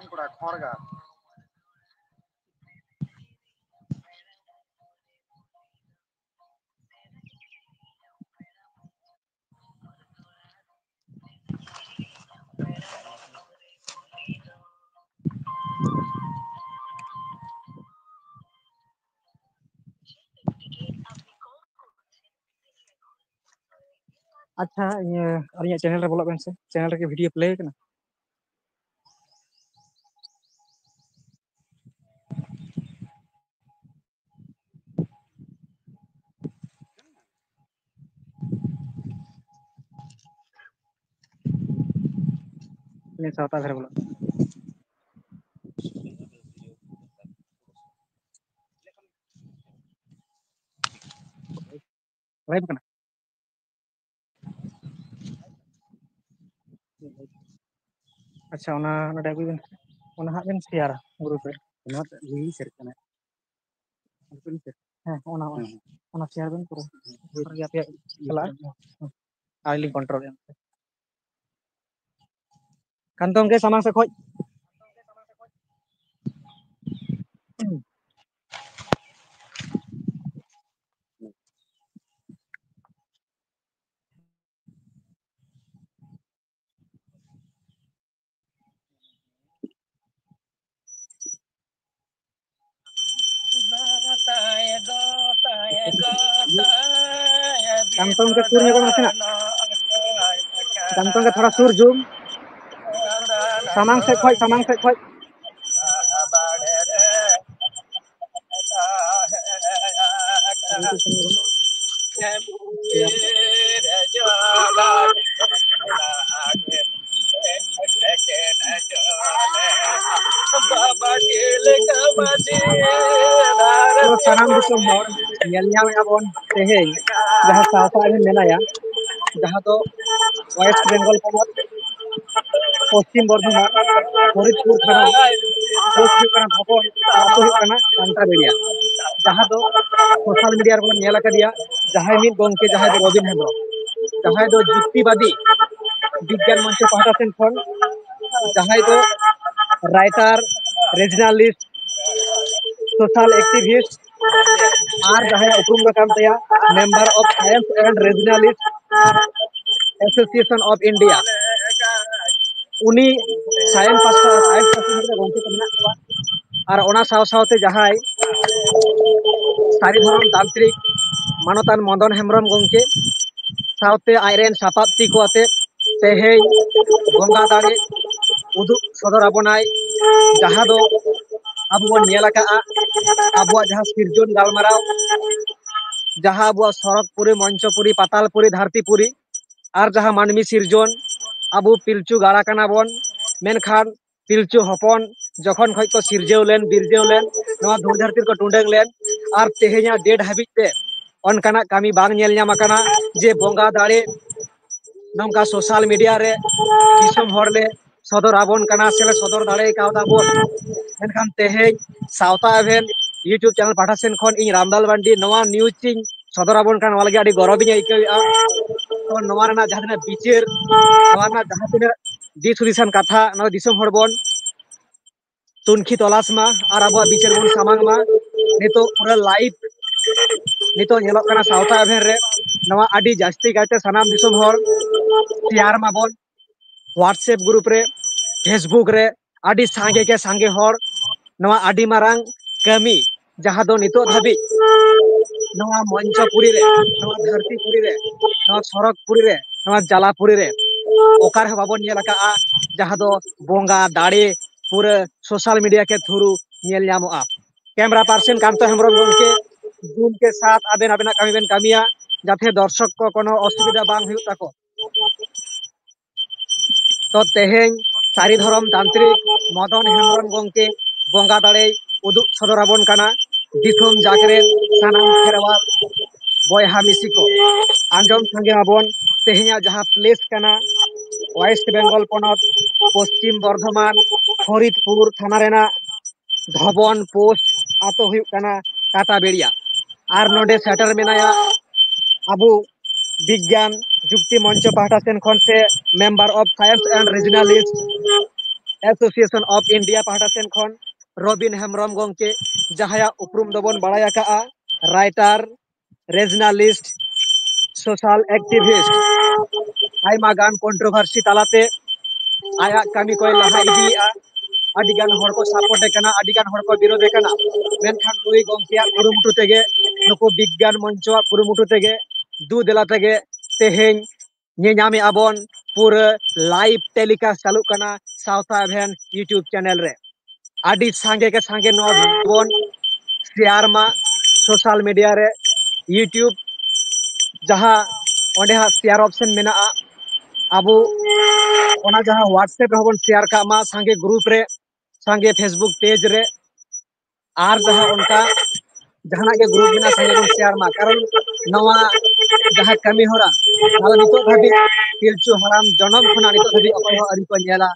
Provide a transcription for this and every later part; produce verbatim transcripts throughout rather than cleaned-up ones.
ᱠᱚᱲᱟ ᱠᱷᱚᱲᱜᱟ᱾ ᱟᱪᱪᱷᱟ, ᱤᱭᱟᱹ, ᱟᱹᱞᱤᱧᱟᱜ ᱪᱮᱱᱮᱞ ᱨᱮ ᱵᱚᱞᱚᱜ ᱵᱮᱱ ᱥᱮ, ᱪᱮᱱᱮᱞ ᱨᱮᱜᱮ ᱵᱷᱤᱰᱤᱭᱳ ᱯᱞᱮ ᱠᱟᱱᱟ᱾ ᱱᱤᱭᱟᱹ ᱥᱟᱶᱛᱟ ᱫᱷᱟᱨᱮ ᱵᱚᱞᱚᱜ᱾ ᱞᱟᱭᱤᱵᱷ ᱠᱟᱱᱟ᱾ ᱟᱪᱪᱷᱟ, ᱚᱱᱟ ᱱᱚᱰᱮ ᱟᱹᱜᱩᱭ ᱵᱮᱱ, ᱚᱱᱟ ᱦᱟᱸᱜ ᱵᱮᱱ ᱥᱮᱭᱟᱨᱟ ᱜᱨᱩᱯ ᱨᱮ᱾ ᱱᱚᱣᱟ ᱞᱤᱝᱠ ᱥᱮᱭᱟᱨ ᱠᱟᱱᱟ᱾ ᱦᱮᱸ, ᱚᱱᱟ, ᱚᱱᱟ, ᱦᱮᱸ᱾ ᱚᱱᱟ ᱥᱮᱭᱟᱨ ᱵᱮᱱ ᱯᱩᱨᱟᱹ᱾ ᱦᱮᱸ᱾ ᱯᱩᱨᱟᱹ ᱜᱮ ᱟᱯᱮᱭᱟᱜ ᱪᱟᱞᱟᱜᱼᱟ᱾ ᱦᱮᱸ᱾ ᱟᱹᱞᱤᱧ ᱞᱤᱧ ᱠᱚᱱᱴᱨᱳᱞᱮᱫᱼᱟ᱾ ᱠᱟᱱᱛᱚᱝ ᱜᱮ ᱥᱟᱢᱟᱝ ᱥᱮᱫ ᱠᱷᱚᱡ᱾ ᱠᱟᱱᱛᱚᱝ ᱜᱮ ᱥᱩᱨ ᱧᱚᱜᱚᱜ ᱢᱮ ᱱᱟᱥᱮᱱᱟᱜ᱾ ᱠᱟᱱᱛᱚᱝ ᱜᱮ ᱛᱷᱚᱲᱟ ᱥᱩᱨ ᱡᱩᱢ᱾ ᱥᱟᱢᱟᱝ ᱥᱮᱫ ᱠᱷᱚᱡ, ᱥᱟᱢᱟᱝ ᱥᱮᱫ ᱠᱷᱚᱡ᱾ ᱛᱚ ᱥᱟᱱᱟᱢ ᱫᱤᱥᱚᱢ ᱦᱚᱲ, ᱧᱮᱞ ᱧᱟᱢᱮᱫᱼᱟ ᱵᱚᱱ ᱛᱮᱦᱮᱧ ᱡᱟᱦᱟᱸ ᱥᱟᱶᱛᱟ ᱨᱮ ᱢᱮᱱᱟᱭᱟ, ᱡᱟᱦᱟᱸ ᱫᱚ ᱳᱭᱮᱥᱴ ᱵᱮᱝᱜᱚᱞ ᱯᱚᱱᱚᱛ, ᱯᱚᱥᱪᱤᱢ ᱵᱚᱨᱫᱷᱚᱢᱟᱱ, ᱯᱷᱚᱨᱤᱫᱯᱩᱨ ᱛᱷᱟᱱᱟ, ᱯᱳᱥᱴ ᱦᱩᱭᱩᱜ ᱠᱟᱱᱟ ᱵᱷᱚᱵᱚᱱ, ᱟᱹᱛᱩ ᱦᱩᱭᱩᱜ ᱠᱟᱱᱟ ᱠᱟᱱᱛᱟᱵᱮᱲᱤᱭᱟ, ᱡᱟᱦᱟᱸ ᱫᱚ ᱥᱳᱥᱟᱞ ᱢᱤᱰᱤᱭᱟ ᱨᱮᱵᱚᱱ ᱧᱮᱞ ᱟᱠᱟᱫᱮᱭᱟ, ᱡᱟᱦᱟᱸᱭ ᱢᱤᱫ ᱜᱚᱢᱠᱮ, ᱡᱟᱦᱟᱸᱭ ᱫᱚ ᱨᱚᱵᱤᱱ ᱦᱮᱢᱵᱨᱚᱢ, ᱡᱟᱦᱟᱸᱭ ᱫᱚ ᱡᱩᱠᱛᱤᱵᱟᱫᱤ ᱵᱤᱜᱽᱜᱟᱱ ᱢᱚᱧᱪᱚ ᱯᱟᱦᱴᱟ ᱥᱮᱱ ᱠᱷᱚᱱ, ᱡᱟᱦᱟᱸᱭ ᱫᱚ writer, regionalist, social activist, ᱟᱨ ᱡᱟᱦᱟᱸᱭᱟᱜ ᱩᱯᱨᱩᱢ ᱫᱚ ᱠᱟᱱ ᱛᱟᱭᱟ member of science and regionalist association of India. ᱩᱱᱤ science ᱯᱟᱥᱴᱟ, science ᱯᱟᱥᱴᱟ ᱨᱮ ᱜᱚᱢᱠᱮ ᱠᱚ ᱢᱮᱱᱟᱜ ᱠᱚᱣᱟ᱾ ᱟᱨ ᱚᱱᱟ ᱥᱟᱶ ᱥᱟᱶᱛᱮ ᱡᱟᱦᱟᱸᱭ ᱥᱟᱹᱨᱤ ᱫᱷᱚᱨᱚᱢ ᱛᱟᱱᱛᱨᱤᱠ ᱢᱟᱱᱚᱛᱟᱱ ᱢᱚᱫᱚᱱ ᱦᱮᱢᱵᱨᱚᱢ ᱜᱚᱢᱠᱮ ᱥᱟᱶᱛᱮ ᱟᱡᱨᱮᱱ ᱥᱟᱯᱟᱵ ᱛᱤ ᱠᱚ ᱟᱛᱮ ᱛᱮᱦᱮᱧ ᱵᱚᱸᱜᱟ ᱫᱟᱲᱮ ᱩᱫᱩᱜ ᱥᱚᱫᱚᱨ ᱟᱵᱚᱱᱟᱭ, ᱡᱟᱦᱟᱸ ᱫᱚ ᱟᱵᱚ ᱵᱚᱱ ᱧᱮᱞ ᱟᱠᱟᱫᱼᱟ, ᱟᱵᱚᱣᱟᱜ ᱡᱟᱦᱟᱸ ᱥᱤᱨᱡᱚᱱ ᱜᱟᱞᱢᱟᱨᱟᱣ, ᱡᱟᱦᱟᱸ ᱟᱵᱚᱣᱟᱜ ᱥᱚᱨᱚᱜᱽᱯᱩᱨᱤ, ᱢᱚᱧᱪᱚᱯᱩᱨᱤ, ᱯᱟᱛᱟᱞᱯᱩᱨᱤ, ᱫᱷᱟᱹᱨᱛᱤᱯᱩᱨᱤ, ᱟᱨ ᱡᱟᱦᱟᱸ ᱢᱟᱹᱱᱢᱤ ᱥᱤᱨᱡᱚᱱ, ᱟᱵᱚ ᱯᱤᱞᱪᱩ ᱜᱟᱲᱟ ᱠᱟᱱᱟ ᱵᱚᱱ, ᱢᱮᱱᱠᱷᱟᱱ ᱯᱤᱞᱪᱩ ᱦᱚᱯᱚᱱ ᱡᱚᱠᱷᱚᱱ ᱠᱷᱚᱱ ᱠᱚ ᱥᱤᱨᱡᱟᱹᱣ ᱞᱮᱱ, ᱵᱤᱨᱡᱟᱹᱣ ᱞᱮᱱ, ᱱᱚᱣᱟ ᱫᱷᱩᱲᱤ ᱫᱷᱟᱹᱨᱛᱤ ᱨᱮᱠᱚ ᱴᱩᱰᱟᱹᱝ ᱞᱮᱱ, ᱟᱨ ᱛᱮᱦᱮᱧᱟᱜ date ᱦᱟᱹᱵᱤᱡ ᱛᱮ ᱚᱱᱠᱟᱱᱟᱜ ᱠᱟᱹᱢᱤ ᱵᱟᱝ ᱧᱮᱞ ᱧᱟᱢ ᱟᱠᱟᱱᱟ ᱡᱮ ᱵᱚᱸᱜᱟ ᱫᱟᱲᱮ ᱱᱚᱝᱠᱟ social media ᱨᱮ ᱫᱤᱥᱚᱢ ᱦᱚᱲ ᱞᱮ ᱥᱚᱫᱚᱨ ᱟᱵᱚᱱ ᱠᱟᱱᱟ ᱥᱮ ᱞᱮ ᱥᱚᱫᱚᱨ ᱫᱟᱲᱮ ᱠᱟᱣᱫᱟ ᱵᱚᱱ᱾ ᱢᱮᱱᱠᱷᱟᱱ ᱛᱮᱦᱮᱧ ᱥᱟᱶᱛᱟ ᱮᱵᱷᱮᱱ YouTube channel ᱯᱟᱦᱴᱟ ᱥᱮᱱ ᱠᱷᱚᱱ ᱤᱧ ᱨᱟᱢᱫᱟᱞ ᱢᱟᱱᱰᱤ ᱱᱚᱣᱟ news ᱤᱧ ᱥᱚᱫᱚᱨ ᱟᱵᱚᱱ ᱠᱟᱱᱟ, ᱱᱚᱣᱟ ᱞᱟᱹᱜᱤᱫ ᱟᱹᱰᱤ ᱜᱚᱨᱚᱵᱤᱧ ᱟᱹᱭᱠᱟᱹᱣᱮᱫᱼᱟ᱾ ᱛᱚ ᱱᱚᱣᱟ ᱨᱮᱱᱟᱜ ᱡᱟᱦᱟᱸ ᱛᱤᱱᱟᱹᱜ ᱵᱤᱪᱟᱹᱨ, ᱱᱚᱣᱟ ᱨᱮᱱᱟᱜ ᱡᱟᱦᱟᱸ ᱛᱤᱱᱟᱹᱜ ᱫᱤᱥ ᱦᱩᱫᱤᱥᱟᱱ ᱠᱟᱛᱷᱟ, ᱱᱚᱣᱟ ᱫᱤᱥᱚᱢ ᱦᱚᱲ ᱵᱚᱱ ᱛᱩᱱᱠᱷᱤ ᱛᱚᱞᱟᱥ ᱢᱟ ᱟᱨ ᱟᱵᱚᱣᱟᱜ ᱵᱤᱪᱟᱹᱨ ᱵᱚᱱ ᱥᱟᱢᱟᱝ ᱢᱟ᱾ ᱱᱤᱛᱚᱜ ᱯᱩᱨᱟᱹ live ᱱᱤᱛᱚᱜ ᱧᱮᱞᱚᱜ ᱠᱟᱱᱟ ᱥᱟᱶᱛᱟ ᱮᱵᱷᱮᱱ ᱨᱮ, ᱱᱚᱣᱟ ᱟᱹᱰᱤ ᱡᱟᱹᱥᱛᱤ ᱠᱟᱭᱛᱮ ᱥᱟᱱᱟᱢ ᱫᱤᱥᱚᱢ ᱦᱚᱲ share ᱢᱟᱵᱚᱱ, WhatsApp group ᱨᱮ, Facebook ᱨᱮ ᱟᱹᱰᱤ ᱥᱟᱸᱜᱮ ᱜᱮ ᱥᱟᱸᱜᱮ ᱦᱚᱲ ᱱᱚᱣᱟ ᱟᱹᱰᱤ ᱢᱟᱨᱟᱝ ᱠᱟᱹᱢᱤ ᱡᱟᱦᱟᱸ ᱫᱚ ᱱᱤᱛᱚᱜ ᱫᱷᱟᱹᱵᱤᱡ ᱱᱚᱣᱟ ᱢᱚᱧᱪᱚᱯᱩᱨᱤ ᱨᱮ, ᱱᱚᱣᱟ ᱫᱷᱟᱹᱨᱛᱤᱯᱩᱨᱤ ᱨᱮ, ᱱᱚᱣᱟ ᱥᱚᱨᱚᱜᱽᱯᱩᱨᱤ ᱨᱮ, ᱱᱚᱣᱟ ᱡᱟᱞᱟᱯᱩᱨᱤ ᱨᱮ ᱚᱠᱟ ᱨᱮᱦᱚᱸ ᱵᱟᱵᱚᱱ ᱧᱮᱞ ᱟᱠᱟᱫᱼᱟ, ᱡᱟᱦᱟᱸ ᱫᱚ ᱵᱚᱸᱜᱟ ᱫᱟᱲᱮ ᱯᱩᱨᱟᱹ social media ᱠᱮ through ᱧᱮᱞ ᱧᱟᱢᱚᱜᱼᱟ᱾ camera person ᱠᱟᱱᱛᱚ ᱦᱮᱢᱵᱨᱚᱢ ᱜᱚᱢᱠᱮ zoom ᱠᱮ ᱥᱟᱛᱷ ᱟᱵᱮᱱ ᱟᱵᱮᱱᱟᱜ ᱠᱟᱹᱢᱤ ᱵᱮᱱ ᱠᱟᱹᱢᱤᱭᱟ, ᱡᱟᱛᱮ ᱫᱚᱨᱥᱚᱠ ᱠᱚ ᱠᱳᱱᱳ ᱚᱥᱩᱵᱤᱫᱷᱟ ᱵᱟᱝ ᱦᱩᱭᱩᱜ ᱛᱟᱠᱚ᱾ ᱛᱚ ᱛᱮᱦᱮᱧ ᱥᱟᱹᱨᱤ ᱫᱷᱚᱨᱚᱢ ᱛᱟᱱᱛᱨᱤᱠ ᱢᱚᱫᱚᱱ ᱦᱮᱢᱵᱨᱚᱢ ᱜᱚᱢᱠᱮ ᱵᱚᱸᱜᱟ ᱫᱟᱲᱮᱭ ᱩᱫᱩᱜ ᱥᱚᱫᱚᱨ ᱟᱵᱚᱱ ᱠᱟᱱᱟ᱾ ᱫᱤᱥᱚᱢ ᱡᱟᱠ ᱨᱮᱱ ᱥᱟᱱᱟᱢ ᱠᱷᱮᱨᱣᱟᱞ ᱵᱚᱭᱦᱟ ᱢᱤᱥᱤ ᱠᱚ, ᱟᱸᱡᱚᱢ ᱥᱟᱸᱜᱮ ᱢᱟᱵᱚᱱ, ᱛᱮᱦᱮᱧᱟᱜ ᱡᱟᱦᱟᱸ place ᱠᱟᱱᱟ West Bengal ᱯᱚᱱᱚᱛ ᱯᱚᱥᱪᱤᱢ ᱵᱚᱨᱫᱷᱚᱢᱟᱱ ᱯᱷᱚᱨᱤᱫᱽᱯᱩᱨ ᱛᱷᱟᱱᱟ ᱨᱮᱱᱟᱜ ᱫᱷᱚᱵᱚᱱ ᱯᱳᱥᱴ ᱟᱛᱳ ᱦᱩᱭᱩᱜ ᱠᱟᱱᱟ ᱠᱟᱴᱟᱵᱮᱲᱤᱭᱟ᱾ ᱟᱨ ᱱᱚᱰᱮ ᱥᱮᱴᱮᱨ ᱢᱮᱱᱟᱭᱟ ᱟᱵᱚ ᱵᱤᱜᱽᱜᱟᱱ ᱡᱩᱠᱛᱤ ᱢᱚᱧᱪᱚ ᱯᱟᱦᱴᱟ ᱥᱮᱱ ᱠᱷᱚᱱ ᱥᱮ member of science and regionalist Association of India ᱯᱟᱦᱴᱟ ᱥᱮᱱ ᱠᱷᱚᱱ ᱨᱚᱵᱤᱱ ᱦᱮᱢᱵᱨᱚᱢ ᱜᱚᱢᱠᱮ, ᱡᱟᱦᱟᱸᱭᱟᱜ ᱩᱯᱨᱩᱢ ᱫᱚᱵᱚᱱ ᱵᱟᱲᱟᱭ ᱟᱠᱟᱫᱼᱟ writer, regionalist, social activist, ᱟᱭᱢᱟ ᱜᱟᱱ controversy ᱛᱟᱞᱟᱛᱮ ᱟᱭᱟᱜ ᱠᱟᱹᱢᱤ ᱠᱚᱭ ᱞᱟᱦᱟ ᱤᱫᱤᱭᱮᱫᱼᱟ᱾ ᱟᱹᱰᱤ ᱜᱟᱱ ᱦᱚᱲ ᱠᱚ support ᱮ ᱠᱟᱱᱟ, ᱟᱹᱰᱤ ᱜᱟᱱ ᱦᱚᱲ ᱠᱚ ᱵᱤᱨᱳᱫᱷ ᱮ ᱠᱟᱱᱟ᱾ ᱢᱮᱱᱠᱷᱟᱱ ᱱᱩᱭ ᱜᱚᱢᱠᱮᱭᱟᱜ ᱠᱩᱨᱩᱢᱩᱴᱩ ᱛᱮᱜᱮ, ᱱᱩᱠᱩ ᱵᱤᱜᱽᱜᱟᱱ ᱢᱚᱧᱪᱚᱣᱟᱜ ᱠᱩᱨᱩᱢᱩᱴᱩ ᱛᱮᱜᱮ, ᱫᱩ ᱫᱮᱞᱟ ᱛᱮᱜᱮ ᱛᱮᱦᱮᱧ ᱧᱮᱧᱟᱢᱮᱫᱼᱟ ᱵᱚᱱ ᱯᱩᱨᱟᱹ live telecast ᱪᱟᱹᱞᱩᱜ ᱠᱟᱱᱟ ᱥᱟᱶᱛᱟ ᱮᱵᱷᱮᱱ YouTube channel ᱨᱮ᱾ ᱟᱹᱰᱤ ᱥᱟᱸᱜᱮ ᱜᱮ ᱥᱟᱸᱜᱮ ᱱᱚᱣᱟ ᱵᱚᱱ share ᱢᱟ social media ᱨᱮ, YouTube ᱡᱟᱦᱟᱸ ᱚᱸᱰᱮ ᱦᱟᱸᱜ share option ᱢᱮᱱᱟᱜᱼᱟ, ᱟᱵᱚ ᱚᱱᱟ ᱡᱟᱦᱟᱸ WhatsApp ᱨᱮᱦᱚᱸ ᱵᱚᱱ share ᱠᱟᱜ ᱢᱟ, ᱥᱟᱸᱜᱮ group ᱨᱮ, ᱥᱟᱸᱜᱮ Facebook page ᱨᱮ, ᱟᱨ ᱡᱟᱦᱟᱸ ᱚᱱᱠᱟ ᱡᱟᱦᱟᱱᱟᱜ ᱜᱮ group ᱢᱮᱱᱟᱜᱼᱟ, ᱥᱟᱸᱜᱮ ᱵᱚᱱ share ᱢᱟ, ᱠᱟᱨᱚᱱ ᱱᱚᱣᱟ ᱡᱟᱦᱟᱸ ᱠᱟᱹᱢᱤ ᱦᱚᱨᱟ, ᱱᱚᱣᱟ ᱫᱚ ᱱᱤᱛᱚᱜ ᱫᱷᱟᱹᱵᱤᱡ ᱯᱤᱞᱪᱩ ᱦᱟᱲᱟᱢ ᱡᱚᱱᱚᱢ ᱠᱷᱚᱱᱟᱜ ᱱᱤᱛᱚᱜ ᱫᱷᱟᱹᱵᱤᱡ ᱚᱠᱚᱭ ᱦᱚᱸ ᱟᱹᱣᱨᱤ ᱠᱚ ᱧᱮᱞᱟ᱾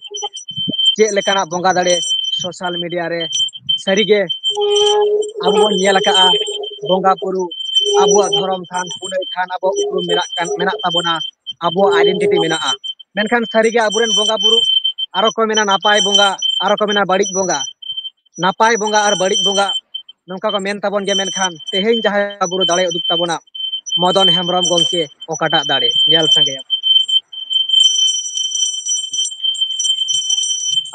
ᱪᱮᱫ ᱞᱮᱠᱟᱱᱟᱜ ᱵᱚᱸᱜᱟ ᱫᱟᱲᱮ social media ᱨᱮ ᱥᱟᱹᱨᱤᱜᱮ ᱟᱵᱚ ᱵᱚᱱ ᱧᱮᱞ ᱟᱠᱟᱫᱼᱟ, ᱵᱚᱸᱜᱟ ᱵᱩᱨᱩ, ᱟᱵᱚᱣᱟᱜ ᱫᱷᱚᱨᱚᱢ ᱛᱷᱟᱱ, ᱯᱩᱱᱟᱹᱭ ᱛᱷᱟᱱ ᱟᱵᱚ ᱩᱯᱨᱩᱢ ᱢᱮᱱᱟᱜ ᱠᱟᱱ, ᱢᱮᱱᱟᱜ ᱛᱟᱵᱚᱱᱟ, ᱟᱵᱚᱣᱟᱜ identity ᱢᱮᱱᱟᱜᱼᱟ᱾ ᱢᱮᱱᱠᱷᱟᱱ ᱥᱟᱹᱨᱤᱜᱮ ᱟᱵᱚᱨᱮᱱ ᱵᱚᱸᱜᱟ ᱵᱩᱨᱩ, ᱟᱨᱚ ᱠᱚ ᱢᱮᱱᱟ ᱱᱟᱯᱟᱭ ᱵᱚᱸᱜᱟ, ᱟᱨᱚ ᱠᱚ ᱢᱮᱱᱟ ᱵᱟᱹᱲᱤᱡ ᱵᱚᱸᱜᱟ, ᱱᱟᱯᱟᱭ ᱵᱚᱸᱜᱟ ᱟᱨ ᱵᱟᱹᱲᱤᱡ ᱵᱚᱸᱜᱟ, ᱱᱚᱝᱠᱟ ᱠᱚ ᱢᱮᱱ ᱛᱟᱵᱚᱱ ᱜᱮᱭᱟ, ᱢᱮᱱᱠᱷᱟᱱ ᱛᱮᱦᱮᱧ ᱡᱟᱦᱟᱸᱭ ᱵᱚᱸᱜᱟ ᱵᱩᱨᱩ ᱫᱟᱲᱮ ᱩᱫᱩᱜ ᱛᱟᱵᱚᱱᱟ, ᱢᱚᱫᱚᱱ ᱦᱮᱢᱵᱨᱚᱢ ᱜᱚᱢᱠᱮ ᱚᱠᱟᱴᱟᱜ ᱫᱟᱲᱮ? ᱧᱮᱞ ᱥᱟᱸᱜᱮᱭᱟ᱾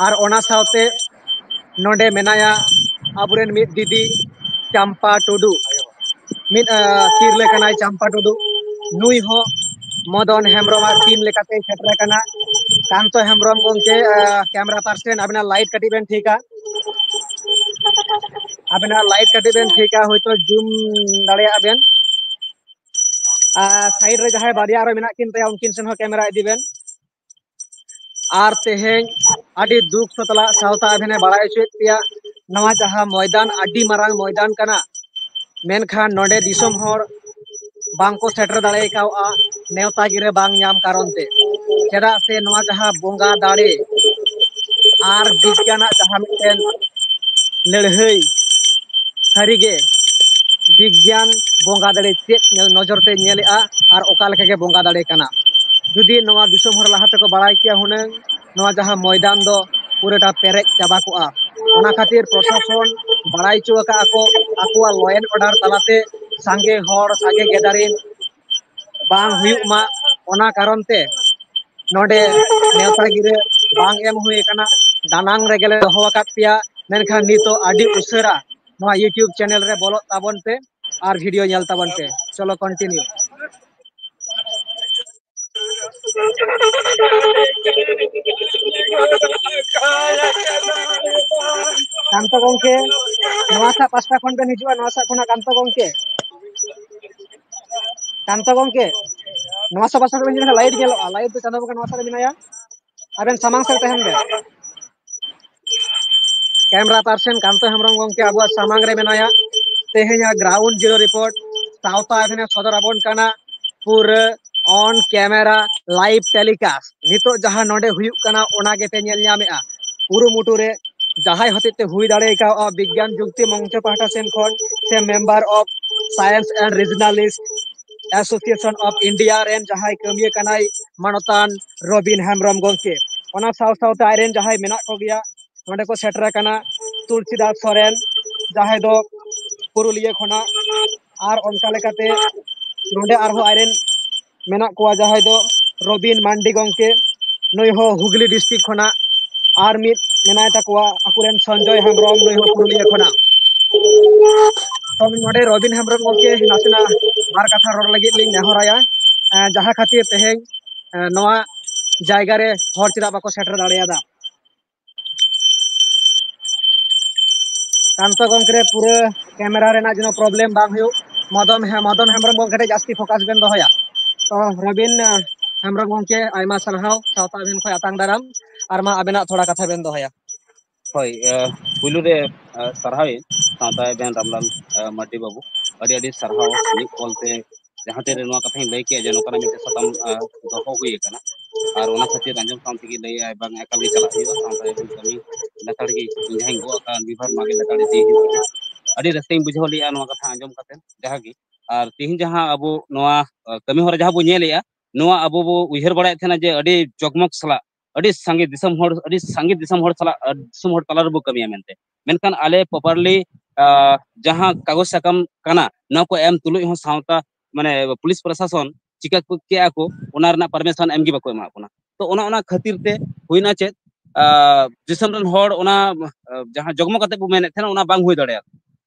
ᱟᱨ ᱚᱱᱟ ᱥᱟᱶᱛᱮ ᱱᱚᱰᱮ ᱢᱮᱱᱟᱭᱟ ᱟᱵᱚᱨᱮᱱ ᱢᱤᱫ ᱫᱤᱫᱤ ᱪᱟᱢᱯᱟ ᱴᱩᱰᱩ, ᱢᱤᱫ, ᱟᱸ, ᱛᱤᱨᱞᱟᱹ ᱠᱟᱱᱟᱭ ᱪᱟᱢᱯᱟ ᱴᱩᱰᱩ᱾ ᱱᱩᱭ ᱦᱚᱸ ᱢᱚᱫᱚᱱ ᱦᱮᱢᱵᱨᱚᱢᱟᱜ team ᱞᱮᱠᱟᱛᱮ ᱥᱮᱴᱮᱨ ᱟᱠᱟᱱᱟ᱾ ᱠᱟᱱᱛᱚ ᱦᱮᱢᱵᱨᱚᱢ ᱜᱚᱢᱠᱮ, ᱟᱸ, camera person, ᱟᱵᱤᱱᱟᱜ light ᱠᱟᱹᱴᱤᱡ ᱵᱮᱱ ᱴᱷᱤᱠᱟ, ᱟᱵᱤᱱᱟᱜ light ᱠᱟᱹᱴᱤᱡ ᱵᱮᱱ ᱴᱷᱤᱠᱟ, ᱦᱚᱭᱛᱚ zoom ᱫᱟᱲᱮᱭᱟᱜᱼᱟ ᱵᱮᱱ᱾ ᱟᱨ side ᱨᱮ ᱡᱟᱦᱟᱸᱭ ᱵᱟᱨᱭᱟ ᱟᱨᱚ ᱢᱮᱱᱟᱜ ᱠᱤᱱ ᱛᱟᱭᱟ, ᱩᱱᱠᱤᱱ ᱥᱮᱱ ᱦᱚᱸ camera ᱤᱫᱤ ᱵᱮᱱ᱾ ᱟᱨ ᱛᱮᱦᱮᱧ ᱟᱹᱰᱤ ᱫᱩᱠ ᱥᱟᱛᱞᱟᱜ ᱥᱟᱶᱛᱟ ᱮᱵᱷᱮᱱᱮ ᱵᱟᱲᱟᱭ ᱦᱚᱪᱚᱭᱮᱫ ᱯᱮᱭᱟ, ᱱᱚᱣᱟ ᱡᱟᱦᱟᱸ ᱢᱚᱭᱫᱟᱱ ᱟᱹᱰᱤ ᱢᱟᱨᱟᱝ ᱢᱚᱭᱫᱟᱱ ᱠᱟᱱᱟ, ᱢᱮᱱᱠᱷᱟᱱ ᱱᱚᱰᱮ ᱫᱤᱥᱚᱢ ᱦᱚᱲ ᱵᱟᱝᱠᱚ ᱥᱮᱴᱮᱨ ᱫᱟᱲᱮ ᱠᱟᱣᱜᱼᱟ, ᱱᱮᱣᱛᱟ ᱜᱤᱨᱟᱹ ᱵᱟᱝ ᱧᱟᱢ ᱠᱟᱨᱚᱱ ᱛᱮ᱾ ᱪᱮᱫᱟᱜ ᱥᱮ ᱱᱚᱣᱟ ᱡᱟᱦᱟᱸ ᱵᱚᱸᱜᱟ ᱫᱟᱲᱮ ᱟᱨ ᱵᱤᱜᱽᱜᱟᱱᱟᱜ ᱡᱟᱦᱟᱸ ᱢᱤᱫᱴᱮᱱ ᱞᱟᱹᱲᱦᱟᱹᱭ, ᱥᱟᱹᱨᱤᱜᱮ ᱵᱤᱜᱽᱜᱟᱱ ᱵᱚᱸᱜᱟ ᱫᱟᱲᱮ ᱪᱮᱫ ᱧᱮᱞ, ᱱᱚᱡᱚᱨ ᱛᱮ ᱧᱮᱞᱮᱜᱼᱟ ᱟᱨ ᱚᱠᱟ ᱞᱮᱠᱟ ᱜᱮ ᱵᱚᱸᱜᱟ ᱫᱟᱲᱮ ᱠᱟᱱᱟ᱾ ᱡᱩᱫᱤ ᱱᱚᱣᱟ ᱫᱤᱥᱚᱢ ᱦᱚᱲ ᱞᱟᱦᱟ ᱛᱮᱠᱚ ᱵᱟᱲᱟᱭ ᱠᱮᱭᱟ ᱦᱩᱱᱟᱹᱝ, ᱱᱚᱣᱟ ᱡᱟᱦᱟᱸ ᱢᱚᱭᱫᱟᱱ ᱫᱚ ᱯᱩᱨᱟᱹᱴᱟ ᱯᱮᱨᱮᱡ ᱪᱟᱵᱟ ᱠᱚᱜᱼᱟ᱾ ᱚᱱᱟ ᱠᱷᱟᱹᱛᱤᱨ ᱯᱨᱚᱥᱟᱥᱚᱱ ᱵᱟᱲᱟᱭ ᱦᱚᱪᱚ ᱟᱠᱟᱫᱼᱟ ᱠᱚ, ᱟᱠᱚᱣᱟᱜ law and order ᱛᱟᱞᱟᱛᱮ ᱥᱟᱸᱜᱮ ᱦᱚᱲ, ᱥᱟᱸᱜᱮ gathering ᱵᱟᱝ ᱦᱩᱭᱩᱜ ᱢᱟ, ᱚᱱᱟ ᱠᱟᱨᱚᱱ ᱛᱮ ᱱᱚᱰᱮ ᱱᱮᱣᱛᱟ ᱜᱤᱨᱟᱹ ᱵᱟᱝ ᱮᱢ ᱦᱩᱭ ᱟᱠᱟᱱᱟ᱾ ᱫᱟᱱᱟᱝ ᱨᱮᱜᱮ ᱞᱮ ᱫᱚᱦᱚ ᱟᱠᱟᱫ ᱯᱮᱭᱟ, ᱢᱮᱱᱠᱷᱟᱱ ᱱᱤᱛᱚᱜ ᱟᱹᱰᱤ ᱩᱥᱟᱹᱨᱟ ᱱᱚᱣᱟ YouTube channel ᱨᱮ ᱵᱚᱞᱚᱜ ᱛᱟᱵᱚᱱ ᱯᱮ ᱟᱨ video ᱧᱮᱞ ᱛᱟᱵᱚᱱ ᱯᱮ᱾ ᱪᱚᱞᱚ continue᱾ ᱠᱟᱱᱛᱚ ᱜᱚᱝᱠᱮ, ᱱᱚᱣᱟ ᱥᱟᱜ ᱯᱟᱥᱴᱟ ᱠᱷᱚᱱ ᱵᱮᱱ ᱦᱤᱡᱩᱜᱼᱟ, ᱱᱚᱣᱟ ᱥᱟᱜ ᱠᱷᱚᱱᱟᱜ ᱠᱟᱱᱛᱚ ᱜᱚᱝᱠᱮ᱾ ᱠᱟᱱᱛᱚ ᱜᱚᱝᱠᱮ, ᱱᱚᱣᱟ ᱥᱟᱜ ᱯᱟᱥᱴᱟ ᱠᱷᱚᱱ ᱵᱮᱱ ᱧᱮᱞ ᱞᱮᱠᱷᱟᱱ light ᱧᱮᱞᱚᱜᱼᱟ, light ᱫᱚ ᱪᱟᱸᱫᱚ ᱵᱚᱸᱜᱟ ᱱᱚᱣᱟ ᱥᱟᱜ ᱨᱮ ᱢᱮᱱᱟᱭᱟ, ᱟᱵᱮᱱ ᱥᱟᱢᱟᱝ ᱥᱮᱫ ᱛᱟᱦᱮᱱ ᱵᱮᱱ᱾ Camera person ᱠᱟᱱᱛᱚ ᱦᱮᱢᱵᱨᱚᱢ ᱜᱚᱝᱠᱮ ᱟᱵᱚᱣᱟᱜ ᱥᱟᱢᱟᱝ ᱨᱮ ᱢᱮᱱᱟᱭᱟ᱾ ᱛᱮᱦᱮᱧᱟᱜ ground zero report ᱥᱟᱶᱛᱟ ᱮᱵᱷᱮᱱᱮ ᱥᱚᱫᱚᱨ ᱟᱵᱚᱱ ᱠᱟᱱᱟ ᱯᱩᱨᱟᱹ on camera live telecast᱾ ᱱᱤᱛᱚᱜ ᱡᱟᱦᱟᱸ ᱱᱚᱰᱮ ᱦᱩᱭᱩᱜ ᱠᱟᱱᱟ, ᱚᱱᱟ ᱜᱮᱯᱮ ᱧᱮᱞ ᱧᱟᱢᱮᱜᱼᱟ᱾ ᱠᱩᱨᱩᱢᱩᱴᱩ ᱨᱮ ᱡᱟᱦᱟᱸᱭ ᱦᱚᱛᱮᱡ ᱛᱮ ᱦᱩᱭ ᱫᱟᱲᱮ ᱠᱟᱣᱜᱼᱟ, ᱵᱤᱜᱽᱜᱟᱱ ᱡᱩᱠᱛᱤ ᱢᱚᱧᱪᱚ ᱯᱟᱦᱴᱟ ᱥᱮᱱ ᱠᱷᱚᱱ ᱥᱮ Member of Science and Regionalist Association of India ᱨᱮᱱ ᱡᱟᱦᱟᱸᱭ ᱠᱟᱹᱢᱤᱭᱟᱹ ᱠᱟᱱᱟᱭ ᱢᱟᱱᱚᱛᱟᱱ ᱨᱚᱵᱤᱱ ᱦᱮᱢᱵᱨᱚᱢ ᱜᱚᱝᱠᱮ, ᱚᱱᱟ ᱥᱟᱶ ᱥᱟᱶᱛᱮ ᱟᱡᱨᱮᱱ ᱡᱟᱦᱟᱸᱭ ᱢᱮᱱᱟᱜ ᱠᱚᱜᱮᱭᱟ, ᱱᱚᱰᱮ ᱠᱚ ᱥᱮᱴᱮᱨ ᱟᱠᱟᱱᱟ ᱛᱩᱞᱥᱤᱫᱟᱥ ᱥᱚᱨᱮᱱ, ᱡᱟᱦᱟᱸᱭ ᱫᱚ ᱯᱩᱨᱩᱞᱤᱭᱟᱹ ᱠᱷᱚᱱᱟᱜ, ᱟᱨ ᱚᱱᱠᱟ ᱞᱮᱠᱟᱛᱮ ᱱᱚᱰᱮ ᱟᱨᱦᱚᱸ ᱟᱡᱨᱮᱱ ᱢᱮᱱᱟᱜ ᱠᱚᱣᱟ, ᱡᱟᱦᱟᱸᱭ ᱫᱚ ᱨᱚᱵᱤᱱ ᱢᱟᱱᱰᱤ ᱜᱚᱝᱠᱮ, ᱱᱩᱭ ᱦᱚᱸ ᱦᱩᱜᱽᱞᱤ district ᱠᱷᱚᱱᱟᱜ, ᱟᱨ ᱢᱤᱫ ᱢᱮᱱᱟᱭ ᱛᱟᱠᱚᱣᱟ ᱟᱠᱚᱨᱮᱱ ᱥᱚᱧᱡᱚᱭ ᱦᱮᱢᱵᱨᱚᱢ, ᱱᱩᱭ ᱦᱚᱸ ᱯᱩᱨᱩᱞᱤᱭᱟᱹ ᱠᱷᱚᱱᱟᱜ᱾ ᱛᱚ ᱱᱚᱰᱮ ᱨᱚᱵᱤᱱ ᱦᱮᱢᱵᱨᱚᱢ ᱜᱚᱝᱠᱮ ᱱᱟᱥᱮᱱᱟᱜ ᱵᱟᱨ ᱠᱟᱛᱷᱟ ᱨᱚᱲ ᱞᱟᱹᱜᱤᱫ ᱞᱤᱧ ᱱᱮᱦᱚᱨᱟᱭᱟ, ᱮᱸ, ᱡᱟᱦᱟᱸ ᱠᱷᱟᱹᱛᱤᱨ ᱛᱮᱦᱮᱧ, ᱮᱸ, ᱱᱚᱣᱟ ᱡᱟᱭᱜᱟ ᱨᱮ ᱦᱚᱲ ᱪᱮᱫᱟᱜ ᱵᱟᱠᱚ ᱥᱮᱴᱮᱨ ᱫᱟᱲᱮᱭᱟᱫᱟ᱾ ᱠᱟᱱᱛᱚ ᱜᱚᱝᱠᱮ ᱨᱮ ᱯᱩᱨᱟᱹ camera ᱨᱮᱱᱟᱜ ᱡᱮᱱᱚ problem ᱵᱟᱝ ᱦᱩᱭᱩᱜ, ᱢᱚᱫᱚᱱ ᱦᱮ-, ᱢᱚᱫᱚᱱ ᱦᱮᱢᱵᱨᱚᱢ ᱜᱚᱝᱠᱮ ᱴᱷᱮᱱ ᱡᱟᱹᱥᱛᱤ focus ᱵᱮᱱ ᱫᱚᱦᱚᱭᱟ᱾ ᱛᱚ ᱨᱚᱵᱤᱱ, ᱮᱸ, ᱦᱮᱢᱵᱨᱚᱢ ᱜᱚᱝᱠᱮ, ᱟᱭᱢᱟ ᱥᱟᱨᱦᱟᱣ ᱥᱟᱶᱛᱟ ᱮᱵᱷᱮᱱ ᱠᱷᱚᱱ ᱟᱛᱟᱝ ᱫᱟᱨᱟᱢ, ᱟᱨ ᱢᱟ ᱟᱵᱮᱱᱟᱜ ᱛᱷᱚᱲᱟ ᱠᱟᱛᱷᱟ ᱵᱮᱱ ᱫᱚᱦᱚᱭᱟ᱾ ᱦᱳᱭ, ᱮ, ᱯᱩᱭᱞᱩ ᱨᱮ, ᱮ, ᱥᱟᱨᱦᱟᱣ ᱤᱧ ᱥᱟᱶᱛᱟ ᱮᱵᱷᱮᱱ ᱨᱟᱢᱞᱟᱞ, ᱮ, ᱢᱟᱨᱰᱤ ᱵᱟᱹᱵᱩ, ᱟᱹᱰᱤ ᱟᱹᱰᱤ ᱥᱟᱨᱦᱟᱣ ᱢᱤᱫ ᱠᱚᱞ ᱛᱮ ᱡᱟᱦᱟᱸ ᱛᱤᱱᱨᱮ ᱱᱚᱣᱟ ᱠᱟᱛᱷᱟᱧ ᱞᱟᱹᱭ ᱠᱮᱜᱼᱟ ᱡᱮ ᱱᱚᱝᱠᱟᱱᱟᱜ ᱢᱤᱫᱴᱮᱱ ᱥᱟᱛᱟᱢ, ᱮ, ᱫᱚᱦᱚ ᱦᱩᱭ ᱟᱠᱟᱱᱟ, ᱟᱨ ᱚᱱᱟ ᱠᱷᱟᱹᱛᱤᱨ ᱟᱸᱡᱚᱢ ᱥᱟᱶ ᱛᱮᱜᱮ ᱞᱟᱹᱭ ᱟᱭ ᱵᱟᱝ ᱮᱠᱟᱞ ᱜᱮ ᱪᱟᱞᱟᱜ ᱦᱩᱭᱩᱜᱼᱟ, ᱥᱟᱶᱛᱟ ᱮᱵᱷᱮᱱ ᱠᱟᱹᱢᱤ ᱞᱮᱛᱟᱲ ᱜᱮ ᱤᱧ ᱡᱟᱦᱟᱸᱧ ᱜᱚᱜ ᱟᱠᱟᱫ ᱵᱤᱵᱷᱟᱜᱽ ᱱᱚᱣᱟ ᱜᱮ ᱞᱮᱛᱟᱲ ᱤᱫᱤ ᱦᱩᱭᱩᱜᱼᱟ᱾ ᱟᱹᱰᱤ ᱨᱟᱹᱥᱠᱟᱹᱧ ᱵᱩᱡᱷᱟᱹᱣ ᱞᱮᱜᱼᱟ ᱱᱚᱣᱟ ᱠᱟᱛᱷᱟ ᱟᱸᱡᱚᱢ ᱠᱟᱛᱮ ᱡᱟᱦᱟᱸ ᱜᱮ, ᱟᱨ ᱛᱮᱦᱮᱧ ᱡᱟᱦᱟᱸ ᱟᱵᱚ ᱱᱚᱣᱟ, ᱮ, ᱠᱟᱹᱢᱤ ᱦᱚᱨᱟ ᱡᱟᱦᱟᱸ ᱵᱚ ᱧᱮᱞᱮᱜᱼᱟ, ᱱᱚᱣᱟ ᱟᱵᱚ ᱵᱚ ᱩᱭᱦᱟᱹᱨ ᱵᱟᱲᱟᱭᱮᱫ ᱛᱟᱦᱮᱱᱟ ᱡᱮ ᱟᱹᱰᱤ ᱡᱚᱜᱽᱢᱚᱜᱽ ᱥᱟᱞᱟᱜ ᱟᱹᱰᱤ ᱥᱟᱸᱜᱮ ᱫᱤᱥᱚᱢ ᱦᱚᱲ, ᱟᱹᱰᱤ ᱥᱟᱸᱜᱮ ᱫᱤᱥᱚᱢ ᱦᱚᱲ ᱥᱟᱞᱟᱜ, ᱫᱤᱥᱚᱢ ᱦᱚᱲ ᱛᱟᱞᱟ ᱨᱮᱵᱚ ᱠᱟᱹᱢᱤᱭᱟ ᱢᱮᱱᱛᱮ᱾ ᱢᱮᱱᱠᱷᱟᱱ ᱟᱞᱮ properly ᱡᱟᱦᱟᱸ ᱠᱟᱜᱚᱡᱽ ᱥᱟᱠᱟᱢ ᱠᱟᱱᱟ, ᱱᱚᱣᱟ ᱠᱚ ᱮᱢ ᱛᱩᱞᱩᱡ ᱦᱚᱸ ᱥᱟᱶᱛᱟ, ᱢᱟᱱᱮ ᱯᱩᱞᱤᱥ ᱯᱨᱚᱥᱟᱥᱚᱱ ᱪᱤᱠᱟ ᱠᱚ ᱠᱮᱜᱼᱟ ᱠᱚ, ᱚᱱᱟ ᱨᱮᱱᱟᱜ ᱯᱟᱨᱢᱤᱥᱚᱱ ᱮᱢ ᱜᱮ ᱵᱟᱠᱚ ᱮᱢᱟᱜ ᱵᱚᱱᱟ᱾ ᱛᱚ ᱚᱱᱟ, ᱚᱱᱟ ᱠᱷᱟᱹᱛᱤᱨ ᱛᱮ ᱦᱩᱭᱱᱟ ᱪᱮᱫ, ᱟᱸ, ᱫᱤᱥᱚᱢ ᱨᱮᱱ ᱦᱚᱲ ᱚᱱᱟ, ᱟᱸ, ᱡᱟᱦᱟᱸ ᱡᱚᱜᱽᱢᱚ ᱠᱟᱛᱮ ᱵᱚ ᱢᱮᱱᱮᱫ ᱛᱟᱦᱮᱱᱟ, ᱚᱱᱟ ᱵᱟᱝ ᱦᱩᱭ ᱫᱟᱲᱮᱭᱟᱜᱼᱟ᱾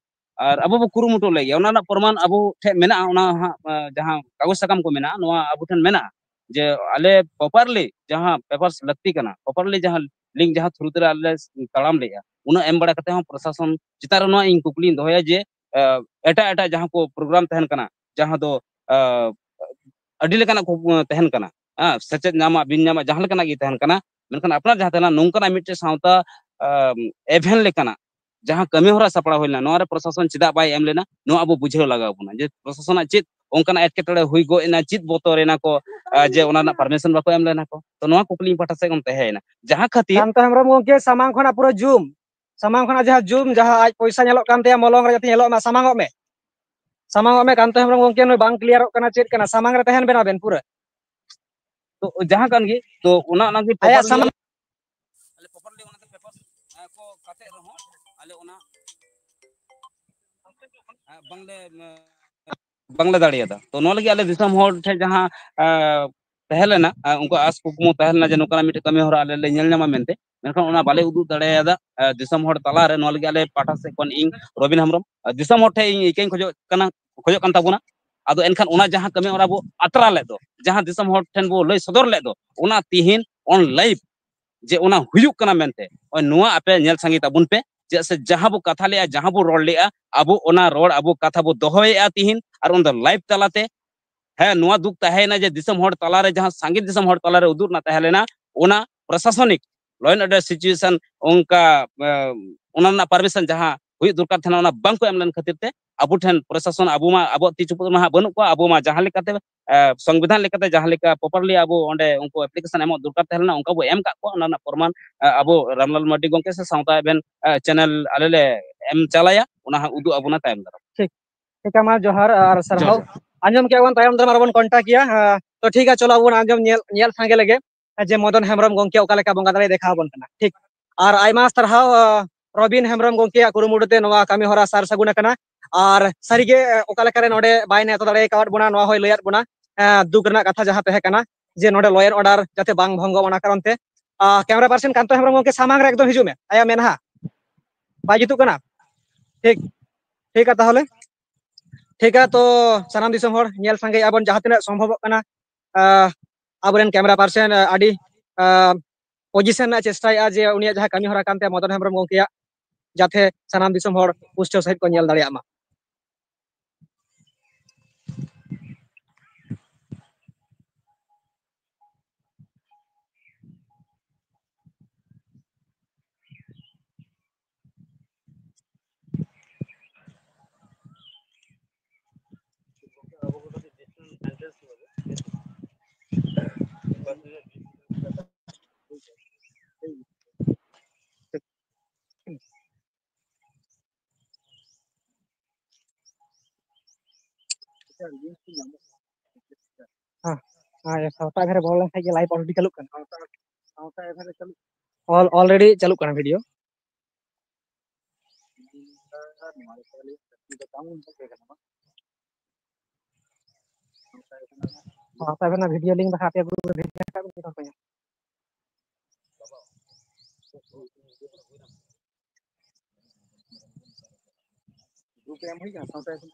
ᱟᱨ ᱟᱵᱚ ᱵᱚ ᱠᱩᱨᱩᱢᱩᱴᱩ ᱞᱮᱫ ᱜᱮᱭᱟ, ᱚᱱᱟ ᱨᱮᱱᱟᱜ ᱯᱨᱚᱢᱟᱱ ᱟᱵᱚ ᱴᱷᱮᱱ ᱢᱮᱱᱟᱜᱼᱟ, ᱚᱱᱟ ᱦᱟᱸᱜ, ᱟᱸ, ᱡᱟᱦᱟᱸ ᱠᱟᱜᱚᱡᱽ ᱥᱟᱠᱟᱢ ᱠᱚ ᱢᱮᱱᱟᱜᱼᱟ, ᱱᱚᱣᱟ ᱟᱵᱚ ᱴᱷᱮᱱ ᱢᱮᱱᱟᱜᱼᱟ ᱡᱮ ᱟᱞᱮ properly ᱡᱟᱦᱟᱸ papers ᱞᱟᱹᱠᱛᱤ ᱠᱟᱱᱟ, properly ᱡᱟᱦᱟᱸ link ᱡᱟᱦᱟᱸ through ᱛᱮ ᱟᱞᱮ ᱛᱟᱲᱟᱢ ᱞᱮᱜᱼᱟ, ᱩᱱᱟᱹᱜ ᱮᱢ ᱵᱟᱲᱟ ᱠᱟᱛᱮ ᱦᱚᱸ ᱯᱨᱚᱥᱟᱥᱚᱱ ᱪᱮᱛᱟᱱ ᱨᱮ ᱱᱚᱣᱟ ᱤᱧ ᱠᱩᱠᱞᱤᱧ ᱫᱚᱦᱚᱭᱟ ᱡᱮ, ᱟᱸ, ᱮᱴᱟᱜ ᱮᱴᱟᱜ ᱡᱟᱦᱟᱸ ᱠᱚ program ᱛᱟᱦᱮᱱ ᱠᱟᱱᱟ, ᱡᱟᱦᱟᱸ ᱫᱚ, ᱟᱸ, ᱟᱹᱰᱤ ᱞᱮᱠᱟᱱᱟᱜ ᱠᱚ, ᱟᱸ, ᱛᱟᱦᱮᱱ ᱠᱟᱱᱟ, ᱦᱮᱸ, ᱥᱮᱪᱮᱫ ᱧᱟᱢᱟᱜ, ᱵᱤᱱ ᱧᱟᱢᱟᱜ, ᱡᱟᱦᱟᱸ ᱞᱮᱠᱟᱱᱟᱜ ᱜᱮ ᱛᱟᱦᱮᱱ ᱠᱟᱱᱟ, ᱢᱮᱱᱠᱷᱟᱱ ᱟᱯᱱᱟᱨ ᱡᱟᱦᱟᱸ ᱛᱟᱦᱮᱱᱟ, ᱱᱚᱝᱠᱟᱱᱟᱜ ᱢᱤᱫᱴᱮᱱ ᱥᱟᱶᱛᱟ, ᱟᱸ, event ᱞᱮᱠᱟᱱᱟᱜ ᱡᱟᱦᱟᱸ ᱠᱟᱹᱢᱤ ᱦᱚᱨᱟ ᱥᱟᱯᱲᱟᱣ ᱦᱩᱭ ᱞᱮᱱᱟ, ᱱᱚᱣᱟ ᱨᱮ ᱯᱨᱚᱥᱟᱥᱚᱱ ᱪᱮᱫᱟᱜ ᱵᱟᱭ ᱮᱢ ᱞᱮᱱᱟ, ᱱᱚᱣᱟ ᱟᱵᱚ ᱵᱩᱡᱷᱟᱹᱣ ᱞᱟᱜᱟᱣ ᱵᱚᱱᱟ ᱡᱮ ᱯᱨᱚᱥᱟᱥᱚᱱᱟᱜ ᱪᱮᱫ ᱚᱱᱠᱟᱱᱟᱜ ᱮᱴᱠᱮᱴᱚᱬᱮ ᱦᱩᱭ ᱜᱚᱫ ᱮᱱᱟ, ᱪᱮᱫ ᱵᱚᱛᱚᱨ ᱮᱱᱟ ᱠᱚ, ᱟᱸ, ᱡᱮ ᱚᱱᱟ ᱨᱮᱱᱟᱜ ᱯᱟᱨᱢᱤᱥᱚᱱ ᱵᱟᱠᱚ ᱮᱢ ᱞᱮᱱᱟ ᱠᱚ᱾ ᱛᱚ ᱱᱚᱣᱟ ᱠᱩᱠᱞᱤ ᱤᱧ ᱯᱟᱦᱴᱟ ᱥᱮᱫ ᱠᱷᱚᱱ ᱛᱟᱦᱮᱸᱭᱮᱱᱟ, ᱡᱟᱦᱟᱸ ᱠᱷᱟᱹᱛᱤᱨ ᱠᱟᱱᱛᱚ ᱦᱮᱢᱵᱨᱚᱢ ᱜᱚᱢᱠᱮ, ᱥᱟᱢᱟᱝ ᱠᱷᱚᱱᱟᱜ ᱯᱩᱨᱟᱹ zoom, ᱥᱟᱢᱟᱝ ᱠᱷᱚᱱᱟᱜ ᱡᱟᱦᱟᱸ zoom, ᱡᱟᱦᱟᱸ ᱟᱡ ᱯᱚᱭᱥᱟ ᱧᱮᱞᱚᱜ ᱠᱟᱱ ᱛᱟᱭᱟ ᱢᱚᱞᱚᱝ ᱨᱮ, ᱡᱟᱛᱮ ᱧᱮᱞᱚᱜ ᱢᱟ, ᱥᱟᱢᱟᱝᱚᱜ ᱢᱮ, ᱥᱟᱢᱟᱝᱚᱜ ᱢᱮ᱾ ᱠᱟᱱᱛᱚ ᱦᱮᱢᱵᱨᱚᱢ ᱜᱚᱢᱠᱮ ᱱᱩᱭ ᱵᱟᱝ ᱠᱞᱤᱭᱟᱨᱚᱜ ᱠᱟᱱᱟ, ᱪᱮᱫ ᱠᱟᱱᱟ, ᱥᱟᱢᱟᱝ ᱨᱮ ᱛᱟᱦᱮᱱ ᱵᱮᱱ ᱟᱵᱮᱱ ᱯᱩᱨᱟᱹ᱾ ᱛᱚ ᱡᱟᱦᱟᱸ ᱠᱟᱱ ᱜᱮ, ᱛᱚ ᱚᱱᱟ, ᱚᱱᱟ ᱜᱮ ᱟᱭᱟᱜ properly ᱥᱟᱢᱟᱝ ᱟᱞᱮ properly ᱚᱱᱟ ᱛᱮ ᱯᱮᱯᱟᱨ, ᱮ, ᱠᱚ ᱠᱟᱛᱮ ᱨᱮᱦᱚᱸ ᱟᱞᱮ ᱚᱱᱟ, ᱮ, ᱵᱟᱝᱞᱮ, ᱮ, ᱵᱟᱝᱞᱮ ᱫᱟᱲᱮᱭᱟᱫᱟ᱾ ᱛᱚ ᱱᱚᱣᱟ ᱞᱟᱹᱜᱤᱫ ᱟᱞᱮ ᱫᱤᱥᱚᱢ ᱦᱚᱲ ᱴᱷᱮᱱ ᱡᱟᱦᱟᱸ, ᱮ, ᱛᱟᱦᱮᱸ ᱞᱮᱱᱟ, ᱮ, ᱩᱱᱠᱩ ᱟᱥ ᱠᱩᱠᱢᱩ ᱛᱟᱦᱮᱸ ᱞᱮᱱᱟ ᱡᱮ ᱱᱚᱝᱠᱟᱱᱟᱜ ᱢᱤᱫᱴᱮᱱ ᱠᱟᱹᱢᱤ ᱦᱚᱨᱟ ᱟᱞᱮ ᱞᱮ ᱧᱮᱞ ᱧᱟᱢᱟ ᱢᱮᱱᱛᱮ, ᱢᱮᱱᱠᱷᱟᱱ ᱚᱱᱟ ᱵᱟᱞᱮ ᱩᱫᱩᱜ ᱫᱟᱲᱮᱭᱟᱫᱟ, ᱮ, ᱫᱤᱥᱚᱢ ᱦᱚᱲ ᱛᱟᱞᱟᱨᱮ᱾ ᱱᱚᱣᱟ ᱞᱟᱹᱜᱤᱫ ᱟᱞᱮ ᱯᱟᱦᱴᱟ ᱥᱮᱫ ᱠᱷᱚᱱ ᱤᱧ ᱨᱚᱵᱤᱱ ᱦᱮᱢᱵᱨᱚᱢ, ᱮ, ᱫᱤᱥᱚᱢ ᱦᱚᱲ ᱴᱷᱮᱱ ᱤᱧ ᱤᱠᱟᱹᱧ ᱠᱷᱚᱡᱚᱜ ᱠᱟᱱᱟ, ᱠᱷᱚᱡᱚᱜ ᱠᱟᱱ ᱛᱟᱵᱚᱱᱟ᱾ ᱟᱫᱚ ᱮᱱᱠᱷᱟᱱ ᱚᱱᱟ ᱡᱟᱦᱟᱸ ᱠᱟᱹᱢᱤ ᱦᱚᱨᱟ ᱵᱚ ᱟᱛᱨᱟ ᱞᱮᱫ ᱫᱚ, ᱡᱟᱦᱟᱸ ᱫᱤᱥᱚᱢ ᱦᱚᱲ ᱴᱷᱮᱱ ᱵᱚ ᱞᱟᱹᱭ ᱥᱚᱫᱚᱨ ᱞᱮᱫ ᱫᱚ, ᱚᱱᱟ ᱛᱤᱦᱤᱧ on live ᱡᱮ ᱚᱱᱟ ᱦᱩᱭᱩᱜ ᱠᱟᱱᱟ ᱢᱮᱱᱛᱮ, ᱱᱚᱣᱟ ᱟᱯᱮ ᱧᱮᱞ ᱥᱟᱸᱜᱮ ᱛᱟᱵᱚᱱ ᱯᱮ᱾ ᱪᱮᱫᱟᱜ ᱥᱮ ᱡᱟᱦᱟᱸ ᱵᱚ ᱠᱟᱛᱷᱟ ᱞᱮᱜᱼᱟ, ᱡᱟᱦᱟᱸ ᱵᱚ ᱨᱚᱲ ᱞᱮᱜᱼᱟ, ᱟᱵᱚ ᱚᱱᱟ ᱨᱚᱲ, ᱟᱵᱚ ᱠᱟᱛᱷᱟ ᱵᱚ ᱫᱚᱦᱚᱭᱮᱫᱼᱟ ᱛᱤᱦᱤᱧ, ᱟᱨ ᱚᱱᱟ ᱫᱚ live ᱛᱟᱞᱟᱛᱮ᱾ ᱦᱮᱸ, ᱱᱚᱣᱟ ᱫᱩᱠ ᱛᱟᱦᱮᱸᱭᱮᱱᱟ ᱡᱮ ᱫᱤᱥᱚᱢ ᱦᱚᱲ ᱛᱟᱞᱟᱨᱮ, ᱡᱟᱦᱟᱸ ᱥᱟᱸᱜᱮ ᱫᱤᱥᱚᱢ ᱦᱚᱲ ᱛᱟᱞᱟᱨᱮ ᱩᱫᱩᱜ ᱨᱮᱱᱟᱜ ᱛᱟᱦᱮᱸ ᱞᱮᱱᱟ, ᱚᱱᱟ ᱯᱨᱚᱥᱟᱥᱚᱱᱤᱠ law and order situation ᱚᱱᱠᱟ, ᱮ, ᱚᱱᱟ ᱨᱮᱱᱟᱜ ᱯᱟᱨᱢᱤᱥᱚᱱ ᱡᱟᱦᱟᱸ ᱦᱩᱭᱩᱜ ᱫᱚᱨᱠᱟᱨ ᱛᱟᱦᱮᱱᱟ, ᱚᱱᱟ ᱵᱟᱝ ᱠᱚ ᱮᱢ ᱞᱮᱱ ᱠᱷᱟᱹᱛᱤᱨ ᱛᱮ ᱟᱵᱚ ᱴᱷᱮᱱ ᱯᱨᱚᱥᱟᱥᱚᱱ, ᱟᱵᱚ ᱢᱟ, ᱟᱵᱚᱣᱟᱜ ᱛᱤ ᱪᱩᱯᱩᱫ ᱨᱮᱢᱟ ᱦᱟᱸᱜ ᱵᱟᱹᱱᱩᱜ ᱠᱚᱣᱟ, ᱟᱵᱚ ᱢᱟ ᱡᱟᱦᱟᱸ ᱞᱮᱠᱟᱛᱮ, ᱮ, ᱥᱚᱝᱵᱤᱫᱷᱟᱱ ᱞᱮᱠᱟᱛᱮ ᱡᱟᱦᱟᱸ ᱞᱮᱠᱟ properly ᱟᱵᱚ ᱚᱸᱰᱮ ᱩᱱᱠᱩ application ᱮᱢᱚᱜ ᱫᱚᱨᱠᱟᱨ ᱛᱟᱦᱮᱸ ᱞᱮᱱᱟ, ᱚᱱᱠᱟ ᱵᱚ ᱮᱢ ᱠᱟᱜ ᱠᱚᱣᱟ᱾ ᱚᱱᱟ ᱨᱮᱱᱟᱜ ᱯᱨᱚᱢᱟᱱ, ᱮ, ᱟᱵᱚ ᱨᱟᱢᱞᱟᱞ ᱢᱟᱨᱰᱤ ᱜᱚᱢᱠᱮ ᱥᱮ ᱥᱟᱶᱛᱟ ᱮᱵᱷᱮᱱ, ᱮ, channel ᱟᱞᱮ ᱞᱮ ᱮᱢ ᱪᱟᱞᱟᱭᱟ, ᱚᱱᱟ ᱦᱟᱸᱜ ᱩᱫᱩᱜ ᱟᱵᱚᱱᱟ ᱛᱟᱭᱚᱢ ᱫᱟᱨᱟᱢ᱾ ᱴᱷᱤᱠ᱾ ᱴᱷᱤᱠ, ᱢᱟ ᱡᱚᱦᱟᱨ ᱟᱨ ᱡᱚᱦᱟᱨ, ᱥᱟᱨᱦᱟᱣ᱾ ᱡᱚᱦᱟᱨ᱾ ᱟᱸᱡᱚᱢ ᱠᱮᱜᱼᱟ ᱵᱚᱱ, ᱛᱟᱭᱚᱢ ᱫᱟᱨᱟᱢ ᱟᱨᱚ ᱵᱚᱱ contact ᱜᱮᱭᱟ᱾ ᱦᱮᱸ, ᱛᱚ ᱴᱷᱤᱠ ᱜᱮᱭᱟ, ᱪᱚᱞᱚ ᱟᱵᱚ ᱵᱚᱱ ᱟᱸᱡᱚᱢ ᱧᱮᱞ, ᱧᱮᱞ ᱥᱟᱸᱜᱮ ᱞᱮᱜᱮ᱾ ᱡᱮ ᱢᱚᱫᱚᱱ ᱦᱮᱢᱵᱨᱚᱢ ᱜᱚᱢᱠᱮ ᱚᱠᱟ ᱞᱮᱠᱟ ᱵᱚᱸᱜᱟ ᱫᱟᱲᱮᱭ ᱫᱮᱠᱷᱟᱣ ᱟᱵᱚᱱ ᱠᱟᱱᱟ᱾ ᱴᱷᱤᱠ, ᱟᱨ ᱟᱭᱢᱟ ᱥᱟᱨᱦᱟᱣ, ᱟᱸ, ᱨᱚᱵᱤᱱ ᱦᱮᱢᱵᱨᱚᱢ ᱜᱚᱢᱠᱮᱭᱟᱜ ᱠᱩᱨᱩᱢᱩᱴᱩ ᱛᱮ ᱱᱚᱣᱟ ᱠᱟᱹᱢᱤ ᱦᱚᱨᱟ ᱥᱟᱨ ᱥᱟᱹᱜᱩᱱ ᱟᱠᱟᱱᱟ᱾ ᱟᱨ ᱥᱟᱹᱨᱤᱜᱮ, ᱟᱸ, ᱚᱠᱟ ᱞᱮᱠᱟᱨᱮ ᱱᱚᱰᱮ ᱵᱟᱭ ᱱᱮᱣᱛᱟ ᱫᱟᱲᱮ ᱟᱠᱟᱣᱟᱫ ᱵᱚᱱᱟ, ᱱᱚᱣᱟ ᱦᱚᱸᱭ ᱞᱟᱹᱭᱟᱫ ᱵᱚᱱᱟ᱾ ᱟᱸ, ᱫᱩᱠ ᱨᱮᱱᱟᱜ ᱠᱟᱛᱷᱟ ᱡᱟᱦᱟᱸ ᱛᱟᱦᱮᱸ ᱠᱟᱱᱟ, ᱡᱮ ᱱᱚᱰᱮ law and order ᱡᱟᱛᱮ ᱵᱟᱝ ᱵᱷᱚᱝᱜᱚ, ᱚᱱᱟ ᱠᱟᱨᱚᱱ ᱛᱮ᱾ ᱟᱸ, camera person ᱠᱟᱱᱛᱚ ᱦᱮᱢᱵᱨᱚᱢ ᱜᱚᱢᱠᱮ, ᱥᱟᱢᱟᱝ ᱨᱮ ᱮᱠᱫᱚᱢ ᱦᱤᱡᱩᱜ ᱢᱮ, ᱟᱭᱟᱜ ᱢᱮᱫᱦᱟ ᱵᱟᱭ ᱡᱩᱛᱩᱜ ᱠᱟᱱᱟ᱾ ᱴᱷᱤᱠ, ᱴᱷᱤᱠᱟ ᱛᱟᱦᱚᱞᱮ, ᱴᱷᱤᱠᱟ᱾ ᱛᱚ ᱥᱟᱱᱟᱢ ᱫᱤᱥᱚᱢ ᱦᱚᱲ ᱧᱮᱞ ᱥᱟᱸᱜᱮᱭᱮᱫᱼᱟ ᱵᱚᱱ, ᱡᱟᱦᱟᱸ ᱛᱤᱱᱟᱹᱜ ᱥᱚᱢᱵᱷᱚᱵᱚᱜ ᱠᱟᱱᱟ, ᱟᱸ, ᱟᱵᱚᱨᱮᱱ camera person, ᱟᱸ, ᱟᱹᱰᱤ, ᱟᱸ, position ᱨᱮᱱᱟᱜ ᱪᱮᱥᱴᱟᱭᱮᱫᱼᱟ ᱡᱮ ᱩᱱᱤᱭᱟᱜ ᱡᱟᱦᱟᱸ ᱠᱟᱹᱢᱤ ᱦᱚᱨᱟ ᱠᱟᱱ ᱛᱟᱭᱟ ᱢᱚᱫᱚᱱ ᱦᱮᱢᱵᱨᱚᱢ ᱜᱚᱢᱠᱮᱭᱟᱜ, ᱡᱟᱛᱮ ᱥᱟᱱᱟᱢ ᱫᱤᱥᱚᱢ ᱦᱚᱲ ᱯᱩᱥᱴᱟᱹᱣ ᱥᱟᱺᱦᱤᱡ ᱠᱚ ᱧᱮᱞ ᱫᱟᱲᱮᱭᱟᱜ ᱢᱟ᱾ ᱦᱮᱸ, ᱦᱮᱸ, ᱥᱟᱶᱛᱟ ᱮᱵᱷᱮᱱ ᱨᱮ ᱵᱚᱞᱚ ᱞᱮᱱᱠᱷᱟᱱ ᱜᱮ live already ᱪᱟᱹᱞᱩᱜ ᱠᱟᱱᱟ᱾ ᱥᱟᱶᱛᱟ, ᱥᱟᱶᱛᱟ ᱮᱵᱷᱮᱱ ᱨᱮ ᱪᱟᱹᱞᱩᱜ ᱠᱟᱱᱟ᱾ Al-, already ᱪᱟᱹᱞᱩᱜ ᱠᱟᱱᱟ video᱾ ᱥᱟᱶᱛᱟ ᱮᱵᱷᱮᱱ ᱨᱮᱱᱟᱜ video link ᱵᱟᱠᱷᱟᱱ ᱟᱯᱮ group ᱨᱮ ᱵᱷᱮᱡᱟ ᱠᱟᱜ ᱵᱤᱱ, ᱡᱚᱛᱚ ᱦᱚᱲ ᱠᱚ ᱧᱟᱢᱟ᱾ ᱜᱨᱩᱯ ᱨᱮ ᱮᱢ ᱦᱩᱭ ᱠᱟᱱᱟ, ᱥᱟᱶᱛᱟ ᱮᱵᱷᱮᱱ?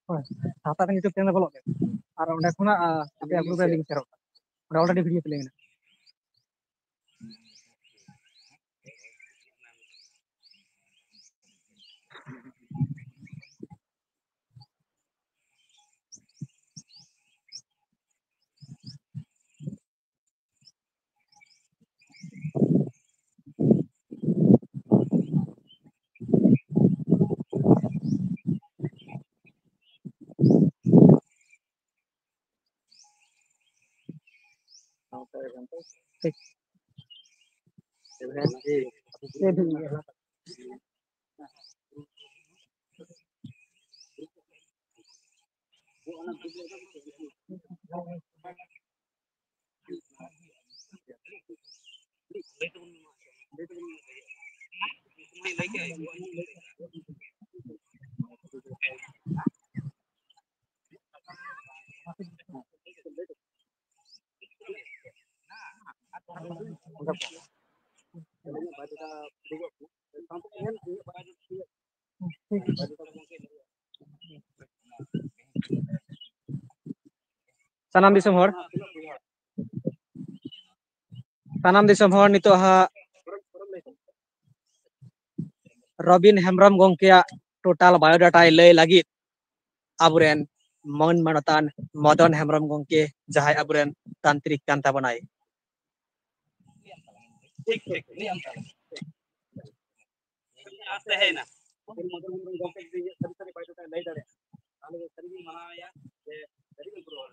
ᱦᱳᱭ, ᱥᱟᱶᱛᱟ ᱮᱵᱷᱮᱱ YouTube channel ᱵᱚᱞᱚᱜ ᱯᱮ᱾ ᱟᱨ ᱚᱸᱰᱮ ᱠᱷᱚᱱᱟᱜ, ᱟᱸ, ᱟᱯᱮᱭᱟᱜ ᱜᱨᱩᱯ ᱨᱮ link ᱥᱮᱭᱟᱨᱚᱜ ᱠᱟᱱᱟ᱾ ᱚᱸᱰᱮ already video play ᱢᱮᱱᱟᱜᱼᱟ᱾ ᱴᱷᱤᱠ᱾ ᱥᱟᱱᱟᱢ ᱫᱤᱥᱚᱢ ᱦᱚᱲ, ᱥᱟᱱᱟᱢ ᱫᱤᱥᱚᱢ ᱦᱚᱲ ᱱᱤᱛᱚᱜ ᱦᱟᱸᱜ ᱨᱚᱵᱤᱱ ᱦᱮᱢᱵᱨᱚᱢ ᱜᱚᱢᱠᱮᱭᱟᱜ total biodata ᱞᱟᱹᱭ ᱞᱟᱹᱜᱤᱫ ᱟᱵᱚᱨᱮᱱ ᱢᱟᱹᱱ ᱢᱟᱱᱚᱛᱟᱱ ᱢᱚᱫᱚᱱ ᱦᱮᱢᱵᱨᱚᱢ ᱜᱚᱢᱠᱮ, ᱡᱟᱦᱟᱸᱭ ᱟᱵᱚᱨᱮᱱ ᱛᱟᱱᱛᱨᱤᱠ ᱠᱟᱱ ᱛᱟᱵᱚᱱᱟᱭ᱾ ᱴᱷᱤᱠ, ᱴᱷᱤᱠ, ᱞᱟᱹᱭ ᱟᱢ ᱛᱟᱦᱞᱮ᱾ ᱟᱥᱛᱮ ᱦᱮᱡ ᱮᱱᱟ᱾ ᱢᱚᱫᱚᱱ ᱦᱮᱢᱵᱨᱚᱢ ᱜᱚᱢᱠᱮ ᱡᱩᱫᱤ ᱤᱧᱟᱹᱜ ᱥᱟᱹᱨᱤ ᱥᱟᱹᱨᱤ biodata ᱞᱟᱹᱭ ᱫᱟᱲᱮᱭᱟᱜᱼᱟ, ᱛᱟᱦᱞᱮ ᱥᱟᱹᱨᱤᱜᱤᱧ ᱢᱟᱱᱟᱣᱮᱭᱟ ᱡᱮ ᱥᱟᱹᱨᱤᱜᱮ ᱯᱩᱨᱟᱹ ᱦᱚᱲ᱾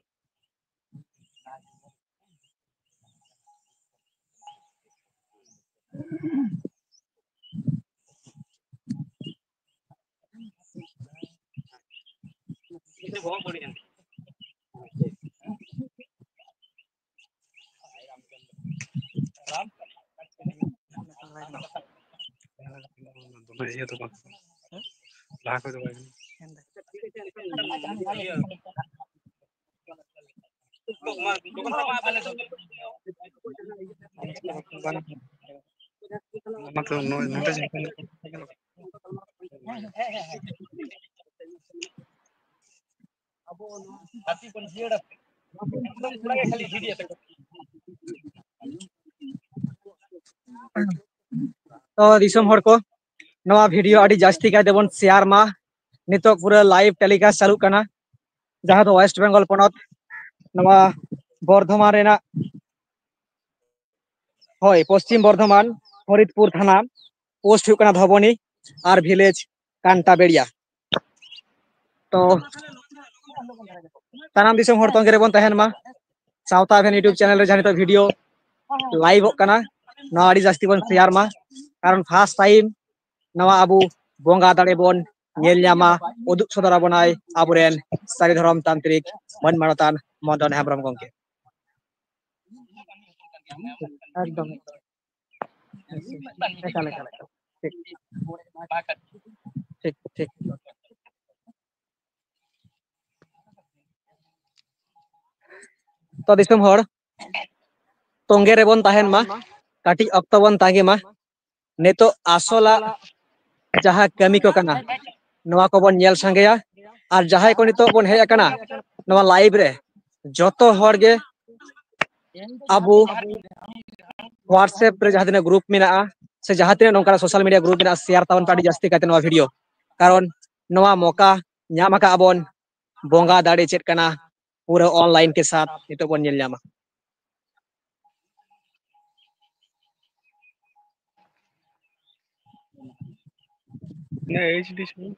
ᱫᱚᱢᱮ ᱤᱭᱟᱹ ᱫᱚ ᱵᱟᱝ᱾ ᱞᱟᱦᱟ ᱠᱷᱚᱡ ᱫᱚ ᱵᱟᱭ ᱜᱟᱱᱚᱜ᱾ ᱚᱱᱟ ᱛᱚ ᱱᱚ-, ᱱᱚᱰᱮ ᱡᱟᱦᱟᱸ ᱠᱚ ᱧᱮᱞᱚᱜ ᱠᱟᱱᱟ, ᱛᱚ ᱫᱤᱥᱚᱢ ᱦᱚᱲ ᱠᱚ, ᱱᱚᱣᱟ video ᱟᱹᱰᱤ ᱡᱟᱹᱥᱛᱤ ᱠᱟᱭ ᱛᱮᱵᱚᱱ share ᱢᱟ᱾ ᱱᱤᱛᱚᱜ ᱯᱩᱨᱟᱹ live telecast ᱪᱟᱹᱞᱩᱜ ᱠᱟᱱᱟ, ᱡᱟᱦᱟᱸ ᱫᱚ West Bengal ᱯᱚᱱᱚᱛ, ᱱᱚᱣᱟ ᱵᱚᱨᱫᱷᱚᱢᱟᱱ ᱨᱮᱱᱟᱜ, ᱦᱳᱭ, ᱯᱚᱥᱪᱤᱢ ᱵᱚᱨᱫᱷᱚᱢᱟᱱ, ᱯᱷᱚᱨᱤᱫᱯᱩᱨ ᱛᱷᱟᱱᱟ, post ᱦᱩᱭᱩᱜ ᱠᱟᱱᱟ ᱫᱷᱚᱵᱚᱱᱤ ᱟᱨ village ᱠᱟᱱᱴᱟᱵᱮᱲᱤᱭᱟ᱾ ᱛᱚ ᱥᱟᱱᱟᱢ ᱫᱤᱥᱚᱢ ᱦᱚᱲ ᱛᱚᱸᱜᱮ ᱨᱮᱵᱚᱱ ᱛᱟᱦᱮᱱ ᱢᱟ᱾ ᱥᱟᱶᱛᱟ ᱮᱵᱷᱮᱱ YouTube channel ᱨᱮ ᱡᱟᱦᱟᱸ ᱱᱤᱛᱚᱜ video live ᱚᱜ ᱠᱟᱱᱟ, ᱱᱚᱣᱟ ᱟᱹᱰᱤ ᱡᱟᱹᱥᱛᱤ ᱵᱚᱱ share ᱢᱟ, ᱠᱟᱨᱚᱱ first time ᱱᱚᱣᱟ ᱟᱵᱚ ᱵᱚᱸᱜᱟ ᱫᱟᱲᱮ ᱵᱚᱱ ᱧᱮᱞ ᱧᱟᱢᱟ, ᱩᱫᱩᱜ ᱥᱚᱫᱚᱨ ᱟᱵᱚᱱᱟᱭ ᱟᱵᱚᱨᱮᱱ ᱥᱟᱹᱨᱤ ᱫᱷᱚᱨᱚᱢ ᱛᱟᱱᱛᱨᱤᱠ ᱢᱟᱹᱱ ᱢᱟᱱᱚᱛᱟᱱ ᱢᱚᱫᱚᱱ ᱦᱮᱢᱵᱨᱚᱢ ᱜᱚᱢᱠᱮ᱾ ᱮᱠᱫᱚᱢ᱾ ᱮᱠᱟᱞ, ᱮᱠᱟᱞ, ᱮᱠᱟᱞ᱾ ᱴᱷᱤᱠ᱾ ᱴᱷᱤᱠ, ᱴᱷᱤᱠ᱾ ᱛᱚ ᱫᱤᱥᱚᱢ ᱦᱚᱲ, ᱛᱚᱸᱜᱮ ᱨᱮᱵᱚᱱ ᱛᱟᱦᱮᱱ ᱢᱟ, ᱠᱟᱹᱴᱤᱡ ᱚᱠᱛᱚ ᱵᱚᱱ ᱛᱟᱸᱜᱤ ᱢᱟ᱾ ᱱᱤᱛᱚᱜ ᱟᱥᱚᱞᱟᱜ ᱡᱟᱦᱟᱸ ᱠᱟᱹᱢᱤ ᱠᱚ ᱠᱟᱱᱟ, ᱱᱚᱣᱟ ᱠᱚᱵᱚᱱ ᱧᱮᱞ ᱥᱟᱸᱜᱮᱭᱟ᱾ ᱟᱨ ᱡᱟᱦᱟᱸᱭ ᱠᱚ ᱱᱤᱛᱚᱜ ᱵᱚᱱ ᱦᱮᱡ ᱟᱠᱟᱱᱟ ᱱᱚᱣᱟ live ᱨᱮ, ᱡᱚᱛᱚ ᱦᱚᱲ ᱜᱮ ᱟᱵᱚ WhatsApp ᱨᱮ ᱡᱟᱦᱟᱸ ᱛᱤᱱᱟᱹᱜ group ᱢᱮᱱᱟᱜᱼᱟ, ᱥᱮ ᱡᱟᱦᱟᱸ ᱛᱤᱱᱟᱹᱜ ᱱᱚᱝᱠᱟᱱᱟᱜ social media group ᱢᱮᱱᱟᱜᱼᱟ, share ᱛᱟᱵᱚᱱ ᱯᱮ ᱟᱹᱰᱤ ᱡᱟᱹᱥᱛᱤ ᱠᱟᱭᱛᱮ ᱱᱚᱣᱟ video᱾ ᱠᱟᱨᱚᱱ ᱱᱚᱣᱟ ᱢᱚᱠᱟ ᱧᱟᱢ ᱟᱠᱟᱫ ᱵᱚᱱ ᱵᱚᱸᱜᱟ ᱫᱟᱲᱮ ᱪᱮᱫ ᱠᱟᱱᱟ, ᱯᱩᱨᱟᱹ online ᱠᱮ ᱥᱟᱛᱷ ᱱᱤᱛᱚᱜ ᱵᱚᱱ ᱧᱮᱞ ᱧᱟᱢᱟ᱾ ᱦᱮᱸ, H D ᱥᱩᱢᱩᱝ᱾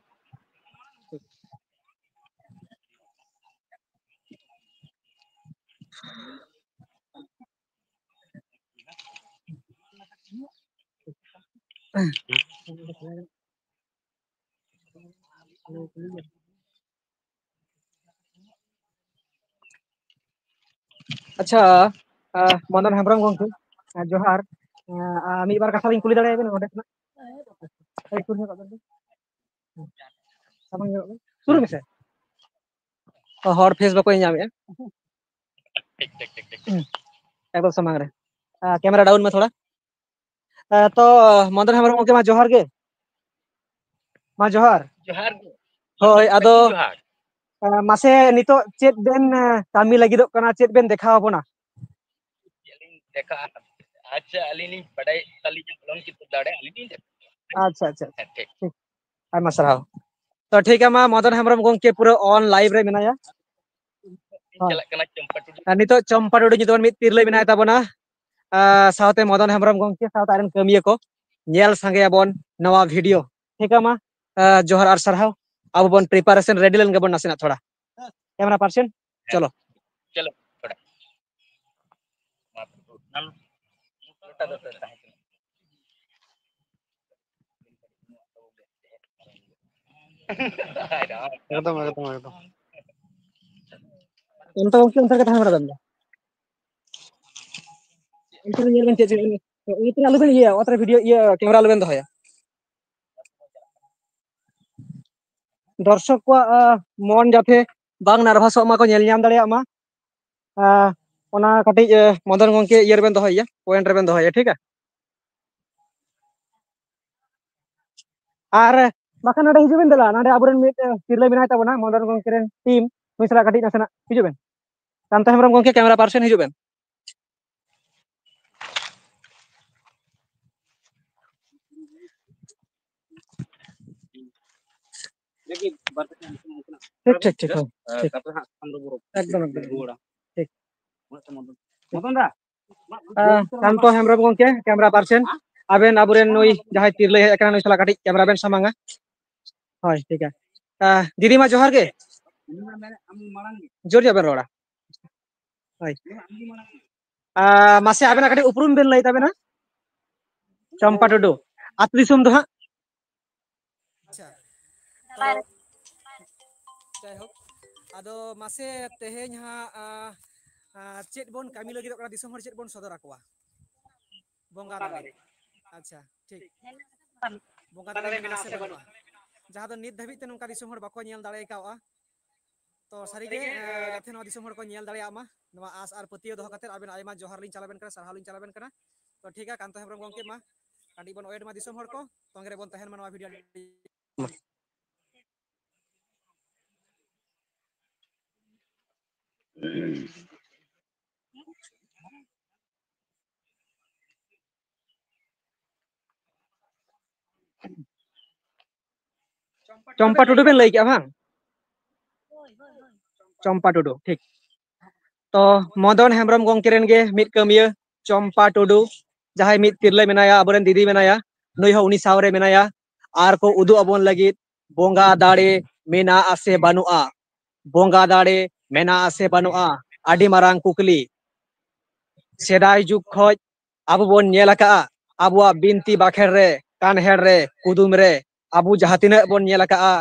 ᱟᱪᱪᱷᱟ, ᱟᱸ, ᱢᱚᱫᱚᱱ ᱦᱮᱢᱵᱨᱚᱢ ᱜᱚᱢᱠᱮ, ᱟᱸ, ᱡᱚᱦᱟᱨ᱾ ᱟᱸ, ᱟᱸ, ᱢᱤᱫ ᱵᱟᱨ ᱠᱟᱛᱷᱟ ᱞᱤᱧ ᱠᱩᱞᱤ ᱫᱟᱲᱮᱭᱟᱵᱮᱱᱟ ᱱᱚᱰᱮ ᱠᱷᱚᱱᱟᱜ? ᱦᱳᱭ, ᱥᱩᱨ ᱧᱚᱜᱚᱜ ᱵᱮᱱ᱾ ᱥᱟᱢᱟᱝ ᱧᱚᱜᱚᱜ ᱵᱮᱱ᱾ ᱥᱩᱨᱩᱜ ᱢᱮᱥᱮ᱾ ᱚ, ᱦᱚᱲ face ᱵᱟᱠᱚ ᱧᱟᱢᱮᱫᱼᱟ᱾ ᱴᱷᱤᱠ, ᱴᱷᱤᱠ, ᱴᱷᱤᱠ, ᱴᱷᱤᱠ᱾ ᱦᱩᱸ᱾ ᱮᱠᱫᱚᱢ ᱥᱟᱢᱟᱝ ᱨᱮ᱾ ᱟᱸ, camera down ᱢᱮ ᱛᱷᱚᱲᱟ᱾ ᱮ, ᱛᱚ, ᱢᱚᱫᱚᱱ ᱦᱮᱢᱵᱨᱚᱢ ᱜᱚᱢᱠᱮ, ᱢᱟ ᱡᱚᱦᱟᱨ ᱜᱮ᱾ ᱢᱟ ᱡᱚᱦᱟᱨ᱾ ᱡᱚᱦᱟᱨ ᱜᱮ᱾ ᱦᱳᱭ, ᱟᱫᱚ, ᱡᱚᱦᱟᱨ᱾ ᱮ, ᱢᱟᱥᱮ ᱱᱤᱛᱚᱜ ᱪᱮᱫ ᱵᱮᱱ, ᱮ, ᱠᱟᱹᱢᱤ ᱞᱟᱹᱜᱤᱫᱚᱜ ᱠᱟᱱᱟ, ᱪᱮᱫ ᱵᱮᱱ ᱫᱮᱠᱷᱟᱣ ᱟᱵᱚᱱᱟ? ᱪᱮᱫ ᱞᱤᱧ ᱫᱮᱠᱷᱟᱣᱟ? ᱟᱪᱪᱷᱟ, ᱟᱹᱞᱤᱧ ᱞᱤᱧ ᱵᱟᱰᱟᱭ ᱛᱟᱹᱞᱤᱧᱟ, ᱚᱞᱚᱝ ᱪᱤᱛᱟᱹᱨ ᱫᱟᱲᱮ, ᱟᱹᱞᱤᱧ ᱞᱤᱧ ᱫᱮᱠᱷᱟᱣᱟ᱾ ᱟᱪᱪᱷᱟ, ᱟᱪᱪᱷᱟ, ᱟᱪᱪᱷᱟ᱾ ᱦᱮᱸ, ᱴᱷᱤᱠ᱾ ᱴᱷᱤᱠ᱾ ᱟᱭᱢᱟ ᱥᱟᱨᱦᱟᱣ᱾ ᱛᱚ, ᱴᱷᱤᱠ ᱜᱮᱭᱟ, ᱢᱟ, ᱢᱚᱫᱚᱱ ᱦᱮᱢᱵᱨᱚᱢ ᱜᱚᱢᱠᱮ ᱯᱩᱨᱟᱹ on live ᱨᱮ ᱢᱮᱱᱟᱭᱟ᱾ ᱦᱚᱸ᱾ ᱪᱟᱞᱟᱜ ᱠᱟᱱᱟ ᱪᱚᱢᱯᱟ ᱴᱩᱰᱩ᱾ ᱟᱨ ᱱᱤᱛᱚᱜ ᱪᱚᱢᱯᱟ ᱴᱩᱰᱩ ᱧᱩᱛᱩᱢᱟᱱ ᱢᱤᱫ ᱛᱤᱨᱞᱟᱹ ᱢᱮᱱᱟᱭ ᱛᱟᱵᱚᱱᱟ, ᱟᱨ ᱥᱟᱶᱛᱮ ᱢᱚᱫᱚᱱ ᱦᱮᱢᱵᱨᱚᱢ ᱜᱚᱢᱠᱮ, ᱥᱟᱶᱛᱮ ᱟᱡ ᱨᱮᱱ ᱠᱟᱹᱢᱤᱭᱟᱹ ᱠᱚ᱾ ᱧᱮᱞ ᱥᱟᱸᱜᱮᱭᱟᱵᱚᱱ ᱱᱚᱣᱟ video᱾ ᱴᱷᱤᱠ ᱜᱮᱭᱟ, ᱢᱟ, ᱟᱨ ᱡᱚᱦᱟᱨ ᱟᱨ ᱥᱟᱨᱦᱟᱣ᱾ ᱟᱵᱚ ᱵᱚᱱ preparation ready ᱞᱮᱱ ᱜᱮᱵᱚᱱ ᱱᱟᱥᱮᱱᱟᱜ ᱛᱷᱚᱲᱟ᱾ Camera person, ᱦᱮᱸ᱾ ᱪᱚᱞᱚ᱾ ᱪᱚᱞᱚ, ᱛᱷᱚᱲᱟ᱾ ᱮᱠᱫᱚᱢ, ᱮᱠᱫᱚᱢ, ᱮᱠᱫᱚᱢ᱾ ᱚᱱᱛᱮ ᱜᱚᱢᱠᱮ, ᱚᱱᱛᱮ ᱨᱮᱜᱮ ᱛᱟᱦᱮᱸ ᱵᱟᱲᱟ ᱞᱮᱱ ᱫᱚ᱾ ᱚᱱᱛᱮ ᱨᱮ ᱧᱮᱞ ᱵᱮᱱ ᱪᱮᱫ ᱪᱮᱫ ᱚᱛ ᱨᱮ ᱟᱞᱚᱵᱮᱱ ᱤᱭᱟᱹᱭᱟ, ᱚᱛ ᱨᱮ ᱵᱷᱤᱰᱤᱭᱳ, ᱤᱭᱟᱹ, ᱠᱮᱢᱮᱨᱟ ᱟᱞᱚᱵᱮᱱ ᱫᱚᱦᱚᱭᱟ᱾ ᱫᱚᱨᱥᱚᱠ ᱠᱚᱣᱟᱜ, ᱟ, ᱢᱚᱱ ᱡᱟᱛᱮ ᱵᱟᱝ ᱱᱟᱨᱵᱷᱟᱥᱚᱜ ᱢᱟ, ᱠᱚ ᱧᱮᱞ ᱧᱟᱢ ᱫᱟᱲᱮᱭᱟᱜ ᱢᱟ᱾ ᱟ, ᱚᱱᱟ ᱠᱟᱹᱴᱤᱡ, ᱮ, ᱢᱚᱫᱚᱱ ᱜᱚᱝᱠᱮ ᱤᱭᱟᱹ ᱨᱮᱵᱮᱱ ᱫᱚᱦᱚᱭᱮᱭᱟ, ᱯᱚᱭᱮᱱᱴ ᱨᱮᱵᱮᱱ ᱫᱚᱦᱚᱭᱮᱭᱟ, ᱴᱷᱤᱠ ᱜᱮᱭᱟ? ᱟᱨ ᱵᱟᱠᱷᱟᱱ ᱱᱚᱰᱮ ᱦᱤᱡᱩᱜ ᱵᱮᱱ, ᱫᱮᱞᱟ, ᱱᱚᱰᱮ ᱟᱵᱚᱨᱮᱱ ᱢᱤᱫ, ᱮ, ᱛᱤᱨᱞᱟᱹ ᱢᱮᱱᱟᱭ ᱛᱟᱵᱚᱱᱟ, ᱢᱚᱫᱚᱱ ᱜᱚᱝᱠᱮ ᱨᱮᱱ ᱴᱤᱢ, ᱱᱩᱭ ᱥᱟᱞᱟᱜ ᱠᱟᱹᱴᱤᱡ ᱱᱟᱥᱮᱱᱟᱜ ᱦᱤᱡᱩᱜ ᱵᱮᱱ᱾ ᱠᱟᱱᱛᱚ ᱦᱮᱢᱵᱨᱚᱢ ᱜᱚᱝᱠᱮ, ᱠᱮᱢᱮᱨᱟ ᱯᱟᱨᱥᱚᱱ, ᱦᱤᱡᱩᱜ ᱵᱮᱱ᱾ ᱴᱷᱤᱠ, ᱴᱷᱤᱠ, ᱴᱷᱤᱠ, ᱦᱳᱭ, ᱴᱷᱤᱠ᱾ ᱮᱠᱫᱚᱢ, ᱮᱠᱫᱚᱢ, ᱮᱠᱫᱚᱢ᱾ ᱴᱷᱤᱠ᱾ ᱢᱚᱫᱚᱱ ᱫᱟ, ᱟᱸ, ᱠᱟᱱᱛᱚ ᱦᱮᱢᱵᱨᱚᱢ ᱜᱚᱝᱠᱮ, ᱠᱮᱢᱮᱨᱟ ᱯᱟᱨᱥᱚᱱ, ᱟᱵᱮᱱ ᱟᱵᱚᱨᱮᱱ ᱱᱩᱭ ᱡᱟᱦᱟᱸᱭ ᱛᱤᱨᱞᱟᱹᱭ ᱦᱮᱡ ᱟᱠᱟᱱᱟ, ᱱᱩᱭ ᱥᱟᱞᱟᱜ ᱠᱟᱹᱴᱤᱡ ᱠᱮᱢᱮᱨᱟ ᱵᱮᱱ ᱥᱟᱢᱟᱝᱟ᱾ ᱦᱳᱭ, ᱴᱷᱤᱠ ᱜᱮᱭᱟ᱾ ᱟᱸ, ᱫᱤᱫᱤ ᱢᱟ ᱡᱚᱦᱟᱨ ᱜᱮ᱾ ᱡᱳᱨ ᱧᱚᱜ ᱵᱮᱱ ᱨᱚᱲᱟ᱾ ᱦᱳᱭ᱾ ᱟᱸ, ᱢᱟᱥᱮ ᱟᱵᱮᱱᱟᱜ ᱠᱟᱹᱴᱤᱡ ᱩᱯᱨᱩᱢ ᱵᱮᱱ ᱞᱟᱹᱭ ᱛᱟᱵᱮᱱᱟ? ᱪᱚᱢᱯᱟ ᱴᱩᱰᱩ᱾ ᱟᱹᱛᱩ ᱫᱤᱥᱚᱢ ᱫᱚ ᱦᱟᱸᱜ? ᱟᱪᱪᱷᱟ᱾ ᱛᱚ, ᱡᱟᱭᱦᱳᱠ, ᱟᱫᱚ ᱢᱟᱥᱮ ᱛᱮᱦᱮᱧ ᱦᱟᱸᱜ, ᱟ, ᱟ, ᱪᱮᱫ ᱵᱚᱱ ᱠᱟᱹᱢᱤ ᱞᱟᱹᱜᱤᱫᱚᱜ ᱠᱟᱱᱟ, ᱫᱤᱥᱚᱢ ᱦᱚᱲ ᱪᱮᱫ ᱵᱚᱱ ᱥᱚᱫᱚᱨ ᱟᱠᱚᱣᱟ? ᱵᱚᱸᱜᱟ ᱫᱟᱲᱮ᱾ ᱟᱪᱪᱷᱟ, ᱴᱷᱤᱠ᱾ ᱵᱚᱸᱜᱟ ᱫᱟᱲᱮ ᱢᱮᱱᱟᱜᱼᱟ ᱥᱮ ᱵᱟᱹᱱᱩᱜᱼᱟ? ᱡᱟᱦᱟᱸ ᱫᱚ ᱱᱤᱛ ᱫᱷᱟᱹᱵᱤᱡ ᱛᱮ ᱱᱚᱝᱠᱟ ᱫᱤᱥᱚᱢ ᱦᱚᱲ ᱵᱟᱠᱚ ᱧᱮᱞ ᱫᱟᱲᱮ ᱠᱟᱣᱜᱼᱟ᱾ ᱛᱚ ᱥᱟᱹᱨᱤᱜᱮ, ᱮ, ᱡᱟᱛᱮ ᱱᱚᱣᱟ ᱫᱤᱥᱚᱢ ᱦᱚᱲ ᱠᱚ ᱧᱮᱞ ᱫᱟᱲᱮᱭᱟᱜ ᱢᱟ, ᱱᱚᱣᱟ ᱟᱥ ᱟᱨ ᱯᱟᱹᱛᱭᱟᱹᱣ ᱫᱚᱦᱚ ᱠᱟᱛᱮ ᱟᱵᱮᱱ ᱟᱭᱢᱟ ᱡᱚᱦᱟᱨ ᱞᱤᱧ ᱪᱟᱞ ᱟᱵᱮᱱ ᱠᱟᱱᱟ, ᱥᱟᱨᱦᱟᱣ ᱞᱤᱧ ᱪᱟᱞ ᱟᱵᱮᱱ ᱠᱟᱱᱟ᱾ ᱛᱚ ᱴᱷᱤᱠ ᱜᱮᱭᱟ, ᱠᱟᱱᱛᱚ ᱦᱮᱢᱵᱨᱚᱢ ᱜᱚᱝᱠᱮ, ᱢᱟ ᱠᱟᱹᱴᱤᱡ ᱵᱚᱱ wait ᱢᱟ, ᱫᱤᱥᱚᱢ ᱦᱚᱲ ᱠᱚ ᱛᱚᱸᱜᱮ ᱨᱮᱵᱚᱱ ᱛᱟᱦᱮᱱ ᱢᱟ ᱱᱚᱣᱟ ᱵᱷᱤᱰᱤᱭᱳ᱾ ᱪᱚᱢᱯᱟ ᱴᱩᱰᱩ ᱵᱮᱱ ᱞᱟᱹᱭ ᱠᱮᱜᱼᱟ ᱵᱟᱝ? ᱪᱚᱢᱯᱟ ᱴᱩᱰᱩ, ᱴᱷᱤᱠ᱾ ᱛᱚ ᱢᱚᱫᱚᱱ ᱦᱮᱢᱵᱨᱚᱢ ᱜᱚᱝᱠᱮ ᱨᱮᱱ ᱜᱮ ᱢᱤᱫ ᱠᱟᱹᱢᱤᱭᱟᱹ ᱪᱚᱢᱯᱟ ᱴᱩᱰᱩ, ᱡᱟᱦᱟᱸᱭ ᱢᱤᱫ ᱛᱤᱨᱞᱟᱹ ᱢᱮᱱᱟᱭᱟ, ᱟᱵᱚᱨᱮᱱ ᱫᱤᱫᱤ ᱢᱮᱱᱟᱭᱟ, ᱱᱩᱭ ᱦᱚᱸ ᱩᱱᱤ ᱥᱟᱶᱨᱮ ᱢᱮᱱᱟᱭᱟ᱾ ᱟᱨ ᱠᱚ ᱩᱫᱩᱜ ᱟᱵᱚᱱ ᱞᱟᱹᱜᱤᱫ ᱵᱚᱸᱜᱟ ᱫᱟᱲᱮ ᱢᱮᱱᱟᱜᱼᱟ ᱥᱮ ᱵᱟᱹᱱᱩᱜᱼᱟ, ᱵᱚᱸᱜᱟ ᱫᱟᱲᱮ ᱢᱮᱱᱟᱜᱼᱟ ᱥᱮ ᱵᱟᱹᱱᱩᱜᱼᱟ, ᱟᱹᱰᱤ ᱢᱟᱨᱟᱝ ᱠᱩᱠᱞᱤ᱾ ᱥᱮᱫᱟᱭ ᱡᱩᱜᱽ ᱠᱷᱚᱡ ᱟᱵᱚ ᱵᱚᱱ ᱧᱮᱞ ᱟᱠᱟᱫᱼᱟ, ᱟᱵᱚᱣᱟᱜ ᱵᱤᱱᱛᱤ ᱵᱟᱠᱷᱮᱲ ᱨᱮ, ᱠᱟᱱᱦᱮᱲ ᱨᱮ, ᱠᱩᱫᱩᱢ ᱨᱮ, ᱟᱵᱚ ᱡᱟᱦᱟᱸ ᱛᱤᱱᱟᱹᱜ ᱵᱚᱱ ᱧᱮᱞ ᱟᱠᱟᱫᱼᱟ,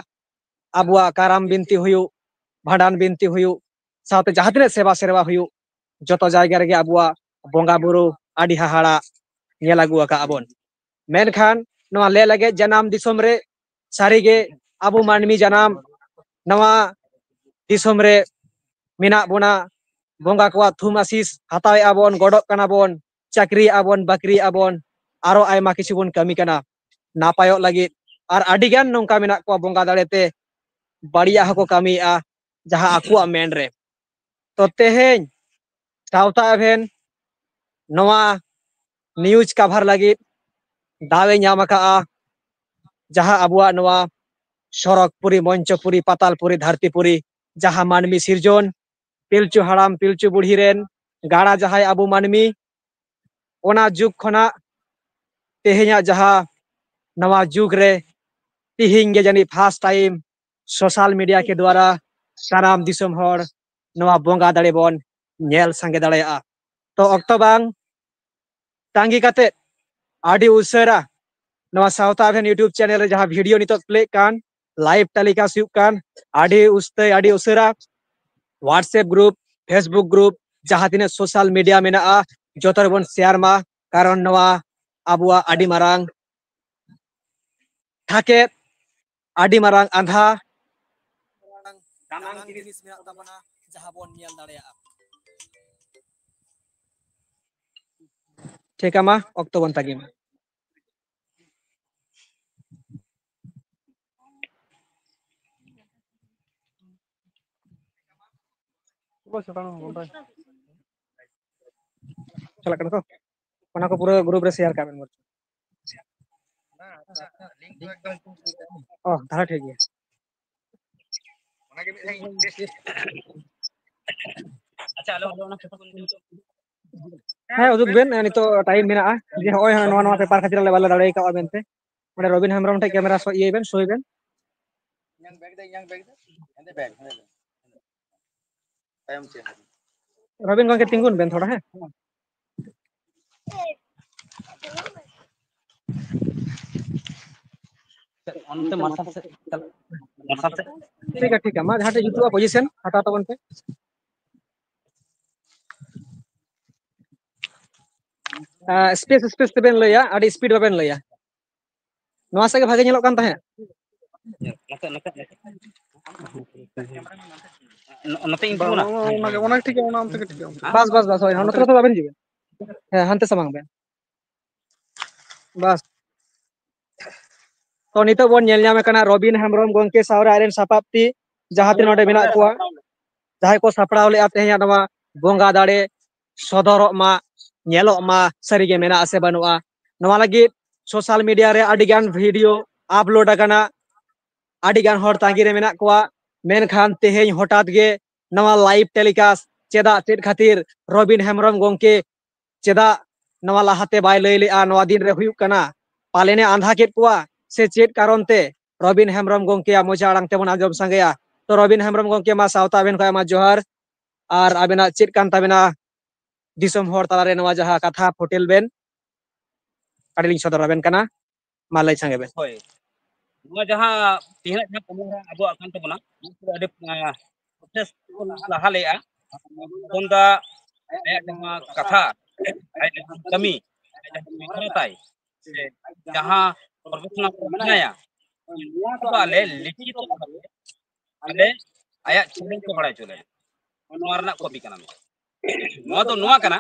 ᱟᱵᱚᱣᱟᱜ ᱠᱟᱨᱟᱢ ᱵᱤᱱᱛᱤ ᱦᱩᱭᱩᱜ, ᱵᱷᱟᱸᱰᱟᱱ ᱵᱤᱱᱛᱤ ᱦᱩᱭᱩᱜ, ᱥᱟᱶᱛᱮ ᱡᱟᱦᱟᱸ ᱛᱤᱱᱟᱹᱜ ᱥᱮᱵᱟ ᱥᱮᱨᱣᱟ ᱦᱩᱭᱩᱜ, ᱡᱚᱛᱚ ᱡᱟᱭᱜᱟ ᱨᱮᱜᱮ ᱟᱵᱚᱣᱟᱜ ᱵᱚᱸᱜᱟ ᱵᱩᱨᱩ ᱟᱹᱰᱤ ᱦᱟᱦᱟᱲᱟ᱾ ᱧᱮᱞ ᱟᱹᱜᱩ ᱟᱠᱟᱫ ᱟᱵᱚᱱ᱾ ᱢᱮᱱᱠᱷᱟᱱ ᱱᱚᱣᱟ ᱞᱮ ᱞᱟᱹᱜᱤᱫ ᱡᱟᱱᱟᱢ ᱫᱤᱥᱚᱢ ᱨᱮ ᱥᱟᱹᱨᱤᱜᱮ ᱟᱵᱚ ᱢᱟᱹᱱᱢᱤ ᱡᱟᱱᱟᱢ ᱱᱚᱣᱟ ᱫᱤᱥᱚᱢ ᱨᱮ ᱢᱮᱱᱟᱜ ᱵᱚᱱᱟ, ᱵᱚᱸᱜᱟ ᱠᱚᱣᱟᱜ ᱛᱷᱩᱢ ᱟᱥᱤᱥ ᱦᱟᱛᱟᱣᱮᱫᱼᱟ ᱵᱚᱱ, ᱜᱚᱰᱚᱜ ᱠᱟᱱᱟ ᱵᱚᱱ, ᱪᱟᱹᱠᱨᱤᱭᱮᱫᱼᱟ ᱵᱚᱱ, ᱵᱟᱹᱠᱨᱤᱭᱮᱫᱼᱟ ᱵᱚᱱ, ᱟᱨᱚ ᱟᱭᱢᱟ ᱠᱤᱪᱷᱩ ᱵᱚᱱ ᱠᱟᱹᱢᱤ ᱠᱟᱱᱟ ᱱᱟᱯᱟᱭᱚᱜ ᱞᱟᱹᱜᱤᱫ᱾ ᱟᱨ ᱟᱹᱰᱤᱜᱟᱱ ᱱᱚᱝᱠᱟ ᱢᱮᱱᱟᱜ ᱠᱚᱣᱟ ᱵᱚᱸᱜᱟ ᱫᱟᱲᱮᱛᱮ ᱵᱟᱹᱲᱤᱡᱟᱜ ᱦᱚᱸᱠᱚ ᱠᱟᱹᱢᱤᱭᱮᱫᱼᱟ ᱡᱟᱦᱟᱸ ᱟᱠᱚᱣᱟᱜ ᱢᱮᱱ ᱨᱮ᱾ ᱛᱚ ᱛᱮᱦᱮᱧ ᱥᱟᱶᱛᱟ ᱮᱵᱷᱮᱱ ᱱᱚᱣᱟ ᱱᱤᱭᱩᱡᱽ ᱠᱟᱵᱷᱟᱨ ᱞᱟᱹᱜᱤᱫ ᱫᱟᱣ ᱮ ᱧᱟᱢ ᱟᱠᱟᱫᱼᱟ, ᱡᱟᱦᱟᱸ ᱟᱵᱚᱣᱟᱜ ᱱᱚᱣᱟ ᱥᱚᱨᱚᱜᱽᱯᱩᱨᱤ, ᱢᱚᱧᱪᱚᱯᱩᱨᱤ, ᱯᱟᱛᱟᱞᱯᱩᱨᱤ, ᱫᱷᱟᱹᱨᱛᱤᱯᱩᱨᱤ, ᱡᱟᱦᱟᱸ ᱢᱟᱹᱱᱢᱤ ᱥᱤᱨᱡᱚᱱ ᱯᱤᱞᱪᱩ ᱦᱟᱲᱟᱢ ᱯᱤᱞᱪᱩ ᱵᱩᱲᱦᱤ ᱨᱮᱱ ᱜᱟᱲᱟ ᱡᱟᱦᱟᱸᱭ ᱟᱵᱚ ᱢᱟᱹᱱᱢᱤ, ᱚᱱᱟ ᱡᱩᱜᱽ ᱠᱷᱚᱱᱟᱜ ᱛᱮᱦᱮᱧᱟᱜ ᱡᱟᱦᱟᱸ ᱱᱚᱣᱟ ᱡᱩᱜᱽ ᱨᱮ ᱛᱤᱦᱤᱧ ᱜᱮ ᱡᱟᱹᱱᱤᱡ ᱯᱷᱟᱥᱴ ᱴᱟᱭᱤᱢ ᱥᱳᱥᱟᱞ ᱢᱤᱰᱤᱭᱟ ᱠᱮ ᱫᱣᱟᱨᱟ ᱥᱟᱱᱟᱢ ᱫᱤᱥᱚᱢ ᱦᱚᱲ ᱱᱚᱣᱟ ᱵᱚᱸᱜᱟ ᱫᱟᱲᱮ ᱵᱚᱱ ᱧᱮᱞ ᱥᱟᱸᱜᱮ ᱫᱟᱲᱮᱭᱟᱜᱼᱟ᱾ ᱛᱚ ᱚᱠᱛᱚ ᱵᱟᱝ ᱛᱟᱺᱜᱤ ᱠᱟᱛᱮ ᱟᱹᱰᱤ ᱩᱥᱟᱹᱨᱟ ᱱᱚᱣᱟ ᱥᱟᱶᱛᱟ ᱮᱵᱷᱮᱱ YouTube ᱪᱮᱱᱮᱞ ᱨᱮ ᱡᱟᱦᱟᱸ ᱵᱷᱤᱰᱤᱭᱳ ᱱᱤᱛᱚᱜ ᱯᱞᱮᱜ ᱠᱟᱱ, ᱞᱟᱭᱤᱵᱷ ᱴᱮᱞᱤᱠᱟᱥᱴ ᱦᱩᱭᱩᱜ ᱠᱟᱱ, ᱟᱹᱰᱤ ᱩᱥᱛᱟᱹᱭ ᱟᱹᱰᱤ ᱩᱥᱟᱹᱨᱟ WhatsApp ᱜᱨᱩᱯ, Facebook ᱜᱨᱩᱯ, ᱡᱟᱦᱟᱸ ᱛᱤᱱᱟᱹᱜ ᱥᱳᱥᱟᱞ ᱢᱤᱰᱤᱭᱟ ᱢᱮᱱᱟᱜᱼᱟ ᱡᱚᱛᱚ ᱨᱮᱵᱚᱱ ᱥᱮᱭᱟᱨ ᱢᱟ, ᱠᱟᱨᱚᱱ ᱱᱚᱣᱟ ᱟᱵᱚᱣᱟᱜ ᱟᱹᱰᱤ ᱢᱟᱨᱟᱝ ᱛᱷᱟᱠᱮ, ᱟᱹᱰᱤ ᱢᱟᱨᱟᱝ ᱟᱸᱫᱷᱟ ᱫᱟᱱᱟᱝ ᱡᱤᱱᱤᱥ ᱢᱮᱱᱟᱜ ᱛᱟᱵᱚᱱᱟ ᱡᱟᱦᱟᱸ ᱵᱚᱱ ᱧᱮᱞ ᱫᱟᱲᱮᱭᱟᱜᱼᱟ᱾ ᱴᱷᱤᱠᱟ, ᱢᱟ ᱚᱠᱛᱚ ᱵᱚᱱ ᱛᱟᱺᱜᱤ ᱢᱟ᱾ ᱪᱟᱞᱟᱜ ᱠᱟᱱᱟ ᱛᱚ? ᱚᱱᱟ ᱠᱚ ᱯᱩᱨᱟᱹ ᱜᱨᱩᱯ ᱨᱮ ᱥᱮᱭᱟᱨ ᱠᱟᱜ ᱵᱮᱱ᱾ ᱚ, ᱛᱟᱦᱞᱮ ᱴᱷᱤᱠ ᱜᱮᱭᱟ᱾ ᱦᱮᱸ, ᱩᱫᱩᱜ ᱵᱮᱱ, ᱱᱤᱛᱚᱜ ᱴᱟᱭᱤᱢ ᱢᱮᱱᱟᱜᱼᱟ ᱡᱮ ᱦᱚᱸᱜᱼᱚᱭ ᱱᱚᱣᱟ, ᱱᱚᱣᱟ ᱯᱮᱯᱟᱨ ᱠᱷᱟᱹᱛᱤᱨ ᱟᱞᱮ ᱵᱟᱞᱮ ᱫᱟᱲᱮ ᱠᱟᱣᱟ ᱢᱮᱱᱛᱮ᱾ ᱚᱸᱰᱮ ᱨᱚᱵᱤᱱ ᱦᱮᱢᱵᱨᱚᱢ ᱴᱷᱮᱱ ᱠᱮᱢᱮᱨᱟ ᱥᱚ-, ᱤᱭᱟᱹᱭ ᱵᱮᱱ, ᱥᱳᱭ ᱵᱮᱱ᱾ ᱨᱚᱵᱤᱱ ᱜᱚᱝᱠᱮ, ᱛᱤᱸᱜᱩᱱ ᱵᱮᱱ ᱛᱷᱚᱲᱟ, ᱦᱮᱸ᱾ ᱚᱱᱛᱮ ᱢᱟᱨᱥᱟᱞ ᱥᱮᱫ ᱪᱟᱞᱟᱜ, ᱢᱟᱨᱥᱟᱞ ᱥᱮᱫ᱾ ᱴᱷᱤᱠ ᱜᱮᱭᱟ, ᱴᱷᱤᱠ ᱜᱮᱭᱟ, ᱢᱟ ᱡᱟᱦᱟᱸ ᱴᱷᱮᱡ ᱡᱩᱛᱩᱜᱼᱟ ᱯᱚᱡᱤᱥᱚᱱ ᱦᱟᱛᱟᱣ ᱛᱟᱵᱚᱱ ᱯᱮ᱾ ᱥᱯᱮᱥ ᱥᱯᱮᱥ ᱛᱮᱵᱮᱱ ᱞᱟᱹᱭᱟ, ᱟᱹᱰᱤ ᱥᱯᱤᱰ ᱵᱟᱵᱮᱱ ᱞᱟᱹᱭᱟ᱾ ᱱᱚᱣᱟ ᱥᱮᱫ ᱜᱮ ᱵᱷᱟᱜᱮ ᱧᱮᱞᱚᱜ ᱠᱟᱱ ᱛᱟᱦᱮᱸᱫ᱾ ᱱᱚᱛᱮ, ᱱᱚᱛᱮ, ᱱᱚᱛᱮ᱾ ᱱᱚ-, ᱱᱚᱛᱮᱧ ᱵᱟᱝ, ᱯᱷᱳᱱᱟ᱾ ᱚᱱᱟ, ᱚᱱᱟ, ᱚᱱᱟ ᱜᱮ, ᱚᱱᱟ ᱴᱷᱤᱠ ᱜᱮᱭᱟ, ᱚᱱᱟ ᱚᱱᱛᱮ ᱜᱮ ᱴᱷᱤᱠ ᱜᱮᱭᱟ, ᱚᱱᱛᱮ᱾ ᱵᱟᱥ, ᱵᱟᱥ, ᱵᱟᱥ, ᱦᱳᱭ, ᱱᱚᱛᱮ ᱨᱮᱫᱚ ᱵᱟᱵᱮᱱ ᱦᱤᱡᱩᱜᱼᱟ᱾ ᱦᱮᱸ, ᱦᱟᱱᱛᱮ ᱥᱟᱢᱟᱝ ᱵᱮᱱ᱾ ᱵᱟᱥ᱾ ᱛᱚ, ᱱᱤᱛᱚᱜ ᱵᱚᱱ ᱧᱮᱞ ᱧᱟᱢᱮ ᱠᱟᱱᱟ ᱨᱚᱵᱤᱱ ᱦᱮᱢᱵᱨᱚᱢ ᱜᱚᱢᱠᱮ ᱥᱟᱶᱨᱮ ᱟᱡ ᱨᱮᱱ ᱥᱟᱯᱟᱵ ᱛᱤ, ᱡᱟᱦᱟᱸ ᱛᱤᱱᱟᱹᱜ ᱱᱚᱰᱮ ᱢᱮᱱᱟᱜ ᱠᱚᱣᱟ, ᱡᱟᱦᱟᱸᱭ ᱠᱚ ᱥᱟᱯᱲᱟᱣ ᱞᱮᱫᱼᱟ ᱛᱮᱦᱮᱧᱟᱜ ᱱᱚᱣᱟ ᱵᱚᱸᱜᱟ ᱫᱟᱲᱮ ᱥᱚᱫᱚᱨᱚᱜ ᱢᱟ, ᱧᱮᱞᱚᱜ ᱢᱟ, ᱥᱟᱹᱨᱤᱜᱮ ᱢᱮᱱᱟᱜᱼᱟ ᱥᱮ ᱵᱟᱹᱱᱩᱜᱼᱟ᱾ ᱱᱚᱣᱟ ᱞᱟᱹᱜᱤᱫ ᱥᱳᱥᱟᱞ ᱢᱤᱰᱤᱭᱟ ᱨᱮ ᱟᱹᱰᱤᱜᱟᱱ ᱵᱷᱤᱰᱤᱭᱳ ᱟᱯᱞᱳᱰ ᱟᱠᱟᱱᱟ, ᱟᱹᱰᱤᱜᱟᱱ ᱦᱚᱲ ᱛᱟᱺᱜᱤ ᱨᱮ ᱢᱮᱱᱟᱜ ᱠᱚᱣᱟ᱾ ᱢᱮᱱᱠᱷᱟᱱ ᱛᱮᱦᱮᱧ ᱦᱚᱴᱟᱛ ᱜᱮ ᱱᱚᱣᱟ ᱞᱟᱭᱤᱵᱷ ᱴᱮᱞᱤᱠᱟᱥᱴ ᱪᱮᱫᱟᱜ, ᱪᱮᱫ ᱠᱷᱟᱹᱛᱤᱨ ᱨᱚᱵᱤᱱ ᱦᱮᱢᱵᱨᱚᱢ ᱜᱚᱢᱠᱮ ᱪᱮᱫᱟᱜ ᱱᱚᱣᱟ ᱞᱟᱦᱟᱛᱮ ᱵᱟᱭ ᱞᱟᱹᱭ ᱞᱮᱜᱼᱟ ᱱᱚᱣᱟ ᱫᱤᱱ ᱨᱮ ᱦᱩᱭᱩᱜ ᱠᱟᱱᱟ? ᱯᱟᱞᱮᱱᱮ ᱟᱸᱫᱷᱟ ᱠᱮᱫ ᱠᱚᱣᱟ ᱥᱮ ᱪᱮᱫ ᱠᱟᱨᱚᱱ ᱛᱮ? ᱨᱚᱵᱤᱱ ᱦᱮᱢᱵᱨᱚᱢ ᱜᱚᱢᱠᱮᱭᱟᱜ ᱢᱚᱪᱟ ᱟᱲᱟᱝ ᱛᱮᱵᱚᱱ ᱟᱸᱡᱚᱢ ᱥᱟᱸᱜᱮᱭᱟ᱾ ᱛᱚ, ᱨᱚᱵᱤᱱ ᱦᱮᱢᱵᱨᱚᱢ ᱜᱚᱢᱠᱮ, ᱢᱟ ᱥᱟᱶᱛᱟ ᱟᱵᱮᱱ ᱠᱷᱚᱱ ᱟᱭᱢᱟ ᱡᱚᱦᱟᱨ, ᱟᱨ ᱟᱵᱮᱱᱟᱜ ᱪᱮᱫ ᱠᱟᱱ ᱛᱟᱵᱮᱱᱟ ᱫᱤᱥᱚᱢ ᱦᱚᱲ ᱛᱟᱞᱟᱨᱮ ᱱᱚᱣᱟ ᱡᱟᱦᱟᱸ ᱠᱟᱛᱷᱟ ᱯᱷᱩᱴᱮᱞ ᱵᱮᱱ, ᱟᱹᱰᱤ ᱞᱤᱧ ᱥᱚᱫᱚᱨ ᱟᱵᱮᱱ ᱠᱟᱱᱟ, ᱢᱟ ᱞᱟᱹᱭ ᱥᱟᱸᱜᱮ ᱵᱮᱱ᱾ ᱦᱳᱭ, ᱱᱚᱣᱟ ᱡᱟᱦᱟᱸ ᱛᱮᱦᱮᱧᱟᱜ ᱡᱟᱦᱟᱸ ᱠᱟᱹᱢᱤᱦᱚᱨᱟ ᱟᱵᱚᱣᱟᱜ ᱠᱟᱱ ᱛᱟᱵᱚᱱᱟ, ᱱᱚᱣᱟ ᱠᱚᱫᱚ ᱟᱹᱰᱤ, ᱟᱸ, ᱯᱨᱚᱥᱮᱥ ᱵᱚᱱ ᱞᱟᱦᱟ ᱞᱮᱜᱼᱟ᱾ ᱢᱚᱫᱚᱱ ᱫᱟ ᱟᱭᱟᱜ ᱡᱟᱦᱟᱸ ᱠᱟᱛᱷᱟ, ᱟᱭᱟᱜ ᱡᱟᱦᱟᱸ ᱠᱟᱹᱢᱤ, ᱟᱭᱟᱜ ᱡᱟᱦᱟᱸ ᱢᱚᱦᱚᱨᱟ ᱛᱟᱭ, ᱥᱮ ᱡᱟᱦᱟᱸ ᱯᱨᱚᱯᱷᱮᱥᱚᱱᱟᱞ ᱢᱮᱱᱟᱭᱟ, ᱱᱚᱣᱟ ᱫᱚ ᱟᱞᱮ ᱞᱤᱠᱷᱤᱛᱚ ᱵᱷᱟᱵᱮ ᱟᱞᱮ ᱟᱭᱟᱜ ᱪᱮᱱᱮᱞ ᱛᱮ ᱵᱟᱲᱟᱭ ᱦᱚᱪᱚ ᱞᱮᱭᱟ᱾ ᱱᱚᱣᱟ ᱨᱮᱱᱟᱜ ᱠᱚᱯᱤ ᱠᱟᱱᱟ᱾ ᱱᱚᱣᱟ ᱫᱚ ᱱᱚᱣᱟ ᱠᱟᱱᱟ,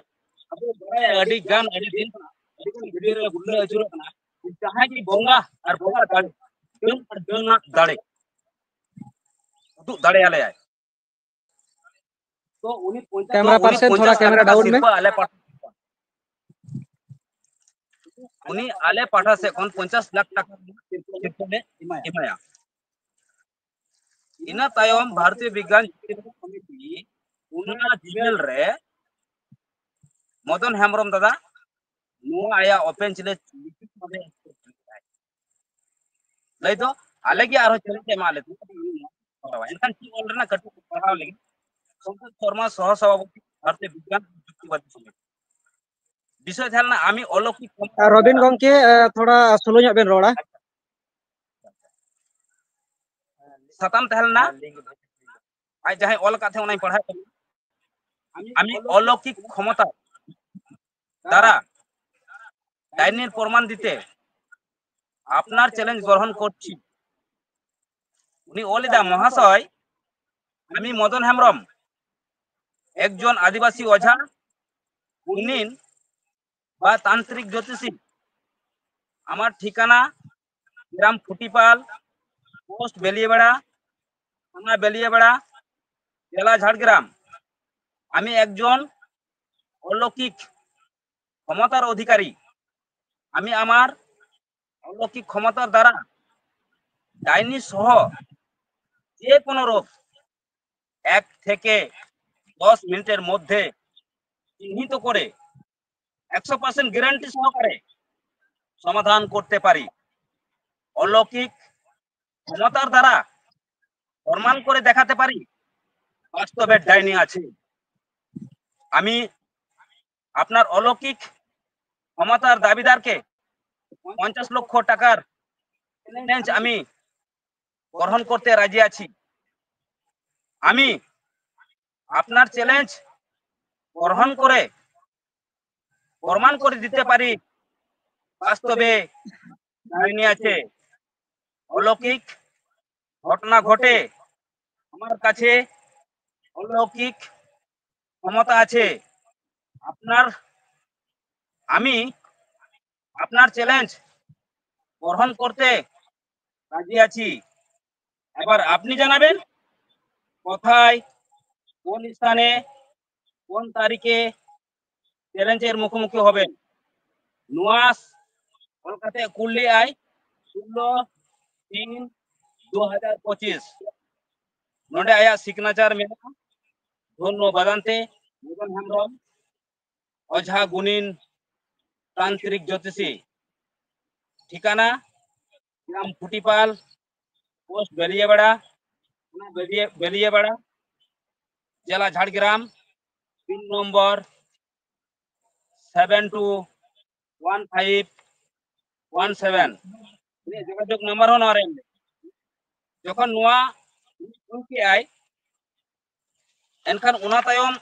ᱟᱵᱚ ᱵᱟᱲᱟᱭᱟ ᱟᱹᱰᱤ ᱜᱟᱱ, ᱟᱹᱰᱤ ᱫᱤᱱ ᱠᱷᱚᱱᱟᱜ ᱟᱹᱰᱤ ᱜᱟᱱ ᱵᱷᱤᱰᱤᱭᱳ ᱨᱮ ᱜᱩᱨᱞᱟᱹ ᱟᱹᱪᱩᱨᱚᱜ ᱠᱟᱱᱟ, ᱡᱟᱦᱟᱸᱭ ᱜᱮ ᱵᱚᱸᱜᱟ ᱟᱨ ᱵᱚᱸᱜᱟ ᱫᱟᱲᱮ, ᱰᱟᱹᱱ ᱟᱨ ᱰᱟᱹᱱ ᱨᱮᱱᱟᱜ ᱫᱟᱲᱮ ᱩᱫᱩᱜ ᱫᱟᱲᱮᱭᱟᱞᱮᱭᱟᱭ᱾ ᱛᱚ ᱩᱱᱤ ᱯᱚᱧᱪᱟᱥ ᱠᱮᱢᱨᱟ ᱞᱟᱠᱷ ᱯᱟᱨᱥᱮᱱ, ᱛᱷᱚᱲᱟ ᱠᱮᱢᱨᱟ ᱴᱟᱠᱟ ᱰᱟᱣᱩᱱ ᱢᱮ᱾ ᱥᱤᱨᱯᱟᱹ ᱟᱞᱮ ᱯᱟᱦᱴᱟ, ᱩᱱᱤ ᱟᱞᱮ ᱯᱟᱦᱴᱟ ᱥᱮᱫ ᱠᱷᱚᱱ ᱯᱚᱧᱪᱟᱥ ᱞᱟᱠᱷ ᱴᱟᱠᱟ ᱨᱮᱱᱟᱜ ᱥᱤᱨᱯᱟᱹ ᱞᱮ ᱮᱢᱟᱭᱟ᱾ ᱤᱱᱟᱹ ᱛᱟᱭᱚᱢ ᱵᱷᱟᱨᱚᱛᱤᱭᱚ ᱵᱤᱜᱽᱜᱟᱱ ᱡᱳᱛᱤᱨᱵᱤᱫᱽ ᱠᱚᱢᱤᱴᱤ ᱚᱱᱟ ᱡᱤᱢᱮᱞ ᱨᱮ ᱢᱚᱫᱚᱱ ᱦᱮᱢᱵᱨᱚᱢ ᱫᱟᱫᱟ ᱱᱚᱣᱟ ᱟᱭᱟᱜ ᱳᱯᱮᱱ ᱪᱮᱞᱮᱧᱡᱽ ᱞᱟᱹᱭ ᱫᱚ ᱟᱞᱮ ᱜᱮ ᱟᱨᱦᱚᱸ ᱪᱮᱞᱮᱧᱡᱽ ᱮᱢᱟ ᱞᱮ ᱛᱟᱦᱮᱸᱫ᱾ ᱮᱱᱠᱷᱟᱱ ᱪᱮᱫ ᱚᱞ ᱨᱮᱱᱟᱜ ᱠᱟᱹᱴᱤᱡ ᱯᱟᱲᱦᱟᱣ ᱞᱟᱹᱜᱤᱫ ᱥᱚᱢᱯᱚᱫ ᱥᱚᱨᱢᱟ, ᱥᱚᱦᱚ ᱥᱚᱵᱷᱟᱯᱚᱛᱤ, ᱵᱷᱟᱨᱚᱛᱤᱭᱚ ᱵᱤᱜᱽᱜᱟᱱ ᱯᱨᱚᱡᱩᱠᱛᱤᱵᱟᱫᱤ ᱥᱚᱝᱜᱚᱴᱷᱚᱱ᱾ ᱵᱤᱥᱚᱭ ᱛᱟᱦᱮᱸ ᱞᱮᱱᱟ ᱟᱢᱤ ᱚᱞᱚᱠᱤ ᱠᱷᱚᱢᱚᱛᱟ᱾ ᱟᱨ ᱨᱚᱵᱤᱱ ᱜᱚᱢᱠᱮ, ᱮ, ᱛᱷᱚᱲᱟ ᱥᱞᱳ ᱧᱚᱜ ᱵᱮᱱ ᱨᱚᱲᱟ᱾ ᱥᱟᱛᱟᱢ ᱛᱟᱦᱮᱸ ᱞᱮᱱᱟ, ᱟᱡ ᱡᱟᱦᱟᱸᱭ ᱚᱞ ᱟᱠᱟᱫ ᱛᱟᱦᱮᱸ ᱚᱱᱟᱧ ᱯᱟᱲᱦᱟᱣ ᱠᱟᱱᱟ, ᱟᱢᱤ ᱚᱞᱚᱠᱤᱠ ᱠᱷᱚᱢᱚᱛᱟ ᱫᱟᱨᱟ ডাইনির প্রমাণ দিতে আপনার চ্যালেঞ্জ গ্রহণ করছি। উনি ᱚᱞ ᱮᱫᱟ, মহাশয়, আমি মদন হেমব্রম, একজন আদিবাসী ওঝা, গুণিন বা তান্ত্রিক জ্যোতিষী। আমার ঠিকানা গ্রাম ফুটিপাল, পোস্ট বেলিয়াবেড়া, থানা বেলিয়াবেড়া, জেলা ঝাড়গ্রাম। আমি একজন অলৌকিক ক্ষমতার অধিকারী। আমি আমার অলৌকিক ক্ষমতার দ্বারা ডাইনি সহ যে কোনো রোগ এক থেকে দশ মিনিটের মধ্যে চিহ্নিত করে একশো পার্সেন্ট গ্যারান্টি সহকারে সমাধান করতে পারি। অলৌকিক ক্ষমতার দ্বারা প্রমাণ করে দেখাতে পারি বাস্তবে ডাইনি আছে। আমি আপনার অলৌকিক ক্ষমতার দাবিদারকে পঞ্চাশ লক্ষ টাকার চ্যালেঞ্জ আমি গ্রহণ করতে রাজি আছি। আমি আপনার চ্যালেঞ্জ গ্রহণ করে প্রমাণ করে দিতে পারি বাস্তবে ডাইনি আছে। অলৌকিক ঘটনা ঘটে, আমার কাছে অলৌকিক ক্ষমতা আছে। আপনার আমি আপনার চ্যালেঞ্জ গ্রহণ করতে রাজি আছি। এবার আপনি জানাবেন কোথায়, কোন স্থানে, কোন তারিখে চ্যালেঞ্জের মুখোমুখি হবেন। ᱱᱚᱣᱟ ᱚᱞ ᱠᱟᱛᱮ ᱠᱩᱞ ᱞᱮᱜᱼᱟᱭ ᱥᱳᱞᱞᱳ ᱛᱤᱱ ᱫᱩ ᱦᱟᱡᱟᱨ ᱯᱚᱸᱪᱤᱥ᱾ ᱱᱚᱰᱮ ᱟᱭᱟᱜ ᱥᱤᱜᱽᱱᱮᱪᱟᱨ ᱢᱮᱱᱟᱜᱼᱟ, ᱫᱷᱚᱱᱱᱚ ᱵᱟᱫᱟᱱᱛᱮ, ᱢᱚᱫᱚᱱ ᱦᱮᱢᱵᱨᱚᱢ, ᱚᱡᱷᱟ ᱜᱩᱱᱤᱱ, ᱛᱟᱱᱛᱨᱤᱠ ᱡᱳᱛᱤᱥᱤ᱾ ᱴᱷᱤᱠᱟᱱᱟ ᱜᱨᱟᱢ ᱯᱷᱩᱴᱤᱯᱟᱞ, ᱯᱳᱥᱴ ᱵᱮᱞᱤᱭᱟᱵᱟᱲᱟ, ᱵᱮᱞᱤᱭᱟᱵᱟᱲᱟ, ᱡᱮᱞᱟ Jhargram, pin number seven two one five one seven. ᱩᱱᱤᱭᱟᱜ ᱡᱳᱜᱟᱡᱳᱜᱽ ᱱᱟᱢᱵᱟᱨ ᱦᱚᱸ ᱱᱚᱣᱟ ᱨᱮ ᱮᱢ ᱞᱮᱫᱟ᱾ ᱡᱚᱠᱷᱚᱱ ᱱᱚᱣᱟ ᱩᱱᱤ ᱠᱩᱞ ᱠᱮᱜᱼᱟᱭ, ᱮᱱᱠᱷᱟᱱ ᱚᱱᱟ ᱛᱟᱭᱚᱢ,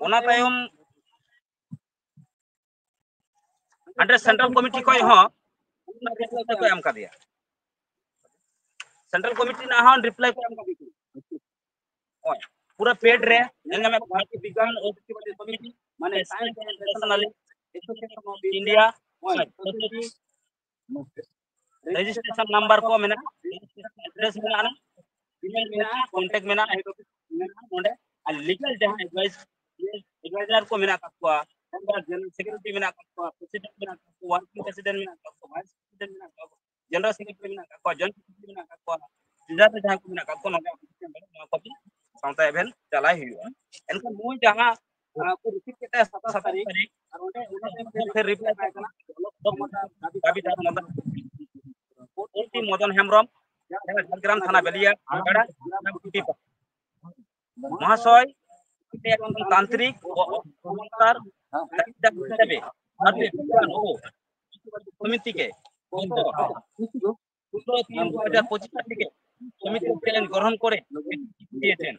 ᱚᱱᱟ ᱛᱟᱭᱚᱢ ᱦᱟᱸᱰᱮ ᱥᱮᱱᱴᱨᱟᱞ ᱠᱚᱢᱤᱴᱤ ᱠᱷᱚᱱ ᱦᱚᱸ ᱨᱤᱯᱞᱟᱭ ᱠᱚ ᱮᱢ ᱠᱟᱫᱮᱭᱟ᱾ ᱥᱮᱱᱴᱨᱟᱞ ᱠᱚᱢᱤᱴᱤ ᱨᱮᱱᱟᱜ ᱦᱚᱸ ᱨᱤᱯᱞᱟᱭ ᱠᱚ ᱮᱢ ᱠᱟᱫᱮᱭᱟ᱾ ᱦᱳᱭ, ᱯᱩᱨᱟᱹ ᱯᱮᱰ ᱨᱮ ᱧᱮᱞ ᱧᱟᱢᱮᱫ ᱵᱷᱟᱨᱚᱛᱤᱭᱚ ᱵᱤᱜᱽᱜᱟᱱ ᱳ ᱯᱨᱚযুক্তি ᱥᱚᱢᱤᱛᱤ, ᱢᱟᱱᱮ Science and International Institute of India, ᱦᱳᱭ, ᱨᱮᱡᱤᱥᱴᱨᱮᱥᱚᱱ ᱱᱟᱢᱵᱟᱨ ᱠᱚ ᱢᱮᱱᱟᱜᱼᱟ, ᱨᱮᱡᱤᱥᱴᱨᱮᱥᱚᱱ ᱮᱰᱨᱮᱥ ᱢᱮᱱᱟᱜᱼᱟ, ᱤᱢᱮᱞ ᱢᱮᱱᱟᱜᱼᱟ, ᱠᱚᱱᱴᱮᱠᱴ ᱢᱮᱱᱟᱜᱼᱟ, ᱦᱮᱰ ᱚᱯᱷᱤᱥ ᱢᱮᱱᱟᱜᱼᱟ, ᱱᱚᱰᱮ ᱟᱨ ᱞᱤᱜᱟᱞ ᱡᱟᱦᱟᱸ ᱮᱰᱵᱷᱟᱭᱤᱥ, ᱮᱰᱵᱷᱟᱭᱡᱟᱨ ᱠᱚ ᱢᱮᱱᱟᱜ ᱟᱠᱟᱫ ᱠᱚᱣᱟ, ᱡᱮᱱᱟᱨᱮᱞ ᱥᱮᱠᱨᱮᱴᱟᱨᱤ ᱢᱮᱱᱟᱜ ᱟᱠᱟᱫ ᱠᱚᱣᱟ, ᱯᱨᱮᱥᱤᱰᱮᱱᱴ ᱢᱮᱱᱟᱜ ᱟᱠᱟᱫ ᱠᱚᱣᱟ, ᱣᱟᱨᱠᱤᱝ ᱯᱨᱮᱥᱤᱰᱮᱱᱴ ᱢᱮᱱᱟᱜ ᱟᱠᱟᱫ ᱠᱚᱣᱟ, ᱵᱷᱟᱭᱤᱥ ᱯᱨᱮᱥᱤᱰᱮᱱᱴ ᱢᱮᱱᱟᱜ ᱟᱠᱟᱫ ᱠᱚᱣᱟ, ᱡᱮᱱᱟᱨᱮᱞ ᱥᱮᱠᱨᱮᱴᱟᱨᱤ ᱢᱮᱱᱟᱜ ᱟᱠᱟᱫ ᱠᱚᱣᱟ, ᱡᱚᱭᱮᱱᱴ ᱥᱮᱠᱨᱮᱴᱟᱨᱤ ᱢᱮᱱᱟᱜ ᱟᱠᱟᱫ ᱠᱚᱣᱟ, ᱱᱚᱰᱮ ᱱᱚᱣᱟ ᱠᱚᱯᱤ ᱥᱟᱶᱛᱟ ᱮᱵᱷᱮᱱ ᱪᱟᱞᱟᱭ ᱦᱩᱭᱩᱜᱼᱟ᱾ ᱮᱱᱠᱷᱟᱱ ᱱᱩᱭ ᱡᱟᱦᱟᱸ, ᱟᱸ, ᱠᱚ ᱨᱤᱥᱤᱵᱷ ᱠᱮᱫ ᱛᱟᱭᱟ ᱥᱟᱛᱟᱥ ᱛᱟᱹᱨᱤᱠᱷ, ᱟᱨ ᱚᱸᱰᱮ ᱚᱱᱟ ᱴᱟᱭᱤᱢ ᱛᱮ ᱨᱤᱯᱞᱟᱭ ᱛᱟᱦᱮᱸ ᱠᱟᱱᱟ, ᱚᱞᱚᱜ ᱠᱷᱚᱢᱚᱛᱟ ᱫᱟᱹᱵᱤ ᱫᱟᱹᱵᱤ ᱫᱟᱨ ᱢᱚᱫᱚᱱ ᱠᱳᱨᱴᱤ ᱢᱚᱫᱚᱱ ᱦᱮᱢᱵᱨᱚᱢ, ᱡᱟᱦᱟᱸ ᱡᱷᱟᱲᱜᱨᱟᱢ ᱛᱷᱟᱱᱟ ᱵᱮᱞᱤᱭᱟ ᱜᱟᱲᱟ, ᱢᱚᱦᱟᱥᱚᱭ, ᱛᱟᱱᱛᱨᱤᱠ ᱚ-, ᱚ-, ᱚᱵᱚᱥᱛᱷᱟᱨ ᱫᱟᱹᱵᱤ ᱫᱟᱨ ᱦᱤᱥᱟᱹᱵᱮ ᱟᱨ ᱥᱚᱢᱤᱛᱤ ᱠᱮ ᱯᱚᱱᱨᱚ তিন দুই হাজার পঁচিশ তারিখে সমিতির চ্যালেঞ্জ গ্রহণ করে দিয়েছেন।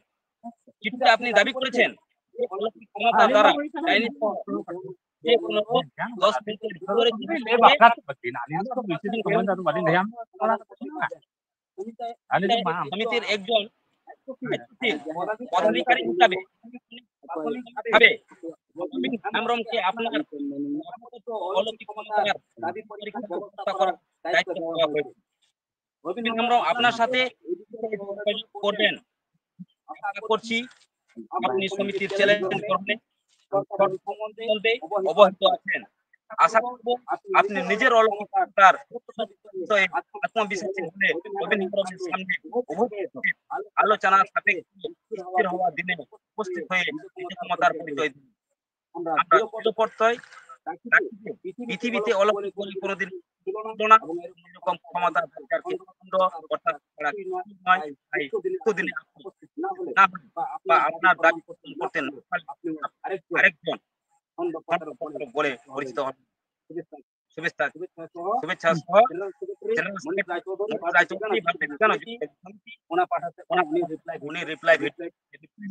চিঠিতে আপনি দাবি করেছেন যে অলৌকিক ক্ষমতা দ্বারা ডাইনি যে কোনো লোক দশ মিনিটের ভিতরে যদি সমিতির একজন পদাধিকারী হিসাবে ভাবে রবীন হেমব্রমকে আপনার অলৌকিক ক্ষমতার দাবি পরীক্ষা করার দায়িত্ব দেওয়া হয়েছে। রবীন হেমব্রম আপনার সাথে যোগাযোগ করবেন। আশা করছি আপনি সমিতির চ্যালেঞ্জ গ্রহণে সম্বন্ধে অবহিত আছেন। আশা করব আপনি নিজের অলৌকিক ক্ষমতার বিষয়ে আত্মবিশ্বাসী হয়ে রবীন হেমব্রমের সামনে উভয় পক্ষের আলোচনা সাপেক্ষে স্থির হওয়া দিনে উপস্থিত হয়ে নিজের ক্ষমতার পরিচয় দিন। আমরা দৃঢ়প্রত্যয় পৃথিবীতে অলৌকিক বলে কোনোদিন ছিল না এবং এরকম ক্ষমতা দরকার কিন্তু খণ্ড অর্থাৎ ছাড়া কিছুই নয়। তাই উক্ত দিনে উপস্থিত না হলে বা আপনার দাবি পূরণ করতে না পারলে আপনি আরেকজন খণ্ড পাঠক বলে পরিচিত হবেন। শুভেচ্ছা, শুভেচ্ছা সহ জেনারেল সেক্রেটারি মনোজ রায়চৌধুরী, ভারতীয় বিজ্ঞান ও যোগাযোগ সমিতি, ᱚᱱᱟ ᱯᱟᱦᱴᱟ ᱥᱮᱫ ᱠᱷᱚᱱ ᱩᱱᱤ ᱨᱤᱯᱞᱟᱭ, ᱩᱱᱤ ᱨᱤᱯᱞᱟᱭ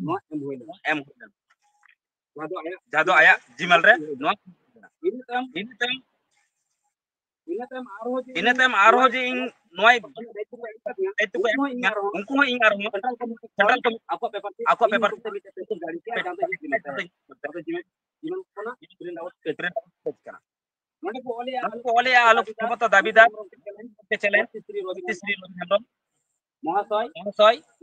ᱱᱚᱣᱟ ᱮᱢ ᱦᱩᱭ ᱞᱮᱱᱟ᱾ ᱮᱢ ᱦᱩᱭ ᱞᱮᱱᱟ᱾ ᱡᱟᱦᱟᱸ ᱫᱚ ᱟᱭᱟᱜ ᱡᱤᱢᱮᱞ ᱨᱮ ᱱᱚᱣᱟ ᱤᱱᱟᱹ ᱛᱟᱭᱚᱢ ᱤᱱᱟᱹ ᱛᱟᱭᱚᱢ ᱤᱱᱟᱹ ᱛᱟᱭᱚᱢ ᱟᱨᱦᱚᱸ ᱡᱮ ᱤᱧ ᱱᱚᱣᱟ ᱫᱟᱭᱤᱛᱛᱚ ᱠᱚ ᱮᱢ ᱠᱟᱹᱫᱤᱧᱟ, ᱩᱱᱠᱩ ᱦᱚᱸ ᱤᱧ ᱟᱨᱦᱚᱸ ᱥᱮᱱᱴᱨᱟᱞ ᱠᱚᱢᱤᱴᱤ ᱟᱠᱚᱣᱟᱜ ᱯᱮᱯᱟᱨ ᱠᱟᱱᱟ᱾ ᱱᱚᱰᱮ ᱠᱚ ᱚᱞᱮᱜᱼᱟ, ᱟᱞᱚ ᱠᱷᱚᱢᱚᱛᱟ ᱫᱟᱹᱵᱤᱫᱟᱨ ᱪᱮᱞᱮᱧᱡᱽ ᱥᱨᱤ ᱨᱚᱵᱤ ᱦᱮᱢᱵᱨᱚᱢ ᱢᱚᱦᱟᱥᱚᱭ,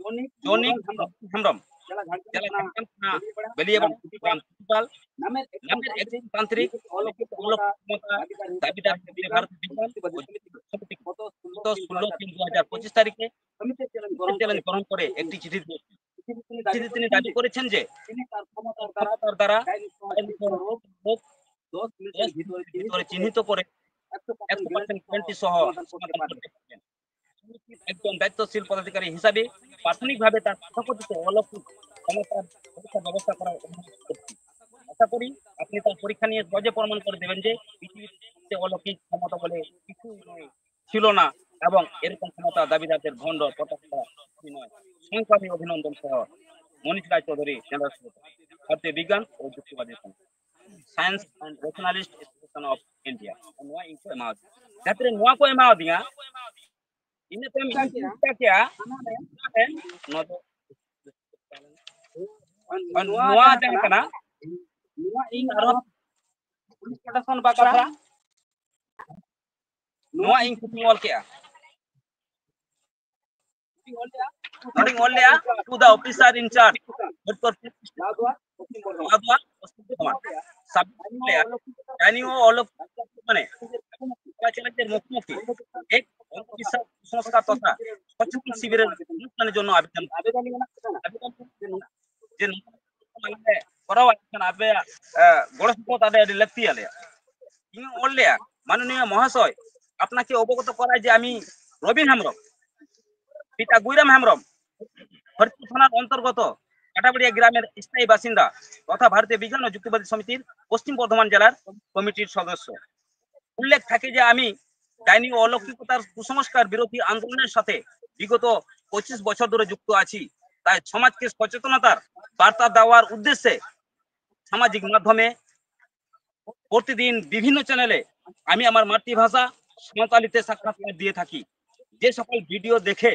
ᱡᱚᱱᱤ ᱡᱚᱱᱤ ᱦᱮᱢᱵᱨᱚᱢ, ᱦᱮᱢᱵᱨᱚᱢ, ᱡᱮᱞᱟ ᱡᱮᱞᱟ ᱡᱷᱟᱲᱜᱨᱟᱢ ᱠᱷᱚᱱᱟᱜ ᱵᱮᱞᱤᱭᱟᱲᱟ ᱜᱨᱟᱢ ᱯᱨᱤᱱᱥᱤᱯᱟᱞ, ᱱᱟᱢᱮᱨ ᱮᱠ ᱥᱚᱱᱛᱨᱤ ᱚᱞᱚᱜ ᱠᱷᱚᱢᱚᱛᱟ ᱫᱟᱹᱵᱤᱫᱟᱨ ᱵᱤᱨᱩᱫᱷ ᱵᱤᱵᱟᱫ ᱥᱚᱢᱤᱛᱤ গত ষোলো তিন দু হাজার পঁচিশ তারিখে চ্যালেঞ্জ গ্রহণ করে একটি চিঠি দিয়েছেন। চিঠিতে তিনি দাবি করেছেন যে ক্ষমতার দ্বারা আইন প্রয়োগ দশ মিনিটের ভিতরে চিহ্নিত করে একশো পার্সেন্ট গ্যারান্টি সহ সমাধান করতে পারবেন। একজন দায়িত্বশীল পদাধিকারী হিসাবে প্রাথমিকভাবে তার তথাকথিত অলৌকিক ক্ষমতার পরীক্ষা ব্যবস্থা করার অনুরোধ করছি। আশা করি আপনি তার পরীক্ষা নিয়ে সহজে প্রমাণ করে দেবেন যে পৃথিবীতে অলৌকিক ক্ষমতা বলে কিছু নেই, ছিল না, এবং এরকম ক্ষমতা দাবিদারদের ভণ্ড প্রতারণা নয়। সংগ্রামী অভিনন্দন সহ মনীষ রায় চৌধুরী, কেন্দ্র ভারতীয় বিজ্ঞান ও যুক্তিবাদী সংস্থা, Science and Rationalist Association of India, ᱱᱚᱣᱟ ᱤᱧ ᱠᱚ ᱮᱢᱟᱣᱟᱫᱤᱧᱟ᱾ ᱡᱟᱦᱟᱸ ᱛᱤᱱᱟᱹᱜ ᱱᱚᱣᱟ ᱠᱚ ᱮᱢᱟᱣᱟᱫᱤᱧᱟ, ᱤᱱᱟᱹ ᱛᱟᱭᱚᱢ ᱤᱧ ᱪᱤᱠᱟ ᱠᱮᱜᱼᱟ, ᱱᱚᱣᱟ ᱫᱚ ᱱᱚᱣᱟ ᱡᱟᱦᱟᱸ ᱠᱟᱱᱟ, ᱱᱚᱣᱟ ᱤᱧ ᱟᱨᱚ ᱯᱩᱞᱤᱥ ᱯᱨᱚᱥᱟᱥᱚᱱ ᱵᱟᱠᱷᱨᱟ ᱱᱚᱣᱟ ᱤᱧ ᱠᱩᱠᱞᱤᱧ ᱚᱞ ᱠᱮᱜᱼᱟ᱾ ᱱᱚᱰᱮᱧ ᱚᱞ ᱞᱮᱜᱼᱟ, to the officer in charge, Haripur police station, ᱱᱚᱣᱟ ᱯᱚᱥᱪᱤᱢ ᱵᱚᱨᱫᱷᱚᱢᱟᱱ, ᱥᱟᱵ ᱞᱮᱜᱼᱟ, ᱡᱟᱦᱟᱸᱭ ᱱᱚᱣᱟ ᱚᱞᱚᱜ, ᱢᱟᱱᱮ, ᱪᱟᱞᱟᱪᱟᱞᱟᱪ ᱢᱩᱠᱷᱚᱢᱩᱠᱷᱤ, ᱮᱠ ᱚᱱᱫᱷᱚᱵᱤᱥᱥᱟᱥ ᱠᱩᱥᱚᱝᱥᱠᱟᱨ ᱛᱚᱛᱷᱟ ᱥᱚᱪᱮᱛᱚᱱ ᱥᱤᱵᱤᱨ ᱚᱱᱩᱥᱴᱷᱟᱱ ᱡᱚᱱᱱᱚ ᱟᱵᱮᱫᱚᱱ, ᱟᱵᱮᱫᱚᱱ ᱡᱮ ᱱᱚᱣᱟ ᱠᱚᱨᱟᱣᱟ, ᱮᱱᱠᱷᱟᱱ ᱟᱯᱮᱭᱟᱜ, ᱮ, ᱜᱚᱲᱚ ᱥᱚᱯᱚᱦᱚᱫ ᱟᱞᱮ ᱟᱹᱰᱤ ᱞᱟᱹᱠᱛᱤ ᱟᱞᱮᱭᱟ᱾ ᱤᱧ ᱚᱞ ᱞᱮᱜᱼᱟ, ᱢᱟᱱᱚᱱᱤᱭᱚ ᱢᱚᱦᱟᱥᱚᱭ, আপনাকে অবগত করাই যে আমি রবিন হেমব্রম, পিতা গুইরাম হেমব্রম, হরিপুর থানার অন্তর্গত কাটাবড়িয়া গ্রামের স্থায়ী বাসিন্দা তথা ভারতীয় বিজ্ঞান ও যুক্তিবাদী সমিতির পশ্চিম বর্ধমান জেলার কমিটির সদস্য। উল্লেখ থাকে যে আমি ডাইনি ও অলৌকিকতার কুসংস্কার বিরোধী আন্দোলনের সাথে বিগত পঁচিশ বছর ধরে যুক্ত আছি। তাই সমাজকে সচেতনতার বার্তা দেওয়ার উদ্দেশ্যে সামাজিক মাধ্যমে প্রতিদিন বিভিন্ন চ্যানেলে আমি আমার মাতৃভাষা সাঁওতালিতে সাক্ষাৎকার দিয়ে থাকি। যে সকল ভিডিও দেখে,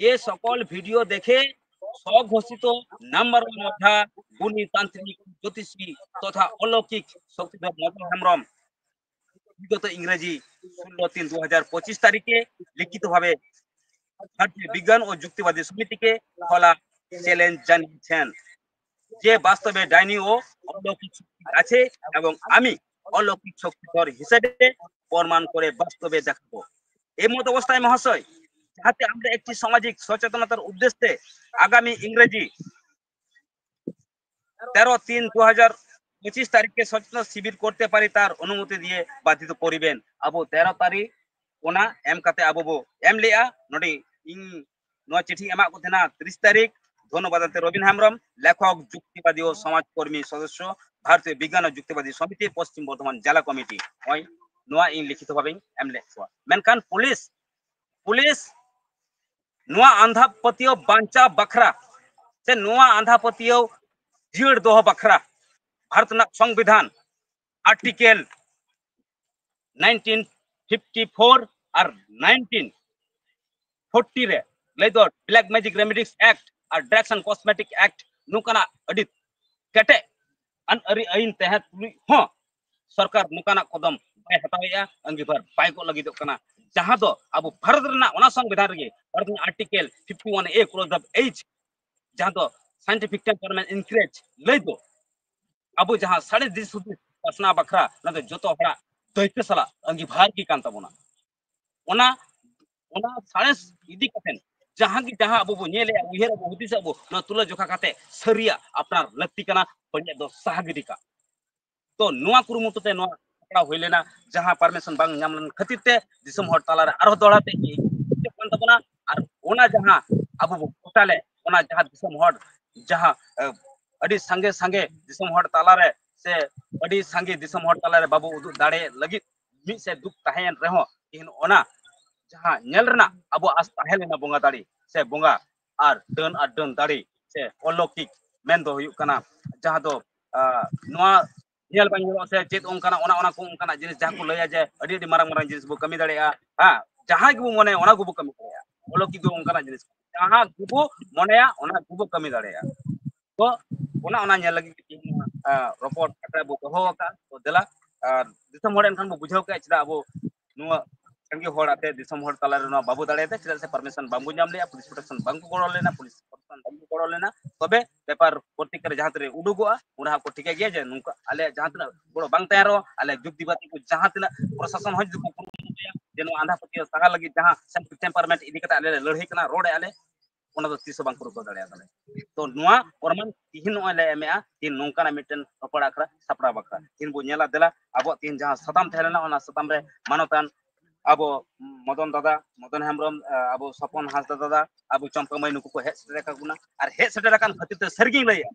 যে সকল ভিডিও দেখে স্বঘোষিত নাম্বার ওয়ান অর্থাৎ গুণী, তান্ত্রিক, জ্যোতিষী তথা অলৌকিক শক্তিধর মদন হেমব্রম বিগত ইংরেজি ষোলো তিন দু হাজার পঁচিশ তারিখে লিখিতভাবে ভারতীয় বিজ্ঞান ও যুক্তিবাদী সমিতিকে খোলা চ্যালেঞ্জ জানিয়েছেন যে বাস্তবে ডাইনি ও অলৌকিক শক্তি আছে এবং আমি অলৌকিক শক্তিধর হিসেবে প্রমাণ করে বাস্তবে দেখাবো। এই মত অবস্থায় মহাশয়, যাতে আমরা একটি সামাজিক সচেতনতার উদ্দেশ্যে আগামী ইংরেজি তেরো তিন দু হাজার ᱯᱚᱸᱪᱤᱥ ᱛᱟᱹᱨᱤᱠᱷ ᱨᱮ ᱥᱚᱪᱮᱛᱚᱱᱟ ᱥᱤᱵᱤᱨ ᱠᱚᱨᱛᱮ ᱯᱟᱨᱤ ᱛᱟᱨ ᱚᱱᱩᱢᱚᱛᱤ ᱫᱤᱭᱮ ᱵᱟᱫᱷᱤᱛ ᱠᱚᱨᱤᱵᱮᱱ᱾ ᱟᱵᱚ ᱛᱮᱨᱚ ᱛᱟᱹᱨᱤᱠᱷ ᱚᱱᱟ ᱮᱢ ᱠᱟᱛᱮ ᱟᱵᱚ ᱵᱚ ᱮᱢ ᱞᱮᱜᱼᱟ᱾ ᱱᱚᱰᱮ ᱤᱧ ᱱᱚᱣᱟ ᱪᱤᱴᱷᱤᱧ ᱮᱢᱟᱜ ᱠᱚ ᱛᱟᱦᱮᱱᱟ ᱛᱤᱨᱤᱥ ᱛᱟᱹᱨᱤᱠᱷ, ᱫᱷᱚᱱᱚᱵᱟᱫᱟᱱᱛᱮ ᱨᱚᱵᱤᱱ ᱦᱮᱢᱵᱨᱚᱢ, ᱞᱮᱠᱷᱚᱠ, ᱡᱩᱠᱛᱤᱵᱟᱫᱤ ᱳ ᱥᱚᱢᱟᱡᱽ ᱠᱚᱨᱢᱤ, ᱥᱚᱫᱚᱥᱥᱚ, ᱵᱷᱟᱨᱚᱛᱤᱭᱚ ᱵᱤᱜᱽᱜᱟᱱ ᱳ ᱡᱩᱠᱛᱤᱵᱟᱫᱤ ᱥᱚᱢᱤᱛᱤ, ᱯᱚᱥᱪᱤᱢ ᱵᱚᱨᱫᱷᱚᱢᱟᱱ ᱡᱮᱞᱟ ᱠᱚᱢᱤᱴᱤ᱾ ᱱᱚᱜᱼᱚᱭ ᱱᱚᱣᱟ ᱤᱧ ᱞᱤᱠᱷᱤᱛ ᱵᱷᱟᱵᱮᱧ ᱮᱢ ᱞᱮᱫ ᱠᱚᱣᱟ᱾ ᱢᱮᱱᱠᱷᱟᱱ ᱯᱩᱞᱤᱥ, ᱯᱩᱞᱤᱥ ᱱᱚᱣᱟ ᱟᱸᱫᱷᱟ ᱯᱟᱹᱛᱭᱟᱹᱣ ᱵᱟᱧᱪᱟᱣ ᱵᱟᱠᱷᱨᱟ ᱥᱮ ᱱᱚᱣᱟ ᱟᱸᱫᱷᱟ ᱯᱟᱹᱛᱭᱟᱹᱣ ᱡᱤᱭᱟᱹᱲ ᱫᱚᱦᱚ ᱵᱟᱠᱷᱨᱟ ᱵᱷᱟᱨᱚᱛ ᱨᱮᱱᱟᱜ ᱥᱚᱝᱵᱤᱫᱷᱟᱱ ᱟᱨᱴᱤᱠᱮᱞ ᱱᱟᱭᱤᱱᱴᱤᱱ ᱯᱷᱤᱯᱴᱤ ᱯᱷᱳᱨ ᱟᱨ ᱱᱟᱭᱤᱱᱴᱤᱱ ᱯᱷᱳᱨᱴᱤ ᱨᱮ ᱞᱟᱹᱭ ᱫᱚ ᱵᱞᱮᱠ ᱢᱮᱡᱤᱠ ᱨᱮᱢᱮᱰᱤᱥ ᱮᱠᱴ ᱟᱨ ᱰᱨᱟᱜᱽᱥ ᱮᱱᱰ ᱠᱚᱥᱢᱮᱴᱤᱠ ᱮᱠᱴ, ᱱᱚᱝᱠᱟᱱᱟᱜ ᱟᱹᱰᱤ ᱠᱮᱴᱮᱡ ᱟᱹᱱ ᱟᱹᱨᱤ ᱟᱹᱭᱤᱱ ᱛᱟᱦᱮᱸ ᱛᱩᱞᱩᱡ ᱦᱚᱸ ᱥᱚᱨᱠᱟᱨ ᱱᱚᱝᱠᱟᱱᱟᱜ ᱠᱚᱫᱚᱢ ᱵᱟᱭ ᱦᱟᱛᱟᱣᱮᱫᱼᱟ, ᱟᱸᱜᱤᱵᱷᱟᱨ ᱵᱟᱭ ᱜᱚᱜ ᱞᱟᱹᱜᱤᱫᱚᱜ ᱠᱟᱱᱟ᱾ ᱡᱟᱦᱟᱸ ᱫᱚ ᱟᱵᱚ ᱵᱷᱟᱨᱚᱛ ᱨᱮᱱᱟᱜ ᱚᱱᱟ ᱥᱚᱝᱵᱤᱫᱷᱟᱱ ᱨᱮᱜᱮ ᱵᱷᱟᱨᱚᱛ ᱨᱮᱱᱟᱜ ᱟᱨᱴᱤᱠᱮᱞ ᱯᱷᱤᱯᱴᱤ ᱳᱣᱟᱱ ᱮ ᱠᱞᱚᱡᱽ ᱫᱚ ᱮᱭᱤᱪ, ᱡᱟᱦᱟᱸ ᱫᱚ ᱥᱟᱭᱮᱱᱴᱤᱯᱷᱤᱠ ᱴᱮᱢᱯᱟᱨᱟᱢᱮᱱᱴ ᱤᱱᱠᱨᱮᱡᱽ ᱞᱟᱹᱭ ᱫᱚ ᱟᱵᱚ ᱡᱟᱦᱟᱸ ᱥᱟᱬᱮᱥ ᱫᱤᱥ ᱦᱩᱫᱤᱥ ᱯᱟᱥᱱᱟᱣ ᱵᱟᱠᱷᱨᱟ, ᱚᱱᱟ ᱫᱚ ᱡᱚᱛᱚ ᱦᱚᱲᱟᱜ ᱫᱟᱹᱭᱠᱟᱹ ᱥᱟᱞᱟᱜ ᱟᱸᱜᱤᱵᱷᱟᱨ ᱜᱮ ᱠᱟᱱ ᱛᱟᱵᱚᱱᱟ᱾ ᱚᱱᱟ, ᱚᱱᱟ ᱥᱟᱬᱮᱥ ᱤᱫᱤ ᱠᱟᱛᱮ ᱡᱟᱦᱟᱸ ᱜᱮ ᱡᱟᱦᱟᱸ ᱟᱵᱚ ᱵᱚ ᱧᱮᱞᱮᱜᱼᱟ, ᱩᱭᱦᱟᱹᱨ ᱟᱵᱚ, ᱦᱩᱫᱤᱥ ᱟᱵᱚ, ᱱᱚᱣᱟ ᱛᱩᱞᱟᱹ ᱡᱚᱠᱷᱟ ᱠᱟᱛᱮ ᱥᱟᱹᱨᱤᱭᱟᱜ ᱟᱯᱱᱟᱨ ᱞᱟᱹᱠᱛᱤ ᱠᱟᱱᱟ, ᱵᱟᱹᱲᱤᱡᱟᱜ ᱫᱚ ᱥᱟᱦᱟ ᱜᱤᱰᱤ ᱠᱟᱜ᱾ ᱛᱚ ᱱᱚᱣᱟ ᱠᱩᱨᱩᱢᱩᱴᱩ ᱛᱮ ᱱᱚᱣᱟ ᱥᱟᱯᱲᱟᱣ ᱦᱩᱭ ᱞᱮᱱᱟ, ᱡᱟᱦᱟᱸ ᱯᱟᱨᱢᱤᱥᱚᱱ ᱵᱟᱝ ᱧᱟᱢ ᱞᱮᱱ ᱠᱷᱟᱹᱛᱤᱨ ᱛᱮ ᱫᱤᱥᱚᱢ ᱦᱚᱲ ᱛᱟᱞᱟᱨᱮ ᱟᱨᱦᱚᱸ ᱫᱚᱦᱲᱟ ᱛᱮ ᱤᱭᱟᱹ ᱦᱩᱭᱩᱜ ᱠᱟᱱ ᱛᱟᱵᱚᱱᱟ᱾ ᱟᱨ ᱚᱱᱟ ᱡᱟᱦᱟᱸ ᱟᱵᱚ ᱵᱚ ᱜᱚᱴᱟ ᱞᱮᱫ, ᱚᱱᱟ ᱡᱟᱦᱟᱸ ᱫᱤᱥᱚᱢ ᱦᱚᱲ ᱡᱟᱦᱟᱸ, ᱮ, ᱟᱹᱰᱤ ᱥᱟᱸᱜᱮ ᱥᱟᱸᱜᱮ ᱫᱤᱥᱚᱢ ᱦᱚᱲ ᱛᱟᱞᱟᱨᱮ ᱥᱮ ᱟᱹᱰᱤ ᱥᱟᱸᱜᱮ ᱫᱤᱥᱚᱢ ᱦᱚᱲ ᱛᱟᱞᱟᱨᱮ ᱵᱟᱵᱚ ᱩᱫᱩᱜ ᱫᱟᱲᱮ ᱞᱟᱹᱜᱤᱫ ᱢᱤᱫ ᱥᱮᱫ ᱫᱩᱠ ᱛᱟᱦᱮᱸᱭᱮᱱ ᱨᱮᱦᱚᱸ, ᱛᱮᱦᱮᱧ ᱚᱱᱟ ᱡᱟᱦᱟᱸ ᱧᱮᱞ ᱨᱮᱱᱟᱜ ᱟᱵᱚ ᱟᱥ ᱛᱟᱦᱮᱸ ᱞᱮᱱᱟ ᱵᱚᱸᱜᱟ ᱫᱟᱲᱮ ᱥᱮ ᱵᱚᱸᱜᱟ ᱟᱨ ᱰᱟᱹᱱ ᱟᱨ ᱰᱟᱹᱱ ᱫᱟᱲᱮ ᱥᱮ ᱚᱞᱚᱠᱤᱠ ᱢᱮᱱ ᱫᱚ ᱦᱩᱭᱩᱜ ᱠᱟᱱᱟ, ᱡᱟᱦᱟᱸ ᱫᱚ, ᱟ, ᱱᱚᱣᱟ ᱧᱮᱞ ᱵᱟᱝ ᱧᱮᱞᱚᱜ ᱥᱮ ᱪᱮᱫ ᱚᱱᱠᱟᱱᱟᱜ, ᱚᱱᱟ, ᱚᱱᱟ ᱠᱚ ᱚᱱᱠᱟᱱᱟᱜ ᱡᱤᱱᱤᱥ ᱡᱟᱦᱟᱸ ᱠᱚ ᱞᱟᱹᱭᱟ ᱡᱮ ᱟᱹᱰᱤ, ᱟᱹᱰᱤ ᱢᱟᱨᱟᱝ, ᱢᱟᱨᱟᱝ ᱡᱤᱱᱤᱥ ᱵᱚ ᱠᱟᱹᱢᱤ ᱫᱟᱲᱮᱭᱟᱜᱼᱟ, ᱦᱮᱸ, ᱡᱟᱦᱟᱸ ᱜᱮᱵᱚ ᱢᱚᱱᱮᱭᱟ ᱚᱱᱟ ᱜᱮᱵᱚ ᱠᱟᱹᱢᱤ ᱫᱟᱲᱮᱭᱟᱜᱼᱟ᱾ ᱚᱞᱚᱠᱤ ᱫᱚ ᱚᱱᱠᱟᱱᱟᱜ ᱡᱤᱱᱤᱥ, ᱡᱟᱦᱟᱸ ᱜᱮᱵᱚ ᱢᱚᱱᱮᱭᱟ ᱚᱱᱟ ᱜᱮᱵᱚ ᱠᱟᱹᱢᱤ ᱫᱟᱲᱮᱭᱟᱜᱼᱟ᱾ ᱛᱚ ᱚᱱᱟ, ᱚᱱᱟ ᱧᱮᱞ ᱞᱟᱹᱜᱤᱫ ᱛᱮ ᱛᱮᱦᱮᱧ ᱱᱚᱣᱟ, ᱟᱸ, ᱨᱚᱯᱚᱲ ᱟᱠᱷᱲᱟ ᱵᱚ ᱫᱚᱦᱚ ᱟᱠᱟᱫᱼᱟ᱾ ᱛᱚ ᱫᱮᱞᱟ, ᱟᱨ ᱫᱤᱥᱚᱢ ᱦᱚᱲ ᱮᱱᱠᱷᱟᱱ ᱵᱚ ᱵᱩᱡᱷᱟᱹᱣ ᱠᱮᱫᱼᱟ ᱪᱮᱫᱟᱜ ᱟᱵᱚ ᱱᱚᱣᱟ ᱥᱟᱸᱜᱮ ᱦᱚᱲ ᱟᱛᱮ ᱫᱤᱥᱚᱢ ᱦᱚᱲ ᱛᱟᱞᱟᱨᱮ ᱱᱚᱣᱟ ᱵᱟᱵᱚ ᱫᱟᱲᱮᱭᱟᱫᱟ, ᱪᱮᱫᱟᱜ ᱥᱮ permission ᱵᱟᱝᱵᱚ ᱧᱟᱢ ᱞᱮᱜᱼᱟ, police protection ᱵᱟᱝᱠᱚ ᱜᱚᱲᱚ ᱞᱮᱱᱟ, police protection ᱵᱟᱝᱠᱚ ᱜᱚᱲᱚ ᱞᱮᱱᱟ᱾ ᱛᱚᱵᱮ ᱵᱮᱯᱟᱨ ᱯᱚᱛᱨᱤᱠᱟ ᱨᱮ ᱡᱟᱦᱟᱸ ᱛᱤᱱᱟᱹᱜ ᱩᱰᱩᱠᱚᱜᱼᱟ, ᱚᱸᱰᱮ ᱦᱟᱸᱜ ᱠᱚ ᱴᱷᱤᱠᱟᱹ ᱜᱮᱭᱟ ᱡᱮ ᱱᱚᱝᱠᱟ ᱟᱞᱮᱭᱟᱜ ᱡᱟᱦᱟᱸ ᱛᱤᱱᱟᱹᱜ ᱜᱚᱲᱚ ᱵᱟᱝ ᱛᱟᱦᱮᱱ ᱨᱮᱦᱚᱸ, ᱟᱞᱮ ᱡᱩᱠᱛᱤ ᱵᱟᱫᱤ ᱠᱚ ᱡᱟᱦᱟᱸ ᱛᱤᱱᱟᱹᱜ ᱯᱨᱚᱥᱟᱥᱚᱱ ᱦᱚᱸ ᱡᱩᱫᱤ ᱠᱚ ᱠᱩᱨᱩᱢᱩᱴᱩᱭᱟ ᱡᱮ ᱱᱚᱣᱟ ᱟᱸᱫᱷᱟ ᱯᱟᱹᱛᱭᱟᱹᱣ ᱥᱟᱦᱟ ᱞᱟᱹᱜᱤᱫ ᱡᱟᱦᱟᱸ self temperament ᱤᱫᱤ ᱠᱟᱛᱮ ᱟᱞᱮ ᱞᱮ ᱞᱟᱹᱲᱦᱟᱹᱭ ᱠᱟᱱᱟ, ᱨᱚᱲ ᱮᱫᱼᱟ ᱞᱮ, ᱚᱱᱟ ᱫᱚ ᱛᱤᱥ ᱦᱚᱸ ᱵᱟᱝ ᱠᱚ ᱨᱩᱠᱟᱹᱣ ᱫᱟᱲᱮᱭᱟᱜᱼᱟ ᱛᱟᱞᱮ᱾ ᱛᱚ ᱱᱚᱣᱟ ᱯᱨᱚᱢᱟᱱ ᱛᱤᱦᱤᱧ ᱱᱚᱜᱼᱚᱭ ᱞᱮ ᱮᱢᱮᱜᱼᱟ, ᱛᱤᱦᱤᱧ ᱱᱚᱝᱠᱟᱱᱟᱜ ᱢᱤᱫᱴᱮᱱ ᱨᱚᱯᱚᱲ ᱟᱠᱷᱲᱟ ᱥᱟᱯᱲᱟᱣ ᱵᱟᱠᱷᱨᱟ᱾ ᱛᱤᱦᱤᱧ ᱵᱚ ᱧᱮᱞᱟ, ᱫᱮᱞᱟ ᱟᱵᱚᱣᱟᱜ ᱛᱤᱦᱤᱧ ᱡᱟᱦᱟᱸ ᱥᱟᱛᱟᱢ ᱛᱟᱦᱮᱸ ᱞᱮᱱᱟ, ᱚᱱᱟ ᱥᱟᱛᱟᱢ ᱨᱮ ᱢᱟᱱᱚᱛᱟᱱ ᱟᱵᱚ ᱢᱚᱫᱚᱱ ᱫᱟᱫᱟ, ᱢᱚᱫᱚᱱ ᱦᱮᱢᱵᱨᱚᱢ, ᱟᱵᱚ ᱥᱚᱯᱚᱱ ᱦᱟᱸᱥᱫᱟ ᱫᱟᱫᱟ, ᱟᱵᱚ ᱪᱚᱢᱯᱟ ᱢᱟᱹᱭ, ᱱᱩᱠᱩ ᱠᱚ ᱦᱮᱡ ᱥᱮᱴᱮᱨ ᱟᱠᱟᱫ ᱵᱚᱱᱟ᱾ ᱟᱨ ᱦᱮᱡ ᱥᱮᱴᱮᱨ ᱟᱠᱟᱱ ᱠᱷᱟᱹᱛᱤᱨ ᱛᱮ ᱥᱟᱹᱨᱤᱜᱤᱧ ᱞᱟᱹᱭᱟ,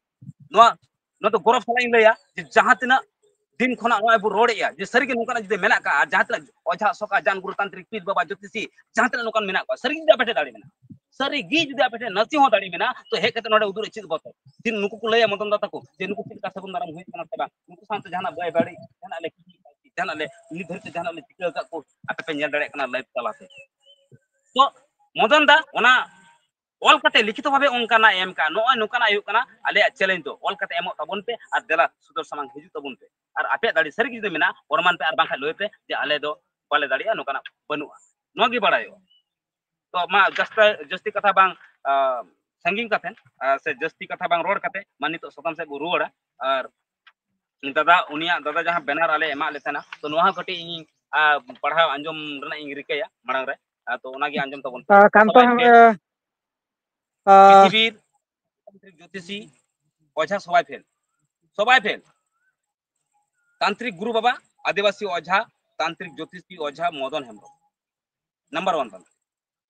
ᱱᱚᱣᱟ, ᱱᱚᱣᱟ ᱫᱚ ᱜᱚᱨᱚᱵᱽ ᱥᱟᱞᱟᱜ ᱤᱧ ᱞᱟᱹᱭᱟ ᱡᱮ ᱡᱟᱦᱟᱸ ᱛᱤᱱᱟᱹᱜ ᱫᱤᱱ ᱠᱷᱚᱱᱟᱜ ᱱᱚᱜᱼᱚᱭ ᱵᱚ ᱨᱚᱲᱮᱜᱼᱟ ᱡᱮ ᱥᱟᱹᱨᱤᱜᱮ ᱱᱚᱝᱠᱟᱱᱟᱜ ᱡᱩᱫᱤ ᱢᱮᱱᱟᱜ ᱠᱟᱜᱼᱟ, ᱡᱟᱦᱟᱸ ᱛᱤᱱᱟᱹᱜ ᱚᱡᱷᱟ, ᱥᱚᱠᱟ, ᱡᱟᱱ ᱜᱩᱨᱩ, ᱛᱟᱱᱛᱨᱤᱠ, ᱯᱤᱲ ᱵᱟᱵᱟ, ᱡᱳᱛᱤᱥᱤ, ᱡᱟᱦᱟᱸ ᱛᱤᱱᱟᱹᱜ ᱱᱚᱝᱠᱟᱱ ᱢᱮᱱᱟᱜ ᱠᱚᱣᱟ, ᱥᱟᱹᱨᱤᱜᱮ ᱡᱩᱫᱤ ᱟᱯᱮ ᱴᱷᱮᱱ ᱱᱟᱥᱮ ᱦᱚᱸ ᱫᱟᱲᱮ ᱢᱮᱱᱟᱜᱼᱟ, ᱛᱚ ᱦᱮᱡ ᱠᱟᱛᱮ ᱱᱚᱰᱮ ᱩᱫᱩᱜ ᱨᱮ ᱪᱮᱫ ᱵᱚᱛᱚᱨ? ᱛᱤᱱ ᱱᱩᱠᱩ ᱠᱚ ᱞᱟᱹᱭᱟ ᱢᱚᱫᱚᱱ ᱫᱟ ᱛᱟᱠᱚ ᱡᱮ ᱱᱩᱠᱩ ᱪᱮᱫ ᱞᱮᱠᱟ ᱥᱟᱹᱜᱩᱱ ᱫᱟᱨᱟᱢ ᱦᱩᱭᱩᱜ ᱠᱟᱱᱟ ᱥᱮ ᱵᱟᱝ, ᱱᱩᱠᱩ ᱥᱟᱶᱛᱮ ᱡᱟᱦᱟᱱᱟᱜ ᱵᱟᱹᱭ ᱵᱟᱹᱲᱤᱡ, ᱡᱟᱦᱟᱱᱟᱜ ᱞᱮ ᱠᱩᱞᱤ, ᱡᱟᱦᱟᱱᱟᱜ ᱞᱮ ᱱᱤᱛ ᱫᱷᱟᱹᱨᱤᱡ ᱛᱮ ᱡᱟᱦᱟᱱᱟᱜ ᱞᱮ ᱪᱤᱠᱟᱹ ᱟᱠᱟᱫ ᱠᱚ, ᱟᱯᱮ ᱯᱮ ᱧᱮᱞ ᱫᱟᱲᱮᱭᱟᱜ ᱠᱟᱱᱟ live ᱛᱟᱞᱟᱛᱮ᱾ ᱛᱚ ᱢᱚᱫᱚᱱ ᱫᱟ ᱚᱱᱟ ᱚᱞ ᱠᱟᱛᱮ ᱞᱤᱠᱷᱤᱛᱚ ᱵᱷᱟᱵᱮ ᱚᱱᱠᱟᱱᱟᱜ ᱮᱢ ᱠᱟᱜᱼᱟ, ᱱᱚᱜᱼᱚᱭ ᱱᱚᱝᱠᱟᱱᱟᱜ ᱦᱩᱭᱩᱜ ᱠᱟᱱᱟ, ᱟᱞᱮᱭᱟᱜ challenge ᱫᱚ ᱚᱞ ᱠᱟᱛᱮ ᱮᱢᱚᱜ ᱛᱟᱵᱚᱱ ᱯᱮ ᱟᱨ ᱫᱮᱞᱟ ᱥᱚᱫᱚᱨ ᱥᱟᱢᱟᱝ ᱦᱤᱡᱩᱜ ᱛᱟᱵᱚᱱ ᱯᱮ᱾ ᱟᱨ ᱟᱯᱮᱭᱟᱜ ᱫᱟᱲᱮ ᱥᱟᱹᱨᱤ ᱜᱮ ᱡᱩᱫᱤ ᱢᱮᱱᱟᱜᱼᱟ, ᱯᱨᱚᱢᱟᱱ ᱯᱮ, ᱟᱨ ᱵᱟᱝᱠᱷᱟᱱ ᱞᱟᱹᱭ ᱯᱮ ᱡᱮ ᱟᱞᱮ ᱫᱚ ᱵᱟᱞᱮ ᱫᱟᱲᱮᱭᱟᱜᱼᱟ, ᱱᱚᱝᱠᱟᱱᱟᱜ ᱵᱟᱹᱱᱩᱜᱼᱟ, ᱱᱚᱣᱟ ᱜᱮ ᱵᱟᱲᱟᱭᱚᱜᱼᱟ᱾ ᱛᱚ ᱢᱟ ᱡᱟᱹᱥᱛᱤ, ᱡᱟᱹᱥᱛᱤ ᱠᱟᱛᱷᱟ ᱵᱟᱝ, ᱟᱸ, ᱥᱟᱺᱜᱤᱧ ᱠᱟᱛᱮ, ᱟᱸ, ᱥᱮ ᱡᱟᱹᱥᱛᱤ ᱠᱟᱛᱷᱟ ᱵᱟᱝ ᱨᱚᱲ ᱠᱟᱛᱮ ᱢᱟ ᱱᱤᱛᱚᱜ ᱥᱟᱛᱟᱢ ᱥᱮᱫ ᱵᱚ ᱨᱩᱣᱟᱹᱲᱟ᱾ ᱟᱨ ᱫᱟᱫᱟ, ᱩᱱᱤᱭᱟᱜ ᱫᱟᱫᱟ ᱡᱟᱦᱟᱸ banner ᱟᱞᱮ ᱮᱢᱟᱜ ᱞᱮ ᱛᱟᱦᱮᱱᱟ, ᱛᱚ ᱱᱚᱣᱟ ᱦᱚᱸ ᱠᱟᱹᱴᱤᱡ ᱤᱧ, ᱟᱸ, ᱯᱟᱲᱦᱟᱣ ᱟᱸᱡᱚᱢ ᱨᱮᱱᱟᱜ ᱤᱧ ᱨᱤᱠᱟᱹᱭᱟ ᱢᱟᱲᱟᱝ ᱨᱮ᱾ ᱟᱸ, ᱛᱚ ᱚᱱᱟᱜᱮ ᱟᱸᱡᱚᱢ ᱛᱟᱵᱚᱱ ᱯᱮ᱾ ᱟᱸ, ᱠᱟᱱᱛᱚ ᱥᱚᱵᱟᱭ ᱦᱮᱢ-, ᱯᱷᱮᱞ, ᱟᱸ, ᱯᱨᱤᱛᱷᱤᱵᱤᱨ ᱛᱟᱱᱛᱨᱤᱠ ᱡᱳᱛᱤᱥᱤ ᱚᱡᱷᱟ ᱥᱚᱵᱟᱭ ᱯᱷᱮᱞ, ᱥᱚᱵᱟᱭ ᱯᱷᱮᱞ, ᱛᱟᱱᱛᱨᱤᱠ ᱜᱩᱨᱩ ᱵᱟᱵᱟ, ᱟᱹᱫᱤᱵᱟᱹᱥᱤ ᱚᱡᱷᱟ, ᱛᱟᱱᱛᱨᱤᱠ ᱡᱳᱛᱤᱥᱤ ᱚᱡᱷᱟ ᱢᱚᱫᱚᱱ ᱦᱮᱢᱵᱨᱚᱢ, number one ᱛᱟᱱᱛᱨᱤᱠ᱾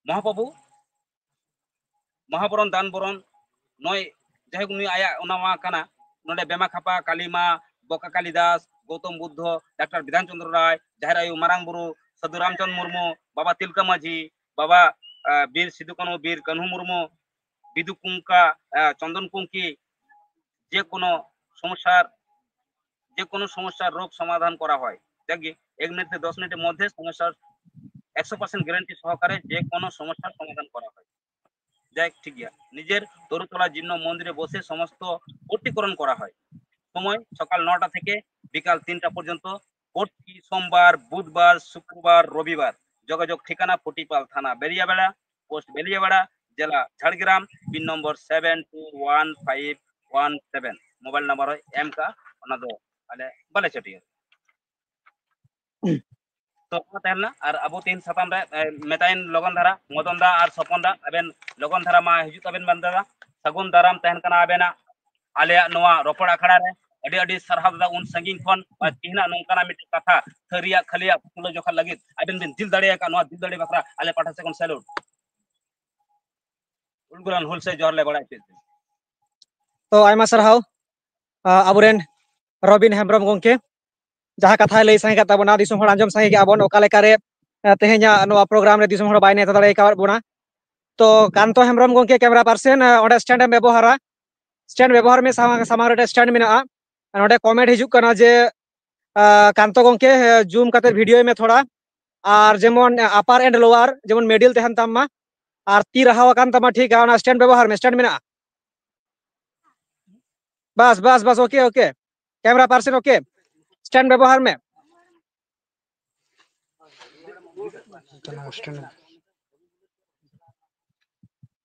ᱢᱚᱦᱟᱯᱨᱚᱵᱷᱩ, ᱢᱚᱦᱟᱵᱚᱨᱚᱱ, ᱫᱟᱱ ᱵᱚᱨᱚᱱ, ᱱᱚᱜᱼᱚᱭ ᱡᱟᱭᱦᱳᱠ ᱱᱩᱭ ᱟᱭᱟᱜ ᱚᱱᱟ ᱢᱟ ᱠᱟᱱᱟ, ᱱᱚᱰᱮ ᱵᱮᱢᱟ ᱠᱷᱟᱯᱟ, ᱠᱟᱞᱤᱢᱟ, ᱵᱚᱠᱟ ᱠᱟᱞᱤᱫᱟᱥ, ᱜᱳᱛᱚᱢ ᱵᱩᱫᱽᱫᱷᱚ, ᱰᱟᱠᱛᱟᱨ ᱵᱤᱫᱷᱟᱱ ᱪᱚᱸᱫᱽᱨᱚ ᱨᱟᱭ, ᱡᱟᱦᱮᱨ ᱟᱭᱳ ᱢᱟᱨᱟᱝ ᱵᱩᱨᱩ, ᱥᱟᱹᱫᱷᱩ ᱨᱟᱢᱪᱟᱸᱫᱽ ᱢᱩᱨᱢᱩ, ᱵᱟᱵᱟ ᱛᱤᱞᱠᱟᱹ ᱢᱟᱹᱡᱷᱤ, ᱵᱟᱵᱟ, ᱟᱸ, ᱵᱤᱨ ᱥᱤᱫᱩ ᱠᱟᱹᱱᱦᱩ, ᱵᱤᱨ ᱠᱟᱹᱱᱦᱩ ᱢᱩᱨᱢᱩ, ᱵᱤᱫᱩ ᱠᱩᱝᱠᱟ, ᱟᱸ, ᱪᱚᱱᱫᱚᱱ ᱠᱩᱝᱠᱤ, ᱡᱮ ᱠᱳᱱᱳ ᱥᱚᱢᱚᱥᱥᱟᱨ যে কোনো সমস্যার রোগ সমাধান করা হয়। যাকে এক মিনিট থেকে দশ মিনিটের মধ্যে সমস্যার একশো পার্সেন্ট গ্যারান্টি সহকারে যে কোনো সমস্যার সমাধান করা হয়। যাই হোক, ঠিক গেয়া। নিজের তরুতলা জীর্ণ মন্দিরে বসে সমস্ত পট্টিকরণ করা হয়। সময় সকাল নটা থেকে বিকাল তিনটা পর্যন্ত। প্রতি সোমবার, বুধবার, শুক্রবার, রবিবার। যোগাযোগ ঠিকানা পটিপাল, থানা বেলিয়াবেড়া, পোস্ট বেলিয়াবেড়া, জেলা Jhargram, pin number seven two one five one seven. Mobile number হয় এম কা, ᱚᱱᱟ ᱫᱚ ᱟᱞᱮ ᱵᱟᱞᱮ ᱪᱟᱹᱴᱤᱭᱟ᱾ ᱛᱚ ᱚᱱᱟ ᱛᱟᱦᱮᱸ ᱞᱮᱱᱟ᱾ ᱟᱨ ᱟᱵᱚ ᱛᱮᱦᱮᱧ ᱥᱟᱛᱟᱢ ᱨᱮ, ᱮ, ᱢᱮᱛᱟᱭᱮᱱ ᱞᱚᱜᱚᱱ ᱫᱷᱟᱨᱟ, ᱢᱚᱫᱚᱱ ᱫᱟ ᱟᱨ ᱥᱚᱯᱚᱱ ᱫᱟ, ᱟᱵᱮᱱ ᱞᱚᱜᱚᱱ ᱫᱷᱟᱨᱟ ᱢᱟ ᱦᱤᱡᱩᱜ ᱛᱟᱵᱮᱱ ᱢᱮᱱ ᱫᱟᱫᱟ᱾ ᱥᱟᱹᱜᱩᱱ ᱫᱟᱨᱟᱢ ᱛᱟᱦᱮᱱ ᱠᱟᱱᱟ ᱟᱵᱮᱱᱟᱜ ᱟᱞᱮᱭᱟᱜ ᱱᱚᱣᱟ ᱨᱚᱯᱚᱲ ᱟᱠᱷᱲᱟ ᱨᱮ᱾ ᱟᱹᱰᱤ ᱟᱹᱰᱤ ᱥᱟᱨᱦᱟᱣ ᱫᱟᱫᱟ, ᱩᱱ ᱥᱟᱺᱜᱤᱧ ᱠᱷᱚᱱ ᱟᱨ ᱛᱮᱦᱮᱧᱟᱜ ᱱᱚᱝᱠᱟᱱᱟᱜ ᱢᱤᱫᱴᱮᱱ ᱠᱟᱛᱷᱟ ᱛᱷᱟᱹᱨᱤᱭᱟᱜ ᱠᱷᱟᱹᱞᱤᱭᱟᱜ ᱛᱩᱞᱟᱹ ᱡᱚᱠᱷᱟ ᱞᱟᱹᱜᱤᱫ ᱟᱵᱮᱱ ᱵᱮᱱ ᱫᱤᱞ ᱫᱟᱲᱮ ᱟᱠᱟᱫ, ᱱᱚᱣᱟ ᱫᱤᱞ ᱫᱟᱲᱮ ᱵᱟᱠᱷᱨᱟ ᱟᱞᱮ ᱯᱟᱦᱴᱟ ᱥᱮᱫ ᱠᱷᱚᱱ ᱥᱮᱞᱩᱴ᱾ ᱩᱞᱜᱩᱞᱟᱱ ᱦᱩᱞ ᱥᱮ ᱡᱚᱦᱟᱨ ᱞᱮ ᱵᱟᱲᱟᱭ ᱦᱚᱪᱚᱭᱮᱫ ᱯᱮ᱾ ᱛᱚ ᱟᱭᱢᱟ ᱥᱟᱨᱦᱟᱣ, ᱟ, ᱟᱵᱚᱨᱮᱱ ᱨᱚᱵᱤᱱ ᱦᱮᱢᱵᱨᱚᱢ ᱜᱚᱢᱠᱮ ᱡᱟᱦᱟᱸ ᱠᱟᱛᱷᱟᱭ ᱞᱟᱹᱭ ᱥᱟᱸᱜᱮ ᱠᱟᱜ ᱛᱟᱵᱚᱱᱟ, ᱫᱤᱥᱚᱢ ᱦᱚᱲ ᱟᱸᱡᱚᱢ ᱥᱟᱸᱜᱮ ᱠᱮᱜᱼᱟ ᱵᱚᱱ, ᱚᱠᱟ ᱞᱮᱠᱟᱨᱮ, ᱟ, ᱛᱮᱦᱮᱧᱟᱜ ᱱᱚᱣᱟ ᱯᱨᱳᱜᱨᱟᱢ ᱨᱮ ᱫᱤᱥᱚᱢ ᱦᱚᱲ ᱵᱟᱭ ᱱᱮᱣᱛᱟ ᱫᱟᱲᱮ ᱟᱠᱟᱫ ᱵᱚᱱᱟ᱾ ᱛᱚ ᱠᱟᱱᱛᱚ ᱦᱮᱢᱵᱨᱚᱢ ᱜᱚᱢᱠᱮ, ᱠᱮᱢᱮᱨᱟ ᱯᱟᱨᱥᱮᱱ, ᱟ, ᱚᱸᱰᱮ ᱥᱴᱮᱱᱰ ᱮᱢ ᱵᱮᱵᱚᱦᱟᱨᱟ, ᱥᱴᱮᱱᱰ ᱵᱮᱵᱚᱦᱟᱨ ᱢᱮ, ᱥᱟᱢᱟᱝ, ᱥᱟᱢᱟᱝ ᱨᱮ ᱥᱴᱮᱱᱰ ᱢᱮᱱᱟᱜᱼᱟ᱾ ᱱᱚᱰᱮ ᱠᱚᱢᱮᱱᱴ ᱦᱤᱡᱩᱜ ᱠᱟᱱᱟ ᱡᱮ, ᱟ, ᱠᱟᱱᱛᱚ ᱜᱚᱢᱠᱮ, ᱡᱩᱢ ᱠᱟᱛᱮ ᱵᱷᱤᱰᱤᱭᱳᱭ ᱢᱮ ᱛᱷᱚᱲᱟ, ᱟᱨ ᱡᱮᱢᱚᱱ ᱟᱯᱟᱨ ᱮᱱᱰ ᱞᱳᱣᱟᱨ ᱡᱮᱢᱚᱱ ᱢᱤᱰᱤᱞ ᱛᱟᱦᱮᱱ ᱛᱟᱢ ᱢᱟ, ᱟᱨ ᱛᱤ ᱨᱟᱦᱟᱣ ᱟᱠᱟᱱ ᱛᱟᱢᱟ, ᱴᱷᱤᱠ ᱜᱮᱭᱟ, ᱚᱱᱟ ᱥᱴᱮᱱᱰ ᱵᱮᱵᱚᱦᱟᱨ ᱢᱮ, ᱥᱴᱮᱱᱰ ᱢᱮᱱᱟᱜᱼᱟ᱾ ᱵᱟᱥ, ᱵᱟᱥ, ᱵᱟᱥ, okay, okay. Camera person, okay. Stand ᱵᱮᱵᱚᱦᱟᱨ ᱢᱮ᱾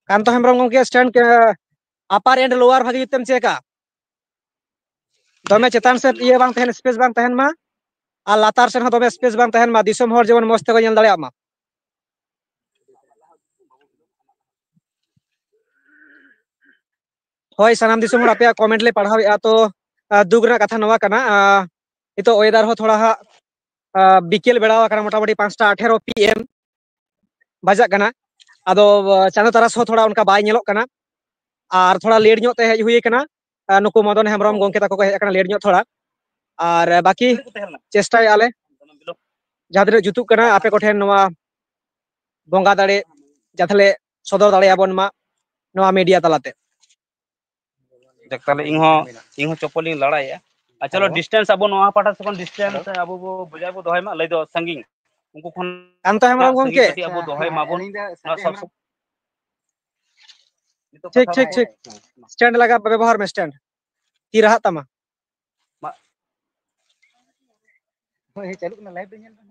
ᱠᱟᱱᱛᱚ ᱦᱮᱢᱵᱨᱚᱢ ᱜᱚᱢᱠᱮ, ᱥᱴᱮᱱᱰ ᱠᱮ-, ᱟᱯᱟᱨ ᱮᱱᱰ ᱞᱳᱣᱟᱨ ᱵᱷᱟᱜᱤ ᱡᱩᱛ ᱛᱮᱢ ᱪᱮᱠᱟ᱾ ᱫᱚᱢᱮ ᱪᱮᱛᱟᱱ ᱥᱮᱫ ᱤᱭᱟᱹ ᱵᱟᱝ ᱛᱟᱦᱮᱱ, ᱥᱯᱮᱥ ᱵᱟᱝ ᱛᱟᱦᱮᱱ ᱢᱟ, ᱟᱨ ᱞᱟᱛᱟᱨ ᱥᱮᱫ ᱦᱚᱸ ᱫᱚᱢᱮ ᱥᱯᱮᱥ ᱵᱟᱝ ᱛᱟᱦᱮᱱ ᱢᱟ, ᱫᱤᱥᱚᱢ ᱦᱚᱲ ᱡᱮᱢᱚᱱ ᱢᱚᱡᱽ ᱛᱮᱠᱚ ᱧᱮᱞ ᱫᱟᱲᱮᱭᱟᱜ ᱢᱟ᱾ ᱦᱳᱭ, ᱥᱟᱱᱟᱢ ᱫᱤᱥᱚᱢ ᱦᱚᱲ ᱟᱯᱮᱭᱟᱜ ᱠᱚᱢᱮᱱᱴ ᱞᱮ ᱯᱟᱲᱦᱟᱣᱮᱫᱼᱟ᱾ ᱛᱚ, ᱟ, ᱫᱩᱠ ᱨᱮᱱᱟᱜ ᱠᱟᱛᱷᱟ ᱱᱚᱣᱟ ᱠᱟᱱᱟ, ᱟ, ᱱᱤᱛᱚᱜ ᱚᱭᱮᱫᱟᱨ ᱦᱚᱸ ᱛᱷᱚᱲᱟ ᱦᱟᱸᱜ, ᱟ, ᱵᱤᱠᱮᱞ ᱵᱮᱲᱟ ᱟᱠᱟᱱᱟ, ᱢᱚᱴᱟᱢᱩᱴᱤ ᱯᱟᱸᱪᱴᱟ ᱟᱴᱷᱮᱨᱚ ᱯᱤ ᱮᱢ ᱵᱟᱡᱟᱜ ᱠᱟᱱᱟ᱾ ᱟᱫᱚ, ᱟ, ᱪᱟᱸᱫᱚ ᱛᱟᱨᱟᱥ ᱦᱚᱸ ᱛᱷᱚᱲᱟ ᱚᱱᱠᱟ ᱵᱟᱭ ᱧᱮᱞᱚᱜ ᱠᱟᱱᱟ᱾ ᱟᱨ ᱛᱷᱚᱲᱟ ᱞᱮᱴ ᱧᱚᱜ ᱛᱮ ᱦᱮᱡ ᱦᱩᱭ ᱠᱟᱱᱟ᱾ ᱟ, ᱱᱩᱠᱩ ᱢᱚᱫᱚᱱ ᱦᱮᱢᱵᱨᱚᱢ ᱜᱚᱢᱠᱮ ᱛᱟᱠᱚ ᱠᱚ ᱦᱮᱡ ᱟᱠᱟᱱᱟ ᱞᱮᱴ ᱧᱚᱜ ᱛᱷᱚᱲᱟ᱾ ᱟᱨ, ᱟ, ᱵᱟᱠᱤ ᱪᱮᱥᱴᱟᱭᱮᱫᱼᱟ ᱞᱮ ᱡᱟᱦᱟᱸ ᱛᱤᱱᱟᱹᱜ ᱡᱩᱛᱩᱜ ᱠᱟᱱᱟ ᱟᱯᱮ ᱠᱚᱴᱷᱮᱱ ᱱᱚᱣᱟ ᱵᱚᱸᱜᱟ ᱫᱟᱲᱮ ᱡᱟᱛᱮ ᱞᱮ ᱥᱚᱫᱚᱨ ᱫᱟᱲᱮᱭᱟᱵᱚᱱ ᱢᱟ ᱱᱚᱣᱟ ᱢᱤᱰᱤᱭᱟ ᱛᱟᱞᱟᱛᱮ᱾ ᱡᱟᱠ, ᱛᱟᱦᱞᱮ ᱤᱧ ᱦᱚᱸ, ᱤᱧ ᱦᱚᱸ ᱪᱚᱯᱚᱞᱤᱧ ᱞᱟᱲᱟᱭᱮᱜᱼᱟ᱾ ᱟᱨ ᱪᱚᱞᱚ, ᱦᱮᱞᱳ᱾ Distance ᱟᱵᱚ ᱱᱚᱣᱟ ᱯᱟᱦᱴᱟ ᱥᱮ ᱠᱷᱚᱱ distance ᱦᱮᱞᱳ᱾ ᱟᱵᱚ ᱵᱚ ᱵᱚᱡᱟᱭ ᱵᱚ ᱫᱚᱦᱚᱭ ᱢᱟ, ᱞᱟᱹᱭ ᱫᱚ ᱥᱟᱺᱜᱤᱧ᱾ ᱩᱱᱠᱩ ᱠᱷᱚᱱ ᱠᱟᱱᱛᱚ ᱦᱮᱢᱵᱨᱚᱢ ᱥᱟᱺᱜᱤᱧ ᱜᱚᱢᱠᱮ᱾ ᱠᱟᱹᱴᱤᱡ ᱟᱵᱚ ᱫᱚᱦᱚᱭ ᱦᱮᱸ, ᱢᱟᱵᱚᱱ᱾ ᱟᱹᱞᱤᱧ ᱫᱚ ᱱᱚᱣᱟ ᱥᱟᱱᱛᱤ ᱥᱚᱵ ᱦᱮᱢᱵᱨᱚᱢ᱾ ᱱᱤᱛᱚᱜ ᱴᱷᱤᱠ, ᱠᱟᱛᱷᱟ ᱴᱷᱤᱠ, ᱵᱚᱱ ᱴᱷᱤᱠ᱾ Stand ᱞᱟᱜᱟᱣ ᱵᱮᱵᱚᱦᱟᱨ ᱢᱮ, stand᱾ ᱛᱤ ᱨᱟᱦᱟᱜ ᱛᱟᱢᱟ᱾ ᱢᱟ᱾ ᱦᱳᱭ, ᱪᱟᱹᱞᱩᱜ ᱠᱟᱱᱟ, live ᱨᱮ ᱧᱮᱞ ᱢᱮ᱾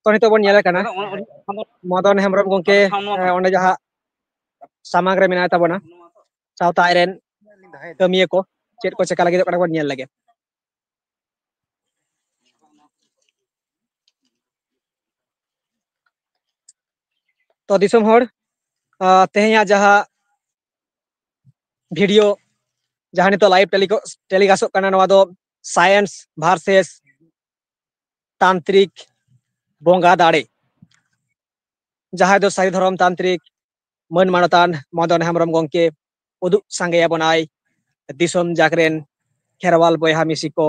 ᱛᱚ, ᱱᱤᱛᱚᱜ ᱵᱚᱱ ᱧᱮᱞᱮ ᱠᱟᱱᱟ ᱚᱱᱟ, ᱚᱱᱟ, ᱚᱱᱟ, ᱢᱚᱫᱚᱱ ᱦᱮᱢᱵᱨᱚᱢ ᱜᱚᱢᱠᱮ, ᱚᱱᱟ, ᱚᱱᱟ, ᱮ, ᱚᱸᱰᱮ ᱡᱟᱦᱟᱸ ᱥᱟᱢᱟᱝ ᱨᱮ ᱢᱮᱱᱟᱭ ᱛᱟᱵᱚᱱᱟ, ᱥᱟᱶᱛᱟ ᱟᱡ ᱨᱮᱱ ᱠᱟᱹᱢᱤᱭᱟᱹ ᱠᱚ ᱪᱮᱫ ᱠᱚ ᱪᱮᱠᱟ ᱞᱟᱹᱜᱤᱫᱚᱜ ᱠᱟᱱᱟ ᱵᱚᱱ ᱧᱮᱞ ᱞᱮᱜᱮ᱾ ᱛᱚ, ᱫᱤᱥᱚᱢ ᱦᱚᱲ, ᱟ, ᱛᱮᱦᱮᱧᱟᱜ ᱡᱟᱦᱟᱸ video, ᱡᱟᱦᱟᱸ ᱱᱤᱛᱚᱜ live tele-, telecastᱚᱜ ᱠᱟᱱᱟ, ᱱᱚᱣᱟ ᱫᱚ science versus ᱛᱟᱱᱛᱨᱤᱠ ᱵᱚᱸᱜᱟ ᱫᱟᱲᱮ, ᱡᱟᱦᱟᱸᱭ ᱫᱚ ᱥᱟᱹᱨᱤ ᱫᱷᱚᱨᱚᱢ ᱛᱟᱱᱛᱨᱤᱠ ᱢᱟᱹᱱ ᱢᱟᱱᱚᱛᱟᱱ ᱢᱚᱫᱚᱱ ᱦᱮᱢᱵᱨᱚᱢ ᱜᱚᱢᱠᱮ ᱩᱫᱩᱜ ᱥᱟᱸᱜᱮᱭᱟᱵᱚᱱᱟᱭ ᱫᱤᱥᱚᱢ ᱡᱟᱠ ᱨᱮᱱ ᱠᱷᱮᱨᱣᱟᱞ ᱵᱚᱭᱦᱟ ᱢᱤᱥᱤ ᱠᱚ,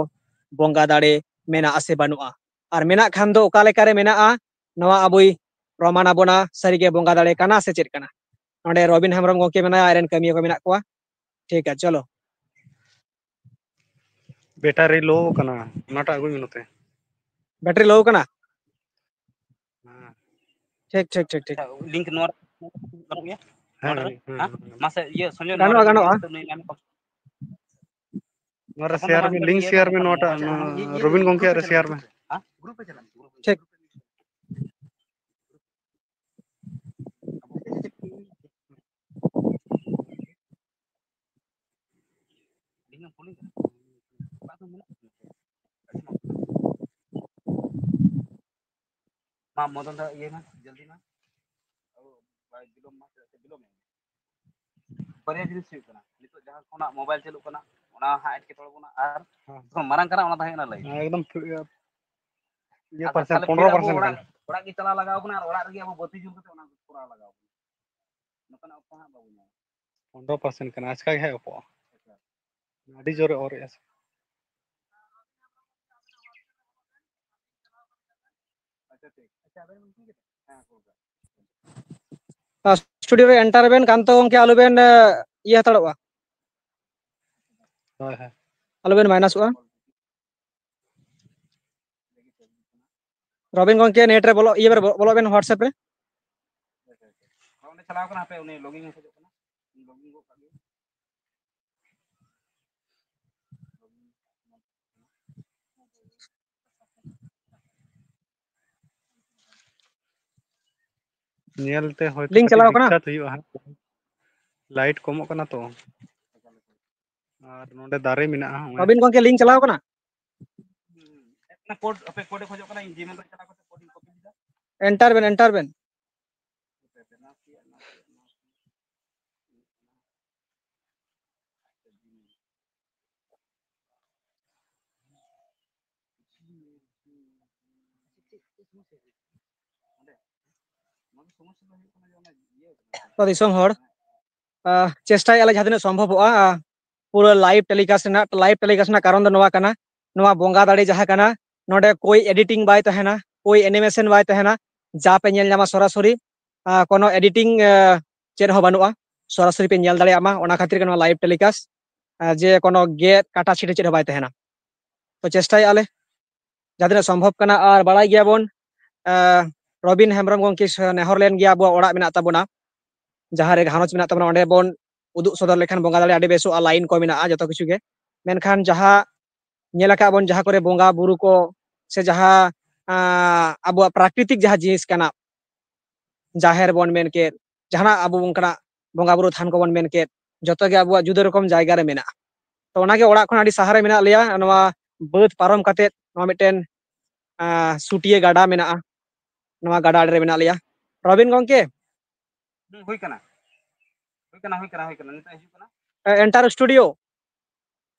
ᱵᱚᱸᱜᱟ ᱫᱟᱲᱮ ᱢᱮᱱᱟᱜᱼᱟ ᱥᱮ ᱵᱟᱹᱱᱩᱜᱼᱟ, ᱟᱨ ᱢᱮᱱᱟᱜ ᱠᱷᱟᱱ ᱫᱚ ᱚᱠᱟ ᱞᱮᱠᱟᱨᱮ ᱢᱮᱱᱟᱜᱼᱟ, ᱱᱚᱣᱟ ᱟᱵᱚᱭ ᱯᱨᱚᱢᱟᱱ ᱟᱵᱚᱱᱟ, ᱥᱟᱹᱨᱤᱜᱮ ᱵᱚᱸᱜᱟ ᱫᱟᱲᱮ ᱠᱟᱱᱟ ᱥᱮ ᱪᱮᱫ ᱠᱟᱱᱟ᱾ ᱱᱚᱰᱮ ᱨᱚᱵᱤᱱ ᱦᱮᱢᱵᱨᱚᱢ ᱜᱚᱢᱠᱮ ᱢᱮᱱᱟᱭᱟ, ᱟᱡ ᱨᱮᱱ ᱠᱟᱹᱢᱤᱭᱟᱹ ᱠᱚ ᱢᱮᱱᱟᱜ ᱠᱚᱣᱟ᱾ ᱴᱷᱤᱠ ᱜᱮᱭᱟ, ᱪᱚᱞᱚ᱾ Battery low ᱠᱟᱱᱟ, ᱚᱱᱟᱴᱟᱜ ᱟᱹᱜᱩᱭ ᱢᱮ ᱱᱚᱛᱮ᱾ Battery low ᱠᱟᱱᱟ? ᱦᱮᱸ᱾ ᱴᱷᱤᱠ, ᱴᱷᱤᱠ, ᱴᱷᱤᱠ, ᱴᱷᱤᱠ᱾ Link ᱱᱚᱣᱟ ᱨᱮ ᱜᱟᱱᱚᱜ ᱜᱮᱭᱟ? ᱦᱮᱸ, ᱱᱚᱣᱟ ᱨᱮ? ᱜᱟᱱᱚᱜ ᱜᱮᱭᱟ, ᱦᱮᱸ, ᱦᱮᱸ? ᱜᱟᱱᱚᱜ ᱜᱮᱭᱟ᱾ ᱢᱟᱥᱮ, ᱤᱭᱟᱹ, ᱥᱚᱧᱡᱚᱭ, ᱱᱚᱣᱟ ᱨᱮ ᱜᱟᱱᱚᱜᱼᱟ, link ᱜᱟᱱᱚᱜᱼᱟ᱾ ᱱᱩᱭ ᱱᱟᱢ ᱠᱚ᱾ ᱱᱚᱣᱟ ᱨᱮ ᱛᱚᱠᱷᱚᱱ ᱫᱚ share ᱢᱮ, ᱵᱟᱝ link ᱤᱭᱟᱹ share ᱢᱮ ᱜᱟᱱᱚᱜ ᱠᱟᱱᱟ, ᱱᱚᱣᱟᱴᱟᱜ, ᱱᱚᱣᱟ ᱱᱚᱣᱟ ᱤᱭᱟᱹ, ᱤᱭᱟᱹ, ᱨᱚᱵᱤᱱ ᱜᱚᱢᱠᱮᱭᱟᱜ ᱨᱮ share ᱢᱮ᱾ ᱦᱮᱸ? Group ᱨᱮ ᱪᱟᱞᱟᱜ ᱢᱮ, group ᱨᱮ᱾ ᱴᱷᱤᱠ᱾ ᱢᱟ ᱢᱚᱫᱚᱱ ᱫᱟ ᱤᱭᱟᱹ ᱢᱮ, ᱡᱚᱞᱫᱤ ᱢᱮ᱾ ᱵᱟᱭ ᱵᱤᱞᱚᱢ ᱢᱟ, ᱪᱮᱫᱟᱜ ᱥᱮ ᱵᱤᱞᱚᱢ ᱮᱱᱟ᱾ ᱵᱟᱨᱭᱟ ᱡᱤᱱᱤᱥ ᱦᱩᱭᱩᱜ ᱠᱟᱱᱟ, ᱱᱤᱛᱚᱜ ᱡᱟᱦᱟᱸ ᱠᱷᱚᱱᱟᱜ mobile ᱪᱟᱹᱞᱩᱜ ᱠᱟᱱᱟ, ᱚᱱᱟ ᱦᱟᱸᱜ ᱮᱴᱠᱮᱴᱚᱬᱮ ᱵᱚᱱᱟ, ᱟᱨ ᱦᱮᱸ᱾ ᱡᱚᱛᱚ ᱢᱟᱨᱟᱝ ᱠᱟᱱᱟ, ᱚᱱᱟ ᱫᱚ ᱦᱩᱭᱩᱜ ᱠᱟᱱᱟ light᱾ ᱦᱮᱸ, ᱮᱠᱫᱚᱢ ᱴᱷᱤᱠ ᱜᱮᱭᱟ᱾ ᱤᱭᱟᱹ ᱟᱫᱚ percent, ᱛᱟᱦᱞᱮ ᱯᱷᱤᱨ ᱯᱚᱱᱨᱚ percent ᱟᱵᱚ ᱠᱟᱱᱟ᱾ ᱚᱲᱟᱜ, ᱚᱲᱟᱜ ᱜᱮ ᱪᱟᱞᱟᱣ ᱞᱟᱜᱟᱣ ᱵᱚᱱᱟ, ᱟᱨ ᱚᱲᱟᱜ ᱨᱮᱜᱮ ᱟᱵᱚ ᱵᱟᱹᱛᱤ ᱡᱩᱞ ᱠᱟᱛᱮ ᱚᱱᱟ ᱠᱚᱨᱟᱣ ᱞᱟᱜᱟᱣ ᱵᱚᱱᱟ᱾ ᱱᱚᱝᱠᱟᱱᱟᱜ ᱚᱠᱛᱚ ᱦᱟᱸᱜ ᱵᱟᱵᱚᱱ ᱧᱟᱢᱟ᱾ ᱯᱚᱱᱨᱚ percent ᱠᱟᱱᱟ, ᱟᱪᱠᱟ ᱜᱮ ᱦᱟᱸᱜ ᱚᱯᱚᱜᱼᱟ᱾ ᱟᱪᱪᱷᱟ᱾ ᱟᱹᱰᱤ ᱡᱳᱨᱮ ᱚᱨᱮᱜᱼᱟ ᱥᱮ᱾ ᱟᱪᱪᱷᱟ, ᱴᱷᱤᱠ᱾ ᱟᱪᱪᱷᱟ, ᱟᱵᱮᱱ ᱵᱮᱱ ᱠᱩᱞ ᱠᱮᱫᱟ? ᱦᱮᱸ, ᱠᱩᱞ ᱠᱟᱜ᱾ ᱟᱨ studio ᱨᱮ enter ᱵᱮᱱ, ᱠᱟᱱᱛᱚ ᱜᱚᱢᱠᱮ, ᱟᱞᱚᱵᱮᱱ, ᱮ, ᱤᱭᱟᱹ ᱦᱟᱛᱟᱲᱚᱜᱼᱟ᱾ ᱦᱳᱭ ᱦᱳᱭ᱾ ᱟᱞᱚᱵᱮᱱ ᱢᱟᱭᱱᱟᱥᱚᱜᱼᱟ᱾ ᱨᱚᱵᱤᱱ ᱜᱚᱝᱠᱮ, ᱱᱮᱴ ᱨᱮ ᱵᱚᱞᱚ, ᱤᱭᱟᱹ ᱨᱮ ᱵᱚᱞᱚᱜ ᱵᱮᱱ WhatsApp ᱨᱮ᱾ ᱚᱸᱰᱮ ᱪᱟᱞᱟᱣ ᱠᱟᱱᱟ, ᱦᱟᱯᱮ ᱩᱱᱤ ᱞᱚᱜᱤᱱ ᱠᱷᱚᱡᱚᱜ ᱠᱟᱱᱟ, ᱞᱚᱜᱤᱱ ᱜᱚᱫ ᱠᱟᱜ ᱜᱮ᱾ ᱧᱮᱞᱛᱮ ᱦᱚᱭᱛᱳ ᱞᱤᱧ ᱠᱟᱹᱴᱤᱡ ᱪᱟᱞᱟᱣ ᱠᱟᱱᱟ᱾ ᱵᱤᱠᱠᱷᱟᱛ ᱦᱩᱭᱩᱜᱼᱟ ᱦᱟᱸᱜ᱾ ᱞᱟᱭᱤᱴ ᱠᱚᱢᱚᱜ ᱠᱟᱱᱟ ᱛᱚ᱾ ᱟᱨ ᱱᱚᱰᱮ ᱫᱟᱨᱮ ᱢᱮᱱᱟᱜᱼᱟ, ᱱᱚᱜᱼᱚᱭ᱾ ᱨᱚᱵᱤᱱ ᱜᱚᱝᱠᱮ, ᱞᱤᱧ ᱪᱟᱞᱟᱣ ᱠᱟᱱᱟ᱾ ᱚᱱᱟ ᱠᱳᱰ, ᱟᱯᱮ ᱠᱳᱰᱮ ᱠᱷᱚᱡᱚᱜ ᱠᱟᱱᱟ, ᱤᱧ ᱡᱤᱢᱮᱞ ᱨᱮ ᱪᱟᱞᱟᱣ ᱠᱟᱛᱮ ᱠᱳᱰ ᱤᱧ ᱠᱚᱯᱤ ᱞᱮᱫᱟ᱾ ᱮᱱᱴᱟᱨ ᱵᱮᱱ, ᱮᱱᱴᱟᱨ ᱵᱮᱱ᱾ ᱛᱚ ᱫᱤᱥᱚᱢ ᱦᱚᱲ, ᱟᱸ, ᱪᱮᱥᱴᱟᱭᱮᱫᱼᱟ ᱞᱮ ᱡᱟᱦᱟᱸ ᱛᱤᱱᱟᱹᱜ ᱥᱚᱢᱵᱷᱚᱵᱚᱜᱼᱟ, ᱟᱸ, ᱯᱩᱨᱟᱹ live telecast ᱨᱮᱱᱟᱜ, live telecast ᱨᱮᱱᱟᱜ ᱠᱟᱨᱚᱱ ᱫᱚ ᱱᱚᱣᱟ ᱠᱟᱱᱟ, ᱱᱚᱣᱟ ᱵᱚᱸᱜᱟ ᱫᱟᱲᱮ ᱡᱟᱦᱟᱸ ᱠᱟᱱᱟ, ᱱᱚᱰᱮ ᱠᱳᱭ editing ᱵᱟᱭ ᱛᱟᱦᱮᱱᱟ, ᱠᱳᱭ animation ᱵᱟᱭ ᱛᱟᱦᱮᱱᱟ, ᱡᱟ ᱯᱮ ᱧᱮᱞ ᱧᱟᱢᱟ ᱥᱚᱨᱟᱥᱚᱨᱤ, ᱟᱸ, ᱠᱳᱱᱳ editing, ᱟᱸ, ᱪᱮᱫ ᱦᱚᱸ ᱵᱟᱹᱱᱩᱜᱼᱟ, ᱥᱚᱨᱟᱥᱚᱨᱤ ᱯᱮ ᱧᱮᱞ ᱫᱟᱲᱮᱭᱟᱜ ᱢᱟ, ᱚᱱᱟ ᱠᱷᱟᱹᱛᱤᱨ ᱜᱮ ᱱᱚᱣᱟ live telecast, ᱟᱸ, ᱡᱮ ᱠᱳᱱᱳ ᱜᱮᱫ ᱠᱟᱴᱟ ᱪᱷᱤᱴᱟᱹ ᱪᱮᱫ ᱦᱚᱸ ᱵᱟᱭ ᱛᱟᱦᱮᱱᱟ᱾ ᱛᱚ ᱪᱮᱥᱴᱟᱭᱮᱫᱼᱟ ᱞᱮ ᱡᱟᱦᱟᱸ ᱛᱤᱱᱟᱹᱜ ᱥᱚᱢᱵᱷᱚᱵ ᱠᱟᱱᱟ, ᱟᱨ ᱵᱟᱲᱟᱭ ᱜᱮᱭᱟᱵᱚᱱ, ᱟᱸ, ᱨᱚᱵᱤᱱ ᱦᱮᱢᱵᱨᱚᱢ ᱜᱚᱝᱠᱮ ᱥᱮ ᱱᱮᱦᱚᱨ ᱞᱮᱱ ᱜᱮᱭᱟ, ᱟᱵᱚᱣᱟᱜ ᱚᱲᱟᱜ ᱢᱮᱱᱟᱜ ᱛᱟᱵᱚᱱᱟ, ᱡᱟᱦᱟᱸ ᱨᱮ ᱜᱷᱟᱨᱚᱸᱡᱽ ᱢᱮᱱᱟᱜ ᱛᱟᱵᱚᱱᱟ, ᱚᱸᱰᱮ ᱵᱚᱱ ᱩᱫᱩᱜ ᱥᱚᱫᱚᱨ ᱞᱮᱠᱷᱟᱱ ᱵᱚᱸᱜᱟ ᱫᱟᱲᱮ ᱟᱹᱰᱤ ᱵᱮᱥᱚᱜᱼᱟ, line ᱠᱚ ᱢᱮᱱᱟᱜᱼᱟ, ᱡᱚᱛᱚ ᱠᱤᱪᱷᱩ ᱜᱮ᱾ ᱢᱮᱱᱠᱷᱟᱱ ᱡᱟᱦᱟᱸ ᱧᱮᱞ ᱟᱠᱟᱫ ᱵᱚᱱ, ᱡᱟᱦᱟᱸ ᱠᱚᱨᱮ ᱵᱚᱸᱜᱟ ᱵᱩᱨᱩ ᱠᱚ ᱥᱮ ᱡᱟᱦᱟᱸ, ᱟᱸ, ᱟᱵᱚᱣᱟᱜ ᱯᱨᱟᱠᱨᱤᱛᱤᱠ ᱡᱟᱦᱟᱸ ᱡᱤᱱᱤᱥ ᱠᱟᱱᱟ, ᱡᱟᱦᱮᱨ ᱵᱚᱱ ᱢᱮᱱ ᱠᱮᱫ, ᱡᱟᱦᱟᱱᱟᱜ ᱟᱵᱚ ᱚᱱᱠᱟᱱᱟᱜ ᱵᱚᱸᱜᱟ ᱵᱩᱨᱩ ᱛᱷᱟᱱ ᱠᱚᱵᱚᱱ ᱢᱮᱱ ᱠᱮᱫ, ᱡᱚᱛᱚ ᱜᱮ ᱟᱵᱚᱣᱟᱜ ᱡᱩᱫᱟᱹ ᱨᱚᱠᱚᱢ ᱡᱟᱭᱜᱟ ᱨᱮ ᱢᱮᱱᱟᱜᱼᱟ᱾ ᱛᱚ ᱚᱱᱟᱜᱮ ᱚᱲᱟᱜ ᱠᱷᱚᱱ ᱟᱹᱰᱤ ᱥᱟᱦᱟᱨᱮ ᱢᱮᱱᱟᱜ ᱞᱮᱭᱟ, ᱱᱚᱣᱟ ᱵᱟᱹᱫᱽ ᱯᱟᱨᱚᱢ ᱠᱟᱛᱮᱫ ᱱᱚᱣᱟ ᱢᱤᱫᱴᱮᱱ, ᱟᱸ, ᱥᱩᱴᱤᱭᱟᱹ ᱜᱟᱰᱟ ᱢᱮᱱᱟᱜᱼᱟ, ᱱᱚᱣᱟ ᱜᱟᱰᱟ ᱟᱲᱮ ᱨᱮ ᱢᱮᱱᱟᱜ ᱞᱮᱭᱟ᱾ ᱨᱚᱵᱤᱱ ᱜᱚᱝᱠᱮ, ᱦᱩᱸ, ᱦᱩᱭ ᱠᱟᱱᱟ, ᱦᱩᱭ ᱠᱟᱱᱟ, ᱦᱩᱭ ᱠᱟᱱᱟ, ᱦᱩᱭ ᱠᱟᱱᱟ, ᱱᱤᱛᱚᱜ ᱦᱤᱡᱩᱜ ᱠᱟᱱᱟ᱾ ᱮ, enter studio᱾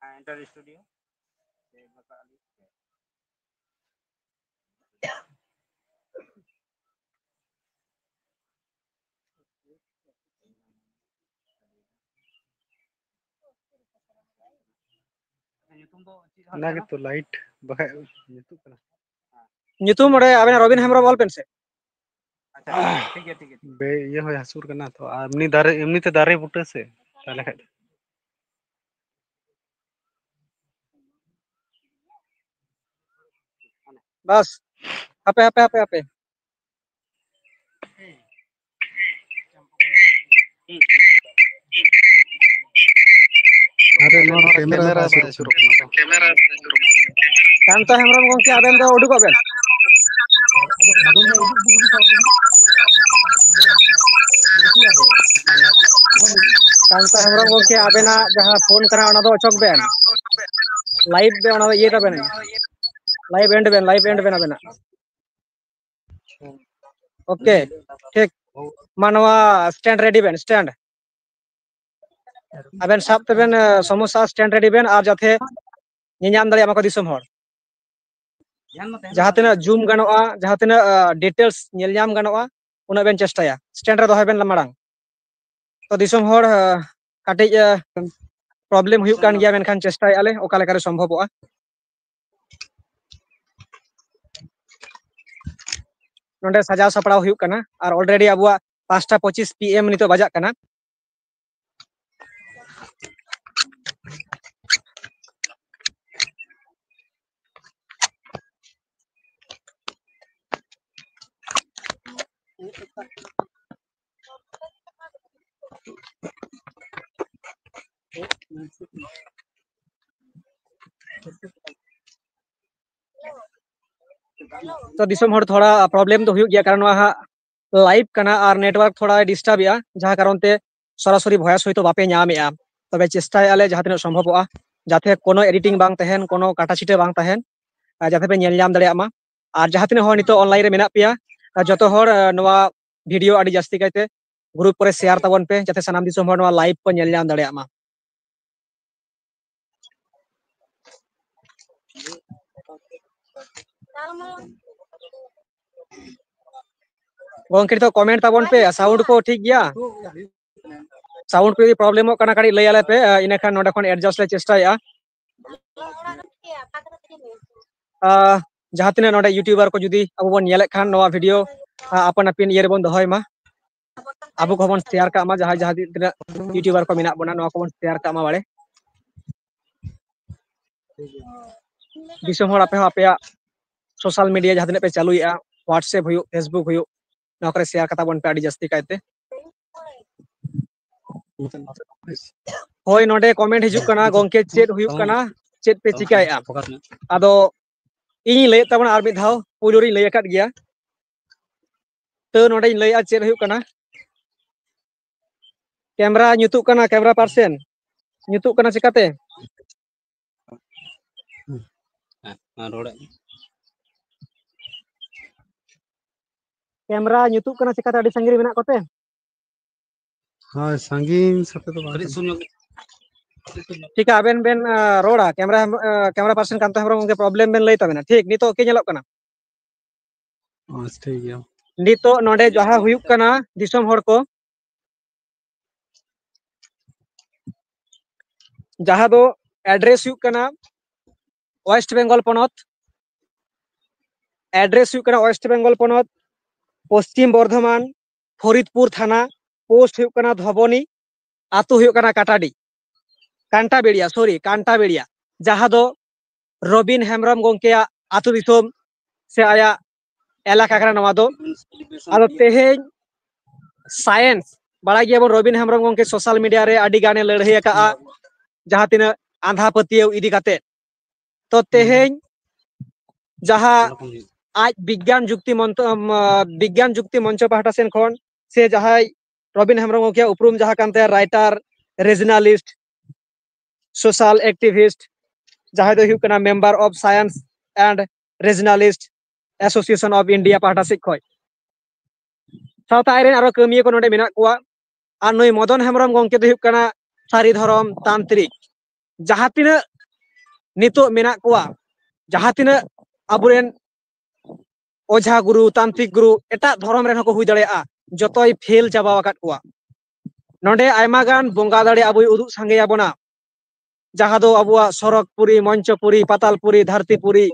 ᱦᱮᱸ, enter studio᱾ ᱧᱩᱛᱩᱢ ᱫᱚ ᱪᱮᱫ ᱦᱟᱸᱜ ᱚᱱᱟ ᱠᱟᱱᱟ? ᱜᱮᱛᱚ ᱞᱟᱭᱤᱴ ᱵᱟᱠᱷᱟᱡ ᱧᱩᱛᱩᱜ ᱠᱟᱱᱟ᱾ ᱧᱩᱛᱩᱢ ᱚᱸᱰᱮ ᱟᱵᱮᱱᱟᱜ ᱨᱚᱵᱤᱱ ᱦᱮᱢᱵᱨᱚᱢ ᱚᱞ ᱵᱮᱱ ᱥᱮ᱾ ᱟᱪᱪᱷᱟ, ᱴᱷᱤᱠ ᱜᱮᱭᱟ, ᱴᱷᱤᱠ ᱜᱮᱭᱟ, ᱴᱷᱤᱠ ᱜᱮᱭᱟ᱾ ᱵᱮ-, ᱤᱭᱟᱹ ᱦᱚᱸᱭ ᱦᱟᱹᱥᱩᱨ ᱠᱟᱱᱟ ᱛᱚ, ᱟᱨ ᱮᱢᱱᱤ ᱫᱟᱨᱮ, ᱮᱢᱱᱤ ᱛᱮ ᱫᱟᱨᱮ ᱵᱩᱴᱟᱹ ᱥᱮ᱾ ᱛᱟᱦᱚᱞᱮ ᱠᱷᱟᱡ ᱫᱚ᱾ ᱵᱟᱥ, ᱦᱟᱯᱮ, ᱦᱟᱯᱮ, ᱦᱟᱯᱮ, ᱦᱟᱯᱮ᱾ ᱟᱨᱮ, ᱱᱚᱣᱟ ᱠᱮᱢᱮᱨᱟ ᱵᱟᱭ ᱥᱩᱨᱩᱜ ᱠᱟᱱᱟ᱾ ᱠᱟᱱᱛᱚ ᱦᱮᱢᱵᱨᱚᱢ ᱜᱚᱢᱠᱮ, ᱟᱵᱮᱱ ᱫᱚ ᱩᱰᱩᱠᱚᱜ ᱵᱮᱱ᱾ ᱠᱟᱱᱛᱚ ᱦᱮᱢᱵᱨᱚᱢ ᱜᱚᱢᱠᱮ, ᱟᱵᱮᱱᱟᱜ ᱡᱟᱦᱟᱸ ᱯᱷᱳᱱ ᱠᱟᱱᱟ, ᱚᱱᱟ ᱫᱚ ᱚᱪᱚᱜ ᱵᱮᱱ᱾ ᱞᱟᱭᱤᱵᱷ ᱵᱮᱱ, ᱚᱱᱟ ᱫᱚ ᱤᱭᱟᱹ ᱛᱟᱵᱮᱱ᱾ ᱞᱟᱭᱤᱵᱷ ᱮᱱᱰ ᱵᱮᱱ, ᱞᱟᱭᱤᱵᱷ ᱮᱱᱰ ᱵᱮᱱ ᱟᱵᱮᱱᱟᱜ᱾ ᱳᱠᱮ, ᱴᱷᱤᱠ᱾ ᱢᱟ, ᱱᱚᱣᱟ ᱥᱴᱮᱱᱰ ᱨᱮᱰᱤ ᱵᱮᱱ, ᱥᱴᱮᱱᱰ᱾ ᱟᱵᱮᱱ ᱥᱟᱵ ᱛᱮᱵᱮᱱ, ᱮ, ᱥᱚᱢᱚᱥᱥᱟ, ᱥᱴᱮᱱᱰ ᱨᱮᱰᱤ ᱵᱮᱱ, ᱟᱨ ᱡᱟᱛᱮ ᱧᱮᱧᱟᱢ ᱫᱟᱲᱮᱭᱟᱜ ᱢᱟᱠᱚ ᱫᱤᱥᱚᱢ ᱦᱚᱲ᱾ ᱡᱟᱦᱟᱸ ᱛᱤᱱᱟᱹᱜ ᱡᱩᱢ ᱜᱟᱱᱚᱜᱼᱟ, ᱡᱟᱦᱟᱸ ᱛᱤᱱᱟᱹᱜ, ᱟ, ᱰᱤᱴᱮᱞᱥ ᱧᱮᱞ ᱧᱟᱢ ᱜᱟᱱᱚᱜᱼᱟ, ᱩᱱᱟᱹᱜ ᱵᱮᱱ ᱪᱮᱥᱴᱟᱭᱟ᱾ ᱥᱴᱮᱱᱰ ᱨᱮ ᱫᱚᱦᱚᱭ ᱵᱮᱱ ᱢᱟᱲᱟᱝ᱾ ᱛᱚ ᱫᱤᱥᱚᱢ ᱦᱚᱲ, ᱟ, ᱠᱟᱹᱴᱤᱡ, ᱟ, ᱯᱨᱚᱵᱞᱮᱢ ᱦᱩᱭᱩᱜ ᱠᱟᱱ ᱜᱮᱭᱟ, ᱢᱮᱱᱠᱷᱟᱱ ᱪᱮᱥᱴᱟᱭᱮᱫᱼᱟ ᱞᱮ ᱚᱠᱟ ᱞᱮᱠᱟᱨᱮ ᱥᱚᱢᱵᱷᱚᱵᱚᱜᱼᱟ᱾ ᱱᱚᱰᱮ ᱥᱟᱡᱟᱣ ᱥᱟᱯᱲᱟᱣ ᱦᱩᱭᱩᱜ ᱠᱟᱱᱟ, ᱟᱨ ᱚᱞᱨᱮᱰᱤ ᱟᱵᱚᱣᱟᱜ ᱯᱟᱸᱪᱴᱟ ᱯᱚᱸᱪᱤᱥ ᱯᱤ ᱮᱢ ᱱᱤᱛᱚᱜ ᱵᱟᱡᱟᱜ ᱠᱟᱱᱟ᱾ ᱛᱚ ᱫᱤᱥᱚᱢ ᱦᱚᱲ, ᱛᱷᱚᱲᱟ ᱯᱨᱚᱵᱞᱮᱢ ᱫᱚ ᱦᱩᱭᱩᱜ ᱜᱮᱭᱟ, ᱠᱟᱨᱚᱱ ᱱᱚᱣᱟ ᱦᱟᱸᱜ ᱞᱟᱭᱤᱵᱷ ᱠᱟᱱᱟ ᱟᱨ ᱱᱮᱴᱣᱟᱨᱠ ᱛᱷᱚᱲᱟᱭ ᱰᱤᱥᱴᱟᱵᱮᱜᱼᱟ, ᱡᱟᱦᱟᱸ ᱠᱟᱨᱚᱱ ᱛᱮ ᱥᱚᱨᱟᱥᱚᱨᱤ ᱵᱷᱚᱭᱮᱥ ᱦᱚᱭᱛᱳ ᱵᱟᱯᱮ ᱧᱟᱢᱮᱜᱼᱟ᱾ ᱛᱚᱵᱮ ᱪᱮᱥᱴᱟᱭᱮᱫᱼᱟ ᱞᱮ ᱡᱟᱦᱟᱸ ᱛᱤᱱᱟᱹᱜ ᱥᱚᱢᱵᱷᱚᱵᱚᱜᱼᱟ, ᱡᱟᱛᱮ ᱠᱳᱱᱳ ᱮᱰᱤᱴᱤᱝ ᱵᱟᱝ ᱛᱟᱦᱮᱱ, ᱠᱳᱱᱳ ᱠᱟᱴᱟᱪᱷᱤᱴᱟᱹ ᱵᱟᱝ ᱛᱟᱦᱮᱱ, ᱟᱨ ᱡᱟᱛᱮ ᱯᱮ ᱧᱮᱞ ᱧᱟᱢ ᱫᱟᱲᱮᱭᱟᱜ ᱢᱟ᱾ ᱟᱨ ᱡᱟᱦᱟᱸ ᱛᱤᱱᱟᱹᱜ ᱦᱚᱲ ᱱᱤᱛᱚᱜ ᱚᱱᱞᱟᱭᱤᱱ ᱨᱮ ᱢᱮᱱᱟᱜ ᱯᱮᱭᱟ, ᱟᱨ ᱡᱚᱛᱚ ᱦᱚᱲ, ᱟᱨ, ᱱᱚᱣᱟ ᱵᱷᱤᱰᱤᱭᱳ ᱟᱹᱰᱤ ᱡᱟᱹᱥᱛᱤ ᱠᱟᱭᱛᱮ ᱜᱨᱩᱯ ᱠᱚᱨᱮ ᱥᱮᱭᱟᱨ ᱛᱟᱵᱚᱱ ᱯᱮ, ᱡᱟᱛᱮ ᱥᱟᱱᱟᱢ ᱫᱤᱥᱚᱢ ᱦᱚᱲ ᱱᱚᱣᱟ ᱞᱟᱭᱤᱵᱷ ᱠᱚ ᱧᱮᱞ ᱧᱟᱢ ᱫᱟᱲᱮᱭᱟᱜ ᱢᱟ᱾ ᱜᱚᱝᱠᱮ, ᱱᱤᱛᱚᱜ ᱠᱚᱢᱮᱱᱴ ᱛᱟᱵᱚᱱ ᱯᱮ, ᱥᱟᱣᱩᱱᱰ ᱠᱚ ᱴᱷᱤᱠ ᱜᱮᱭᱟ? ᱥᱟᱣᱩᱱᱰ ᱠᱚ ᱡᱩᱫᱤ ᱯᱨᱚᱵᱞᱮᱢᱚᱜ ᱠᱟᱱᱟ, ᱠᱟᱹᱴᱤᱡ ᱞᱟᱹᱭ ᱟᱞᱮ ᱯᱮ, ᱤᱱᱟᱹᱠᱷᱟᱱ ᱱᱚᱸᱰᱮ ᱠᱷᱚᱱ ᱮᱰᱡᱟᱥᱴ ᱞᱮ ᱪᱮᱥᱴᱟᱭᱮᱫᱼᱟ᱾ ᱟᱸ, ᱡᱟᱦᱟᱸ ᱛᱤᱱᱟᱹᱜ ᱱᱚᱰᱮ ᱤᱭᱩᱴᱩᱵᱟᱨ ᱠᱚ ᱡᱩᱫᱤ ᱟᱵᱚ ᱵᱚᱱ ᱧᱮᱞᱮᱫ ᱠᱷᱟᱱ, ᱱᱚᱣᱟ ᱵᱷᱤᱰᱤᱭᱳ, ᱟᱸ, ᱟᱯᱟᱱ ᱟᱹᱯᱤᱱ ᱤᱭᱟᱹ ᱨᱮᱵᱚᱱ ᱫᱚᱦᱚᱭ ᱢᱟ᱾ ᱟᱵᱚ ᱠᱚᱦᱚᱸ ᱵᱚᱱ ᱥᱮᱭᱟᱨ ᱠᱟᱜ ᱢᱟ, ᱡᱟᱦᱟᱸᱭ ᱡᱟᱦᱟᱸ ᱛᱤᱱᱟᱹᱜ ᱤᱭᱩᱴᱩᱵᱟᱨ ᱠᱚ ᱢᱮᱱᱟᱜ ᱵᱚᱱᱟ, ᱱᱚᱣᱟ ᱠᱚᱵᱚᱱ ᱥᱮᱭᱟᱨ ᱠᱟᱜ ᱢᱟ ᱵᱟᱲᱮ᱾ ᱫᱤᱥᱚᱢ ᱦᱚᱲ, ᱟᱯᱮ ᱦᱚᱸ ᱟᱯᱮᱭᱟᱜ ᱥᱳᱥᱟᱞ ᱢᱤᱰᱤᱭᱟ ᱡᱟᱦᱟᱸ ᱛᱤᱱᱟᱹᱜ ᱯᱮ ᱪᱟᱹᱞᱩᱭᱮᱫᱼᱟ, WhatsApp ᱦᱩᱭᱩᱜ, Facebook ᱦᱩᱭᱩᱜ, ᱱᱚᱣᱟ ᱠᱚᱨᱮ ᱥᱮᱭᱟᱨ ᱠᱟᱛᱟ ᱵᱚᱱ ᱯᱮ ᱟᱹᱰᱤ ᱡᱟᱹᱥᱛᱤ ᱠᱟᱭᱛᱮ᱾ ᱦᱳᱭ, ᱱᱚᱰᱮ ᱠᱚᱢᱮᱱᱴ ᱦᱤᱡᱩᱜ ᱠᱟᱱᱟ, "ᱜᱚᱝᱠᱮ, ᱪᱮᱫ ᱦᱩᱭᱩᱜ ᱠᱟᱱᱟ, ᱪᱮᱫ ᱯᱮ ᱪᱤᱠᱟᱭᱮᱫᱼᱟ?" ᱟᱫᱚ ᱤᱧᱤᱧ ᱞᱟᱹᱭᱮᱫ ᱛᱟᱵᱚᱱᱟ ᱟᱨ ᱢᱤᱫ ᱫᱷᱟᱣ, ᱯᱩᱭᱞᱩ ᱨᱤᱧ ᱞᱟᱹᱭ ᱟᱠᱟᱫ ᱜᱮᱭᱟ, ᱛᱟᱹᱣ ᱱᱚᱰᱮᱧ ᱞᱟᱹᱭᱮᱫᱼᱟ ᱪᱮᱫ ᱦᱩᱭᱩᱜ ᱠᱟᱱᱟ᱾ ᱠᱮᱢᱨᱟ ᱧᱩᱛᱩᱜ ᱠᱟᱱᱟ, ᱠᱮᱢᱨᱟ ᱯᱟᱨᱥᱮᱱ ᱧᱩᱛᱩᱜ ᱠᱟᱱᱟ ᱪᱤᱠᱟᱛᱮ? ᱦᱮᱸ, ᱢᱟ ᱨᱚᱲᱮᱫ ᱢᱮ᱾ ᱠᱮᱢᱨᱟ ᱧᱩᱛᱩᱜ ᱠᱟᱱᱟ ᱪᱤᱠᱟᱛᱮ? ᱟᱹᱰᱤ ᱥᱟᱺᱜᱤᱧ ᱨᱮ ᱢᱮᱱᱟᱜ ᱠᱚᱛᱮ? ᱦᱳᱭ, ᱥᱟᱺᱜᱤᱧ ᱥᱟᱛᱮ ᱫᱚ ᱵᱟᱝ ᱠᱟᱹᱴᱤᱡ ᱠᱟᱱᱟ᱾ ᱥᱩᱨ ᱧᱚᱜ᱾ ᱴᱷᱤᱠᱟ, ᱟᱵᱮᱱ ᱵᱮᱱ, ᱟ, ᱨᱚᱲᱟ, ᱠᱮᱢᱨᱟ ᱦᱮᱢ-, ᱟ, ᱠᱮᱢᱨᱟ ᱯᱟᱨᱥᱮᱱ ᱠᱟᱱᱛᱚ ᱦᱮᱢᱵᱨᱚᱢ ᱜᱚᱢᱠᱮ, ᱯᱨᱚᱵᱞᱮᱢ ᱵᱮᱱ ᱞᱟᱹᱭ ᱛᱟᱵᱮᱱᱟ᱾ ᱴᱷᱤᱠ, ᱱᱤᱛᱚᱜ ᱳᱠᱮ ᱧᱮᱞᱚᱜ ᱠᱟᱱᱟ? ᱟᱪᱪᱷᱟ, ᱴᱷᱤᱠ ᱜᱮᱭᱟ᱾ ᱱᱤᱛᱚᱜ ᱱᱚᱰᱮ ᱡᱟᱦᱟᱸ ᱦᱩᱭᱩᱜ ᱠᱟᱱᱟ, ᱫᱤᱥᱚᱢ ᱦᱚᱲ ᱠᱚ, ᱡᱟᱦᱟᱸ ᱫᱚ ᱮᱰᱨᱮᱥ ᱦᱩᱭᱩᱜ ᱠᱟᱱᱟ ᱳᱭᱮᱥᱴ ᱵᱮᱝᱜᱚᱞ ᱯᱚᱱᱚᱛ, ᱮᱰᱨᱮᱥ ᱦᱩᱭᱩᱜ ᱠᱟᱱᱟ ᱳᱭᱮᱥᱴ ᱵᱮᱝᱜᱚᱞ ᱯᱚᱱᱚᱛ, ᱯᱚᱥᱪᱤᱢ ᱵᱚᱨᱫᱷᱚᱢᱟᱱ, ᱯᱷᱚᱨᱤᱫᱽᱯᱩᱨ ᱛᱷᱟᱱᱟ, ᱯᱳᱥᱴ ᱦᱩᱭᱩᱜ ᱠᱟᱱᱟ ᱫᱷᱚᱵᱚᱱᱤ, ᱟᱹᱛᱩ ᱦᱩᱭᱩᱜ ᱠᱟᱱᱟ ᱠᱟᱴᱟᱰᱤ, ᱠᱟᱱᱴᱟᱵᱮᱲᱤᱭᱟ, ᱥᱚᱨᱤ, ᱠᱟᱱᱴᱟᱵᱮᱲᱤᱭᱟ, ᱡᱟᱦᱟᱸ ᱫᱚ ᱨᱚᱵᱤᱱ ᱦᱮᱢᱵᱨᱚᱢ ᱜᱚᱢᱠᱮᱭᱟᱜ ᱟᱹᱛᱩ ᱫᱤᱥᱚᱢ ᱥᱮ ᱟᱭᱟᱜ ᱮᱞᱟᱠᱟ ᱠᱟᱱᱟ ᱱᱚᱣᱟ ᱫᱚ᱾ ᱟᱫᱚ ᱛᱮᱦᱮᱧ ᱥᱟᱭᱮᱱᱥ, ᱵᱟᱲᱟᱭ ᱜᱮᱭᱟᱵᱚᱱ ᱨᱚᱵᱤᱱ ᱦᱮᱢᱵᱨᱚᱢ ᱜᱚᱢᱠᱮ ᱥᱳᱥᱟᱞ ᱢᱤᱰᱤᱭᱟ ᱨᱮ ᱟᱹᱰᱤ ᱜᱟᱱᱮ ᱞᱟᱹᱲᱦᱟᱹᱭ ᱟᱠᱟᱫᱼᱟ, ᱡᱟᱦᱟᱸ ᱛᱤᱱᱟᱹᱜ ᱟᱸᱫᱷᱟ ᱯᱟᱹᱛᱭᱟᱹᱣ ᱤᱫᱤ ᱠᱟᱛᱮ᱾ ᱛᱚ ᱛᱮᱦᱮᱧ ᱡᱟᱦᱟᱸ ᱟᱡ ᱵᱤᱜᱽᱜᱟᱱ ᱡᱩᱠᱛᱤ ᱢᱚᱱᱛᱚ-, ᱟᱢ, ᱟ, ᱵᱤᱜᱽᱜᱟᱱ ᱡᱩᱠᱛᱤ ᱢᱚᱧᱪᱚ ᱯᱟᱦᱴᱟ ᱥᱮᱱ ᱠᱷᱚᱱ ᱥᱮ ᱡᱟᱦᱟᱸᱭ ᱨᱚᱵᱤᱱ ᱦᱮᱢᱵᱨᱚᱢ ᱜᱚᱢᱠᱮᱭᱟᱜ ᱩᱯᱨᱩᱢ ᱡᱟᱦᱟᱸ ᱠᱟᱱ ᱛᱟᱭᱟ, writer, regionalist, social activist, ᱡᱟᱦᱟᱸᱭ ᱫᱚᱭ ᱦᱩᱭᱩᱜ ᱠᱟᱱᱟ member of Science and Regionalist Association of India ᱯᱟᱦᱴᱟ ᱥᱮᱫ ᱠᱷᱚᱱ᱾ ᱥᱟᱶᱛᱮ ᱟᱡ ᱨᱮᱱ ᱟᱨᱚ ᱠᱟᱹᱢᱤᱭᱟᱹ ᱠᱚ ᱱᱚᱰᱮ ᱢᱮᱱᱟᱜ ᱠᱚᱣᱟ᱾ ᱟᱨ ᱱᱩᱭ ᱢᱚᱫᱚᱱ ᱦᱮᱢᱵᱨᱚᱢ ᱜᱚᱢᱠᱮ ᱫᱚ ᱦᱩᱭᱩᱜ ᱠᱟᱱᱟ ᱥᱟᱹᱨᱤ ᱫᱷᱚᱨᱚᱢ ᱛᱟᱱᱛᱨᱤᱠ᱾ ᱡᱟᱦᱟᱸ ᱛᱤᱱᱟᱹᱜ ᱱᱤᱛᱚᱜ ᱢᱮᱱᱟᱜ ᱠᱚᱣᱟ, ᱡᱟᱦᱟᱸ ᱛᱤᱱᱟᱹᱜ ᱟᱵᱚᱨᱮᱱ ᱚᱡᱷᱟ ᱜᱩᱨᱩ, ᱛᱟᱱᱛᱨᱤᱠ ᱜᱩᱨᱩ, ᱮᱴᱟᱜ ᱫᱷᱚᱨᱚᱢ ᱨᱮᱱ ᱦᱚᱸᱠᱚ ᱦᱩᱭ ᱫᱟᱲᱮᱭᱟᱜᱼᱟ, ᱡᱚᱛᱚᱭ ᱯᱷᱮᱞ ᱪᱟᱵᱟ ᱟᱠᱟᱫ ᱠᱚᱣᱟ᱾ ᱱᱚᱰᱮ ᱟᱭᱢᱟ ᱜᱟᱱ ᱵᱚᱸᱜᱟ ᱫᱟᱲᱮ ᱟᱵᱚᱭ ᱩᱫᱩᱜ ᱥᱟᱸᱜᱮ ᱟᱵᱚᱱᱟ, ᱡᱟᱦᱟᱸ ᱫᱚ ᱟᱵᱚᱣᱟᱜ ᱥᱚᱨᱚᱜᱽᱯᱩᱨᱤ, ᱢᱚᱧᱪᱚᱯᱩᱨᱤ, ᱯᱟᱛᱟᱞᱯᱩᱨᱤ, ᱫᱷᱟᱹᱨᱛᱤᱯᱩᱨᱤ,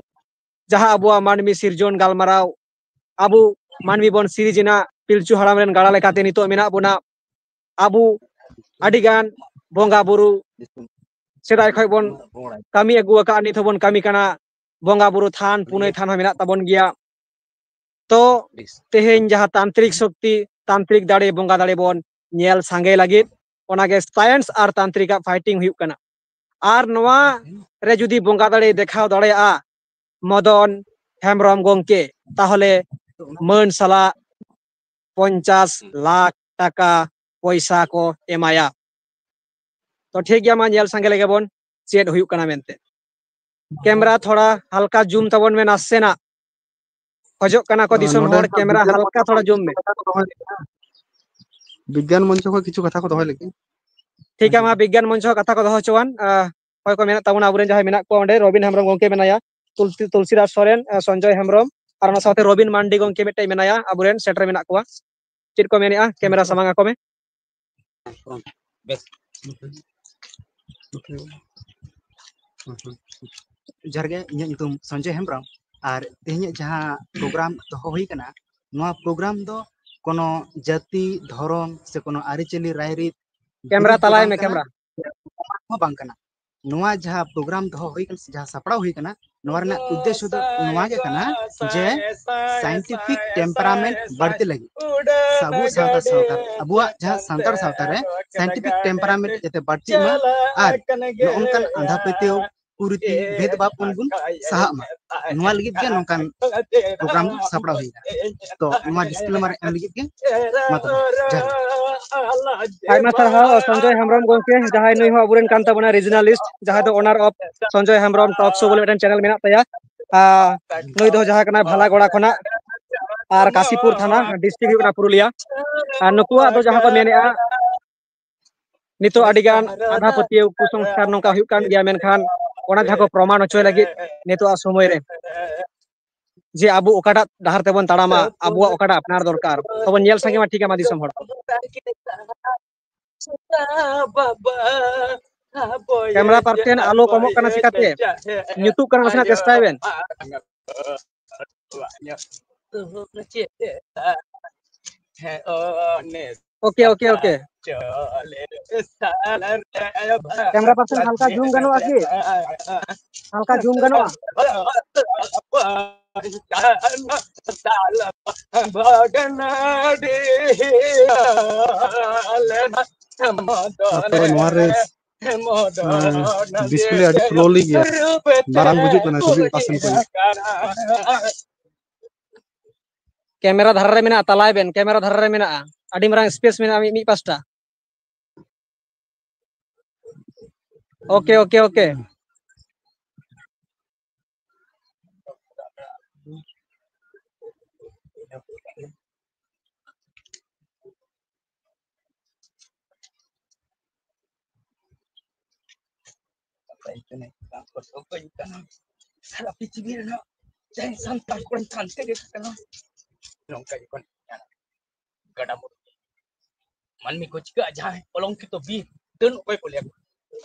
ᱡᱟᱦᱟᱸ ᱟᱵᱚᱣᱟᱜ ᱢᱟᱹᱱᱢᱤ ᱥᱤᱨᱡᱚᱱ ᱜᱟᱞᱢᱟᱨᱟᱣ, ᱟᱵᱚ ᱢᱟᱹᱱᱢᱤ ᱵᱚᱱ ᱥᱤᱨᱡᱮᱱᱟ, ᱯᱤᱞᱪᱩ ᱦᱟᱲᱟᱢ ᱨᱮᱱ ᱜᱟᱲᱟ ᱞᱮᱠᱟᱛᱮ ᱱᱤᱛᱚᱜ ᱢᱮᱱᱟᱜ ᱵᱚᱱᱟ᱾ ᱟᱵᱚ ᱟᱹᱰᱤᱜᱟᱱ ᱵᱚᱸᱜᱟ ᱵᱩᱨᱩ ᱥᱮᱫᱟᱭ ᱠᱷᱚᱱ ᱵᱚᱱ ᱠᱟᱹᱢᱤ ᱟᱹᱜᱩ ᱟᱠᱟᱫᱼᱟ, ᱱᱤᱛ ᱦᱚᱸᱵᱚᱱ ᱠᱟᱹᱢᱤ ᱠᱟᱱᱟ᱾ ᱵᱚᱸᱜᱟ ᱵᱩᱨᱩ ᱛᱷᱟᱱ, ᱯᱩᱱᱟᱹᱭ ᱛᱷᱟᱱ ᱦᱚᱸ ᱢᱮᱱᱟᱜ ᱛᱟᱵᱚᱱ ᱜᱮᱭᱟ᱾ ᱛᱚ ᱛᱮᱦᱮᱧ ᱡᱟᱦᱟᱸ ᱛᱟᱱᱛᱨᱤᱠ ᱥᱚᱠᱛᱤ, ᱛᱟᱱᱛᱨᱤᱠ ᱫᱟᱲᱮ, ᱵᱚᱸᱜᱟ ᱫᱟᱲᱮ ᱵᱚᱱ ᱧᱮᱞ ᱥᱟᱸᱜᱮ ᱞᱟᱹᱜᱤᱫ, ᱚᱱᱟᱜᱮ ᱥᱟᱭᱮᱱᱥ ᱟᱨ ᱛᱟᱱᱛᱨᱤᱠᱟᱜ ᱯᱷᱟᱭᱴᱤᱝ ᱦᱩᱭᱩᱜ ᱠᱟᱱᱟ᱾ ᱟᱨ ᱱᱚᱣᱟ ᱨᱮ ᱡᱩᱫᱤ ᱵᱚᱸᱜᱟ ᱫᱟᱲᱮᱭ ᱫᱮᱠᱷᱟᱣ ᱫᱟᱲᱮᱭᱟᱜᱼᱟ ᱢᱚᱫᱚᱱ ᱦᱮᱢᱵᱨᱚᱢ ᱜᱚᱢᱠᱮ, ᱛᱟᱦᱚᱞᱮ ᱢᱟᱹᱱ ᱥᱟᱞᱟᱜ ᱯᱚᱧᱪᱟᱥ ᱞᱟᱠᱷ ᱴᱟᱠᱟ ᱯᱚᱭᱥᱟ ᱠᱚ ᱮᱢᱟᱭᱟ᱾ ᱛᱚ ᱴᱷᱤᱠ ᱜᱮᱭᱟ, ᱢᱟ ᱧᱮᱞ ᱥᱟᱸᱜᱮ ᱞᱮᱜᱮ ᱵᱚᱱ ᱪᱮᱫ ᱦᱩᱭᱩᱜ ᱠᱟᱱᱟ ᱢᱮᱱᱛᱮ᱾ ᱠᱮᱢᱨᱟ ᱛᱷᱚᱲᱟ ᱦᱟᱞᱠᱟ ᱡᱩᱢ ᱛᱟᱵᱚᱱ ᱢᱮ ᱱᱟᱥᱮᱱᱟᱜ, ᱠᱷᱚᱡᱚᱜ ᱠᱟᱱᱟ ᱠᱚ ᱫᱤᱥᱚᱢ ᱦᱚᱲ, ᱠᱮᱢᱨᱟ ᱦᱟᱞᱠᱟ ᱛᱷᱚᱲᱟ ᱡᱩᱢ ᱢᱮ᱾ ᱵᱤᱜᱽᱜᱟᱱ ᱢᱚᱧᱪᱚ ᱠᱷᱚᱱ ᱠᱤᱪᱷᱩ ᱠᱟᱛᱷᱟ ᱠᱚ ᱫᱚᱦᱚᱭ ᱞᱟᱹᱜᱤᱫ᱾ ᱴᱷᱤᱠ ᱜᱮᱭᱟ, ᱢᱟ ᱵᱤᱜᱽᱜᱟᱱ ᱢᱚᱧᱪᱚ ᱠᱟᱛᱷᱟ ᱠᱚ ᱫᱚᱦᱚ ᱦᱚᱪᱚᱣᱟᱱ᱾ ᱚᱠᱚᱭ ᱠᱚ ᱢᱮᱱᱟᱜ ᱛᱟᱵᱚᱱᱟ ᱟᱵᱚᱨᱮᱱ ᱡᱟᱦᱟᱸᱭ ᱢᱮᱱᱟᱜ ᱠᱚᱣᱟ ᱚᱸᱰᱮ, ᱨᱚᱵᱤᱱ ᱦᱮᱢᱵᱨᱚᱢ ᱜᱚᱢᱠᱮ ᱢᱮᱱᱟᱭᱟ, ᱛᱩᱞᱥᱤ, ᱛᱩᱞᱥᱤᱫᱟᱥ ᱥᱚᱨᱮᱱ, ᱥᱚᱧᱡᱚᱭ ᱦᱮᱢᱵᱨᱚᱢ, ᱟᱨ ᱚᱱᱟ ᱥᱟᱶᱛᱮ ᱨᱚᱵᱤᱱ ᱢᱟᱱᱰᱤ ᱜᱚᱢᱠᱮ ᱢᱤᱫᱴᱮᱡ ᱢᱮᱱᱟᱭᱟ, ᱟᱵᱚᱨᱮᱱ ᱥᱮᱴᱮᱨ ᱢᱮᱱᱟᱜ ᱠᱚᱣᱟ᱾ ᱪᱮᱫ ᱠᱚ ᱢᱮᱱᱮᱜᱼᱟ? ᱠᱮᱢᱮᱨᱟ ᱥᱟᱢᱟᱝ ᱟᱠᱚ ᱢᱮ᱾ ᱡᱚᱦᱟᱨ ᱜᱮ, ᱤᱧᱟᱹᱜ ᱧᱩᱛᱩᱢ ᱥᱚᱧᱡᱚᱭ ᱦᱮᱢᱵᱨᱚᱢ᱾ ᱟᱨ ᱛᱮᱦᱮᱧᱟᱜ ᱡᱟᱦᱟᱸ ᱯᱨᱳᱜᱨᱟᱢ ᱫᱚᱦᱚ ᱦᱩᱭ ᱠᱟᱱᱟ, ᱱᱚᱣᱟ ᱯᱨᱳᱜᱨᱟᱢ ᱫᱚ ᱠᱳᱱᱳ ᱡᱟᱹᱛᱤ, ᱫᱷᱚᱨᱚᱢ ᱥᱮ ᱠᱳᱱᱳ ᱟᱹᱨᱤᱪᱟᱹᱞᱤ, ᱨᱟᱭᱨᱤᱛ ᱠᱮᱢᱮᱨᱟ ᱛᱟᱞᱟᱭ ᱢᱮ, ᱠᱮᱢᱮᱨᱟ᱾ ᱦᱚᱸ ᱵᱟᱝ ᱠᱟᱱᱟ᱾ ᱱᱚᱣᱟ ᱡᱟᱦᱟᱸ ᱯᱨᱳᱜᱨᱟᱢ ᱫᱚᱦᱚ ᱦᱩᱭ ᱠᱟᱱᱟ ᱥᱮ ᱡᱟᱦᱟᱸ ᱥᱟᱯᱲᱟᱣ ᱦᱩᱭ ᱠᱟᱱᱟ, ᱱᱚᱣᱟ ᱨᱮᱱᱟᱜ ᱩᱫᱽᱫᱮᱥᱥᱚ ᱫᱚ ᱱᱚᱣᱟ ᱜᱮ ᱠᱟᱱᱟ ᱡᱮ scientific temperament ᱵᱟᱹᱲᱛᱤ ᱞᱟᱹᱜᱤᱫ ᱥᱮ ᱟᱵᱚ ᱥᱟᱶᱛᱟ, ᱥᱟᱶᱛᱟ, ᱟᱵᱚᱣᱟᱜ ᱡᱟᱦᱟᱸ ᱥᱟᱱᱛᱟᱲ ᱥᱟᱶᱛᱟ ᱨᱮ scientific temperament ᱡᱟᱛᱮ ᱵᱟᱹᱲᱛᱤᱜ ᱢᱟ ᱟᱨ ᱱᱚᱜᱼᱚ ᱱᱚᱝᱠᱟᱱ ᱟᱸᱫᱷᱟ ᱯᱟᱹᱛᱭᱟᱹᱣ, ᱠᱩᱨᱤᱛᱤ, ᱵᱷᱮᱫᱽᱵᱷᱟᱵᱽ ᱠᱷᱚᱱ ᱵᱚᱱ ᱥᱟᱦᱟᱜ ᱢᱟ, ᱱᱚᱣᱟ ᱞᱟᱹᱜᱤᱫ ᱜᱮ ᱱᱚᱝᱠᱟᱱ ᱯᱨᱳᱜᱨᱟᱢ ᱥᱟᱯᱲᱟᱣ ᱦᱩᱭ ᱮᱱᱟ᱾ ᱛᱚ ᱱᱚᱣᱟ disclaimer ᱮᱢ ᱞᱟᱹᱜᱤᱫ ᱜᱮ ᱢᱟ ᱛᱚᱵᱮ ᱡᱚᱦᱟᱨ ᱜᱮ᱾ ᱟᱭᱢᱟ ᱥᱟᱨᱦᱟᱣ ᱥᱚᱧᱡᱚᱭ ᱦᱮᱢᱵᱨᱚᱢ ᱜᱚᱢᱠᱮ, ᱡᱟᱦᱟᱸᱭ ᱱᱩᱭ ᱦᱚᱸ ᱟᱵᱚᱨᱮᱱ ᱠᱟᱱ ᱛᱟᱵᱚᱱᱟ regionalist, ᱡᱟᱦᱟᱸᱭ ᱫᱚ owner of Sanjay Hembrom talk show ᱵᱚᱞᱮ ᱢᱤᱫᱴᱮᱱ channel ᱢᱮᱱᱟᱜ ᱛᱟᱭᱟ᱾ ᱟᱨ ᱱᱩᱭ ᱫᱚ ᱡᱟᱦᱟᱸ ᱠᱟᱱᱟᱭ ᱵᱷᱟᱞᱟᱜᱚᱲᱟ ᱠᱷᱚᱱᱟᱜ, ᱟᱨ ᱠᱟᱥᱤᱯᱩᱨ ᱛᱷᱟᱱᱟ, district ᱦᱩᱭᱩᱜ ᱠᱟᱱᱟ ᱯᱩᱨᱩᱞᱤᱭᱟ᱾ ᱟᱨ ᱱᱩᱠᱩᱣᱟᱜ ᱫᱚ ᱡᱟᱦᱟᱸ ᱠᱚ ᱢᱮᱱᱮᱜᱼᱟ, ᱱᱤᱛᱚᱜ ᱟᱹᱰᱤ ᱜᱟᱱ ᱟᱸᱫᱷᱟ ᱯᱟᱹᱛᱭᱟᱹᱣ, ᱠᱩᱥᱚᱝᱥᱠᱟᱨ ᱱᱚᱝᱠᱟ ᱦᱩᱭᱩᱜ ᱠᱟᱱ ᱜᱮᱭᱟ, ᱢᱮᱱᱠᱷᱟᱱ ᱚᱱᱟ ᱡᱟᱦᱟᱸ ᱠᱚ ᱯᱨᱚᱢᱟᱬ ᱦᱚᱪᱚᱭ ᱞᱟᱹᱜᱤᱫ ᱱᱤᱛᱚᱜᱟᱜ ᱥᱚᱢᱚᱭ ᱨᱮ ᱡᱮ ᱟᱵᱚ ᱚᱠᱟᱴᱟᱜ ᱰᱟᱦᱟᱨ ᱛᱮᱵᱚᱱ ᱛᱟᱲᱟᱢᱟ, ᱟᱵᱚᱣᱟᱜ ᱚᱠᱟᱴᱟᱜ ᱟᱯᱱᱟᱨ ᱫᱚᱨᱠᱟᱨ, ᱛᱚᱵᱚᱱ ᱧᱮᱞ ᱥᱟᱸᱜᱮ ᱢᱟ᱾ ᱴᱷᱤᱠ ᱜᱮᱭᱟ, ᱢᱟ ᱫᱤᱥᱚᱢ ᱦᱚᱲ ᱠᱚ᱾ ᱠᱮᱢᱮᱨᱟ person ᱟᱞᱚ ᱠᱚᱢᱚᱜ ᱠᱟᱱᱟ ᱪᱤᱠᱟᱛᱮ? ᱧᱩᱛᱩᱜ ᱠᱟᱱᱟ, ᱱᱟᱥᱮᱱᱟᱜ ᱪᱮᱥᱴᱟᱭ ᱵᱮᱱ᱾ ᱦᱮᱸ, ᱚ, ᱱᱮᱥ ᱳᱠᱮ, ᱳᱠᱮ, ᱳᱠᱮ᱾ ᱪᱚᱞᱮ ᱥᱟᱞ ᱨᱮ ᱠᱮᱢᱨᱟ ᱯᱟᱨᱥᱚᱱ, ᱦᱟᱞᱠᱟ ᱡᱩᱢ ᱜᱟᱱᱚᱜᱼᱟ ᱠᱤ? ᱦᱟᱞᱠᱟ ᱡᱩᱢ ᱜᱟᱱᱚᱜᱼᱟ? ᱛᱟᱨᱯᱚᱨᱮ ᱱᱚᱣᱟ ᱨᱮ, ᱮᱸ, ᱰᱤᱥᱯᱞᱮ ᱟᱹᱰᱤ ᱥᱞᱳᱞᱤ ᱜᱮᱭᱟ, ᱵᱟᱝ ᱵᱩᱡᱩᱜ ᱠᱟᱱᱟ ᱪᱷᱚᱵᱤ ᱚᱠᱟ ᱥᱮᱱ ᱠᱷᱚᱱ᱾ ᱠᱮᱢᱮᱨᱟ ᱫᱷᱟᱨᱮ ᱨᱮ ᱢᱮᱱᱟᱜᱼᱟ, ᱛᱟᱞᱟᱭ ᱵᱮᱱ, ᱠᱮᱢᱮᱨᱟ ᱫᱷᱟᱨᱮ ᱨᱮ ᱢᱮᱱᱟᱜᱼᱟ, ᱟᱹᱰᱤ ᱢᱟᱨᱟᱝ ᱥᱯᱮᱥ ᱢᱮᱱᱟᱜᱼᱟ ᱢᱤᱫ, ᱢᱤᱫ ᱯᱟᱥᱴᱟ᱾ Okay, okay, okay. ᱥᱟᱨᱟ ᱯᱨᱤᱛᱷᱤᱵᱤ ᱨᱮᱱᱟᱜ ᱡᱟᱦᱟᱸᱭ ᱥᱟᱱᱛᱟᱲ ᱠᱚᱲᱟᱧ ᱛᱟᱦᱮᱱ ᱛᱮᱜᱮ ᱠᱟᱱᱟ᱾ ᱱᱚᱝᱠᱟ ᱡᱚᱠᱷᱚᱱ ᱜᱟᱰᱟ ᱢᱩᱰᱩ ᱢᱟᱹᱱᱢᱤ ᱠᱚ ᱪᱤᱠᱟᱹᱜᱼᱟ, ᱡᱟᱦᱟᱸᱭ ᱠᱚᱞᱚᱝᱠᱤᱛᱚ ᱵᱤᱨ ᱰᱟᱹᱱ ᱚᱠᱚᱭ ᱠᱚ ᱞᱟᱹᱭᱟ?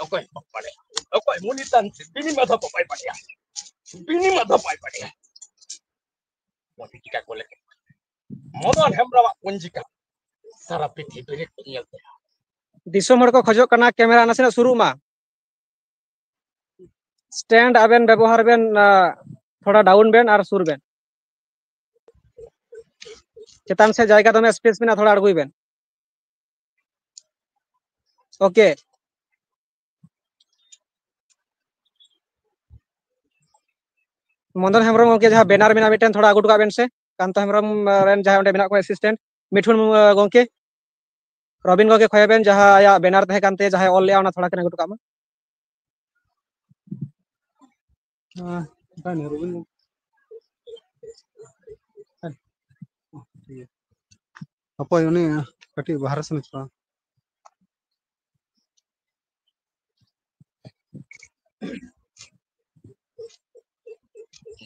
ᱚᱠᱚᱭ ᱦᱚᱸ ᱵᱟᱠᱚ ᱵᱟᱲᱟᱭᱟ᱾ ᱚᱠᱚᱭ ᱢᱩᱱᱤ ᱛᱟᱱ ᱥᱮ ᱵᱤᱱᱤ ᱢᱟᱫᱷᱟ ᱵᱟᱵᱟᱭ ᱵᱟᱲᱟᱭᱟ, ᱵᱤᱱᱤ ᱢᱟᱫᱷᱟ ᱵᱟᱭ ᱵᱟᱲᱟᱭᱟ᱾ ᱯᱚᱧᱡᱤᱠᱟ ᱠᱚ ᱞᱟᱹᱜᱤᱫ ᱢᱚᱫᱚᱱ ᱦᱮᱢᱵᱨᱚᱢᱟᱜ ᱯᱚᱧᱡᱤᱠᱟ ᱥᱟᱨᱟ ᱯᱨᱤᱛᱷᱤᱵᱤ ᱨᱮ ᱠᱚ ᱧᱮᱞ ᱛᱟᱭᱟ᱾ ᱫᱤᱥᱚᱢ ᱦᱚᱲ ᱠᱚ ᱠᱷᱚᱡᱚᱜ ᱠᱟᱱᱟ ᱠᱮᱢᱮᱨᱟ ᱱᱟᱥᱮᱱᱟᱜ ᱥᱩᱨᱩᱜ ᱢᱟ᱾ ᱥᱴᱮᱱᱰ ᱟᱵᱮᱱ ᱵᱮᱵᱚᱦᱟᱨ ᱵᱮᱱ, ᱟ, ᱛᱷᱚᱲᱟ ᱰᱟᱣᱩᱱ ᱵᱮᱱ ᱟᱨ ᱥᱩᱨ ᱵᱮᱱ᱾ ᱪᱮᱛᱟᱱ ᱥᱮᱫ ᱡᱟᱭᱜᱟ ᱫᱚᱢᱮ ᱥᱯᱮᱥ ᱢᱮᱱᱟᱜᱼᱟ, ᱛᱷᱚᱲᱟ ᱟᱬᱜᱚᱭ ᱵᱮᱱ᱾ ᱳᱠᱮ᱾ ᱢᱚᱫᱚᱱ ᱦᱮᱢᱵᱨᱚᱢ ᱜᱚᱢᱠᱮ, ᱡᱟᱦᱟᱸ ᱵᱮᱱᱟᱨ ᱢᱮᱱᱟᱜᱼᱟ ᱢᱤᱫᱴᱮᱱ, ᱛᱷᱚᱲᱟ ᱟᱹᱜᱩ ᱦᱚᱴᱚ ᱠᱟᱜ ᱵᱮᱱ ᱥᱮ᱾ ᱠᱟᱱᱛᱚ ᱦᱮᱢᱵᱨᱚᱢ, ᱟ, ᱨᱮᱱ ᱡᱟᱦᱟᱸᱭ ᱚᱸᱰᱮ ᱢᱮᱱᱟᱜ ᱠᱚᱣᱟ ᱮᱥᱤᱥᱴᱮᱱᱴ, ᱢᱤᱴᱷᱩᱱ, ᱟ, ᱜᱚᱢᱠᱮ, ᱨᱚᱵᱤᱱ ᱜᱚᱢᱠᱮ ᱠᱷᱚᱭ ᱵᱮᱱ, ᱡᱟᱦᱟᱸ ᱟᱭᱟᱜ ᱵᱮᱱᱟᱨ ᱛᱟᱦᱮᱸ ᱠᱟᱱ ᱛᱟᱭᱟ, ᱡᱟᱦᱟᱸᱭ ᱚᱞ ᱞᱮᱜᱼᱟ, ᱚᱱᱟ ᱛᱷᱚᱲᱟ ᱠᱤᱱ ᱟᱹᱜᱩ ᱦᱚᱴᱚ ᱠᱟᱜ ᱢᱟ᱾ ᱦᱮᱸ, ᱚᱠᱟᱭ ᱱᱟᱭ ᱨᱚᱵᱤᱱ ᱜᱚᱢᱠᱮ? ᱦᱮᱸ, ᱴᱷᱤᱠ ᱜᱮᱭᱟ᱾ ᱦᱟᱯᱳᱭ, ᱩᱱᱤ ᱠᱟᱹᱴᱤᱡ ᱵᱟᱦᱨᱮ ᱥᱮᱱ ᱪᱟᱞᱟᱣ᱾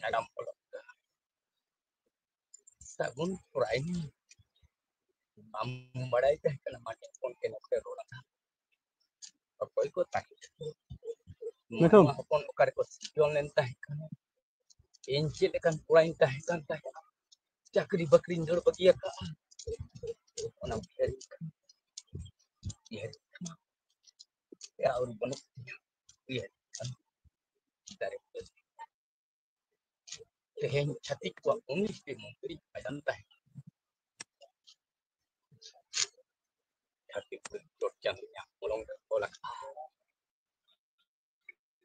ᱢᱮᱰᱟᱢ ᱵᱚᱞᱚ ᱥᱟᱹᱜᱩᱱ ᱯᱚᱨᱟᱭᱱᱤ᱾ ᱵᱟᱢ ᱵᱟᱲᱟᱭ ᱛᱟᱦᱮᱸ ᱠᱟᱱᱟ ᱢᱟᱱᱮ ᱦᱚᱯᱚᱱ ᱠᱮᱱᱮ ᱯᱮ ᱨᱚᱲᱟ? ᱚᱠᱚᱭ ᱠᱚ ᱛᱟᱦᱮᱸ ᱠᱟᱱᱟ? ᱢᱤᱴᱷᱩ᱾ ᱢᱟᱱᱣᱟ ᱦᱚᱯᱚᱱ ᱚᱠᱟ ᱨᱮᱠᱚ ᱥᱤᱨᱡᱚᱱ ᱞᱮᱱ ᱛᱟᱦᱮᱸ ᱠᱟᱱᱟ? ᱤᱧ ᱪᱮᱫ ᱞᱮᱠᱟᱱ ᱠᱚᱲᱟᱧ ᱛᱟᱦᱮᱸ ᱠᱟᱱ ᱛᱟᱦᱮᱸᱫ? ᱪᱟᱹᱠᱨᱤ ᱵᱟᱹᱠᱨᱤᱧ ᱫᱟᱹᱲ ᱵᱟᱹᱜᱤ ᱟᱠᱟᱫᱼᱟ᱾ ᱚᱱᱟ ᱩᱭᱦᱟᱹᱨ ᱩᱭᱦᱟᱹᱨ ᱠᱟᱱᱟ᱾ ᱮᱭᱟ, ᱟᱨ ᱵᱟᱹᱱᱩᱜ ᱛᱤᱧᱟ᱾ ᱩᱭᱦᱟᱹᱨ ᱠᱟᱱᱟ᱾ ᱫᱟᱨᱮ ᱠᱚ᱾ ᱛᱮᱦᱮᱧ ᱪᱷᱟᱹᱛᱤᱠ ᱠᱚᱣᱟᱜ ᱩᱱᱤᱥ ᱴᱤ ᱢᱚᱱᱛᱨᱤ ᱟᱡᱟᱱ ᱛᱟᱦᱮᱸ ᱠᱟᱱᱟ᱾ ᱪᱷᱟᱹᱛᱤᱠ ᱠᱚ ᱪᱚᱴ ᱪᱟᱸᱫᱳ ᱧᱟᱢ ᱢᱚᱞᱚᱝ ᱨᱮ ᱚᱞ ᱟᱠᱟᱫᱼᱟ᱾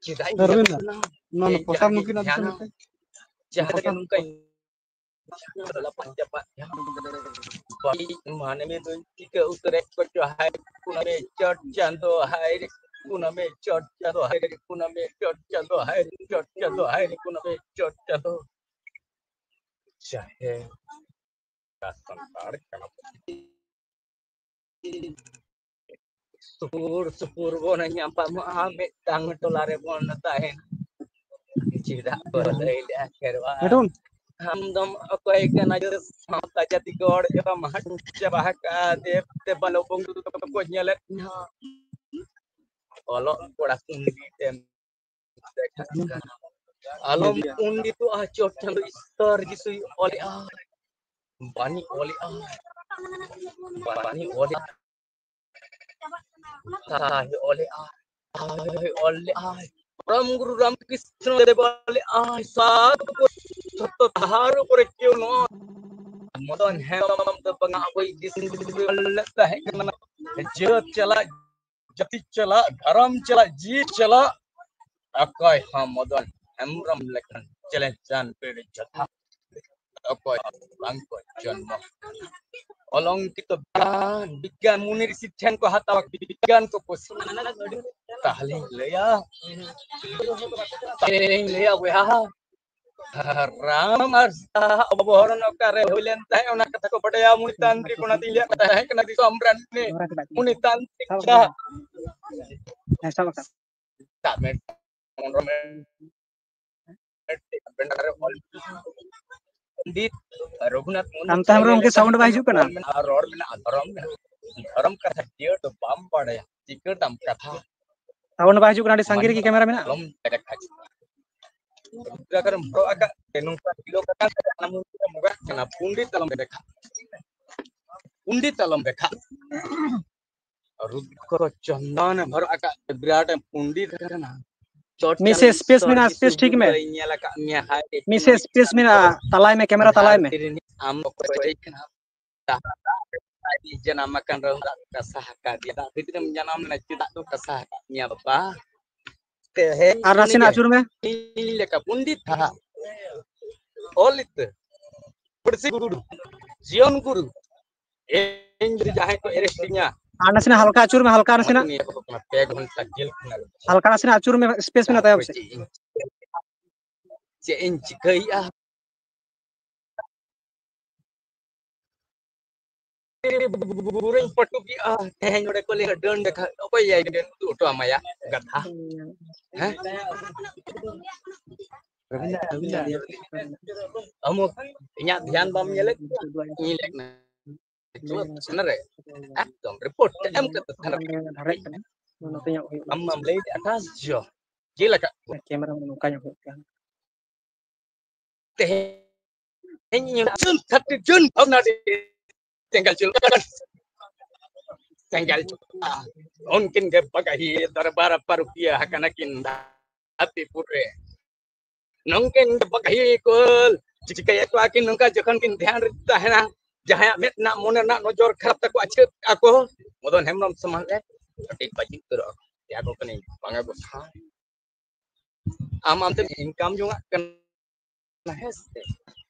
ᱪᱮᱫᱟᱜ ᱤᱧ ᱨᱚᱵᱤᱱᱫᱨᱚ, ᱧᱟᱢ ᱠᱟᱱᱟ? ᱱᱚᱣᱟ ᱮᱭ ᱯᱚᱥᱟᱢ ᱡᱟᱦᱟᱸ ᱱᱩᱠᱤᱱ ᱟᱫᱤᱥᱚᱢ ᱫᱷᱮᱭᱟᱱᱟ, ᱛᱮ? ᱡᱟᱦᱟᱸ ᱨᱮᱜᱮ ᱯᱚᱥᱟᱢ ᱱᱚᱝᱠᱟᱧ ᱞᱟᱯᱟᱜ ᱪᱟᱯᱟᱜ ᱡᱟᱦᱟᱸ ᱵᱟᱹᱲᱤᱡ ᱢᱟᱹᱱᱢᱤ ᱫᱚᱧ ᱴᱷᱤᱠᱟᱹ ᱩᱛᱟᱹᱨᱮᱫ ᱠᱚᱪᱚ ᱦᱟᱭ ᱨᱮ ᱠᱩᱱᱟᱹᱢᱤ ᱪᱚᱴ ᱪᱟᱸᱫᱳ ᱦᱟᱭ ᱨᱮ ᱠᱩᱱᱟᱹᱢᱤ ᱪᱚᱴ ᱪᱟᱸᱫᱳ ᱦᱟᱭ ᱨᱮ ᱠᱩᱱᱟᱹᱢᱤ ᱪᱚᱴ ᱪᱟᱸᱫᱳ ᱦᱟᱭ ᱨᱮ ᱪᱚᱴ ᱪᱟᱸᱫᱳ ᱦᱟᱭ ᱨᱮ ᱠᱩᱱᱟᱹᱢᱤ ᱪᱚᱴ ᱪᱟᱸᱫᱳ᱾ ᱪᱟᱦᱮ ᱥᱟᱱᱛᱟᱲ ᱠᱟᱱᱟ ᱵᱚᱱ᱾ ᱥᱩᱯᱩᱨ ᱥᱩᱯᱩᱨ ᱵᱚᱱ ᱧᱟᱯᱟᱢᱚᱜᱼᱟ, ᱢᱤᱫᱴᱟᱝ ᱴᱚᱞᱟ ᱨᱮᱵᱚᱱ ᱛᱟᱦᱮᱱᱟ᱾ ᱪᱮᱫᱟᱜ ᱠᱚ ᱞᱟᱹᱭ ᱞᱮᱜᱼᱟ ᱠᱷᱮᱨᱣᱟᱲ? ᱢᱤᱴᱩᱱ᱾ ᱟᱢ ᱫᱚᱢ ᱚᱠᱚᱭ ᱠᱟᱱᱟ ᱡᱮ ᱥᱟᱶᱛᱟ ᱡᱟᱹᱛᱤ ᱜᱚᱲ ᱮᱵᱟᱢ ᱦᱟᱹᱴᱤᱧ ᱪᱟᱵᱟ ᱟᱠᱟᱫ ᱫᱮᱵ ᱫᱮᱵᱟᱞᱳ ᱵᱚᱸᱜᱟ ᱠᱚ ᱧᱮᱞᱮᱫ ᱢᱮᱭᱟ᱾ ᱚᱞᱚᱜ ᱠᱚᱲᱟ ᱠᱩᱲᱤ ᱛᱮᱢ ᱟᱞᱚᱢ ᱯᱚᱱᱰᱤᱛᱚᱜᱼᱟ, ᱪᱚᱴ ᱪᱟᱸᱫᱚ ᱤᱥᱛᱚᱨ ᱡᱤᱥᱩᱭ ᱚᱞᱮᱜᱼᱟ᱾ ᱵᱟᱹᱱᱤ ᱚᱞᱮᱜᱼᱟ, ᱵᱟᱹᱱᱤ ᱚᱞᱮᱜᱼᱟ, ᱛᱟᱦᱟᱭ ᱚᱞᱮᱜᱼᱟ, ᱛᱟᱦᱟᱭ ᱚᱞᱮᱜᱼᱟ᱾ ᱯᱚᱨᱚᱢ ᱜᱩᱨᱩ ᱨᱟᱢᱠᱨᱤᱥᱱᱚ ᱫᱮᱵ ᱚᱞᱮᱜᱼᱟ, ᱥᱟᱛ ᱥᱚᱛᱚ ᱛᱟᱦᱟᱨ ᱠᱚᱨᱮ ᱠᱮᱣ ᱱᱚᱣᱟ ᱢᱚᱫᱚᱱ ᱦᱮᱢᱵᱨᱚᱢ ᱫᱚ ᱵᱟᱝᱟ, ᱟᱵᱚᱭᱤᱡ ᱫᱤᱥᱚᱢ ᱜᱩᱨᱩ ᱚᱞ ᱞᱮᱫ ᱛᱟᱦᱮᱸ ᱠᱟᱱᱟ᱾ ᱡᱟᱹᱛ ᱪᱟᱞᱟᱜ ᱡᱟᱹᱛᱤ ᱪᱟᱞᱟᱜ, ᱫᱷᱚᱨᱚᱢ ᱪᱟᱞᱟᱜ, ᱡᱤᱣᱤ ᱪᱟᱞᱟᱜ, ᱚᱠᱚᱭ ᱦᱚᱸ ᱢᱚᱫᱚᱱ ᱦᱮᱢᱵᱨᱚᱢ ᱞᱮᱠᱟᱱ challenge ᱪᱟᱱ ᱯᱤᱲ ᱡᱚᱛᱷᱟ ᱚᱠᱚᱭ ᱵᱟᱝ ᱠᱚ ᱡᱚᱱᱢᱚ᱾ ᱚᱞᱚᱝᱠᱤᱛᱚ ᱵᱤᱜᱽᱜᱟᱱ, ᱵᱤᱜᱽᱜᱟᱱ ᱢᱩᱱᱤ ᱨᱤᱥᱤ ᱴᱷᱮᱱ ᱠᱚ ᱦᱟᱛᱟᱣᱟ, ᱵᱤᱜᱽᱜᱟᱱ ᱠᱚ ᱠᱩᱥᱤ᱾ ᱛᱟᱦᱞᱮᱧ ᱞᱟᱹᱭᱟ, ᱛᱟᱦᱞᱮᱧ ᱞᱟᱹᱭᱟ ᱵᱚᱭᱦᱟ, ᱨᱟᱢ ᱟᱨ ᱥᱤᱛᱟ ᱚᱯᱚᱦᱚᱨᱚᱱ ᱚᱠᱟᱨᱮ ᱦᱩᱭ ᱞᱮᱱ ᱛᱟᱦᱮᱸᱫ, ᱚᱱᱟ ᱠᱟᱛᱷᱟ ᱠᱚ ᱵᱟᱰᱟᱭᱟ᱾ ᱢᱩᱱᱤ ᱛᱟᱱᱛᱨᱤᱠ, ᱚᱱᱟᱛᱤᱧ ᱞᱟᱹᱭᱟᱫ ᱢᱮ ᱛᱟᱦᱮᱸ ᱠᱟᱱᱟ ᱫᱤᱥᱚᱢ ᱨᱮᱱ ᱩᱱᱤ, ᱩᱱᱤ ᱛᱟᱱᱛᱨᱤᱠ ᱥᱟᱦᱟ᱾ ᱦᱮᱸ, ᱥᱟᱵ ᱟᱠᱟᱫ᱾ ᱥᱟᱵ ᱢᱮ, ᱯᱚᱱᱨᱚ ᱢᱤᱱᱤᱴ᱾ ᱯᱚᱱᱰᱤᱛ ᱨᱚᱜᱷᱩᱱᱟᱛᱷ ᱢᱩᱨᱢᱩ ᱠᱟᱱᱛᱟ ᱦᱮᱢᱵᱨᱚᱢ ᱜᱮ ᱥᱟᱣᱩᱱᱰ ᱵᱟᱭ ᱦᱤᱡᱩᱜ ᱠᱟᱱᱟ᱾ ᱚᱞ ᱢᱮᱱᱟᱜᱼᱟ, ᱨᱚᱲ ᱢᱮᱱᱟᱜᱼᱟ, ᱫᱷᱚᱨᱚᱢ ᱢᱮᱱᱟᱜᱼᱟ᱾ ᱫᱷᱚᱨᱚᱢ ᱠᱟᱛᱷᱟ ᱪᱮᱫ ᱫᱚ ᱵᱟᱢ ᱵᱟᱲᱟᱭᱟ, ᱪᱤᱠᱟᱹ ᱛᱟᱢ ᱠᱟᱛᱷᱟ? ᱥᱟᱣᱩᱱᱰ ᱵᱟᱭ ᱦᱤᱡᱩᱜ ᱠᱟᱱᱟ, ᱟᱹᱰᱤ ᱥᱟᱺᱜᱤᱧ ᱨᱮᱜᱮ ᱠᱮᱢᱮᱨᱟ ᱢᱮᱱᱟᱜᱼᱟ᱾ ᱟᱞᱚᱢ ᱵᱮᱨᱮᱠᱷᱟ᱾ ᱨᱩᱫᱨᱟᱠᱟᱨ ᱮᱢ ᱦᱚᱨᱚᱜ ᱟᱠᱟᱫ ᱛᱮ ᱱᱚᱝᱠᱟ ᱦᱤᱞᱳᱜ ᱠᱟᱱᱟ, ᱚᱱᱟ ᱢᱩᱫᱽ ᱨᱮ ᱵᱚᱸᱜᱟᱜ ᱠᱟᱱᱟ, ᱯᱚᱱᱰᱤᱛ ᱟᱞᱚᱢ ᱵᱮᱨᱮᱠᱷᱟ᱾ ᱯᱚᱱᱰᱤᱛ ᱟᱞᱚᱢ ᱫᱮᱠᱷᱟᱜ᱾ ᱨᱩᱫᱨᱚ ᱪᱚᱱᱫᱚᱱ ᱮ ᱦᱚᱨᱚᱜ ᱟᱠᱟᱫ ᱵᱤᱨᱟᱴ ᱯᱚᱱᱰᱤᱛ ᱠᱟᱱᱟ᱾ ᱪᱚᱴ ᱢᱤᱫ ᱪᱟᱸᱫᱚ ᱥᱮ space ᱥᱚᱨ ᱢᱮᱱᱟᱜᱼᱟ, ᱡᱤᱥᱩ space ᱴᱷᱤᱠ ᱢᱮ᱾ ᱜᱩᱨᱩᱭ ᱧᱮᱞ ᱟᱠᱟᱫ ᱢᱮᱭᱟ, ᱦᱟᱭ ᱨᱮ ᱢᱤᱫ ᱥᱮ ᱠᱩᱲᱤ space ᱢᱮᱱᱟᱜᱼᱟ, ᱛᱟᱞᱟᱭ ᱢᱮ, camera ᱛᱟᱞᱟᱭ ᱢᱮ᱾ ᱫᱷᱟᱹᱨᱛᱤ ᱨᱤᱱᱤᱡ ᱟᱢ ᱚᱠᱚᱭ ᱠᱟᱱᱟᱢ? ᱫᱟᱜ ᱨᱮ ᱡᱟᱱᱟᱢ ᱟᱠᱟᱱ ᱨᱮᱦᱚᱸ ᱫᱟᱜ ᱠᱚ ᱠᱟᱥᱟ ᱟᱠᱟᱫ ᱫᱮᱭᱟ᱾ ᱫᱟᱜ ᱵᱷᱤᱛᱨᱤ ᱨᱮᱢ ᱡᱟᱱᱟᱢ ᱞᱮᱱᱟ, ᱪᱮᱫᱟᱜ ᱠᱚ ᱠᱟᱥᱟ ᱟᱠᱟᱫ ᱢᱮᱭᱟ ᱵᱟᱵᱟ? ᱛᱮᱦᱮᱧ ᱟᱨ ᱱᱟᱥᱮᱱᱟᱜ ᱩᱱᱤᱜᱮ ᱟᱹᱪᱩᱨ ᱢᱮ᱾ ᱤᱧ ᱞᱮᱠᱟ ᱯᱚᱱᱰᱤᱛ ᱫᱷᱟᱨᱟ ᱚᱞ ᱤᱛᱟᱹ, ᱯᱟᱹᱨᱥᱤ ᱜᱩᱨᱩ, ᱡᱤᱭᱚᱱ ᱜᱩᱨᱩ, ᱤᱧ ᱡᱩᱫᱤ ᱡᱟᱦᱟᱸᱭ ᱠᱚ arrest ᱤᱧᱟ, ᱟᱨ ᱱᱟᱥᱮᱱᱟᱜ ᱦᱟᱞᱠᱟ ᱟᱹᱪᱩᱨ ᱢᱮ, ᱦᱟᱞᱠᱟ ᱚᱱᱟ ᱱᱟᱥᱮᱱᱟᱜ᱾ ᱛᱮᱜᱮ ᱯᱮ ᱜᱷᱚᱱᱴᱟ ᱡᱮᱞ ᱠᱷᱟᱱᱟ ᱨᱮ᱾ ᱦᱟᱞᱠᱟ ᱱᱟᱥᱮᱱᱟᱜ ᱟᱹᱪᱩᱨ ᱢᱮ, space ᱢᱮᱱᱟᱜ ᱛᱟᱭᱚᱢ ᱛᱟᱨᱯᱚᱨᱮ ᱥᱮᱫ᱾ ᱪᱮᱫ ᱤᱧ, ᱪᱮᱫ ᱤᱧ ᱪᱤᱠᱟᱹᱭᱮᱜᱼᱟ? ᱵᱩᱨᱩᱧ ᱯᱟᱹᱴᱩᱵ ᱠᱮᱜᱼᱟ, ᱛᱮᱦᱮᱧ ᱱᱚᱰᱮ ᱠᱚ ᱞᱟᱹᱭᱟ ᱰᱟᱹᱱ ᱫᱮᱠᱷᱟ, ᱚᱠᱚᱭ ᱭᱟᱭ ᱰᱟᱹᱱ ᱩᱫᱩᱜ ᱦᱚᱴᱚ ᱟᱢᱟᱭᱟ ᱜᱟᱫᱷᱟ? ᱦᱮᱸ? ᱟᱢ ᱤᱧᱟᱹᱜ ᱫᱷᱮᱭᱟᱱ ᱵᱟᱢ ᱧᱮᱞᱮᱫ ᱛᱤᱧᱟᱹ? ᱤᱧ ᱞᱮᱠ ᱢᱮ᱾ ᱛᱷᱟᱱᱟ ᱨᱮ ᱮᱠᱫᱚᱢ report ᱮᱢ ᱠᱟᱛᱮ ᱛᱷᱟᱱᱟ ᱨᱮ ᱟᱢ ᱢᱟᱢ ᱞᱟᱹᱭ ᱟᱴᱷᱟᱥ ᱡᱚᱱ ᱡᱮᱞ ᱟᱠᱟᱫ ᱠᱚᱣᱟ᱾ ᱠᱮᱢᱮᱨᱟ ᱱᱚᱝᱠᱟ ᱧᱚᱜ ᱦᱩᱭᱩᱜ ᱠᱟᱱᱟ᱾ ᱛᱮᱦᱮᱧ ᱤᱧ ᱡᱩᱱ ᱛᱷᱟᱨᱴᱤ ᱡᱩᱱ ᱵᱷᱚᱜᱽᱱᱟᱰᱤ ᱥᱮᱸᱜᱮᱞ ᱡᱩᱞ ᱥᱮᱸᱜᱮᱞ ᱡᱩᱞ᱾ ᱩᱱᱠᱤᱱ ᱜᱮ ᱵᱟᱜᱟᱦᱤ ᱫᱚᱨᱵᱟᱨ ᱯᱟᱹᱨᱩᱠᱷᱤᱭᱟᱹ ᱟᱠᱟᱱᱟ ᱠᱤᱱ ᱦᱟᱹᱛᱤᱯᱩᱨ ᱨᱮ᱾ ᱱᱚᱝᱠᱤᱱ ᱵᱟᱜᱟᱦᱤ ᱠᱚ ᱪᱤᱠᱟᱹᱭᱮᱫ ᱠᱚᱣᱟ ᱠᱤᱱ ᱱᱚᱝᱠᱟ ᱡᱚᱠᱷᱚᱱ ᱠᱤᱱ ᱫᱷᱮᱭᱟᱱ ᱨᱮ ᱛᱟᱦᱮᱱᱟ, ᱡᱟᱦᱟᱸᱭᱟᱜ ᱢᱮᱫ ᱨᱮᱱᱟᱜ ᱢᱚᱱᱮ ᱨᱮᱱᱟᱜ ᱱᱚᱡᱚᱨ ᱠᱷᱟᱨᱟᱯ ᱛᱟᱠᱚ ᱟᱪᱷᱟᱹᱛ ᱟᱠᱚ, ᱢᱚᱫᱚᱱ ᱦᱮᱢᱵᱨᱚᱢ ᱥᱟᱢᱟᱝ ᱨᱮ ᱠᱟᱹᱴᱤᱡ ᱵᱟᱹᱡᱤ ᱩᱛᱟᱹᱨᱚᱜᱼᱟ᱾ ᱞᱟᱹᱭᱟ ᱠᱚ ᱠᱟᱹᱱᱟᱹᱧ ᱵᱟᱝᱟ ᱜᱚᱥᱟ, ᱟᱢ ᱟᱢᱛᱮᱢ income ᱡᱚᱝᱟᱜ ᱠᱟᱱᱟ, ᱦᱮᱸ ᱥᱮ?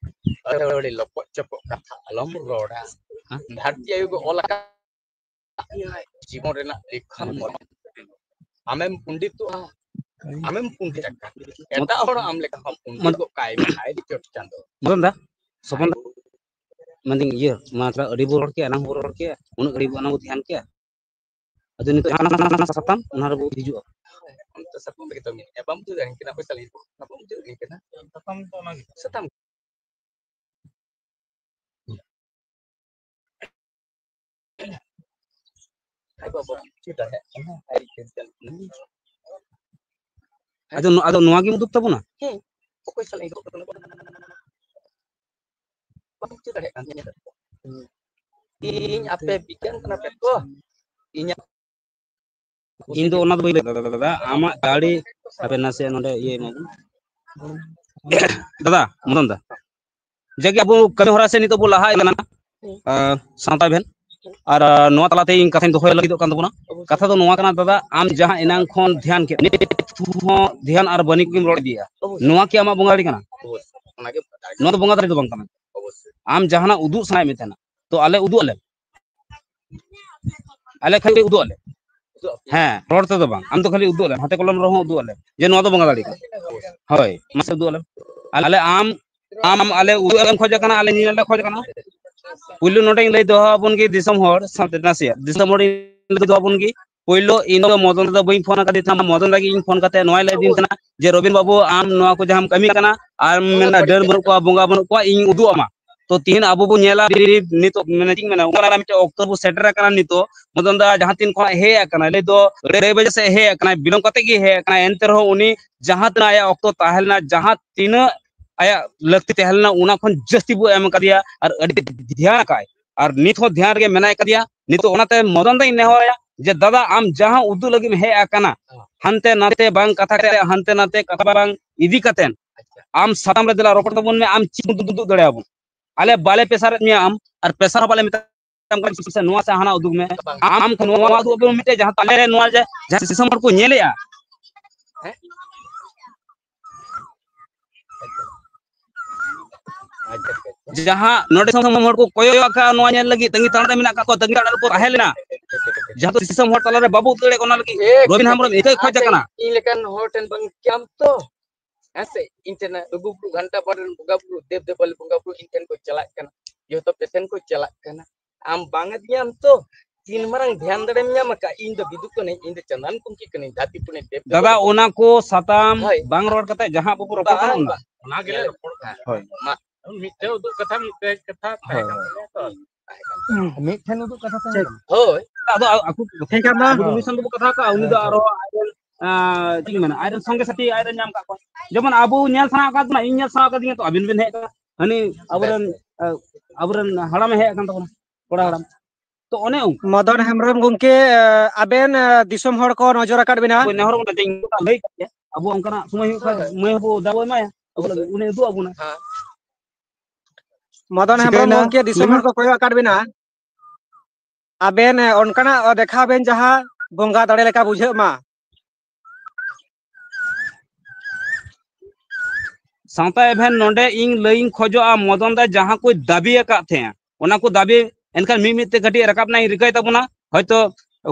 ᱟᱹᱣᱲᱤ ᱞᱚᱯᱚᱜ ᱪᱚᱯᱚᱜ ᱠᱟᱛᱷᱟ ᱟᱞᱚᱢ ᱨᱚᱲᱟ᱾ ᱦᱮᱸ? ᱫᱷᱟᱹᱨᱛᱤ ᱟᱭᱳ ᱜᱮ ᱚᱞ ᱟᱠᱟᱫ ᱡᱤᱵᱚᱱ ᱨᱮᱱᱟᱜ ᱞᱮᱠᱷᱚᱱ ᱦᱮᱸ᱾ ᱢᱚᱞᱚᱝ᱾ ᱟᱢᱮᱢ ᱯᱚᱱᱰᱤᱛᱚᱜᱼᱟ, ᱟᱢᱮᱢ ᱯᱚᱱᱰᱤᱛ ᱟᱠᱟᱱ᱾ ᱮᱴᱟᱜ ᱦᱚᱲ ᱟᱢ ᱞᱮᱠᱟ ᱦᱚᱸ ᱯᱚᱱᱰᱤᱛᱚᱜ ᱠᱟᱭ ᱢᱮ, ᱦᱟᱭ ᱨᱮ ᱪᱚᱴ ᱪᱟᱸᱫᱚ᱾ ᱢᱚᱫᱚᱱ ᱫᱟ, ᱥᱚᱯᱚᱱ ᱫᱟ, ᱢᱮᱱᱫᱟᱹᱧ ᱤᱭᱟᱹ, ᱢᱟ ᱛᱷᱚᱲᱟ ᱟᱹᱰᱤ ᱵᱚ ᱨᱚᱲ ᱠᱮᱭᱟ, ᱮᱱᱟᱝ ᱵᱚ ᱨᱚᱲ ᱠᱮᱭᱟ, ᱩᱱᱟᱹᱜ ᱜᱷᱟᱹᱲᱤᱡ ᱵᱚ ᱚᱱᱟ ᱵᱚ ᱫᱷᱮᱭᱟᱱ ᱠᱮᱭᱟ᱾ ᱟᱫᱚ ᱱᱤᱛᱚᱜ ᱡᱟᱦᱟᱸ ᱥᱟᱛᱟᱢ, ᱚᱱᱟ ᱨᱮᱵᱚ ᱦᱤᱡᱩᱜᱼᱟ᱾ ᱚᱱᱛᱮ ᱥᱟᱛᱟᱢ ᱨᱮᱜᱮ ᱛᱚ ᱢᱮᱱᱟᱜᱼᱟ, ᱵᱟᱢ ᱵᱩᱡᱷᱟᱹᱣ ᱫᱟᱲᱮᱭᱟᱜ ᱠᱟᱱᱟ, ᱚᱠᱚᱭ ᱥᱟᱞᱟᱜ ᱤᱧ ᱨᱚᱲ ᱠᱟᱱᱟ, ᱵᱟᱢ ᱵᱩᱡᱷᱟᱹᱣ ᱫᱟᱲᱮᱭᱟᱜ ᱠᱟᱱᱟ᱾ ᱥᱟᱛᱟᱢ ᱫᱚ ᱚᱱᱟ ᱜᱮ᱾ ᱥᱟᱛᱟᱢ᱾ ᱟᱭ ᱵᱟᱵᱟ, ᱪᱮᱫ ᱫᱟᱲᱮᱭᱟᱜ ᱠᱟᱱᱟ? ᱟᱭ ᱪᱮᱫ ᱫᱟᱲᱮᱭᱟᱜ ᱠᱟᱱᱟ? ᱟᱫᱚ ᱱᱚ-, ᱟᱫᱚ ᱱᱚᱣᱟ ᱜᱮᱢ ᱩᱫᱩᱜ ᱛᱟᱵᱚᱱᱟ? ᱦᱮᱸ, ᱚᱠᱚᱭ ᱥᱟᱞᱟᱜ ᱤᱧ ᱨᱚᱲ ᱠᱟᱱᱟ? ᱵᱟᱢ ᱵᱩᱡᱷᱟᱹᱣ ᱫᱟᱲᱮᱭᱟᱜ ᱠᱟᱱ ᱛᱤᱧᱟᱹ᱾ ᱤᱧ ᱟᱯᱮ ᱵᱤᱜᱽᱜᱟᱱ ᱠᱟᱱᱟ ᱯᱮ ᱛᱚ, ᱤᱧᱟᱹᱜ ᱤᱧ ᱫᱚ ᱚᱱᱟ ᱫᱚ ᱵᱟᱹᱧ ᱞᱟᱹᱭ ᱫᱟᱲᱮᱭᱟᱜᱼᱟ᱾ ᱟᱢᱟᱜ ᱫᱟᱲᱮ, ᱦᱟᱯᱮ ᱱᱟᱥᱮᱭᱟᱜ ᱱᱚᱰᱮ ᱤᱭᱟᱹᱭ ᱢᱮ᱾ ᱫᱟᱫᱟ, ᱢᱚᱫᱚᱱ ᱫᱟ, ᱡᱟᱜᱮ ᱟᱵᱚ ᱠᱟᱹᱢᱤ ᱦᱚᱨᱟ ᱥᱮᱫ ᱱᱤᱛᱚᱜ ᱵᱚ ᱞᱟᱦᱟ ᱤᱫᱤ ᱠᱟᱱᱟ, ᱟᱸ, ᱥᱟᱶᱛᱟ ᱮᱵᱷᱮᱱ᱾ ᱟᱨ, ᱟᱸ, ᱱᱚᱣᱟ ᱛᱟᱞᱟᱛᱮ ᱤᱧ ᱠᱟᱛᱷᱟᱧ ᱫᱚᱦᱚᱭ ᱞᱟᱹᱜᱤᱫᱚᱜ ᱠᱟᱱ ᱛᱟᱵᱚᱱᱟ᱾ ᱠᱟᱛᱷᱟ ᱫᱚ ᱱᱚᱣᱟ ᱠᱟᱱᱟ, ᱫᱟᱫᱟ, ᱟᱢ ᱡᱟᱦᱟᱸ ᱮᱱᱟᱝ ᱠᱷᱚᱱ ᱫᱷᱮᱭᱟᱱ ᱠᱮᱫ, ᱱᱤᱛ ᱦᱚᱸ ᱫᱷᱮᱭᱟᱱ ᱟᱨ ᱵᱟᱹᱱᱤᱡ ᱜᱮᱢ ᱨᱚᱲ ᱤᱫᱤᱭᱟ᱾ ᱱᱚᱣᱟ ᱠᱤ ᱟᱢᱟᱜ ᱵᱚᱸᱜᱟ ᱫᱟᱲᱮ ᱠᱟᱱᱟ? ᱱᱚᱣᱟ ᱫᱚ ᱵᱚᱸᱜᱟ ᱫᱟᱲᱮ ᱫᱚ ᱵᱟᱝ ᱠᱟᱱᱟ᱾ ᱟᱢ ᱡᱟᱦᱟᱱᱟᱜ ᱩᱫᱩᱜ ᱥᱟᱱᱟᱭᱮᱫ ᱢᱮ ᱛᱟᱦᱮᱱᱟ, ᱛᱚ ᱟᱞᱮ ᱩᱫᱩᱜ ᱟᱞᱮ᱾ ᱟᱞᱮ ᱠᱷᱟᱹᱞᱤ ᱩᱫᱩᱜ ᱟᱞᱮ᱾ ᱦᱮᱸ, ᱨᱚᱲ ᱛᱮᱫᱚ ᱵᱟᱝ, ᱟᱢ ᱫᱚ ᱠᱷᱟᱹᱞᱤ ᱩᱫᱩᱜ ᱟᱞᱮ, ᱦᱟᱛᱮ ᱠᱚᱞᱚᱢ ᱨᱮᱦᱚᱸ ᱩᱫᱩᱜ ᱟᱞᱮ ᱡᱮ ᱱᱚᱣᱟ ᱫᱚ ᱵᱚᱸᱜᱟ ᱫᱟᱲᱮ ᱠᱟᱱᱟ᱾ ᱦᱳᱭ, ᱢᱟᱥᱮ ᱩᱫᱩᱜ ᱟᱞᱮ᱾ ᱟᱞᱮ ᱟᱢ, ᱟᱢ ᱟᱞᱮ ᱩᱫᱩᱜ ᱟᱞᱮᱢ ᱠᱷᱚᱡ ᱠᱟᱱᱟ, ᱟᱞᱮ ᱧᱮᱧᱮᱞ ᱞᱮ ᱠᱷᱚᱡ ᱠᱟᱱᱟ᱾ ᱯᱩᱭᱞᱩ ᱱᱚᱰᱮᱧ ᱞᱟᱹᱭ ᱫᱚᱦᱚ ᱟᱵᱚᱱ ᱜᱮ ᱫᱤᱥᱚᱢ ᱦᱚᱲ ᱥᱟᱶᱛᱮ ᱱᱟᱥᱮᱭᱟᱜ, ᱫᱤᱥᱚᱢ ᱦᱚᱲᱤᱧ ᱞᱟᱹᱭ ᱫᱚᱦᱚ ᱟᱵᱚᱱ ᱜᱮ, ᱯᱩᱭᱞᱩ ᱤᱧ ᱫᱚ ᱢᱚᱫᱚᱱ ᱫᱟ ᱵᱟᱹᱧ ᱯᱷᱳᱱ ᱟᱠᱟᱫᱮ ᱛᱟᱦᱮᱸᱫ, ᱢᱚᱫᱚᱱ ᱫᱟ ᱜᱮ ᱤᱧ ᱯᱷᱳᱱ ᱠᱟᱛᱮ ᱱᱚᱣᱟᱭ ᱞᱟᱹᱭ ᱟᱹᱫᱤᱧ ᱛᱟᱦᱮᱱᱟ ᱡᱮ, "ᱨᱚᱵᱤᱱ ᱵᱟᱹᱵᱩ, ᱟᱢ ᱱᱚᱣᱟ ᱠᱚ ᱡᱟᱦᱟᱸᱢ ᱠᱟᱹᱢᱤ ᱠᱟᱱᱟ, ᱟᱨ ᱢᱮᱱᱟ ᱰᱟᱹᱱ ᱵᱟᱹᱱᱩᱜ ᱠᱚᱣᱟ, ᱵᱚᱸᱜᱟ ᱵᱟᱹᱱᱩᱜ ᱠᱚᱣᱟ, ᱤᱧ ᱩᱫᱩᱜ ᱟᱢᱟ᱾" ᱛᱚ ᱛᱤᱦᱤᱧ ᱟᱵᱚ ᱵᱚᱱ ᱧᱮᱞᱟ, ᱱᱤᱛᱚᱜ ᱢᱟᱱᱮ ᱪᱮᱫ ᱤᱧ ᱢᱮᱱᱟ, ᱚᱱᱟ ᱢᱤᱫᱴᱮᱱ ᱚᱠᱛᱚ ᱵᱚ ᱥᱮᱴᱮᱨ ᱟᱠᱟᱱᱟ᱾ ᱱᱤᱛᱚᱜ ᱢᱚᱫᱚᱱ ᱫᱟ ᱡᱟᱦᱟᱸ ᱛᱤᱱ ᱠᱷᱚᱱᱟᱜ ᱦᱮᱡ ᱟᱠᱟᱱᱟ, ᱞᱟᱹᱭ ᱫᱚ ᱟᱹᱲᱟᱹᱭ ᱵᱟᱡᱮ ᱥᱮᱫ ᱦᱮᱡ ᱟᱠᱟᱱᱟᱭ, ᱵᱤᱞᱚᱢ ᱠᱟᱛᱮ ᱜᱮ ᱦᱮᱡ ᱟᱠᱟᱱᱟᱭ, ᱮᱱᱛᱮ ᱨᱮᱦᱚᱸ ᱩᱱᱤ ᱡᱟᱦᱟᱸ ᱛᱤᱱᱟᱹᱜ ᱟᱭᱟᱜ ᱚᱠᱛᱚ ᱛᱟᱦᱮᱸ ᱞᱮᱱᱟ, ᱡᱟᱦᱟᱸ ᱛᱤᱱᱟᱹᱜ ᱟᱭᱟᱜ ᱞᱟᱹᱠᱛᱤ ᱛᱟᱦᱮᱸ ᱞᱮᱱᱟ, ᱚᱱᱟ ᱠᱷᱚᱱ ᱡᱟᱹᱥᱛᱤ ᱵᱚ ᱮᱢ ᱟᱠᱟᱫᱮᱭᱟ ᱟᱨ ᱟᱹᱰᱤ ᱫᱷᱮᱭᱟᱱ ᱟᱠᱟᱫ ᱟᱨ ᱱᱤᱛ ᱦᱚᱸ ᱫᱷᱮᱭᱟᱱ ᱨᱮᱜᱮ ᱢᱮᱱᱟᱭ ᱠᱟᱫᱮᱭᱟ᱾ ᱱᱤᱛᱚᱜ ᱚᱱᱟᱛᱮ ᱢᱚᱫᱚᱱ ᱫᱟᱧ ᱱᱮᱦᱚᱨᱟᱭᱟ ᱡᱮ, ᱫᱟᱫᱟ, ᱟᱢ ᱡᱟᱦᱟᱸ ᱩᱫᱩᱜ ᱞᱟᱹᱜᱤᱫ ᱮᱢ ᱦᱮᱡ ᱟᱠᱟᱱᱟ, ᱦᱟᱱᱛᱮ ᱱᱟᱛᱮ ᱵᱟᱝ ᱠᱟᱛᱷᱟ ᱠᱟᱛᱮ, ᱦᱟᱱᱛᱮ ᱱᱟᱛᱮ ᱠᱟᱛᱷᱟ ᱵᱟᱝ ᱤᱫᱤ ᱠᱟᱛᱮ ᱟᱢ ᱥᱟᱛᱟᱢ ᱨᱮ ᱫᱮᱞᱟ ᱨᱚᱯᱚᱲ ᱛᱟᱵᱚᱱ ᱢᱮ, ᱟᱢ ᱪᱮᱫ ᱩᱫᱩᱜ ᱫᱟᱲᱮᱭᱟᱵᱚᱱ? ᱟᱞᱮ ᱵᱟᱞᱮ ᱯᱮᱥᱟᱨᱮᱫ ᱢᱮᱭᱟ ᱟᱢ, ᱟᱨ ᱯᱮᱥᱟᱨ ᱦᱚᱸ ᱵᱟᱞᱮ ᱢᱮᱛᱟᱢ ᱠᱟᱱᱟ, ᱥᱮ ᱱᱚᱣᱟ ᱥᱮ ᱦᱟᱱᱟ ᱩᱫᱩᱜ ᱢᱮ᱾ ᱟᱢ ᱱᱚᱣᱟ ᱩᱫᱩᱜ ᱟᱵᱚᱱ ᱢᱤᱫᱴᱮᱡ, ᱡᱟᱦᱟᱸ ᱟᱞᱮ ᱱᱚᱣᱟ ᱡᱮ ᱡᱟᱦᱟᱸ ᱫᱤᱥᱚᱢ ᱦᱚᱲ ᱠᱚ ᱧᱮᱞᱮᱜᱼᱟ᱾ ᱡᱟᱦᱟᱸ ᱱᱚᱰᱮ ᱫᱤᱥᱚᱢ ᱦᱚᱲ ᱠᱚ ᱠᱚᱭᱚᱜ ᱟᱠᱟᱫ ᱱᱚᱣᱟ ᱧᱮᱞ ᱞᱟᱹᱜᱤᱫ, ᱛᱟᱺᱜᱤ ᱛᱟᱲᱟᱜ ᱨᱮ ᱢᱮᱱᱟᱜ ᱠᱟᱜ ᱠᱚᱣᱟ, ᱛᱟᱺᱜᱤ ᱛᱟᱲᱟᱜ ᱨᱮᱠᱚ ᱛᱟᱦᱮᱸ ᱞᱮᱱᱟ, ᱡᱟᱦᱟᱸ ᱫᱚ ᱫᱤᱥᱚᱢ ᱦᱚᱲ ᱛᱟᱞᱟᱨᱮ ᱵᱟᱵᱚ ᱩᱫᱩᱜ ᱫᱟᱲᱮᱭᱟᱜ ᱠᱟᱱᱟ, ᱚᱱᱟ ᱞᱟᱹᱜᱤᱫ ᱨᱚᱵᱤᱱ ᱦᱮᱢᱵᱨᱚᱢ ᱤᱠᱟᱹᱭ ᱠᱷᱚᱡ ᱟᱠᱟᱱᱟ᱾ ᱤᱧ ᱞᱮᱠᱟᱱ ᱦᱚᱲ ᱴᱷᱮᱱ ᱵᱟᱝ ᱠᱮᱢ ᱛᱚ, ᱦᱮᱸ ᱥᱮ? ᱤᱧ ᱴᱷᱮᱱ ᱞᱩᱜᱩ ᱵᱩᱨᱩ ᱜᱷᱟᱱᱴᱟ ᱵᱟᱲᱮ ᱨᱮᱱ ᱵᱚᱸᱜᱟ ᱵᱩᱨᱩ, ᱫᱮᱵ ᱫᱮᱵᱟᱞᱤ ᱵᱚᱸᱜᱟ ᱵᱩᱨᱩ ᱤᱧ ᱴᱷᱮᱱ ᱠᱚ ᱪᱟᱞᱟᱜ ᱠᱟᱱᱟ, ᱡᱚᱛᱚ ᱯᱮᱥᱮᱱ ᱠᱚ ᱪᱟᱞᱟᱜ ᱠᱟᱱᱟ᱾ ᱟᱢ ᱵᱟᱝ ᱟᱹᱫᱤᱧᱟᱢ ᱛᱚ, ᱛᱤᱱ ᱢᱟᱨᱟᱝ ᱫᱷᱮᱭᱟᱱ ᱫᱟᱲᱮᱢ ᱧᱟᱢ ᱟᱠᱟᱫ? ᱤᱧ ᱫᱚ ᱵᱤᱫᱩ ᱠᱟᱹᱱᱟᱹᱧ, ᱤᱧ ᱫᱚ ᱪᱟᱸᱫᱟᱱ ᱠᱩᱝᱠᱤ ᱠᱟᱹᱱᱟᱹᱧ, ᱫᱷᱟᱹᱨᱛᱤ ᱯᱩᱨᱤ ᱫᱮᱵ ᱫᱮᱵᱟ ᱫᱟᱫᱟ, ᱫᱚ ᱚᱱᱟ ᱠᱚ ᱥᱟᱛᱟᱢ ᱦᱳᱭ᱾ ᱵᱟᱝ ᱨᱚᱲ ᱠᱟᱛᱮ ᱡᱟᱦᱟᱸ ᱵᱟᱵᱚ ᱨᱚᱯᱚᱲ ᱠᱟᱱᱟ, ᱵᱟᱝ, ᱚᱱᱟ ᱵᱟᱝ᱾ ᱚᱱᱟ ᱜᱮᱞᱮ ᱨᱚᱯᱚᱲ ᱠᱟᱱᱟ᱾ ᱦᱳᱭ᱾ ᱢᱟ᱾ ᱢᱤᱫᱴᱮᱱ ᱩᱫᱩᱜ ᱠᱟᱛᱷᱟ, ᱢᱤᱫᱴᱮᱱ ᱠᱟᱛᱷᱟ ᱦᱳᱭ, ᱛᱟᱦᱮᱸ ᱠᱟᱱ ᱦᱳᱭ᱾ ᱛᱟᱞᱮᱭᱟ ᱛᱚ᱾ ᱢᱤᱫᱴᱷᱮᱱ ᱩᱫᱩᱜ ᱠᱟᱛᱷᱟ ᱛᱟᱦᱮᱸ ᱠᱟᱱᱟ᱾ ᱦᱳᱭ᱾ ᱟᱫᱚ ᱟ-, ᱟᱠᱚ ᱴᱷᱤᱠ ᱜᱮᱭᱟ, ᱢᱟ᱾ ᱟᱵᱚ ᱢᱤᱥᱚᱱ ᱫᱚᱵᱚ ᱠᱟᱛᱷᱟ ᱠᱟᱜᱼᱟ, ᱩᱱᱤ ᱫᱚ ᱦᱳᱭ, ᱟᱨᱚ ᱟᱡᱨᱮᱱ, ᱟᱸ, ᱪᱮᱫ ᱤᱧ ᱢᱮᱱᱟ, ᱟᱡᱨᱮᱱ ᱥᱚᱸᱜᱮ ᱥᱟᱛᱷᱤ ᱟᱡᱨᱮᱱ ᱧᱟᱢ ᱠᱟᱜ ᱠᱚᱣᱟ᱾ ᱡᱮᱢᱚᱱ ᱟᱵᱚ ᱧᱮᱞ ᱥᱟᱱᱟ ᱟᱠᱟᱫ ᱵᱚᱱᱟ, ᱤᱧ ᱧᱮᱞ ᱥᱟᱱᱟ ᱟᱠᱟᱫᱤᱧᱟ, ᱛᱚ ᱟᱵᱤᱱ ᱵᱤᱱ ᱦᱮᱡ ᱟᱠᱟᱱᱟ, ᱦᱟᱹᱱᱤ ᱟᱵᱚᱨᱮᱱ, ᱵᱮᱥ, ᱵᱮᱥ᱾ ᱟᱸ, ᱟᱵᱚᱨᱮᱱ ᱦᱟᱲᱟᱢᱮ ᱦᱮᱡ ᱟᱠᱟᱱ ᱛᱟᱵᱚᱱᱟ᱾ ᱠᱚᱲᱟ ᱦᱟᱲᱟᱢ᱾ ᱛᱚ ᱚᱱᱮ ᱚᱱᱠᱟ᱾ ᱢᱚᱫᱚᱱ ᱦᱮᱢᱵᱨᱚᱢ ᱜᱚᱢᱠᱮ, ᱟᱵᱮᱱ, ᱫᱤᱥᱚᱢ ᱦᱚᱲ ᱠᱚ ᱱᱚᱡᱚᱨ ᱟᱠᱟᱫ ᱵᱮᱱᱟ᱾ ᱦᱳᱭ, ᱱᱮᱦᱚᱨ ᱠᱟᱱᱟ, ᱛᱮᱦᱮᱧ ᱞᱟᱹᱭ ᱠᱟᱜ ᱜᱮᱭᱟ᱾ ᱟᱵᱚ ᱚᱱᱠᱟᱱᱟᱜ ᱥᱚᱢᱚᱭ ᱦᱩᱭᱩᱜ ᱠᱷᱟᱱ ᱦᱳᱭ᱾ ᱢᱟᱹᱭ ᱦᱚᱸᱵᱚ ᱫᱟᱣ ᱵᱚ ᱮᱢᱟᱭᱟ, ᱟᱵᱚ ᱞᱟᱹᱜᱤᱫ ᱩᱱᱤ ᱩᱫᱩᱜ ᱟᱵᱚᱱᱟ᱾ ᱦᱮᱸ᱾ ᱢᱚᱫᱚᱱ ᱦᱮᱢᱵᱨᱚᱢ ᱪᱤᱠᱟᱹᱭᱮᱱᱟ? ᱜᱚᱢᱠᱮ, ᱫᱤᱥᱚᱢ ᱞᱟᱹᱭ ᱢᱮ᱾ ᱦᱚᱲ ᱠᱚ ᱠᱚᱭᱚᱜ ᱟᱠᱟᱫ ᱵᱮᱱᱟ᱾ ᱟᱵᱮᱱ, ᱚᱱᱠᱟᱱᱟᱜ ᱫᱮᱠᱷᱟᱣ ᱵᱮᱱ ᱡᱟᱦᱟᱸ ᱵᱚᱸᱜᱟ ᱫᱟᱲᱮ ᱞᱮᱠᱟ ᱵᱩᱡᱷᱟᱹᱜ ᱢᱟ᱾ ᱥᱟᱶᱛᱟ ᱮᱵᱷᱮᱱ, ᱱᱚᱰᱮ ᱤᱧ ᱞᱟᱹᱭ ᱤᱧ ᱠᱷᱚᱡᱚᱜᱼᱟ, ᱢᱚᱫᱚᱱ ᱫᱟ ᱡᱟᱦᱟᱸ ᱠᱚᱭ ᱫᱟᱹᱵᱤ ᱟᱠᱟᱫ ᱛᱟᱦᱮᱸᱜᱼᱟ, ᱚᱱᱟ ᱠᱚ ᱫᱟᱹᱵᱤ, ᱮᱱᱠᱷᱟᱱ ᱢᱤᱫ ᱢᱤᱫ ᱛᱮ ᱠᱟᱹᱴᱤᱡ ᱨᱟᱠᱟᱵ ᱨᱮᱱᱟᱜ ᱤᱧ ᱨᱤᱠᱟᱹᱭ ᱛᱟᱵᱚᱱᱟ᱾ ᱦᱚᱭᱛᱚ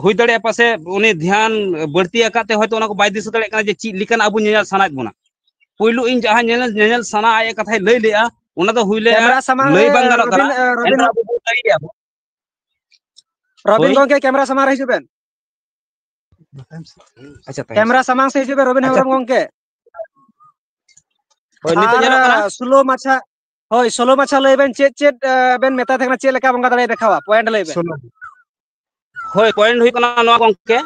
ᱦᱩᱭ ᱫᱟᱲᱮᱭᱟᱜᱼᱟ ᱯᱟᱥᱮ ᱩᱱᱤ ᱫᱷᱮᱭᱟᱱ ᱵᱟᱹᱲᱛᱤ ᱟᱠᱟᱫ ᱛᱮ ᱦᱚᱭᱛᱚ ᱚᱱᱟ ᱠᱚ ᱵᱟᱭ ᱫᱤᱥᱟᱹ ᱫᱟᱲᱮᱭᱟᱜ ᱠᱟᱱᱟ ᱡᱮ ᱪᱮᱫ ᱞᱮᱠᱟᱱᱟᱜ ᱟᱵᱚ ᱧᱮᱧᱮᱞ ᱥᱟᱱᱟᱭᱮᱫ ᱵᱚᱱᱟ᱾ ᱯᱩᱭᱞᱩ ᱤᱧ ᱡᱟᱦᱟᱸ ᱧᱮᱧᱮᱞ, ᱧᱮᱧᱮᱞ ᱥᱟᱱᱟ ᱟᱭᱟᱜ ᱠᱟᱛᱷᱟᱭ ᱞᱟᱹᱭ ᱞᱮᱜᱼᱟ, ᱚᱱᱟ ᱫᱚ ᱦᱩᱭ ᱞᱮᱜᱼᱟ, ᱠᱮᱢᱨᱟ ᱥᱟᱢᱟᱝ ᱞᱟᱹᱭ ᱨᱮ ᱵᱟᱝ ᱜᱟᱱᱚᱜ ᱨᱚᱵᱤᱱ, ᱠᱟᱱᱟ, ᱮ, ᱨᱚᱵᱤᱱ, ᱮᱱᱨᱮᱦᱚᱸ ᱟᱵᱚ ᱵᱚᱱ ᱞᱟᱹᱭ ᱜᱮᱭᱟ ᱵᱚᱱ᱾ ᱨᱚᱵᱤᱱ ᱦᱳᱭ᱾ ᱜᱚᱢᱠᱮ, ᱠᱮᱢᱨᱟ ᱥᱟᱢᱟᱝ ᱨᱮ ᱦᱤᱡᱩᱜ ᱵᱮᱱ᱾ ᱟᱪᱪᱷᱟ, ᱛᱟᱭᱚᱢ ᱠᱮᱢᱨᱟ ᱥᱮᱫ᱾ ᱥᱟᱢᱟᱝ ᱥᱮᱫ ᱦᱤᱡᱩᱜ ᱵᱮᱱ, ᱨᱚᱵᱤᱱ ᱟᱪᱪᱷᱟ, ᱦᱮᱢᱵᱨᱚᱢ ᱴᱷᱤᱠ᱾ ᱜᱚᱢᱠᱮ᱾ ᱦᱳᱭ, ᱱᱤᱛᱚᱜ ᱟᱨ, ᱧᱮᱞᱚᱜ ᱠᱟᱱᱟ? ᱥᱳᱞᱳ ᱢᱟᱪᱷᱟ, ᱦᱳᱭ, ᱥᱳᱞᱳ ᱢᱟᱪᱷᱟ ᱞᱟᱹᱭ ᱵᱮᱱ, ᱪᱮᱫ, ᱪᱮᱫ, ᱮ, ᱵᱮᱱ ᱢᱮᱛᱟᱭ ᱛᱟᱦᱮᱸ ᱠᱟᱱᱟ, ᱪᱮᱫ ᱞᱮᱠᱟ ᱵᱚᱸᱜᱟ ᱫᱟᱲᱮᱭ ᱫᱮᱠᱷᱟᱣᱟ? ᱯᱚᱭᱮᱱᱴ ᱞᱟᱹᱭ ᱵᱮᱱ᱾ ᱥᱳᱞᱳ᱾ ᱦᱳᱭ, ᱯᱚᱭᱮᱱᱴ ᱦᱩᱭᱩᱜ ᱠᱟᱱᱟ ᱱᱚᱣᱟ ᱜᱚᱢᱠᱮ,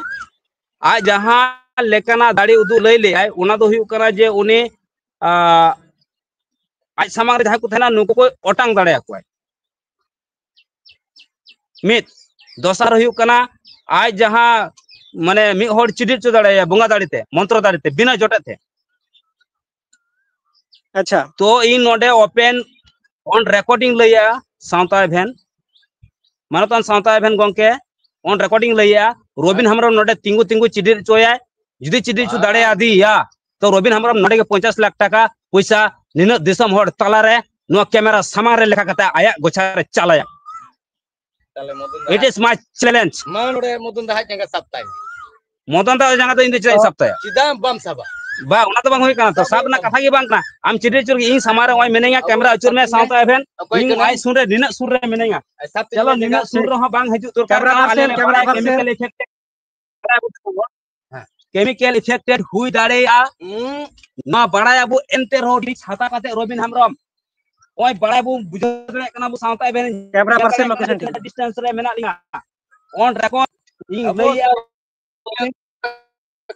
ᱟᱡ ᱡᱟᱦᱟᱸ ᱞᱮᱠᱟᱱᱟᱜ ᱫᱟᱲᱮ ᱩᱫᱩᱜ ᱞᱟᱹᱭ ᱞᱮᱜᱼᱟᱭ, ᱚᱱᱟ ᱫᱚ ᱦᱩᱭᱩᱜ ᱠᱟᱱᱟ ᱡᱮ ᱩᱱᱤ, ᱟ, ᱟᱡ ᱥᱟᱢᱟᱝ ᱨᱮ ᱡᱟᱦᱟᱸᱭ ᱠᱚ ᱛᱟᱦᱮᱱᱟ, ᱱᱩᱠᱩ ᱠᱚ ᱚᱴᱟᱝ ᱫᱟᱲᱮᱭᱟᱠᱚᱣᱟᱭ᱾ ᱢᱤᱫ, ᱫᱚᱥᱟᱨ ᱦᱩᱭᱩᱜ ᱠᱟᱱᱟ, ᱟᱡ ᱡᱟᱦᱟᱸ, ᱢᱟᱱᱮ, ᱢᱤᱫ ᱦᱚᱲ ᱪᱤᱰᱤᱨ ᱦᱚᱪᱚ ᱫᱟᱲᱮᱭᱟᱭᱟ ᱵᱚᱸᱜᱟ ᱫᱟᱲᱮ ᱛᱮ, ᱢᱚᱱᱛᱨᱚ ᱫᱟᱲᱮ ᱛᱮ, ᱵᱤᱱᱟᱹ ᱡᱚᱴᱮᱫ ᱛᱮ᱾ ᱟᱪᱪᱷᱟ᱾ ᱛᱚ ᱤᱧ ᱱᱚᱰᱮ open on recording ᱞᱟᱹᱭᱟ, ᱥᱟᱶᱛᱟ ᱮᱵᱷᱮᱱ, ᱢᱟᱱᱚᱛᱟᱱ ᱥᱟᱶᱛᱟ ᱮᱵᱷᱮᱱ ᱜᱚᱢᱠᱮ, on recording ᱞᱟᱹᱭᱟ, ᱨᱚᱵᱤᱱ ᱦᱮᱢᱵᱨᱚᱢ ᱱᱚᱰᱮ ᱛᱤᱸᱜᱩ ᱛᱤᱸᱜᱩ ᱪᱤᱰᱤᱨ ᱦᱚᱪᱚᱭᱟᱭ, ᱡᱩᱫᱤ ᱪᱤᱰᱤᱨ ᱦᱚᱪᱚ ᱫᱟᱲᱮᱭᱟᱫᱮᱭᱟ, ᱛᱚ ᱨᱚᱵᱤᱱ ᱦᱮᱢᱵᱨᱚᱢ ᱱᱚᱰᱮ ᱜᱮ ᱯᱚᱧᱪᱟᱥ ᱞᱟᱠᱷ ᱴᱟᱠᱟ ᱯᱚᱭᱥᱟ ᱱᱤᱱᱟᱹᱜ ᱫᱤᱥᱚᱢ ᱦᱚᱲ ᱛᱟᱞᱟᱨᱮ ᱱᱚᱣᱟ ᱠᱮᱢᱮᱨᱟ ᱥᱟᱢᱟᱝ ᱨᱮ ᱞᱮᱠᱟ ᱠᱟᱛᱮ ᱟᱭᱟᱜ ᱜᱚᱪᱷᱟ ᱨᱮ ᱪᱟᱞᱟᱭᱟ᱾ ᱛᱟᱦᱞᱮ ᱢᱚᱫᱚᱱ ᱫᱟ It is my challenge. ᱢᱟ ᱱᱚᱰᱮ ᱢᱚᱫᱚᱱ ᱫᱟ ᱦᱟᱡ ᱡᱟᱸᱜᱟ ᱥᱟᱵ ᱛᱟᱭ ᱢᱮ᱾ ᱢᱚᱫᱚᱱ ᱫᱟ ᱡᱟᱸᱜᱟ ᱫᱚ ᱤᱧ ᱫᱚ ᱪᱮᱫᱟᱜ ᱤᱧ ᱥᱟᱵ ᱛᱟᱭᱟ? ᱪᱮᱫᱟᱜ ᱵᱟᱢ ᱥᱟᱵᱟ? ᱵᱟ, ᱚᱱᱟ ᱫᱚ ᱵᱟᱝ ᱦᱩᱭ ᱠᱟᱱᱟ ᱛᱚ᱾ ᱥᱟᱵ ᱥᱟᱵ ᱨᱮᱱᱟᱜ ᱦᱩᱭᱩᱜ ᱠᱟᱛᱷᱟ ᱜᱮ ᱵᱟᱝ ᱠᱟᱱᱟ᱾ ᱟᱢ ᱪᱤᱰᱤᱨ ᱦᱚᱪᱚ ᱨᱮᱜᱮ ᱤᱧ ᱥᱟᱢᱟᱝ ᱨᱮ ᱱᱚᱜᱼᱚᱭ ᱢᱮᱱᱟᱧᱟ, ᱟᱵᱚ ᱠᱮᱢᱮᱨᱟ ᱟᱹᱪᱩᱨ ᱢᱮ, ᱥᱟᱶᱛᱟ ᱮᱵᱷᱮᱱ᱾ ᱚᱠᱚᱭ ᱤᱧ ᱠᱟᱱᱟᱭ? ᱟᱡ ᱥᱩᱨ ᱨᱮ ᱱᱤᱱᱟᱹᱜ ᱥᱩᱨ ᱨᱮ ᱢᱮᱱᱟᱧᱟ᱾ ᱟᱡ ᱥᱟᱵ ᱛᱮ ᱪᱚᱞᱚ, ᱢᱮᱱᱟᱧᱟ, ᱱᱤᱱᱟᱹᱜ ᱥᱟᱵ ᱥᱩᱨ ᱛᱮ᱾ ᱨᱮᱦᱚᱸ ᱵᱟᱝ ᱦᱤᱡᱩᱜ ᱫᱚᱨᱠᱟᱨ ᱠᱮᱢᱮᱨᱟ ᱠᱟᱱᱟ᱾ ᱟᱞᱮ ᱯᱟᱨᱥᱮᱱ, ᱞᱮ ᱠᱮᱢᱮᱨᱟ ᱵᱟᱲᱟᱭᱟ ᱯᱟᱨᱥᱮᱱ᱾ Chemical effect ᱦᱮᱸ᱾ Chemical effected ᱦᱩᱭ ᱫᱟᱲᱮᱭᱟᱜᱼᱟ᱾ ᱦᱩᱸ᱾ ᱱᱚᱣᱟ ᱵᱟᱲᱟᱭ ᱟᱵᱚ, ᱮᱱᱛᱮ ᱨᱮᱦᱚᱸ ᱰᱤᱥ ᱦᱟᱛᱟᱣ ᱠᱟᱛᱮ ᱨᱚᱵᱤᱱ ᱦᱮᱢᱵᱨᱚᱢ, ᱱᱚᱜᱼᱚᱭ ᱵᱟᱲᱟᱭ ᱵᱚ ᱵᱩᱡᱷᱟᱹᱣ ᱫᱟᱲᱮᱭᱟᱜ ᱠᱟᱱᱟ ᱵᱚ, ᱥᱟᱶᱛᱟ ᱮᱵᱷᱮᱱ ᱠᱮᱢᱮᱨᱟ ᱧᱮᱞ ᱯᱟᱨᱥᱮᱱ ᱫᱟᱲᱮᱭᱟᱜ ᱠᱟᱱᱟ ᱞᱳᱠᱮᱥᱚᱱ ᱴᱷᱤᱠ᱾ ᱛᱤᱱᱟᱹᱜ distance ᱨᱮ ᱢᱮᱱᱟᱜ ᱞᱤᱧᱟ᱾ On record ᱤᱧ ᱟᱵᱚ ᱞᱟᱹᱭᱮᱜᱼᱟ᱾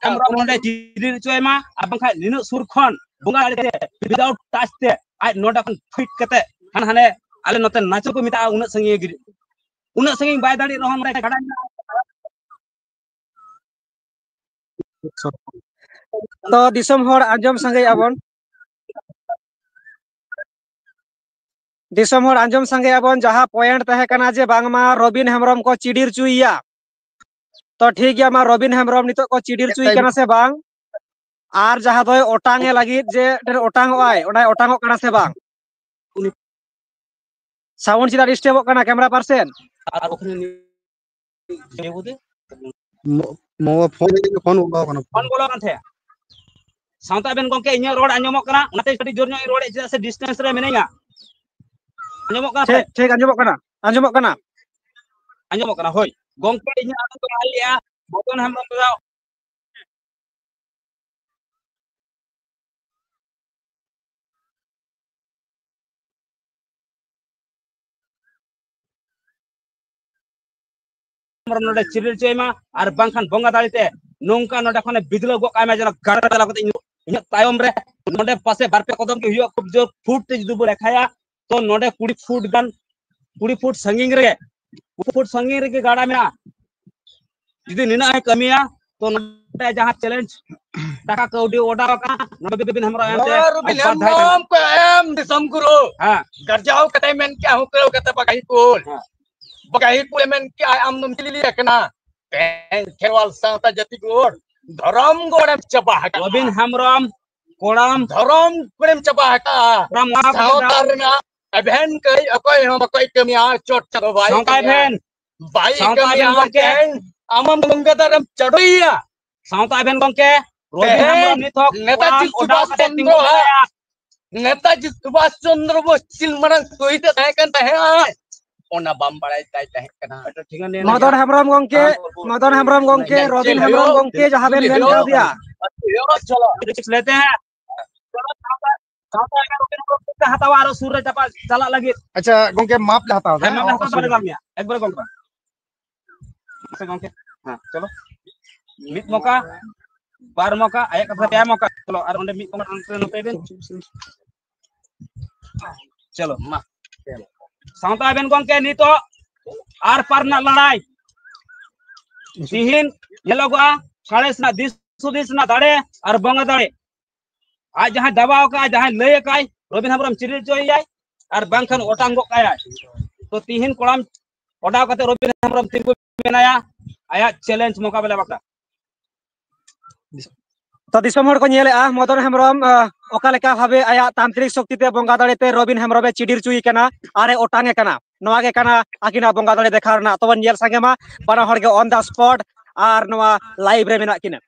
ᱦᱮᱢᱵᱨᱚᱢ ᱱᱚᱰᱮ ᱪᱤᱨᱤ ᱦᱚᱪᱚᱭ ᱢᱟ, ᱟᱨ ᱵᱟᱝᱠᱷᱟᱱ ᱱᱤᱱᱟᱹᱜ ᱥᱩᱨ ᱠᱷᱚᱱ ᱵᱚᱸᱜᱟ ᱫᱟᱲᱮ ᱛᱮ without touch ᱛᱮ ᱟᱡ ᱱᱚᱰᱮ ᱠᱷᱚᱱ ᱯᱷᱤᱴ ᱠᱟᱛᱮ ᱦᱟᱱᱟ ᱦᱟᱱᱮ ᱟᱞᱮ ᱱᱚᱛᱮ ᱱᱟᱪᱚ ᱠᱚ ᱢᱮᱛᱟᱜᱼᱟ, ᱩᱱᱟᱹᱜ ᱥᱟᱺᱜᱤᱧ ᱮ ᱜᱤᱰᱤ᱾ ᱩᱱᱟᱹᱜ ᱥᱟᱺᱜᱤᱧ ᱵᱟᱭ ᱫᱟᱲᱮᱭᱟᱜ ᱨᱮᱦᱚᱸ ᱱᱚᱰᱮ ᱜᱟᱰᱟ ᱢᱮᱱᱟᱜᱼᱟ᱾ ᱛᱚ ᱫᱤᱥᱚᱢ ᱦᱚᱲ ᱟᱸᱡᱚᱢ ᱥᱟᱸᱜᱮᱭᱟᱜ ᱵᱚᱱ, ᱫᱤᱥᱚᱢ ᱦᱚᱲ ᱟᱸᱡᱚᱢ ᱥᱟᱸᱜᱮᱭᱟᱜ ᱵᱚᱱ, ᱡᱟᱦᱟᱸ ᱯᱚᱭᱮᱱᱴ ᱛᱟᱦᱮᱸ ᱠᱟᱱᱟ ᱡᱮ ᱵᱟᱝᱢᱟ ᱨᱚᱵᱤᱱ ᱦᱮᱢᱵᱨᱚᱢ ᱠᱚ ᱪᱤᱰᱤᱨ ᱪᱩᱭᱮᱭᱟ᱾ ᱛᱚ ᱴᱷᱤᱠ ᱜᱮᱭᱟ, ᱢᱟ ᱨᱚᱵᱤᱱ ᱦᱮᱢᱵᱨᱚᱢ ᱱᱤᱛᱚᱜ ᱠᱚ ᱪᱤᱰᱤᱨ ᱪᱩᱭ ᱠᱟᱱᱟ ᱥᱮ ᱵᱟᱝ? ᱟᱨ ᱡᱟᱦᱟᱸ ᱫᱚᱭ ᱚᱴᱟᱝ ᱮ ᱞᱟᱹᱜᱤᱫ ᱡᱮ ᱚᱴᱟᱝ ᱚᱜ ᱟᱭ, ᱚᱱᱟᱭ ᱚᱴᱟᱝ ᱚᱜ ᱠᱟᱱᱟ ᱥᱮ ᱵᱟᱝ? ᱩᱱᱤ ᱥᱟᱣᱩᱱᱰ ᱪᱮᱫᱟᱜ ᱰᱤᱥᱴᱟᱨᱵᱚᱜ ᱠᱟᱱᱟ, ᱠᱮᱢᱮᱨᱟ ᱯᱟᱨᱥᱮᱱ? ᱟᱨ ᱩᱱᱤ ᱢᱚ-, ᱢᱚ-, ᱯᱷᱳᱱ ᱨᱮᱜᱮ ᱯᱷᱳᱱ ᱵᱚᱞᱚ ᱠᱟᱱᱟ᱾ ᱯᱷᱳᱱ ᱵᱚᱞᱚ ᱠᱟᱱ ᱛᱟᱦᱮᱸᱫ᱾ ᱥᱟᱶᱛᱟ ᱟᱵᱮᱱ ᱜᱚᱝᱠᱮ, ᱤᱧᱟᱹᱜ ᱨᱚᱲ ᱟᱸᱡᱚᱢᱚᱜ ᱠᱟᱱᱟ, ᱚᱱᱟᱛᱮ ᱠᱟᱹᱴᱤᱡ ᱡᱳᱨ ᱧᱚᱜ ᱤᱧ ᱨᱚᱲᱮᱫ, ᱪᱮᱫᱟᱜ ᱥᱮ ᱰᱤᱥᱴᱮᱱᱥ ᱨᱮ ᱢᱤᱱᱟᱹᱧᱟ᱾ ᱟᱸᱡᱚᱢᱚᱜ ᱠᱟᱱᱟ ᱥᱮ? ᱴᱷᱤᱠ, ᱴᱷᱤᱠ, ᱟᱸᱡᱚᱢᱚᱜ ᱠᱟᱱᱟ, ᱟᱸᱡᱚᱢᱚᱜ ᱠᱟᱱᱟ᱾ ᱟᱸᱡᱚᱢᱚᱜ ᱠᱟᱱᱟ, ᱦᱳᱭ᱾ ᱜᱚᱝᱠᱮ, ᱤᱧᱟᱹᱜ ᱟᱲᱟᱝ ᱫᱚ ᱞᱟᱦᱟ ᱞᱮᱜᱼᱟ, ᱢᱚᱫᱚᱱ ᱦᱮᱢᱵᱨᱚᱢ ᱫᱚ ᱱᱚᱰᱮ ᱪᱤᱨᱤᱞ ᱦᱚᱪᱚᱭ ᱢᱟ, ᱟᱨ ᱵᱟᱝᱠᱷᱟᱱ ᱵᱚᱸᱜᱟ ᱫᱟᱲᱮ ᱛᱮ ᱱᱚᱝᱠᱟ ᱱᱚᱰᱮ ᱠᱷᱚᱱᱮ ᱵᱤᱫᱞᱟᱹᱣ ᱜᱚᱫ ᱠᱟᱭ ᱢᱟ, ᱡᱮᱱᱚ ᱜᱟᱰᱟ ᱪᱟᱞᱟᱣ ᱠᱟᱛᱮ ᱤᱧ, ᱤᱧᱟᱹᱜ ᱛᱟᱭᱚᱢ ᱨᱮ ᱱᱚᱰᱮ ᱯᱟᱥᱮ ᱵᱟᱨ ᱯᱮ ᱠᱚᱫᱚᱢ ᱜᱮ ᱦᱩᱭᱩᱜᱼᱟ, ᱠᱷᱩᱵ ᱡᱳᱨ ᱯᱷᱩᱴ ᱛᱮ ᱡᱩᱫᱤ ᱵᱚ ᱞᱮᱠᱷᱟᱭᱟ, ᱛᱚ ᱱᱚᱰᱮ ᱠᱩᱲᱤ ᱯᱷᱩᱴ ᱜᱟᱱ, ᱠᱩᱲᱤ ᱯᱷᱩᱴ ᱥᱟᱺᱜᱤᱧ ᱨᱮ, ᱠᱩᱲᱤ ᱯᱷᱩᱴ ᱥᱟᱺᱜᱤᱧ ᱨᱮᱜᱮ ᱜᱟᱰᱟ ᱢᱮᱱᱟᱜᱼᱟ᱾ ᱡᱩᱫᱤ ᱱᱤᱱᱟᱹᱜ ᱮ ᱠᱟᱹᱢᱤᱭᱟ, ᱛᱚ ᱱᱚᱰᱮ ᱡᱟᱦᱟᱸ ᱪᱮᱞᱮᱧᱡᱽ, ᱴᱟᱠᱟ ᱠᱟᱹᱣᱰᱤ ᱚᱰᱟᱨ ᱟᱠᱟᱱᱟ, ᱱᱚᱰᱮ ᱵᱤᱯᱤᱱ ᱦᱮᱢᱵᱨᱚᱢ ᱮᱢ ᱛᱮ ᱨᱚᱵᱤᱱ ᱟᱡ ᱵᱟᱫᱷᱟᱭ ᱠᱟᱱᱟ᱾ ᱦᱮᱢᱵᱨᱚᱢ ᱠᱚ ᱮᱢ ᱫᱤᱥᱚᱢ ᱜᱩᱨᱩ᱾ ᱦᱮᱸ᱾ ᱜᱟᱨᱡᱟᱣ ᱠᱟᱛᱮ ᱢᱮᱱ ᱠᱮᱜᱼᱟ, ᱦᱩᱠᱨᱟᱹᱣ ᱠᱟᱛᱮ ᱵᱟᱜᱟᱦᱤ ᱠᱩᱞ᱾ ᱦᱮᱸ᱾ ᱵᱟᱜᱟᱦᱤ ᱠᱩᱞ ᱮ ᱢᱮᱱ ᱠᱮᱜᱼᱟ, ᱟᱢ ᱫᱚᱢ ᱪᱤᱞᱤ ᱟᱠᱟᱱᱟ? ᱛᱮᱦᱮᱧ ᱠᱷᱮᱨᱣᱟᱞ ᱥᱟᱶᱛᱟ ᱡᱟᱹᱛᱤ ᱜᱩᱨ ᱫᱷᱚᱨᱚᱢ ᱜᱚᱲᱮᱢ ᱪᱟᱵᱟ ᱟᱠᱟᱫᱼᱟ᱾ ᱨᱚᱵᱤᱱ ᱦᱮᱢᱵᱨᱚᱢ, ᱠᱚᱲᱟᱢ᱾ ᱫᱷᱚᱨᱚᱢ ᱜᱚᱲᱮᱢ ᱪᱟᱵᱟ ᱟᱠᱟᱫᱼᱟ᱾ ᱠᱚᱲᱟᱢ ᱢᱟ ᱥᱟᱶᱛᱟ ᱨᱮᱱᱟᱜ ᱮᱵᱷᱮᱱ ᱠᱟᱹᱡ ᱚᱠᱚᱭ ᱦᱚᱸ ᱵᱟᱠᱚ ᱠᱟᱹᱢᱤᱭᱟ, ᱪᱚᱴ ᱪᱟᱸᱫᱚ ᱵᱟᱭ ᱥᱟᱶᱛᱟ ᱠᱟᱹᱢᱤᱭᱟ᱾ ᱮᱵᱷᱮᱱ᱾ ᱵᱟᱭ ᱥᱟᱶᱛᱟ ᱠᱟᱹᱢᱤᱭᱟ ᱮᱵᱷᱮᱱ ᱜᱚᱢᱠᱮ᱾ ᱛᱮᱦᱮᱧ ᱟᱢ ᱫᱚᱢ ᱜᱟᱫᱟᱨᱮᱢ ᱪᱟᱰᱚᱭᱮᱭᱟ᱾ ᱥᱟᱶᱛᱟ ᱮᱵᱷᱮᱱ ᱜᱚᱢᱠᱮ, ᱨᱚᱵᱤᱱ ᱛᱮᱦᱮᱧ ᱦᱮᱢᱵᱨᱚᱢ ᱱᱤᱛ ᱦᱚᱸ ᱱᱮᱛᱟᱡᱤ ᱠᱚᱲᱟᱢ ᱚᱰᱟᱣ ᱥᱩᱵᱷᱟᱥ ᱠᱟᱛᱮ ᱛᱤᱸᱜᱩ ᱪᱚᱱᱫᱨᱚ, ᱢᱮᱱᱟᱭᱟ᱾ ᱱᱮᱛᱟᱡᱤ ᱥᱩᱵᱷᱟᱥ ᱪᱚᱱᱫᱨᱚ ᱵᱳᱥ ᱪᱤᱱ ᱢᱟᱨᱟᱝ ᱥᱚᱦᱤᱫ ᱮ ᱛᱟᱦᱮᱸ ᱠᱟᱱ ᱛᱟᱦᱮᱸᱜᱼᱟ, ᱚᱱᱟ ᱵᱟᱢ ᱵᱟᱲᱟᱭ ᱛᱟᱭ ᱛᱟᱦᱮᱸ ᱠᱟᱱᱟ᱾ ᱟᱪᱪᱷᱟ, ᱴᱷᱤᱠ ᱜᱮᱭᱟ, ᱱᱤᱭᱟᱹ ᱢᱚᱫᱚᱱ ᱜᱮ᱾ ᱦᱮᱢᱵᱨᱚᱢ ᱜᱚᱢᱠᱮ, ᱦᱮᱸ᱾ ᱢᱚᱫᱚᱱ ᱦᱮᱢᱵᱨᱚᱢ ᱜᱚᱢᱠᱮ, ᱧᱮᱞ ᱨᱚᱵᱤᱱ ᱪᱮᱫ ᱦᱮᱢᱵᱨᱚᱢ ᱦᱩᱭᱩᱜ, ᱜᱚᱢᱠᱮ ᱡᱟᱦᱟᱸ ᱵᱮᱱ ᱪᱮᱫ ᱢᱮᱱ ᱦᱩᱭᱩᱜ, ᱠᱟᱣᱫᱮᱭᱟ᱾ ᱞᱟᱹᱭ ᱛᱮ ᱦᱮᱸ᱾ ᱥᱟᱶᱛᱟ, ᱥᱟᱶᱛᱟ ᱮᱵᱷᱮᱱ ᱨᱚᱵᱤᱱ ᱦᱮᱢᱵᱨᱚᱢ ᱜᱚᱢᱠᱮ ᱦᱟᱛᱟᱣᱟ ᱟᱨᱚ ᱥᱩᱨ ᱨᱮ ᱪᱟᱯᱟ ᱪᱟᱞᱟᱜ ᱞᱟᱹᱜᱤᱫ᱾ ᱟᱪᱪᱷᱟ, ᱜᱚᱢᱠᱮ ᱢᱟᱯ ᱞᱮ ᱦᱟᱛᱟᱣ ᱮᱫᱟ, ᱦᱮᱸ, ᱢᱟᱯ ᱞᱮ ᱦᱟᱛᱟᱣ ᱚᱥᱩᱵᱤᱫᱷᱟ ᱫᱚᱨᱠᱟᱨ ᱜᱮᱭᱟ, ᱮᱠᱵᱟᱨᱮ ᱜᱚᱢᱠᱮ᱾ ᱟᱪᱪᱷᱟ ᱜᱚᱢᱠᱮ, ᱦᱮᱸ, ᱪᱚᱞᱚ᱾ ᱢᱤᱫ ᱢᱚᱠᱟ, ᱵᱟᱨ ᱢᱚᱠᱟ, ᱟᱭᱟᱜ ᱠᱟᱛᱷᱟ ᱯᱮ ᱢᱚᱠᱟ᱾ ᱪᱚᱞᱚ, ᱟᱨ ᱚᱸᱰᱮ ᱢᱤᱫ ᱢᱚᱠᱟ ᱱᱚᱛᱮ ᱱᱚᱛᱮ ᱵᱮᱱ᱾ ᱪᱚᱞᱚ, ᱢᱟ᱾ ᱥᱟᱶᱛᱟ ᱟᱵᱮᱱ ᱜᱚᱢᱠᱮ ᱱᱤᱛᱚᱜ ᱟᱨ ᱯᱟᱨ ᱨᱮᱱᱟᱜ ᱞᱟᱲᱟᱭ᱾ ᱛᱤᱦᱤᱧ ᱧᱮᱞᱚᱜᱚᱜᱼᱟ, ᱥᱟᱬᱮᱥ ᱨᱮᱱᱟᱜ ᱫᱤᱥ ᱦᱩᱫᱤᱥ ᱨᱮᱱᱟᱜ ᱫᱟᱲᱮ ᱟᱨ ᱵᱚᱸᱜᱟ ᱫᱟᱲᱮ᱾ ᱟᱡ ᱡᱟᱦᱟᱸᱭ ᱫᱟᱵᱟᱣ ᱟᱠᱟᱫᱼᱟᱭ, ᱡᱟᱦᱟᱸᱭ ᱞᱟᱹᱭ ᱟᱠᱟᱫᱼᱟᱭ, ᱨᱚᱵᱤᱱ ᱦᱮᱢᱵᱨᱚᱢ ᱪᱤᱨᱤ ᱦᱚᱪᱚᱭᱮᱭᱟᱭ ᱟᱨ ᱵᱟᱝᱠᱷᱟᱱ ᱚᱴᱟᱝ ᱜᱚᱫ ᱠᱟᱭᱟᱭ᱾ ᱛᱚ ᱛᱤᱦᱤᱧ ᱠᱚᱲᱟᱢ ᱚᱰᱟᱣ ᱠᱟᱛᱮ ᱨᱚᱵᱤᱱ ᱦᱮᱢᱵᱨᱚᱢ ᱛᱤᱸᱜᱩ ᱢᱮᱱᱟᱭᱟ ᱟᱭᱟᱜ ᱪᱮᱞᱮᱧᱡᱽ ᱢᱳᱠᱟᱵᱮᱞᱟ ᱵᱟᱠᱷᱨᱟ᱾ ᱛᱚ ᱫᱤᱥᱚᱢ ᱦᱚᱲ ᱠᱚ ᱧᱮᱞᱮᱜᱼᱟ ᱢᱚᱫᱚᱱ ᱦᱮᱢᱵᱨᱚᱢ ᱚᱠᱟ ᱞᱮᱠᱟ ᱵᱷᱟᱵᱮ ᱟᱭᱟᱜ ᱛᱟᱱᱛᱨᱤᱠ ᱥᱚᱠᱛᱤ ᱛᱮ ᱵᱚᱸᱜᱟ ᱫᱟᱲᱮ ᱛᱮ ᱨᱚᱵᱤᱱ ᱦᱮᱢᱵᱨᱚᱢ ᱮ ᱪᱤᱰᱤᱨ ᱦᱚᱪᱚᱭᱮ ᱠᱟᱱᱟ ᱟᱨ ᱮ ᱚᱴᱟᱝ ᱮ ᱠᱟᱱᱟ᱾ ᱱᱚᱣᱟ ᱜᱮ ᱠᱟᱱᱟ ᱟᱹᱠᱤᱱᱟᱜ ᱵᱚᱸᱜᱟ ᱫᱟᱲᱮ ᱫᱮᱠᱷᱟᱣ ᱨᱮᱱᱟᱜ᱾ ᱛᱚᱵᱚᱱ ᱧᱮᱞ ᱥᱟᱸᱜᱮ ᱢᱟ ᱵᱟᱱᱟ ᱦᱚᱲ ᱜᱮ on the spot ᱟᱨ ᱱᱚᱣᱟ live ᱨᱮ ᱢᱮᱱᱟᱜ ᱠᱤᱱᱟ᱾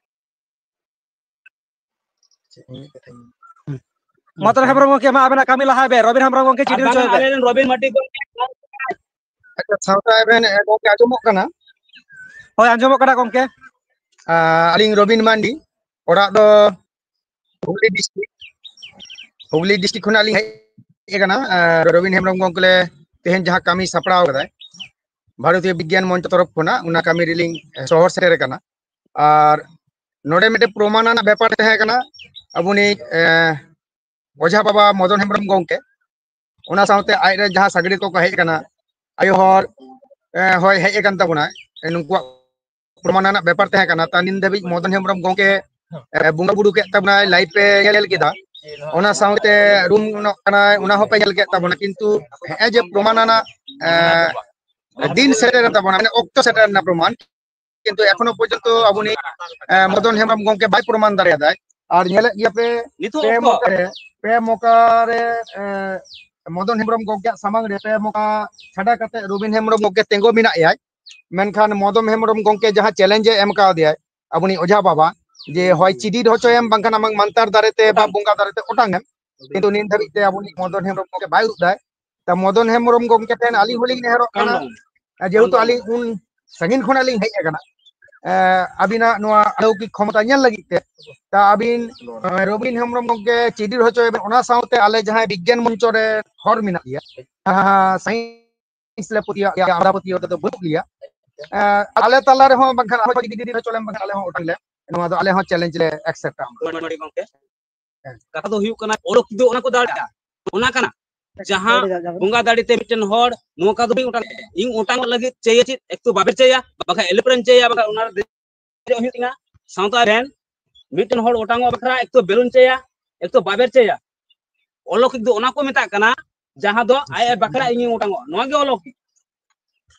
ᱢᱚᱫᱚᱱ ᱦᱮᱢᱵᱨᱚᱢ ᱜᱚᱢᱠᱮ, ᱢᱟ ᱟᱵᱮᱱᱟᱜ ᱠᱟᱹᱢᱤ ᱞᱟᱦᱟᱭ ᱵᱮ, ᱨᱚᱵᱤᱱ ᱦᱮᱢᱵᱨᱚᱢ ᱜᱚᱢᱠᱮ ᱪᱤᱰᱤᱨ ᱦᱚᱪᱚᱭ ᱵᱮ᱾ ᱟᱞᱮ ᱨᱮᱱ ᱨᱚᱵᱤᱱ ᱢᱟᱨᱰᱤ ᱜᱚᱢᱠᱮ᱾ ᱟᱪᱪᱷᱟ, ᱥᱟᱶᱛᱟ ᱮᱵᱷᱮᱱ ᱜᱚᱢᱠᱮ ᱟᱸᱡᱚᱢᱚᱜ ᱠᱟᱱᱟ? ᱦᱳᱭ, ᱟᱸᱡᱚᱢᱚᱜ ᱠᱟᱱᱟ ᱜᱚᱢᱠᱮ᱾ ᱟᱹᱞᱤᱧ ᱨᱚᱵᱤᱱ ᱢᱟᱱᱰᱤ, ᱚᱲᱟᱜ ᱫᱚ ᱦᱩᱜᱽᱞᱤ ᱰᱤᱥᱴᱨᱤᱠᱴ᱾ ᱦᱩᱜᱽᱞᱤ ᱰᱤᱥᱴᱨᱤᱠᱴ ᱠᱷᱚᱱᱟᱜ ᱞᱤᱧ ᱦᱮᱡ ᱟᱠᱟᱱᱟ᱾ ᱨᱚᱵᱤᱱ ᱦᱮᱢᱵᱨᱚᱢ ᱜᱚᱢᱠᱮ ᱛᱮᱦᱮᱧ ᱡᱟᱦᱟᱸ ᱠᱟᱹᱢᱤ ᱥᱟᱯᱲᱟᱣ ᱠᱟᱫᱟᱭ ᱵᱷᱟᱨᱚᱛᱤᱭᱚ ᱵᱤᱜᱽᱜᱟᱱ ᱢᱚᱧᱪᱚ ᱛᱚᱨᱚᱯ ᱠᱷᱚᱱᱟᱜ, ᱚᱱᱟ ᱠᱟᱹᱢᱤ ᱨᱮᱞᱤᱧ ᱥᱚᱦᱚᱨ ᱥᱮᱴᱮᱨ ᱟᱠᱟᱱᱟ᱾ ᱟᱨ ᱱᱚᱰᱮ ᱢᱤᱫᱴᱮᱱ ᱯᱨᱚᱢᱟᱱ ᱟᱱᱟᱜ ᱵᱮᱯᱟᱨ ᱛᱟᱦᱮᱸ ᱠᱟᱱᱟ, ᱟᱵᱚᱱᱤᱡ ᱚᱡᱷᱟ ᱵᱟᱵᱟ ᱢᱚᱫᱚᱱ ᱦᱮᱢᱵᱨᱚᱢ ᱜᱚᱢᱠᱮ, ᱚᱱᱟ ᱥᱟᱶᱛᱮ ᱟᱡᱨᱮᱱ ᱡᱟᱦᱟᱸ ᱥᱟᱜᱲᱤ ᱠᱚᱠᱚ ᱦᱮᱡ ᱟᱠᱟᱱᱟ, ᱟᱭᱳ ᱦᱚᱲ ᱦᱚᱭ ᱦᱮᱡ ᱟᱠᱟᱱ ᱛᱟᱵᱚᱱᱟᱭ, ᱱᱩᱠᱩᱣᱟᱜ ᱯᱨᱚᱢᱟᱱ ᱟᱱᱟᱜ ᱵᱮᱯᱟᱨ ᱛᱟᱦᱮᱸ ᱠᱟᱱᱟ᱾ ᱛᱟ ᱱᱤᱱ ᱫᱷᱟᱹᱵᱤᱡ ᱢᱚᱫᱚᱱ ᱦᱮᱢᱵᱨᱚᱢ ᱜᱚᱢᱠᱮ ᱵᱚᱸᱜᱟ ᱵᱩᱨᱩ ᱠᱮᱫ ᱛᱟᱵᱚᱱᱟᱭ, ᱞᱟᱭᱤᱵᱷ ᱯᱮ ᱧᱮᱞ ᱠᱮᱫᱟ, ᱚᱱᱟ ᱥᱟᱶᱛᱮ ᱨᱩᱢ ᱱᱚᱜ ᱠᱟᱱᱟᱭ, ᱚᱱᱟ ᱦᱚᱸᱯᱮ ᱧᱮᱞ ᱠᱮᱫ ᱛᱟᱵᱚᱱᱟ᱾ ᱠᱤᱱᱛᱩ ᱦᱮᱸ ᱡᱮ ᱯᱨᱚᱢᱟᱱ ᱟᱱᱟᱜ ᱫᱤᱱ ᱥᱮᱴᱮᱨ ᱮᱱ ᱛᱟᱵᱚᱱᱟ, ᱢᱟᱱᱮ ᱚᱠᱛᱚ ᱥᱮᱴᱮᱨ ᱮᱱᱟ ᱯᱨᱚᱢᱟᱱ, ᱠᱤᱱᱛᱩ ᱮᱠᱷᱚᱱᱳ ᱯᱚᱨᱡᱚᱱᱛᱚ ᱟᱵᱚᱱᱤᱡ ᱢᱚᱫᱚᱱ ᱦᱮᱢᱵᱨᱚᱢ ᱜᱚᱢᱠᱮ ᱵᱟᱭ ᱯᱨᱚᱢᱟᱱ ᱫᱟᱲᱮᱭᱟᱫᱟᱭ᱾ ᱟᱨ ᱧᱮᱞᱮᱫ ᱜᱮᱭᱟ ᱯᱮ, ᱯᱮ ᱢᱚᱠᱟ ᱨᱮ, ᱯᱮ ᱢᱚᱠᱟ ᱨᱮ ᱢᱚᱫᱚᱱ ᱦᱮᱢᱵᱨᱚᱢ ᱜᱚᱢᱠᱮᱭᱟᱜ ᱥᱟᱢᱟᱝ ᱨᱮ ᱯᱮ ᱢᱚᱠᱟ ᱪᱷᱟᱰᱟ ᱠᱟᱛᱮ ᱨᱚᱵᱤᱱ ᱦᱮᱢᱵᱨᱚᱢ ᱜᱚᱢᱠᱮ ᱛᱤᱸᱜᱩ ᱢᱮᱱᱟᱜ ᱭᱟᱭ᱾ ᱢᱮᱱᱠᱷᱟᱱ ᱢᱚᱫᱚᱱ ᱦᱮᱢᱵᱨᱚᱢ ᱜᱚᱢᱠᱮ ᱡᱟᱦᱟᱸ ᱪᱮᱞᱮᱧᱡᱽ ᱮ ᱮᱢ ᱠᱟᱣᱫᱮᱭᱟᱭ ᱟᱵᱚᱱᱤᱡ ᱚᱡᱷᱟ ᱵᱟᱵᱟ, ᱡᱮ ᱦᱚᱭ ᱪᱤᱰᱤᱨ ᱦᱚᱪᱚᱭᱮᱢ ᱵᱟᱝᱠᱷᱟᱱ ᱟᱢᱟᱜ ᱢᱟᱱᱛᱟᱨ ᱫᱟᱨᱮ ᱛᱮ ᱵᱟ ᱵᱚᱸᱜᱟ ᱫᱟᱨᱮ ᱛᱮ ᱚᱴᱟᱝ ᱮᱢ, ᱠᱤᱱᱛᱩ ᱱᱤᱛ ᱫᱷᱟᱹᱵᱤᱡ ᱛᱮ ᱟᱵᱚᱱᱤᱡ ᱢᱚᱫᱚᱱ ᱦᱮᱢᱵᱨᱚᱢ ᱜᱚᱢᱠᱮ ᱵᱟᱭ ᱩᱫᱩᱜ ᱫᱟᱭ᱾ ᱛᱟ ᱢᱚᱫᱚᱱ ᱦᱮᱢᱵᱨᱚᱢ ᱜᱚᱢᱠᱮ ᱴᱷᱮᱱ ᱟᱹᱞᱤᱧ ᱦᱚᱸᱞᱤᱧ ᱱᱮᱦᱚᱨᱚᱜ ᱠᱟᱱᱟ, ᱡᱮᱦᱮᱛᱩ ᱟᱹᱞᱤᱧ ᱩᱱ ᱥᱟᱺᱜᱤᱧ ᱠᱷᱚᱱᱟᱜ ᱞᱤᱧ ᱦᱮᱡ ᱟᱠᱟᱱᱟ ᱟᱹᱵᱤᱱᱟᱜ ᱱᱚᱣᱟ ᱟᱞᱚᱠᱤᱠ ᱠᱷᱚᱢᱚᱛᱟ ᱧᱮᱞ ᱞᱟᱹᱜᱤᱫ ᱛᱮ᱾ ᱛᱟ ᱟᱹᱵᱤᱱ ᱨᱚᱵᱤᱱ ᱦᱮᱢᱵᱨᱚᱢ ᱜᱚᱢᱠᱮ ᱪᱤᱰᱤᱨ ᱦᱚᱪᱚᱭᱮ ᱵᱮᱱ, ᱚᱱᱟ ᱥᱟᱶᱛᱮ ᱟᱞᱮ ᱡᱟᱦᱟᱸᱭ ᱵᱤᱜᱽᱜᱟᱱ ᱢᱚᱧᱪᱚ ᱨᱮ ᱦᱚᱲ ᱢᱮᱱᱟᱜ ᱞᱮᱭᱟ, ᱥᱟᱭᱮᱱᱥ ᱞᱮ ᱯᱟᱹᱛᱭᱟᱹᱣᱟᱜ ᱜᱮᱭᱟ, ᱟᱢᱫᱟ ᱯᱟᱹᱛᱭᱟᱹᱣ ᱛᱮᱫᱚ ᱵᱟᱹᱱᱩᱜ ᱞᱮᱭᱟ᱾ ᱟᱞᱮ ᱛᱟᱞᱟ ᱨᱮᱦᱚᱸ ᱵᱟᱝᱠᱷᱟᱱ ᱟᱨᱦᱚᱸ ᱡᱩᱫᱤ ᱦᱚᱪᱚ ᱞᱮᱢ ᱵᱟᱝᱠᱷᱟᱱ ᱟᱞᱮ ᱦᱚᱸ ᱚᱴᱟᱝ ᱞᱮ, ᱱᱚᱣᱟ ᱫᱚ ᱟᱞᱮ ᱦᱚᱸ ᱪᱮᱞᱮᱧᱡᱽ ᱞᱮ ᱮᱠᱥᱮᱯᱴᱟ᱾ ᱜᱚᱢᱠᱮ, ᱠᱟᱛᱷᱟ ᱫᱚ ᱦᱩᱭᱩᱜ ᱠᱟᱱᱟ, ᱚᱞᱚᱜ ᱫᱚ ᱚᱱᱟ ᱠᱚ ᱫᱟᱲᱮᱭᱟᱜᱼᱟ, ᱚᱱᱟ ᱠᱟᱱᱟ᱾ ᱡᱟᱦᱟᱸ ᱵᱚᱸᱜᱟ ᱫᱟᱲᱮ ᱛᱮ ᱢᱤᱫᱴᱮᱱ ᱦᱚᱲ ᱱᱚᱝᱠᱟ ᱫᱚ ᱵᱟᱹᱧ ᱚᱴᱟᱝ ᱫᱟᱲᱮᱭᱟᱜᱼᱟ᱾ ᱤᱧ ᱚᱴᱟᱝᱚᱜ ᱞᱟᱹᱜᱤᱫ ᱪᱟᱹᱭᱟ ᱪᱮᱫ? ᱮᱠ ᱛᱚ ᱵᱟᱵᱮᱨ ᱪᱟᱹᱭᱟ, ᱵᱟᱠᱷᱟᱡ ᱮᱞᱤᱯᱨᱮᱱ ᱪᱟᱹᱭᱟ, ᱵᱟᱠᱷᱟᱡ ᱚᱱᱟ ᱨᱮ ᱫᱮᱡᱚᱜ ᱦᱩᱭᱩᱜ ᱛᱤᱧᱟ᱾ ᱥᱟᱶᱛᱟ ᱨᱮᱱ ᱢᱤᱫᱴᱮᱱ ᱦᱚᱲ ᱚᱴᱟᱝᱚᱜ ᱵᱟᱠᱷᱨᱟ ᱮᱠ ᱛᱚ ᱵᱮᱞᱩᱱ ᱪᱟᱹᱭᱟ, ᱮᱠ ᱛᱚ ᱵᱟᱵᱮᱨ ᱪᱟᱹᱭᱟ᱾ ᱚᱞᱚᱠᱤᱠ ᱫᱚ ᱚᱱᱟ ᱠᱚ ᱢᱮᱛᱟᱜ ᱠᱟᱱᱟ, ᱡᱟᱦᱟᱸ ᱫᱚ ᱟᱡ ᱟᱡ ᱵᱟᱠᱷᱨᱟ ᱤᱧᱤᱧ ᱚᱴᱟᱝᱚᱜᱼᱟ, ᱱᱚᱣᱟ ᱜᱮ ᱚᱞᱚᱠᱤᱠ᱾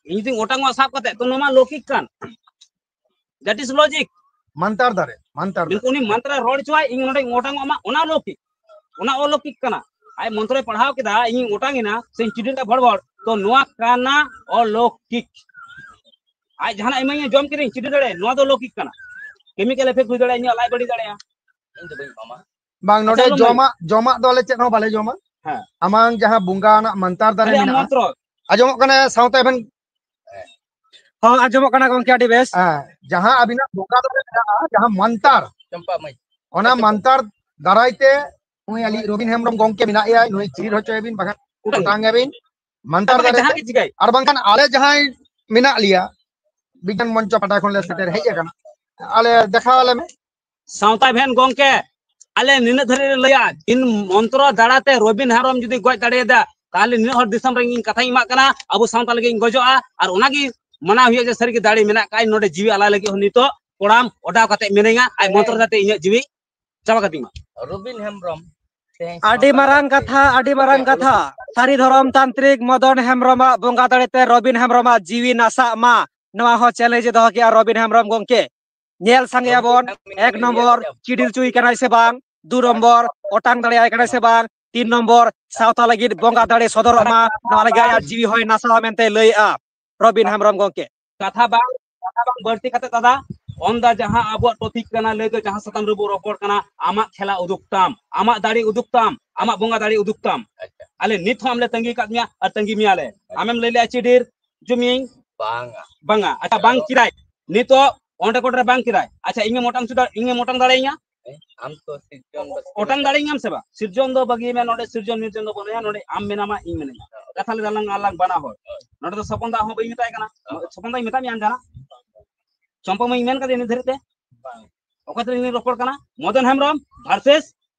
ᱤᱧ ᱡᱩᱫᱤᱧ ᱚᱴᱟᱝᱚᱜᱼᱟ ᱥᱟᱵ ᱠᱟᱛᱮ, ᱛᱚ ᱱᱚᱣᱟ ᱢᱟ ᱞᱚᱠᱤᱠ ᱠᱟᱱ᱾ That is logic. ᱢᱟᱱᱛᱟᱨ ᱫᱟᱲᱮ, ᱢᱟᱱᱛᱟᱨ ᱫᱟᱲᱮ᱾ ᱩᱱᱤ ᱢᱟᱱᱛᱨᱟ ᱨᱚᱲ ᱦᱚᱪᱚᱣᱟᱭ, ᱤᱧ ᱱᱚᱰᱮᱧ ᱚᱴᱟᱝᱚᱜ ᱢᱟ, ᱚᱱᱟ ᱞᱚᱠᱤᱠ, ᱚᱱᱟ ᱚᱞᱚᱠᱤᱠ ᱠᱟᱱᱟ᱾ ᱟᱡ ᱢᱚᱱᱛᱨᱚᱭ ᱯᱟᱲᱦᱟᱣ ᱠᱮᱫᱟ, ᱤᱧᱤᱧ ᱚᱴᱟᱝ ᱮᱱᱟ, ᱥᱮᱧ ᱪᱤᱰᱤᱨ ᱮᱫᱟ ᱵᱷᱚᱲ ᱵᱷᱚᱲ, ᱛᱚ ᱱᱚᱣᱟ ᱠᱟᱱᱟ ᱚᱞᱚᱠᱤᱠ᱾ ᱟᱡ ᱡᱟᱦᱟᱱᱟᱜ ᱤᱢᱟᱹᱧᱟ, ᱡᱚᱢ ᱠᱮᱫᱟᱹᱧ, ᱪᱤᱰᱤᱨ ᱫᱟᱲᱮᱭᱟᱜᱼᱟ, ᱱᱚᱣᱟ ᱫᱚ ᱞᱚᱠᱤᱠ ᱠᱟᱱᱟ᱾ ᱠᱮᱢᱤᱠᱮᱞ ᱮᱯᱷᱮᱠᱴ ᱦᱩᱭ ᱫᱟᱲᱮᱭᱟᱜᱼᱟ, ᱤᱧᱟᱹᱜ ᱞᱟᱡ ᱵᱟᱹᱲᱤᱡ ᱫᱟᱲᱮᱭᱟᱜᱼᱟ᱾ ᱤᱧ ᱫᱚ ᱵᱟᱹᱧ ᱮᱢᱟᱢᱟ᱾ ᱵᱟᱝ, ᱱᱚᱰᱮ ᱟᱪᱪᱷᱟ, ᱟᱞᱚᱢ ᱡᱚᱢᱟᱜ, ᱡᱚᱢᱟᱜ ᱫᱚ ᱟᱞᱮ ᱪᱮᱫ ᱦᱚᱸ ᱵᱟᱞᱮ ᱡᱚᱢᱟ᱾ ᱦᱮᱸ᱾ ᱟᱢᱟᱝ ᱡᱟᱦᱟᱸ ᱵᱚᱸᱜᱟ ᱟᱱᱟᱜ ᱢᱟᱱᱛᱟᱨ ᱫᱟᱨᱮ ᱟᱞᱮᱭᱟᱜ ᱢᱮᱱᱟᱜᱼᱟ, ᱢᱚᱱᱛᱨᱚ᱾ ᱟᱸᱡᱚᱢᱚᱜ ᱠᱟᱱᱟ ᱥᱟᱶᱛᱟ ᱮᱵᱷᱮᱱ? ᱦᱚᱸ, ᱟᱸᱡᱚᱢᱚᱜ ᱠᱟᱱᱟ ᱜᱚᱝᱠᱮ, ᱟᱹᱰᱤ ᱵᱮᱥ᱾ ᱦᱮᱸ, ᱡᱟᱦᱟᱸ ᱟᱹᱵᱤᱱᱟᱜ ᱵᱚᱸᱜᱟ ᱫᱟᱨᱮ ᱢᱮᱱᱟᱜᱼᱟ, ᱡᱟᱦᱟᱸ ᱢᱟᱱᱛᱟᱨ, ᱪᱚᱢᱯᱟ ᱢᱟᱹᱭ᱾ ᱚᱱᱟ ᱟᱸᱡᱚᱢ᱾ ᱢᱟᱱᱛᱟᱨ ᱫᱟᱨᱟᱭ ᱛᱮ ᱱᱩᱭ ᱟᱞᱮ ᱨᱚᱵᱤᱱ ᱦᱮᱢᱵᱨᱚᱢ ᱜᱚᱝᱠᱮ ᱢᱮᱱᱟᱜ ᱭᱟ, ᱱᱩᱭ ᱛᱷᱤᱨ ᱦᱚᱪᱚᱭᱮᱵᱤᱱ, ᱵᱟᱠᱷᱟᱱ ᱚᱴᱟᱝ᱾ ᱚᱴᱟᱝ ᱮᱵᱤᱱ ᱢᱟᱱᱛᱟᱨ ᱟᱨ ᱵᱟᱠᱷᱟᱱ ᱫᱟᱨᱟᱭ ᱡᱟᱦᱟᱸ ᱛᱮ᱾ ᱜᱮ ᱪᱤᱠᱟᱹᱭ᱾ ᱟᱨ ᱵᱟᱝᱠᱷᱟᱱ ᱟᱞᱮ ᱡᱟᱦᱟᱸᱭ ᱢᱮᱱᱟᱜ ᱞᱮᱭᱟ, ᱵᱤᱜᱽᱜᱟᱱ ᱢᱚᱧᱪᱚ ᱯᱟᱦᱴᱟ ᱠᱷᱚᱱ ᱞᱮ ᱥᱮᱴᱮᱨ ᱦᱮᱡ ᱟᱠᱟᱱᱟ, ᱟᱞᱮ ᱫᱮᱠᱷᱟᱣ ᱟᱞᱮ ᱢᱮ᱾ ᱥᱟᱶᱛᱟ ᱮᱵᱷᱮᱱ ᱜᱚᱝᱠᱮ, ᱟᱞᱮ ᱱᱤᱱᱟᱹᱜ ᱫᱷᱟᱹᱨᱤᱡ ᱞᱮ ᱞᱟᱹᱭᱟ, ᱤᱧ ᱢᱚᱱᱛᱨᱚ ᱫᱟᱲᱟ ᱛᱮ ᱨᱚᱵᱤᱱ ᱦᱮᱢᱵᱨᱚᱢ ᱡᱩᱫᱤ ᱜᱚᱡ ᱫᱟᱲᱮᱭᱟᱫᱟ, ᱛᱟᱦᱞᱮ ᱱᱤᱱᱟᱹᱜ ᱦᱚᱲ ᱫᱤᱥᱚᱢ ᱨᱮ ᱤᱧ ᱠᱟᱛᱷᱟᱧ ᱮᱢᱟᱜ ᱠᱟᱱᱟ, ᱟᱵᱚ ᱥᱟᱶᱛᱟ ᱞᱟᱹᱜᱤᱫ ᱤᱧ ᱜᱚᱡᱚᱜᱼᱟ᱾ ᱟᱨ ᱚᱱᱟᱜᱮ ᱢᱟᱱᱟᱣ ᱦᱩᱭᱩᱜᱼᱟ ᱡᱮ ᱥᱟᱹᱨᱤᱜᱮ ᱫᱟᱲᱮ ᱢᱮᱱᱟᱜ ᱠᱷᱟᱡ ᱱᱚᱰᱮ ᱡᱤᱣᱤ ᱟᱞᱟᱭ ᱞᱟᱹᱜᱤᱫ ᱦᱚᱸ ᱱᱤᱛᱚᱜ ᱠᱚᱲᱟᱢ ᱚᱰᱟᱣ ᱠᱟᱛᱮ ᱢᱤᱱᱟᱹᱧᱟ, ᱟᱡ ᱢᱚᱱᱛᱨᱚ ᱫᱟᱲᱟ ᱛᱮ ᱤᱧᱟᱹᱜ ᱡᱤᱣᱤ ᱪᱟᱵᱟ ᱠᱟᱹᱛᱤᱧ ᱢᱟ᱾ ᱨᱚᱵᱤᱱ ᱦᱮᱢᱵᱨᱚᱢ ᱛᱮᱦᱮᱧ ᱟᱹᱰᱤ ᱥᱟᱶᱛᱟ ᱢᱟᱨᱟᱝ ᱞᱟᱹᱜᱤᱫ ᱠᱟᱛᱷᱟ, ᱟᱹᱰᱤ ᱢᱟᱨᱟᱝ ᱠᱟᱛᱷᱟ᱾ ᱥᱟᱹᱨᱤ ᱫᱷᱚᱨᱚᱢ ᱛᱟᱱᱛᱨᱤᱠ ᱢᱚᱫᱚᱱ ᱦᱮᱢᱵᱨᱚᱢᱟᱜ ᱵᱚᱸᱜᱟ ᱫᱟᱲᱮ ᱛᱮ ᱨᱚᱵᱤᱱ ᱦᱮᱢᱵᱨᱚᱢᱟᱜ ᱡᱤᱣᱤ ᱱᱟᱥᱟᱜ ᱢᱟ, ᱱᱚᱣᱟ ᱦᱚᱸ ᱪᱮᱞᱮᱧᱡᱽ ᱮ ᱫᱚᱦᱚ ᱠᱮᱜᱼᱟ ᱨᱚᱵᱤᱱ ᱦᱮᱢᱵᱨᱚᱢ ᱜᱚᱝᱠᱮ᱾ ᱧᱮᱞ ᱥᱟᱸᱜᱮᱭᱟᱵᱚᱱ, ᱮᱠ ᱱᱚᱢᱵᱚᱨ ᱪᱤᱰᱤᱨ ᱦᱚᱪᱚᱭ ᱠᱟᱱᱟᱭ ᱥᱮ ᱵᱟᱝ, ᱫᱩ ᱱᱚᱢᱵᱚᱨ ᱚᱴᱟᱝ ᱫᱟᱲᱮᱭᱟᱭ ᱠᱟᱱᱟᱭ ᱥᱮ ᱵᱟᱝ, ᱛᱤᱱ ᱱᱚᱢᱵᱚᱨ ᱥᱟᱶᱛᱟ ᱞᱟᱹᱜᱤᱫ ᱵᱚᱸᱜᱟ ᱫᱟᱲᱮ ᱥᱚᱫᱚᱨᱚᱜ ᱢᱟ, ᱱᱚᱣᱟ ᱞᱟᱹᱜᱤᱫ ᱟᱭᱟᱜ ᱡᱤᱣᱤ ᱦᱚᱸᱭ ᱱᱟᱥᱟᱣᱟ ᱢᱮᱱᱛᱮ ᱞᱟᱹᱭᱮᱜᱼᱟ ᱨᱚᱵᱤᱱ ᱦᱮᱢᱵᱨᱚᱢ ᱜᱚᱝᱠᱮ᱾ ᱠᱟᱛᱷᱟ ᱵᱟᱝ, ᱠᱟᱛᱷᱟ ᱵᱟᱝ ᱵᱟᱹᱲᱛᱤ ᱠᱟᱛᱮ ᱫᱟᱫᱟ, ᱚᱱᱫᱟ ᱡᱟᱦᱟᱸ ᱟᱵᱚᱣᱟᱜ ᱴᱚᱯᱤᱠ ᱠᱟᱱᱟ, ᱞᱟᱹᱭ ᱫᱚ ᱡᱟᱦᱟᱸ ᱥᱟᱛᱟᱢ ᱨᱮᱵᱚ ᱨᱚᱯᱚᱲ ᱠᱟᱱᱟ, ᱟᱢᱟᱜ ᱠᱷᱮᱞᱟ ᱩᱫᱩᱜ ᱛᱟᱢ, ᱟᱢᱟᱜ ᱵᱚᱸᱜᱟ ᱫᱟᱲᱮ ᱩᱫᱩᱜ ᱛᱟᱢ᱾ ᱟᱪᱪᱷᱟ᱾ ᱟᱞᱮ ᱱᱤᱛ ᱦᱚᱸ ᱟᱢ ᱞᱮ ᱛᱟᱺᱜᱤ ᱠᱟᱫ ᱢᱮᱭᱟ ᱟᱨ ᱛᱟᱺᱜᱤ ᱢᱮᱭᱟ ᱞᱮ᱾ ᱟᱪᱪᱷᱟ᱾ ᱟᱢᱮᱢ ᱞᱟᱹᱭ ᱞᱮᱜᱼᱟ ᱪᱤᱰᱤᱨ ᱡᱩᱢᱤᱭᱟᱹᱧ᱾ ᱵᱟᱝᱟ᱾ ᱵᱟᱝᱟ᱾ ᱟᱪᱪᱷᱟ, ᱵᱟᱝ ᱠᱤᱨᱟᱭ᱾ ᱱᱤᱛᱚᱜ ᱚᱸᱰᱮ ᱠᱚᱴᱨᱮ ᱵᱟᱝ ᱠᱤᱨᱟᱭ᱾ ᱟᱪᱪᱷᱟ, ᱤᱧᱮᱢ ᱚᱴᱟᱝ ᱦᱚᱪᱚ ᱫᱟᱲᱮ-, ᱤᱧᱮᱢ ᱚᱴᱟᱝ ᱫᱟᱲᱮᱭᱟᱹᱧᱟ? ᱟᱢ ᱛᱚ ᱥᱤᱨᱡᱚᱱ ᱵᱟᱥᱠᱮ ᱚᱴᱟᱝ ᱫᱟᱲᱮᱭᱟᱹᱧᱟᱢ ᱥᱮ ᱵᱟᱝ? ᱥᱤᱨᱡᱚᱱ ᱫᱚ ᱵᱟᱹᱜᱤ ᱢᱮ, ᱱᱚᱰᱮ ᱥᱤᱨᱡᱚᱱ ᱱᱤᱨᱡᱚᱱ ᱫᱚ ᱵᱟᱹᱱᱩᱭᱟ, ᱱᱚᱰᱮ ᱟᱢ ᱢᱮᱱᱟᱢᱟ, ᱤᱧ ᱢᱮᱱᱟᱹᱧᱟ᱾ ᱠᱟᱛᱷᱟ ᱞᱮ ᱫᱟᱞᱟᱝ ᱟᱞᱟᱝ ᱵᱟᱱᱟ ᱦᱚᱲ᱾ ᱱᱚᱰᱮ ᱫᱚ ᱥᱚᱯᱚᱱ ᱫᱟ ᱦᱚᱸ ᱵᱟᱹᱧ ᱢᱮᱛᱟᱭ ᱠᱟᱱᱟ᱾ ᱥᱚᱯᱚᱱ ᱫᱟᱧ ᱢᱮᱛᱟᱫ ᱢᱮᱭᱟ ᱡᱟᱦᱟᱱᱟᱜ? ᱪᱚᱢᱯᱟ ᱢᱟᱹᱧ ᱢᱮᱱ ᱠᱟᱫᱮᱭᱟ ᱱᱤᱛ ᱫᱷᱟᱹᱨᱤᱡ ᱛᱮ? ᱵᱟᱝ᱾ ᱚᱠᱚᱭ ᱛᱩᱞᱩᱡ ᱞᱤᱧ ᱨᱚᱯᱚᱲ ᱠᱟᱱᱟ? ᱢᱚᱫᱚᱱ ᱦᱮᱢᱵᱨᱚᱢ versus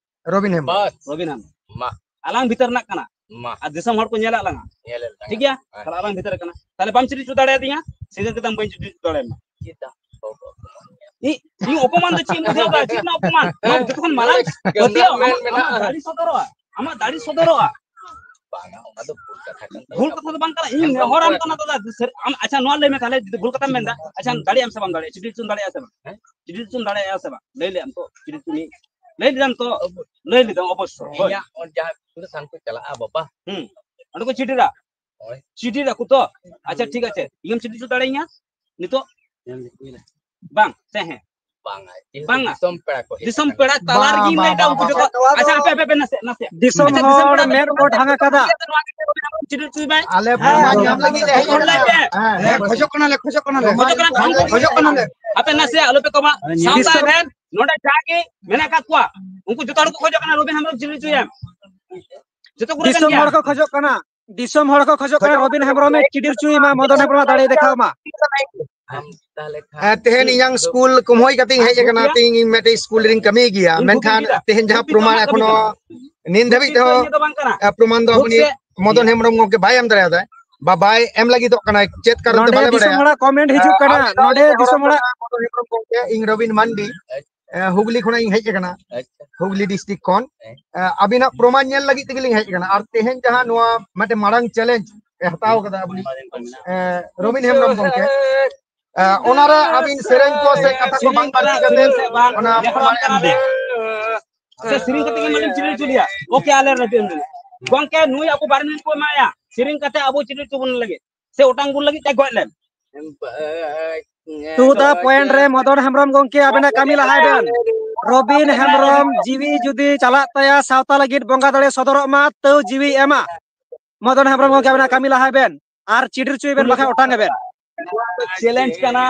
ᱨᱚᱵᱤᱱ ᱦᱮᱢᱵᱨᱚᱢ᱾ ᱵᱟᱥ᱾ ᱨᱚᱵᱤᱱ ᱦᱮᱢᱵᱨᱚᱢ᱾ ᱢᱟ᱾ ᱟᱞᱟᱝ ᱵᱷᱤᱛᱟᱹᱨ ᱨᱮᱱᱟᱜ ᱠᱟᱱᱟ᱾ ᱢᱟ᱾ ᱟᱨ ᱫᱤᱥᱚᱢ ᱦᱚᱲ ᱠᱚ ᱧᱮᱞᱮᱫ ᱞᱟᱝᱟ᱾ ᱧᱮᱞᱮᱫ ᱞᱟᱝᱟ᱾ ᱴᱷᱤᱠ ᱜᱮᱭᱟ? ᱦᱮᱸ᱾ ᱛᱟᱦᱞᱮ ᱟᱞᱟᱝ ᱵᱷᱤᱛᱟᱹᱨ ᱠᱟᱱᱟ᱾ ᱛᱟᱦᱞᱮ ᱵᱟᱢ ᱪᱤᱴᱤ ᱦᱚᱪᱚ ᱫᱟᱲᱮᱭᱟᱫᱤᱧᱟ, ᱥᱤᱠᱟᱹᱨ ᱠᱟᱛᱮᱢ ᱵᱟᱹᱧ ᱪᱤᱴᱤ ᱦᱚᱪᱚ ᱫᱟᱲᱮᱭᱟᱢᱟ᱾ ᱪᱮᱫᱟᱜ? ᱤᱧ, ᱤᱧ ᱚᱯᱚᱢᱟᱱ ᱫᱚ ᱪᱮᱫ ᱮᱢ ᱵᱩᱡᱷᱟᱹᱣ ᱫᱟ? ᱪᱮᱫ ᱨᱮᱱᱟᱜ ᱚᱯᱚᱢᱟᱱ? ᱱᱚᱣᱟ ᱡᱚᱛᱚ ᱠᱷᱚᱱ ᱢᱟᱨᱟᱝ ᱯᱟᱹᱛᱭᱟᱹᱣ, ᱟᱢᱟᱜ, ᱟᱢᱟᱜ ᱫᱟᱲᱮ ᱥᱚᱫᱚᱨᱚᱜᱼᱟ᱾ ᱟᱢᱟᱜ ᱫᱟᱲᱮ ᱥᱚᱫᱚᱨᱚᱜᱼᱟ᱾ ᱵᱟᱝᱟ, ᱚᱱᱟ ᱫᱚ ᱵᱷᱩᱞ ᱠᱟᱛᱷᱟ ᱠᱟᱱ ᱛᱟᱢᱟ᱾ ᱵᱷᱩᱞ ᱠᱟᱛᱷᱟ ᱫᱚ ᱵᱟᱝ ᱠᱟᱱᱟ᱾ ᱤᱧ ᱱᱮᱦᱚᱨᱟᱢ ᱠᱟᱱᱟ ᱫᱟᱫᱟ, ᱥᱟᱹᱨᱤ-, ᱟᱢ, ᱟᱪᱪᱷᱟ, ᱱᱚᱣᱟ ᱞᱟᱹᱭ ᱢᱮ ᱛᱟᱦᱞᱮ, ᱡᱩᱫᱤ ᱵᱷᱩᱞ ᱠᱟᱛᱷᱟᱢ ᱢᱮᱱᱫᱟ, ᱟᱪᱪᱷᱟ, ᱫᱟᱲᱮᱭᱟᱜ ᱟᱢ ᱥᱮ ᱵᱟᱢ ᱫᱟᱲᱮᱭᱟᱜᱼᱟ? ᱪᱤᱴᱤ ᱦᱚᱪᱚᱢ ᱫᱟᱲᱮᱭᱟᱜᱼᱟ ᱥᱮ ᱵᱟᱝ? ᱦᱮᱸ? ᱪᱤᱴᱤ ᱦᱚᱪᱚᱢ ᱫᱟᱲᱮᱭᱟᱜᱼᱟ ᱥᱮ ᱵᱟᱝ? ᱞᱟᱹᱭ ᱞᱮᱫᱟᱢ ᱛᱚ, ᱪᱤᱴᱤ ᱦᱚᱪᱚ ᱞᱟᱹᱭ ᱞᱮᱫᱟᱢ ᱛᱚ, ᱞᱟᱹᱭ ᱞᱮᱫᱟᱢ ᱚᱵᱚᱥᱥᱳᱭ᱾ ᱦᱳᱭ᱾ ᱤᱧᱟᱹᱜ ᱚᱱ-, ᱡᱟᱦᱟᱸ ᱩᱱᱟᱹᱜ ᱥᱟᱱ ᱠᱚ ᱪᱟᱞᱟᱜᱼᱟ ᱵᱟᱵᱟ᱾ ᱦᱩᱸ᱾ ᱚᱸᱰᱮ ᱠᱚ ᱪᱤᱴᱤ ᱫᱟ? ᱦᱳᱭ᱾ ᱪᱤᱴᱤ ᱫᱟᱠᱚ ᱛᱚ? ᱟᱪᱪᱷᱟ, ᱴᱷᱤᱠ ᱟᱪᱷᱮ᱾ ᱤᱧᱮᱢ ᱪᱤᱴᱤ ᱦᱚᱪᱚ ᱫᱟᱲᱮᱭᱟᱹᱧᱟ ᱱᱤᱛᱚᱜ? ᱵᱟᱝ ᱥᱮ ᱦᱮᱸ? ᱵᱟᱝᱟ, ᱡᱮᱦᱮᱛᱩ ᱵᱟᱝᱟ᱾ ᱫᱤᱥᱚᱢ ᱯᱮᱲᱟ ᱠᱚ ᱦᱮᱡ ᱫᱤᱥᱚᱢ ᱟᱠᱟᱱᱟ᱾ ᱯᱮᱲᱟ ᱛᱟᱞᱟ ᱵᱟᱝ, ᱨᱮᱜᱮᱧ ᱵᱟᱝ, ᱞᱟᱹᱭ ᱫᱟ, ᱵᱟᱝ, ᱩᱱᱠᱩ ᱵᱟᱝ᱾ ᱡᱚᱛᱚ᱾ ᱟᱪᱪᱷᱟ, ᱦᱟᱯᱮ, ᱦᱟᱯᱮ, ᱱᱟᱥᱮ, ᱱᱟᱥᱮ᱾ ᱫᱤᱥᱚᱢ ᱟᱪᱪᱷᱟ, ᱫᱤᱥᱚᱢ ᱦᱚᱲ ᱯᱮᱲᱟ ᱢᱮᱫ ᱠᱚ ᱴᱷᱟᱝ ᱟᱠᱟᱫᱟ᱾ ᱱᱚᱣᱟ ᱜᱮ ᱪᱤᱴᱤ ᱦᱚᱪᱚᱭ ᱢᱮ᱾ ᱟᱞᱮ ᱦᱮᱸ, ᱯᱨᱚᱢᱟᱱ ᱧᱟᱢ ᱞᱟᱹᱜᱤᱫ ᱞᱮ ᱦᱮᱡ ᱟᱠᱟᱱᱟ᱾ ᱦᱮᱸ, ᱠᱷᱚᱡᱚᱜ ᱠᱟᱱᱟᱞᱮ, ᱠᱷᱚᱡᱚᱜ ᱠᱟᱱᱟᱞᱮ᱾ ᱠᱷᱚᱡᱚᱜ ᱠᱟᱱᱟᱞᱮ᱾ ᱦᱟᱯᱮ ᱱᱟᱥᱮ ᱟᱞᱚᱯᱮ ᱠᱚᱢᱟ᱾ ᱥᱟᱶᱛᱟ ᱨᱮᱱ ᱱᱚᱰᱮ ᱡᱟᱜᱮ ᱢᱮᱱᱟᱜ ᱟᱠᱟᱫ ᱠᱚᱣᱟ, ᱩᱱᱠᱩ ᱡᱚᱛᱚ ᱦᱚᱲ ᱠᱚ ᱠᱷᱚᱡᱚᱜ ᱠᱟᱱᱟ ᱨᱚᱵᱤᱱ ᱦᱮᱢᱵᱨᱚᱢ ᱪᱤᱴᱤ ᱦᱚᱪᱚᱭᱮᱢ᱾ ᱡᱚᱛᱚ ᱠᱚ ᱨᱮᱵᱮᱱ ᱫᱤᱥᱚᱢ ᱜᱮᱭᱟ᱾ ᱦᱚᱲ ᱠᱚ ᱠᱷᱚᱡᱚᱜ ᱠᱟᱱᱟ, ᱫᱤᱥᱚᱢ ᱦᱚᱲ ᱠᱚ ᱠᱷᱚᱡᱚᱜ ᱠᱟᱱᱟ ᱨᱚᱵᱤᱱ ᱦᱮᱢᱵᱨᱚᱢ ᱮ ᱪᱤᱰᱤᱨ ᱦᱚᱪᱚᱭ ᱢᱟ, ᱢᱚᱫᱚᱱ ᱦᱮᱢᱵᱨᱚᱢ ᱫᱟᱲᱮ ᱫᱮᱠᱷᱟᱣ ᱢᱟ᱾ ᱟᱢ ᱛᱟᱦᱞᱮ ᱠᱷᱟᱱ ᱦᱮᱸ, ᱛᱮᱦᱮᱧ ᱤᱧᱟᱝ ᱥᱠᱩᱞ ᱠᱚᱢᱦᱚᱭ ᱠᱟᱛᱮᱧ ᱦᱮᱡ ᱟᱠᱟᱱᱟ᱾ ᱴᱷᱤᱠ ᱜᱮᱭᱟ᱾ ᱛᱮᱦᱮᱧ ᱤᱧ ᱢᱤᱫᱴᱮᱡ ᱥᱠᱩᱞ ᱨᱤᱧ ᱠᱟᱹᱢᱤ ᱜᱮᱭᱟ, ᱤᱧ ᱢᱮᱱᱠᱷᱟᱱ ᱠᱩᱠᱞᱤ ᱠᱮᱫᱟ᱾ ᱛᱮᱦᱮᱧ ᱡᱟᱦᱟᱸ ᱠᱩᱠᱞᱤ ᱯᱨᱚᱢᱟᱱ ᱫᱚ ᱟᱢᱟᱜ ᱠᱟᱹᱢᱤ ᱮᱠᱷᱚᱱᱳ ᱠᱟᱱᱟ᱾ ᱱᱤᱱ ᱫᱷᱟᱹᱵᱤᱡ ᱠᱩᱠᱞᱤ ᱫᱚ ᱛᱮᱦᱚᱸ, ᱤᱧᱟᱹᱜ ᱫᱚ ᱵᱟᱝ ᱠᱟᱱᱟ᱾ ᱮ, ᱯᱨᱚᱢᱟᱱ ᱫᱚ ᱵᱷᱩᱞ ᱟᱵᱚᱱᱤᱡ ᱥᱮ ᱢᱚᱫᱚᱱ ᱦᱮᱢᱵᱨᱚᱢ ᱜᱚᱢᱠᱮ ᱵᱟᱭ ᱮᱢ ᱫᱟᱲᱮᱭᱟᱫᱟ, ᱵᱟ ᱵᱟᱭ ᱮᱢ ᱞᱟᱹᱜᱤᱫᱚᱜ ᱠᱟᱱᱟᱭ, ᱪᱮᱫ ᱠᱟᱨᱚᱱ ᱛᱮ ᱱᱚᱰᱮ ᱵᱟᱞᱮ ᱫᱤᱥᱚᱢ ᱵᱟᱲᱟᱭᱟ᱾ ᱦᱚᱲᱟᱜ comment ᱦᱤᱡᱩᱜ ᱠᱟᱱᱟ, ᱟᱨ ᱱᱚᱰᱮ ᱫᱤᱥᱚᱢ ᱦᱚᱲᱟᱜ ᱢᱚᱫᱚᱱ ᱦᱮᱢᱵᱨᱚᱢ ᱜᱚᱢᱠᱮ, ᱤᱧ ᱨᱚᱵᱤᱱ ᱢᱟᱱᱰᱤ, ᱮ, ᱦᱩᱜᱽᱞᱤ ᱠᱷᱚᱱᱟᱜ ᱤᱧ ᱦᱮᱡ ᱟᱠᱟᱱᱟ, ᱟᱪᱪᱷᱟ᱾ ᱦᱩᱜᱽᱞᱤ district ᱠᱷᱚᱱ᱾ ᱦᱮᱸ᱾ ᱮ, ᱟᱹᱵᱤᱱᱟᱜ ᱯᱨᱚᱢᱟᱱ ᱧᱮᱞ ᱞᱟᱹᱜᱤᱫ ᱛᱮᱜᱮ ᱞᱤᱧ ᱦᱮᱡ ᱟᱠᱟᱱᱟ᱾ ᱟᱨ ᱛᱮᱦᱮᱧ ᱡᱟᱦᱟᱸ ᱱᱚᱣᱟ ᱢᱤᱫᱴᱮᱱ ᱢᱟᱨᱟᱝ challenge ᱮ ᱦᱟᱛᱟᱣ ᱠᱟᱫᱟ ᱟᱵᱚᱱᱤᱡ, ᱮ, ᱨᱚᱵᱤᱱ ᱦᱮᱢᱵᱨᱚᱢ ᱜᱚᱢᱠᱮ, ᱮ, ᱚᱱᱟᱨᱮ ᱟᱹᱵᱤᱱ ᱥᱮᱨᱮᱧ ᱠᱚ ᱥᱮ ᱠᱟᱛᱷᱟ ᱠᱚ ᱵᱟᱝ ᱵᱟᱹᱲᱛᱤ ᱠᱟᱛᱮ ᱚᱱᱟ ᱯᱨᱚᱢᱟᱱ ᱮᱢ ᱵᱤᱱ᱾ ᱥᱮ ᱥᱮᱨᱮᱧ ᱠᱟᱛᱮ ᱜᱮ ᱢᱟᱱᱮᱢ ᱪᱤᱞᱤ ᱦᱚᱪᱚ ᱞᱮᱭᱟ? ᱳᱠᱮ, ᱟᱞᱮ ᱨᱮᱰᱤ ᱢᱮᱱᱟᱜ ᱞᱮᱭᱟ᱾ ᱜᱚᱢᱠᱮ, ᱱᱩᱭ ᱟᱵᱚ ᱵᱟᱨ ᱢᱤᱱᱤᱴ ᱠᱚ ᱮᱢᱟᱭᱟ, ᱥᱮᱨᱮᱧ ᱠᱟᱛᱮ ᱟᱵᱚ ᱪᱤᱞᱤ ᱦᱚᱪᱚ ᱵᱚᱱ ᱞᱟᱹᱜᱤᱫ, ᱥᱮ ᱚᱴᱟᱝ ᱵᱚᱱ ᱞᱟᱹᱜᱤᱫ ᱛᱮ ᱜᱚᱡ ᱞᱮᱢ᱾ To the point ᱨᱮ ᱢᱚᱫᱚᱱ ᱦᱮᱢᱵᱨᱚᱢ ᱜᱚᱢᱠᱮ, ᱟᱵᱮᱱᱟᱜ ᱠᱟᱹᱢᱤ ᱞᱟᱦᱟᱭ ᱵᱮᱱ᱾ ᱨᱚᱵᱤᱱ ᱦᱮᱢᱵᱨᱚᱢ ᱡᱤᱣᱤ ᱡᱩᱫᱤ ᱪᱟᱞᱟᱜ ᱛᱟᱭᱟ, ᱥᱟᱶᱛᱟ ᱞᱟᱹᱜᱤᱫ ᱵᱚᱸᱜᱟ ᱫᱟᱲᱮ ᱥᱚᱫᱚᱨᱚᱜ ᱢᱟ, ᱛᱟᱹᱣ ᱡᱤᱣᱤ ᱮᱢᱟ᱾ ᱢᱚᱫᱚᱱ ᱦᱮᱢᱵᱨᱚᱢ ᱜᱚᱢᱠᱮ, ᱟᱵᱮᱱᱟᱜ ᱠᱟᱹᱢᱤ ᱞᱟᱦᱟᱭ ᱵᱮᱱ, ᱟᱨ ᱪᱤᱰᱤᱨ ᱦᱚᱪᱚᱭ ᱵᱮᱱ, ᱵᱟᱠᱷᱟᱡ ᱚᱴᱟᱝ ᱮ ᱵᱮᱱ᱾ ᱱᱚᱣᱟ ᱫᱚ challenge ᱠᱟᱱᱟ᱾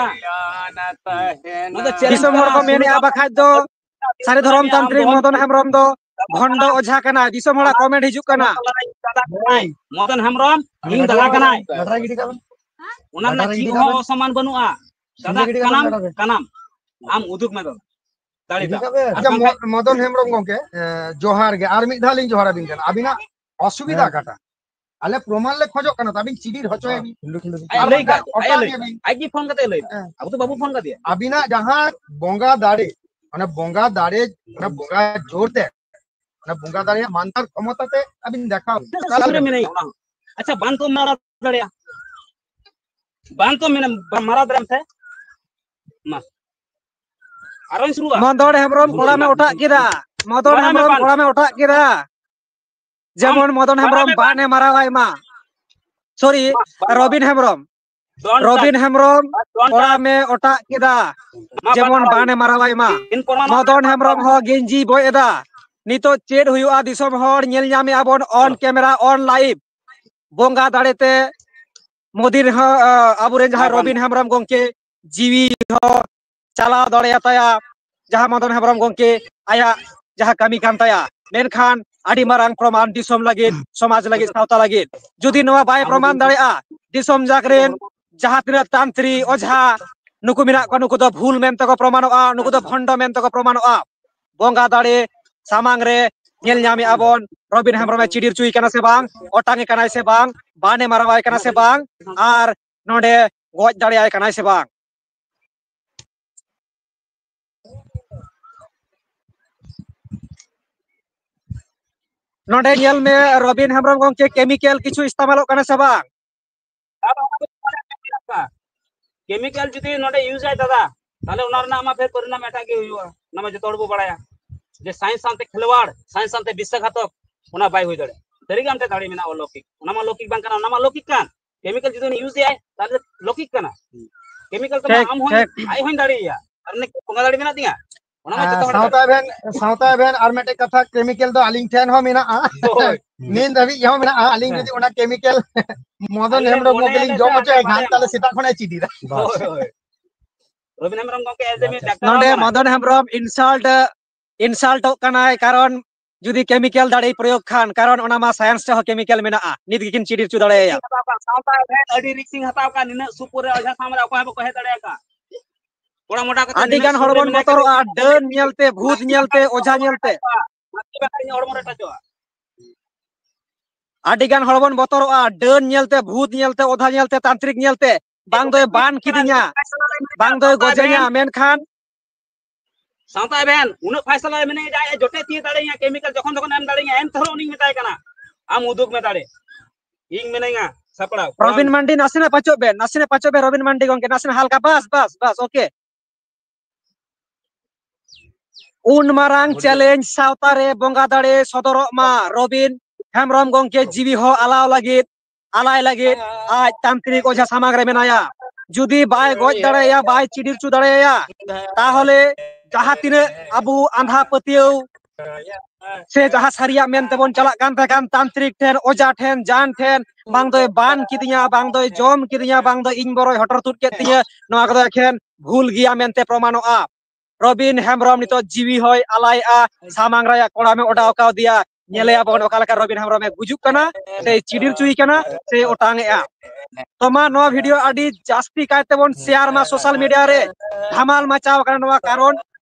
ᱱᱚᱣᱟ ᱫᱚ challenge ᱫᱤᱥᱚᱢ ᱦᱚᱲ ᱠᱟᱱᱟ᱾ ᱠᱚ ᱢᱮᱱᱮᱜᱼᱟ, ᱵᱟᱠᱷᱟᱡ ᱫᱚ ᱥᱟᱹᱨᱤ ᱫᱷᱚᱨᱚᱢ ᱛᱟᱱᱛᱨᱤᱠ ᱢᱚᱫᱚᱱ ᱦᱮᱢᱵᱨᱚᱢ ᱫᱚ ᱵᱷᱚᱱᱰᱚ ᱚᱡᱷᱟ ᱠᱟᱱᱟᱭ᱾ ᱫᱤᱥᱚᱢ ᱦᱚᱲᱟᱜ comment ᱦᱤᱡᱩᱜ ᱠᱟᱱᱟ᱾ ᱢᱚᱫᱚᱱ ᱦᱮᱢᱵᱨᱚᱢ ᱦᱤᱝ ᱫᱟᱫᱟ ᱠᱟᱱᱟᱭ᱾ ᱚᱱᱟ ᱨᱮᱱᱟᱜ ᱪᱮᱫ ᱦᱚᱸ ᱚᱥᱚᱢᱢᱟᱱ ᱵᱟᱹᱱᱩᱜᱼᱟ᱾ ᱫᱟᱫᱟ ᱠᱟᱱᱟᱢ, ᱠᱟᱱᱟᱢ᱾ ᱟᱢ ᱩᱫᱩᱜ ᱢᱮ ᱫᱟᱫᱟ᱾ ᱫᱟᱲᱮ ᱫᱚ᱾ ᱟᱪᱪᱷᱟ, ᱢᱚ-, ᱢᱚᱫᱚᱱ ᱦᱮᱢᱵᱨᱚᱢ ᱜᱚᱢᱠᱮ, ᱮ, ᱡᱚᱦᱟᱨ ᱜᱮ᱾ ᱟᱨ ᱢᱤᱫ ᱫᱷᱟᱣ ᱞᱤᱧ ᱡᱚᱦᱟᱨ ᱟᱹᱵᱤᱱ ᱠᱟᱱᱟ᱾ ᱟᱹᱵᱤᱱᱟᱜ ᱚᱥᱩᱵᱤᱫᱷᱟ ᱦᱮᱸ᱾ ᱚᱠᱟᱴᱟᱜ? ᱟᱞᱮ ᱯᱨᱚᱢᱟᱱ ᱞᱮ ᱠᱷᱚᱡᱚᱜ ᱠᱟᱱᱟ, ᱛᱟᱵᱤᱱ ᱪᱤᱰᱤᱨ ᱦᱚᱪᱚᱭᱮᱫ ᱵᱤᱱ᱾ ᱟᱡ ᱟᱨ ᱞᱟᱹᱭ ᱠᱟᱜ, ᱚᱴᱟᱜ ᱟᱡ ᱞᱟᱹᱭ ᱜᱮᱭᱟ ᱠᱟᱜ᱾ ᱵᱤᱱ᱾ ᱟᱡ ᱜᱮ ᱯᱷᱳᱱ ᱠᱟᱛᱮ ᱞᱟᱹᱭ ᱫᱟ᱾ ᱦᱮᱸ᱾ ᱟᱵᱚ ᱫᱚ ᱵᱟᱵᱚ ᱯᱷᱳᱱ ᱠᱟᱫᱮᱭᱟ᱾ ᱟᱹᱵᱤᱱᱟᱜ ᱡᱟᱦᱟᱸ ᱵᱚᱸᱜᱟ ᱫᱟᱲᱮ, ᱚᱱᱟ ᱵᱚᱸᱜᱟ ᱫᱟᱲᱮ, ᱚᱱᱟ ᱵᱚᱸᱜᱟ ᱡᱳᱨ ᱛᱮ, ᱚᱱᱟ ᱵᱚᱸᱜᱟ ᱫᱟᱲᱮᱭᱟᱜ ᱢᱟᱱᱛᱟᱨ ᱠᱷᱚᱢᱚᱛᱟ ᱛᱮ ᱟᱹᱵᱤᱱ ᱫᱮᱠᱷᱟᱣ ᱵᱤᱱ᱾ ᱥᱩᱨ ᱨᱮ ᱢᱮᱱᱟᱭᱟ, ᱚᱱᱟ ᱦᱚᱸ᱾ ᱟᱪᱪᱷᱟ, ᱵᱟᱝ ᱛᱚ ᱢᱟᱨᱟᱣ ᱫᱟᱲᱮᱭᱟᱜᱼᱟ, ᱵᱟᱝ ᱛᱚ ᱢᱮᱱᱟ, ᱢᱟᱨᱟᱣ ᱫᱟᱲᱮᱭᱟᱜ ᱛᱮ᱾ ᱢᱟ᱾ ᱟᱨᱚᱧ ᱥᱩᱨᱩᱜᱼᱟ᱾ ᱢᱚᱫᱚᱱ ᱦᱮᱢᱵᱨᱚᱢ ᱠᱚᱲᱟᱢᱮ ᱚᱴᱟᱜ ᱠᱮᱫᱟ᱾ ᱢᱚᱫᱚᱱ ᱵᱟᱲᱟᱭ ᱢᱮ ᱦᱮᱢᱵᱨᱚᱢ ᱵᱟᱝ? ᱠᱚᱲᱟᱢᱮ ᱚᱴᱟᱜ ᱠᱮᱫᱟ᱾ ᱡᱮᱢᱚᱱ ᱟᱢ ᱢᱚᱫᱚᱱ ᱵᱟᱲᱟᱭ ᱦᱮᱢᱵᱨᱚᱢ ᱢᱮ ᱵᱟᱝ? ᱵᱟᱱ ᱮ ᱢᱟᱨᱟᱣᱟᱭ ᱢᱟ᱾ ᱥᱚᱨᱤ, ᱵᱟᱝ, ᱵᱟᱝ, ᱨᱚᱵᱤᱱ ᱦᱮᱢᱵᱨᱚᱢ᱾ ᱰᱚᱱ ᱨᱚᱵᱤᱱ ᱴᱟᱪ᱾ ᱦᱮᱢᱵᱨᱚᱢ ᱰᱚᱱ ᱠᱚᱲᱟᱢᱮ ᱚᱴᱟᱜ ᱠᱮᱫᱟ᱾ ᱢᱟ ᱡᱮᱢᱚᱱ ᱵᱟᱝ ᱵᱟᱱ ᱮ ᱢᱟᱨᱟᱣᱟᱭ ᱢᱟ᱾ ᱤᱱ ᱯᱨᱚᱢᱟᱱ ᱢᱚᱫᱚᱱ ᱦᱮᱢᱵᱨᱚᱢ ᱦᱚᱸ ᱜᱮᱧᱡᱤ ᱵᱚᱭ ᱮᱫᱟ᱾ ᱱᱤᱛᱚᱜ ᱪᱮᱫ ᱦᱩᱭᱩᱜᱼᱟ ᱫᱤᱥᱚᱢ ᱦᱚᱲ ᱧᱮᱞ ᱧᱟᱢᱮᱜᱼᱟ ᱵᱚᱱ on camera, on live᱾ ᱵᱚᱸᱜᱟ ᱫᱟᱲᱮᱛᱮ ᱢᱳᱫᱤ ᱨᱮᱦᱚᱸ, ᱟ, ᱟᱵᱚᱨᱮᱱ ᱡᱟᱦᱟᱸ ᱵᱟᱝ, ᱵᱟᱝ᱾ ᱨᱚᱵᱤᱱ ᱦᱮᱢᱵᱨᱚᱢ ᱜᱚᱢᱠᱮ ᱡᱤᱣᱤ ᱦᱚᱸ ᱪᱟᱞᱟᱣ ᱫᱟᱲᱮᱭᱟᱛᱟᱭᱟ, ᱡᱟᱦᱟᱸ ᱢᱚᱫᱚᱱ ᱦᱮᱢᱵᱨᱚᱢ ᱜᱚᱢᱠᱮ ᱟᱭᱟᱜ ᱡᱟᱦᱟᱸ ᱠᱟᱹᱢᱤ ᱠᱟᱱ ᱛᱟᱭᱟ, ᱢᱮᱱᱠᱷᱟᱱ ᱟᱹᱰᱤ ᱢᱟᱨᱟᱝ ᱯᱨᱚᱢᱟᱱ ᱫᱤᱥᱚᱢ ᱞᱟᱹᱜᱤᱫ, ᱥᱚᱢᱟᱡᱽ ᱞᱟᱹᱜᱤᱫ, ᱥᱟᱶᱛᱟ ᱞᱟᱹᱜᱤᱫ᱾ ᱡᱩᱫᱤ ᱱᱚᱣᱟ ᱵᱟᱭ ᱯᱨᱚᱢᱟᱱ ᱫᱟᱲᱮᱭᱟᱜᱼᱟ, ᱫᱤᱥᱚᱢ ᱡᱟᱠ ᱨᱮᱱ ᱡᱟᱦᱟᱸ ᱛᱤᱱᱟᱹᱜ ᱛᱟᱱᱛᱨᱤ, ᱚᱡᱷᱟ, ᱱᱩᱠᱩ ᱢᱮᱱᱟᱜ ᱠᱚᱣᱟ, ᱱᱩᱠᱩ ᱫᱚ ᱵᱷᱩᱞ ᱢᱮᱱᱛᱮ ᱠᱚ ᱯᱨᱚᱢᱟᱱᱚᱜᱼᱟ, ᱱᱩᱠᱩ ᱫᱚ ᱵᱷᱚᱱᱰᱚ ᱢᱮᱱᱛᱮ ᱠᱚ ᱯᱨᱚᱢᱟᱱᱚᱜᱼᱟ᱾ ᱵᱚᱸᱜᱟ ᱫᱟᱲᱮ ᱥᱟᱢᱟᱝ ᱨᱮ ᱧᱮᱞ ᱧᱟᱢᱮᱜᱼᱟ ᱵᱚᱱ, ᱨᱚᱵᱤᱱ ᱦᱮᱢᱵᱨᱚᱢᱮ ᱪᱤᱰᱤᱨ ᱦᱚᱪᱚᱭ ᱠᱟᱱᱟ ᱥᱮ ᱵᱟᱝ, ᱚᱴᱟᱝ ᱮ ᱠᱟᱱᱟᱭ ᱥᱮ ᱵᱟᱝ, ᱵᱟᱱ ᱮ ᱢᱟᱨᱟᱣᱟᱭ ᱠᱟᱱᱟ ᱥᱮ ᱵᱟᱝ, ᱟᱨ ᱱᱚᱰᱮ ᱜᱚᱡ ᱫᱟᱲᱮᱭᱟᱭ ᱠᱟᱱᱟᱭ ᱥᱮ ᱵᱟᱝ᱾ ᱱᱚᱰᱮ ᱧᱮᱞ ᱢᱮ, ᱨᱚᱵᱤᱱ ᱦᱮᱢᱵᱨᱚᱢ ᱜᱚᱢᱠᱮ, ᱠᱮᱢᱤᱠᱮᱞ ᱠᱤᱪᱷᱩ ᱤᱥᱛᱮᱢᱟᱞᱚᱜ ᱠᱟᱱᱟ ᱥᱮ ᱵᱟᱝ? ᱠᱮᱢᱤᱠᱮᱞ ᱡᱩᱫᱤ ᱱᱚᱰᱮ ᱤᱭᱩᱡᱽ ᱟᱭ ᱫᱟᱫᱟ, ᱛᱟᱦᱞᱮ ᱚᱱᱟ ᱨᱮᱱᱟᱜ ᱢᱟ ᱯᱷᱮᱨ ᱯᱚᱨᱤᱱᱟᱢ ᱮᱴᱟᱜ ᱜᱮ ᱦᱩᱭᱩᱜᱼᱟ, ᱚᱱᱟ ᱢᱟ ᱡᱚᱛᱚ ᱦᱚᱲ ᱵᱚ ᱵᱟᱲᱟᱭᱟ᱾ ᱡᱮ ᱥᱟᱭᱮᱱᱥ ᱥᱟᱶᱛᱮ ᱠᱷᱮᱞᱣᱟᱲ, ᱥᱟᱭᱮᱱᱥ ᱥᱟᱶᱛᱮ ᱵᱤᱥᱥᱟᱜᱷᱟᱛᱚᱠ, ᱚᱱᱟ ᱵᱟᱭ ᱦᱩᱭ ᱫᱟᱲᱮᱭᱟᱜᱼᱟ᱾ ᱥᱟᱹᱨᱤᱜᱮ ᱟᱢ ᱴᱷᱮᱱ ᱫᱟᱲᱮ ᱢᱮᱱᱟᱜᱼᱟ, ᱚᱞᱚᱠᱤᱠ᱾ ᱚᱱᱟ ᱢᱟ ᱞᱚᱠᱤᱠ ᱵᱟᱝ ᱠᱟᱱᱟ, ᱚᱱᱟ ᱢᱟ ᱞᱚᱠᱤᱠ ᱠᱟᱱ᱾ ᱠᱮᱢᱤᱠᱮᱞ ᱡᱩᱫᱤ ᱩᱱᱤ ᱤᱭᱩᱡᱽ ᱮᱫᱟᱭ, ᱛᱟᱦᱞᱮ ᱞᱚᱠᱤᱠ ᱠᱟᱱᱟ᱾ ᱠᱮᱢᱤᱠᱮᱞ ᱛᱮ ᱢᱟ ᱴᱷᱤᱠ, ᱟᱢ ᱦᱚᱸ ᱴᱷᱤᱠ᱾ ᱟᱡ ᱦᱚᱸᱧ ᱫᱟᱲᱮᱭᱟᱭᱟ, ᱟᱨ ᱩᱱᱤ ᱵᱚᱸᱜᱟ ᱫᱟᱲᱮ ᱢᱮᱱᱟᱜ ᱛᱤᱧᱟ, ᱚᱱᱟ ᱢᱟ ᱡᱚᱛᱚ ᱦᱚᱲ ᱥᱟᱶᱛᱟ ᱵᱟᱲᱟᱭᱟ᱾ ᱮᱵᱷᱮᱱ, ᱥᱟᱶᱛᱟ ᱮᱵᱷᱮᱱ ᱟᱨ ᱢᱤᱫᱴᱮᱡ ᱠᱟᱛᱷᱟ, ᱠᱮᱢᱤᱠᱮᱞ ᱫᱚ ᱟᱹᱞᱤᱧ ᱴᱷᱮᱱ ᱦᱚᱸ ᱢᱮᱱᱟᱜᱼᱟ᱾ ᱦᱳᱭ᱾ ᱱᱤᱛ ᱫᱷᱟᱹᱵᱤᱡ ᱦᱚᱸ ᱢᱮᱱᱟᱜᱼᱟ᱾ ᱟᱹᱞᱤᱧ ᱦᱮᱸ᱾ ᱡᱩᱫᱤ ᱚᱱᱟ ᱠᱮᱢᱤᱠᱮᱞ ᱢᱚᱫᱚᱱ ᱟᱞᱮ ᱦᱮᱢᱵᱨᱚᱢ ᱢᱚᱱᱮ ᱜᱚᱢᱠᱮ ᱞᱤᱧ ᱟᱞᱮ ᱡᱚᱢ ᱛᱮ ᱦᱚᱪᱚᱭ ᱟᱞᱮ ᱠᱷᱟᱱ, ᱵᱟᱲᱟᱭᱟ᱾ ᱛᱟᱦᱞᱮ ᱥᱮᱛᱟᱜ ᱠᱷᱚᱱᱮ ᱪᱤᱰᱤᱨᱟ᱾ ᱦᱳᱭ, ᱦᱳᱭ᱾ ᱨᱚᱵᱤᱱ ᱦᱮᱢᱵᱨᱚᱢ ᱜᱚᱢᱠᱮ, ᱮᱡᱮ ᱢᱤᱫ ᱰᱟᱠᱛᱟᱨ ᱱᱚᱰᱮ ᱦᱚᱲ ᱠᱟᱱᱟᱭ᱾ ᱢᱚᱫᱚᱱ ᱦᱮᱢᱵᱨᱚᱢ insult, insultᱚᱜ ᱠᱟᱱᱟᱭ, ᱠᱟᱨᱚᱱ ᱡᱩᱫᱤ ᱠᱮᱢᱤᱠᱮᱞ ᱫᱟᱲᱮᱭ ᱯᱨᱚᱭᱳᱜᱽ ᱠᱷᱟᱱ, ᱠᱟᱨᱚᱱ ᱚᱱᱟ ᱢᱟ ᱥᱟᱭᱮᱱᱥ ᱨᱮᱦᱚᱸ ᱠᱮᱢᱤᱠᱮᱞ ᱢᱮᱱᱟᱜᱼᱟ, ᱱᱤᱛ ᱜᱮᱠᱤᱱ ᱪᱤᱰᱤᱨ ᱦᱚᱪᱚ ᱫᱟᱲᱮᱭᱟᱭᱟ᱾ ᱥᱟᱶᱛᱟ ᱮᱵᱷᱮᱱ ᱟᱹᱰᱤ risk ᱤᱧ ᱦᱟᱛᱟᱣ ᱠᱟᱜᱼᱟ, ᱱᱤᱱᱟᱹᱜ ᱥᱩᱨ ᱠᱚᱨᱮ ᱚᱡᱷᱟ ᱥᱟᱢᱟᱝ ᱨᱮ ᱚᱠᱚᱭ ᱦᱚᱸ ᱵᱟᱠᱚ ᱦᱮᱡ ᱫᱟᱲᱮᱭᱟᱠᱟᱫ᱾ ᱠᱚᱲᱟ ᱢᱚᱴᱟ ᱠᱟᱛᱮ ᱟᱹᱰᱤ ᱱᱤᱱᱟᱹᱜ ᱜᱟᱱ ᱥᱩᱨ ᱦᱚᱲ ᱨᱮ ᱵᱚᱱ ᱢᱮᱱᱟᱭ ᱠᱟᱫᱮ᱾ ᱵᱚᱛᱚᱨᱚᱜᱼᱟ, ᱰᱟᱹᱱ ᱧᱮᱞᱛᱮ, ᱵᱷᱩᱛ ᱧᱮᱞᱛᱮ, ᱚᱡᱷᱟ ᱧᱮᱞᱛᱮ᱾ ᱵᱟᱠᱷᱟᱡ ᱤᱧᱟᱹᱜ ᱦᱚᱲᱢᱚ ᱨᱮ touchᱚᱜᱼᱟ᱾ ᱟᱹᱰᱤ ᱜᱟᱱ ᱦᱚᱲ ᱵᱚᱱ ᱵᱚᱛᱚᱨᱚᱜᱼᱟ, ᱰᱟᱹᱱ ᱧᱮᱞᱛᱮ, ᱵᱷᱩᱛ ᱧᱮᱞᱛᱮ, ᱚᱫᱷᱟ ᱧᱮᱞᱛᱮ, ᱛᱟᱱᱛᱨᱤᱠ ᱧᱮᱞᱛᱮ᱾ ᱵᱟᱝ ᱫᱚᱭ ᱵᱟᱱ ᱠᱤᱫᱤᱧᱟ, ᱵᱟᱝ ᱫᱚᱭ ᱜᱚᱡᱮᱧᱟ, ᱢᱮᱱᱠᱷᱟᱱ ᱥᱟᱶᱛᱟ ᱮᱵᱷᱮᱱ ᱩᱱᱟᱹᱜ ᱯᱷᱟᱭᱥᱟᱞᱟ ᱢᱮᱱᱟᱭᱟ ᱡᱮ ᱟᱡ ᱮ ᱡᱚᱴᱮᱫ ᱛᱤᱭᱳᱜ ᱫᱟᱲᱮᱭᱟᱹᱧᱟ, ᱠᱮᱢᱤᱠᱟᱞ ᱡᱚᱠᱷᱚᱱ ᱛᱚᱠᱷᱚᱱ ᱮᱢ ᱫᱟᱲᱮᱭᱟᱹᱧᱟ, ᱮᱱ ᱛᱮᱦᱚᱸ ᱩᱱᱤᱧ ᱢᱮᱛᱟᱭ ᱠᱟᱱᱟ, "ᱟᱢ ᱩᱫᱩᱜ ᱢᱮ ᱫᱟᱲᱮ, ᱤᱧ ᱢᱤᱱᱟᱹᱧᱟ ᱥᱟᱯᱲᱟᱣ᱾" ᱨᱚᱵᱤᱱ ᱢᱟᱱᱰᱤ, ᱱᱟᱥᱮᱱᱟᱜ ᱯᱟᱪᱚᱜ ᱵᱮᱱ, ᱱᱟᱥᱮᱱᱟᱜ ᱯᱟᱪᱚᱜ ᱵᱮᱱ ᱨᱚᱵᱤᱱ ᱢᱟᱱᱰᱤ ᱜᱚᱝᱠᱮ, ᱱᱟᱥᱮᱱᱟᱜ ᱦᱟᱞᱠᱟ, ᱵᱟᱥ, ᱵᱟᱥ, ᱵᱟᱥ, OK᱾ ᱩᱱ ᱢᱟᱨᱟᱝ ᱪᱮᱞᱮᱧᱡᱽ ᱥᱟᱶᱛᱟ ᱨᱮ ᱵᱚᱸᱜᱟ ᱫᱟᱲᱮ ᱥᱚᱫᱚᱨᱚᱜ ᱢᱟ, ᱨᱚᱵᱤᱱ ᱦᱮᱢᱵᱨᱚᱢ ᱜᱚᱝᱠᱮ ᱡᱤᱣᱤ ᱦᱚᱸ ᱟᱞᱟᱣ ᱞᱟᱹᱜᱤᱫ, ᱟᱞᱟᱭ ᱞᱟᱹᱜᱤᱫ ᱟᱡ ᱛᱟᱱᱛᱨᱤᱠ ᱚᱡᱷᱟ ᱥᱟᱢᱟᱝ ᱨᱮ ᱢᱮᱱᱟᱭᱟ᱾ ᱡᱩᱫᱤ ᱵᱟᱭ ᱜᱚᱡ ᱫᱟᱲᱮᱭᱟᱭᱟ, ᱵᱟᱭ ᱪᱤᱰᱤᱨ ᱦᱚᱪᱚ ᱫᱟᱲᱮᱭᱟᱭᱟ, ᱛᱟᱦᱚᱞᱮ ᱡᱟᱦᱟᱸ ᱛᱤᱱᱟᱹᱜ ᱟᱵᱚ ᱟᱸᱫᱷᱟ ᱯᱟᱹᱛᱭᱟᱹᱣ ᱥᱮ ᱡᱟᱦᱟᱸ ᱥᱟᱹᱨᱤᱭᱟᱜ ᱢᱮᱱ ᱛᱮᱵᱚᱱ ᱪᱟᱞᱟᱜ ᱠᱟᱱ ᱛᱟᱦᱮᱸ ᱠᱟᱱ, ᱛᱟᱱᱛᱨᱤᱠ ᱴᱷᱮᱱ, ᱚᱡᱷᱟ ᱴᱷᱮᱱ, ᱡᱟᱱ ᱴᱷᱮᱱ, ᱵᱟᱝ ᱫᱚᱭ ᱵᱟᱱ ᱠᱤᱫᱤᱧᱟ, ᱵᱟᱝ ᱫᱚᱭ ᱡᱚᱢ ᱠᱤᱫᱤᱧᱟ, ᱵᱟᱝ ᱫᱚ ᱤᱧ ᱵᱚᱨᱚᱭ ᱦᱚᱴᱚᱨ ᱛᱩᱫ ᱠᱮᱫ ᱛᱤᱧᱟᱹ, ᱱᱚᱣᱟ ᱠᱚᱫᱚ ᱮᱠᱷᱮᱱ ᱵᱷᱩᱞ ᱜᱮᱭᱟ ᱢᱮᱱᱛᱮ ᱯᱨᱚᱢᱟᱱᱚᱜᱼᱟ᱾ ᱨᱚᱵᱤᱱ ᱦᱮᱢᱵᱨᱚᱢ ᱱᱤᱛᱚᱜ ᱡᱤᱣᱤ ᱦᱚᱸᱭ ᱟᱞᱟᱭᱮᱜᱼᱟ, ᱥᱟᱢᱟᱝ ᱨᱮᱭᱟᱜ ᱠᱚᱲᱟᱢᱮ ᱚᱰᱟᱣ ᱠᱟᱣᱫᱮᱭᱟ᱾ ᱧᱮᱞᱮᱭᱟᱵᱚᱱ ᱚᱠᱟ ᱞᱮᱠᱟ ᱨᱚᱵᱤᱱ ᱦᱮᱢᱵᱨᱚᱢᱮ ᱜᱩᱡᱩᱜ ᱠᱟᱱᱟ, ᱥᱮᱭ ᱪᱤᱰᱤᱨ ᱦᱚᱪᱚᱭᱮ ᱠᱟᱱᱟ, ᱥᱮᱭ ᱚᱴᱟᱝ ᱮᱜᱼᱟ᱾ ᱛᱚ ᱢᱟ, ᱱᱚᱣᱟ ᱵᱷᱤᱰᱤᱭᱳ ᱟᱹᱰᱤ ᱡᱟᱹᱥᱛᱤ ᱠᱟᱭ ᱛᱮᱵᱚᱱ ᱥᱮᱭᱟᱨ ᱢᱟ, ᱥᱳᱥᱟᱞ ᱢᱤᱰᱤᱭᱟ ᱨᱮ ᱫᱷᱟᱢᱟᱞ ᱢᱟᱪᱟᱣ ᱟᱠᱟᱱᱟ ᱱᱚᱣᱟ, ᱠᱟᱨᱚᱱ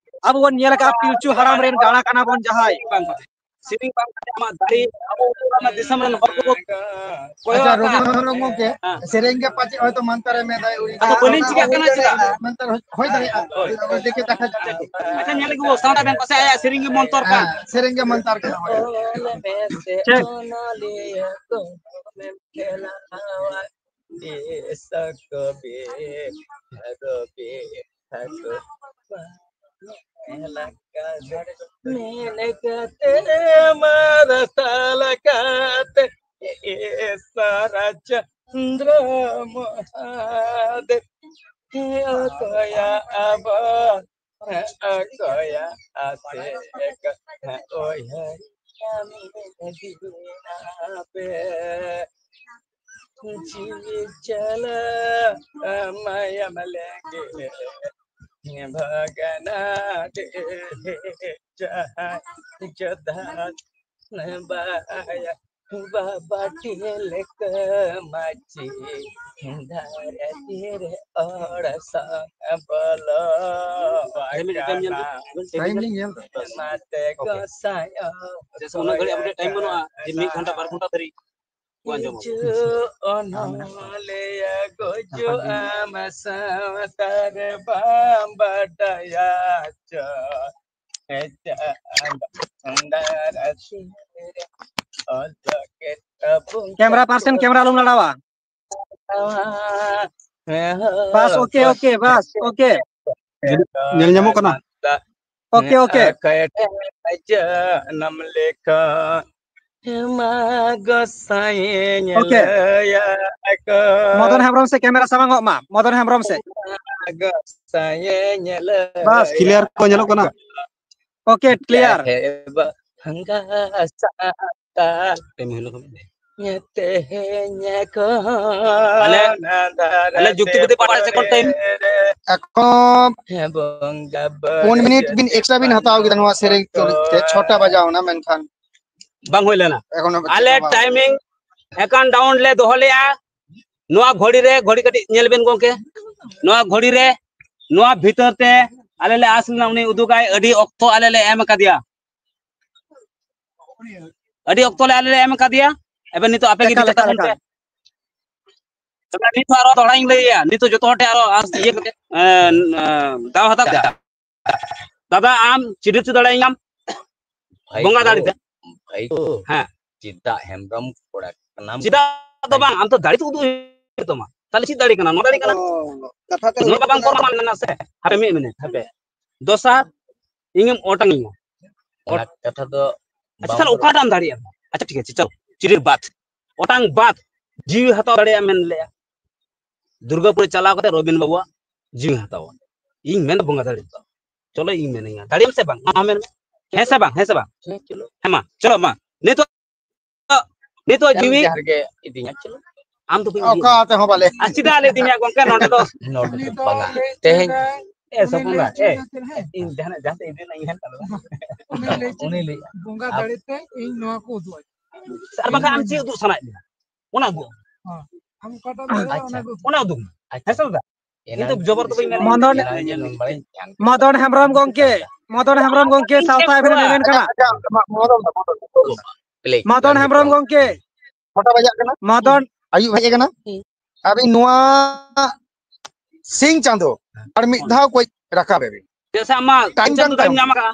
ᱟᱵᱚ ᱵᱚᱱ ᱧᱮᱞ ᱟᱠᱟᱫᱼᱟ ᱯᱤᱞᱪᱩ ᱦᱟᱲᱟᱢ ᱨᱮᱱ ᱜᱟᱬᱟ ᱠᱟᱱᱟ ᱵᱚᱱ ᱡᱟᱦᱟᱸᱭ᱾ ᱥᱮᱨᱮᱧ ᱵᱟᱝ ᱠᱟᱛᱮ ᱟᱢᱟᱜ ᱫᱟᱲᱮ ᱟᱵᱚ ᱚᱱᱟ ᱫᱤᱥᱚᱢ ᱨᱮᱱ ᱦᱚᱲ ᱠᱚᱠᱚ ᱠᱚᱭᱚᱜ ᱟᱪᱪᱷᱟ, ᱟᱠᱟᱫ᱾ ᱨᱚᱵᱤᱱᱫᱨᱚ ᱜᱚᱢᱠᱮ, ᱦᱮᱸ᱾ ᱥᱮᱨᱮᱧ ᱜᱮ ᱯᱟᱪᱮᱫ ᱦᱚᱭᱛᱚ ᱢᱟᱱᱛᱟᱨᱮ ᱢᱮᱱᱫᱟᱭ, ᱩᱱᱤ ᱟᱫᱚ ᱵᱟᱹᱞᱤᱧ ᱪᱤᱠᱟᱹᱜ ᱠᱟᱱᱟ ᱪᱮᱫᱟᱜ? ᱢᱟᱱᱛᱟᱨ ᱦᱩᱭ, ᱦᱩᱭ ᱫᱟᱲᱮᱭᱟᱜᱼᱟ᱾ ᱦᱳᱭ᱾ ᱫᱤᱠᱩ ᱠᱟᱛᱷᱟ ᱪᱮᱫ? ᱟᱪᱪᱷᱟ, ᱧᱮᱞ ᱞᱮᱜᱮ ᱵᱚ, ᱥᱟᱶᱛᱟ ᱵᱮᱱ ᱯᱟᱥᱮ ᱟᱭᱟᱜ ᱥᱮᱨᱮᱧ ᱜᱮ ᱢᱚᱱᱛᱚᱨ ᱠᱟᱱ᱾ ᱦᱮᱸ, ᱥᱮᱨᱮᱧ ᱜᱮ ᱢᱟᱱᱛᱟᱨ ᱠᱟᱱᱟ, ᱦᱳᱭ᱾ ᱴᱷᱤᱠ᱾ ᱢᱮᱱ ᱠᱟᱛᱮ ᱢᱟᱨᱥᱟᱞ ᱠᱟᱛᱮ ᱤᱥᱟᱨᱟ ᱪᱚᱱᱫᱨᱚ ᱢᱚᱦᱟᱫᱮᱵ, ᱚᱠᱚᱭᱟ ᱟᱵᱚ, ᱚᱠᱚᱭᱟ ᱟᱥᱮᱠ, ᱚᱭᱦᱟᱹᱨ ᱠᱟᱹᱢᱤ ᱫᱤᱱᱟ ᱯᱮ᱾ ᱡᱤᱣᱤ ᱪᱟᱞᱟ ᱢᱟᱭᱟᱢ ᱞᱮᱸᱜᱮ ᱵᱷᱟᱜᱟᱱᱟ ᱰᱮ ᱡᱟᱦᱟᱸᱭ ᱡᱚᱫᱷᱟ ᱵᱟᱭᱟ ᱵᱟᱵᱟ ᱴᱷᱮᱞᱠᱟ ᱢᱟᱹᱪᱤ ᱫᱷᱟᱨᱮ ᱛᱤᱨᱮ ᱚᱲ ᱥᱟᱝ ᱵᱚᱞᱚ ᱟᱠᱟᱱᱟ᱾ ᱴᱟᱭᱤᱢ ᱞᱤᱧ ᱧᱮᱞ ᱮᱫᱟ᱾ ᱢᱟᱛᱮ ᱜᱚᱸᱥᱟᱭ ᱚᱠᱚᱭ ᱡᱮᱥᱮ ᱩᱱᱟᱹᱜ ᱜᱷᱟᱹᱲᱤᱡ ᱟᱵᱚ ᱴᱷᱮᱱ ᱴᱟᱭᱤᱢ ᱵᱟᱹᱱᱩᱜᱼᱟ ᱡᱮ ᱢᱤᱫ ᱜᱷᱚᱱᱴᱟ ᱵᱟᱨ ᱜᱷᱚᱱᱴᱟ ᱫᱷᱟᱹᱨᱤᱡ ᱜᱩᱡᱩᱜ ᱚᱱᱚᱞᱤᱭᱟᱹ ᱜᱩᱡᱩᱜ ᱟᱢ ᱥᱟᱶᱛᱟ ᱨᱮ ᱵᱟᱢ ᱵᱟᱰᱟᱭᱟ ᱪᱚ᱾ ᱮᱴᱟᱜ ᱟᱸᱫᱟᱨ ᱟᱹᱛᱩ ᱨᱮ ᱚᱞ ᱠᱮᱫ ᱛᱟᱵᱚᱱ ᱠᱮᱢᱨᱟ ᱯᱟᱨᱥᱮᱱ ᱠᱮᱢᱨᱟ ᱟᱞᱚᱢ ᱞᱟᱲᱟᱣᱟ᱾ ᱵᱟᱥ, ᱳᱠᱮ, ᱳᱠᱮ, ᱵᱟᱥ, ᱳᱠᱮ᱾ ᱧᱮᱞ, ᱧᱮᱞ ᱧᱟᱢᱚᱜ ᱠᱟᱱᱟ? Okay, okay. ᱡᱟᱱᱟᱢ ᱞᱮᱠᱟ ᱦᱮᱢᱟ ᱜᱚᱥᱟᱭ ᱳᱠᱮ᱾ ᱧᱮᱞᱮᱭᱟ ᱠᱚ᱾ ᱢᱚᱫᱚᱱ ᱦᱮᱢᱵᱨᱚᱢ ᱥᱮ ᱠᱮᱢᱮᱨᱟ ᱥᱟᱢᱟᱝ ᱚᱜ ᱢᱟ᱾ ᱢᱚᱫᱚᱱ ᱦᱮᱢᱵᱨᱚᱢ ᱥᱮ᱾ ᱜᱚᱥᱟᱭ ᱧᱮᱞᱮᱭᱟ ᱵᱟᱥ, ᱠᱚ᱾ ᱠᱞᱤᱭᱟᱨ ᱠᱚ ᱧᱮᱞᱚᱜ ᱠᱟᱱᱟ? Okay, clear. ᱦᱮ ᱵᱟᱝᱜᱟ ᱥᱟᱱᱛᱟᱲ᱾ ᱛᱮᱦᱮᱧ ᱠᱚ ᱟᱞᱮ, ᱟᱞᱮ ᱡᱩᱠᱛᱤ ᱵᱩᱫᱷᱤ ᱯᱟᱲᱦᱟᱜ ᱥᱮ ᱠᱚᱱ ᱴᱟᱭᱤᱢ? ᱮᱠᱷᱚᱱ ᱦᱮ ᱵᱚᱸᱜᱟ ᱯᱩᱱ ᱢᱤᱱᱤᱴ ᱵᱤᱱ ᱮᱠᱥᱴᱨᱟ ᱵᱤᱱ ᱦᱟᱛᱟᱣ ᱠᱮᱫᱟ ᱱᱚᱣᱟ ᱥᱮᱨᱮᱧ ᱛᱩᱞᱩᱡ ᱛᱮ, ᱪᱷᱚᱴᱟ ᱵᱟᱡᱟᱣ ᱮᱱᱟ, ᱢᱮᱱᱠᱷᱟᱱ ᱵᱟᱝ ᱦᱩᱭ ᱞᱮᱱᱟ᱾ ᱮᱠᱷᱚᱱ ᱦᱚᱸ ᱟᱞᱮ ᱵᱟᱝ᱾ ᱴᱟᱭᱢᱤᱝ ᱮᱠᱟᱣᱩᱱᱴ ᱰᱟᱣᱩᱱ ᱞᱮ ᱫᱚᱦᱚ ᱞᱮᱜᱼᱟ᱾ ᱱᱚᱣᱟ ᱜᱷᱚᱲᱤ ᱨᱮ, ᱜᱷᱚᱲᱤ ᱠᱟᱹᱴᱤᱡ ᱧᱮᱞ ᱵᱮᱱ ᱜᱚᱝᱠᱮ, ᱱᱚᱣᱟ ᱜᱷᱚᱲᱤ ᱨᱮ, ᱱᱚᱣᱟ ᱵᱷᱤᱛᱟᱹᱨ ᱛᱮ ᱟᱞᱮ ᱞᱮ ᱟᱥ ᱞᱮᱱᱟ ᱩᱱᱤ ᱩᱫᱩᱜᱟᱭ, ᱟᱹᱰᱤ ᱚᱠᱛᱚ ᱟᱞᱮ ᱞᱮ ᱮᱢ ᱟᱠᱟᱫᱮᱭᱟ, ᱟᱹᱰᱤ ᱚᱠᱛᱚ ᱞᱮ ᱟᱞᱮ ᱞᱮ ᱮᱢ ᱟᱠᱟᱫᱮᱭᱟ᱾ ᱮᱵᱮᱱ ᱱᱤᱛᱚᱜ ᱟᱯᱮ ᱜᱮ ᱮᱠᱟᱞ, ᱰᱤᱥᱠᱟᱥ ᱮᱠᱟᱞ, ᱵᱚᱱ ᱯᱮ᱾ ᱮᱠᱟᱞ᱾ ᱛᱚᱵᱮ ᱱᱤᱛ ᱦᱚᱸ ᱟᱨᱚ ᱫᱚᱦᱲᱟᱧ ᱞᱟᱹᱭᱟ, ᱱᱤᱛᱚᱜ ᱡᱚᱛᱚ ᱦᱚᱲ ᱴᱷᱮᱱ ᱟᱨᱚ ᱟᱥ-, ᱤᱭᱟᱹ ᱠᱟᱛᱮ, ᱮᱸ, ᱮᱸ, ᱫᱟᱣ ᱦᱟᱛᱟᱣ ᱠᱮᱫᱟ᱾ ᱫᱟᱫᱟ, ᱟᱢ ᱪᱤᱰᱤᱨ ᱦᱚᱪᱚ ᱫᱟᱲᱮᱭᱟᱹᱧᱟᱢ ᱵᱷᱟᱭ ᱵᱚᱸᱜᱟ ᱠᱚ, ᱫᱟᱲᱮ ᱛᱮ? ᱵᱷᱟᱭ ᱠᱚ, ᱦᱮᱸ᱾ ᱪᱮᱫᱟᱜ ᱦᱮᱢᱵᱨᱚᱢ ᱠᱚᱲᱟ ᱠᱟᱱᱟᱢ? ᱪᱮᱫᱟᱜ ᱫᱚ ᱵᱟᱝ, ᱟᱢ ᱛᱚ ᱫᱟᱲᱮ ᱛᱚ ᱩᱫᱩᱜ ᱦᱩᱭᱩᱜ ᱛᱟᱢᱟ᱾ ᱛᱟᱦᱞᱮ ᱪᱮᱫ ᱫᱟᱲᱮ ᱠᱟᱱᱟ? ᱱᱚᱣᱟ ᱫᱟᱲᱮ ᱠᱟᱱᱟ? ᱟᱫᱚ ᱠᱟᱛᱷᱟ ᱫᱚ ᱱᱚᱣᱟ ᱦᱩᱭᱩᱜ ᱵᱟᱝ ᱠᱟᱱᱟ ᱠᱚᱨᱟᱣ ᱢᱮᱱᱟ ᱥᱮ? ᱦᱟᱯᱮ ᱢᱤᱫ ᱢᱤᱱᱤᱴ, ᱦᱟᱯᱮ᱾ ᱫᱚᱥᱟᱨ, ᱤᱧᱮᱢ ᱚᱴᱟᱝᱤᱧᱟ᱾ ᱚᱱᱟ ᱠᱟᱛᱷᱟ ᱫᱚ ᱟᱪᱪᱷᱟ, ᱵᱟᱝ ᱛᱟᱦᱞᱮ ᱠᱚᱨᱟᱣ᱾ ᱚᱠᱟᱴᱟᱜ ᱮᱢ ᱫᱟᱲᱮᱭᱟᱜᱼᱟ? ᱟᱪᱪᱷᱟ, ᱴᱷᱤᱠ ᱟᱪᱷᱮ, ᱪᱚᱞᱚ, ᱪᱤᱨᱤᱨ ᱵᱟᱫ᱾ ᱚᱴᱟᱝ ᱵᱟᱫ, ᱡᱤᱣᱤ ᱦᱟᱛᱟᱣ ᱫᱟᱲᱮᱭᱟᱜᱼᱟ ᱢᱮᱱ ᱞᱮᱜᱼᱟ᱾ ᱫᱩᱨᱜᱟᱯᱩᱨ ᱪᱟᱞᱟᱣ ᱠᱟᱛᱮ ᱨᱚᱵᱤᱱ ᱵᱟᱵᱩᱣᱟᱜ ᱡᱤᱣᱤ ᱦᱟᱛᱟᱣᱟ᱾ ᱤᱧ ᱢᱮᱱ ᱵᱚᱸᱜᱟ ᱫᱟᱲᱮ ᱫᱚ᱾ ᱪᱚᱞᱚ, ᱤᱧ ᱢᱮᱱᱟᱹᱧᱟ᱾ ᱫᱟᱲᱮᱭᱟᱢ ᱥᱮ ᱵᱟᱝ? ᱢᱟ ᱢᱮᱱ ᱢᱮ᱾ ᱦᱮᱸ ᱥᱮ ᱵᱟᱝ? ᱦᱮᱸ ᱥᱮ ᱵᱟᱝ? ᱦᱮᱸ, ᱪᱚᱞᱚ᱾ ᱦᱮᱸ, ᱢᱟ, ᱪᱚᱞᱚ, ᱢᱟ᱾ ᱱᱤᱛᱚᱜ, ᱱᱤᱛᱚᱜ ᱮᱢ ᱡᱤᱣᱤ ᱡᱟᱦᱟᱸ ᱨᱮᱜᱮ ᱤᱫᱤᱧᱟ, ᱪᱚᱞᱚ᱾ ᱟᱢ ᱫᱚ ᱵᱟᱹᱧ ᱚᱠᱟ ᱤᱫᱤᱭᱟ᱾ ᱛᱮᱦᱚᱸ ᱵᱟᱞᱮ᱾ ᱟᱨ ᱪᱮᱫᱟᱜ ᱞᱮ ᱤᱫᱤ ᱢᱮᱭᱟ ᱜᱚᱝᱠᱮ ᱱᱚᱰᱮ ᱫᱚ? ᱱᱚᱰᱮ ᱫᱚ ᱵᱟᱝᱟ᱾ ᱛᱮᱦᱮᱧ ᱮ, ᱥᱚᱯᱚᱱ ᱫᱟ, ᱮ, ᱤᱧ ᱡᱟᱦᱟᱱᱟᱜ ᱡᱟᱦᱟᱸ ᱥᱮᱫ ᱤᱫᱤ ᱨᱮᱱᱟᱜ ᱤᱧ ᱦᱮᱡ ᱠᱟᱱᱟ᱾ ᱩᱱᱤ ᱞᱟᱹᱭ ᱩᱱᱤ ᱞᱟᱹᱭ ᱵᱚᱸᱜᱟ ᱟᱢ ᱫᱟᱲᱮ ᱛᱮ ᱤᱧ ᱱᱚᱣᱟ ᱠᱚ ᱩᱫᱩᱜ ᱟᱹᱧ᱾ ᱟᱨ ᱵᱟᱠᱷᱟᱱ ᱟᱢ ᱪᱮᱫ ᱩᱫᱩᱜ ᱥᱟᱱᱟᱭᱮᱫ ᱢᱮᱭᱟ? ᱚᱱᱟ ᱩᱫᱩᱜ᱾ ᱦᱮᱸ᱾ ᱟᱢ ᱚᱠᱟᱴᱟᱜ ᱮᱢ ᱞᱟᱹᱭᱟ, ᱟᱪᱪᱷᱟ᱾ ᱚᱱᱟ ᱜᱮ ᱩᱫᱩᱜ᱾ ᱚᱱᱟ ᱩᱫᱩᱜ ᱢᱮ᱾ ᱟᱪᱪᱷᱟ᱾ ᱦᱮᱸ ᱥᱮ ᱵᱟᱝ? ᱮᱱᱟᱝ ᱤᱧ ᱫᱚ ᱡᱚᱵᱚᱨ ᱫᱚ ᱵᱟᱹᱧ ᱢᱮᱱ ᱢᱚᱫᱚᱱ, ᱠᱮᱫᱟ᱾ ᱢᱚᱫᱚᱱ ᱦᱮᱢᱵᱨᱚᱢ ᱜᱚᱝᱠᱮ, ᱢᱚᱫᱚᱱ ᱦᱮᱢᱵᱨᱚᱢ ᱜᱚᱝᱠᱮ, ᱤᱧ ᱥᱟᱶᱛᱟ ᱮᱵᱷᱮᱱ ᱮᱢ ᱢᱮᱱ ᱠᱟᱱᱟ᱾ ᱟᱪᱪᱷᱟ, ᱢᱟ, ᱢᱚᱫᱚᱱ ᱫᱟ, ᱢᱚᱫᱚᱱ ᱫᱟ, ᱢᱚᱫᱚᱱ ᱫᱟ᱾ ᱢᱚᱫᱚᱱ ᱦᱮᱢᱵᱨᱚᱢ ᱜᱚᱝᱠᱮ᱾ ᱠᱚᱴᱟ ᱵᱟᱡᱟᱜ ᱠᱟᱱᱟ? ᱢᱚᱫᱚᱱ᱾ ᱟᱹᱭᱩᱵ ᱦᱮᱡ ᱟᱠᱟᱱᱟ᱾ ᱦᱩᱸ᱾ ᱟᱹᱵᱤᱱ ᱱᱚᱣᱟ ᱥᱤᱧ ᱪᱟᱸᱫᱚ ᱟᱨ ᱢᱤᱫ ᱫᱷᱟᱣ ᱠᱚ ᱨᱟᱠᱟᱵ ᱮᱵᱤᱱ᱾ ᱪᱮᱫᱟᱜ ᱥᱮ ᱟᱢᱟᱜ ᱴᱟᱭᱤᱢ ᱥᱤᱧ ᱪᱟᱸᱫᱚ ᱴᱟᱭᱤᱢ᱾ ᱫᱟᱲᱮᱢ ᱧᱟᱢ ᱟᱠᱟᱫᱼᱟ᱾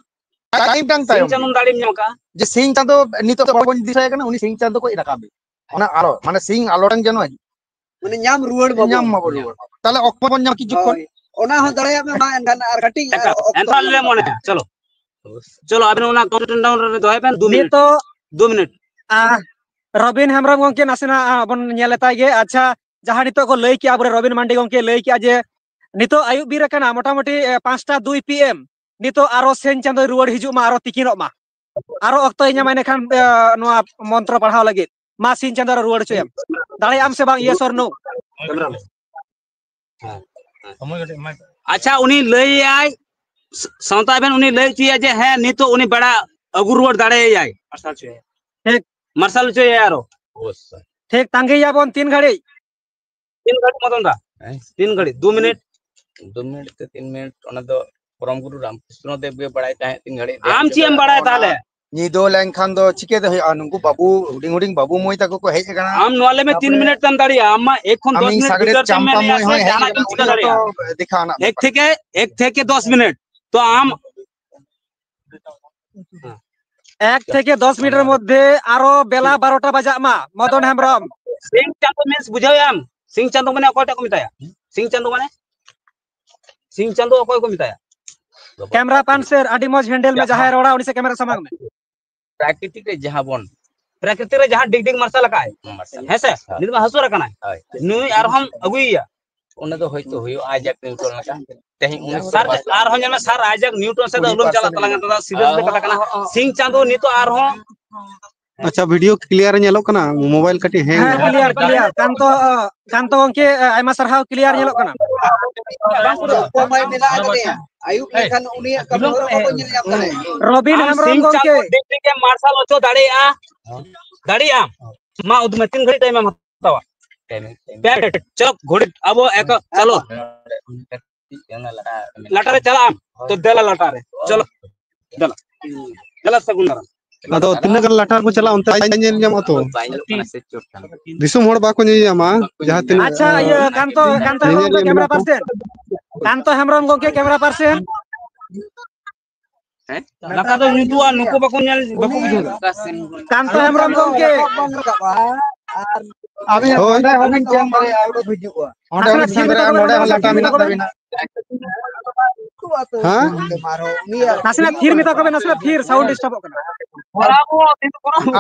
ᱴᱟᱭᱤᱢ ᱴᱟᱝ ᱥᱤᱧ ᱛᱟᱭᱚᱢ᱾ ᱪᱟᱸᱫᱚ ᱫᱟᱲᱮᱢ ᱧᱟᱢ ᱟᱠᱟᱫᱼᱟ᱾ ᱡᱮ ᱥᱤᱧ ᱪᱟᱸᱫᱚ ᱱᱤᱛᱚᱜ ᱫᱚ ᱵᱟᱵᱚᱱ ᱫᱤᱥᱟᱹᱭ ᱠᱟᱱᱟ, ᱩᱱᱤ ᱥᱤᱧ ᱪᱟᱸᱫᱚ ᱠᱚ ᱨᱟᱠᱟᱵ ᱮ᱾ ᱚᱱᱟ ᱟᱞᱚ, ᱢᱟᱱᱮ ᱥᱤᱧ ᱟᱞᱚ ᱴᱟᱝ ᱡᱮᱱᱚ ᱦᱤᱡᱩᱜ᱾ ᱢᱟᱱᱮ ᱧᱟᱢ ᱨᱩᱣᱟᱹᱲ ᱢᱟᱵᱚᱱ᱾ ᱧᱟᱢ ᱢᱟᱵᱚᱱ ᱨᱩᱣᱟᱹᱲ ᱢᱟᱵᱚᱱ᱾ ᱛᱟᱦᱞᱮ ᱚᱠᱛᱚ ᱵᱚᱱ ᱧᱟᱢ ᱠᱤᱪᱷᱩ ᱠᱷᱚᱱ᱾ ᱦᱳᱭ᱾ ᱚᱱᱟ ᱦᱚᱸ ᱫᱟᱲᱮᱭᱟᱜ ᱢᱮ, ᱢᱟ ᱮᱱᱠᱷᱟᱱ ᱟᱨ ᱠᱟᱹᱴᱤᱡ ᱮᱱᱠᱷᱟᱱ, ᱚᱠᱛᱚ ᱮᱱᱠᱷᱟᱱ ᱞᱮ ᱢᱚᱱᱮᱭᱟ᱾ ᱪᱚᱞᱚ᱾ ᱪᱚᱞᱚ, ᱟᱵᱮᱱ ᱚᱱᱟ ᱠᱟᱣᱩᱱᱴ ᱰᱟᱣᱩᱱ ᱨᱮ ᱫᱚᱦᱚᱭ ᱵᱮᱱ, ᱫᱩ ᱢᱤᱱᱤᱴ᱾ ᱱᱤᱛᱚᱜ ᱫᱩ ᱢᱤᱱᱤᱴ᱾ ᱟ, ᱨᱚᱵᱤᱱ ᱦᱮᱢᱵᱨᱚᱢ ᱜᱚᱢᱠᱮ ᱱᱟᱥᱮᱱᱟᱜ, ᱟ, ᱵᱚᱱ ᱧᱮᱞ ᱦᱟᱛᱟᱭ ᱜᱮ᱾ ᱟᱪᱪᱷᱟ, ᱡᱟᱦᱟᱸ ᱱᱤᱛᱚᱜ ᱠᱚ ᱞᱟᱹᱭ ᱠᱮᱜᱼᱟ, ᱟᱵᱚᱨᱮᱱ ᱨᱚᱵᱤᱱ ᱢᱟᱱᱰᱤ ᱜᱚᱢᱠᱮ ᱞᱟᱹᱭ ᱠᱮᱜᱼᱟ ᱡᱮ ᱱᱤᱛᱚᱜ ᱟᱹᱭᱩᱵ ᱵᱤᱨ ᱟᱠᱟᱱᱟ, ᱢᱚᱴᱟᱢᱩᱴᱤ, ᱮ, ᱯᱟᱸᱪᱴᱟ ᱫᱩᱭ ᱯᱤ ᱮᱢ, ᱱᱤᱛᱚᱜ ᱟᱨᱚ ᱥᱤᱧ ᱪᱟᱸᱫᱚᱭ ᱨᱩᱣᱟᱹᱲ ᱦᱤᱡᱩᱜ ᱢᱟ, ᱟᱨᱚ ᱛᱤᱠᱤᱱᱚᱜ ᱢᱟ, ᱟᱨᱚ ᱚᱠᱛᱚᱭ ᱧᱟᱢᱟ, ᱤᱱᱟᱹᱠᱷᱟᱱ, ᱮ, ᱱᱚᱣᱟ ᱢᱚᱱᱛᱨᱚ ᱯᱟᱲᱦᱟᱣ ᱞᱟᱹᱜᱤᱫ᱾ ᱢᱟ ᱥᱤᱧ ᱪᱟᱸᱫᱚ ᱨᱮ ᱨᱩᱣᱟᱹᱲ ᱦᱚᱪᱚᱭᱮᱢ᱾ ᱫᱟᱲᱮᱭᱟᱜ ᱟᱢ ᱥᱮ ᱵᱟᱝ? Yes or no? ᱟᱪᱪᱷᱟ, ᱩᱱᱤ ᱞᱟᱹᱭᱟᱭ, ᱥᱟᱶᱛᱟ ᱟᱵᱮᱱ ᱩᱱᱤ ᱞᱟᱹᱭ ᱦᱚᱪᱚᱭᱟ ᱡᱮ ᱦᱮᱸ, ᱱᱤᱛᱚᱜ ᱩᱱᱤ ᱵᱮᱲᱟ ᱟᱹᱜᱩ ᱨᱩᱣᱟᱹᱲ ᱫᱟᱲᱮᱭᱟᱭᱟᱭ᱾ ᱴᱷᱤᱠ᱾ ᱢᱟᱨᱥᱟᱞ ᱦᱚᱪᱚᱭᱟᱭ ᱟᱨᱚ᱾ ᱚᱵᱚᱥᱥᱳᱭ᱾ ᱴᱷᱤᱠ, ᱛᱟᱸᱜᱤᱭᱟᱵᱚᱱ ᱛᱤᱱ ᱜᱷᱟᱹᱲᱤᱡ? ᱛᱤᱱ ᱜᱷᱟᱹᱲᱤᱡ ᱢᱚᱫᱚᱱ ᱫᱟ? ᱦᱮᱸ? ᱛᱤᱱ ᱜᱷᱟᱹᱲᱤᱡ? ᱫᱩ ᱢᱤᱱᱤᱴ? ᱫᱩ ᱢᱤᱱᱤᱴ ᱥᱮ ᱛᱤᱱ ᱢᱤᱱᱤᱴ, ᱚᱱᱟ ᱫᱚ ᱯᱚᱨᱚᱢ ᱜᱩᱨᱩ ᱨᱟᱢᱠᱨᱤᱥᱱᱚ ᱫᱮᱵ ᱜᱮ ᱵᱟᱲᱟᱭ ᱛᱟᱦᱮᱸᱫ ᱛᱤᱱ ᱜᱷᱟᱹᱲᱤᱡ᱾ ᱟᱢ ᱪᱮᱫ ᱮᱢ ᱵᱟᱲᱟᱭᱟ ᱛᱟᱦᱞᱮ? ᱧᱤᱫᱟᱹ ᱞᱮᱱᱠᱷᱟᱱ ᱫᱚ ᱪᱤᱠᱟᱹᱛᱮ ᱦᱩᱭᱩᱜᱼᱟ? ᱱᱩᱠᱩ ᱵᱟᱹᱵᱩ, ᱦᱩᱰᱤᱧ ᱦᱩᱰᱤᱧ ᱵᱟᱹᱵᱩ ᱢᱟᱹᱭ ᱛᱟᱠᱚ ᱠᱚ ᱦᱮᱡ ᱟᱠᱟᱱᱟ᱾ ᱟᱢ ᱱᱚᱣᱟ ᱞᱟᱹᱭ ᱢᱮ, ᱛᱤᱱ ᱛᱟᱯᱚᱨᱮ ᱢᱤᱱᱤᱴ ᱛᱮᱢ ᱫᱟᱲᱮᱭᱟᱜᱼᱟ? ᱟᱢ ᱢᱟ ᱮᱠ ᱠᱷᱚᱱ ᱟᱢᱤᱧ ᱫᱚᱥ ᱢᱤᱱᱤᱴ ᱥᱟᱜᱨᱮᱫ ᱵᱷᱤᱛᱟᱹᱨ ᱛᱮᱢ ᱪᱟᱢᱯᱟ ᱢᱮᱱᱮᱜᱼᱟ ᱢᱟᱹᱭ ᱥᱮ ᱦᱚᱸᱭ ᱦᱮᱡ ᱡᱟᱦᱟᱱᱟᱜ ᱟᱠᱟᱱᱟ, ᱜᱮᱢ ᱪᱤᱠᱟᱹ ᱩᱱᱤ ᱫᱟᱲᱮᱭᱟᱜᱼᱟ? ᱦᱚᱸ ᱫᱮᱠᱷᱟᱣ ᱟᱱᱟᱜ ᱮᱠ ᱵᱮᱯᱟᱨ᱾ ᱛᱷᱮᱠᱮ, ᱮᱠ ᱛᱷᱮᱠᱮ ᱫᱚᱥ ᱢᱤᱱᱤᱴ᱾ ᱛᱚ ᱟᱢ ᱮᱠ ᱛᱷᱮᱠᱮ ᱫᱚᱥ ᱢᱤᱱᱤᱴ ᱮᱨ ᱢᱚᱫᱽᱫᱷᱮ ᱟᱨᱚ ᱵᱮᱞᱟ ᱵᱟᱨᱚᱴᱟ ᱵᱟᱡᱟᱜ ᱢᱟ, ᱢᱚᱫᱚᱱ ᱦᱮᱢᱵᱨᱚᱢ᱾ ᱥᱤᱧ ᱪᱟᱸᱫᱚ means ᱵᱩᱡᱷᱟᱹᱣᱮᱫ ᱟᱢ? ᱥᱤᱧ ᱪᱟᱸᱫᱚ ᱢᱟᱱᱮ ᱚᱠᱚᱭᱴᱟᱜ ᱠᱚ ᱢᱮᱛᱟᱭᱟ? ᱥᱤᱧ ᱪᱟᱸᱫᱚ ᱢᱟᱱᱮ? ᱥᱤᱧ ᱪᱟᱸᱫᱚ ᱚᱠᱚᱭ ᱠᱚ ᱢᱮᱛᱟᱭᱟ? ᱠᱮᱢᱨᱟ ᱯᱟᱱ ᱥᱮᱨ, ᱟᱹᱰᱤ ᱢᱚᱡᱽ ᱦᱮᱱᱰᱮᱞ ᱢᱮ, ᱡᱟᱦᱟᱸᱭ ᱨᱚᱲᱟ ᱩᱱᱤ ᱥᱮᱫ ᱠᱮᱢᱮᱨᱟ ᱥᱟᱢᱟᱝ ᱢᱮ᱾ ᱯᱨᱟᱠᱨᱤᱛᱤᱠ ᱨᱮ ᱡᱟᱦᱟᱸ ᱵᱚᱱ ᱯᱨᱟᱠᱨᱤᱛᱤᱠ ᱨᱮ ᱡᱟᱦᱟᱸ ᱰᱤᱜᱽ ᱰᱤᱜᱽ ᱢᱟᱨᱥᱟᱞ ᱟᱠᱟᱫ ᱟᱭ, ᱢᱟᱨᱥᱟᱞ᱾ ᱦᱮᱸ ᱥᱮ? ᱦᱳᱭ᱾ ᱱᱤᱛ ᱢᱟ ᱦᱟᱹᱥᱩᱨ ᱟᱠᱟᱱᱟᱭ᱾ ᱦᱳᱭ᱾ ᱱᱩᱭ ᱟᱨᱦᱚᱸᱢ ᱟᱹᱜᱩᱭᱮᱭᱟ᱾ ᱚᱱᱟ ᱫᱚ ᱦᱳᱭᱛᱳ ᱦᱩᱭᱩᱜᱼᱟ, ᱟᱭᱡᱟᱠ ᱱᱤᱭᱩᱴᱚᱱ ᱞᱮᱠᱟ᱾ ᱛᱮᱦᱮᱧ ᱩᱱᱤ ᱥᱟᱨ, ᱟᱨᱦᱚᱸ ᱧᱮᱞ ᱢᱮ, ᱥᱟᱨ ᱟᱭᱡᱟᱠ ᱱᱤᱭᱩᱴᱚᱱ ᱥᱮᱫ ᱫᱚ ᱟᱞᱚᱢ ᱪᱟᱞᱟᱜ ᱛᱟᱞᱟᱝᱟ, ᱫᱟᱫᱟ, ᱥᱤᱫᱷᱟᱹ ᱥᱤᱫᱷᱟᱹ ᱠᱟᱛᱷᱟ ᱠᱟᱱᱟ᱾ ᱥᱤᱧ ᱪᱟᱸᱫᱚ ᱱᱤᱛᱚᱜ ᱟᱨᱦᱚᱸ ᱟᱪᱪᱷᱟ, ᱵᱷᱤᱰᱤᱭᱳ ᱠᱞᱤᱭᱟᱨ ᱧᱮᱞᱚᱜ ᱠᱟᱱᱟ? ᱢᱳᱵᱟᱭᱤᱞ ᱠᱟᱹᱴᱤᱡ ᱦᱮᱸ, ᱦᱮᱸ, ᱠᱞᱤᱭᱟᱨ, ᱠᱞᱤᱭᱟᱨ᱾ ᱠᱟᱱᱛᱚ, ᱠᱟᱱᱛᱚ ᱜᱚᱝᱠᱮ, ᱟᱭᱢᱟ ᱥᱟᱨᱦᱟᱣ, ᱠᱞᱤᱭᱟᱨ ᱧᱮᱞᱚᱜ ᱠᱟᱱᱟ᱾ ᱚᱠᱚᱭ ᱵᱟᱭ ᱢᱮᱱᱟᱜ ᱟᱠᱟᱫᱮᱭᱟ? ᱟᱹᱭᱩᱵ ᱞᱮᱠᱷᱟᱱ ᱩᱱᱤᱭᱟᱜ ᱠᱟᱹᱢᱤ ᱦᱚᱨᱟ ᱵᱟᱠᱚ ᱧᱮᱞ ᱧᱟᱢ ᱠᱟᱱᱟ᱾ ᱨᱚᱵᱤᱱ ᱟᱢ ᱦᱮᱢᱵᱨᱚᱢ ᱥᱤᱧ ᱜᱚᱝᱠᱮ᱾ ᱪᱟᱸᱫᱚ ᱰᱤᱜᱽ ᱰᱤᱜᱽ ᱮᱢ ᱢᱟᱨᱥᱟᱞ ᱦᱚᱪᱚ ᱫᱟᱲᱮᱭᱟᱜᱼᱟ? ᱫᱟᱲᱮᱭᱟᱜ ᱟᱢ? ᱢᱟ ᱩᱫᱩᱜ ᱢᱮ, ᱛᱤᱱ ᱜᱷᱟᱹᱲᱤᱡ ᱴᱟᱭᱤᱢ ᱮᱢ ᱦᱟᱛᱟᱣᱟ? ᱯᱮ ᱢᱤᱱᱤᱴ, ᱯᱮ ᱢᱤᱱᱤᱴ᱾ ᱯᱮ ᱢᱤᱱᱤᱴ᱾ ᱪᱚᱞᱚ, ᱜᱷᱚᱲᱤ, ᱟᱵᱚ ᱮᱠ, ᱪᱟᱞᱚ᱾ ᱞᱟᱴᱟ ᱨᱮ ᱪᱟᱞᱟᱜ ᱟᱢ? ᱛᱚ ᱫᱮᱞᱟ ᱞᱟᱴᱟ ᱨᱮ᱾ ᱪᱚᱞᱚ᱾ ᱫᱮᱞᱟ᱾ ᱫᱮᱞᱟ ᱥᱟᱹᱜᱩᱱ ᱫᱟᱨᱟᱢ᱾ ᱟᱫᱚ ᱛᱤᱱᱟᱹᱜ ᱜᱟᱱ ᱞᱟᱴᱟ ᱨᱮᱠᱚ ᱪᱟᱞᱟᱜᱼᱟ, ᱚᱱᱛᱮ ᱵᱟᱭ ᱧᱮᱞ ᱧᱟᱢᱚᱜᱼᱟ ᱛᱚ᱾ ᱫᱤᱥᱚᱢ ᱦᱚᱲ ᱵᱟᱠᱚ ᱧᱮᱞ ᱧᱟᱢᱟ, ᱡᱟᱦᱟᱸ ᱛᱤᱱᱟᱹᱜ ᱟᱪᱪᱷᱟ, ᱤᱭᱟᱹ, ᱠᱟᱱᱛᱚ, ᱠᱟᱱᱛᱚ ᱦᱮᱢᱵᱨᱚᱢ ᱧᱮᱧᱮᱞᱤᱭᱟᱹ ᱜᱚᱢᱠᱮ, ᱢᱮᱱᱟᱜ ᱠᱮᱢᱮᱨᱟ ᱠᱚ᱾ ᱯᱟᱨᱥᱮᱱ᱾ ᱠᱟᱱᱛᱚ ᱦᱮᱢᱵᱨᱚᱢ ᱜᱚᱢᱠᱮ, ᱠᱮᱢᱮᱨᱟ ᱯᱟᱨᱥᱮᱱ᱾ ᱦᱮᱸ? ᱞᱟᱴᱟ ᱫᱚ ᱧᱩᱛᱩᱜᱼᱟ, ᱱᱩᱠᱩ ᱵᱟᱠᱚ ᱧᱮᱞ, ᱵᱟᱠᱚ ᱵᱩᱡᱷᱟᱹᱣ ᱫᱟ᱾ ᱠᱟᱱᱛᱚ ᱦᱮᱢᱵᱨᱚᱢ ᱜᱚᱢᱠᱮ᱾ ᱟᱹᱵᱤᱱ ᱦᱳᱭ᱾ ᱚᱸᱰᱮ ᱦᱚᱸᱵᱤᱱ ᱥᱮᱱ ᱫᱟᱲᱮᱭᱟᱜᱼᱟ, ᱚᱸᱰᱮ ᱦᱚᱸᱵᱤᱱ ᱥᱮᱱ ᱫᱟᱲᱮᱭᱟᱜᱼᱟ, ᱱᱟᱥᱮᱱᱟᱜ ᱱᱚᱰᱮ ᱦᱚᱸ ᱞᱟᱴᱟ ᱢᱮᱱᱟᱜ ᱛᱟᱵᱤᱱᱟ᱾ ᱦᱮᱸ? ᱱᱟᱥᱮᱱᱟᱜ ᱛᱷᱤᱨ ᱢᱮᱛᱟ ᱠᱚᱵᱮᱱ, ᱱᱟᱥᱮᱱᱟᱜ ᱛᱷᱤᱨ, sound disturbᱚᱜ ᱠᱟᱱᱟ᱾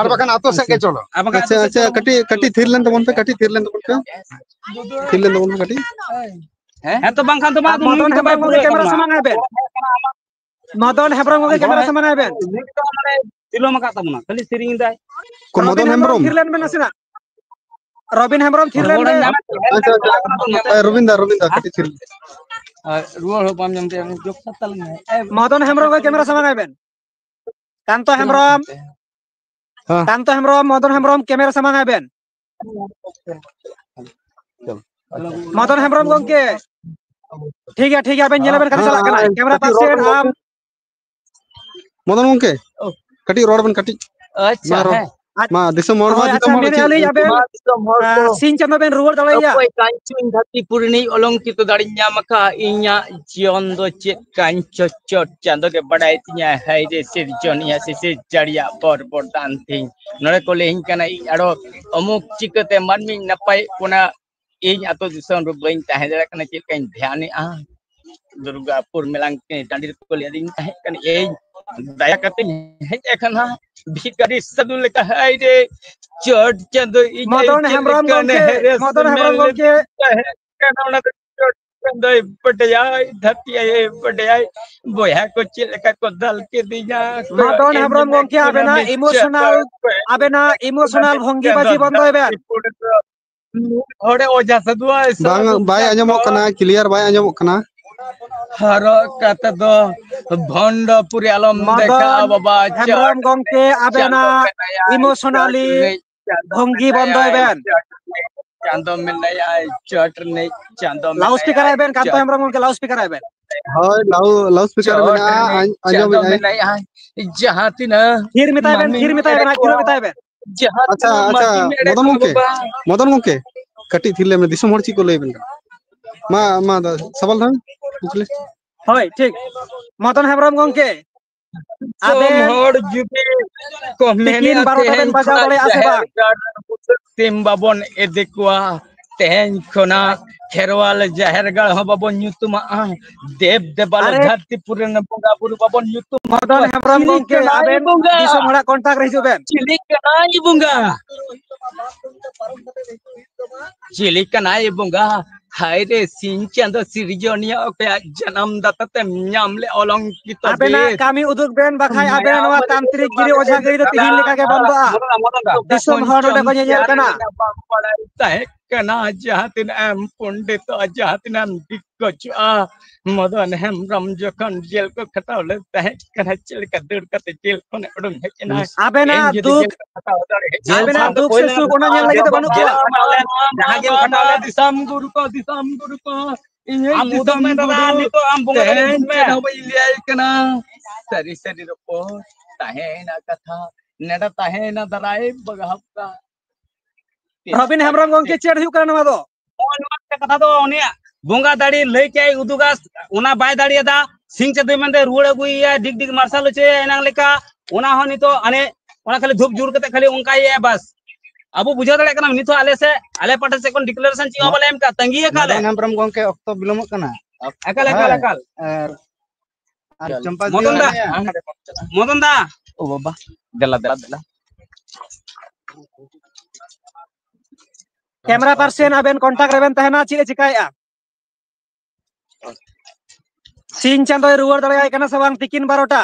ᱟᱨ ᱵᱟᱠᱷᱟᱱ ᱟᱛᱳ ᱥᱮᱫ ᱜᱮ ᱪᱚᱞᱚ᱾ ᱟᱨ ᱵᱟᱠᱷᱟᱱ ᱟᱪᱪᱷᱟ, ᱟᱪᱪᱷᱟ, ᱠᱟᱹᱴᱤᱡ, ᱠᱟᱹᱴᱤᱡ ᱛᱷᱤᱨ ᱞᱮᱱ ᱛᱟᱵᱚᱱ ᱯᱮ, ᱠᱟᱹᱴᱤᱡ ᱛᱷᱤᱨ ᱞᱮᱱ ᱛᱟᱵᱚᱱ ᱯᱮ᱾ ᱛᱷᱤᱨ ᱞᱮᱱ ᱛᱟᱵᱚᱱ ᱯᱮ ᱠᱟᱹᱴᱤᱡ᱾ ᱦᱮᱸ? ᱦᱮᱸ ᱛᱚ, ᱵᱟᱝᱠᱷᱟᱱ ᱫᱚ ᱢᱟ ᱟᱫᱚ ᱢᱚᱫᱚᱱ ᱱᱩᱭ ᱫᱚ ᱵᱟᱭ ᱦᱮᱢᱵᱨᱚᱢ ᱜᱚᱢᱠᱮ ᱯᱩᱨᱟᱹᱣ ᱠᱮᱢᱮᱨᱟ ᱛᱟᱵᱚᱱᱟ᱾ ᱥᱟᱢᱟᱝ ᱟᱭ ᱵᱮᱱ᱾ ᱢᱚᱫᱚᱱ ᱦᱮᱢᱵᱨᱚᱢ ᱜᱚᱢᱠᱮ ᱠᱮᱢᱮᱨᱟ ᱥᱟᱢᱟᱝ ᱟᱭ ᱵᱮᱱ᱾ ᱩᱱᱤ ᱫᱚ ᱢᱟᱱᱮ ᱵᱤᱞᱚᱢ ᱟᱠᱟᱫ ᱛᱟᱵᱚᱱᱟ, ᱠᱷᱟᱹᱞᱤ ᱥᱮᱨᱮᱧ ᱮᱫᱟᱭ᱾ ᱠᱚ ᱨᱚᱵᱤᱱ ᱢᱚᱫᱚᱱ ᱦᱮᱢᱵᱨᱚᱢ ᱦᱮᱢᱵᱨᱚᱢ᱾ ᱛᱷᱤᱨ ᱞᱮᱱ ᱵᱮᱱ ᱱᱟᱥᱮᱱᱟᱜ᱾ ᱨᱚᱵᱤᱱ ᱦᱮᱢᱵᱨᱚᱢ ᱛᱷᱤᱨ ᱞᱮᱱ ᱵᱮᱱ᱾ ᱟᱪᱪᱷᱟ, ᱟᱪᱪᱷᱟ᱾ ᱮ, ᱨᱚᱵᱤᱱ ᱫᱟ, ᱨᱚᱵᱤᱱ ᱫᱟ, ᱠᱟᱹᱴᱤᱡ ᱛᱷᱤᱨ᱾ ᱟᱨ ᱨᱩᱣᱟᱹᱲ ᱦᱚᱸ ᱵᱟᱢ ᱧᱟᱢ ᱫᱟᱲᱮᱭᱟᱜᱼᱟ, ᱡᱳᱜ ᱥᱟᱛ ᱛᱟᱞᱟᱝ ᱢᱮ᱾ ᱮ, ᱢᱚᱫᱚᱱ ᱦᱮᱢᱵᱨᱚᱢ ᱜᱮ ᱠᱮᱢᱮᱨᱟ ᱥᱟᱢᱟᱝ ᱟᱭ ᱵᱮᱱ᱾ ᱠᱟᱱᱛᱚ ᱦᱮᱢᱵᱨᱚᱢ᱾ ᱦᱮᱸ᱾ ᱠᱟᱱᱛᱚ ᱦᱮᱢᱵᱨᱚᱢ, ᱢᱚᱫᱚᱱ ᱦᱮᱢᱵᱨᱚᱢ, ᱠᱮᱢᱮᱨᱟ ᱥᱟᱢᱟᱝ ᱟᱭ ᱵᱮᱱ᱾ ᱢᱚᱫᱚᱱ ᱦᱮᱢᱵᱨᱚᱢ ᱜᱚᱢᱠᱮ᱾ ᱴᱷᱤᱠ ᱜᱮᱭᱟ, ᱴᱷᱤᱠ ᱜᱮᱭᱟ, ᱟᱵᱮᱱ ᱧᱮᱞ ᱵᱮᱱ ᱠᱷᱟᱹᱞᱤ ᱦᱮᱸ, ᱪᱟᱞᱟᱜ ᱠᱟᱱᱟ᱾ ᱦᱮᱸ, ᱠᱮᱢᱮᱨᱟ ᱠᱟᱹᱴᱤᱡ ᱨᱚᱲ ᱯᱟᱨᱥᱮᱱ ᱵᱮᱱ᱾ ᱟᱢ᱾ ᱢᱚᱫᱚᱱ ᱜᱚᱢᱠᱮ, ᱚ᱾ ᱠᱟᱹᱴᱤᱡ ᱨᱚᱲ ᱵᱮᱱ ᱠᱟᱹᱴᱤᱡ᱾ ᱟᱪᱪᱷᱟ, ᱢᱟ ᱨᱚᱲ᱾ ᱦᱮᱸ᱾ ᱢᱟ ᱫᱤᱥᱚᱢ ᱦᱚᱲ, ᱦᱳᱭ, ᱫᱤᱥᱚᱢ ᱟᱪᱪᱷᱟ, ᱦᱚᱲ ᱢᱮᱱᱮᱫᱼᱟ ᱪᱮᱫ? ᱞᱤᱧ ᱟᱵᱮᱱ, ᱢᱟ ᱫᱤᱥᱚᱢ ᱦᱚᱲ ᱠᱚ᱾ ᱟᱸ, ᱥᱤᱧ ᱪᱟᱸᱫᱚ ᱵᱮᱱ ᱨᱩᱣᱟᱹᱲ ᱫᱟᱲᱮᱭᱟᱜᱼᱟ᱾ ᱚᱠᱚᱭ ᱠᱟᱧᱪᱚᱧ ᱫᱷᱟᱹᱨᱛᱤ ᱯᱩᱨᱤ ᱨᱤᱱᱤᱡ ᱚᱞᱚᱝᱠᱤᱛᱚ ᱫᱟᱲᱮᱧ ᱧᱟᱢ ᱟᱠᱟᱫ, ᱤᱧᱟᱜ ᱡᱤᱭᱚᱱ ᱫᱚ ᱪᱮᱫ ᱠᱟᱧᱪᱚ ᱪᱚᱴ ᱪᱟᱸᱫᱚ ᱜᱮ ᱵᱟᱰᱟᱭ ᱛᱤᱧᱟᱹ᱾ ᱦᱟᱭ ᱨᱮ ᱥᱤᱨᱡᱚᱱᱤᱭᱟᱹ, ᱥᱤᱥᱤᱨ ᱡᱟᱲᱤᱭᱟᱜ ᱵᱚᱨ ᱵᱚᱨᱫᱟᱱ ᱛᱤᱧ᱾ ᱱᱚᱰᱮ ᱠᱚ ᱞᱟᱹᱭᱟᱹᱧ ᱠᱟᱱᱟ, ᱤᱧ ᱟᱨᱚ ᱚᱢᱩᱠ ᱪᱤᱠᱟᱹᱛᱮ ᱢᱟᱹᱱᱢᱤᱧ ᱱᱟᱯᱟᱭᱚᱜ ᱠᱟᱱᱟ, ᱤᱧ ᱟᱛᱳ ᱫᱤᱥᱚᱢ ᱨᱮ ᱵᱟᱹᱧ ᱛᱟᱦᱮᱸ ᱫᱟᱲᱮᱭᱟᱜ ᱠᱟᱱᱟ, ᱪᱮᱫ ᱞᱮᱠᱟᱧ ᱫᱷᱮᱭᱟᱱᱮᱜᱼᱟ᱾ ᱫᱩᱨᱜᱟᱯᱩᱨ ᱢᱮᱞᱟᱝ ᱴᱟᱺᱰᱤ ᱨᱮᱠᱚ ᱞᱟᱹᱭ ᱟᱹᱫᱤᱧ ᱛᱟᱦᱮᱸ ᱠᱟᱱᱟ, ᱮᱭ ᱫᱟᱭᱟ ᱠᱟᱛᱮᱧ ᱦᱮᱡ ᱟᱠᱟᱱᱟ ᱵᱷᱤᱠᱟᱨᱤ ᱥᱟᱹᱫᱷᱩ ᱞᱮᱠᱟ᱾ ᱦᱟᱭ ᱨᱮ ᱪᱚᱴ ᱪᱟᱸᱫᱚ, ᱤᱧ ᱢᱚᱫᱚᱱ ᱪᱮᱫ ᱦᱮᱢᱵᱨᱚᱢ ᱞᱮᱠᱟᱱ ᱜᱚᱢᱠᱮ, ᱦᱮᱨᱮᱥ ᱢᱚᱫᱚᱱ ᱦᱮᱢᱵᱨᱚᱢ ᱢᱮᱱ ᱞᱮ ᱜᱚᱢᱠᱮ᱾ ᱛᱟᱦᱮᱸ ᱠᱟᱱᱟ, ᱚᱱᱟ ᱫᱚ ᱪᱚᱴ ᱪᱟᱸᱫᱚᱭ ᱵᱟᱰᱟᱭᱟᱭ, ᱫᱷᱟᱹᱨᱛᱤ ᱟᱭᱳᱭ ᱵᱟᱰᱟᱭᱟᱭ, ᱵᱚᱭᱦᱟ ᱠᱚ ᱪᱮᱫ ᱞᱮᱠᱟ ᱠᱚ ᱫᱟᱞ ᱠᱮᱫᱤᱧᱟ᱾ ᱢᱚᱫᱚᱱ ᱦᱮᱢᱵᱨᱚᱢ ᱜᱚᱢᱠᱮ, ᱟᱵᱮᱱᱟᱜ emotional, ᱟᱵᱮᱱᱟᱜ emotional ᱵᱷᱚᱝᱜᱤ ᱵᱟᱡᱤ ᱵᱚᱱᱫᱚᱭ ᱵᱮᱱ᱾ ᱦᱚᱲᱮ ᱚᱡᱷᱟ ᱥᱟᱹᱫᱷᱩ ᱟᱭ ᱵᱟᱝ, ᱥᱟᱹᱫᱷᱩ ᱵᱟᱭ ᱟᱸᱡᱚᱢᱚᱜ ᱠᱟᱱᱟ, clear ᱵᱟᱭ ᱟᱸᱡᱚᱢᱚᱜ ᱠᱟᱱᱟ᱾ ᱦᱚᱨᱚᱜ ᱠᱟᱛᱮ ᱫᱚ ᱵᱷᱚᱱᱰᱚ ᱯᱩᱨᱤ ᱟᱞᱚᱢ ᱢᱚᱫᱚᱱ ᱫᱮᱠᱷᱟᱜᱼᱟ ᱵᱟᱵᱟ᱾ ᱦᱮᱢᱵᱨᱚᱢ ᱜᱚᱢᱠᱮ, ᱟᱵᱮᱱᱟᱜ emotionally ᱵᱷᱚᱝᱜᱤ ᱵᱚᱱᱫᱚᱭ ᱵᱮᱱ᱾ ᱪᱟᱸᱫᱚ ᱢᱮᱱᱟᱭᱟ ᱪᱚᱴ ᱨᱤᱱᱤᱡ, ᱪᱟᱸᱫᱚ ᱞᱟᱣᱩᱰ ᱥᱯᱤᱠᱟᱨ ᱟᱭ ᱵᱮᱱ, ᱠᱟᱱᱛᱚ ᱦᱮᱢᱵᱨᱚᱢ ᱜᱚᱢᱠᱮ, ᱞᱟᱣᱩᱰ ᱥᱯᱤᱠᱟᱨ ᱟᱭ ᱵᱮᱱ᱾ ᱦᱳᱭ, ᱞᱟᱣᱩ-, ᱞᱟᱣᱩᱰ ᱥᱯᱤᱠᱟᱨ ᱪᱚᱴ ᱢᱮᱱᱟᱜᱼᱟ, ᱨᱮ ᱟᱸᱡ-, ᱟᱸᱡᱚᱢᱮᱫ ᱪᱟᱸᱫᱚ ᱟᱹᱧ᱾ ᱢᱮᱱᱟᱭᱟ, ᱡᱟᱦᱟᱸ ᱛᱤᱱᱟᱹᱜ ᱛᱷᱤᱨ ᱢᱮᱛᱟᱭ ᱵᱮᱱ, ᱢᱟᱹᱱᱢᱤ ᱛᱷᱤᱨ ᱢᱮᱛᱟᱭ ᱢᱮᱱᱟᱜ ᱵᱮᱱ, ᱟᱡ ᱠᱚᱣᱟ, ᱛᱷᱤᱨ ᱢᱮᱛᱟᱭ ᱵᱮᱱ᱾ ᱡᱟᱦᱟᱸ ᱟᱪᱪᱷᱟ, ᱛᱤᱱᱟᱹᱜ ᱟᱪᱪᱷᱟ, ᱢᱟᱹᱱᱢᱤ ᱢᱮᱱᱟᱜ ᱢᱚᱫᱚᱱ ᱠᱚᱣᱟ ᱜᱚᱢᱠᱮ, ᱵᱟᱵᱟ᱾ ᱢᱚᱫᱚᱱ ᱜᱚᱢᱠᱮ, ᱠᱟᱹᱴᱤᱡ ᱛᱷᱤᱨ ᱞᱮ ᱢᱮ, ᱫᱤᱥᱚᱢ ᱦᱚᱲ ᱪᱮᱫ ᱠᱚ ᱞᱟᱹᱭ ᱵᱮᱱ ᱠᱟᱱᱟ? ᱢᱟ, ᱢᱟ, ᱫᱟ-, ᱥᱟᱵᱟᱞ ᱫᱷᱟᱣ ᱠᱩᱠᱞᱤ᱾ ᱦᱳᱭ, ᱴᱷᱤᱠ᱾ ᱢᱚᱫᱚᱱ ᱦᱮᱢᱵᱨᱚᱢ ᱜᱚᱢᱠᱮ, ᱫᱤᱥᱚᱢ ᱟᱵᱮᱱ ᱦᱚᱲ ᱡᱩᱫᱤ ᱠᱚ ᱛᱤᱠᱤᱱ ᱢᱮᱱᱮᱜᱼᱟ, ᱵᱟᱨᱚ ᱴᱟ ᱵᱮᱱ ᱛᱮᱦᱮᱧ ᱵᱟᱡᱟᱣ ᱠᱷᱚᱱᱟᱜ ᱫᱟᱲᱮᱭᱟᱜᱼᱟ ᱥᱮ ᱡᱟᱦᱮᱨ ᱵᱟᱝ? ᱜᱟᱲ ᱨᱮ ᱵᱩᱥᱟᱹᱜ ᱥᱤᱢ ᱵᱟᱵᱚᱱ ᱤᱫᱤ ᱠᱚᱣᱟ, ᱛᱮᱦᱮᱧ ᱠᱷᱚᱱᱟᱜ ᱠᱷᱮᱨᱣᱟᱞ ᱡᱟᱦᱮᱨ ᱜᱟᱲ ᱦᱚᱸ ᱵᱟᱵᱚᱱ ᱧᱩᱛᱩᱢᱟᱜᱼᱟ, ᱫᱮᱵ ᱫᱮᱵᱟᱞᱳ ᱟᱨᱮ ᱫᱷᱟᱹᱨᱛᱤ ᱯᱩᱨᱤ ᱨᱮᱱ ᱵᱚᱸᱜᱟ ᱵᱩᱨᱩ ᱵᱟᱵᱚᱱ ᱧᱩᱛᱩᱢᱟᱜ ᱢᱚᱫᱚᱱ ᱠᱚᱣᱟ᱾ ᱦᱮᱢᱵᱨᱚᱢ ᱪᱤᱞᱤ ᱜᱚᱢᱠᱮ, ᱠᱟᱱᱟᱭ ᱟᱵᱮᱱ ᱵᱚᱸᱜᱟ? ᱫᱤᱥᱚᱢ ᱦᱚᱲᱟᱜ ᱠᱚᱱᱴᱟᱠᱴ ᱨᱮ ᱦᱤᱡᱩᱜ ᱵᱮᱱ᱾ ᱪᱤᱞᱤ ᱠᱟᱱᱟᱭ ᱵᱚᱸᱜᱟ? ᱪᱤᱞᱤ ᱠᱟᱱᱟᱭ ᱵᱚᱸᱜᱟ? ᱦᱟᱭ ᱨᱮ ᱥᱤᱧ ᱪᱟᱸᱫᱚ ᱥᱤᱨᱡᱚᱱᱤᱭᱟᱹ, ᱚᱠᱚᱭᱟᱜ ᱡᱟᱱᱟᱢ ᱫᱟᱛᱟ ᱛᱮᱢ ᱧᱟᱢ ᱞᱮ ᱚᱞᱚᱝᱠᱤᱛᱚ ᱟᱵᱮᱱᱟᱜ ᱵᱮᱥ? ᱠᱟᱹᱢᱤ ᱩᱫᱩᱜ ᱵᱮᱱ, ᱵᱟᱠᱷᱟᱡ ᱟᱵᱮᱱ ᱢᱟᱭᱟ ᱱᱚᱣᱟ ᱵᱟᱹᱱᱩᱜ ᱛᱟᱱᱛᱨᱤᱠ ᱛᱟᱢᱟ ᱜᱤᱨᱤ ᱚᱡᱷᱟ ᱜᱤᱨᱤ ᱫᱚ ᱛᱤᱦᱤᱧ ᱞᱮᱠᱟ ᱜᱮ ᱵᱚᱱᱫᱚᱜᱼᱟ᱾ ᱢᱚᱫᱚᱱ ᱫᱟ, ᱢᱚᱫᱚᱱ ᱫᱟ, ᱫᱤᱥᱚᱢ ᱦᱚᱲ ᱱᱚᱰᱮ ᱠᱚ ᱧᱮᱧᱮᱞ ᱠᱟᱱᱟ᱾ ᱵᱟᱢ ᱵᱟᱲᱟᱭ ᱛᱟᱦᱮᱸ ᱠᱟᱱᱟ, ᱡᱟᱦᱟᱸ ᱛᱤᱱᱟᱹᱜ ᱮᱢ ᱯᱚᱱᱰᱤᱛᱚᱜᱼᱟ, ᱡᱟᱦᱟᱸ ᱛᱤᱱᱟᱹᱜ ᱮᱢ ᱫᱤᱠᱠᱚᱪᱚᱜᱼᱟ, ᱢᱚᱫᱚᱱ ᱦᱮᱢᱵᱨᱚᱢ ᱡᱚᱠᱷᱚᱱ ᱡᱮᱞ ᱠᱚ ᱠᱷᱟᱴᱟᱣ ᱞᱮᱫ ᱛᱟᱦᱮᱸ ᱠᱟᱱᱟ, ᱪᱮᱫ ᱞᱮᱠᱟ ᱫᱟᱹᱲ ᱠᱟᱛᱮ ᱡᱮᱞ ᱠᱷᱚᱱᱮ ᱩᱰᱩᱝ ᱦᱮᱡ ᱮᱱᱟ? ᱟᱵᱮᱱᱟᱜ ᱛᱮᱦᱮᱧ ᱡᱩᱫᱤ ᱫᱩᱠ, ᱡᱮᱞ ᱠᱚ ᱠᱷᱟᱴᱟᱣ ᱫᱟᱲᱮ ᱠᱮᱭᱟ, ᱟᱵᱮᱱᱟᱜ ᱫᱩᱠ ᱥᱮ ᱥᱩᱠ ᱚᱱᱟ ᱧᱮᱞ ᱞᱟᱹᱜᱤᱫ ᱫᱚ ᱵᱟᱹᱱᱩᱜ ᱠᱚᱣᱟ᱾ ᱡᱟᱦᱟᱸ ᱜᱮᱢ ᱠᱷᱟᱴᱟᱣ ᱞᱮᱫ᱾ ᱫᱤᱥᱚᱢ ᱜᱩᱨᱩ ᱠᱚ, ᱫᱤᱥᱚᱢ ᱜᱩᱨᱩ ᱠᱚ, ᱤᱧ ᱟᱢ ᱩᱫᱩᱜ ᱫᱤᱥᱚᱢ ᱢᱮ ᱫᱟᱫᱟ, ᱜᱩᱨᱩ᱾ ᱱᱤᱛᱚᱜ ᱟᱢ ᱵᱚᱸᱜᱟ ᱛᱮᱦᱮᱧ ᱧᱩᱛᱩᱢ ᱢᱮ᱾ ᱪᱮᱫ ᱦᱚᱸ ᱵᱟᱹᱧ ᱞᱟᱹᱭᱟᱭ ᱠᱟᱱᱟ᱾ ᱥᱟᱹᱨᱤ ᱥᱟᱹᱨᱤ ᱨᱚᱯᱚᱲ ᱛᱟᱦᱮᱸᱭᱮᱱᱟ ᱠᱟᱛᱷᱟ, ᱱᱮᱰᱟ ᱛᱟᱦᱮᱸᱭᱮᱱᱟ ᱫᱟᱨᱟᱭ ᱵᱚᱸᱜᱟ ᱦᱟᱯᱛᱟ᱾ ᱨᱚᱵᱤᱱ ᱦᱮᱢᱵᱨᱚᱢ ᱜᱚᱢᱠᱮ, ᱪᱮᱫ ᱦᱩᱭᱩᱜ ᱠᱟᱱᱟ ᱱᱚᱣᱟ ᱫᱚ? ᱱᱚᱜᱼᱚᱭ ᱱᱚᱣᱟ ᱠᱟᱛᱷᱟ ᱫᱚ ᱩᱱᱤᱭᱟᱜ ᱵᱚᱸᱜᱟ ᱫᱟᱲᱮ ᱞᱟᱹᱭ ᱠᱮᱜᱼᱟᱭ, ᱩᱫᱩᱜᱟ, ᱚᱱᱟ ᱵᱟᱭ ᱫᱟᱲᱮᱭᱟᱫᱟ᱾ ᱥᱤᱧ ᱪᱟᱸᱫᱚᱭ ᱢᱮᱱᱫᱟ ᱨᱩᱣᱟᱹᱲ ᱟᱹᱜᱩᱭᱮᱭᱟ, ᱰᱤᱜᱽ ᱰᱤᱜᱽ ᱢᱟᱨᱥᱟᱞ ᱦᱚᱪᱚᱭᱮᱭᱟ ᱮᱱᱟᱝ ᱞᱮᱠᱟ᱾ ᱚᱱᱟ ᱦᱚᱸ ᱱᱤᱛᱚᱜ ᱦᱟᱱᱮ ᱚᱱᱟ ᱠᱷᱟᱹᱞᱤ ᱫᱷᱩᱯ ᱡᱩᱞ ᱠᱟᱛᱮ ᱠᱷᱟᱹᱞᱤ ᱚᱱᱠᱟᱭᱮᱭᱟ ᱵᱟᱥ᱾ ᱟᱵᱚ ᱵᱩᱡᱷᱟᱹᱣ ᱫᱟᱲᱮᱭᱟᱜ ᱠᱟᱱᱟ ᱱᱤᱛᱚᱜ ᱟᱞᱮ ᱥᱮᱫ, ᱟᱞᱮ ᱯᱟᱦᱴᱟ ᱥᱮᱫ ᱠᱷᱚᱱ ᱰᱤᱠᱞᱟᱨᱮᱥᱚᱱ ᱪᱮᱫ ᱦᱚᱸ ᱵᱟᱞᱮ ᱮᱢ ᱠᱟᱜ, ᱛᱟᱺᱜᱤ ᱟᱠᱟᱫ ᱞᱮ᱾ ᱢᱟᱫᱚᱱ ᱦᱮᱢᱵᱨᱚᱢ ᱜᱚᱢᱠᱮ, ᱚᱠᱛᱚ ᱵᱤᱞᱚᱢᱚᱜ ᱠᱟᱱᱟ᱾ ᱮᱠᱟᱞ, ᱮᱠᱟᱞ, ᱦᱮᱸ, ᱮᱠᱟᱞ᱾ ᱟᱨ ᱟᱨ ᱪᱚᱢᱯᱟ ᱢᱚᱫᱚᱱ ᱫᱟ, ᱫᱤᱭᱟᱹ ᱢᱚᱫᱚᱱ ᱫᱟ᱾ ᱳ ᱵᱟᱵᱟ, ᱫᱮᱞᱟ, ᱫᱮᱞᱟ, ᱫᱮᱞᱟ᱾ ᱠᱮᱢᱮᱨᱟ ᱯᱟᱨᱥᱮᱱ ᱟᱵᱮᱱ ᱠᱚᱱᱴᱟᱠᱴ ᱨᱮᱵᱮᱱ ᱛᱟᱦᱮᱱᱟ, ᱪᱮᱫ ᱮ ᱪᱤᱠᱟᱭᱮᱫᱼᱟ? ᱥᱤᱧ ᱪᱟᱸᱫᱚᱭ ᱨᱩᱣᱟᱹᱲ ᱫᱟᱲᱮᱭᱟᱭ ᱠᱟᱱᱟ ᱥᱮ ᱵᱟᱝ ᱛᱤᱠᱤᱱ ᱵᱟᱨᱚᱴᱟ?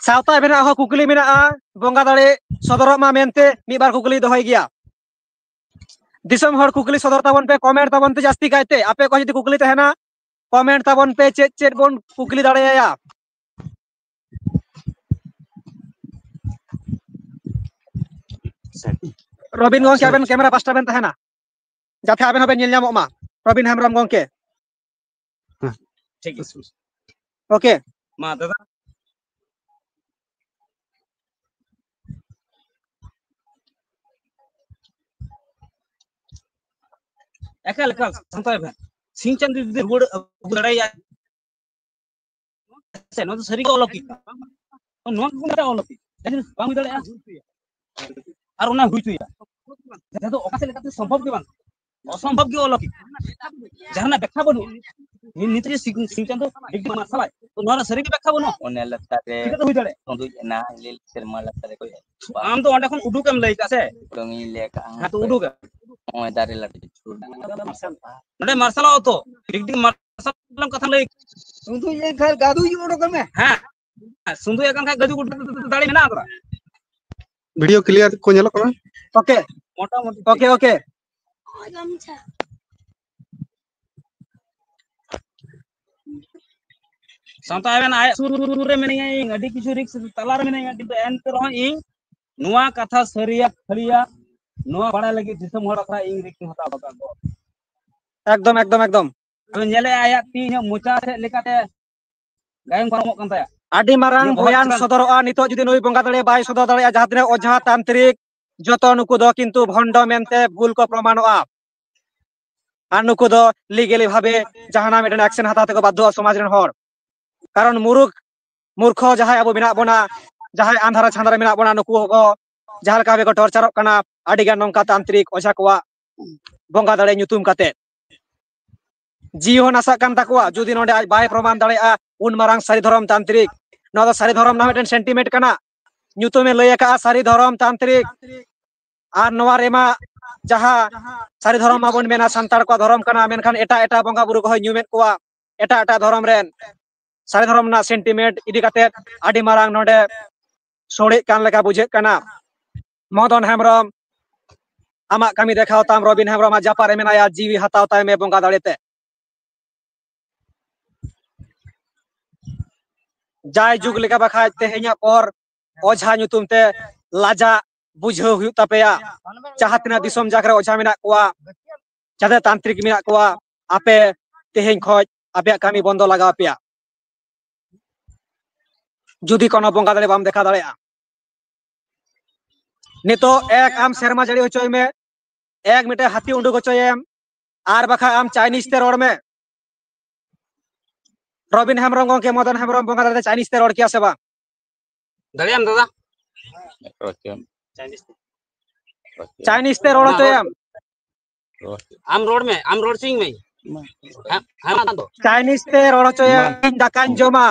ᱥᱟᱶᱛᱟ ᱟᱵᱮᱱᱟᱜ ᱦᱚᱸ ᱠᱩᱠᱞᱤ ᱢᱮᱱᱟᱜᱼᱟ, ᱵᱚᱸᱜᱟ ᱫᱟᱲᱮ ᱥᱚᱫᱚᱨᱚᱜ ᱢᱟ ᱢᱮᱱᱛᱮ ᱢᱤᱫ ᱵᱟᱨ ᱠᱩᱠᱞᱤ ᱫᱚᱦᱚᱭ ᱜᱮᱭᱟ᱾ ᱫᱤᱥᱚᱢ ᱦᱚᱲ ᱠᱩᱠᱞᱤ ᱥᱚᱫᱚᱨ ᱛᱟᱵᱚᱱ ᱯᱮ, ᱠᱚᱢᱮᱱᱴ ᱛᱟᱵᱚᱱ ᱯᱮ, ᱡᱟᱹᱥᱛᱤ ᱠᱟᱭᱛᱮ ᱟᱯᱮ ᱠᱚ ᱡᱩᱫᱤ ᱠᱩᱠᱞᱤ ᱛᱟᱦᱮᱱᱟ, ᱠᱚᱢᱮᱱᱴ ᱛᱟᱵᱚᱱ ᱯᱮ, ᱪᱮᱫ ᱪᱮᱫ ᱵᱚᱱ ᱠᱩᱠᱞᱤ ᱫᱟᱲᱮᱭᱟᱭᱟ᱾ ᱨᱚᱵᱤᱱ ᱜᱚᱢᱠᱮ, ᱟᱵᱮᱱ ᱠᱮᱢᱮᱨᱟ ᱯᱟᱥᱴᱟ ᱵᱮᱱ ᱛᱟᱦᱮᱱᱟ, ᱡᱟᱛᱮ ᱟᱵᱮᱱ ᱦᱚᱸᱵᱮᱱ ᱧᱮᱞ ᱧᱟᱢᱚᱜ ᱢᱟ᱾ ᱨᱚᱵᱤᱱ ᱦᱮᱢᱵᱨᱚᱢ ᱜᱚᱢᱠᱮ᱾ ᱦᱮᱸ, ᱴᱷᱤᱠ ᱜᱮᱭᱟ᱾ ᱳᱠᱮ᱾ ᱢᱟ ᱫᱟᱫᱟ᱾ ᱮᱠᱟᱞ ᱮᱠᱟᱞ ᱥᱟᱱᱛᱟᱲ ᱵᱷᱟᱭ, ᱥᱤᱧ ᱪᱟᱸᱫᱚ ᱡᱩᱫᱤ ᱨᱩᱣᱟᱹᱲ ᱟᱹᱜᱩ ᱫᱟᱲᱮᱭᱟᱜᱼᱟ, ᱥᱮ ᱱᱚᱣᱟ ᱫᱚ ᱥᱟᱹᱨᱤ ᱜᱮ ᱚᱞᱚᱠᱤᱠ᱾ ᱱᱚᱣᱟ ᱜᱮ ᱠᱚ ᱢᱮᱛᱟᱜᱼᱟ ᱚᱞᱚᱠᱤᱠ᱾ ᱡᱟᱦᱟᱸ ᱡᱤᱱᱤᱥ ᱵᱟᱝ ᱦᱩᱭ ᱫᱟᱲᱮᱭᱟᱜᱼᱟ ᱟᱨ ᱚᱱᱟ ᱦᱩᱭ ᱦᱚᱪᱚᱭᱟ, ᱡᱟᱦᱟᱸ ᱫᱚ ᱚᱠᱟ ᱥᱮᱫ ᱞᱮᱠᱟᱛᱮ ᱥᱚᱢᱵᱷᱚᱵ ᱜᱮ ᱵᱟᱝ, ᱚᱥᱚᱢᱵᱷᱚᱵ ᱜᱮ ᱚᱞᱚᱠᱤᱠ, ᱡᱟᱦᱟᱱᱟᱜ ᱵᱮᱠᱠᱷᱟ ᱵᱟᱹᱱᱩᱜ᱾ ᱱᱤ- ᱱᱤᱛ ᱨᱮ ᱥᱤᱧ ᱥᱤᱧ ᱪᱟᱸᱫᱚ ᱰᱤᱜᱽᱨᱤ ᱢᱟᱨᱥᱟᱞᱟᱭ, ᱛᱚ ᱱᱚᱣᱟ ᱨᱮᱱᱟᱜ ᱥᱟᱹᱨᱤ ᱜᱮ ᱵᱮᱠᱠᱷᱟ ᱵᱟᱹᱱᱩᱜᱼᱟ᱾ ᱚᱱᱮ ᱞᱟᱛᱟᱨ ᱨᱮ ᱪᱤᱠᱟᱹᱛᱮ ᱦᱩᱭ ᱫᱟᱲᱮᱭᱟᱜᱼᱟ? ᱛᱩᱸᱫᱩᱡ ᱮᱱᱟ, ᱞᱤᱞ ᱥᱮᱨᱢᱟ ᱞᱟᱛᱟᱨ ᱨᱮ ᱠᱚᱭᱚᱜ᱾ ᱟᱢ ᱫᱚ ᱚᱸᱰᱮ ᱠᱷᱚᱱ ᱩᱰᱩᱠ ᱮᱢ ᱞᱟᱹᱭ ᱠᱟᱜᱼᱟ ᱥᱮ? ᱩᱰᱩᱝ ᱤᱧ ᱞᱟᱹᱭ ᱠᱟᱜᱼᱟ᱾ ᱦᱮᱸ, ᱛᱚ ᱩᱰᱩᱠ ᱮᱢ᱾ ᱱᱚᱜᱼᱚᱭ ᱫᱟᱨᱮ ᱞᱟᱹᱴᱩ ᱪᱷᱩᱴ᱾ ᱱᱚᱰᱮ ᱢᱟᱨᱥᱟᱞᱚᱜᱼᱟ ᱛᱚ, ᱰᱤᱜᱽᱨᱤ ᱢᱟᱨᱥᱟᱞ ᱠᱟᱛᱷᱟ ᱞᱟᱹᱭ᱾ ᱥᱩᱫᱷᱩ ᱤᱭᱟᱹ ᱠᱷᱟᱱ ᱜᱟᱫᱩ ᱤᱭᱟᱹ ᱚᱰᱚᱠ ᱢᱮ᱾ ᱦᱮᱸ, ᱥᱩᱫᱷᱩ ᱮᱠᱟᱱ ᱠᱷᱟᱡ ᱜᱟᱡᱩ ᱩᱰᱩᱠ ᱫᱟᱲᱮ ᱢᱮᱱᱟᱜᱼᱟ ᱛᱷᱚᱲᱟ᱾ ᱵᱷᱤᱰᱤᱭᱳ ᱠᱞᱤᱭᱟᱨ ᱠᱚ ᱧᱮᱞᱚᱜ ᱠᱟᱱᱟ? ᱳᱠᱮ, ᱢᱚᱴᱟᱢᱩᱴᱤ ᱳᱠᱮ, ᱳᱠᱮ᱾ ᱥᱟᱶᱛᱟ ᱟᱵᱮᱱ ᱟᱭᱟᱜ ᱥᱩᱨ ᱨᱮ ᱢᱮᱱᱟᱹᱧᱟ, ᱤᱧ ᱟᱹᱰᱤ ᱠᱤᱪᱷᱩ ᱨᱤᱠᱥ ᱛᱟᱞᱟ ᱨᱮ ᱢᱮᱱᱟᱹᱧᱟ, ᱠᱤᱱᱛᱩ ᱮᱱᱛᱮ ᱨᱮᱦᱚᱸ ᱤᱧ ᱱᱚᱣᱟ ᱠᱟᱛᱷᱟ ᱥᱟᱹᱨᱤᱭᱟ ᱠᱷᱟᱹᱞᱤᱭᱟ ᱱᱚᱣᱟ ᱵᱟᱲᱟᱭ ᱞᱟᱹᱜᱤᱫ ᱫᱤᱥᱚᱢ ᱦᱚᱲ ᱟᱠᱷᱲᱟ ᱤᱧ ᱨᱤᱠᱥ ᱤᱧ ᱦᱟᱛᱟᱣ ᱠᱟᱫᱟ᱾ ᱮᱠᱫᱚᱢ, ᱮᱠᱫᱚᱢ, ᱮᱠᱫᱚᱢ᱾ ᱟᱫᱚ ᱧᱮᱞᱮᱜᱼᱟ ᱟᱭᱟᱜ ᱛᱤ ᱤᱧᱟᱹᱜ ᱢᱚᱪᱟ ᱥᱮᱫ ᱞᱮᱠᱟᱛᱮ ᱜᱟᱭᱟᱱ ᱯᱟᱨᱚᱢᱚᱜ ᱠᱟᱱ ᱛᱟᱭᱟ᱾ ᱟᱹᱰᱤ ᱢᱟᱨᱟᱝ ᱤᱧᱟᱹᱜ ᱵᱚᱦᱚᱜ ᱵᱚᱭᱟᱱ ᱪᱮᱛᱟᱱ ᱥᱚᱫᱚᱨᱚᱜᱼᱟ ᱱᱤᱛᱚᱜ ᱡᱩᱫᱤ ᱱᱩᱭ ᱵᱚᱸᱜᱟ ᱫᱟᱲᱮ ᱵᱟᱭ ᱥᱚᱫᱚᱨ ᱫᱟᱲᱮᱭᱟᱜᱼᱟ᱾ ᱡᱟᱦᱟᱸ ᱛᱤᱱᱟᱹᱜ ᱚᱡᱷᱟ ᱛᱟᱱᱛᱨᱤᱠ ᱡᱚᱛᱚ ᱱᱩᱠᱩ ᱫᱚ ᱠᱤᱱᱛᱩ ᱵᱷᱚᱱᱰᱚ ᱢᱮᱱᱛᱮ ᱵᱷᱩᱞ ᱠᱚ ᱯᱨᱚᱢᱟᱱᱚᱜᱼᱟ᱾ ᱟᱨ ᱱᱩᱠᱩ ᱫᱚ ᱞᱤᱜᱮᱞᱤ ᱵᱷᱟᱵᱮ ᱡᱟᱦᱟᱱᱟᱜ ᱢᱤᱫᱴᱮᱱ ᱮᱠᱥᱮᱱ ᱦᱟᱛᱟᱣ ᱛᱮᱠᱚ ᱵᱟᱫᱽᱫᱷᱚᱜᱼᱟ ᱥᱚᱢᱟᱡᱽ ᱨᱮᱱ ᱦᱚᱲ᱾ ᱠᱟᱨᱚᱱ ᱢᱩᱨᱩᱠ ᱢᱩᱨᱠᱷᱚ ᱡᱟᱦᱟᱸᱭ ᱟᱵᱚ ᱢᱮᱱᱟᱜ ᱵᱚᱱᱟ, ᱡᱟᱦᱟᱸᱭ ᱟᱸᱫᱷᱟᱨᱟ ᱪᱷᱟᱸᱫᱽ ᱨᱮ ᱢᱮᱱᱟᱜ ᱵᱚᱱᱟ, ᱱᱩᱠᱩ ᱦᱚᱸ ᱡᱟᱦᱟᱸ ᱞᱮᱠᱟ ᱵᱷᱟᱵᱮ ᱠᱚ ᱴᱚᱨᱪᱟᱨᱚᱜ ᱠᱟᱱᱟ ᱟᱹᱰᱤ ᱜᱟᱱ ᱱᱚᱝᱠᱟ ᱛᱟᱱᱛᱨᱤᱠ ᱚᱡᱷᱟ ᱠᱚᱣᱟᱜ ᱵᱚᱸᱜᱟ ᱫᱟᱲᱮ ᱧᱩᱛᱩᱢ ᱠᱟᱛᱮ᱾ ᱡᱤᱣᱤ ᱦᱚᱸ ᱱᱟᱥᱟᱜ ᱠᱟᱱ ᱛᱟᱠᱚᱣᱟ᱾ ᱡᱩᱫᱤ ᱱᱚᱰᱮ ᱟᱡ ᱵᱟᱭ ᱯᱨᱚᱢᱟᱱ ᱫᱟᱲᱮᱭᱟᱜᱼᱟ, ᱩᱱ ᱢᱟᱨᱟᱝ ᱥᱟᱹᱨᱤ ᱫᱷᱚᱨᱚᱢ ᱛᱟᱱᱛᱨᱤᱠ, ᱱᱚᱣᱟ ᱫᱚ ᱥᱟᱹᱨᱤ ᱫᱷᱚᱨᱚᱢ ᱨᱮᱱᱟᱜ ᱢᱤᱫᱴᱮᱱ ᱥᱮᱱᱴᱤᱢᱮᱱᱴ ᱠᱟᱱᱟ᱾ ᱧᱩᱛᱩᱢᱮ ᱞᱟᱹᱭ ᱟᱠᱟᱫᱼᱟ ᱥᱟᱹᱨᱤ ᱫᱷᱚᱨᱚᱢ ᱛᱟᱱᱛᱨᱤᱠ᱾ ᱟᱨ ᱱᱚᱣᱟ ᱨᱮᱢᱟ ᱡᱟᱦᱟᱸ ᱥᱟᱹᱨᱤ ᱫᱷᱚᱨᱚᱢ ᱢᱟᱵᱚᱱ ᱢᱮᱱᱟ ᱥᱟᱱᱛᱟᱲ ᱠᱚᱣᱟᱜ ᱫᱷᱚᱨᱚᱢ ᱠᱟᱱᱟ, ᱢᱮᱱᱠᱷᱟᱱ ᱮᱴᱟᱜ ᱮᱴᱟᱜ ᱵᱚᱸᱜᱟ ᱵᱩᱨᱩ ᱠᱚᱦᱚᱸᱭ ᱧᱩᱢᱮᱫ ᱠᱚᱣᱟ, ᱮᱴᱟᱜ ᱮᱴᱟᱜ ᱫᱷᱚᱨᱚᱢ ᱨᱮᱱ᱾ ᱥᱟᱹᱨᱤ ᱫᱷᱚᱨᱚᱢ ᱨᱮᱱᱟᱜ ᱥᱮᱱᱴᱤᱢᱮᱱᱴ ᱤᱫᱤ ᱠᱟᱛᱮ ᱟᱹᱰᱤ ᱢᱟᱨᱟᱝ ᱱᱚᱰᱮ ᱥᱚᱲᱮᱜ ᱠᱟᱱ ᱞᱮᱠᱟ ᱵᱩᱡᱷᱟᱹᱜ ᱠᱟᱱᱟ᱾ ᱢᱚᱫᱚᱱ ᱦᱮᱢᱵᱨᱚᱢ, ᱟᱢᱟᱜ ᱠᱟᱹᱢᱤ ᱫᱮᱠᱷᱟᱣ ᱛᱟᱢ᱾ ᱨᱚᱵᱤᱱ ᱦᱮᱢᱵᱨᱚᱢ ᱟᱜ ᱡᱟᱯᱟᱜ ᱨᱮ ᱢᱮᱱᱟᱭᱟ, ᱡᱤᱣᱤ ᱦᱟᱛᱟᱣ ᱛᱟᱭ ᱢᱮ ᱵᱚᱸᱜᱟ ᱫᱟᱲᱮ ᱛᱮ᱾ ᱡᱟᱭ ᱡᱩᱜᱽ ᱞᱮᱠᱟ ᱵᱟᱠᱷᱟᱡ ᱛᱮᱦᱮᱧᱟᱜ ᱯᱚᱨ ᱚᱡᱷᱟ ᱧᱩᱛᱩᱢ ᱛᱮ ᱞᱟᱡᱟᱜ ᱵᱩᱡᱷᱟᱹᱣ ᱦᱩᱭᱩᱜ ᱛᱟᱯᱮᱭᱟ᱾ ᱡᱟᱦᱟᱸ ᱛᱤᱱᱟᱹᱜ ᱫᱤᱥᱚᱢ ᱡᱟᱠ ᱨᱮ ᱚᱡᱷᱟ ᱢᱮᱱᱟᱜ ᱠᱚᱣᱟ, ᱡᱟᱛᱮ ᱛᱟᱱᱛᱨᱤᱠ ᱢᱮᱱᱟᱜ ᱠᱚᱣᱟ, ᱟᱯᱮ ᱛᱮᱦᱮᱧ ᱠᱷᱚᱡ ᱟᱯᱮᱭᱟᱜ ᱠᱟᱹᱢᱤ ᱵᱚᱱᱫᱚ ᱞᱟᱜᱟᱣ ᱟᱯᱮᱭᱟ᱾ ᱡᱩᱫᱤ ᱠᱳᱱᱳ ᱵᱚᱸᱜᱟ ᱫᱟᱲᱮ ᱵᱟᱢ ᱫᱮᱠᱷᱟᱣ ᱫᱟᱲᱮᱭᱟᱜᱼᱟ, ᱱᱤᱛᱚᱜ ᱮᱠ ᱟᱢ ᱥᱮᱨᱢᱟ ᱡᱟᱹᱲᱤ ᱦᱚᱪᱚᱭ ᱢᱮ, ᱮᱠ ᱢᱤᱫᱴᱮᱱ ᱦᱟᱹᱛᱤ ᱩᱰᱩᱠ ᱦᱚᱪᱚᱭᱮᱢ, ᱟᱨ ᱵᱟᱠᱷᱟᱡ ᱟᱢ ᱪᱟᱭᱱᱤᱡᱽ ᱛᱮ ᱨᱚᱲ ᱢᱮ᱾ ᱨᱚᱵᱤᱱ ᱦᱮᱢᱵᱨᱚᱢ ᱜᱚᱝᱠᱮ, ᱢᱚᱫᱚᱱ ᱦᱮᱢᱵᱨᱚᱢ ᱵᱚᱸᱜᱟ ᱫᱟᱲᱮ ᱪᱟᱭᱱᱤᱡᱽ ᱛᱮ ᱨᱚᱲ ᱠᱮᱭᱟ ᱥᱮ ᱵᱟᱝ? ᱫᱟᱲᱮᱭᱟᱜ ᱟᱢ ᱫᱟᱫᱟ? ᱨᱚᱲ ᱦᱚᱪᱚᱭᱮᱢ᱾ ᱪᱟᱭᱱᱤᱡᱽ ᱛᱮ ᱨᱚᱲ ᱦᱚᱪᱚᱭᱮᱢ᱾ ᱟᱢ ᱨᱚᱲ ᱢᱮ, ᱟᱢ ᱨᱚᱲ ᱦᱚᱪᱚᱧ ᱢᱮ᱾ ᱦᱮᱸ, ᱦᱮᱸ, ᱢᱟ ᱫᱚ᱾ ᱪᱟᱭᱱᱤᱡᱽ ᱛᱮ ᱨᱚᱲ ᱦᱚᱪᱚᱭᱮᱢ, ᱤᱧ ᱫᱟᱠᱟᱧ ᱡᱚᱢᱟ᱾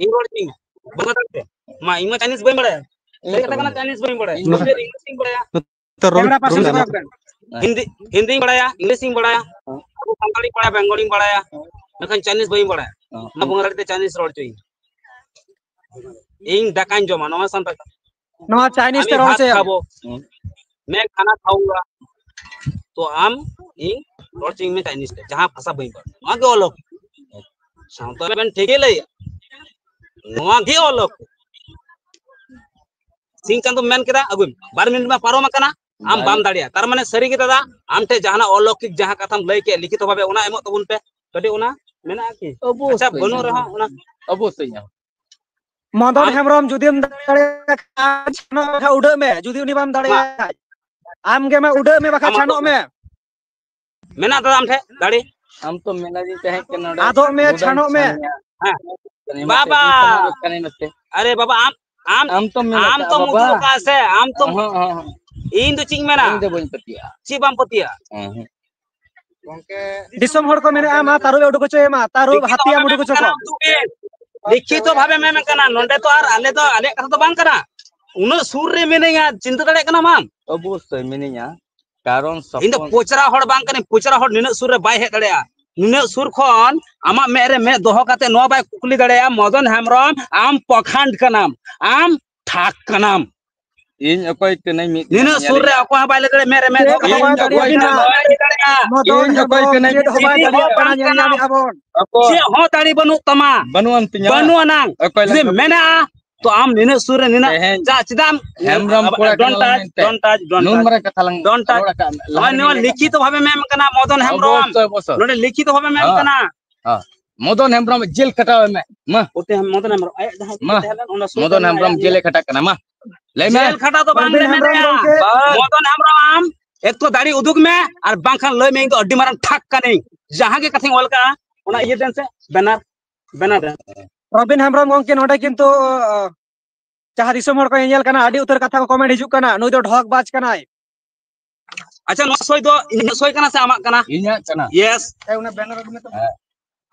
ᱤᱧ ᱨᱚᱲ ᱦᱚᱪᱚᱧ ᱢᱮ᱾ ᱵᱟᱝ ᱫᱟᱲᱮ ᱛᱮ᱾ ᱢᱟ, ᱤᱧ ᱢᱟ ᱪᱟᱭᱱᱤᱡᱽ ᱵᱟᱹᱧ ᱵᱟᱲᱟᱭᱟ᱾ ᱥᱟᱹᱨᱤ ᱠᱟᱛᱷᱟ ᱠᱟᱱᱟ, ᱪᱟᱭᱱᱤᱡᱽ ᱵᱟᱹᱧ ᱵᱟᱲᱟᱭᱟ᱾ ᱤᱧ ᱢᱟ- ᱤᱝᱞᱤᱥ ᱤᱧ ᱵᱟᱲᱟᱭᱟ᱾ ᱠᱮᱢᱮᱨᱟ ᱯᱟᱥᱮ ᱫᱚᱦᱚᱭ ᱢᱮ᱾ ᱦᱤᱱᱫᱤ, ᱦᱤᱱᱫᱤᱧ ᱵᱟᱲᱟᱭᱟ, ᱤᱝᱞᱤᱥ ᱤᱧ ᱵᱟᱲᱟᱭᱟ, ᱟᱵᱚ ᱥᱟᱱᱛᱟᱲᱤᱧ ᱵᱟᱲᱟᱭᱟ, ᱵᱮᱝᱜᱚᱞᱤᱧ ᱵᱟᱲᱟᱭᱟ, ᱢᱮᱱᱠᱷᱟᱱ ᱪᱟᱭᱱᱤᱡᱽ ᱵᱟᱹᱧ ᱵᱟᱲᱟᱭᱟ᱾ ᱚᱱᱟ ᱵᱚᱸᱜᱟ ᱫᱟᱲᱮ ᱛᱮ ᱪᱟᱭᱱᱤᱡᱽ ᱨᱚᱲ ᱦᱚᱪᱚᱧ᱾ ᱤᱧ ᱫᱟᱠᱟᱧ ᱡᱚᱢᱟ, ᱱᱚᱣᱟ ᱥᱟᱱᱛᱟᱲ ᱠᱟᱛᱷᱟ᱾ ᱱᱚᱣᱟ ᱪᱟᱭᱱᱤᱡᱽ ᱟᱢᱤ ᱛᱮ ᱨᱚᱲ ᱵᱷᱟᱛ ᱦᱚᱪᱚᱭᱮᱢ᱾ ᱠᱷᱟᱵᱚ, ᱢᱮ ᱠᱷᱟᱱᱟ ᱠᱷᱟᱣᱩᱝᱜᱟ᱾ ᱛᱚ ᱟᱢ ᱤᱧ ᱨᱚᱲ ᱦᱚᱪᱚᱧ ᱢᱮ ᱪᱟᱭᱱᱤᱡᱽ ᱛᱮ, ᱡᱟᱦᱟᱸ ᱵᱷᱟᱥᱟ ᱵᱟᱹᱧ ᱵᱟᱲᱟᱭᱟ, ᱱᱚᱣᱟ ᱜᱮ ᱚᱞᱚᱜ᱾ ᱥᱟᱶᱛᱟ ᱨᱮᱵᱮᱱ ᱴᱷᱤᱠ ᱜᱮ ᱞᱟᱹᱭᱟ, ᱱᱚᱣᱟ ᱜᱮ ᱚᱞᱚᱜ᱾ ᱥᱤᱧ ᱪᱟᱸᱫᱚ ᱢᱮᱱ ᱠᱮᱫᱟ, ᱟᱹᱜᱩᱭ ᱢᱮ᱾ ᱵᱟᱨ ᱢᱤᱱᱤᱴ ᱢᱟ ᱯᱟᱨᱚᱢ ᱟᱠᱟᱱᱟ, ᱟᱢ ᱵᱟᱢ ᱫᱟᱲᱮᱭᱟᱜᱼᱟ᱾ ᱛᱟᱨ ᱢᱟᱱᱮ ᱥᱟᱹᱨᱤ ᱜᱮ ᱫᱟᱫᱟ, ᱟᱢ ᱴᱷᱮᱱ ᱡᱟᱦᱟᱱᱟᱜ ᱚᱞᱚᱠᱤᱠ ᱡᱟᱦᱟᱸ ᱠᱟᱛᱷᱟᱢ ᱞᱟᱹᱭ ᱠᱮᱫ, ᱞᱤᱠᱷᱤᱛᱚ ᱵᱷᱟᱵᱮ ᱚᱱᱟ ᱮᱢᱚᱜ ᱛᱟᱵᱚᱱ ᱯᱮ᱾ ᱠᱟᱹᱴᱤᱡ ᱚᱱᱟ ᱢᱮᱱᱟᱜᱼᱟ ᱠᱤ? ᱟᱪᱪᱷᱟ, ᱵᱟᱹᱱᱩᱜ ᱨᱮᱦᱚᱸ ᱚᱱᱟ ᱚᱵᱚᱥᱥᱳᱭ ᱧᱟᱢ᱾ ᱢᱚᱫᱚᱱ ᱟᱢ- ᱦᱮᱢᱵᱨᱚᱢ ᱡᱩᱫᱤᱢ ᱫᱟᱲᱮᱭᱟᱜ ᱠᱷᱟᱱ ᱪᱷᱟᱱᱚᱜ ᱢᱮ ᱠᱷᱟᱱ ᱩᱰᱟᱹᱜ ᱢᱮ, ᱡᱩᱫᱤ ᱩᱱᱤ ᱵᱟᱢ ᱢᱟ, ᱫᱟᱲᱮᱭᱟᱜ ᱠᱷᱟᱱ᱾ ᱟᱢ ᱜᱮ ᱢᱟ ᱩᱰᱟᱹᱜ ᱢᱮ, ᱵᱟᱠᱷᱟᱱ ᱟᱢᱟᱜ ᱫᱚ ᱪᱷᱟᱱᱚᱜ ᱢᱮ᱾ ᱢᱮᱱᱟᱜ ᱫᱟᱫᱟ ᱟᱢ ᱴᱷᱮᱱ ᱫᱟᱲᱮ? ᱟᱢ ᱛᱚ ᱢᱮᱞᱟ ᱨᱤᱧ ᱛᱟᱦᱮᱸ ᱠᱟᱱᱟ ᱱᱚᱰᱮ᱾ ᱟᱫᱚᱜ ᱢᱮ, ᱜᱚᱰᱟᱧ ᱪᱷᱟᱱᱚᱜ ᱢᱮ᱾ ᱪᱷᱟᱱᱮᱭᱟ᱾ ᱦᱮᱸ᱾ ᱪᱷᱟᱱᱮ ᱵᱟᱵᱟ᱾ ᱢᱟᱥᱮ, ᱤᱧ ᱥᱟᱢᱟᱝ ᱨᱮ ᱪᱷᱟᱱᱮ ᱢᱮᱥᱮ᱾ ᱟᱨᱮ ᱵᱟᱵᱟ, ᱟᱢ, ᱟᱢ, ᱟᱢ ᱛᱚᱢ ᱢᱮᱱ ᱟᱢ ᱟᱠᱟᱫ ᱛᱚᱢ ᱵᱟᱵᱟ᱾ ᱩᱫᱩᱜ ᱟᱠᱟᱫ ᱥᱮ, ᱟᱢ ᱛᱚᱢ, ᱦᱚᱸ, ᱦᱚᱸ, ᱦᱚᱸ᱾ ᱤᱧ ᱫᱚ ᱪᱮᱫ ᱤᱧ ᱢᱮᱱᱟ? ᱤᱧ ᱫᱚ ᱵᱟᱹᱧ ᱯᱟᱹᱛᱭᱟᱹᱜᱼᱟ᱾ ᱪᱮᱫ ᱵᱟᱢ ᱯᱟᱹᱛᱭᱟᱹᱜᱼᱟ? ᱦᱚᱸ, ᱦᱚᱸ᱾ ᱫᱤᱥᱚᱢ ᱦᱚᱲ ᱠᱚ ᱢᱮᱱᱮᱜᱼᱟ, ᱢᱟ ᱛᱟᱹᱨᱩᱵ ᱮ ᱩᱰᱩᱠ ᱦᱚᱪᱚᱭᱮ ᱢᱟ, ᱛᱟᱹᱨᱩᱵ ᱞᱤᱠᱷᱤᱛᱚ ᱦᱟᱹᱛᱤᱭᱟᱢ ᱵᱷᱟᱵᱮ ᱩᱰᱩᱠ ᱢᱮᱢ ᱦᱚᱪᱚ ᱠᱟᱱᱟ, ᱠᱚᱣᱟ᱾ ᱩᱫᱩᱜ ᱵᱤᱱ᱾ ᱞᱤᱠᱷᱤᱛᱚ ᱵᱷᱟᱵᱮ ᱢᱮᱢ ᱠᱟᱱᱟ, ᱱᱚᱸᱰᱮ ᱛᱚ ᱟᱨ ᱟᱞᱮ ᱫᱚ, ᱟᱞᱮᱭᱟᱜ ᱠᱟᱛᱷᱟ ᱫᱚ ᱵᱟᱝ ᱠᱟᱱᱟ᱾ ᱩᱱᱟᱹᱜ ᱥᱩᱨ ᱨᱮ ᱢᱤᱱᱟᱹᱧᱟ, ᱪᱤᱱᱛᱟᱹ ᱫᱟᱲᱮᱭᱟᱜ ᱠᱟᱱᱟᱢ ᱟᱢ? ᱚᱵᱚᱥᱥᱳᱭ ᱢᱤᱱᱟᱹᱧᱟ, ᱠᱟᱨᱚᱱ ᱤᱧ ᱫᱚ ᱥᱚᱯᱚᱱ ᱯᱚᱪᱨᱟ ᱦᱚᱲ ᱵᱟᱝ ᱠᱟᱹᱱᱟᱹᱧ, ᱯᱚᱪᱨᱟ ᱦᱚᱲ ᱱᱤᱱᱟᱹᱜ ᱥᱩᱨ ᱨᱮ ᱵᱟᱭ ᱦᱮᱡ ᱫᱟᱲᱮᱭᱟᱜᱼᱟ᱾ ᱱᱤᱱᱟᱹᱜ ᱥᱩᱨ ᱠᱷᱚᱱ ᱟᱢᱟᱜ ᱢᱮᱫ ᱨᱮ ᱢᱮᱫ ᱫᱚᱦᱚ ᱠᱟᱛᱮ ᱱᱚᱣᱟ ᱵᱟᱭ ᱠᱩᱠᱞᱤ ᱫᱟᱲᱮᱭᱟᱜᱼᱟ, ᱢᱚᱫᱚᱱ ᱦᱮᱢᱵᱨᱚᱢ, ᱟᱢ ᱯᱚᱠᱷᱟᱱᱰ ᱠᱟᱱᱟᱢ, ᱟᱢ ᱴᱷᱟᱠ ᱠᱟᱱᱟᱢ᱾ ᱤᱧ ᱚᱠᱚᱭ ᱠᱟᱹᱱᱟᱹᱧ ᱢᱤᱫ ᱱᱤᱱᱟᱹᱜ ᱥᱩᱨ ᱨᱮ ᱚᱠᱚᱭ ᱦᱚᱸ ᱵᱟᱭ ᱞᱟᱹᱭ ᱫᱟᱲᱮᱭᱟᱜᱼᱟ, ᱢᱮᱫ ᱨᱮ ᱢᱮᱫ ᱫᱚᱦᱚ ᱪᱮᱫ ᱦᱚᱸ ᱠᱟᱛᱮ ᱵᱟᱭ ᱵᱟᱹᱧ ᱫᱟᱲᱮᱭᱟᱜ ᱫᱟᱲᱮᱭᱟᱜᱼᱟ᱾ ᱠᱟᱱᱟ᱾ ᱵᱟᱹᱧ ᱫᱟᱲᱮᱭᱟᱜᱼᱟ᱾ ᱢᱚᱫᱚᱱ ᱤᱧ ᱚᱠᱚᱭ ᱦᱮᱢᱵᱨᱚᱢ ᱠᱟᱹᱱᱟᱹᱧ ᱪᱮᱫ ᱦᱚᱸ ᱵᱟᱭ ᱪᱮᱫ ᱦᱚᱸ ᱫᱟᱲᱮᱭᱟᱜ ᱠᱟᱱᱟ, ᱵᱟᱝ ᱧᱮᱞ ᱠᱟᱱᱟ᱾ ᱧᱟᱢᱮᱜᱼᱟ ᱵᱚᱱ᱾ ᱚᱠᱚᱭ ᱪᱮᱫ ᱦᱚᱸ ᱫᱟᱲᱮ ᱵᱟᱹᱱᱩᱜ ᱛᱟᱢᱟ᱾ ᱵᱟᱹᱱᱩᱜ ᱟᱱ ᱛᱤᱧᱟ᱾ ᱵᱟᱹᱱᱩᱜ ᱟᱱᱟᱝ᱾ ᱚᱠᱚᱭ ᱡᱩᱫᱤ ᱞᱟᱹᱜᱤᱫ? ᱢᱮᱱᱟᱜᱼᱟ, ᱛᱚ ᱟᱢ ᱱᱤᱱᱟᱹᱜ ᱥᱩᱨ ᱨᱮ ᱱᱤᱱᱟᱹᱜ ᱛᱮᱦᱮᱧ ᱪᱮᱫᱟᱜ, ᱪᱮᱫᱟᱜ ᱮᱢ, ᱦᱮᱢᱵᱨᱚᱢ ᱠᱚᱲᱟ don't ᱠᱟᱱᱟᱞᱟᱝ touch, ᱢᱮᱱᱛᱮ don't touch, don't ᱱᱩᱱ touch, ᱢᱟᱨᱟᱝ ᱠᱟᱛᱷᱟ ᱞᱟᱝ don't touch᱾ ᱨᱚᱲ ᱟᱠᱟᱫ ᱞᱟᱦᱟ ᱱᱚᱜᱼᱚᱭ ᱨᱮ ᱱᱚᱣᱟ ᱢᱮᱱ ᱞᱤᱠᱷᱤᱛᱚ ᱠᱟᱛᱷᱟ᱾ ᱵᱷᱟᱵᱮ ᱢᱮᱢ ᱠᱟᱱᱟ, ᱢᱚᱫᱚᱱ ᱦᱮᱢᱵᱨᱚᱢ᱾ ᱚᱵᱚᱥᱥᱳᱭ, ᱚᱵᱚᱥᱥᱳᱭ᱾ ᱱᱚᱰᱮ ᱞᱤᱠᱷᱤᱛᱚ ᱵᱷᱟᱵᱮ ᱢᱮᱢ ᱦᱮᱸ᱾ ᱠᱟᱱᱟ᱾ ᱦᱮᱸ᱾ ᱢᱚᱫᱚᱱ ᱦᱮᱢᱵᱨᱚᱢ ᱡᱮᱞ ᱠᱷᱟᱴᱟᱣ ᱢᱮ ᱢᱟ᱾ ᱚᱛᱮ ᱢᱚᱫᱚᱱ ᱦᱮᱢᱵᱨᱚᱢ ᱟᱭᱟᱜ ᱡᱟᱦᱟᱸ ᱢᱟ᱾ ᱛᱟᱦᱮᱸ ᱞᱮᱱ, ᱚᱱᱟ ᱥᱚᱭ ᱢᱚᱫᱚᱱ ᱫᱚ ᱦᱮᱢᱵᱨᱚᱢ ᱟᱭᱟᱜ ᱡᱮᱞᱮ ᱠᱷᱟᱴᱟᱜ ᱠᱟᱱᱟ ᱢᱟ᱾ ᱞᱟᱹᱭ ᱢᱮ᱾ ᱡᱮᱞ ᱠᱷᱟᱴᱟᱣ ᱫᱚ ᱵᱟᱝ ᱢᱚᱫᱚᱱ ᱞᱟᱹᱭ ᱦᱮᱢᱵᱨᱚᱢ ᱫᱟᱲᱮᱭᱟᱜᱼᱟ᱾ ᱜᱚᱢᱠᱮ᱾ ᱢᱚᱫᱚᱱ ᱦᱮᱢᱵᱨᱚᱢ ᱮᱠ ᱛᱚ ᱫᱟᱲᱮ ᱩᱫᱩᱜ ᱢᱮ, ᱟᱨ ᱵᱟᱝᱠᱷᱟᱱ ᱞᱟᱹᱭ ᱢᱮ, ᱤᱧ ᱫᱚ ᱟᱹᱰᱤ ᱢᱟᱨᱟᱝ ᱴᱷᱟᱠ ᱠᱟᱹᱱᱟᱹᱧ᱾ ᱡᱟᱦᱟᱸ ᱜᱮ ᱠᱟᱛᱷᱟᱧ ᱚᱞ ᱠᱟᱜᱼᱟ, ᱚᱱᱟ ᱤᱭᱟᱹ ᱫᱮᱱ ᱥᱮ, ᱵᱮᱱᱟᱨ, ᱵᱮᱱᱟᱨ ᱫᱮᱱ᱾ ᱨᱚᱵᱤᱱ ᱦᱮᱢᱵᱨᱚᱢ ᱜᱚᱢᱠᱮ, ᱱᱚᱰᱮ ᱠᱤᱱᱛᱩ, ᱟ, ᱡᱟᱦᱟᱸ ᱫᱤᱥᱚᱢ ᱦᱚᱲ ᱠᱚ ᱧᱮᱧᱮᱞ ᱠᱟᱱᱟ, ᱟᱹᱰᱤ ᱩᱛᱟᱹᱨ ᱠᱟᱛᱷᱟ ᱠᱚ comment ᱦᱤᱡᱩᱜ ᱠᱟᱱᱟ, "ᱱᱩᱭ ᱫᱚ ᱰᱷᱚᱜᱽ ᱵᱟᱡᱽ ᱠᱟᱱᱟᱭ᱾" ᱟᱪᱪᱷᱟ, ᱱᱚᱣᱟ ᱥᱳᱭ ᱫᱚ ᱤᱧᱟᱹᱜ ᱥᱳᱭ ᱠᱟᱱᱟ ᱥᱮ ᱟᱢᱟᱜ ᱠᱟᱱᱟ? ᱤᱧᱟᱹᱜ ᱠᱟᱱᱟ᱾ Yes᱾ ᱦᱮᱸ, ᱚᱱᱟ banner ᱟᱹᱜᱩ ᱢᱮ ᱛᱚ᱾ ᱦᱮᱸ᱾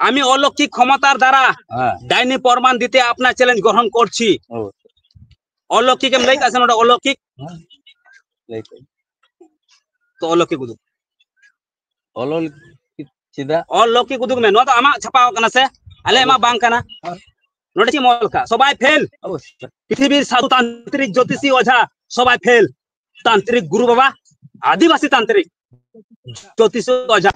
আমি অলৌকিক ক্ষমতার দ্বারা হ্যাঁ। ডাইনি প্রমাণ দিতে আপনার চ্যালেঞ্জ গ্রহণ করছি। ও। অলৌকিক এম লেখা আছে না, ওটা অলৌকিক? হ্যাঁ, লেখা। তো অলৌকিক উদুক। অলৌকিক ᱪᱮᱫᱟᱜ? অলৌকিক ᱩᱫᱩᱜ ᱢᱮ, ᱱᱚᱣᱟ ᱫᱚ ᱟᱢᱟᱜ ᱪᱷᱟᱯᱟᱣ ᱠᱟᱱᱟ ᱥᱮ? ᱟᱞᱮᱭᱟᱜ ᱢᱟ ᱵᱟᱝ ᱠᱟᱱᱟ᱾ ᱱᱚᱰᱮ ᱪᱮᱫ ᱮᱢ ᱚᱞ ᱠᱟᱜ? ᱥᱚᱵᱟᱭ ᱯᱷᱮᱞ᱾ ᱚᱵᱚᱥᱥᱳᱭ᱾ ᱯᱨᱤᱛᱷᱤᱵᱤᱨ ᱥᱟᱫᱷᱩ ᱛᱟᱱᱛᱨᱤᱠ ᱡᱳᱛᱤᱥᱤ ᱚᱡᱷᱟ, ᱥᱚᱵᱟᱭ ᱯᱷᱮᱞ᱾ ᱛᱟᱱᱛᱨᱤᱠ ᱜᱩᱨᱩ ᱵᱟᱵᱟ, ᱟᱹᱫᱤᱵᱟᱹᱥᱤ ᱛᱟᱱᱛᱨᱤᱠ ᱡᱳᱛᱤᱥᱤ ᱚᱡᱷᱟ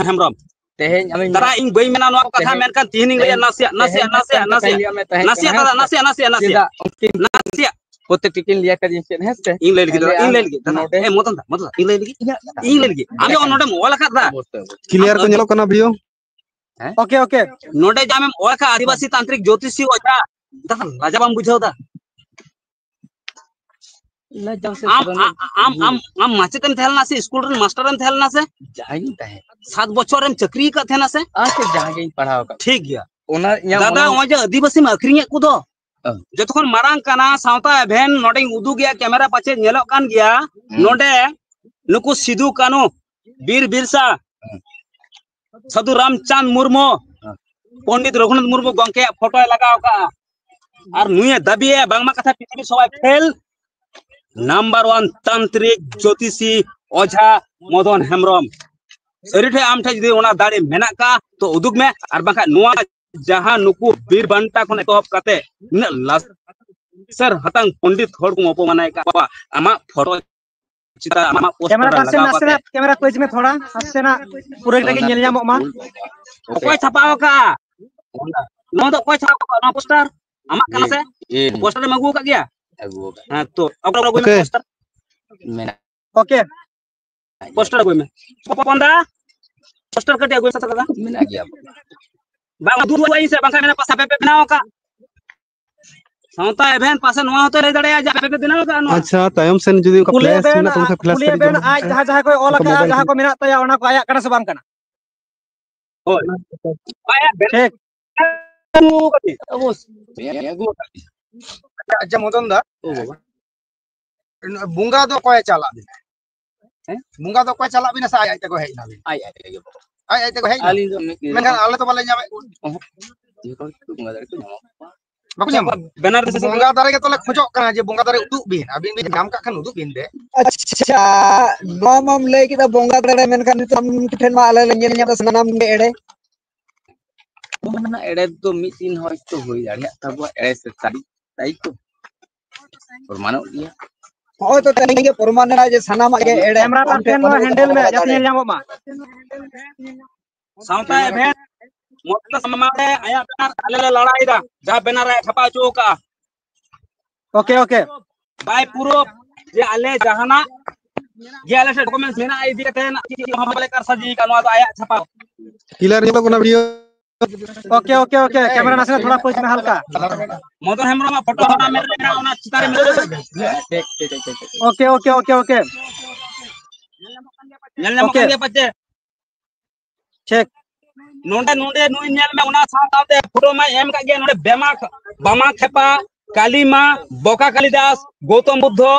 ᱦᱮᱢᱵᱨᱚᱢ᱾ ᱛᱮᱦᱮᱧ ᱟᱢᱤᱧ ᱫᱟᱫᱟ, ᱤᱧ ᱵᱟᱹᱧ ᱢᱮᱱᱟ ᱱᱚᱣᱟ ᱠᱟᱛᱷᱟ, ᱛᱮᱦᱮᱧ, ᱢᱮᱱᱠᱷᱟᱱ ᱛᱤᱦᱤᱧ ᱤᱧ ᱞᱟᱹᱭᱟ, ᱛᱮᱦᱮᱧ, ᱱᱟᱥᱮᱭᱟᱜ, ᱱᱟᱥᱮᱭᱟᱜ, ᱛᱮᱦᱮᱧ ᱱᱟᱥᱮᱭᱟᱜ, ᱢᱤᱫᱴᱟᱝ ᱠᱟᱛᱷᱟᱧ ᱱᱟᱥᱮᱭᱟᱜ, ᱞᱟᱹᱭᱟᱫ ᱢᱮ ᱛᱟᱦᱮᱸ ᱱᱟᱥᱮᱭᱟᱜ, ᱠᱟᱱᱟ᱾ ᱫᱟᱫᱟ, ᱱᱟᱥᱮᱭᱟᱜ, ᱱᱟᱥᱮᱭᱟᱜ, ᱱᱟᱥᱮᱭᱟᱜ, ᱱᱟᱥᱮᱭᱟᱜ᱾ ᱪᱮᱫᱟᱜ ᱩᱱᱠᱤᱱ ᱱᱟᱥᱮᱭᱟᱜ᱾ ᱯᱨᱚᱛᱮᱠᱴᱤ ᱠᱤᱱ ᱞᱟᱹᱭᱟ ᱠᱟᱫᱤᱧ ᱪᱮᱫ, ᱦᱮᱸ ᱥᱮ? ᱤᱧ ᱞᱟᱹᱭ ᱞᱟᱹᱜᱤᱫ, ᱟᱞᱮ ᱤᱧ ᱞᱟᱹᱭ ᱞᱟᱹᱜᱤᱫ, ᱫᱟᱫᱟ, ᱱᱚᱰᱮ ᱮ, ᱢᱚᱫᱚᱱ ᱫᱟ, ᱢᱚᱫᱚᱱ ᱫᱟ, ᱤᱧ ᱞᱟᱹᱭ ᱞᱟᱹᱜᱤᱫ, ᱤᱧᱟᱹᱜ ᱠᱟᱛᱷᱟ᱾ ᱤᱧ ᱞᱟᱹᱭ ᱞᱟᱹᱜᱤᱫ᱾ ᱟᱢ ᱡᱮ ᱱᱚᱰᱮᱢ ᱚᱞ ᱟᱠᱟᱫ ᱫᱟ᱾ ᱚᱵᱚᱥᱥᱳᱭ, ᱚᱵᱚᱥᱥᱳᱭ᱾ Clear ᱠᱚ ᱧᱮᱞᱚᱜ ᱠᱟᱱᱟ video? ᱦᱮᱸ? OK, OK᱾ ᱱᱚᱰᱮ ᱡᱮ ᱟᱢᱮᱢ ᱚᱞ ᱟᱠᱟᱫ ᱟᱹᱫᱤᱵᱟᱹᱥᱤ ᱛᱟᱱᱛᱨᱤᱠ ᱡᱳᱛᱤᱥᱤ ᱚᱡᱷᱟ, ᱫᱟᱫᱟ, ᱞᱟᱡᱟ ᱵᱟᱢ ᱵᱩᱡᱷᱟᱹᱣ ᱫᱟ? ᱞᱟᱡᱟᱣ ᱥᱮ ᱟᱢ, ᱥᱚᱨᱚᱢ ᱟᱢ, ᱟᱢ, ᱟᱢ, ᱟᱢ ᱢᱟᱪᱮᱫ ᱮᱢ ᱛᱟᱦᱮᱸ ᱞᱮᱱᱟ ᱥᱮ ᱥᱠᱩᱞ ᱨᱮᱱ ᱢᱟᱥᱴᱟᱨ ᱮᱢ ᱛᱟᱦᱮᱸ ᱞᱮᱱᱟ ᱥᱮ? ᱡᱟᱦᱟᱸᱭ ᱜᱤᱧ ᱛᱟᱦᱮᱸ᱾ ᱥᱟᱛ ᱵᱚᱪᱷᱚᱨ ᱮᱢ ᱪᱟᱹᱠᱨᱤ ᱟᱠᱟᱫ ᱛᱟᱦᱮᱱᱟ ᱥᱮ? ᱟᱪᱪᱷᱟ, ᱡᱟᱦᱟᱸ ᱜᱤᱧ ᱯᱟᱲᱦᱟᱣ ᱟᱠᱟᱫ᱾ ᱴᱷᱤᱠ ᱜᱮᱭᱟ᱾ ᱚᱱᱟ ᱤᱧᱟᱹᱜ ᱫᱟᱫᱟ, ᱢᱚᱱᱮ ᱱᱚᱜᱼᱚᱭ ᱡᱮ ᱟᱹᱫᱤᱵᱟᱹᱥᱤᱢ ᱟᱹᱠᱷᱨᱤᱧᱮᱫ ᱠᱚᱫᱚ, ᱦᱮᱸ᱾ ᱡᱚᱛᱚ ᱠᱷᱚᱱ ᱢᱟᱨᱟᱝ ᱠᱟᱱᱟ ᱥᱟᱶᱛᱟ ᱮᱵᱷᱮᱱ, ᱱᱚᱰᱮᱧ ᱩᱫᱩᱜᱮᱜᱼᱟ, ᱠᱮᱢᱮᱨᱟ ᱯᱟᱪᱮᱫ ᱧᱮᱞᱚᱜ ᱠᱟᱱ ᱜᱮᱭᱟ, ᱦᱩᱸ᱾ ᱱᱚᱰᱮ ᱱᱩᱠᱩ ᱥᱤᱫᱩ ᱠᱟᱹᱱᱩ, ᱵᱤᱨ ᱵᱤᱨᱥᱟ, ᱦᱩᱸ᱾ ᱥᱟᱹᱫᱷᱩ ᱨᱟᱢᱪᱟᱸᱫᱽ ᱢᱩᱨᱢᱩ, ᱦᱩᱸ᱾ ᱯᱚᱱᱰᱤᱛ ᱨᱚᱜᱷᱩᱱᱟᱛᱷ ᱢᱩᱨᱢᱩ ᱜᱚᱢᱠᱮᱭᱟᱜ ᱯᱷᱳᱴᱳᱭ ᱞᱟᱜᱟᱣ ᱠᱟᱜᱼᱟ᱾ ᱟᱨ ᱱᱩᱭᱮ ᱫᱟᱹᱵᱤᱭᱮᱜᱼᱟ ᱵᱟᱝᱢᱟ ᱠᱟᱛᱷᱟ ᱯᱨᱤᱛᱷᱤᱵᱤ ᱥᱚᱵᱟᱭ ᱯᱷᱮᱞ, number one ᱛᱟᱱᱛᱨᱤᱠ ᱡᱳᱛᱤᱥᱤ ᱚᱡᱷᱟ ᱢᱚᱫᱚᱱ ᱦᱮᱢᱵᱨᱚᱢ᱾ ᱥᱟᱹᱨᱤ ᱴᱷᱮᱡ ᱟᱢ ᱴᱷᱮᱡ ᱡᱩᱫᱤ ᱚᱱᱟ ᱫᱟᱲᱮ ᱢᱮᱱᱟᱜ ᱠᱟᱜᱼᱟ, ᱛᱚ ᱩᱫᱩᱜ ᱢᱮ, ᱟᱨ ᱵᱟᱝᱠᱷᱟᱱ ᱱᱚᱣᱟ ᱡᱟᱦᱟᱸ ᱱᱩᱠᱩ ᱵᱤᱨ ᱵᱟᱱᱴᱟ ᱠᱷᱚᱱ ᱮᱛᱚᱦᱚᱵ ᱠᱟᱛᱮ ᱱᱤᱱᱟᱹᱜ ᱞᱟᱥᱮᱨ ᱦᱟᱛᱟᱝ ᱯᱚᱱᱰᱤᱛ ᱦᱚᱲ ᱠᱚ ᱚᱯᱚᱢᱟᱱᱟᱭ ᱠᱟᱜ ᱠᱚᱣᱟ, ᱟᱢᱟᱜ ᱯᱷᱳᱴᱳ ᱪᱮᱛᱟᱱ, ᱟᱢᱟᱜ ᱯᱳᱥᱴᱟᱨ ᱠᱮᱢᱮᱨᱟ ᱞᱟᱜᱟᱣ ᱯᱟᱥᱮ ᱠᱟᱛᱮ᱾ ᱱᱟᱥᱮᱱᱟᱜ ᱠᱮᱢᱮᱨᱟ ᱠᱚ ᱤᱫᱤ ᱢᱮ ᱛᱷᱚᱲᱟ, ᱱᱟᱥᱮᱱᱟᱜ ᱯᱩᱨᱟᱹ ᱜᱮ ᱧᱮᱞ ᱧᱟᱢᱚᱜ ᱢᱟ᱾ ᱚᱠᱚᱭ ᱪᱷᱟᱯᱟᱣ ᱟᱠᱟᱜᱼᱟ? ᱱᱚᱣᱟ ᱫᱚ ᱚᱠᱚᱭ ᱪᱷᱟᱯᱟᱣ ᱟᱠᱟᱜᱼᱟ? ᱱᱚᱣᱟ ᱯᱳᱥᱴᱟᱨ ᱟᱢᱟᱜ ᱠᱟᱱᱟ ᱥᱮ? ᱯᱳᱥᱴᱟᱨ ᱮᱢ ᱟᱹᱜᱩ ᱟᱠᱟᱫ ᱜᱮᱭᱟ? ᱟᱹᱜᱩ ᱟᱠᱟᱫ᱾ ᱦᱮᱸ, ᱛᱚ, ᱚᱠᱟ ᱨᱮ ᱟᱹᱜᱩᱭ ᱢᱮ ᱯᱳᱥᱴᱟᱨ? ᱢᱮᱱᱟᱜ᱾ OK᱾ ᱯᱳᱥᱴᱟᱨ ᱟᱹᱜᱩᱭ ᱢᱮ᱾ ᱦᱚᱯᱚᱱ ᱫᱟ, ᱯᱳᱥᱴᱟᱨ ᱠᱟᱹᱴᱤᱡ ᱟᱹᱜᱩᱭ ᱢᱮᱥᱮ ᱫᱟᱫᱟ᱾ ᱢᱮᱱᱟᱜ ᱜᱮᱭᱟ᱾ ᱵᱟᱝ, ᱩᱫᱩᱜ ᱟᱹᱧ ᱥᱮ, ᱵᱟᱝᱠᱷᱟᱱ ᱢᱮᱱᱟ ᱯᱟᱥᱮ ᱟᱯᱮ ᱯᱮ ᱵᱮᱱᱟᱣ ᱟᱠᱟᱫ᱾ ᱥᱟᱶᱛᱟ ᱮᱵᱷᱮᱱ ᱯᱟᱥᱮ ᱱᱚᱣᱟ ᱦᱚᱸᱛᱚ ᱞᱟᱹᱭ ᱫᱟᱲᱮᱭᱟᱜᱼᱟ ᱡᱮ ᱟᱯᱮ ᱯᱮ ᱵᱮᱱᱟᱣ ᱟᱠᱟᱫ ᱱᱚᱣᱟ᱾ ᱟᱪᱪᱷᱟ, ᱛᱟᱭᱚᱢ ᱥᱮᱱ ᱡᱩᱫᱤ ᱚᱱᱠᱟ ᱠᱩᱞᱤᱭᱮ ᱯᱞᱮᱥ ᱵᱮᱱ, ᱢᱮᱱᱟᱜ ᱛᱟᱵᱚᱱ ᱠᱷᱟᱱ, ᱯᱞᱮᱥ ᱠᱩᱞᱤᱭᱮ ᱠᱟᱹᱴᱤᱡ ᱵᱮᱱ, ᱡᱮᱢᱚᱱ ᱟᱡ ᱡᱟᱦᱟᱸ ᱡᱟᱦᱟᱸ ᱠᱚᱭ ᱚᱞ ᱚᱱᱠᱟ ᱟᱠᱟᱫᱼᱟ, ᱢᱳᱵᱟᱭᱤᱞ ᱡᱟᱦᱟᱸ ᱠᱚ ᱢᱮᱱᱟᱜ ᱛᱟᱭᱟ, ᱚᱱᱟ ᱠᱚ ᱟᱭᱟᱜ ᱠᱟᱱᱟ ᱥᱮ ᱵᱟᱝ ᱠᱟᱱᱟ? ᱦᱳᱭ᱾ ᱟᱭᱟᱜ ᱵᱮᱱᱟᱣ ᱠᱟᱛᱮ᱾ ᱟᱪᱪᱷᱟ, ᱟᱪᱪᱷᱟ, ᱢᱚᱫᱚᱱ ᱫᱟ, ᱵᱚᱸᱜᱟ ᱫᱚ ᱚᱠᱚᱭᱮ ᱪᱟᱞᱟᱜ ᱵᱤᱱᱟ? ᱦᱮᱸ? ᱵᱚᱸᱜᱟ ᱫᱚ ᱚᱠᱚᱭ ᱪᱟᱞᱟᱜ ᱵᱤᱱᱟ ᱥᱮ ᱟᱡ ᱟᱡ ᱛᱮᱠᱚ ᱦᱮᱡ ᱮᱱᱟ ᱵᱤᱱ? ᱟᱡ ᱟᱡ ᱛᱮᱜᱮ ᱵᱚᱞᱚ᱾ ᱟᱡ ᱟᱡ ᱛᱮᱠᱚ ᱦᱮᱡ ᱮᱱᱟ? ᱟᱹᱞᱤᱧ ᱫᱚ ᱢᱤᱫ ᱫᱤᱱ ᱢᱮᱱᱠᱷᱟᱱ ᱟᱞᱮ ᱫᱚ ᱵᱟᱞᱮ ᱧᱟᱢᱮᱫ ᱠᱚᱣᱟ᱾ ᱚᱦᱚᱸ᱾ ᱡᱚᱛᱚ ᱦᱚᱲ ᱜᱮᱠᱚ ᱵᱚᱸᱜᱟ ᱫᱟᱲᱮ ᱠᱚ ᱧᱟᱢᱚᱜ ᱠᱟᱱᱟ᱾ ᱵᱟᱠᱚ ᱧᱟᱢ ᱠᱚᱣᱟ? ᱵᱮᱱᱟᱨ ᱫᱤᱥᱚᱢ ᱵᱚᱸᱜᱟ ᱫᱟᱲᱮ ᱜᱮᱛᱚ ᱞᱮ ᱠᱷᱚᱡᱚᱜ ᱠᱟᱱᱟ ᱡᱮ ᱵᱚᱸᱜᱟ ᱫᱟᱲᱮ ᱩᱫᱩᱜ ᱵᱤᱱ, ᱟᱹᱵᱤᱱ ᱵᱤᱱ ᱧᱟᱢ ᱠᱟᱜ ᱠᱷᱟᱱ ᱩᱫᱩᱜ ᱵᱤᱱ ᱫᱮ᱾ ᱟᱪᱪᱷᱟ, ᱱᱚᱣᱟ ᱢᱟᱢ ᱞᱟᱹᱭ ᱠᱮᱫᱟ ᱵᱚᱸᱜᱟ ᱫᱟᱲᱮ, ᱢᱮᱱᱠᱷᱟᱱ ᱱᱤᱛᱚᱜ ᱟᱢ ᱴᱷᱮᱱ ᱢᱟ ᱟᱞᱮ ᱞᱮ ᱧᱮᱞ ᱧᱟᱢ ᱮᱫᱟ ᱥᱟᱱᱟᱢ ᱜᱮ ᱮᱲᱮ᱾ ᱚᱱᱟ ᱮᱲᱮ ᱫᱚ ᱢᱤᱫ ᱫᱤᱱ ᱦᱚᱭᱛᱳ ᱦᱩᱭ ᱫᱟᱲᱮᱭᱟᱜ ᱛᱟᱵᱚᱣᱟ, ᱮᱲᱮ ᱥᱮ ᱥᱟᱹᱨᱤ, ᱛᱟᱭ ᱛᱚ? ᱯᱨᱚᱢᱟᱱᱚᱜ ᱜᱮᱭᱟ᱾ ᱦᱚᱸᱜᱼᱚᱭ ᱛᱚ ᱛᱮᱦᱮᱧ ᱜᱮ ᱯᱨᱚᱢᱟᱱ ᱮᱱᱟ ᱡᱮ ᱥᱟᱱᱟᱢᱟᱜ ᱜᱮ ᱮᱲᱮ᱾ ᱠᱮᱢᱨᱟ ᱟᱢ ᱴᱷᱮᱱ ᱯᱟᱥᱴᱮᱱ ᱠᱷᱚᱱ ᱱᱚᱣᱟ ᱦᱚᱸ ᱦᱮᱱᱰᱮᱞ ᱢᱮ, ᱵᱚᱸᱜᱟ ᱡᱟᱛᱮ ᱫᱟᱲᱮ᱾ ᱧᱮᱞ ᱧᱟᱢᱚᱜ ᱢᱟ᱾ ᱥᱟᱶᱛᱟ ᱮᱵᱷᱮᱱ ᱢᱚᱛᱞᱚᱵ ᱥᱟᱢᱟᱝ ᱨᱮ ᱟᱭᱟᱜ ᱵᱮᱱᱟᱨ ᱟᱞᱮ ᱞᱮ ᱞᱟᱲᱟᱭᱮᱫᱟ, ᱡᱟᱦᱟᱸ ᱵᱮᱱᱟᱨ ᱮ ᱪᱷᱟᱯᱟ ᱦᱚᱪᱚ ᱟᱠᱟᱫᱼᱟ᱾ Okay, okay. ᱵᱟᱭ ᱯᱩᱨᱩᱵ ᱡᱮ ᱟᱞᱮ ᱡᱟᱦᱟᱱᱟᱜ ᱜᱮ ᱟᱞᱮ ᱴᱷᱮᱱ ᱰᱚᱠᱩᱢᱮᱱᱴᱥ ᱢᱮᱱᱟᱜᱼᱟ ᱤᱫᱤ ᱠᱟᱛᱮ ᱪᱮᱫ ᱦᱚᱸ ᱵᱟᱞᱮ ᱠᱟᱨᱥᱟᱡᱤ ᱟᱠᱟᱫ, ᱱᱚᱣᱟ ᱫᱚ ᱟᱭᱟᱜ ᱪᱷᱟᱯᱟ᱾ ᱠᱞᱤᱭᱟᱨ ᱧᱮᱞᱚᱜ ᱠᱟᱱᱟ video. Okay, okay, okay. Camera ᱱᱟᱥᱮᱱᱟᱜ ᱛᱷᱚᱲᱟ ᱯᱳᱡᱽ ᱢᱮ ᱦᱟᱞᱠᱟ᱾ ᱢᱚᱫᱚᱱ ᱦᱮᱢᱵᱨᱚᱢᱟᱜ ᱯᱷᱳᱴᱳ ᱚᱱᱟ ᱢᱮᱫ ᱨᱮ ᱢᱮᱱᱟᱜᱼᱟ, ᱚᱱᱟ ᱪᱮᱛᱟᱱ ᱨᱮ ᱢᱮᱱᱟᱜᱼᱟ᱾ Okay, okay, okay, okay. ᱧᱮᱞ ᱧᱟᱢᱚᱜ ᱳᱠᱮ᱾ ᱠᱟᱱ ᱜᱮᱭᱟ ᱯᱟᱪᱮ? ᱴᱷᱤᱠ᱾ ᱱᱚᱰᱮ, ᱱᱚᱰᱮ ᱱᱩᱭ ᱧᱮᱞ ᱢᱮ, ᱚᱱᱟ ᱥᱟᱶ ᱥᱟᱶᱛᱮ ᱯᱷᱳᱴᱳ ᱢᱟᱭ ᱮᱢ ᱠᱟᱜ ᱜᱮ, ᱱᱚᱰᱮ ᱵᱮᱢᱟ, ᱵᱟᱢᱟ ᱠᱷᱮᱯᱟ, ᱠᱟᱞᱤᱢᱟ, ᱵᱚᱠᱟ ᱠᱟᱞᱤᱫᱟᱥ, ᱜᱳᱛᱚᱢ ᱵᱩᱫᱽᱫᱷᱚ,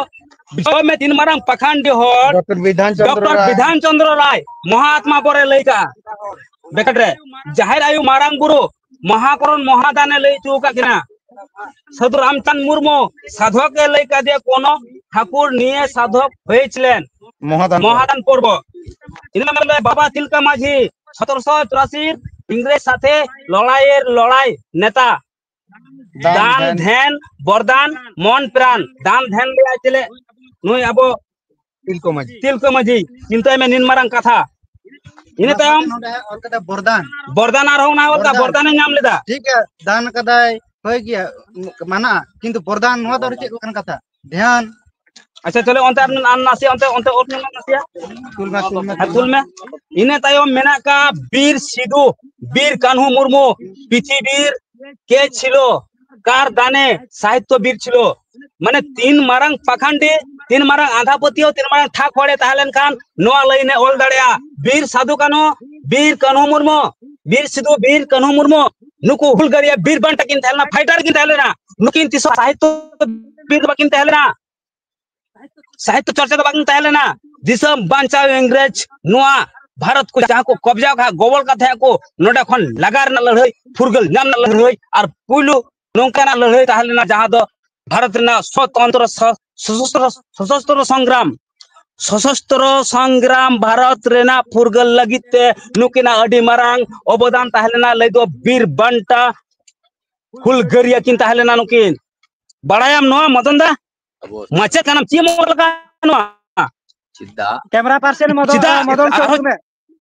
ᱵᱩᱡᱷᱟᱹᱣ ᱢᱮ, ᱛᱤᱱ ᱢᱟᱨᱟᱝ ᱯᱟᱠᱷᱟᱱᱰᱤ ᱦᱚᱲ, ᱰᱚᱠᱴᱚᱨ ᱵᱤᱫᱷᱟᱱ ᱪᱚᱸᱫᱽᱨᱚ ᱰᱚᱠᱴᱚᱨ ᱨᱟᱭ᱾ ᱵᱤᱫᱷᱟᱱ ᱪᱚᱸᱫᱽᱨᱚ ᱨᱟᱭ ᱢᱚᱦᱟᱛᱢᱟ ᱵᱚᱨᱮ ᱞᱟᱹᱭ ᱠᱟᱜᱼᱟ᱾ ᱵᱮᱠᱮᱴ ᱨᱮ ᱡᱟᱦᱮᱨ ᱟᱭᱳ ᱢᱟᱨᱟᱝ ᱵᱩᱨᱩ ᱢᱚᱦᱟᱠᱚᱨᱚᱱ ᱢᱚᱦᱟᱫᱟᱱᱮ ᱞᱟᱹᱭ ᱦᱚᱪᱚ ᱟᱠᱟᱫ ᱠᱤᱱᱟ᱾ ᱥᱟᱹᱫᱷᱩ ᱨᱟᱢᱪᱟᱸᱫᱽ ᱢᱩᱨᱢᱩ ᱥᱟᱫᱷᱚᱠ ᱮ ᱞᱟᱹᱭ ᱠᱟᱫᱮᱭᱟ, ᱠᱳᱱᱳ ᱴᱷᱟᱹᱠᱩᱨ ᱱᱤᱭᱮ ᱥᱟᱫᱷᱚᱠ ᱦᱩᱭ ᱪᱞᱮᱱ ᱢᱚᱦᱟᱫᱟᱱ ᱯᱚᱨᱚᱵᱽ᱾ ᱢᱚᱦᱟᱫᱟᱱ ᱯᱚᱨᱚᱵᱽ᱾ ᱤᱱᱟᱹ ᱢᱮᱱᱛᱮ ᱵᱟᱵᱟ ᱛᱤᱞᱠᱟᱹ ᱢᱟᱹᱡᱷᱤ ᱥᱚᱛᱨᱚᱥᱚ ᱪᱩᱨᱟᱥᱤ ᱤᱝᱨᱮᱡᱽ ᱥᱟᱛᱷᱮ ᱞᱚᱲᱟᱭᱮᱨ ᱞᱚᱲᱟᱭ ᱱᱮᱛᱟ᱾ ᱫᱟᱱ ᱫᱟᱱ ᱫᱷᱮᱱ᱾ ᱫᱷᱮᱱ ᱵᱚᱨᱫᱟᱱ ᱢᱚᱱ ᱯᱨᱟᱱ ᱫᱟᱱ ᱫᱷᱮᱱ ᱞᱟᱹᱭᱟᱭ ᱪᱮᱞᱮ ᱱᱩᱭ ᱟᱵᱚ ᱛᱤᱞᱠᱟᱹ ᱢᱟᱹᱡᱷᱤ᱾ ᱛᱤᱞᱠᱟᱹ ᱢᱟᱹᱡᱷᱤ, ᱪᱤᱱᱛᱟᱹᱭ ᱢᱮ, ᱱᱤᱱ ᱢᱟᱨᱟᱝ ᱠᱟᱛᱷᱟ᱾ ᱤᱱᱟᱹ ᱚᱱᱟ ᱛᱟᱭᱚᱢ ᱥᱟᱶᱛᱮ ᱱᱚᱰᱮ ᱚᱞ ᱠᱟᱫᱟ ᱵᱚᱨᱫᱟᱱ᱾ ᱵᱚᱨᱫᱟᱱ ᱟᱨᱦᱚᱸ ᱚᱱᱟ ᱚᱞ ᱠᱟᱫᱟ, ᱵᱚᱨᱫᱟᱱ᱾ ᱵᱚᱨᱫᱟᱱᱮ ᱧᱟᱢ ᱞᱮᱫᱟ᱾ ᱴᱷᱤᱠ ᱜᱮᱭᱟ, ᱫᱟᱱ ᱠᱟᱫᱟᱭ, ᱦᱳᱭ ᱜᱮᱭᱟ, ᱢᱟᱱᱟᱜᱼᱟ, ᱠᱤᱱᱛᱩ ᱵᱚᱨᱫᱟᱱ ᱱᱚᱣᱟ ᱫᱚ ᱟᱨ ᱪᱮᱫ ᱞᱮᱠᱟᱱ ᱠᱟᱛᱷᱟ? ᱫᱷᱮᱭᱟᱱ᱾ ᱟᱪᱪᱷᱟ, ᱪᱚᱞᱚ ᱚᱱᱛᱮ ᱟᱨ ᱱᱟᱥᱮᱭᱟᱜ, ᱚᱱᱛᱮ, ᱚᱱᱛᱮ ᱚᱛ ᱧᱮᱞ ᱢᱮ ᱱᱟᱥᱮᱭᱟᱜ᱾ ᱛᱩᱞ ᱢᱮ, ᱛᱩᱞ ᱢᱮ, ᱦᱮᱸ, ᱛᱩᱞ ᱢᱮ᱾ ᱤᱱᱟᱹ ᱛᱟᱭᱚᱢ ᱢᱮᱱᱟᱜ ᱠᱟᱜ ᱵᱤᱨ ᱥᱤᱫᱩ, ᱵᱤᱨ ᱠᱟᱹᱱᱦᱩ ᱢᱩᱨᱢᱩ, ᱯᱤᱛᱷᱤᱵᱤᱨ ᱠᱮ ᱪᱷᱤᱞᱳ, ᱠᱟᱨ ᱫᱟᱱᱮ ᱥᱟᱦᱤᱛᱛᱚ ᱵᱤᱨ ᱪᱷᱤᱞᱳ᱾ ᱢᱟᱱᱮ ᱛᱤᱱ ᱢᱟᱨᱟᱝ ᱯᱟᱠᱷᱟᱱᱰᱤ, ᱛᱤᱱ ᱢᱟᱨᱟᱝ ᱟᱸᱫᱷᱟ ᱯᱟᱹᱛᱭᱟᱹᱣ, ᱛᱤᱱ ᱢᱟᱨᱟᱝ ᱛᱷᱟᱠ ᱦᱚᱲᱮ ᱛᱟᱦᱮᱸ ᱞᱮᱱᱠᱷᱟᱱ ᱱᱚᱣᱟ ᱞᱟᱭᱤᱱ ᱮ ᱚᱞ ᱫᱟᱲᱮᱭᱟᱜᱼᱟ᱾ ᱵᱤᱨ ᱥᱟᱹᱫᱷᱩ ᱠᱟᱹᱱᱦᱩ, ᱵᱤᱨ ᱠᱟᱹᱱᱦᱩ ᱢᱩᱨᱢᱩ, ᱵᱤᱨ ᱥᱤᱫᱩ, ᱵᱤᱨ ᱠᱟᱹᱱᱦᱩ ᱢᱩᱨᱢᱩ, ᱱᱩᱠᱩ ᱦᱩᱞᱜᱟᱹᱨᱤᱭᱟᱹ ᱵᱤᱨ ᱵᱟᱱᱴᱟ ᱠᱤᱱ ᱛᱟᱦᱮᱸ ᱞᱮᱱᱟ, ᱯᱷᱟᱭᱴᱟᱨ ᱠᱤᱱ ᱛᱟᱦᱮᱸ ᱞᱮᱱᱟ᱾ ᱱᱩᱠᱤᱱ ᱛᱤᱥ ᱦᱚᱸ ᱥᱟᱦᱤᱛᱛᱚ ᱵᱤᱨ ᱫᱚ ᱵᱟᱠᱤᱱ ᱛᱟᱦᱮᱸ ᱞᱮᱱᱟ, ᱥᱟᱦᱤᱛᱛᱚ ᱪᱚᱨᱪᱟ ᱫᱚ ᱵᱟᱠᱤᱱ ᱛᱟᱦᱮᱸ ᱞᱮᱱᱟ᱾ ᱫᱤᱥᱚᱢ ᱵᱟᱧᱪᱟᱣ ᱤᱝᱨᱮᱡᱽ ᱱᱚᱣᱟ ᱵᱷᱟᱨᱚᱛ ᱠᱚ ᱡᱟᱦᱟᱸ ᱠᱚ ᱠᱚᱵᱡᱟ ᱠᱟᱜ, ᱜᱚᱵᱚᱞ ᱠᱟᱜ ᱛᱟᱦᱮᱸ ᱠᱚ, ᱱᱚᱰᱮ ᱠᱷᱚᱱ ᱞᱟᱜᱟ ᱨᱮᱱᱟᱜ ᱞᱟᱹᱲᱦᱟᱹᱭ, ᱯᱷᱩᱨᱜᱟᱹᱞ ᱧᱟᱢ ᱨᱮᱱᱟᱜ ᱞᱟᱹᱲᱦᱟᱹᱭ, ᱟᱨ ᱯᱩᱭᱞᱩ ᱱᱚᱝᱠᱟᱱᱟᱜ ᱞᱟᱹᱲᱦᱟᱹᱭ ᱛᱟᱦᱮᱸ ᱞᱮᱱᱟ ᱡᱟᱦᱟᱸ ᱫᱚ ᱵᱷᱟᱨᱚᱛ ᱨᱮᱱᱟᱜ ᱥᱚᱛᱚᱱᱛᱨᱚ ᱥᱚ-, ᱥᱚᱥᱚᱥᱛᱨᱚ, ᱥᱚᱥᱚᱥᱛᱨᱚ ᱥᱚᱝᱜᱨᱟᱢ, ᱥᱚᱥᱚᱥᱛᱨᱚ ᱥᱚᱝᱜᱨᱟᱢ ᱵᱷᱟᱨᱚᱛ ᱨᱮᱱᱟᱜ ᱯᱷᱩᱨᱜᱟᱹᱞ ᱞᱟᱹᱜᱤᱫ ᱛᱮ ᱱᱩᱠᱤᱱᱟᱜ ᱟᱹᱰᱤ ᱢᱟᱨᱟᱝ ᱚᱵᱚᱫᱟᱱ ᱛᱟᱦᱮᱸ ᱞᱮᱱᱟ, ᱞᱟᱹᱭ ᱫᱚ ᱵᱤᱨ ᱵᱟᱱᱴᱟ ᱦᱩᱞᱜᱟᱹᱨᱤᱭᱟᱹ ᱠᱤᱱ ᱛᱟᱦᱮᱸ ᱞᱮᱱᱟ ᱱᱩᱠᱤᱱ᱾ ᱵᱟᱲᱟᱭᱟᱢ ᱱᱚᱣᱟ ᱢᱚᱫᱚᱱ ᱫᱟ? ᱟᱵᱚ ᱢᱟᱪᱮᱫ ᱠᱟᱱᱟᱢ, ᱪᱮᱫ ᱮᱢ ᱚᱞ ᱠᱟᱜᱼᱟ ᱱᱚᱣᱟ? ᱪᱮᱫᱟᱜ? ᱠᱮᱢᱨᱟ ᱯᱟᱨᱥᱮᱱ ᱢᱚᱫᱚᱱ, ᱪᱮᱫᱟᱜ? ᱢᱚᱫᱚᱱ ᱥᱚᱨ ᱟᱨᱦᱚᱸ ᱩᱫᱩᱜ ᱢᱮ᱾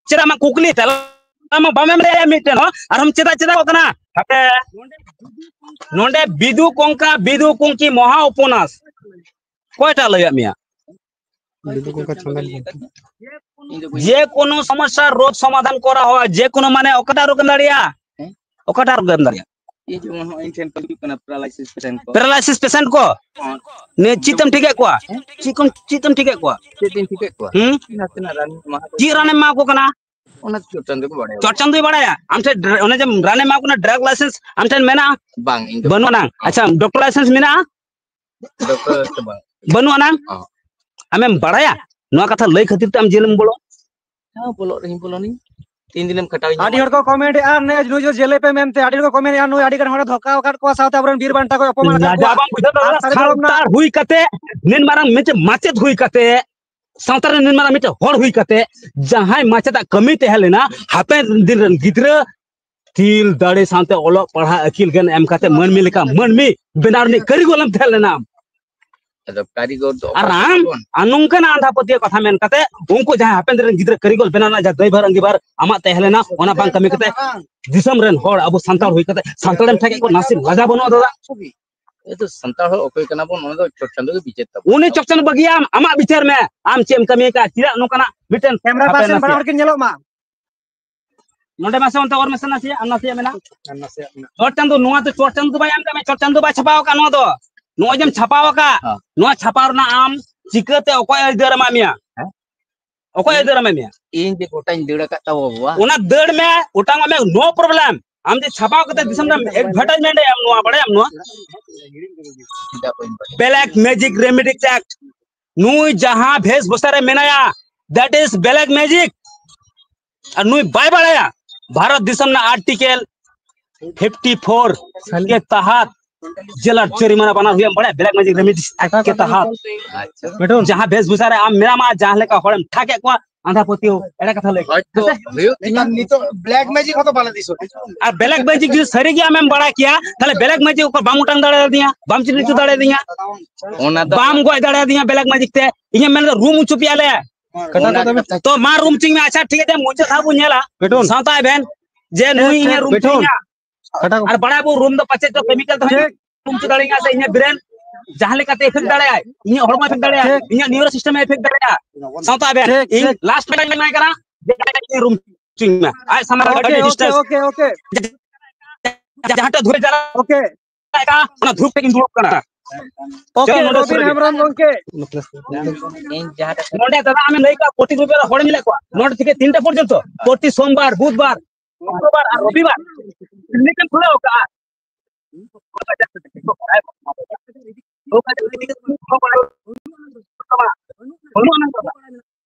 ᱪᱮᱫᱟᱜ ᱟᱢᱟᱜ ᱠᱩᱠᱞᱤ ᱛᱮᱞᱟ ᱢᱟ ᱵᱟᱢ ᱮᱢ ᱫᱟᱲᱮᱭᱟᱜᱼᱟ ᱢᱤᱫᱴᱮᱱ ᱦᱚᱸ, ᱟᱨᱦᱚᱸ ᱪᱮᱫᱟᱜ, ᱪᱮᱫᱟᱜ ᱠᱟᱱᱟ? ᱦᱟᱯᱮ, ᱱᱚᱰᱮ ᱵᱤᱫᱩ ᱠᱚᱝᱠᱟ, ᱵᱤᱫᱩ ᱠᱚᱝᱠᱤ ᱢᱚᱦᱟ ᱩᱯᱚᱱᱟᱥ ᱚᱠᱚᱭᱴᱟᱜ ᱞᱟᱹᱭᱟᱫ ᱢᱮᱭᱟ? ᱵᱤᱫᱩ ᱠᱚᱝᱠᱟ ᱪᱷᱟᱸᱫᱟ ᱞᱮᱠᱟ᱾ ᱡᱮ ᱠᱳᱱᱳ ᱥᱚᱢᱚᱥᱥᱟ ᱨᱳᱜᱽ ᱥᱚᱢᱟᱫᱷᱟᱱ ᱠᱚᱨᱟ ᱦᱳᱭ, ᱡᱮ ᱠᱳᱱᱳ ᱢᱟᱱᱮ ᱚᱠᱟᱴᱟᱜ ᱨᱳᱜᱽ ᱮᱢ ᱫᱟᱲᱮᱭᱟᱜᱼᱟ? ᱦᱮᱸ? ᱚᱠᱟᱴᱟᱜ ᱨᱳᱜᱽ ᱮᱢ ᱫᱟᱲᱮᱭᱟᱜᱼᱟ? ᱤᱧ ᱡᱮᱢᱚᱱ ᱦᱚᱸᱜᱼᱚᱭ ᱤᱧ ᱴᱷᱮᱱ ᱠᱚ ᱦᱤᱡᱩᱜ ᱠᱟᱱᱟ paralysis patient ᱠᱚ᱾ Paralysis patient ᱠᱚ? ᱦᱚᱸ᱾ ᱱᱤᱭᱟᱹ ᱪᱮᱫ ᱛᱮᱢ ᱴᱷᱤᱠᱮᱫ ᱠᱚᱣᱟ? ᱦᱮᱸ? ᱪᱮᱫ ᱠᱚᱢ, ᱪᱮᱫ ᱛᱮᱢ ᱴᱷᱤᱠᱮᱫ ᱠᱚᱣᱟ? ᱪᱮᱫ ᱤᱧ ᱴᱷᱤᱠᱮᱫ ᱠᱚᱣᱟ? ᱦᱩᱸ? ᱱᱟᱥᱮᱱᱟᱜ ᱨᱟᱱ ᱮᱢᱟ ᱠᱚ ᱪᱮᱫ ᱠᱟᱱᱟ᱾ ᱨᱟᱱᱮᱢ ᱮᱢᱟ ᱠᱚ ᱠᱟᱱᱟ? ᱚᱱᱟ ᱪᱚᱴ ᱪᱟᱸᱫᱳ ᱠᱚ ᱵᱟᱲᱟᱭᱟ᱾ ᱪᱚᱴ ᱪᱟᱸᱫᱳᱭ ᱵᱟᱲᱟᱭᱟ? ᱟᱢ ᱴᱷᱮᱱ ᱰᱨ-, ᱚᱱᱮ ᱡᱮ ᱨᱟᱱᱮ ᱮᱢᱟ ᱠᱚ ᱠᱟᱱᱟ, drug license ᱟᱢ ᱴᱷᱮᱱ ᱢᱮᱱᱟᱜᱼᱟ? ᱵᱟᱝ, ᱤᱧ ᱫᱚ ᱵᱟᱹᱱᱩᱜ ᱟᱱᱟᱝ᱾ ᱟᱪᱪᱷᱟ, doctor license ᱢᱮᱱᱟᱜᱼᱟ? Doctor ᱫᱚ ᱵᱟᱝ᱾ ᱵᱟᱹᱱᱩᱜ ᱟᱱᱟᱝ? ᱦᱚᱸ᱾ ᱟᱢᱮᱢ ᱵᱟᱲᱟᱭᱟ ᱱᱚᱣᱟ ᱠᱟᱛᱷᱟ ᱞᱟᱹᱭ ᱠᱷᱟᱹᱛᱤᱨ ᱛᱮ ᱟᱢ ᱡᱮᱞᱮᱢ ᱵᱚᱞᱚ? ᱦᱮᱸ, ᱵᱚᱞᱚᱜ ᱨᱮᱦᱚᱸ ᱵᱚᱞᱚᱱᱤᱧ᱾ ᱛᱤᱱ ᱫᱤᱱᱮᱢ ᱠᱷᱟᱴᱟᱣᱤᱧᱟ? ᱟᱹᱰᱤ ᱦᱚᱲ ᱠᱚ comment ᱮᱫᱼᱟ, ᱱᱩᱭ ᱫᱚ ᱡᱮᱞᱮ ᱯᱮ ᱢᱮᱱᱛᱮ᱾ ᱟᱹᱰᱤ ᱦᱚᱲ ᱠᱚ comment ᱮᱫᱼᱟ, ᱱᱩᱭ ᱟᱹᱰᱤ ᱜᱟᱱ ᱦᱚᱲᱮ ᱫᱷᱚᱠᱟᱣ ᱟᱠᱟᱫ ᱠᱚᱣᱟ, ᱥᱟᱶᱛᱮ ᱟᱵᱚᱨᱮᱱ ᱵᱤᱨ ᱵᱟᱱᱴᱟ ᱠᱚᱭ ᱚᱯᱚᱢᱟᱱ ᱟᱠᱟᱫ ᱞᱟᱡᱟᱣ ᱠᱚᱣᱟ᱾ ᱵᱟᱢ ᱵᱩᱡᱷᱟᱹᱣ ᱫᱟ? ᱟᱨ ᱥᱟᱹᱨᱤ ᱫᱷᱚᱨᱚᱢ ᱨᱮᱱᱟᱜ ᱥᱟᱱᱛᱟᱲ ᱦᱩᱭ ᱠᱟᱛᱮ, ᱱᱤᱱ ᱢᱟᱨᱟᱝ ᱢᱤᱫᱴᱮᱱ ᱢᱟᱪᱮᱫ ᱦᱩᱭ ᱠᱟᱛᱮ, ᱥᱟᱶᱛᱟ ᱨᱮᱱ ᱱᱤᱱ ᱢᱟᱨᱟᱝ ᱢᱤᱫᱴᱮᱱ ᱦᱚᱲ ᱦᱩᱭ ᱠᱟᱛᱮ, ᱡᱟᱦᱟᱸᱭ ᱢᱟᱪᱮᱫᱟᱜ ᱠᱟᱹᱢᱤ ᱛᱟᱦᱮᱸ ᱞᱮᱱᱟ, ᱦᱟᱯᱮᱱ ᱫᱤᱱ ᱨᱮᱱ ᱜᱤᱫᱽᱨᱟᱹ ᱛᱤᱞ ᱫᱟᱲᱮ ᱥᱟᱶᱛᱮ ᱚᱞᱚᱜ ᱯᱟᱲᱦᱟᱜ ᱟᱹᱠᱤᱞ ᱜᱮᱭᱟᱱ ᱮᱢ ᱠᱟᱛᱮ ᱢᱟᱹᱱᱢᱤ ᱞᱮᱠᱟ ᱢᱟᱹᱱᱢᱤ ᱵᱮᱱᱟᱣ ᱨᱤᱱᱤᱡ ᱠᱟᱹᱨᱤᱜᱚᱞ ᱮᱢ ᱛᱟᱦᱮᱸ ᱞᱮᱱᱟ᱾ ᱟᱫᱚ ᱠᱟᱹᱨᱤᱜᱚᱞ ᱫᱚ ᱟᱨ ᱚᱠᱟ ᱟᱢ, ᱠᱷᱚᱱ? ᱟᱨ ᱱᱚᱝᱠᱟᱱᱟᱜ ᱟᱸᱫᱷᱟ ᱯᱟᱹᱛᱭᱟᱹᱣ ᱠᱟᱛᱷᱟ ᱢᱮᱱ ᱠᱟᱛᱮ ᱩᱱᱠᱩ ᱡᱟᱦᱟᱸᱭ ᱦᱟᱯᱮᱱ ᱫᱤᱱ ᱨᱮᱱ ᱜᱤᱫᱽᱨᱟᱹ ᱠᱟᱹᱨᱤᱜᱚᱞ ᱵᱮᱱᱟᱣ ᱨᱮᱱᱟᱜ ᱡᱟᱦᱟᱸ ᱫᱟᱹᱭᱵᱷᱟᱨ ᱟᱸᱜᱤᱵᱷᱟᱨ ᱟᱢᱟᱜ ᱛᱟᱦᱮᱸ ᱞᱮᱱᱟ, ᱚᱱᱟ ᱵᱟᱝ ᱠᱟᱹᱢᱤ ᱠᱟᱛᱮ ᱫᱤᱥᱚᱢ ᱨᱮᱱ ᱦᱚᱲ, ᱟᱵᱚ ᱥᱟᱱᱛᱟᱲ ᱦᱩᱭ ᱠᱟᱛᱮ ᱥᱟᱱᱛᱟᱲᱮᱢ ᱴᱷᱮᱡ ᱠᱚ ᱱᱟᱥᱮ ᱞᱟᱡᱟ ᱵᱟᱹᱱᱩᱜᱼᱟ ᱫᱟᱫᱟ? ᱮ ᱛᱚ ᱥᱟᱱᱛᱟᱲ ᱦᱚᱲ ᱚᱠᱚᱭ ᱠᱟᱱᱟ ᱵᱚᱱ, ᱚᱱᱟ ᱫᱚ ᱪᱚᱴ ᱪᱟᱸᱫᱳ ᱜᱮ ᱵᱤᱪᱟᱹᱨ ᱛᱟᱵᱚᱱ᱾ ᱩᱱᱤ ᱪᱚᱴ ᱪᱟᱸᱫᱳ ᱵᱟᱹᱜᱤᱭᱟᱢ, ᱟᱢᱟᱜ ᱵᱤᱪᱟᱹᱨ ᱢᱮ, ᱟᱢ ᱪᱮᱫ ᱮᱢ ᱠᱟᱹᱢᱤ ᱟᱠᱟᱫ, ᱪᱮᱫᱟᱜ ᱱᱚᱝᱠᱟᱱᱟᱜ ᱢᱤᱫᱴᱮᱱ ᱠᱮᱢᱨᱟ ᱦᱟᱯᱮ ᱯᱟᱨᱥᱚᱱ ᱱᱟᱥᱮ᱾ ᱵᱟᱱᱟ ᱦᱚᱲ ᱠᱤᱱ ᱧᱮᱞᱚᱜ ᱢᱟ᱾ ᱱᱚᱰᱮ ᱢᱟᱥᱮ ᱚᱱᱛᱮ ᱚᱨ ᱢᱮᱥᱮ ᱱᱟᱥᱮᱭᱟᱜ, ᱟᱨ ᱱᱟᱥᱮᱭᱟᱜ ᱢᱮᱱᱟᱜ᱾ ᱟᱨ ᱱᱟᱥᱮᱭᱟᱜ ᱢᱮᱱᱟᱜ᱾ ᱪᱚᱴ ᱪᱟᱸᱫᱳ, ᱱᱚᱣᱟ ᱫᱚ ᱪᱚᱴ ᱪᱟᱸᱫᱳ ᱫᱚ ᱵᱟᱭ ᱮᱢ ᱠᱟᱜ ᱢᱮ, ᱪᱚᱴ ᱪᱟᱸᱫᱳ ᱵᱟᱭ ᱪᱷᱟᱯᱟᱣ ᱟᱠᱟᱫ ᱱᱚᱣᱟ ᱫᱚ᱾ ᱦᱮᱸ᱾ ᱱᱚᱣᱟ ᱪᱷᱟᱯᱟᱣ ᱨᱮᱱᱟᱜ ᱟᱢ ᱪᱤᱠᱟᱹᱛᱮ ᱚᱠᱚᱭ ᱟᱹᱭᱫᱟᱹᱨ ᱮᱢᱟᱜ ᱢᱮᱭᱟ? ᱦᱮᱸ? ᱚᱠᱚᱭ ᱟᱹᱭᱫᱟᱹᱨ ᱮᱢᱟᱜ ᱢᱮᱭᱟ? ᱤᱧ ᱡᱮ ᱜᱚᱴᱟᱧ ᱫᱟᱹᱲ ᱟᱠᱟᱫ ᱛᱟᱵᱚ ᱵᱟᱵᱟ᱾ ᱚᱱᱟ ᱫᱟᱹᱲ ᱢᱮ, ᱚᱴᱟᱝ ᱚᱜ ᱢᱮ, no problem᱾ ᱟᱢ ᱡᱮ ᱪᱷᱟᱯᱟᱣ ᱠᱟᱛᱮ ᱫᱤᱥᱚᱢ ᱨᱮ advertisement ᱮᱢ, ᱱᱚᱣᱟ ᱵᱟᱲᱟᱭᱟᱢ ᱱᱚᱣᱟ? ᱪᱮᱫᱟᱜ ᱵᱟᱹᱧ ᱵᱟᱲᱟᱭᱟ? Black Magic Remedy Act᱾ ᱱᱩᱭ ᱡᱟᱦᱟᱸ ᱵᱷᱮᱥ ᱵᱷᱩᱥᱟ ᱨᱮ ᱢᱮᱱᱟᱭᱟ, that is black magic᱾ ᱟᱨ ᱱᱩᱭ ᱵᱟᱭ ᱵᱟᱲᱟᱭᱟ, ᱵᱷᱟᱨᱚᱛ ᱫᱤᱥᱚᱢ ᱨᱮᱱᱟᱜ article fifty four ᱠᱮ ᱛᱟᱦᱟᱛ ᱡᱮᱞᱟ ᱡᱚᱨᱤᱢᱟᱱᱟ ᱵᱟᱱᱟᱣ ᱦᱩᱭᱩᱜᱼᱟ, ᱵᱟᱲᱟᱭᱟ? Black Magic Remedy Act ᱠᱮ ᱛᱟᱦᱟᱛ᱾ ᱟᱪᱪᱷᱟ᱾ ᱡᱟᱦᱟᱸ ᱵᱷᱮᱥ ᱵᱷᱩᱥᱟ ᱨᱮ ᱟᱢ ᱢᱮᱱᱟᱢᱟ, ᱡᱟᱦᱟᱸ ᱞᱮᱠᱟ ᱦᱚᱲᱮᱢ ᱴᱷᱟᱜ ᱮᱫ ᱠᱚᱣᱟ, ᱟᱸᱫᱷᱟ ᱯᱟᱹᱛᱭᱟᱹᱣ, ᱮᱲᱮ ᱠᱟᱛᱷᱟ ᱞᱟᱹᱭ᱾ ᱦᱚᱭᱛᱳ ᱦᱩᱭᱩᱜ ᱛᱤᱧᱟ᱾ ᱱᱤᱛᱚᱜ black magic ᱦᱚᱸᱛᱚ ᱵᱟᱞᱮ ᱫᱤᱥᱟᱹ᱾ ᱟᱨ black magic ᱡᱩᱫᱤ ᱥᱟᱹᱨᱤ ᱜᱮ ᱟᱢᱮᱢ ᱵᱟᱲᱟᱭ ᱠᱮᱭᱟ, ᱛᱟᱦᱞᱮ black magic ᱚᱠᱚᱭ ᱵᱟᱢ ᱚᱴᱟᱝ ᱫᱟᱲᱮᱭᱟᱫᱤᱧᱟ, ᱵᱟᱢ ᱪᱤᱱᱦᱟᱹ ᱦᱚᱪᱚ ᱫᱟᱲᱮᱭᱟᱫᱤᱧᱟ, ᱚᱱᱟ ᱫᱚ ᱵᱟᱢ ᱜᱚᱡ ᱫᱟᱲᱮᱭᱟᱫᱤᱧᱟ black magic ᱛᱮ᱾ ᱤᱧᱮᱢ ᱢᱮᱱ ᱮᱫᱟ ᱨᱩᱢ ᱦᱚᱪᱚ ᱯᱮᱭᱟ ᱞᱮ᱾ ᱠᱟᱴᱟ ᱚᱱᱟ ᱠᱚ ᱫᱚ ᱠᱟᱛᱷᱟ ᱛᱚ ᱢᱟ ᱨᱩᱢ ᱦᱚᱪᱚᱧ ᱢᱮ᱾ ᱟᱪᱪᱷᱟ, ᱴᱷᱤᱠ ᱟᱪᱷᱮ, ᱢᱩᱪᱟᱹᱫ ᱫᱷᱟᱣ ᱵᱚᱱ ᱧᱮᱞᱟ᱾ ᱵᱮᱴᱩᱱ᱾ ᱥᱟᱶᱛᱟ event ᱡᱮ ᱱᱩᱭ ᱤᱧᱮ ᱨᱩᱢ ᱵᱮᱴᱩᱱ᱾ ᱦᱚᱪᱚᱧᱟ᱾ ᱠᱟᱴᱟ ᱠᱚ᱾ ᱟᱨ ᱵᱟᱲᱟᱭ ᱵᱚ ᱨᱩᱢ ᱫᱚ ᱯᱟᱪᱮᱫ ᱪᱚ chemical ᱛᱮᱦᱚᱸ ᱴᱷᱤᱠ᱾ ᱨᱩᱢ ᱦᱚᱪᱚ ᱫᱟᱲᱮᱭᱟᱜᱼᱟ, ᱥᱮ ᱤᱧᱟᱹᱜ brain ᱡᱟᱦᱟᱸ ᱞᱮᱠᱟᱛᱮ effect ᱫᱟᱲᱮᱭᱟᱜᱼᱟᱭ, ᱤᱧᱟᱹᱜ ᱦᱚᱲᱢᱚ effect ᱫᱟᱲᱮᱭᱟᱜᱼᱟ, ᱴᱷᱤᱠ᱾ ᱤᱧᱟᱹᱜ neuro system effect ᱫᱟᱲᱮᱭᱟᱜᱼᱟ᱾ ᱥᱟᱶᱛᱟ event ᱴᱷᱤᱠ, ᱤᱧ ᱴᱷᱤᱠ᱾ Last ᱢᱮ ᱮᱢᱟᱭ ᱠᱟᱱᱟ, ᱡᱮ ᱨᱩᱢ ᱦᱚᱪᱚᱧ ᱢᱮ᱾ ᱟᱡ ᱥᱟᱢᱟᱝ ᱨᱮ okay, ᱟᱹᱰᱤ okay, distance᱾ Okay, okay᱾ ᱡᱟᱦᱟᱸᱴᱟᱜ ᱫᱷᱩᱨᱮ ᱪᱟᱞᱟᱜ okay᱾ ᱚᱱᱟ ᱫᱷᱩᱯ ᱛᱮᱜᱤᱧ ᱫᱩᱲᱩᱵ ᱠᱟᱱᱟ᱾ Okay, ᱪᱚᱞᱚ, ᱱᱚᱰᱮ ᱨᱚᱵᱤᱱ ᱥᱩᱨ ᱨᱮᱜᱮ᱾ ᱦᱮᱢᱵᱨᱚᱢ ᱜᱚᱝᱠᱮ᱾ ᱤᱧ ᱡᱟᱦᱟᱸ ᱴᱷᱮᱱ ᱱᱚᱰᱮ ᱫᱟᱫᱟ ᱟᱢᱮᱢ ᱞᱟᱹᱭ ᱠᱟᱜ ᱯᱨᱚᱛᱤ ᱨᱚᱵᱤᱵᱟᱨ ᱦᱚᱲᱮᱢ ᱧᱮᱞᱮᱫ ᱠᱚᱣᱟ᱾ ᱱᱚᱰᱮ ᱛᱷᱮᱠᱮ ᱛᱤᱱᱴᱟ ᱯᱚᱨᱡᱚᱱᱛᱚ, ᱯᱨᱚᱛᱤ ᱥᱳᱢᱵᱟᱨ, ᱵᱩᱫᱷᱵᱟᱨ, ᱥᱩᱠᱨᱚᱵᱟᱨ ᱟᱨ ᱨᱚᱵᱤᱵᱟᱨ clinic ᱮᱢ ᱠᱷᱩᱞᱟᱹᱣ ᱠᱟᱜᱼᱟ᱾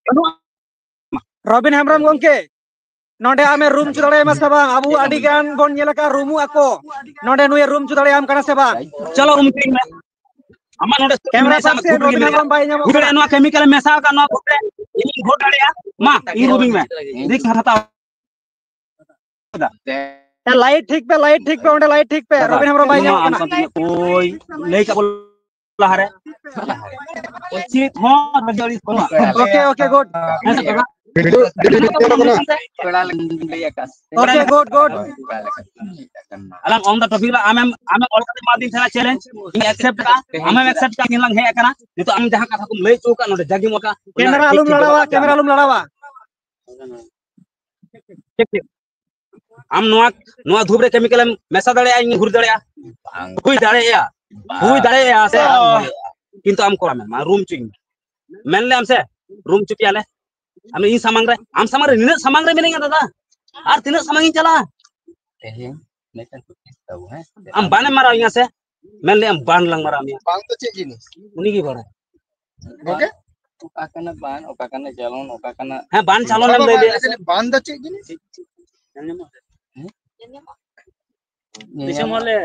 ᱵᱟᱹᱱᱩᱜᱼᱟ᱾ ᱨᱚᱵᱤᱱ ᱦᱮᱢᱵᱨᱚᱢ ᱜᱚᱝᱠᱮ, ᱱᱚᱰᱮ ᱟᱢᱮ ᱨᱩᱢ ᱦᱚᱪᱚ ᱫᱟᱲᱮᱭᱟᱢᱟ ᱥᱮ ᱵᱟᱝ? ᱟᱵᱚ ᱟᱹᱰᱤ ᱜᱟᱱ ᱵᱚᱱ ᱧᱮᱞ ᱟᱠᱟᱫ ᱨᱩᱢᱩᱜ ᱟᱠᱚ, ᱱᱚᱰᱮ ᱱᱩᱭᱮ ᱨᱩᱢ ᱦᱚᱪᱚ ᱫᱟᱲᱮᱭᱟᱢ ᱠᱟᱱᱟ ᱥᱮ ᱵᱟᱝ? ᱪᱚᱞᱚ ᱨᱩᱢ ᱦᱚᱪᱚᱧ ᱢᱮ᱾ ᱟᱢᱟᱜ ᱱᱚᱰᱮ ᱠᱮᱢᱨᱟ ᱢᱮᱥᱟ ᱯᱟᱨᱥᱮᱱ ᱫᱷᱩᱯ ᱨᱮ ᱨᱚᱵᱤᱱ ᱜᱤᱫᱽᱨᱟᱹ᱾ ᱦᱮᱢᱵᱨᱚᱢ ᱵᱟᱭ ᱧᱟᱢᱚᱜ ᱦᱩᱭ ᱫᱟᱲᱮᱭᱟᱜᱼᱟ, ᱠᱟᱱᱟ᱾ ᱱᱚᱣᱟ ᱠᱮᱢᱤᱠᱟᱞ ᱢᱮᱥᱟ ᱟᱠᱟᱫ ᱱᱚᱣᱟ ᱫᱷᱩᱯ ᱨᱮ ᱤᱧᱤᱧ ᱵᱷᱳᱴ ᱫᱟᱲᱮᱭᱟᱜᱼᱟ? ᱢᱟ, ᱤᱧ ᱨᱩᱢᱤᱧ ᱢᱮ᱾ ᱨᱤᱠᱥ ᱦᱟᱛᱟᱣ᱾ ᱞᱟᱭᱤᱴ ᱴᱷᱤᱠ ᱯᱮ, ᱞᱟᱭᱤᱴ ᱴᱷᱤᱠ ᱯᱮ, ᱚᱸᱰᱮ ᱞᱟᱭᱤᱴ ᱴᱷᱤᱠ ᱯᱮ᱾ ᱫᱟᱫᱟ, ᱨᱚᱵᱤᱱ ᱦᱮᱢᱵᱨᱚᱢ ᱵᱟᱭ ᱱᱚᱣᱟ ᱧᱟᱢᱚᱜ ᱟᱢ ᱠᱟᱱᱟ᱾ ᱥᱟᱶᱛᱮ ᱤᱧᱟᱹᱜ ᱠᱚᱭ ᱞᱟᱹᱭ ᱠᱟᱜ ᱵᱚᱱ ᱞᱟᱦᱟᱨᱮ᱾ ᱪᱮᱫ ᱦᱚᱸ ᱟᱹᱰᱤ ᱟᱹᱲᱤᱥ ᱵᱟᱹᱱᱩᱜᱼᱟ᱾ Okay, okay, good᱾ ᱦᱮᱸ ᱥᱮ ᱫᱟᱫᱟ? ᱯᱮᱲᱟ ᱞᱮᱠᱟ ᱞᱟᱹᱭ ᱟᱠᱟᱫ᱾ Okay, good, good. ᱟᱞᱟᱝ on the topic ᱨᱮ ᱟᱢᱮᱢ, ᱟᱢᱮᱢ ᱚᱞ ᱠᱟᱛᱮ ᱮᱢᱟ ᱫᱤᱧ ᱛᱟᱦᱮᱱᱟ challenge, ᱤᱧ accept ᱠᱟᱜᱼᱟ, ᱟᱢᱮᱢ accept ᱠᱟᱜᱼᱟ, ᱤᱧ ᱞᱟᱝ ᱦᱮᱡ ᱟᱠᱟᱱᱟ᱾ ᱱᱤᱛᱚᱜ ᱟᱢ ᱡᱟᱦᱟᱸ ᱠᱟᱛᱷᱟ ᱠᱚᱢ ᱞᱟᱹᱭ ᱦᱚᱪᱚ ᱟᱠᱟᱫ ᱱᱚᱰᱮ ᱡᱟᱜᱮᱢ ᱚᱞ ᱠᱟᱜᱼᱟ, ᱚᱱᱟ camera ᱴᱷᱤᱠ ᱟᱞᱚᱢ ᱴᱷᱤᱠ ᱞᱟᱲᱟᱣᱟ, ᱵᱟᱹᱱᱩᱜ camera ᱟᱞᱚᱢ ᱞᱟᱲᱟᱣᱟ᱾ ᱴᱷᱤᱠ, ᱴᱷᱤᱠ᱾ ᱟᱢ ᱱᱚᱣᱟ, ᱱᱚᱣᱟ ᱫᱷᱩᱯ ᱨᱮ chemical ᱮᱢ ᱢᱮᱥᱟ ᱫᱟᱲᱮᱭᱟᱜᱼᱟ, ᱤᱧ ᱦᱩᱨ ᱫᱟᱲᱮᱭᱟᱜᱼᱟ? ᱵᱟᱝ᱾ ᱦᱩᱭ ᱫᱟᱲᱮᱭᱟᱜᱼᱟ᱾ ᱵᱟᱝ᱾ ᱦᱩᱭ ᱫᱟᱲᱮᱭᱟᱜᱼᱟ ᱥᱮ? ᱵᱟᱝ ᱦᱩᱭᱩᱜᱼᱟ᱾ ᱠᱤᱱᱛᱩ ᱟᱢ ᱠᱚᱨᱟᱣ ᱢᱮ, ᱢᱟ room ᱪᱩᱭ ᱢᱮ᱾ ᱢᱮᱱ ᱞᱮ ᱟᱢ ᱥᱮ, room ᱪᱩᱯᱤᱭᱟᱞᱮ᱾ ᱟᱢ ᱤᱧ ᱥᱟᱢᱟᱝ ᱨᱮ, ᱟᱢ ᱥᱟᱢᱟᱝ ᱨᱮ ᱱᱤᱱᱟᱹᱜ ᱥᱟᱢᱟᱝ ᱨᱮ ᱢᱤᱱᱟᱹᱧᱟ ᱫᱟᱫᱟ, ᱟᱨ ᱛᱤᱱᱟᱹᱜ ᱥᱟᱢᱟᱝ ᱤᱧ ᱪᱟᱞᱟᱜᱼᱟ? ᱛᱮᱦᱮᱧ ᱢᱤᱫᱴᱟᱝ ᱠᱩᱠᱞᱤ ᱛᱟᱵᱚ, ᱦᱮᱸ? ᱟᱢ ᱵᱟᱱᱮᱢ ᱢᱟᱨᱟᱣ ᱤᱧᱟ ᱥᱮ? ᱢᱮᱱ ᱞᱮ ᱟᱢ ᱵᱟᱱ ᱞᱟᱝ ᱢᱟᱨᱟᱣ ᱢᱮᱭᱟ᱾ ᱵᱟᱱ ᱫᱚ ᱪᱮᱫ ᱡᱤᱱᱤᱥ? ᱩᱱᱤ ᱜᱮ ᱵᱟᱲᱟᱭ᱾ ᱜᱚᱝᱠᱮ? ᱚᱠᱟ ᱠᱟᱱᱟ ᱵᱟᱱ, ᱚᱠᱟ ᱠᱟᱱᱟ ᱪᱟᱞᱚᱱ, ᱚᱠᱟ ᱠᱟᱱᱟ ᱦᱮᱸ, ᱵᱟᱱ ᱪᱟᱞᱚᱱ ᱮᱢ ᱵᱟᱵᱟ, ᱞᱟᱹᱭ ᱞᱮᱭᱟ᱾ ᱞᱟᱹᱭ ᱫᱟᱞᱤᱧ, ᱵᱟᱱ ᱫᱚ ᱪᱮᱫ ᱡᱤᱱᱤᱥ? ᱦᱮᱸ? ᱫᱤᱥᱚᱢ ᱦᱚᱲ ᱞᱮ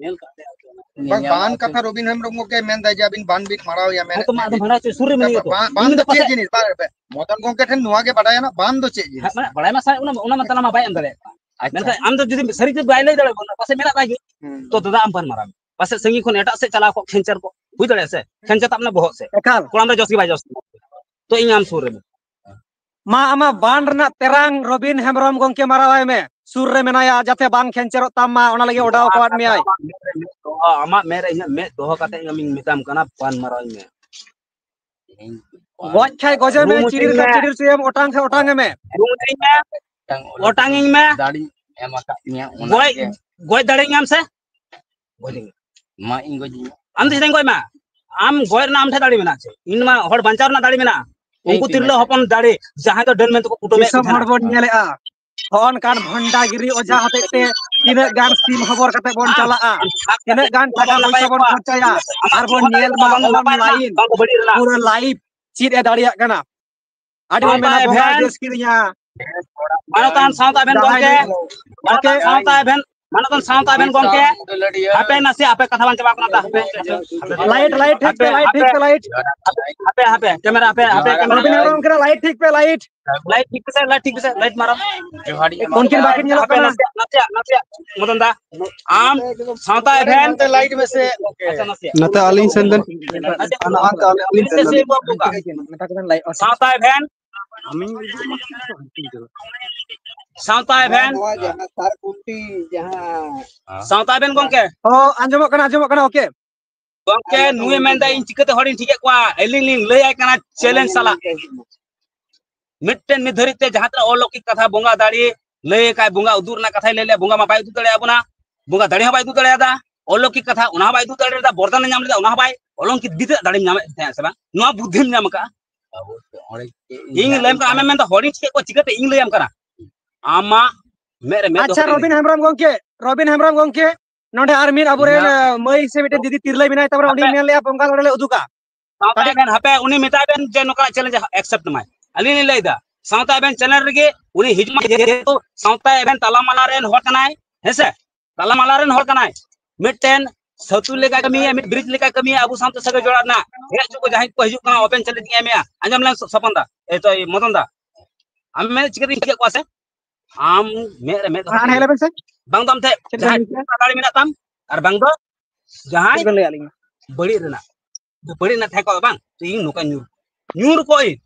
ᱧᱮᱞ ᱠᱟᱜ ᱛᱮ ᱟᱨᱠᱤ ᱚᱱᱟ᱾ ᱵᱟᱝ, ᱧᱮᱧᱟᱢ ᱵᱟᱱ ᱟᱨᱠᱤ᱾ ᱠᱟᱛᱷᱟ ᱨᱚᱵᱤᱱ ᱦᱮᱢᱵᱨᱚᱢ ᱜᱚᱝᱠᱮ ᱢᱮᱱᱫᱟᱭ ᱡᱮ ᱟᱹᱵᱤᱱ ᱵᱟᱱ ᱵᱤᱱ ᱢᱟᱨᱟᱣ ᱮᱭᱟ, ᱢᱮᱱᱮᱫ ᱦᱮᱸ ᱛᱚ, ᱢᱟ ᱟᱫᱚ ᱛᱟᱦᱮᱸᱫ᱾ ᱵᱷᱟᱲᱟ ᱦᱚᱪᱚ, ᱥᱩᱨ ᱨᱮ ᱢᱮᱱᱟᱜ ᱛᱟᱯᱚᱨ ᱛᱚ᱾ ᱵᱟᱱ, ᱵᱟᱱ ᱤᱧ ᱫᱚ ᱫᱚ ᱯᱟᱥᱮᱡ ᱪᱮᱫ ᱡᱤᱱᱤᱥ? ᱵᱟᱝ, ᱢᱚᱫᱚᱱ ᱜᱚᱝᱠᱮ ᱴᱷᱮᱱ ᱱᱚᱣᱟ ᱜᱮ ᱵᱟᱰᱟᱭ ᱟᱱᱟ, ᱵᱟᱱ ᱫᱚ ᱪᱮᱫ ᱡᱤᱱᱤᱥ? ᱦᱮᱸ, ᱢᱟᱱᱮ ᱵᱟᱲᱟᱭ ᱢᱟ ᱥᱟᱱᱟᱭᱮᱫ, ᱚᱱᱟ, ᱚᱱᱟ ᱢᱟ ᱛᱟᱞᱟ ᱢᱟ ᱵᱟᱭ ᱮᱢ ᱫᱟᱲᱮᱭᱟᱜ ᱠᱟᱱᱟ᱾ ᱟᱪᱪᱷᱟ᱾ ᱢᱮᱱᱠᱷᱟᱱ ᱟᱢ ᱫᱚ ᱡᱩᱫᱤ ᱥᱟᱹᱨᱤ ᱛᱮ ᱵᱟᱭ ᱞᱟᱹᱭ ᱫᱟᱲᱮᱭᱟᱜ ᱠᱟᱱᱟ, ᱯᱟᱥᱮᱡ ᱢᱮᱱᱟᱜ ᱛᱟᱭ ᱜᱮ, ᱦᱩᱸ᱾ ᱛᱚ ᱫᱟᱫᱟ ᱟᱢ ᱵᱟᱱ ᱢᱟᱨᱟᱣ ᱢᱮ᱾ ᱯᱟᱥᱮᱡ ᱥᱟᱺᱜᱤᱧ ᱠᱷᱚᱱ ᱮᱴᱟᱜ ᱥᱮᱫ ᱪᱟᱞᱟᱣ ᱠᱚᱜ, ᱠᱷᱮᱧᱪᱟᱨ ᱠᱚᱜ, ᱦᱩᱭ ᱫᱟᱲᱮᱭᱟᱜᱼᱟ ᱥᱮ? ᱠᱷᱮᱧᱪᱟᱨ ᱛᱟᱵ ᱱᱟ ᱵᱚᱦᱚᱜ ᱥᱮᱫ᱾ ᱮᱠᱟᱞ᱾ ᱠᱚᱲᱟᱢ ᱨᱮ ᱡᱚᱥ ᱜᱮ ᱵᱟᱭ ᱡᱚᱥ ᱠᱮᱫᱟ᱾ ᱛᱚ ᱤᱧ ᱟᱢ ᱥᱩᱨ ᱨᱮ ᱢᱮ᱾ ᱢᱟ ᱟᱢᱟᱜ ᱵᱟᱱ ᱨᱮᱱᱟᱜ ᱛᱮᱨᱟᱝ ᱨᱚᱵᱤᱱ ᱦᱮᱢᱵᱨᱚᱢ ᱜᱚᱝᱠᱮ ᱢᱟᱨᱟᱣᱟᱭ ᱢᱮ, ᱥᱩᱨ ᱨᱮ ᱢᱮᱱᱟᱭᱟ, ᱡᱟᱛᱮ ᱵᱟᱝ ᱠᱷᱮᱧᱪᱮᱨᱚᱜ ᱛᱟᱢ ᱢᱟ, ᱚᱱᱟ ᱞᱟᱹᱜᱤᱫ ᱚᱰᱟᱣ ᱟᱠᱟᱣᱟᱫ ᱢᱮᱭᱟᱭ᱾ ᱟᱢᱟᱜ ᱢᱮᱫ ᱨᱮ ᱢᱮᱫ ᱫᱚᱦᱚ, ᱟᱢᱟᱜ ᱢᱮᱫ ᱨᱮ ᱤᱧᱟᱹᱜ ᱢᱮᱫ ᱫᱚᱦᱚ ᱠᱟᱛᱮ ᱤᱧ ᱟᱢᱤᱧ ᱢᱮᱛᱟᱢ ᱠᱟᱱᱟ, ᱵᱟᱱ ᱢᱟᱨᱟᱣᱤᱧ ᱢᱮ᱾ ᱜᱚᱡ ᱠᱷᱟᱡ ᱜᱚᱡᱮ ᱢᱮ, ᱨᱩᱢ ᱪᱤᱰᱤᱨ ᱦᱚᱪᱚᱧ ᱠᱷᱟᱡ ᱢᱮ᱾ ᱪᱤᱰᱤᱨ ᱦᱚᱪᱚᱭᱮᱢ, ᱚᱴᱟᱝ ᱠᱷᱟᱡ ᱚᱴᱟᱝ ᱮ ᱢᱮ᱾ ᱨᱩᱢ ᱦᱚᱪᱚᱧ ᱢᱮ, ᱢᱤᱫᱴᱟᱝ ᱚᱞ ᱚᱴᱟᱝ ᱤᱧ ᱢᱮ᱾ ᱫᱟᱲᱮᱧ ᱮᱢ ᱟᱠᱟᱫ ᱢᱮᱭᱟ, ᱚᱱᱟ ᱜᱚᱡ, ᱜᱮ᱾ ᱜᱚᱡ ᱫᱟᱲᱮᱭᱟᱹᱧᱟᱢ ᱥᱮ? ᱜᱚᱡ ᱤᱧ ᱢᱮ᱾ ᱢᱟ, ᱤᱧ ᱜᱚᱡ ᱤᱧ ᱢᱮ᱾ ᱟᱢ ᱫᱚ ᱪᱮᱫᱟᱜ ᱤᱧ ᱜᱚᱡ ᱢᱮᱭᱟ? ᱟᱢ ᱜᱚᱡ ᱨᱮᱱᱟᱜ ᱟᱢ ᱴᱷᱮᱱ ᱫᱟᱲᱮ ᱢᱮᱱᱟᱜᱼᱟ ᱪᱮ? ᱤᱧ ᱢᱟ ᱦᱚᱲ ᱵᱟᱧᱪᱟᱣ ᱨᱮᱱᱟᱜ ᱫᱟᱲᱮ ᱢᱮᱱᱟᱜᱼᱟ᱾ ᱩᱱᱠᱩ ᱛᱤᱨᱞᱟᱹ ᱦᱚᱯᱚᱱ ᱫᱟᱲᱮ, ᱡᱟᱦᱟᱸᱭ ᱫᱚ ᱰᱟᱹᱱ ᱢᱮᱱᱛᱮ ᱠᱚ ᱠᱩᱴᱟᱹᱢᱮᱫ ᱠᱚ ᱫᱤᱥᱚᱢ ᱦᱚᱲ ᱛᱟᱦᱮᱱᱟ᱾ ᱵᱚᱱ ᱧᱮᱞᱮᱜᱼᱟ, ᱦᱚᱸᱜᱼᱚ ᱱᱚᱝᱠᱟᱱ ᱵᱷᱚᱱᱰᱟᱜᱤᱨᱤ ᱚᱡᱷᱟ ᱦᱚᱛᱮᱡ ᱛᱮ ᱛᱤᱱᱟᱹᱜ ᱜᱟᱱ ᱥᱤᱢ ᱦᱚᱵᱚᱨ ᱠᱟᱛᱮ ᱵᱚᱱ ᱪᱟᱞᱟᱜᱼᱟ, ᱛᱤᱱᱟᱹᱜ ᱜᱟᱱ ᱴᱟᱠᱟ ᱯᱚᱭᱥᱟ ᱵᱚᱱ ᱠᱷᱚᱨᱪᱟᱭᱟ, ᱟᱨ ᱵᱚᱱ ᱧᱮᱞ ᱢᱟ ᱚᱱ ᱞᱟᱭᱤᱱ ᱯᱩᱨᱟᱹ ᱞᱟᱭᱤᱵᱷ ᱪᱮᱫ ᱮ ᱫᱟᱲᱮᱭᱟᱜ ᱠᱟᱱᱟ᱾ ᱟᱹᱰᱤ ᱵᱚᱱ ᱢᱮᱱᱟ ᱵᱚᱸᱜᱟ ᱡᱟᱹᱥᱛᱤ ᱨᱮᱭᱟ᱾ ᱢᱟᱱᱚᱛᱟᱱ ᱥᱟᱶᱛᱟ ᱮᱵᱷᱮᱱ ᱡᱟᱦᱟᱸᱭ ᱜᱚᱢᱠᱮ, ᱫᱚ ᱢᱟᱱᱚᱛᱟᱱ ᱥᱟᱶᱛᱟ ᱮᱵᱷᱮᱱ, ᱢᱟᱱᱚᱛᱟᱱ ᱥᱟᱶᱛᱟ ᱮᱵᱷᱮᱱ ᱜᱚᱢᱠᱮ, ᱦᱟᱯᱮ ᱱᱟᱥᱮ, ᱟᱯᱮ ᱠᱟᱛᱷᱟ ᱵᱟᱝ ᱪᱟᱵᱟ ᱠᱟᱱᱟ, ᱦᱟᱯᱮ᱾ ᱞᱟᱭᱤᱴ, ᱞᱟᱭᱤᱴ ᱴᱷᱤᱠ ᱯᱮ, ᱦᱟᱯᱮ, ᱞᱟᱭᱤᱴ ᱴᱷᱤᱠ ᱦᱟᱯᱮ, ᱯᱮ, ᱞᱟᱭᱤᱴ᱾ ᱦᱟᱯᱮ, ᱦᱟᱯᱮ, ᱠᱮᱢᱮᱨᱟ, ᱦᱟᱯᱮ, ᱦᱟᱯᱮ, ᱠᱮᱢᱮᱨᱟ᱾ ᱨᱚᱵᱤᱱ ᱦᱮᱢᱵᱨᱚᱢ ᱠᱟᱱᱟ, ᱞᱟᱭᱤᱴ ᱴᱷᱤᱠ ᱯᱮ, ᱞᱟᱭᱤᱴ᱾ ᱞᱟᱭᱤᱴ ᱴᱷᱤᱠ ᱯᱮᱥᱮ, ᱞᱟᱭᱤᱴ ᱴᱷᱤᱠ ᱯᱮᱥᱮ, ᱞᱟᱭᱤᱴ ᱢᱟᱨᱟᱣ᱾ ᱩᱱᱠᱤᱱ ᱵᱟᱹᱠᱤᱱ ᱧᱮᱞᱚᱜ ᱦᱟᱯᱮ ᱠᱟᱱᱟ᱾ ᱱᱟᱥᱮᱭᱟᱜ, ᱱᱟᱥᱮᱭᱟᱜ, ᱱᱟᱥᱮᱭᱟᱜ, ᱢᱚᱫᱚᱱ ᱫᱟ, ᱟᱢ ᱥᱟᱶᱛᱟ ᱮᱵᱷᱮᱱ᱾ ᱱᱚᱛᱮ ᱞᱟᱭᱤᱴ ᱢᱮᱥᱮ᱾ ᱟᱪᱪᱷᱟ, ᱱᱟᱥᱮᱭᱟᱜ᱾ ᱱᱚᱛᱮ ᱟᱹᱞᱤᱧ ᱥᱮᱱ ᱵᱮᱱ᱾ ᱱᱟᱥᱮᱭᱟᱜ᱾ ᱱᱚᱛᱮ ᱟᱹᱞᱤᱧ ᱥᱮᱱ ᱵᱮᱱ᱾ ᱥᱟᱶᱛᱟ ᱮᱵᱷᱮᱱ᱾ ᱟᱢᱤᱧ ᱩᱫᱩᱜ ᱟᱢᱟ, ᱪᱮᱫ ᱠᱚ ᱦᱟᱹᱴᱤᱧ ᱪᱟᱞᱟᱜ? ᱥᱟᱶᱛᱟ ᱮᱵᱷᱮᱱ᱾ ᱱᱚᱣᱟ ᱡᱟᱦᱟᱸ ᱥᱟᱨ ᱠᱩᱱᱴᱤ ᱡᱟᱦᱟᱸ ᱥᱟᱶᱛᱟ ᱮᱵᱷᱮᱱ ᱜᱚᱝᱠᱮ᱾ ᱚ, ᱟᱸᱡᱚᱢᱚᱜ ᱠᱟᱱᱟ, ᱟᱸᱡᱚᱢᱚᱜ ᱠᱟᱱᱟ, ᱳᱠᱮ᱾ ᱜᱚᱝᱠᱮ, ᱱᱩᱭᱮ ᱢᱮᱱᱫᱟ ᱤᱧ ᱪᱤᱠᱟᱹᱛᱮ ᱦᱚᱲᱤᱧ ᱴᱷᱤᱠᱮᱫ ᱠᱚᱣᱟ? ᱟᱹᱞᱤᱧ ᱞᱤᱧ ᱞᱟᱹᱭᱟᱭ ᱠᱟᱱᱟ, ᱪᱮᱞᱮᱧᱡᱽ ᱥᱟᱞᱟᱜ᱾ ᱢᱤᱫᱴᱮᱱ ᱱᱤᱛ ᱫᱷᱟᱹᱨᱤᱡ ᱛᱮ ᱡᱟᱦᱟᱸ ᱛᱤᱱᱟᱹᱜ ᱚᱞᱚᱠᱤᱠ ᱠᱟᱛᱷᱟ, ᱵᱚᱸᱜᱟ ᱫᱟᱲᱮ ᱞᱟᱹᱭ ᱟᱠᱟᱫ, ᱵᱚᱸᱜᱟ ᱩᱫᱩᱜ ᱨᱮᱱᱟᱜ ᱠᱟᱛᱷᱟᱭ ᱞᱟᱹᱭ ᱞᱮᱫᱼᱟ, ᱵᱚᱸᱜᱟ ᱢᱟ ᱵᱟᱭ ᱩᱫᱩᱜ ᱫᱟᱲᱮᱭᱟᱵᱚᱱᱟ, ᱵᱚᱸᱜᱟ ᱫᱟᱲᱮ ᱦᱚᱸ ᱵᱟᱭ ᱩᱫᱩᱜ ᱫᱟᱲᱮᱭᱟᱫᱟ, ᱚᱞᱚᱠᱤᱠ ᱠᱟᱛᱷᱟ ᱚᱱᱟ ᱦᱚᱸ ᱵᱟᱭ ᱩᱫᱩᱜ ᱫᱟᱲᱮᱭᱟᱫᱟ, ᱵᱚᱨᱫᱟᱱᱮ ᱧᱟᱢ ᱞᱮᱫᱟ ᱚᱱᱟ ᱦᱚᱸ ᱵᱟᱭ, ᱚᱞᱚᱝᱠᱤᱛ ᱫᱤ ᱛᱤᱱᱟᱹᱜ ᱫᱟᱲᱮᱢ ᱧᱟᱢᱮᱫ ᱛᱟᱦᱮᱸᱫ ᱥᱮ ᱵᱟᱝ? ᱱᱚᱣᱟ ᱵᱩᱫᱽᱫᱷᱤᱢ ᱧᱟᱢ ᱟᱠᱟᱫᱼᱟ? ᱤᱧ ᱞᱟᱹᱭᱟᱢ ᱠᱟᱱᱟ, ᱟᱢᱮᱢ ᱢᱮᱱᱫᱟ ᱦᱚᱲᱤᱧ ᱪᱮᱫ ᱠᱚ ᱪᱤᱠᱟᱹᱛᱮ ᱤᱧ ᱞᱟᱹᱭᱟᱢ ᱠᱟᱱᱟ? ᱟᱢᱟᱜ ᱢᱮᱫ ᱨᱮ ᱢᱮᱫ ᱫᱚ ᱟᱪᱪᱷᱟ, ᱦᱩᱭ ᱨᱚᱵᱤᱱ ᱞᱮᱱᱟ᱾ ᱦᱮᱢᱵᱨᱚᱢ ᱜᱚᱝᱠᱮ, ᱨᱚᱵᱤᱱ ᱦᱮᱢᱵᱨᱚᱢ ᱜᱚᱝᱠᱮ, ᱱᱚᱰᱮ ᱟᱨ ᱢᱤᱫ ᱟᱵᱚᱨᱮᱱ, ᱤᱧᱟᱹᱜ ᱟᱸ, ᱢᱟᱹᱭ ᱥᱮ ᱢᱤᱫᱴᱮᱱ ᱫᱤᱫᱤ ᱛᱤᱨᱞᱟᱹ ᱢᱮᱱᱟᱭ ᱛᱟᱵᱚᱱᱟ, ᱩᱱᱤ ᱦᱟᱯᱮ᱾ ᱢᱮᱱ ᱞᱮᱜᱼᱟ ᱵᱚᱸᱜᱟ ᱫᱟᱲᱮ ᱞᱮ ᱩᱫᱩᱜᱟ᱾ ᱥᱟᱶᱛᱟ ᱟᱹᱰᱤ ᱮᱵᱷᱮᱱ, ᱦᱟᱯᱮ, ᱩᱱᱤ ᱢᱮᱛᱟᱭ ᱵᱮᱱ ᱡᱮ ᱱᱚᱝᱠᱟ ᱪᱮᱞᱮᱧᱡᱽ accept ᱢᱟᱭ᱾ ᱟᱹᱞᱤᱧ ᱞᱤᱧ ᱞᱟᱹᱭ ᱮᱫᱟ, ᱥᱟᱶᱛᱟ ᱮᱵᱷᱮᱱ ᱪᱮᱱᱮᱞ ᱨᱮᱜᱮ ᱩᱱᱤ ᱦᱤᱡᱩᱜ ᱢᱟ, ᱡᱮᱦᱮᱛᱩ ᱥᱟᱶᱛᱟ ᱮᱵᱷᱮᱱ ᱛᱟᱞᱟ ᱢᱟᱞᱟ ᱨᱮᱱ ᱦᱚᱲ ᱠᱟᱱᱟᱭ, ᱦᱮᱸᱥᱮ? ᱛᱟᱞᱟ ᱢᱟᱞᱟ ᱨᱮᱱ ᱦᱚᱲ ᱠᱟᱱᱟᱭ, ᱢᱤᱫᱴᱮᱱ ᱥᱟᱹᱛᱩ ᱞᱮᱠᱟᱭ ᱠᱟᱹᱢᱤᱭᱟ, ᱢᱤᱫ bridge ᱞᱮᱠᱟᱭ ᱠᱟᱹᱢᱤᱭᱟ ᱟᱵᱚ ᱥᱟᱶᱛᱟ ᱥᱟᱹᱜᱟᱹᱭ ᱡᱚᱲᱟᱣ ᱨᱮᱱᱟᱜ᱾ ᱦᱮᱡ ᱦᱚᱪᱚ ᱠᱚ, ᱡᱟᱦᱟᱸᱭ ᱠᱚ ᱦᱤᱡᱩᱜ ᱠᱟᱱᱟ, ᱚᱵᱮᱱ ᱪᱮᱞᱮᱧᱡᱽ ᱤᱧ ᱮᱢᱮᱭᱟ᱾ ᱟᱸᱡᱚᱢ ᱞᱮᱢ ᱥᱚ-, ᱥᱚᱯᱚᱱ ᱫᱟ, ᱮ, ᱛᱚ, ᱢᱚᱫᱚᱱ ᱫᱟ, ᱟᱢ ᱢᱮᱱ ᱪᱤᱠᱟᱹᱛᱤᱧ ᱴᱷᱤᱠᱮᱫ ᱠᱚᱣᱟ ᱥᱮ? ᱟᱢ ᱢᱮᱫ ᱨᱮ ᱢᱮᱫ ᱦᱮᱸ, ᱦᱮᱸ, ᱞᱟᱹᱭ ᱵᱮᱱ ᱥᱮ᱾ ᱵᱟᱝ ᱫᱚ ᱟᱢ ᱴᱷᱮᱱ ᱪᱮᱫ ᱵᱮᱱ ᱡᱟᱦᱟᱸᱭ ᱞᱟᱹᱭ ᱠᱮᱫᱟ? ᱫᱟᱲᱮ ᱢᱮᱱᱟᱜ ᱛᱟᱢ, ᱟᱨ ᱵᱟᱝ ᱫᱚ ᱡᱟᱦᱟᱸᱭ ᱪᱮᱫ ᱵᱮᱱ ᱞᱟᱹᱭᱟᱫ ᱞᱤᱧᱟ? ᱵᱟᱹᱲᱤᱡ ᱨᱮᱱᱟᱜ, ᱵᱟᱹᱲᱤᱡ ᱨᱮᱱᱟᱜ ᱛᱟᱦᱮᱸ ᱠᱚᱜᱼᱟ ᱵᱟᱝ, ᱛᱚ ᱤᱧ ᱱᱚᱝᱠᱟ ᱧᱩᱨ, ᱧᱩᱨ ᱠᱚᱜ ᱤᱧ,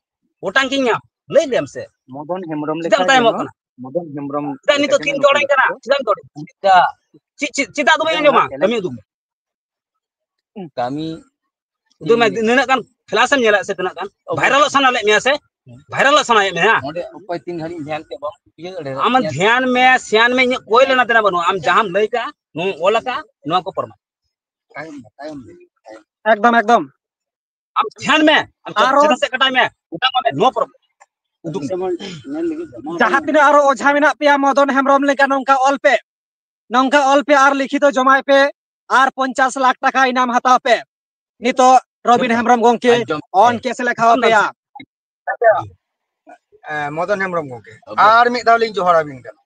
ᱚᱴᱟᱝ ᱠᱤᱧ ᱧᱟᱢ, ᱞᱟᱹᱭ ᱞᱮᱢ ᱥᱮ᱾ ᱢᱚᱫᱚᱱ ᱦᱮᱢᱵᱨᱚᱢ ᱪᱮᱫᱟᱜ ᱞᱮᱠᱟ ᱮᱢ ᱛᱟᱭᱚᱢᱚᱜ ᱡᱮᱱᱚ, ᱠᱟᱱᱟ? ᱢᱚᱫᱚᱱ ᱦᱮᱢᱵᱨᱚᱢ ᱪᱮᱫᱟᱜ ᱞᱮᱠᱟ ᱱᱤᱛᱚᱜ ᱡᱮᱱᱚ ᱛᱤᱱ ᱱᱩᱠᱩ ᱡᱚᱲᱟᱧ ᱠᱟᱱᱟ? ᱫᱚ ᱪᱮᱫᱟᱜ ᱮᱢ ᱫᱚᱲᱚᱧ ᱠᱟᱱᱟ? ᱪᱮᱫᱟᱜ ᱮᱢ ᱫᱚᱲᱚᱧ ᱠᱟᱱᱟ? ᱪᱮᱫᱟᱜ ᱮᱢ ᱫᱚᱲᱚᱧ ᱠᱟᱱᱟ? ᱪᱮᱫᱟᱜ ᱮᱢ ᱫᱚᱲᱚᱧ ᱠᱟᱱᱟ? ᱠᱟᱹᱢᱤ ᱩᱫᱩᱜ ᱢᱮ᱾ ᱠᱟᱹᱢᱤ ᱩᱫᱩᱜ ᱢᱮ, ᱱᱤᱱᱟᱹᱜ ᱜᱟᱱ flash ᱮᱢ ᱧᱮᱞᱟ ᱥᱮ ᱛᱤᱱᱟᱹᱜ ᱜᱟᱱ? ᱵᱷᱟᱭᱨᱟᱞᱚᱜ ᱥᱟᱱᱟ ᱞᱮᱫ ᱢᱮᱭᱟ ᱥᱮ? ᱵᱷᱟᱭᱨᱟᱞᱚᱜ ᱥᱟᱱᱟᱭᱮᱫ ᱢᱮᱭᱟ? ᱚᱸᱰᱮ ᱚᱠᱚᱭ ᱛᱤᱱ ᱜᱷᱟᱹᱲᱤᱡ ᱫᱷᱮᱭᱟᱱ ᱠᱮᱫ ᱵᱟᱢ ᱤᱭᱟᱹ ᱫᱟᱲᱮᱭᱟᱜᱼᱟ᱾ ᱟᱢ ᱫᱷᱮᱭᱟᱱ ᱢᱮ, ᱥᱮᱭᱟᱱ ᱢᱮ, ᱤᱧᱟᱹᱜ ᱠᱚᱭ ᱞᱮᱱᱟ ᱛᱮᱱᱟᱜ ᱵᱟᱹᱱᱩᱜᱼᱟ᱾ ᱟᱢ ᱡᱟᱦᱟᱸᱢ ᱞᱟᱹᱭ ᱠᱟᱜᱼᱟ, ᱱᱚᱣᱟᱢ ᱚᱞ ᱟᱠᱟᱜᱼᱟ, ᱱᱚᱣᱟ ᱠᱚ ᱯᱨᱚᱢᱟᱱ᱾ ᱛᱟᱭᱚᱢ ᱨᱮ, ᱛᱟᱭᱚᱢ ᱨᱮ, ᱛᱟᱭᱚᱢ᱾ ᱮᱠᱫᱚᱢ, ᱮᱠᱫᱚᱢ᱾ ᱟᱢ ᱫᱷᱮᱭᱟᱱ ᱢᱮ, ᱟᱢ ᱟᱨᱚ ᱪᱮᱛᱟᱱ ᱥᱮᱫ ᱠᱟᱴᱟᱭ ᱢᱮ, ᱚᱱᱟ ᱠᱚ ᱢᱮ, ᱱᱚᱣᱟ ᱯᱨᱚᱢᱟᱱ᱾ ᱩᱫᱩᱜ ᱢᱮ᱾ ᱡᱮᱢᱚᱱ ᱧᱮᱞ ᱞᱟᱹᱜᱤᱫ ᱫᱚ, ᱱᱚᱣᱟ ᱡᱟᱦᱟᱸ ᱠᱚ ᱛᱤᱱᱟᱹᱜ ᱟᱨᱚ ᱚᱡᱷᱟ ᱢᱮᱱᱟᱜ ᱯᱮᱭᱟ, ᱢᱚᱫᱚᱱ ᱦᱮᱢᱵᱨᱚᱢ ᱞᱮᱠᱟ ᱱᱚᱝᱠᱟ ᱚᱞ ᱯᱮ, ᱱᱚᱝᱠᱟ ᱚᱞ ᱯᱮ ᱟᱨ ᱞᱤᱠᱷᱤᱛᱚ ᱡᱚᱢᱟᱭ ᱯᱮ ᱟᱨ ᱯᱚᱧᱪᱟᱥ ᱞᱟᱠᱷ ᱴᱟᱠᱟ ᱤᱱᱟᱢ ᱦᱟᱛᱟᱣ ᱯᱮ᱾ ᱱᱤᱛᱚᱜ ᱨᱚᱵᱤᱱ ᱦᱮᱢᱵᱨᱚᱢ ᱜᱚᱝᱠᱮ ᱟᱸᱡᱚᱢ ᱯᱮ᱾ On case ᱞᱮᱠᱷᱟᱣ ᱟᱸᱡᱚᱢ ᱯᱮᱭᱟ᱾ ᱮ, ᱢᱚᱫᱚᱱ ᱦᱮᱢᱵᱨᱚᱢ ᱜᱚᱝᱠᱮ, ᱟᱵᱚ ᱟᱨ ᱢᱤᱫ ᱫᱷᱟᱣ ᱞᱤᱧ ᱡᱚᱦᱟᱨ ᱟᱵᱤᱱ ᱠᱟᱱᱟ᱾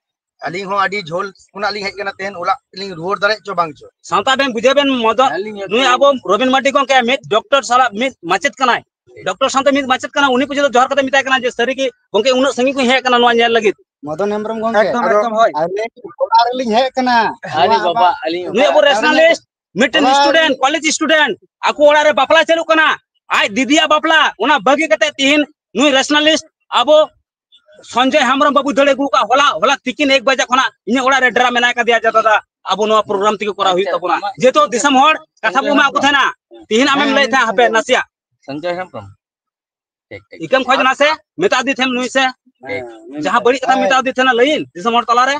ᱟᱹᱞᱤᱧ ᱦᱚᱸ ᱟᱹᱰᱤ ᱡᱷᱟᱹᱞ ᱠᱷᱚᱱᱟᱜ ᱞᱤᱧ ᱦᱮᱡ ᱠᱟᱱᱟ, ᱛᱮᱦᱮᱧ ᱚᱲᱟᱜ ᱞᱤᱧ ᱨᱩᱣᱟᱹᱲ ᱫᱟᱲᱮᱭᱟᱜ ᱪᱚ ᱵᱟᱝ ᱪᱚ᱾ ᱥᱟᱶᱛᱟ ᱵᱮᱱ ᱵᱩᱡᱷᱟᱹᱣ ᱵᱮᱱ, ᱢᱚᱫᱚᱱ, ᱟᱹᱞᱤᱧ ᱱᱩᱭ ᱟᱵᱚ ᱨᱚᱵᱤᱱ ᱢᱟᱨᱰᱤ ᱜᱚᱝᱠᱮ ᱢᱤᱫ ᱰᱚᱠᱴᱚᱨ ᱥᱟᱞᱟᱜ ᱢᱤᱫ ᱢᱟᱪᱮᱫ ᱠᱟᱱᱟᱭ, ᱰᱚᱠᱴᱚᱨ ᱥᱟᱶᱛᱮ ᱢᱤᱫ ᱢᱟᱪᱮᱫ ᱠᱟᱱᱟ, ᱩᱱᱤ ᱯᱚᱨᱡᱚᱱᱛᱚ ᱡᱚᱦᱟᱨ ᱠᱟᱛᱮ ᱢᱮᱛᱟᱭ ᱠᱟᱱᱟ ᱡᱮ, "ᱥᱟᱹᱨᱤ ᱜᱮ ᱜᱚᱝᱠᱮ, ᱩᱱᱟᱹᱜ ᱥᱟᱺᱜᱤᱧ ᱠᱷᱚᱱ ᱦᱮᱡ ᱠᱟᱱᱟ ᱱᱚᱣᱟ ᱧᱮᱞ ᱞᱟᱹᱜᱤᱫ᱾" ᱮᱠᱫᱚᱢ, ᱟᱫᱚ ᱮᱠᱫᱚᱢ, ᱦᱳᱭ᱾ ᱟᱞᱮ ᱚᱲᱟᱜ ᱨᱮᱞᱤᱧ ᱦᱮᱡ ᱠᱟᱱᱟ᱾ ᱟᱨᱮ ᱵᱟᱵᱟ, ᱟᱹᱞᱤᱧ ᱱᱩᱭ ᱟᱵᱚ ᱚᱲᱟᱜ ᱨᱮ ᱨᱮᱥᱱᱟᱞᱤᱥᱴ, ᱢᱤᱫᱴᱮᱱ ᱚᱲᱟᱜ student, ᱨᱮ college student, ᱟᱠᱚ ᱚᱲᱟᱜ ᱨᱮ ᱵᱟᱯᱞᱟ ᱪᱟᱹᱞᱩᱜ ᱠᱟᱱᱟ, ᱟᱡ ᱫᱤᱫᱤᱭᱟᱜ ᱵᱟᱯᱞᱟ, ᱚᱱᱟ ᱵᱟᱹᱜᱤ ᱠᱟᱛᱮ ᱛᱤᱦᱤᱧ ᱱᱩᱭ ᱨᱮᱥᱱᱟᱞᱤᱥᱴ ᱟᱵᱚ ᱥᱚᱧᱡᱚᱭ ᱦᱮᱢᱵᱨᱚᱢ ᱵᱟᱹᱵᱩ ᱫᱟᱹᱲ ᱟᱹᱜᱩ ᱠᱟᱜ, ᱦᱚᱞᱟ, ᱦᱚᱞᱟ ᱛᱤᱠᱤᱱ ᱮᱠ ᱵᱟᱡᱮ ᱠᱷᱚᱱᱟᱜ ᱤᱧᱟᱹᱜ ᱚᱲᱟᱜ ᱨᱮ ᱰᱮᱨᱟ ᱢᱮᱱᱟᱭ ᱠᱟᱫᱮᱭᱟ ᱡᱮ, "ᱫᱟᱫᱟ, ᱟᱵᱚ ᱱᱚᱣᱟ ᱯᱨᱳᱜᱨᱟᱢ ᱛᱮᱜᱮ ᱠᱚᱨᱟᱣ ᱦᱩᱭᱩᱜ ᱛᱟᱵᱚᱱᱟ", ᱡᱮᱦᱮᱛᱩ ᱫᱤᱥᱚᱢ ᱦᱚᱲ ᱠᱟᱛᱷᱟ ᱵᱚ ᱮᱢᱟ ᱠᱚ ᱛᱟᱦᱮᱱᱟ᱾ ᱛᱤᱦᱤᱧ ᱟᱢᱮᱢ ᱞᱟᱹᱭᱮᱫ ᱛᱟᱦᱮᱸᱫ, ᱦᱟᱯᱮ ᱱᱟᱥᱮᱭᱟᱜ ᱥᱚᱧᱡᱚᱭ ᱦᱮᱢᱵᱨᱚᱢ᱾ ᱴᱷᱤᱠ, ᱴᱷᱤᱠ᱾ ᱤᱠᱟᱹᱢ ᱠᱷᱚᱡ ᱠᱟᱱᱟ ᱥᱮ? ᱢᱮᱛᱟ ᱫᱤ ᱛᱟᱦᱮᱱ ᱱᱩᱭ ᱥᱮ, ᱦᱮᱸ, ᱡᱟᱦᱟᱸ ᱵᱟᱹᱲᱤᱡ ᱠᱟᱛᱷᱟ ᱢᱮᱛᱟ ᱫᱤ ᱛᱟᱦᱮᱱᱟ ᱞᱟᱹᱭᱤᱱ ᱫᱤᱥᱚᱢ ᱦᱚᱲ ᱛᱟᱞᱟᱨᱮ᱾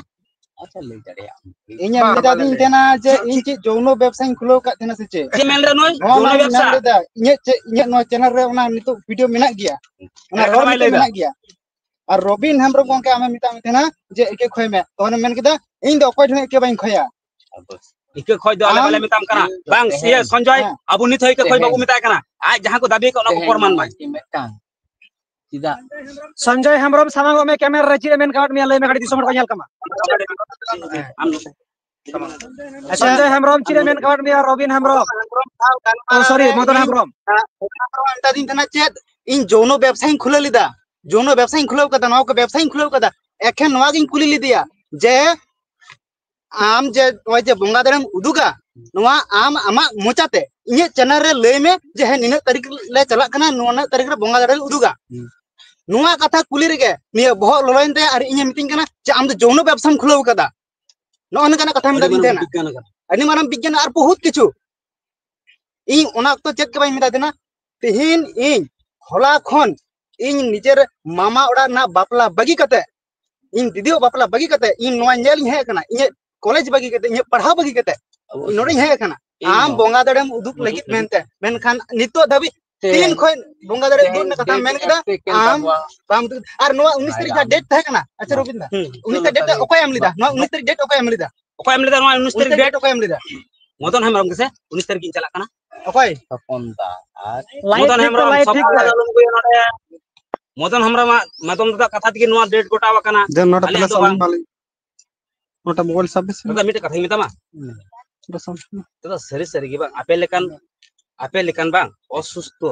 ᱟᱪᱪᱷᱟ, ᱞᱟᱹᱭ ᱫᱟᱲᱮᱭᱟᱜᱼᱟ᱾ ᱤᱧᱮ ᱢᱮᱛᱟ ᱫᱤᱧ ᱛᱟᱦᱮᱱᱟ ᱡᱮ ᱤᱧ ᱪᱮᱫ ᱡᱚᱣᱱᱚ ᱵᱮᱵᱥᱟᱧ ᱠᱷᱩᱞᱟᱹᱣ ᱠᱟᱫ ᱛᱟᱦᱮᱱᱟ ᱥᱮ ᱪᱮᱫ? ᱪᱮᱫ ᱢᱮᱱ ᱞᱮᱫᱟ ᱱᱩᱭ? ᱱᱚᱣᱟ ᱡᱚᱣᱱᱚ ᱢᱟ ᱤᱧ ᱵᱮᱵᱥᱟ? ᱢᱮᱱ ᱞᱮᱫᱟ, ᱤᱧᱟᱹᱜ ᱪᱮᱫ, ᱤᱧᱟᱹᱜ ᱱᱚᱣᱟ ᱪᱮᱱᱮᱞ ᱨᱮ ᱚᱱᱟ ᱱᱤᱛᱚᱜ ᱵᱷᱤᱰᱤᱭᱳ ᱢᱮᱱᱟᱜ ᱜᱮᱭᱟ, ᱚᱱᱟ ᱮᱠᱫᱚᱢ ᱨᱚᱲ ᱵᱷᱤᱰᱤᱭᱳ ᱵᱟᱭ ᱞᱟᱹᱭ ᱢᱮᱱᱟᱜ ᱜᱮᱭᱟ᱾ ᱟᱨ ᱨᱚᱵᱤᱱ ᱦᱮᱢᱵᱨᱚᱢ ᱜᱚᱝᱠᱮ ᱟᱢᱮ ᱢᱮᱛᱟᱜ ᱢᱮ ᱛᱟᱦᱮᱱᱟ ᱡᱮ ᱤᱠᱟᱹ ᱠᱷᱚᱭ ᱢᱮ, ᱛᱚᱠᱷᱚᱱᱮᱢ ᱢᱮᱱ ᱠᱮᱫᱟ ᱤᱧ ᱫᱚ ᱚᱠᱚᱭ ᱴᱷᱮᱱ ᱤᱠᱟᱹ ᱵᱟᱹᱧ ᱠᱷᱚᱭᱟ᱾ ᱤᱠᱟᱹ ᱠᱷᱚᱡ ᱫᱚ ᱟᱞᱮ ᱟᱢ ᱵᱟᱞᱮ ᱢᱮᱛᱟᱢ ᱠᱟᱱᱟ᱾ ᱵᱟᱝ, ᱤᱭᱟᱹ ᱥᱚᱧᱡᱚᱭ, ᱦᱮᱸ᱾ ᱟᱵᱚ ᱱᱤᱛ ᱦᱚᱸ ᱤᱠᱟᱹ ᱠᱷᱚᱡ ᱵᱟᱵᱚ ᱢᱮᱛᱟᱭ ᱠᱟᱱᱟ᱾ ᱟᱡ ᱡᱟᱦᱟᱸ ᱠᱚ ᱫᱟᱹᱵᱤ ᱟᱠᱟᱫ, ᱚᱱᱟ ᱠᱚ ᱯᱨᱚᱢᱟᱱ ᱢᱟᱭ᱾ ᱢᱤᱫᱴᱟᱝ᱾ ᱪᱮᱫᱟᱜ? ᱥᱚᱧᱡᱚᱭ ᱦᱮᱢᱵᱨᱚᱢ, ᱥᱟᱢᱟᱝᱚᱜ ᱢᱮ, ᱠᱮᱢᱮᱨᱟ ᱨᱮ ᱪᱮᱫ ᱮ ᱢᱮᱱ ᱠᱟᱣᱟᱫ ᱢᱮᱭᱟ, ᱞᱟᱹᱭ ᱢᱮ ᱠᱟᱹᱴᱤᱡ, ᱫᱤᱥᱚᱢ ᱦᱚᱲ ᱠᱚ ᱧᱮᱞ ᱠᱟᱢᱟ᱾ ᱟᱢ ᱥᱚᱧᱡᱚᱭ ᱦᱮᱢᱵᱨᱚᱢ, ᱪᱮᱫ ᱮ ᱢᱮᱱ ᱠᱟᱣᱟᱫ ᱢᱮᱭᱟ, ᱨᱚᱵᱤᱱ ᱦᱮᱢᱵᱨᱚᱢ? ᱚ, ᱥᱚᱨᱤ, ᱢᱚᱫᱚᱱ ᱦᱮᱢᱵᱨᱚᱢ᱾ ᱢᱮᱛᱟ ᱫᱤᱧ ᱛᱟᱦᱮᱱᱟ ᱪᱮᱫ, ᱤᱧ ᱡᱚᱣᱱᱚ ᱵᱮᱵᱥᱟᱧ ᱠᱷᱩᱞᱟᱹᱣ ᱞᱮᱫᱟ, ᱡᱚᱣᱱᱚ ᱵᱮᱵᱥᱟᱧ ᱠᱷᱩᱞᱟᱹᱣ ᱠᱟᱫᱟ, ᱱᱚᱣᱟ ᱠᱚ ᱵᱮᱵᱥᱟᱧ ᱠᱷᱩᱞᱟᱹᱣ ᱠᱟᱫᱟ᱾ ᱮᱠᱷᱮᱱ ᱱᱚᱣᱟ ᱜᱤᱧ ᱠᱩᱞᱤ ᱞᱮᱫᱮᱭᱟ ᱡᱮ ᱟᱢ ᱡᱮ ᱱᱚᱜᱼᱚᱭ ᱡᱮ ᱵᱚᱸᱜᱟ ᱫᱟᱲᱮᱢ ᱩᱫᱩᱜᱟ, ᱱᱚᱣᱟ ᱟᱢ ᱟᱢᱟᱜ ᱢᱚᱪᱟᱛᱮ ᱤᱧᱟᱹᱜ ᱪᱮᱱᱮᱞ ᱨᱮ ᱞᱟᱹᱭ ᱢᱮ ᱡᱮ ᱦᱮᱸ, ᱱᱤᱱᱟᱹᱜ ᱛᱟᱹᱨᱤᱠᱷ ᱞᱮ ᱪᱟᱞᱟᱜ ᱠᱟᱱᱟ, ᱱᱩᱱᱟᱹᱜ ᱛᱟᱹᱨᱤᱠᱷ ᱨᱮ ᱵᱚᱸᱜᱟ ᱫᱟᱲᱮ ᱞᱮ ᱩᱫᱩᱜᱟ᱾ ᱦᱩᱸ᱾ ᱱᱚᱣᱟ ᱠᱟᱛᱷᱟ ᱠᱩᱞᱤ ᱨᱮᱜᱮ ᱱᱤᱭᱟᱹ ᱵᱚᱦᱚᱜ ᱞᱚᱞᱚᱭᱮᱱ ᱛᱟᱭᱟ ᱟᱨ ᱤᱧᱮ ᱢᱤᱛᱟᱹᱧ ᱠᱟᱱᱟ ᱡᱮ ᱟᱢ ᱫᱚ ᱡᱚᱣᱱᱚ ᱵᱮᱵᱥᱟᱢ ᱠᱷᱩᱞᱟᱹᱣ ᱠᱟᱫᱟ᱾ ᱱᱚᱜᱼᱚ ᱱᱚᱝᱠᱟᱱᱟᱜ ᱠᱟᱛᱷᱟ ᱢᱮᱛᱟ ᱫᱤᱧ ᱛᱟᱦᱮᱱᱟ᱾ ᱵᱤᱜᱽᱜᱟᱱ ᱠᱟᱱᱟ᱾ ᱟᱹᱰᱤ ᱢᱟᱨᱟᱝ ᱵᱤᱜᱽᱜᱟᱱ ᱟᱨ ᱵᱚᱦᱩᱛ ᱠᱤᱪᱷᱩ᱾ ᱤᱧ ᱚᱱᱟ ᱚᱠᱛᱚ ᱪᱮᱫ ᱜᱮ ᱵᱟᱹᱧ ᱢᱮᱛᱟ ᱫᱮᱱᱟ᱾ ᱛᱮᱦᱮᱧ ᱤᱧ ᱦᱚᱞᱟ ᱠᱷᱚᱱ ᱤᱧ ᱱᱤᱡᱮᱨ ᱢᱟᱢᱟ ᱚᱲᱟᱜ ᱨᱮᱱᱟᱜ ᱵᱟᱯᱞᱟ ᱵᱟᱹᱜᱤ ᱠᱟᱛᱮ, ᱤᱧ ᱫᱤᱫᱤᱭᱟᱜ ᱵᱟᱯᱞᱟ ᱵᱟᱹᱜᱤ ᱠᱟᱛᱮ, ᱤᱧ ᱱᱚᱣᱟ ᱧᱮᱞ ᱤᱧ ᱦᱮᱡ ᱟᱠᱟᱱᱟ, ᱤᱧᱟᱹᱜ ᱠᱚᱞᱮᱡᱽ ᱵᱟᱹᱜᱤ ᱠᱟᱛᱮ, ᱤᱧᱟᱹᱜ ᱯᱟᱲᱦᱟᱣ ᱵᱟᱹᱜᱤ ᱠᱟᱛᱮ, ᱚᱵᱚᱥᱥᱳᱭ᱾ ᱱᱚᱰᱮᱧ ᱦᱮᱡ ᱟᱠᱟᱱᱟ᱾ ᱤᱧ ᱟᱢ ᱦᱚᱸ᱾ ᱵᱚᱸᱜᱟ ᱫᱟᱲᱮᱢ ᱩᱫᱩᱜ ᱞᱟᱹᱜᱤᱫ ᱢᱮᱱᱛᱮ, ᱢᱮᱱᱠᱷᱟᱱ ᱱᱤᱛᱚᱜ ᱫᱷᱟᱹᱵᱤᱡ ᱛᱮᱦᱮᱧ ᱛᱤᱱ ᱠᱷᱚᱡ ᱵᱚᱸᱜᱟ ᱫᱟᱲᱮ ᱩᱫᱩᱜ ᱨᱮᱱᱟᱜ ᱠᱟᱛᱷᱟᱢ ᱢᱮᱱ ᱠᱮᱫᱟ, ᱟᱢ ᱵᱟᱢ ᱩᱫᱩᱜ᱾ ᱟᱨ ᱱᱚᱣᱟ ᱩᱱᱤᱥ ᱛᱟᱹᱨᱤᱠᱷ ᱡᱟᱦᱟᱸ ᱰᱮᱴ ᱛᱟᱦᱮᱸ ᱠᱟᱱᱟ, ᱟᱪᱪᱷᱟ ᱨᱚᱵᱤᱱ ᱫᱟ, ᱦᱩᱸ᱾ ᱩᱱᱤᱥ ᱛᱟᱹᱨᱤᱠᱷ ᱰᱮᱴ ᱚᱠᱚᱭ ᱮᱢ ᱞᱮᱫᱟ? ᱱᱚᱣᱟ ᱩᱱᱤᱥ ᱛᱟᱹᱨᱤᱠᱷ ᱰᱮᱴ ᱚᱠᱚᱭ ᱮᱢ ᱞᱮᱫᱟ? ᱚᱠᱚᱭ ᱮᱢ ᱞᱮᱫᱟ ᱱᱚᱣᱟ ᱩᱱᱤᱥ ᱛᱟᱹᱨᱤᱠᱷ ᱰᱮᱴ? ᱚᱠᱚᱭ ᱮᱢ ᱞᱮᱫᱟ? ᱢᱚᱫᱚᱱ ᱦᱮᱢᱵᱨᱚᱢ ᱜᱮᱥᱮ? ᱩᱱᱤᱥ ᱛᱟᱹᱨᱤᱠᱷ ᱤᱧ ᱪᱟᱞᱟᱜ ᱠᱟᱱᱟ᱾ ᱚᱠᱚᱭ? ᱛᱚᱯᱚᱱ ᱫᱟ ᱟᱨ ᱞᱟᱭᱤᱴ ᱢᱚᱫᱚᱱ ᱴᱷᱤᱠ ᱦᱮᱢᱵᱨᱚᱢ, ᱛᱚ, ᱞᱟᱭᱤᱴ ᱴᱷᱤᱠ ᱥᱚᱵᱚᱨ ᱛᱚ᱾ ᱟᱞᱚᱢ ᱟᱹᱜᱩᱭᱟ ᱱᱚᱰᱮ᱾ ᱢᱚᱫᱚᱱ ᱦᱮᱢᱵᱨᱚᱢᱟᱜ, ᱢᱚᱫᱚᱱ ᱫᱟᱫᱟ ᱠᱟᱛᱷᱟ ᱛᱮᱜᱮ ᱱᱚᱣᱟ ᱰᱮᱴ ᱜᱚᱴᱟᱣ ᱟᱠᱟᱱᱟ᱾ ᱫᱮᱱ ᱱᱚᱰᱮ ᱟᱞᱮᱭᱟᱜ ᱛᱟᱦᱞᱮ ᱫᱚ ᱥᱟᱵ ᱵᱟᱝ᱾ ᱢᱮ ᱢᱟᱞᱤ᱾ ᱱᱚᱰᱮ ᱢᱳᱵᱟᱭᱤᱞ ᱥᱟᱵ ᱢᱮᱥᱮ᱾ ᱫᱟᱫᱟ, ᱢᱤᱫᱴᱮᱡ ᱠᱟᱛᱷᱟᱧ ᱢᱮᱛᱟᱢᱟ᱾ ᱦᱩᱸ᱾ ᱱᱚᱰᱮ ᱥᱟᱵ ᱢᱮ᱾ ᱫᱟᱫᱟ, ᱥᱟᱹᱨᱤ ᱥᱟᱹᱨᱤ ᱜᱮ ᱵᱟᱝ, ᱟᱯᱮ ᱞᱮᱠᱟᱱ, ᱟᱯᱮ ᱞᱮᱠᱟᱱ ᱵᱟᱝ, ᱚᱥᱩᱥᱛᱷᱚ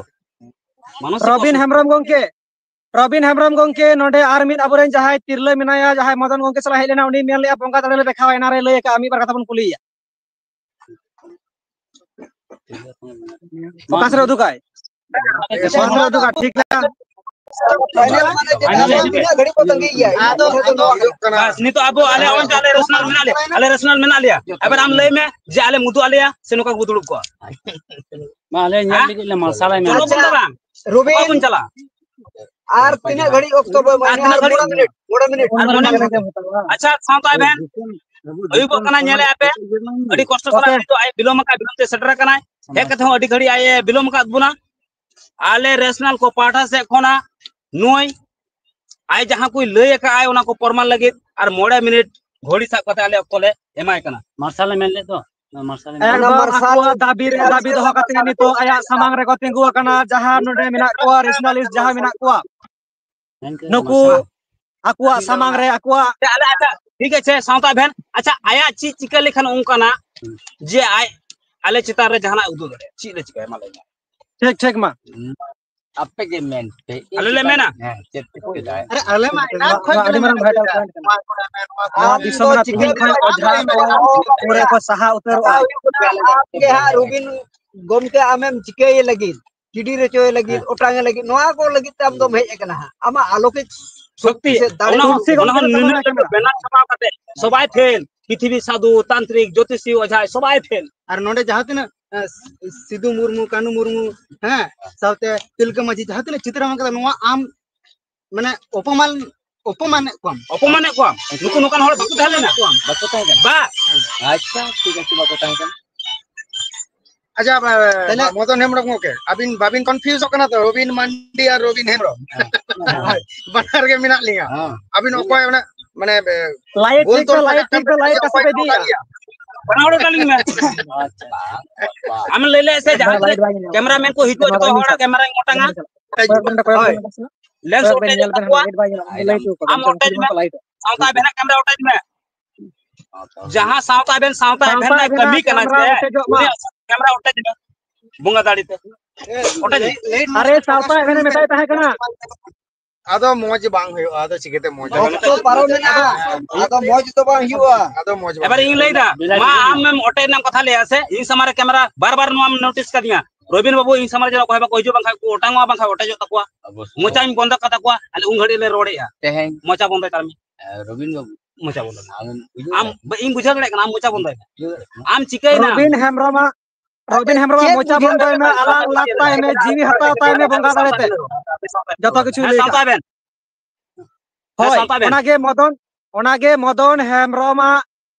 ᱢᱟᱱᱚᱥᱤᱠ ᱨᱚᱵᱤᱱ ᱚᱥᱩᱥᱛᱷᱚ᱾ ᱦᱮᱢᱵᱨᱚᱢ ᱜᱚᱝᱠᱮ, ᱨᱚᱵᱤᱱ ᱦᱮᱢᱵᱨᱚᱢ ᱜᱚᱝᱠᱮ, ᱱᱚᱰᱮ ᱟᱨ ᱢᱤᱫ ᱟᱵᱚᱨᱮᱱ ᱡᱟᱦᱟᱸᱭ ᱛᱤᱨᱞᱟᱹ ᱢᱮᱱᱟᱭᱟ, ᱡᱟᱦᱟᱸᱭ ᱢᱚᱫᱚᱱ ᱜᱚᱝᱠᱮ ᱥᱟᱞᱟᱜ ᱦᱮᱡ ᱞᱮᱱᱟ, ᱩᱱᱤ ᱢᱮᱱ ᱞᱮᱜᱼᱟ, "ᱵᱚᱸᱜᱟ ᱫᱟᱲᱮ ᱞᱮ ᱫᱮᱠᱷᱟᱣᱟ", ᱮᱱᱟᱨᱮ ᱞᱟᱹᱭ ᱟᱠᱟᱫᱼᱟ, ᱢᱤᱫ ᱵᱟᱨ ᱠᱟᱛᱷᱟ ᱵᱚᱱ ᱠᱩᱞᱤᱭᱮᱭᱟ᱾ ᱚᱠᱟ ᱥᱮᱫ ᱨᱮ ᱩᱫᱩᱜᱟᱭ? ᱚᱠᱟ ᱥᱮᱫ ᱨᱮ ᱩᱫᱩᱜᱟ? ᱴᱷᱤᱠ ᱜᱮᱭᱟ᱾ ᱯᱷᱟᱭᱱᱟᱞ ᱢᱟᱱᱮ ᱪᱮᱫ? ᱟᱫᱚ ᱛᱤᱱᱟᱹᱜ ᱜᱷᱟᱹᱲᱤᱡ ᱠᱚ ᱛᱟᱸᱜᱤ ᱜᱮᱭᱟ? ᱟᱫᱚ ᱱᱤᱛᱚᱜ ᱟᱵᱚ ᱟᱞᱮ ᱚᱱᱛᱮ ᱟᱞᱮ ᱨᱮᱥᱱᱟᱞ ᱢᱮᱱᱟᱜ ᱞᱮᱭᱟ, ᱟᱞᱮ ᱨᱮᱥᱱᱟᱞ ᱢᱮᱱᱟᱜ ᱞᱮᱭᱟ᱾ ᱮᱵᱟᱨ ᱟᱢ ᱞᱟᱹᱭ ᱢᱮ ᱡᱮ ᱟᱞᱮ ᱢᱩᱫᱩ ᱟᱞᱮᱭᱟ ᱥᱮ ᱱᱚᱝᱠᱟ ᱜᱮᱵᱚ ᱫᱩᱲᱩᱵ ᱠᱚᱜᱼᱟ᱾ ᱢᱟ ᱟᱞᱮ ᱧᱮᱞ ᱞᱟᱹᱜᱤᱫ ᱞᱮ ᱢᱟᱨᱥᱟᱞᱟᱭ ᱢᱮ᱾ ᱪᱚᱞᱚ ᱵᱚᱱ ᱫᱟᱬᱟᱱ᱾ ᱨᱩᱵᱤᱱ, ᱵᱟᱵᱚᱱ ᱪᱟᱞᱟᱜᱼᱟ᱾ ᱟᱨ ᱛᱤᱱᱟᱹᱜ ᱜᱷᱟᱹᱲᱤᱡ ᱚᱠᱛᱚ ᱵᱚ ᱮᱢᱟ? ᱟᱨ ᱛᱤᱱᱟᱹᱜ ᱜᱷᱟᱹᱲᱤᱡ? ᱢᱚᱬᱮ ᱢᱤᱱᱤᱴ, ᱢᱚᱬᱮ ᱢᱤᱱᱤᱴ᱾ ᱟᱪᱪᱷᱟ, ᱥᱟᱶᱛᱟ ᱮᱵᱷᱮᱱ ᱟᱹᱭᱩᱵᱚᱜ ᱠᱟᱱᱟ, ᱧᱮᱞᱮᱫᱼᱟ ᱯᱮ, ᱟᱹᱰᱤ ᱠᱚᱥᱴᱚ ᱥᱟᱞᱟᱜ ᱱᱤᱛᱚᱜ ᱟᱡ ᱵᱤᱞᱚᱢ ᱟᱠᱟᱫ, ᱵᱤᱞᱚᱢ ᱛᱮ ᱥᱮᱴᱮᱨ ᱟᱠᱟᱱᱟᱭ᱾ ᱦᱮᱡ ᱠᱟᱛᱮ ᱦᱚᱸ ᱟᱹᱰᱤ ᱜᱷᱟᱹᱲᱤᱡ ᱟᱡ ᱮ ᱵᱤᱞᱚᱢ ᱟᱠᱟᱫ ᱵᱚᱱᱟ᱾ ᱟᱞᱮ ᱨᱮᱥᱱᱟᱞ ᱠᱚ ᱯᱟᱦᱴᱟ ᱥᱮᱫ ᱠᱷᱚᱱᱟᱜ ᱱᱩᱭ ᱟᱡ ᱡᱟᱦᱟᱸ ᱠᱚᱭ ᱞᱟᱹᱭ ᱟᱠᱟᱫ ᱟᱭ, ᱚᱱᱟ ᱠᱚ ᱯᱨᱚᱢᱟᱱ ᱞᱟᱹᱜᱤᱫ ᱟᱨ ᱢᱚᱬᱮ ᱢᱤᱱᱤᱴ ᱜᱷᱚᱲᱤ ᱥᱟᱵ ᱠᱟᱛᱮ ᱟᱞᱮ ᱚᱠᱛᱚ ᱞᱮ ᱮᱢᱟᱭ ᱠᱟᱱᱟ᱾ ᱢᱟᱨᱥᱟᱞ ᱮ ᱢᱮᱱ ᱞᱮᱫ ᱫᱚ, ᱢᱟᱨᱥᱟᱞ ᱮ ᱢᱮᱱ ᱞᱮᱫ᱾ ᱮᱠᱫᱚᱢ ᱟᱠᱚᱣᱟᱜ ᱫᱟᱹᱵᱤ ᱨᱮ ᱫᱟᱹᱵᱤ ᱫᱚᱦᱚ ᱠᱟᱛᱮ ᱱᱤᱛᱚᱜ ᱟᱭᱟᱜ ᱥᱟᱢᱟᱝ ᱨᱮᱠᱚ ᱛᱤᱸᱜᱩ ᱟᱠᱟᱱᱟ, ᱡᱟᱦᱟᱸ ᱱᱚᱰᱮ ᱢᱮᱱᱟᱜ ᱠᱚᱣᱟ, ᱨᱮᱥᱱᱟᱞᱤᱥᱴ ᱡᱟᱦᱟᱸ ᱢᱮᱱᱟᱜ ᱠᱚᱣᱟ, ᱱᱩᱠᱩ ᱟᱠᱚᱣᱟᱜ ᱥᱟᱢᱟᱝ ᱨᱮ ᱟᱠᱚᱣᱟᱜ ᱟᱪᱪᱷᱟ, ᱟᱞᱮ, ᱟᱪᱪᱷᱟ, ᱴᱷᱤᱠ ᱟᱪᱷᱮ, ᱥᱟᱶᱛᱟ ᱮᱵᱷᱮᱱ, ᱟᱪᱪᱷᱟ, ᱟᱭᱟᱜ ᱪᱮᱫ ᱪᱤᱠᱟᱹ ᱞᱮᱠᱷᱟᱱ ᱚᱱᱠᱟᱱᱟ ᱡᱮ ᱟᱡ ᱟᱞᱮ ᱪᱮᱛᱟᱱ ᱨᱮ ᱡᱟᱦᱟᱱᱟᱜ ᱩᱫᱩᱜ ᱫᱟᱲᱮᱭᱟᱜᱼᱟ? ᱪᱮᱫ ᱞᱮ ᱪᱤᱠᱟᱹᱭᱟ, ᱢᱟ ᱞᱟᱹᱭ ᱢᱮ᱾ ᱴᱷᱤᱠ, ᱴᱷᱤᱠ, ᱢᱟ᱾ ᱟᱯᱮ ᱜᱮ ᱢᱮᱱ ᱯᱮ, ᱤᱧ ᱟᱞᱮ ᱞᱮ ᱪᱮᱛᱟᱱ ᱢᱮᱱᱟ᱾ ᱦᱮᱸ, ᱪᱮᱫ ᱯᱮ ᱪᱤᱠᱟᱹᱭᱮᱫᱟ? ᱟᱨᱮ, ᱟᱞᱮ ᱢᱟ ᱮᱱᱟᱱ ᱠᱷᱚᱱ ᱟᱹᱰᱤ ᱜᱮᱞᱮ ᱢᱟᱨᱟᱝ ᱢᱮᱱ ᱵᱷᱟᱭ ᱮᱫᱟ᱾ ᱴᱟᱞᱮᱱᱴ ᱠᱟᱱᱟ᱾ ᱱᱚᱣᱟ ᱫᱤᱥᱚᱢ ᱨᱮᱱᱟᱜ ᱛᱤᱦᱤᱧ ᱠᱷᱚᱱ ᱚᱡᱷᱟ ᱠᱚ ᱠᱚᱨᱮ ᱠᱚ ᱥᱟᱦᱟ ᱩᱛᱟᱹᱨᱚᱜᱼᱟ᱾ ᱠᱟᱛᱷᱟ ᱦᱩᱭᱩᱜ ᱠᱟᱱᱟ, ᱟᱢ ᱜᱮ ᱦᱟᱸᱜ ᱨᱩᱵᱤᱱ ᱜᱚᱢᱠᱮ ᱟᱢᱮᱢ ᱪᱤᱠᱟᱹᱭᱮ ᱞᱟᱹᱜᱤᱫ, ᱠᱤᱰᱤᱨ ᱦᱚᱪᱚᱭᱮ ᱞᱟᱹᱜᱤᱫ, ᱦᱮᱸ᱾ ᱚᱴᱟᱝᱮ ᱞᱟᱹᱜᱤᱫ, ᱱᱚᱣᱟ ᱠᱚ ᱞᱟᱹᱜᱤᱫ ᱛᱮ ᱟᱢ ᱫᱚᱢ ᱦᱮᱡ ᱟᱠᱟᱱᱟ ᱦᱟᱸᱜ᱾ ᱟᱢᱟᱜ ᱟᱞᱚᱠᱤᱠ ᱥᱚᱠᱛᱤ, ᱥᱮ ᱫᱟᱲᱮ ᱚᱱᱟ ᱦᱚᱸ, ᱠᱩᱨᱥᱤ ᱚᱱᱟ ᱦᱚᱸ ᱜᱚᱢᱠᱮ ᱱᱩᱱᱟᱹᱜ ᱛᱟᱵᱚᱱ ᱞᱟᱹᱴᱩ ᱠᱟᱱᱟ᱾ ᱵᱮᱱᱟᱨ ᱪᱷᱟᱯᱟᱣ ᱠᱟᱛᱮ ᱥᱚᱵᱟᱭ ᱯᱷᱮᱞ, ᱯᱨᱤᱛᱷᱤᱵᱤ ᱥᱟᱫᱷᱩ, ᱛᱟᱱᱛᱨᱤᱠ, ᱡᱳᱛᱤᱥᱤ, ᱚᱡᱷᱟᱭ, ᱥᱚᱵᱟᱭ ᱯᱷᱮᱞ᱾ ᱟᱨ ᱱᱚᱰᱮ ᱡᱟᱦᱟᱸ ᱛᱤᱱᱟᱹᱜ, ᱮ, ᱥᱤᱫᱩ ᱢᱩᱨᱢᱩ, ᱠᱟᱹᱱᱩ ᱢᱩᱨᱢᱩ, ᱦᱮᱸ, ᱥᱟᱶᱛᱮ ᱛᱤᱞᱠᱟᱹ ᱢᱟᱹᱡᱷᱤ ᱡᱟᱦᱟᱸ ᱛᱤᱱᱟᱹᱜ ᱪᱤᱛᱟᱹᱨ ᱮᱢ ᱠᱟᱫᱟ, ᱱᱚᱣᱟ ᱟᱢ ᱢᱟᱱᱮ ᱚᱯᱚᱢᱟᱱ, ᱚᱯᱚᱢᱟᱱᱮᱫ ᱠᱚᱣᱟᱢ᱾ ᱚᱯᱚᱢᱟᱱᱮᱫ ᱠᱚᱣᱟᱢ᱾ ᱱᱩᱠᱩ ᱱᱚᱝᱠᱟᱱ ᱦᱚᱲ ᱵᱟᱠᱚ ᱛᱟᱦᱮᱸ ᱞᱮᱱᱟ᱾ ᱵᱟᱠᱚ ᱛᱟᱦᱮᱸ ᱠᱟᱱᱟ᱾ ᱵᱟ᱾ ᱟᱪᱪᱷᱟ, ᱴᱷᱤᱠ ᱟᱪᱷᱮ, ᱵᱟᱠᱚ ᱛᱟᱦᱮᱸ ᱠᱟᱱᱟ᱾ ᱟᱪᱪᱷᱟ, ᱵᱟ-, ᱛᱟᱦᱞᱮ ᱢᱚᱫᱚᱱ ᱦᱮᱢᱵᱨᱚᱢ ᱜᱚᱢᱠᱮ, ᱟᱹᱵᱤᱱ ᱵᱟᱵᱤᱱ confuse ᱚᱜ ᱠᱟᱱᱟ ᱛᱚ, ᱨᱚᱵᱤᱱ ᱢᱟᱱᱰᱤ ᱟᱨ ᱨᱚᱵᱤᱱ ᱦᱮᱢᱵᱨᱚᱢ? ᱦᱮᱸ᱾ ᱵᱟᱱᱟᱨ ᱜᱮ ᱢᱮᱱᱟᱜ ᱞᱤᱧᱟ᱾ ᱦᱮᱸ᱾ ᱟᱹᱵᱤᱱ ᱚᱠᱚᱭ ᱚᱱᱟ, ᱢᱟᱱᱮ, ᱮ, ᱞᱟᱭᱤᱴ ᱵᱳᱞ ᱴᱷᱤᱠ ᱛᱚᱞ ᱯᱮ, ᱞᱟᱭᱤᱴ ᱴᱷᱤᱠ ᱯᱮ ᱞᱟᱭᱤᱴ ᱠᱟᱜ ᱥᱮ ᱯᱮ ᱤᱫᱤᱭᱮᱫᱼᱟ? ᱚᱠᱚᱭ ᱠᱚ ᱚᱰᱟᱞᱤᱧ ᱢᱮ᱾ ᱟᱪᱪᱷᱟ᱾ ᱟᱢᱮᱢ ᱞᱟᱹᱭ ᱞᱮᱫ ᱥᱮ ᱡᱟᱦᱟᱸ ᱛᱤᱱᱟᱹᱜ ᱠᱮᱢᱮᱨᱟᱢᱮᱱ ᱠᱚ ᱦᱤᱡᱩᱜᱼᱟ, ᱡᱚᱛᱚ ᱦᱚᱲᱟᱜ ᱠᱮᱢᱮᱨᱟᱧ ᱚᱴᱟᱝᱟ᱾ ᱦᱳᱭ᱾ ᱞᱮᱱᱥ ᱚᱴᱮᱡᱚᱜ ᱛᱟᱠᱚᱣᱟ᱾ ᱟᱢ ᱚᱴᱮᱡ ᱢᱮ᱾ ᱥᱟᱶᱛᱟ ᱟᱵᱮᱱᱟᱜ ᱠᱮᱢᱮᱨᱟ ᱚᱴᱮᱡ ᱢᱮ᱾ ᱡᱟᱦᱟᱸ ᱥᱟᱶᱛᱟ ᱟᱵᱮᱱ ᱥᱟᱶᱛᱟ ᱟᱵᱮᱱ ᱨᱮᱱᱟᱜ ᱠᱟᱹᱢᱤ ᱠᱟᱱᱟ ᱥᱮ, ᱩᱱᱤᱭᱟᱜ ᱠᱮᱢᱮᱨᱟ ᱚᱴᱮᱡ ᱢᱮ᱾ ᱵᱚᱸᱜᱟ ᱫᱟᱲᱮ ᱛᱮ᱾ ᱚᱴᱮᱡ ᱢᱮ᱾ ᱟᱨᱮ, ᱥᱟᱶᱛᱟ ᱟᱵᱮᱱ ᱢᱮᱛᱟᱭ ᱛᱟᱦᱮᱸ ᱠᱟᱱᱟ᱾ ᱟᱫᱚ ᱢᱚᱡᱽ ᱵᱟᱝ ᱦᱩᱭᱩᱜᱼᱟ, ᱟᱫᱚ ᱪᱤᱠᱟᱹᱛᱮ ᱢᱚᱡᱽ ᱦᱩᱭᱩᱜᱼᱟ? ᱚᱠᱛᱚ ᱯᱟᱨᱚᱢ ᱮᱱᱟ, ᱟᱫᱚ ᱢᱚᱡᱽ ᱫᱚ ᱵᱟᱝ ᱦᱩᱭᱩᱜᱼᱟ᱾ ᱟᱫᱚ ᱢᱚᱡᱽ ᱵᱟᱝ ᱮᱵᱟᱨ ᱤᱧ ᱦᱩᱭᱩᱜᱼᱟ᱾ ᱞᱟᱹᱭ ᱫᱟ, ᱢᱟ ᱟᱢᱮᱢ ᱚᱴᱮᱡ ᱨᱮᱱᱟᱜ ᱠᱟᱛᱷᱟ ᱞᱟᱹᱭᱟ ᱥᱮ, ᱤᱧ ᱥᱟᱢᱟᱝ ᱨᱮ ᱠᱮᱢᱮᱨᱟ ᱵᱟᱨ ᱵᱟᱨ ᱱᱚᱣᱟᱢ notice ᱠᱟᱫᱤᱧᱟ᱾ ᱨᱚᱵᱤᱱ ᱵᱟᱹᱵᱩ, ᱤᱧ ᱥᱟᱢᱟᱝ ᱨᱮ ᱡᱮᱱᱚ ᱚᱠᱚᱭ ᱦᱚᱸ ᱵᱟᱠᱚ ᱦᱤᱡᱩᱜ, ᱵᱟᱝᱠᱷᱟᱱ ᱠᱚ ᱚᱴᱟᱝᱚᱜᱼᱟ, ᱵᱟᱝᱠᱷᱟᱱ ᱚᱴᱮᱡᱚᱜ ᱛᱟᱠᱚᱣᱟ᱾ ᱚᱵᱚᱥᱥᱳᱭ᱾ ᱢᱚᱪᱟᱧ ᱵᱚᱱᱫᱚ ᱠᱟᱛᱟ ᱠᱚᱣᱟ, ᱟᱞᱮ ᱩᱱ ᱜᱷᱟᱹᱲᱤᱡ ᱞᱮ ᱨᱚᱲᱮᱜᱼᱟ᱾ ᱛᱮᱦᱮᱧ ᱢᱚᱪᱟ ᱵᱚᱱᱫᱚᱭ ᱛᱟᱞᱢᱮ᱾ ᱮ, ᱨᱚᱵᱤᱱ ᱵᱟᱹᱵᱩ, ᱟᱢ ᱵᱩᱡᱷᱟᱹᱣ ᱟᱢ, ᱠᱮᱫᱟ? ᱵᱟ-, ᱤᱧ ᱵᱩᱡᱷᱟᱹᱣ ᱫᱟᱲᱮᱭᱟᱜ ᱠᱟᱱᱟ, ᱟᱢ ᱢᱚᱪᱟ ᱵᱚᱱᱫᱚᱭ ᱢᱮ᱾ ᱵᱩᱡᱷᱟᱹᱣ ᱫᱟᱲᱮᱭᱟᱜ ᱠᱟᱱᱟ᱾ ᱟᱢ ᱪᱤᱠᱟᱹᱭᱮᱱᱟ? ᱨᱚᱵᱤᱱ ᱦᱮᱢᱵᱨᱚᱢᱟᱜ, ᱨᱚᱵᱤᱱ ᱦᱮᱢᱵᱨᱚᱢᱟᱜ ᱪᱮᱫ ᱢᱚᱪᱟ ᱵᱩᱡᱷᱟᱹᱣ ᱵᱚᱱᱫᱚᱭ ᱢᱮ, ᱫᱟᱲᱮᱭᱟᱜ ᱠᱟᱱᱟ? ᱟᱞᱟᱝ ᱞᱟᱫ ᱛᱟᱭ ᱢᱮ, ᱡᱤᱣᱤ ᱦᱟᱛᱟᱣ ᱛᱟᱭ ᱢᱮ, ᱵᱚᱸᱜᱟ ᱫᱟᱲᱮ ᱛᱮ᱾ ᱡᱚᱛᱚ ᱠᱤᱪᱷᱩ ᱦᱮᱸ, ᱞᱟᱹᱭ ᱥᱟᱶᱛᱟ ᱠᱟᱜ᱾ ᱟᱵᱮᱱ᱾ ᱦᱮᱸ, ᱦᱳᱭ, ᱥᱟᱶᱛᱟ ᱟᱵᱮᱱ᱾ ᱚᱱᱟᱜᱮ ᱢᱚᱫᱚᱱ, ᱚᱱᱟᱜᱮ ᱢᱚᱫᱚᱱ ᱦᱮᱢᱵᱨᱚᱢᱟᱜ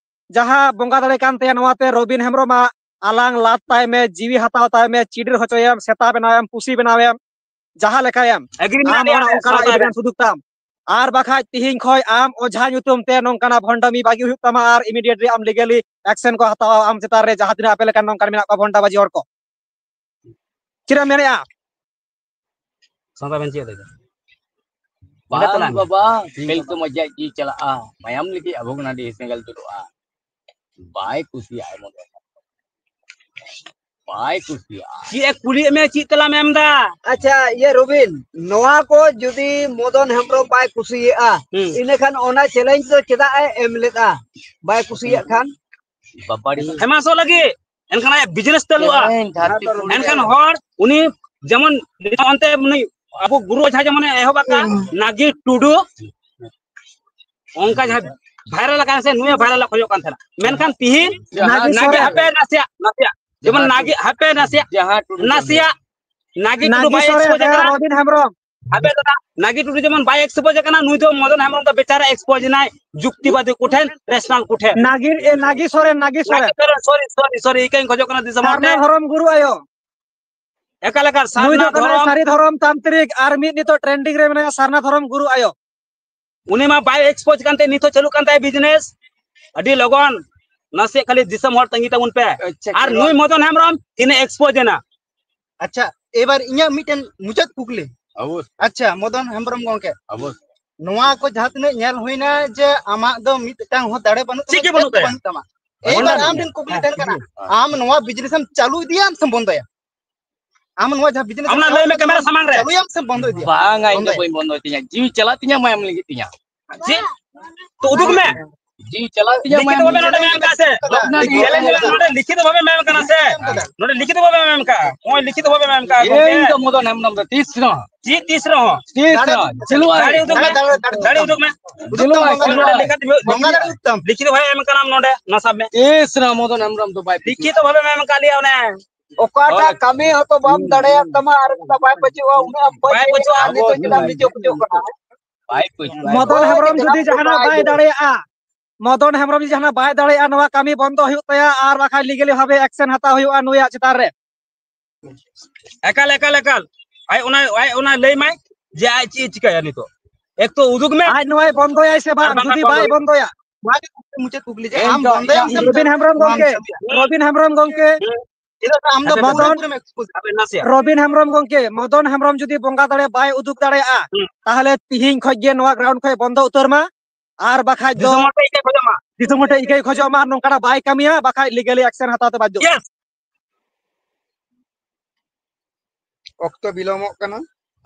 ᱡᱟᱦᱟᱸ ᱵᱚᱸᱜᱟ ᱫᱟᱲᱮ ᱠᱟᱱ ᱛᱟᱭᱟ, ᱱᱚᱣᱟᱛᱮ ᱨᱚᱵᱤᱱ ᱦᱮᱢᱵᱨᱚᱢᱟᱜ ᱟᱞᱟᱝ ᱞᱟᱫ ᱛᱟᱭ ᱢᱮ, ᱡᱤᱣᱤ ᱦᱟᱛᱟᱣ ᱛᱟᱭ ᱢᱮ, ᱪᱤᱰᱤᱨ ᱦᱚᱪᱚᱭᱮᱢ, ᱥᱮᱛᱟ ᱵᱮᱱᱟᱣᱮᱢ, ᱯᱩᱥᱤ ᱵᱮᱱᱟᱣᱮᱢ, ᱡᱟᱦᱟᱸ ᱞᱮᱠᱟᱭᱮᱢ, agree ᱢᱮᱱᱟᱜ ᱟᱢ ᱞᱮᱭᱟ, ᱚᱱᱟ ᱚᱱᱠᱟᱱᱟᱜ ᱥᱟᱶᱛᱟ ᱨᱮ᱾ Evidence ᱩᱫᱩᱜ ᱛᱟᱢ᱾ ᱟᱨ ᱵᱟᱠᱷᱟᱡ ᱛᱤᱦᱤᱧ ᱠᱷᱚᱡ ᱟᱢ ᱚᱡᱷᱟ ᱧᱩᱛᱩᱢ ᱛᱮ ᱱᱚᱝᱠᱟᱱᱟᱜ ᱵᱷᱚᱱᱰᱟᱢᱤ ᱵᱟᱹᱜᱤ ᱦᱩᱭᱩᱜ ᱛᱟᱢᱟ, ᱟᱨ immediately ᱟᱢ legally action ᱠᱚ ᱦᱟᱛᱟᱣᱟ ᱟᱢ ᱪᱮᱛᱟᱱ ᱨᱮ, ᱡᱟᱦᱟᱸ ᱛᱤᱱᱟᱹᱜ ᱟᱯᱮ ᱞᱮᱠᱟᱱ ᱱᱚᱝᱠᱟᱱ ᱢᱮᱱᱟᱜ ᱠᱚᱣᱟ ᱵᱷᱚᱱᱰᱟᱵᱟᱡᱤ ᱦᱚᱲ ᱠᱚ᱾ ᱪᱮᱫ ᱮᱢ ᱢᱮᱱᱮᱜᱼᱟ? ᱥᱟᱶᱛᱟ ᱵᱮᱱ ᱪᱮᱫ ᱞᱮᱠᱟ? ᱚᱸᱰᱮ ᱵᱟᱝ ᱛᱟᱞᱟᱝ ᱢᱮ᱾ ᱵᱟᱵᱟ, ᱠᱷᱮᱞ ᱠᱚ ᱢᱚᱡᱟ ᱜᱮ ᱪᱟᱞᱟᱜᱼᱟ, ᱢᱟᱭᱟᱢ ᱞᱟᱹᱜᱤᱫ ᱟᱵᱚ ᱠᱟᱱᱟ ᱟᱹᱰᱤ ᱥᱮᱸᱜᱮᱞ ᱡᱩᱞᱩᱜᱼᱟ᱾ ᱵᱟᱭ ᱠᱩᱥᱤᱭᱟᱜᱼᱟ ᱮᱢᱚᱱ ᱫᱚ᱾ ᱵᱟᱭ ᱠᱩᱥᱤᱭᱟᱜᱼᱟ᱾ ᱪᱮᱫ ᱮ ᱠᱩᱞᱤᱭᱮᱫ ᱢᱮᱭᱟ, ᱪᱮᱫ ᱛᱮᱞᱟᱢ ᱮᱢ ᱫᱟ? ᱟᱪᱪᱷᱟ, ᱤᱭᱟᱹ ᱨᱚᱵᱤᱱ, ᱱᱚᱣᱟ ᱠᱚ ᱡᱩᱫᱤ ᱢᱚᱫᱚᱱ ᱦᱮᱢᱵᱨᱚᱢ ᱵᱟᱭ ᱠᱩᱥᱤᱭᱟᱜᱼᱟ, ᱦᱩᱸ᱾ ᱤᱱᱟᱹᱠᱷᱟᱱ ᱚᱱᱟ challenge ᱫᱚ ᱪᱮᱫᱟᱜ ᱮ ᱮᱢ ᱞᱮᱫᱼᱟ? ᱵᱟᱭ ᱠᱩᱥᱤᱭᱟᱜ ᱠᱷᱟᱱ? ᱵᱟᱵᱟᱲᱤ᱾ ᱯᱷᱮᱢᱟᱥᱚᱜ ᱞᱟᱹᱜᱤᱫ, ᱮᱱᱠᱷᱟᱱ ᱟᱭᱟᱜ business ᱪᱟᱹᱞᱩᱜᱼᱟ᱾ ᱦᱮᱸ, ᱡᱟᱦᱟᱸ ᱛᱤᱥ ᱮᱱᱠᱷᱟᱱ ᱦᱚᱲ ᱩᱱᱤ ᱡᱮᱢᱚᱱ ᱱᱤᱛᱚᱜ ᱚᱱᱛᱮ ᱩᱱᱤ ᱟᱵᱚ ᱜᱩᱨᱩ ᱚᱡᱷᱟ ᱡᱮᱢᱚᱱ ᱮ ᱮᱦᱚᱵ ᱟᱠᱟᱫ, ᱦᱩᱸ᱾ ᱱᱟᱜᱤ ᱴᱩᱰᱩ, ᱚᱱᱠᱟ ᱡᱟᱦᱟᱸ viral ᱟᱠᱟᱱ ᱥᱮ, ᱱᱩᱭ ᱦᱚᱸ viral ᱮ ᱠᱷᱚᱡᱚᱜ ᱠᱟᱱ ᱛᱟᱦᱮᱱᱟ᱾ ᱢᱮᱱᱠᱷᱟᱱ ᱛᱤᱦᱤᱧ ᱱᱟᱜᱤ ᱱᱟᱜᱤ ᱥᱚᱨᱮᱱ᱾ ᱦᱟᱯᱮ ᱱᱟᱥᱮᱭᱟᱜ, ᱱᱟᱥᱮᱭᱟᱜ, ᱡᱮᱢᱚᱱ ᱡᱟᱦᱟᱸ ᱱᱟᱜᱤ ᱦᱟᱯᱮ ᱱᱟᱥᱮᱭᱟᱜ, ᱡᱟᱦᱟᱸ ᱴᱩᱰᱩ ᱱᱟᱥᱮᱭᱟᱜ, ᱱᱟᱜᱤ ᱴᱩᱰᱩ ᱱᱟᱜᱤ ᱵᱟᱭ ᱥᱚᱨᱮᱱ, expose ᱦᱮᱸ, ᱟᱠᱟᱱᱟ᱾ ᱨᱚᱵᱤᱱ ᱦᱮᱢᱵᱨᱚᱢ᱾ ᱟᱵᱮ ᱫᱟᱫᱟ, ᱱᱟᱜᱤ ᱴᱩᱰᱩ ᱡᱮᱢᱚᱱ ᱵᱟᱭ expose ᱟᱠᱟᱱᱟ, ᱱᱩᱭ ᱫᱚ ᱢᱚᱫᱚᱱ ᱦᱮᱢᱵᱨᱚᱢ ᱫᱚ ᱵᱮᱪᱟᱨᱟ expose ᱮᱱᱟᱭ ᱡᱩᱠᱛᱤᱵᱟᱫᱤ ᱠᱚᱴᱷᱮᱱ, rational ᱠᱚᱴᱷᱮᱱ᱾ ᱱᱟᱜᱤ, ᱮ, ᱱᱟᱜᱤ Soren, ᱱᱟᱜᱤ Soren. ᱱᱟᱜᱤ Soren, sorry, sorry, sorry, ᱤᱠᱟᱹᱧ ᱠᱷᱚᱡᱚᱜ ᱠᱟᱱᱟ ᱫᱤᱥᱚᱢ ᱦᱚᱲ ᱥᱟᱨᱱᱟ ᱴᱷᱮᱱ᱾ ᱫᱷᱚᱨᱚᱢ ᱜᱩᱨᱩ ᱟᱭᱳ᱾ ᱮᱠᱟᱞ, ᱮᱠᱟᱞ, ᱱᱩᱭ ᱥᱟᱨᱱᱟ ᱫᱚ ᱠᱟᱱᱟᱭ ᱫᱷᱚᱨᱚᱢ᱾ ᱥᱟᱹᱨᱤ ᱫᱷᱚᱨᱚᱢ ᱛᱟᱱᱛᱨᱤᱠ, ᱟᱨ ᱢᱤᱫ ᱱᱤᱛᱚᱜ trending ᱨᱮ ᱢᱮᱱᱟᱭᱟ ᱥᱟᱨᱱᱟ ᱫᱷᱚᱨᱚᱢ ᱜᱩᱨᱩ ᱟᱭᱳ᱾ ᱩᱱᱤ ᱢᱟ ᱵᱟᱭ expose ᱠᱟᱱ ᱛᱮ, ᱱᱤᱛ ᱦᱚᱸ ᱪᱟᱹᱞᱩᱜ ᱠᱟᱱ ᱛᱟᱭᱟ business᱾ ᱟᱹᱰᱤ ᱞᱚᱜᱚᱱ, ᱱᱟᱥᱮ ᱠᱷᱟᱹᱞᱤ ᱫᱤᱥᱚᱢ ᱦᱚᱲ ᱛᱟᱺᱜᱤ ᱛᱟᱵᱚᱱ ᱯᱮ᱾ ᱟᱪᱪᱷᱟ, ᱟᱨ ᱪᱚᱞᱚ᱾ ᱱᱩᱭ ᱢᱚᱫᱚᱱ ᱦᱮᱢᱵᱨᱚᱢ ᱛᱤᱱᱟᱹᱜ expose ᱮᱱᱟ᱾ ᱟᱪᱪᱷᱟ, ᱮᱵᱟᱨ ᱤᱧᱟᱹᱜ ᱢᱤᱫᱴᱮᱱ ᱢᱩᱪᱟᱹᱫ ᱠᱩᱠᱞᱤ᱾ ᱚᱵᱚᱥ᱾ ᱟᱪᱪᱷᱟ, ᱢᱚᱫᱚᱱ ᱦᱮᱢᱵᱨᱚᱢ ᱜᱚᱝᱠᱮ, ᱚᱵᱚᱥ᱾ ᱱᱚᱣᱟ ᱠᱚ ᱡᱟᱦᱟᱸ ᱛᱤᱱᱟᱹᱜ ᱧᱮᱞ ᱦᱩᱭᱱᱟ ᱡᱮ ᱟᱢᱟᱜ ᱫᱚ ᱢᱤᱫᱴᱟᱝ ᱦᱚᱸ ᱫᱟᱲᱮ ᱵᱟᱹᱱᱩᱜ ᱪᱮᱫ ᱛᱟᱢᱟ, ᱜᱮ ᱵᱟᱹᱱᱩᱜ ᱪᱮᱫ ᱜᱮ ᱛᱟᱭᱟ᱾ ᱵᱟᱹᱱᱩᱜ ᱛᱟᱢᱟ᱾ ᱵᱟᱹᱱᱩᱜ ᱮᱵᱟᱨ ᱛᱟᱢᱟ᱾ ᱟᱢ ᱴᱷᱮᱱ ᱠᱩᱠᱞᱤ ᱛᱟᱦᱮᱱ ᱠᱟᱱᱟ, ᱦᱮᱸ᱾ ᱟᱢ ᱱᱚᱣᱟ business ᱮᱢ ᱪᱟᱹᱞᱩ ᱤᱫᱤᱭᱟ ᱥᱮᱢ ᱵᱚᱱᱫᱚᱭᱟ? ᱟᱢ ᱱᱚᱣᱟ ᱡᱟᱦᱟᱸ business ᱟᱢ ᱮᱢ ᱚᱱᱟ ᱞᱟᱹᱭ ᱢᱮ ᱪᱟᱹᱞᱩ camera ᱥᱟᱢᱟᱝ ᱨᱮ᱾ ᱪᱟᱹᱞᱩᱭᱟᱢ ᱥᱮᱢ ᱵᱚᱱᱫᱚ ᱤᱫᱤᱭᱟ? ᱵᱟᱝᱟ, ᱤᱧ ᱫᱚ ᱵᱚᱱᱫᱚᱭᱟ᱾ ᱵᱟᱹᱧ ᱵᱚᱱᱫᱚᱭ ᱛᱤᱧᱟ, ᱡᱤᱣᱤ ᱪᱟᱞᱟᱜ ᱛᱤᱧᱟ ᱢᱟᱭᱟᱢ ᱞᱟᱹᱜᱤᱫ ᱛᱤᱧᱟ᱾ ᱪᱮᱫ? ᱛᱚ ᱩᱫᱩᱜ ᱢᱮ᱾ ᱡᱤᱣᱤ ᱪᱟᱞᱟᱣ ᱤᱧᱟᱹᱜ ᱞᱤᱠᱷᱤᱛ ᱢᱟᱭᱟᱢ ᱵᱷᱟᱵᱮ ᱱᱚᱰᱮ ᱢᱮᱱ ᱠᱟᱜ ᱥᱮ? ᱞᱚᱠᱷᱱᱟ ᱫᱤ ᱪᱮᱞᱮᱧᱡᱽ ᱢᱮ, ᱱᱚᱰᱮ ᱞᱤᱠᱷᱤᱛ ᱵᱷᱟᱵᱮ ᱢᱮᱱ ᱠᱟᱱᱟ ᱥᱮ? ᱱᱚᱰᱮ ᱞᱤᱠᱷᱤᱛ ᱵᱷᱟᱵᱮ ᱢᱮᱱ ᱠᱟᱜ ᱜᱚᱢᱠᱮ᱾ ᱤᱧ ᱫᱚ ᱢᱚᱫᱚᱱ ᱦᱮᱢᱵᱨᱚᱢ ᱫᱚ ᱛᱤᱥ ᱨᱮᱦᱚᱸ ᱪᱮᱫ ᱛᱤᱥ ᱨᱮᱦᱚᱸ ᱛᱤᱥ ᱨᱮᱦᱚᱸ ᱪᱤᱞᱩ ᱫᱟᱲᱮ ᱩᱫᱩᱜ ᱢᱮ᱾ ᱫᱟᱲᱮ ᱩᱫᱩᱜ ᱢᱮ᱾ ᱵᱚᱸᱜᱟ ᱫᱟᱲᱮ ᱩᱫᱩᱜ ᱛᱟᱢ᱾ ᱞᱤᱠᱷᱤᱛ ᱵᱷᱟᱵᱮ ᱮᱢ ᱠᱟᱱᱟᱢ ᱱᱚᱰᱮ, ᱱᱟ ᱥᱟᱵ ᱢᱮ᱾ ᱛᱤᱥ ᱨᱮᱦᱚᱸ ᱢᱚᱫᱚᱱ ᱦᱮᱢᱵᱨᱚᱢ ᱫᱚ ᱵᱟᱭ ᱞᱤᱠᱷᱤᱛ ᱵᱷᱟᱵᱮ ᱮᱢ ᱠᱟᱜ ᱞᱮᱭᱟ ᱚᱱᱮ᱾ ᱚᱠᱟᱴᱟᱜ ᱦᱳᱭ᱾ ᱠᱟᱹᱢᱤ ᱦᱚᱸᱛᱚ ᱵᱟᱢ ᱫᱟᱲᱮᱭᱟᱜ ᱛᱟᱢᱟ ᱟᱨ ᱚᱱᱠᱟ ᱵᱟᱭ ᱯᱟᱹᱪᱩᱜᱼᱟ, ᱩᱱᱟᱹᱜ ᱮᱢ ᱯᱟᱹᱪ ᱵᱟᱭ ᱯᱟᱹᱪᱩᱜᱼᱟ᱾ ᱮᱱᱟ, ᱱᱤᱛᱚᱜ ᱪᱮᱫᱟᱜ ᱮᱢ ᱞᱤᱪᱟᱹ ᱯᱩᱪᱟᱹᱜ ᱠᱟᱱᱟ? ᱵᱟᱭ ᱯᱟᱹᱪᱩᱜᱼᱟ᱾ ᱢᱚᱫᱚᱱ ᱦᱮᱢᱵᱨᱚᱢ ᱡᱩᱫᱤ ᱡᱟᱦᱟᱱᱟᱜ ᱵᱟᱭ ᱫᱟᱲᱮᱭᱟᱜᱼᱟ, ᱢᱚᱫᱚᱱ ᱦᱮᱢᱵᱨᱚᱢ ᱡᱩᱫᱤ ᱡᱟᱦᱟᱱᱟᱜ ᱵᱟᱭ ᱫᱟᱲᱮᱭᱟᱜᱼᱟ, ᱱᱚᱣᱟ ᱠᱟᱹᱢᱤ ᱵᱚᱱᱫᱚ ᱦᱩᱭᱩᱜ ᱛᱟᱭᱟ, ᱟᱨ ᱵᱟᱠᱷᱟᱡ ᱞᱤᱜᱟᱞᱤ ᱵᱷᱟᱵᱮ ᱮᱠᱥᱮᱱ ᱦᱟᱛᱟᱣ ᱦᱩᱭᱩᱜᱼᱟ ᱱᱩᱭᱟᱜ ᱪᱮᱛᱟᱱ ᱨᱮ᱾ ᱮᱠᱟᱞ, ᱮᱠᱟᱞ, ᱮᱠᱟᱞ᱾ ᱟᱡ ᱚᱱᱟ, ᱟᱡ ᱚᱱᱟ ᱞᱟᱹᱭ ᱢᱟᱭ ᱡᱮ ᱟᱡ ᱪᱮᱫ ᱮ ᱪᱤᱠᱟᱹᱭᱟ ᱱᱤᱛᱚᱜ᱾ ᱮᱠ ᱛᱚ ᱩᱫᱩᱜ ᱢᱮ᱾ ᱟᱡ ᱱᱚᱣᱟᱭ ᱵᱚᱱᱫᱚᱭᱟᱭ ᱥᱮ ᱟᱨ ᱵᱟᱝ? ᱵᱟᱝᱠᱷᱟᱱ ᱡᱩᱫᱤ ᱵᱟᱭ ᱵᱚᱱᱫᱚᱭᱟ᱾ ᱢᱩᱪᱟᱹᱫ ᱠᱩᱠᱞᱤ ᱡᱮ ᱟᱢ ᱵᱚᱱᱫᱚᱭᱟᱢ ᱥᱮ ᱨᱚᱵᱤᱱ ᱦᱮᱢᱵᱨᱚᱢ ᱜᱚᱢᱠᱮ, ᱨᱚᱵᱤᱱ ᱦᱮᱢᱵᱨᱚᱢ ᱜᱚᱢᱠᱮ, ᱪᱮᱫᱟᱜ ᱥᱮ ᱟᱢ ᱫᱚ ᱢᱚᱫᱚᱱ, ᱯᱩᱨᱟᱹᱯᱩᱨᱤᱢ expose ᱟᱵᱮᱱ ᱱᱟᱥᱮᱭᱟᱜ᱾ ᱨᱚᱵᱤᱱ ᱦᱮᱢᱵᱨᱚᱢ ᱜᱚᱢᱠᱮ, ᱢᱚᱫᱚᱱ ᱦᱮᱢᱵᱨᱚᱢ ᱡᱩᱫᱤ ᱵᱚᱸᱜᱟ ᱫᱟᱲᱮ ᱵᱟᱭ ᱩᱫᱩᱜ ᱫᱟᱲᱮᱭᱟᱜᱼᱟ, ᱦᱩᱸ᱾ ᱛᱟᱦᱚᱞᱮ ᱛᱤᱦᱤᱧ ᱠᱷᱚᱡ ᱜᱮ ᱱᱚᱣᱟ ground ᱠᱷᱚᱡ ᱵᱚᱱᱫᱚ ᱩᱛᱟᱹᱨ ᱢᱟ᱾ ᱟᱨ ᱵᱟᱠᱷᱟᱡ ᱫᱚ ᱫᱤᱥᱚᱢ ᱦᱚᱲ ᱴᱷᱮᱱ ᱤᱠᱟᱹᱭ ᱠᱷᱚᱡᱚᱜ ᱢᱟ᱾ ᱫᱤᱥᱚᱢ ᱦᱚᱲ ᱴᱷᱮᱱ ᱤᱠᱟᱹᱭ ᱠᱷᱚᱡᱚᱜ ᱢᱟ, ᱟᱨ ᱱᱚᱝᱠᱟᱱᱟᱜ ᱵᱟᱭ ᱠᱟᱹᱢᱤᱭᱟ, ᱵᱟᱠᱷᱟᱡ legally action ᱦᱟᱛᱟᱣ ᱛᱮ ᱵᱟᱫᱽᱫᱷᱚ᱾ Yes᱾ ᱚᱠᱛᱚ ᱵᱤᱞᱚᱢᱚᱜ ᱠᱟᱱᱟ᱾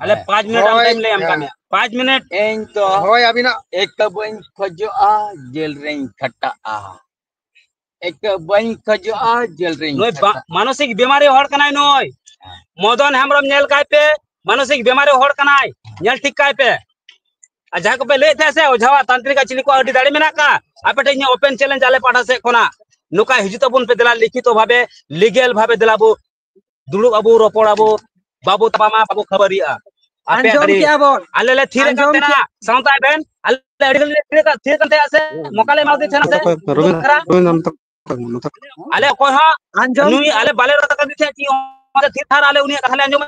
ᱟᱞᱮ ᱦᱮᱸ᱾ ᱯᱟᱸᱪ ᱢᱤᱱᱤᱴ ᱟᱢ ᱦᱳᱭ, time ᱞᱮ ᱮᱢ ᱠᱟᱜ ᱦᱮᱸ᱾ ᱢᱮᱭᱟ᱾ ᱯᱟᱸᱪ ᱢᱤᱱᱤᱴ᱾ ᱤᱧ ᱫᱚ ᱦᱳᱭ, ᱟᱹᱵᱤᱱᱟᱜ ᱮᱠ ᱛᱚ ᱵᱟᱹᱧ ᱠᱷᱚᱡᱚᱜᱼᱟ ᱡᱮᱞ ᱨᱮᱧ ᱠᱷᱟᱴᱟᱜᱼᱟ, ᱮᱠ ᱛᱚ ᱵᱟᱹᱧ ᱠᱷᱚᱡᱚᱜᱼᱟ ᱡᱮᱞ ᱨᱮᱧ ᱱᱩᱭ ᱵᱟ-, ᱠᱷᱟᱴᱟᱜᱼᱟ᱾ ᱢᱟᱱᱚᱥᱤᱠ ᱵᱤᱢᱟᱨᱤ ᱦᱚᱲ ᱠᱟᱱᱟᱭ ᱱᱩᱭ᱾ ᱦᱮᱸ᱾ ᱢᱚᱫᱚᱱ ᱦᱮᱢᱵᱨᱚᱢ ᱧᱮᱞ ᱠᱟᱭ ᱯᱮ, ᱢᱟᱱᱚᱥᱤᱠ ᱵᱤᱢᱟᱨᱤ ᱦᱚᱲ ᱠᱟᱱᱟᱭ, ᱧᱮᱞ ᱴᱷᱤᱠ ᱠᱟᱭ ᱯᱮ᱾ ᱟᱨ ᱡᱟᱦᱟᱸᱭ ᱠᱚᱯᱮ ᱞᱟᱹᱭᱮᱫ ᱛᱟᱦᱮᱸ ᱥᱮ ᱚᱡᱷᱟᱣᱟᱜ ᱛᱟᱱᱛᱨᱤᱠ ᱟᱜ ᱪᱤᱞᱤ ᱠᱚᱣᱟᱜ ᱟᱹᱰᱤ ᱫᱟᱲᱮ ᱢᱮᱱᱟᱜ ᱠᱟᱜ, ᱟᱯᱮ ᱴᱷᱮᱱ ᱤᱧᱟᱹᱜ open challenge ᱟᱞᱮ ᱯᱟᱦᱴᱟ ᱥᱮᱫ ᱠᱷᱚᱱᱟᱜ, ᱱᱚᱝᱠᱟ ᱦᱤᱡᱩᱜ ᱛᱟᱵᱚᱱ ᱯᱮ ᱫᱮᱞᱟ ᱞᱤᱠᱷᱤᱛᱚ ᱵᱷᱟᱵᱮ, legal ᱵᱷᱟᱵᱮ ᱫᱮᱞᱟ ᱵᱚ ᱫᱩᱲᱩᱵ ᱟᱵᱚ, ᱨᱚᱯᱚᱲ ᱟᱵᱚ, ᱵᱟᱵᱚ ᱛᱟᱯᱟᱢᱟ, ᱵᱟᱵᱚ ᱠᱷᱟᱹᱯᱟᱹᱨᱤᱜᱼᱟ᱾ ᱟᱯᱮᱭᱟᱜ ᱟᱸᱡᱚᱢ ᱫᱟᱲᱮ ᱠᱮᱜᱼᱟ ᱵᱚᱱ᱾ ᱟᱞᱮ ᱞᱮ ᱛᱷᱤᱨ ᱟᱠᱟᱱ ᱟᱸᱡᱚᱢ ᱛᱟᱦᱮᱱᱟ, ᱠᱮᱜᱼᱟ᱾ ᱥᱟᱶᱛᱟ ᱮᱵᱷᱮᱱ, ᱟᱞᱮ ᱟᱹᱰᱤ ᱜᱟᱱ ᱞᱮ ᱛᱷᱤᱨ ᱟᱠᱟᱱ, ᱛᱷᱤᱨ ᱟᱠᱟᱱ ᱛᱟᱦᱮᱸᱜᱼᱟ ᱥᱮ, ᱢᱚᱠᱟ ᱞᱮ ᱮᱢᱟᱣᱟᱫᱮ ᱛᱟᱦᱮᱱᱟ ᱥᱮ, ᱨᱚᱵᱤᱱ, ᱨᱚᱵᱤᱱ, ᱨᱚᱵᱤᱱ, ᱟᱞᱮ ᱚᱠᱚᱭ ᱦᱚᱸ ᱟᱸᱡᱚᱢ ᱱᱩᱭ ᱟᱞᱮ ᱵᱟᱞᱮ ᱨᱚᱲ ᱟᱠᱟᱫ ᱛᱟᱦᱮᱸᱫ ᱪᱮᱫ ᱦᱚᱸ, ᱛᱷᱤᱨ ᱛᱷᱟᱨ ᱟᱞᱮ ᱩᱱᱤᱭᱟᱜ ᱠᱟᱛᱷᱟ ᱞᱮ ᱟᱸᱡᱚᱢ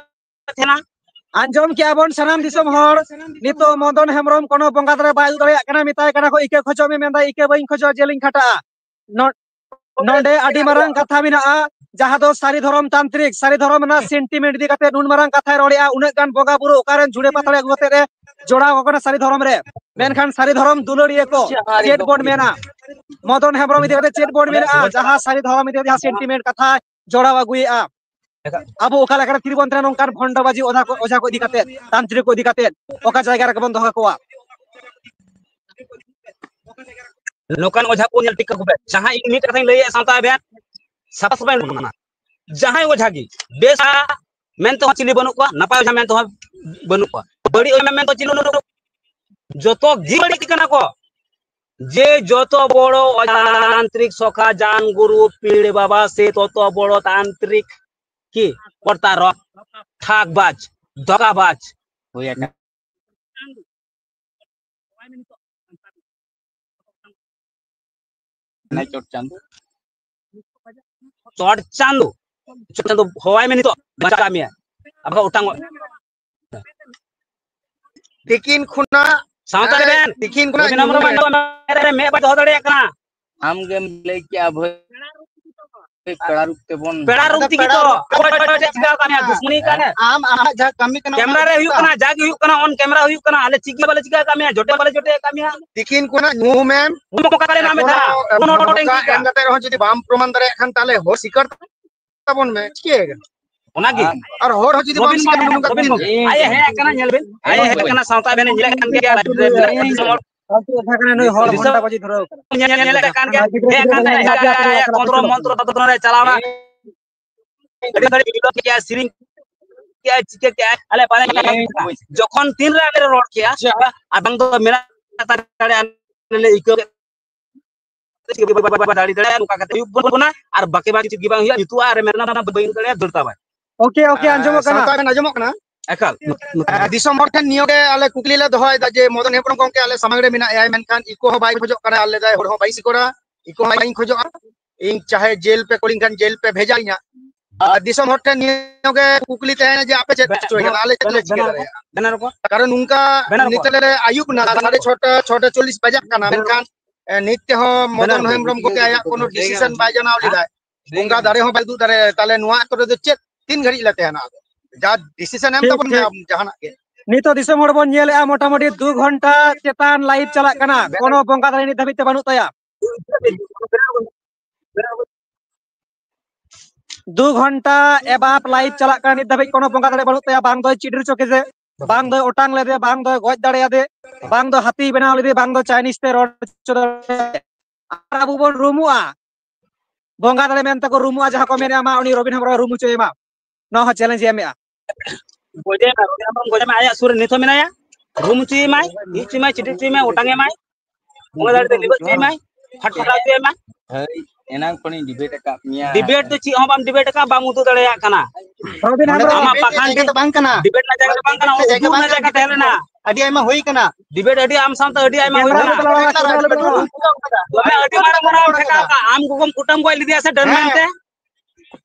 ᱛᱟᱦᱮᱱᱟ᱾ ᱟᱸᱡᱚᱢ ᱠᱮᱜᱼᱟ ᱵᱚᱱ ᱥᱟᱱᱟᱢ ᱫᱤᱥᱚᱢ ᱦᱚᱲ, ᱱᱤᱛᱚᱜ ᱢᱚᱫᱚᱱ ᱦᱮᱢᱵᱨᱚᱢ ᱠᱳᱱᱳ ᱵᱚᱸᱜᱟ ᱫᱟᱲᱮ ᱵᱟᱭ ᱩᱫᱩᱜ ᱫᱟᱲᱮᱭᱟᱜ ᱠᱟᱱᱟ, ᱢᱮᱛᱟᱭ ᱠᱟᱱᱟ ᱠᱚ ᱤᱠᱟᱹ ᱠᱷᱚᱡᱚᱜ ᱢᱮ, ᱢᱮᱱᱫᱟ ᱤᱠᱟᱹ ᱵᱟᱹᱧ ᱠᱷᱚᱡᱚᱜᱼᱟ, ᱡᱮᱞᱤᱧ ᱠᱷᱟᱴᱟᱜᱼᱟ᱾ ᱱᱚ-, ᱱᱚᱰᱮ ᱟᱹᱰᱤ ᱢᱟᱨᱟᱝ ᱠᱟᱛᱷᱟ ᱢᱮᱱᱟᱜᱼᱟ, ᱡᱟᱦᱟᱸ ᱫᱚ ᱥᱟᱹᱨᱤ ᱫᱷᱚᱨᱚᱢ ᱛᱟᱱᱛᱨᱤᱠ, ᱥᱟᱹᱨᱤ ᱫᱷᱚᱨᱚᱢ ᱨᱮᱱᱟᱜ sentiment ᱤᱫᱤ ᱠᱟᱛᱮ ᱱᱩᱱ ᱢᱟᱨᱟᱝ ᱠᱟᱛᱷᱟᱭ ᱨᱚᱲᱮᱜᱼᱟ, ᱩᱱᱟᱹᱜ ᱜᱟᱱ ᱵᱚᱸᱜᱟ ᱵᱩᱨᱩ ᱚᱠᱟᱨᱮᱱ ᱡᱷᱩᱲᱮ ᱯᱟᱛᱲᱮ ᱟᱹᱜᱩ ᱠᱟᱛᱮ ᱨᱮ ᱡᱚᱲᱟᱣ ᱟᱠᱚ ᱠᱟᱱᱟ ᱥᱟᱹᱨᱤ ᱫᱷᱚᱨᱚᱢ ᱨᱮ, ᱢᱮᱱᱠᱷᱟᱱ ᱥᱟᱹᱨᱤ ᱫᱷᱚᱨᱚᱢ ᱫᱩᱞᱟᱹᱲᱤᱭᱟᱹ ᱠᱚ ᱪᱮᱫ ᱵᱚᱱ ᱢᱮᱱᱟ? ᱢᱚᱫᱚᱱ ᱦᱮᱢᱵᱨᱚᱢ ᱤᱫᱤ ᱠᱟᱛᱮ ᱪᱮᱫ ᱵᱚᱱ ᱢᱮᱱᱟ? ᱡᱟᱦᱟᱸ ᱥᱟᱹᱨᱤ ᱫᱷᱚᱨᱚᱢ ᱤᱫᱤ ᱠᱟᱛᱮ ᱡᱟᱦᱟᱸ sentiment ᱠᱟᱛᱷᱟᱭ ᱡᱚᱲᱟᱣ ᱟᱹᱜᱩᱭᱮᱜᱼᱟ, ᱟᱵᱚ ᱚᱠᱟ ᱞᱮᱠᱟᱨᱮ ᱛᱤᱨᱤᱵᱚᱱ ᱛᱟᱦᱮᱱᱟ ᱱᱚᱝᱠᱟᱱ ᱵᱷᱚᱱᱰᱚ ᱵᱟᱡᱤ ᱚᱡᱷᱟ ᱠᱚ, ᱚᱡᱷᱟ ᱠᱚ ᱤᱫᱤ ᱠᱟᱛᱮ, ᱛᱟᱱᱛᱨᱤᱠ ᱠᱚ ᱤᱫᱤ ᱠᱟᱛᱮ, ᱚᱠᱟ ᱡᱟᱭᱜᱟ ᱨᱮᱜᱮ ᱵᱚᱱ ᱫᱚᱦᱚ ᱠᱚᱣᱟ? ᱱᱚᱝᱠᱟᱱ ᱚᱡᱷᱟ ᱠᱚ ᱧᱮᱞ ᱴᱷᱤᱠ ᱠᱟᱠᱚ ᱯᱮ᱾ ᱡᱟᱦᱟᱸ ᱤᱧ ᱢᱤᱫ ᱠᱟᱛᱷᱟᱧ ᱞᱟᱹᱭᱮᱫᱼᱟ, ᱥᱟᱶᱛᱟ ᱵᱮᱱ ᱥᱟᱯᱷᱟ ᱥᱟᱯᱷᱟᱭ ᱢᱮᱱᱟ, ᱡᱟᱦᱟᱸᱭ ᱚᱡᱷᱟ ᱜᱮ ᱵᱮᱥᱟ ᱢᱮᱱᱛᱮ ᱦᱚᱸ ᱪᱤᱞᱤ ᱵᱟᱹᱱᱩᱜ ᱠᱚᱣᱟ, ᱱᱟᱯᱟᱭ ᱚᱡᱷᱟ ᱢᱮᱱᱛᱮ ᱦᱚᱸ ᱵᱟᱹᱱᱩᱜ ᱠᱚᱣᱟ, ᱵᱟᱹᱲᱤᱡ ᱚᱡᱷᱟ ᱢᱮᱱᱛᱮ ᱪᱤᱞᱤ ᱵᱟᱹᱱᱩᱜ ᱠᱚᱣᱟ᱾ ᱡᱚᱛᱚ ᱜᱮ ᱵᱟᱹᱲᱤᱡ ᱠᱟᱱᱟ ᱠᱚ᱾ ᱡᱮ ᱡᱚᱛᱚ ᱵᱚᱲᱚ ᱛᱟᱱᱛᱨᱤᱠ ᱥᱚᱠᱷᱟ ᱡᱟᱱ ᱜᱩᱨᱩ ᱯᱤᱲ ᱵᱟᱵᱟ ᱥᱮ ᱛᱚᱛᱚ ᱵᱚᱲᱚ ᱛᱟᱱᱛᱨᱤᱠ ᱠᱤ ᱠᱚᱨᱛᱟ ᱨᱚ ᱴᱷᱟᱠ ᱵᱟᱡ ᱫᱚᱜᱟ ᱵᱟᱡ ᱦᱩᱭ ᱟᱠᱟᱱᱟ᱾ ᱦᱮᱸ, ᱪᱚᱴ ᱪᱟᱸᱫᱚ᱾ ᱪᱚᱴ ᱪᱟᱸᱫᱚ, ᱪᱚᱴ ᱪᱟᱸᱫᱚ ᱦᱚᱦᱚᱣᱟᱭ ᱢᱮ ᱱᱤᱛᱚᱜ, ᱵᱟᱧᱪᱟᱣ ᱠᱟᱜ ᱢᱮᱭᱟ, ᱟᱵᱚ ᱚᱴᱟᱝᱚᱜ᱾ ᱛᱤᱠᱤᱱ ᱠᱷᱚᱱᱟᱜ ᱥᱟᱶᱛᱟ ᱨᱮ ᱦᱮᱸ, ᱛᱤᱠᱤᱱ ᱠᱷᱚᱱᱟᱜ ᱨᱚᱵᱤᱱᱫᱨᱚ ᱧᱩᱦᱩᱢ ᱢᱩᱨᱢᱩ ᱮ ᱢᱮᱫ ᱵᱟᱭ ᱫᱚᱦᱚ ᱫᱟᱲᱮᱭᱟᱜ ᱠᱟᱱᱟ᱾ ᱟᱢ ᱜᱮᱢ ᱞᱟᱹᱭ ᱠᱮᱜᱼᱟ ᱵᱷᱟᱹᱭ, ᱯᱮᱲᱟ ᱨᱩᱯ ᱛᱮᱵᱚᱱ ᱯᱮᱲᱟ ᱨᱩᱯ ᱛᱮᱜᱮ ᱛᱚ᱾ ᱚᱠᱚᱭ ᱪᱮᱫ ᱪᱤᱠᱟ ᱟᱠᱟᱫ ᱢᱮᱭᱟ? ᱫᱩᱥᱢᱟᱱᱤ ᱠᱟᱱᱟ᱾ ᱟᱢ ᱟᱢᱟᱜ ᱡᱟᱦᱟᱸ ᱠᱟᱹᱢᱤ ᱠᱟᱱᱟ, ᱚᱱᱟ ᱠᱮᱢᱨᱟ ᱨᱮ ᱦᱩᱭᱩᱜ ᱠᱟᱱᱟ, ᱡᱟᱜᱮ ᱦᱩᱭᱩᱜ ᱠᱟᱱᱟ, on camera ᱦᱩᱭᱩᱜ ᱠᱟᱱᱟ, ᱟᱞᱮ ᱪᱮᱫ ᱜᱮ ᱵᱟᱞᱮ ᱪᱤᱠᱟ ᱟᱠᱟᱫ ᱢᱮᱭᱟ, ᱡᱚᱴᱮᱫ ᱵᱟᱞᱮ ᱡᱚᱴᱮᱫ ᱟᱠᱟᱫ ᱢᱮᱭᱟ᱾ ᱛᱤᱠᱤᱱ ᱠᱷᱚᱱᱟᱜ ᱧᱩᱦᱩᱢᱮᱢ ᱩᱱ ᱚᱠᱟ ᱨᱮ ᱮᱢᱟᱢ ᱮᱠᱷᱚᱱᱳ ᱠᱟᱱᱟ? ᱩᱱ ᱚᱠᱟ ᱨᱮ ᱮᱢ ᱠᱟᱛᱮ ᱨᱮᱦᱚᱸ ᱡᱩᱫᱤ ᱵᱟᱢ ᱯᱨᱚᱢᱟᱱ ᱫᱟᱲᱮᱭᱟᱜ ᱠᱷᱟᱱ, ᱛᱟᱦᱚᱞᱮ ᱦᱚᱲ ᱥᱤᱠᱟᱨ ᱛᱟᱵᱚᱱ ᱢᱮ, ᱪᱤᱠᱟᱹᱭᱮ ᱠᱟᱱᱟ? ᱚᱱᱟᱜᱮ᱾ ᱟᱨ ᱦᱚᱲ ᱦᱚᱸ ᱡᱩᱫᱤ ᱵᱟᱢ ᱨᱚᱵᱤᱱ ᱥᱤᱠᱟᱨ ᱜᱚᱢᱠᱮ, ᱱᱚᱝᱠᱟ ᱨᱚᱵᱤᱱ ᱫᱤᱱ ᱜᱚᱢᱠᱮ, ᱟᱡ ᱮ ᱦᱮᱡ ᱟᱠᱟᱱᱟ, ᱧᱮᱞ ᱵᱤᱱ, ᱟᱡ ᱮ ᱦᱮᱡ ᱟᱠᱟᱱᱟ, ᱥᱟᱶᱛᱟ ᱵᱮᱱ ᱧᱮᱞᱮᱫ ᱠᱟᱱ ᱜᱮᱭᱟ, ᱫᱤᱥᱚᱢ ᱦᱚᱲ ᱯᱷᱟᱞᱛᱩ ᱠᱟᱛᱷᱟ ᱠᱟᱱᱟ ᱱᱩᱭ, ᱦᱚᱲ ᱫᱤᱥᱚᱢ ᱜᱷᱚᱱᱴᱟ ᱵᱟᱡᱤ ᱫᱷᱩᱨᱟᱹᱣ ᱠᱟᱱᱟ᱾ ᱧᱮᱞ, ᱧᱮᱞᱮᱫ ᱠᱟᱱ ᱜᱮᱭᱟ, ᱦᱮᱡ ᱟᱠᱟᱱ ᱛᱟᱭᱟ, ᱠᱚᱱᱛᱨᱚ ᱢᱚᱱᱛᱨᱚ ᱛᱚᱱᱛᱨᱚ ᱨᱮ ᱪᱟᱞᱟᱣ ᱮᱱᱟ᱾ ᱟᱹᱰᱤ ᱜᱷᱟᱹᱲᱤᱡ video ᱠᱮᱜᱼᱟ, ᱥᱮᱨᱮᱧ ᱠᱮᱜᱼᱟ, ᱪᱤᱠᱟᱹ ᱠᱮᱜᱼᱟ, ᱟᱞᱮ ᱵᱟᱞᱮ ᱧᱟᱢ ᱠᱮᱜᱼᱟ᱾ ᱡᱚᱠᱷᱚᱱ ᱛᱤᱱ ᱨᱮ ᱟᱞᱮ ᱞᱮ ᱨᱚᱲ ᱠᱮᱜᱼᱟ, ᱟᱨ ᱵᱟᱝ ᱫᱚ ᱢᱮᱱᱟᱜ ᱫᱟᱲᱮᱭᱟᱜᱼᱟ, ᱟᱞᱮ ᱞᱮ ᱟᱹᱭᱠᱟᱹᱣ ᱠᱮᱫ ᱫᱟᱲᱮ ᱫᱟᱲᱮᱭᱟᱜᱼᱟ, ᱱᱚᱝᱠᱟ ᱠᱟᱛᱮ ᱦᱩᱭᱩᱜ ᱵᱚᱱᱟ, ᱟᱨ ᱵᱟᱠᱤ ᱵᱟᱠᱤ ᱪᱮᱫ ᱜᱮ ᱵᱟᱝ ᱦᱩᱭᱩᱜᱼᱟ᱾ ᱧᱩᱛᱩᱜᱼᱟ ᱟᱨ ᱢᱮᱱᱟ, "ᱵᱟᱹᱧ ᱫᱟᱲᱮᱭᱟᱜᱼᱟ, ᱫᱟᱹᱲ ᱛᱟᱵᱟᱭ᱾" ᱳᱠᱮ, ᱳᱠᱮ, ᱟᱸᱡᱚᱢᱚᱜ ᱠᱟᱱᱟ? ᱥᱟᱶᱛᱟ ᱵᱮᱱ ᱟᱸᱡᱚᱢᱚᱜ ᱠᱟᱱᱟ? ᱮᱠᱟᱞ᱾ ᱫᱤᱥᱚᱢ ᱦᱚᱲ ᱴᱷᱮᱱ ᱱᱤᱭᱟᱹ ᱜᱮ ᱟᱞᱮ ᱠᱩᱠᱞᱤ ᱞᱮ ᱫᱚᱦᱚᱭᱮᱫᱟ ᱡᱮ, ᱢᱚᱫᱚᱱ ᱦᱮᱢᱵᱨᱚᱢ ᱜᱚᱢᱠᱮ ᱟᱞᱮ ᱥᱟᱢᱟᱝ ᱨᱮ ᱢᱮᱱᱟᱭᱟ, ᱢᱮᱱᱠᱷᱟᱱ ᱤᱠᱳ ᱦᱚᱸ ᱵᱟᱭ ᱠᱷᱚᱡᱚᱜ ᱠᱟᱱᱟ, ᱟᱨ ᱞᱟᱹᱭᱫᱟᱭ ᱦᱚᱲ ᱦᱚᱸ ᱵᱟᱭ ᱥᱤᱠᱚᱲᱟ, ᱤᱠᱳ ᱦᱚᱸ ᱵᱟᱹᱧ ᱠᱷᱚᱡᱚᱜᱼᱟ, ᱤᱧ ᱪᱟᱦᱮ ᱡᱮᱞ ᱯᱮ ᱠᱩᱞᱤᱧ ᱠᱷᱟᱱ ᱡᱮᱞ ᱯᱮ ᱵᱷᱮᱡᱟᱧᱟ᱾ ᱟᱨ ᱫᱤᱥᱚᱢ ᱦᱚᱲ ᱴᱷᱮᱱ ᱱᱤᱭᱟᱹ ᱜᱮ ᱠᱩᱠᱞᱤ ᱛᱟᱦᱮᱱᱟ ᱡᱮ, ᱟᱯᱮ ᱪᱮᱫ ᱯᱮ ᱪᱤᱠᱟᱹᱭ ᱠᱟᱱᱟ? ᱟᱞᱮ ᱪᱮᱫ ᱞᱮ ᱪᱤᱠᱟᱹ ᱫᱟᱲᱮᱭᱟᱜᱼᱟ? ᱠᱟᱨᱚᱱ ᱱᱚᱝᱠᱟ ᱱᱤᱛᱚᱜ ᱞᱮ ᱟᱹᱭᱩᱵ ᱱᱟ, ᱥᱟᱲᱮ ᱪᱷᱚᱴᱟ, ᱪᱷᱚᱴᱟ ᱪᱚᱞᱞᱤᱥ ᱵᱟᱡᱟᱜ ᱠᱟᱱᱟ, ᱢᱮᱱᱠᱷᱟᱱ ᱮ, ᱱᱤᱛ ᱛᱮᱦᱚᱸ ᱢᱚᱫᱚᱱ ᱦᱮᱢᱵᱨᱚᱢ ᱜᱚᱢᱠᱮ ᱟᱭᱟᱜ ᱠᱳᱱᱳ decision ᱵᱟᱭ ᱡᱟᱱᱟᱣ ᱞᱮᱫᱟ᱾ ᱵᱚᱸᱜᱟ ᱫᱟᱲᱮ ᱦᱚᱸ ᱵᱟᱭ ᱩᱫᱩᱜ ᱫᱟᱲᱮᱭᱟᱫᱟ᱾ ᱛᱟᱦᱞᱮ ᱱᱚᱣᱟ ᱠᱚᱨᱮ ᱫᱚ ᱪᱮᱫ, ᱛᱤᱱ ᱜᱷᱟᱹᱲᱤᱡ ᱞᱮ ᱛᱟᱦᱮᱱᱟ? ᱟᱫᱚ ᱡᱟ decision ᱮᱢ ᱴᱷᱤᱠ, ᱛᱟᱵᱚᱱ ᱢᱮ, ᱴᱷᱤᱠ᱾ ᱟᱢ ᱡᱟᱦᱟᱱᱟᱜ ᱜᱮ᱾ ᱱᱤᱛᱚᱜ ᱫᱤᱥᱚᱢ ᱦᱚᱲ ᱵᱚᱱ ᱧᱮᱞᱮᱜᱼᱟ, ᱢᱚᱴᱟᱢᱩᱴᱤ ᱫᱩ ᱜᱷᱚᱱᱴᱟ ᱪᱮᱛᱟᱱ live ᱪᱟᱞᱟᱜ ᱠᱟᱱᱟ, ᱠᱳᱱᱳ ᱵᱚᱸᱜᱟ ᱫᱟᱲᱮ ᱱᱤᱛ ᱫᱷᱟᱹᱵᱤᱡ ᱛᱮ ᱵᱟᱹᱱᱩᱜ ᱛᱟᱭᱟ᱾ ᱫᱩ ᱜᱷᱚᱱᱴᱟ above live ᱪᱟᱞᱟᱜ ᱠᱟᱱᱟ, ᱱᱤᱛ ᱫᱷᱟᱹᱵᱤᱡ ᱠᱳᱱᱳ ᱵᱚᱸᱜᱟ ᱫᱟᱲᱮ ᱵᱟᱹᱱᱩᱜ ᱛᱟᱭᱟ᱾ ᱵᱟᱝ ᱫᱚᱭ ᱪᱤᱰᱤᱨ ᱦᱚᱪᱚ ᱠᱮᱫᱮ, ᱵᱟᱝ ᱫᱚᱭ ᱚᱴᱟᱝ ᱞᱮᱫᱮ, ᱵᱟᱝ ᱫᱚᱭ ᱜᱚᱡ ᱫᱟᱲᱮᱭᱟᱫᱮ, ᱵᱟᱝ ᱫᱚ ᱦᱟᱹᱛᱤ ᱵᱮᱱᱟᱣ ᱞᱮᱫᱮ, ᱵᱟᱝ ᱫᱚ ᱪᱟᱭᱱᱤᱡᱽ ᱛᱮ ᱨᱚᱲ ᱦᱚᱪᱚ ᱫᱟᱲᱮᱭᱟᱜᱼᱟ᱾ ᱟᱨ ᱟᱵᱚ ᱵᱚᱱ ᱨᱩᱢᱩᱜᱼᱟ, ᱵᱚᱸᱜᱟ ᱫᱟᱲᱮ ᱢᱮᱱᱛᱮ ᱠᱚ ᱨᱩᱢᱩᱜᱼᱟ, ᱡᱟᱦᱟᱸ ᱠᱚ ᱢᱮᱱᱮᱜᱼᱟ, ᱢᱟ ᱩᱱᱤ ᱨᱚᱵᱤᱱ ᱦᱮᱢᱵᱨᱚᱢ ᱨᱩᱢ ᱦᱚᱪᱚᱭᱮ ᱢᱟ, ᱱᱚᱣᱟ ᱦᱚᱸ ᱪᱮᱞᱮᱧᱡᱽ ᱮ ᱮᱢᱮᱜᱼᱟ᱾ ᱜᱚᱡᱮ ᱢᱟ, ᱨᱚᱵᱤᱱ ᱦᱮᱢᱵᱨᱚᱢ ᱜᱚᱡᱮ ᱢᱟ, ᱟᱭᱟᱜ ᱥᱩᱨ ᱨᱮ ᱱᱤᱛ ᱦᱚᱸ ᱢᱮᱱᱟᱭᱟ, ᱨᱩᱢ ᱦᱚᱪᱚᱭᱮ ᱢᱟᱭ, ᱤᱡ ᱦᱚᱪᱚᱭᱮ ᱢᱟᱭ, ᱪᱤᱴᱤ ᱦᱚᱪᱚᱭᱮ ᱢᱟᱭ, ᱚᱴᱟᱝ ᱮ ᱢᱟᱭ, ᱵᱚᱸᱜᱟ ᱫᱟᱲᱮ ᱛᱮ ᱞᱤᱵᱟᱹᱜ ᱦᱚᱪᱚᱭᱮ ᱢᱟᱭ, ᱯᱷᱟᱴ ᱯᱷᱟᱴᱟᱣ ᱦᱚᱪᱚᱭᱮ ᱢᱟᱭ᱾ ᱦᱳᱭ, ᱮᱱᱟᱝ ᱠᱷᱚᱱᱤᱧ ᱰᱤᱵᱮᱴ ᱟᱠᱟᱫ ᱢᱮᱭᱟ᱾ ᱰᱤᱵᱮᱴ ᱫᱚ ᱪᱮᱫ ᱦᱚᱸ ᱵᱟᱢ ᱰᱤᱵᱮᱴ ᱟᱠᱟᱫ, ᱵᱟᱢ ᱩᱫᱩᱜ ᱫᱟᱲᱮᱭᱟᱜ ᱠᱟᱱᱟ᱾ ᱨᱚᱵᱤᱱ ᱱᱚᱰᱮ ᱫᱚ ᱦᱮᱢᱵᱨᱚᱢ, ᱟᱢᱟᱜ ᱰᱤᱵᱮᱴ ᱵᱟᱠᱷᱟᱱ ᱡᱟᱭᱜᱟ ᱜᱮ ᱫᱚ ᱵᱟᱝ ᱠᱟᱱᱟ᱾ ᱰᱤᱵᱮᱴ ᱨᱮᱱᱟᱜ ᱡᱟᱭᱜᱟ ᱫᱚ ᱵᱟᱝ ᱠᱟᱱᱟ, ᱰᱤᱵᱮᱴ ᱨᱮᱱᱟᱜ ᱡᱟᱭᱜᱟ ᱩᱫᱩᱜ ᱵᱟᱝ ᱨᱮᱱᱟᱜ ᱠᱟᱱᱟ᱾ ᱡᱟᱭᱜᱟ ᱛᱟᱦᱮᱸ ᱞᱮᱱᱟ᱾ ᱟᱹᱰᱤ ᱟᱭᱢᱟ ᱦᱩᱭ ᱠᱟᱱᱟ᱾ ᱰᱤᱵᱮᱴ ᱟᱹᱰᱤ ᱟᱢ ᱥᱟᱶᱛᱮ ᱟᱹᱰᱤ ᱟᱭᱢᱟ ᱦᱩᱭ ᱠᱮᱢᱨᱟ ᱠᱟᱱᱟ᱾ ᱨᱮ ᱛᱚ ᱵᱟᱝ ᱠᱟᱱᱟ, ᱨᱚᱵᱤᱱ ᱦᱮᱢᱵᱨᱚᱢ᱾ ᱛᱚᱵᱮ ᱟᱹᱰᱤ ᱢᱟᱨᱟᱝ ᱜᱩᱱᱟᱹᱢ ᱴᱷᱮᱠᱟᱣ ᱠᱟᱜᱼᱟ᱾ ᱟᱢ ᱜᱚᱜᱚᱢ ᱠᱩᱴᱟᱹᱢ ᱜᱚᱡ ᱞᱮᱫᱮᱭᱟ ᱥᱮ ᱰᱟᱹᱱ ᱦᱮᱸ᱾ ᱢᱮᱱᱛᱮ?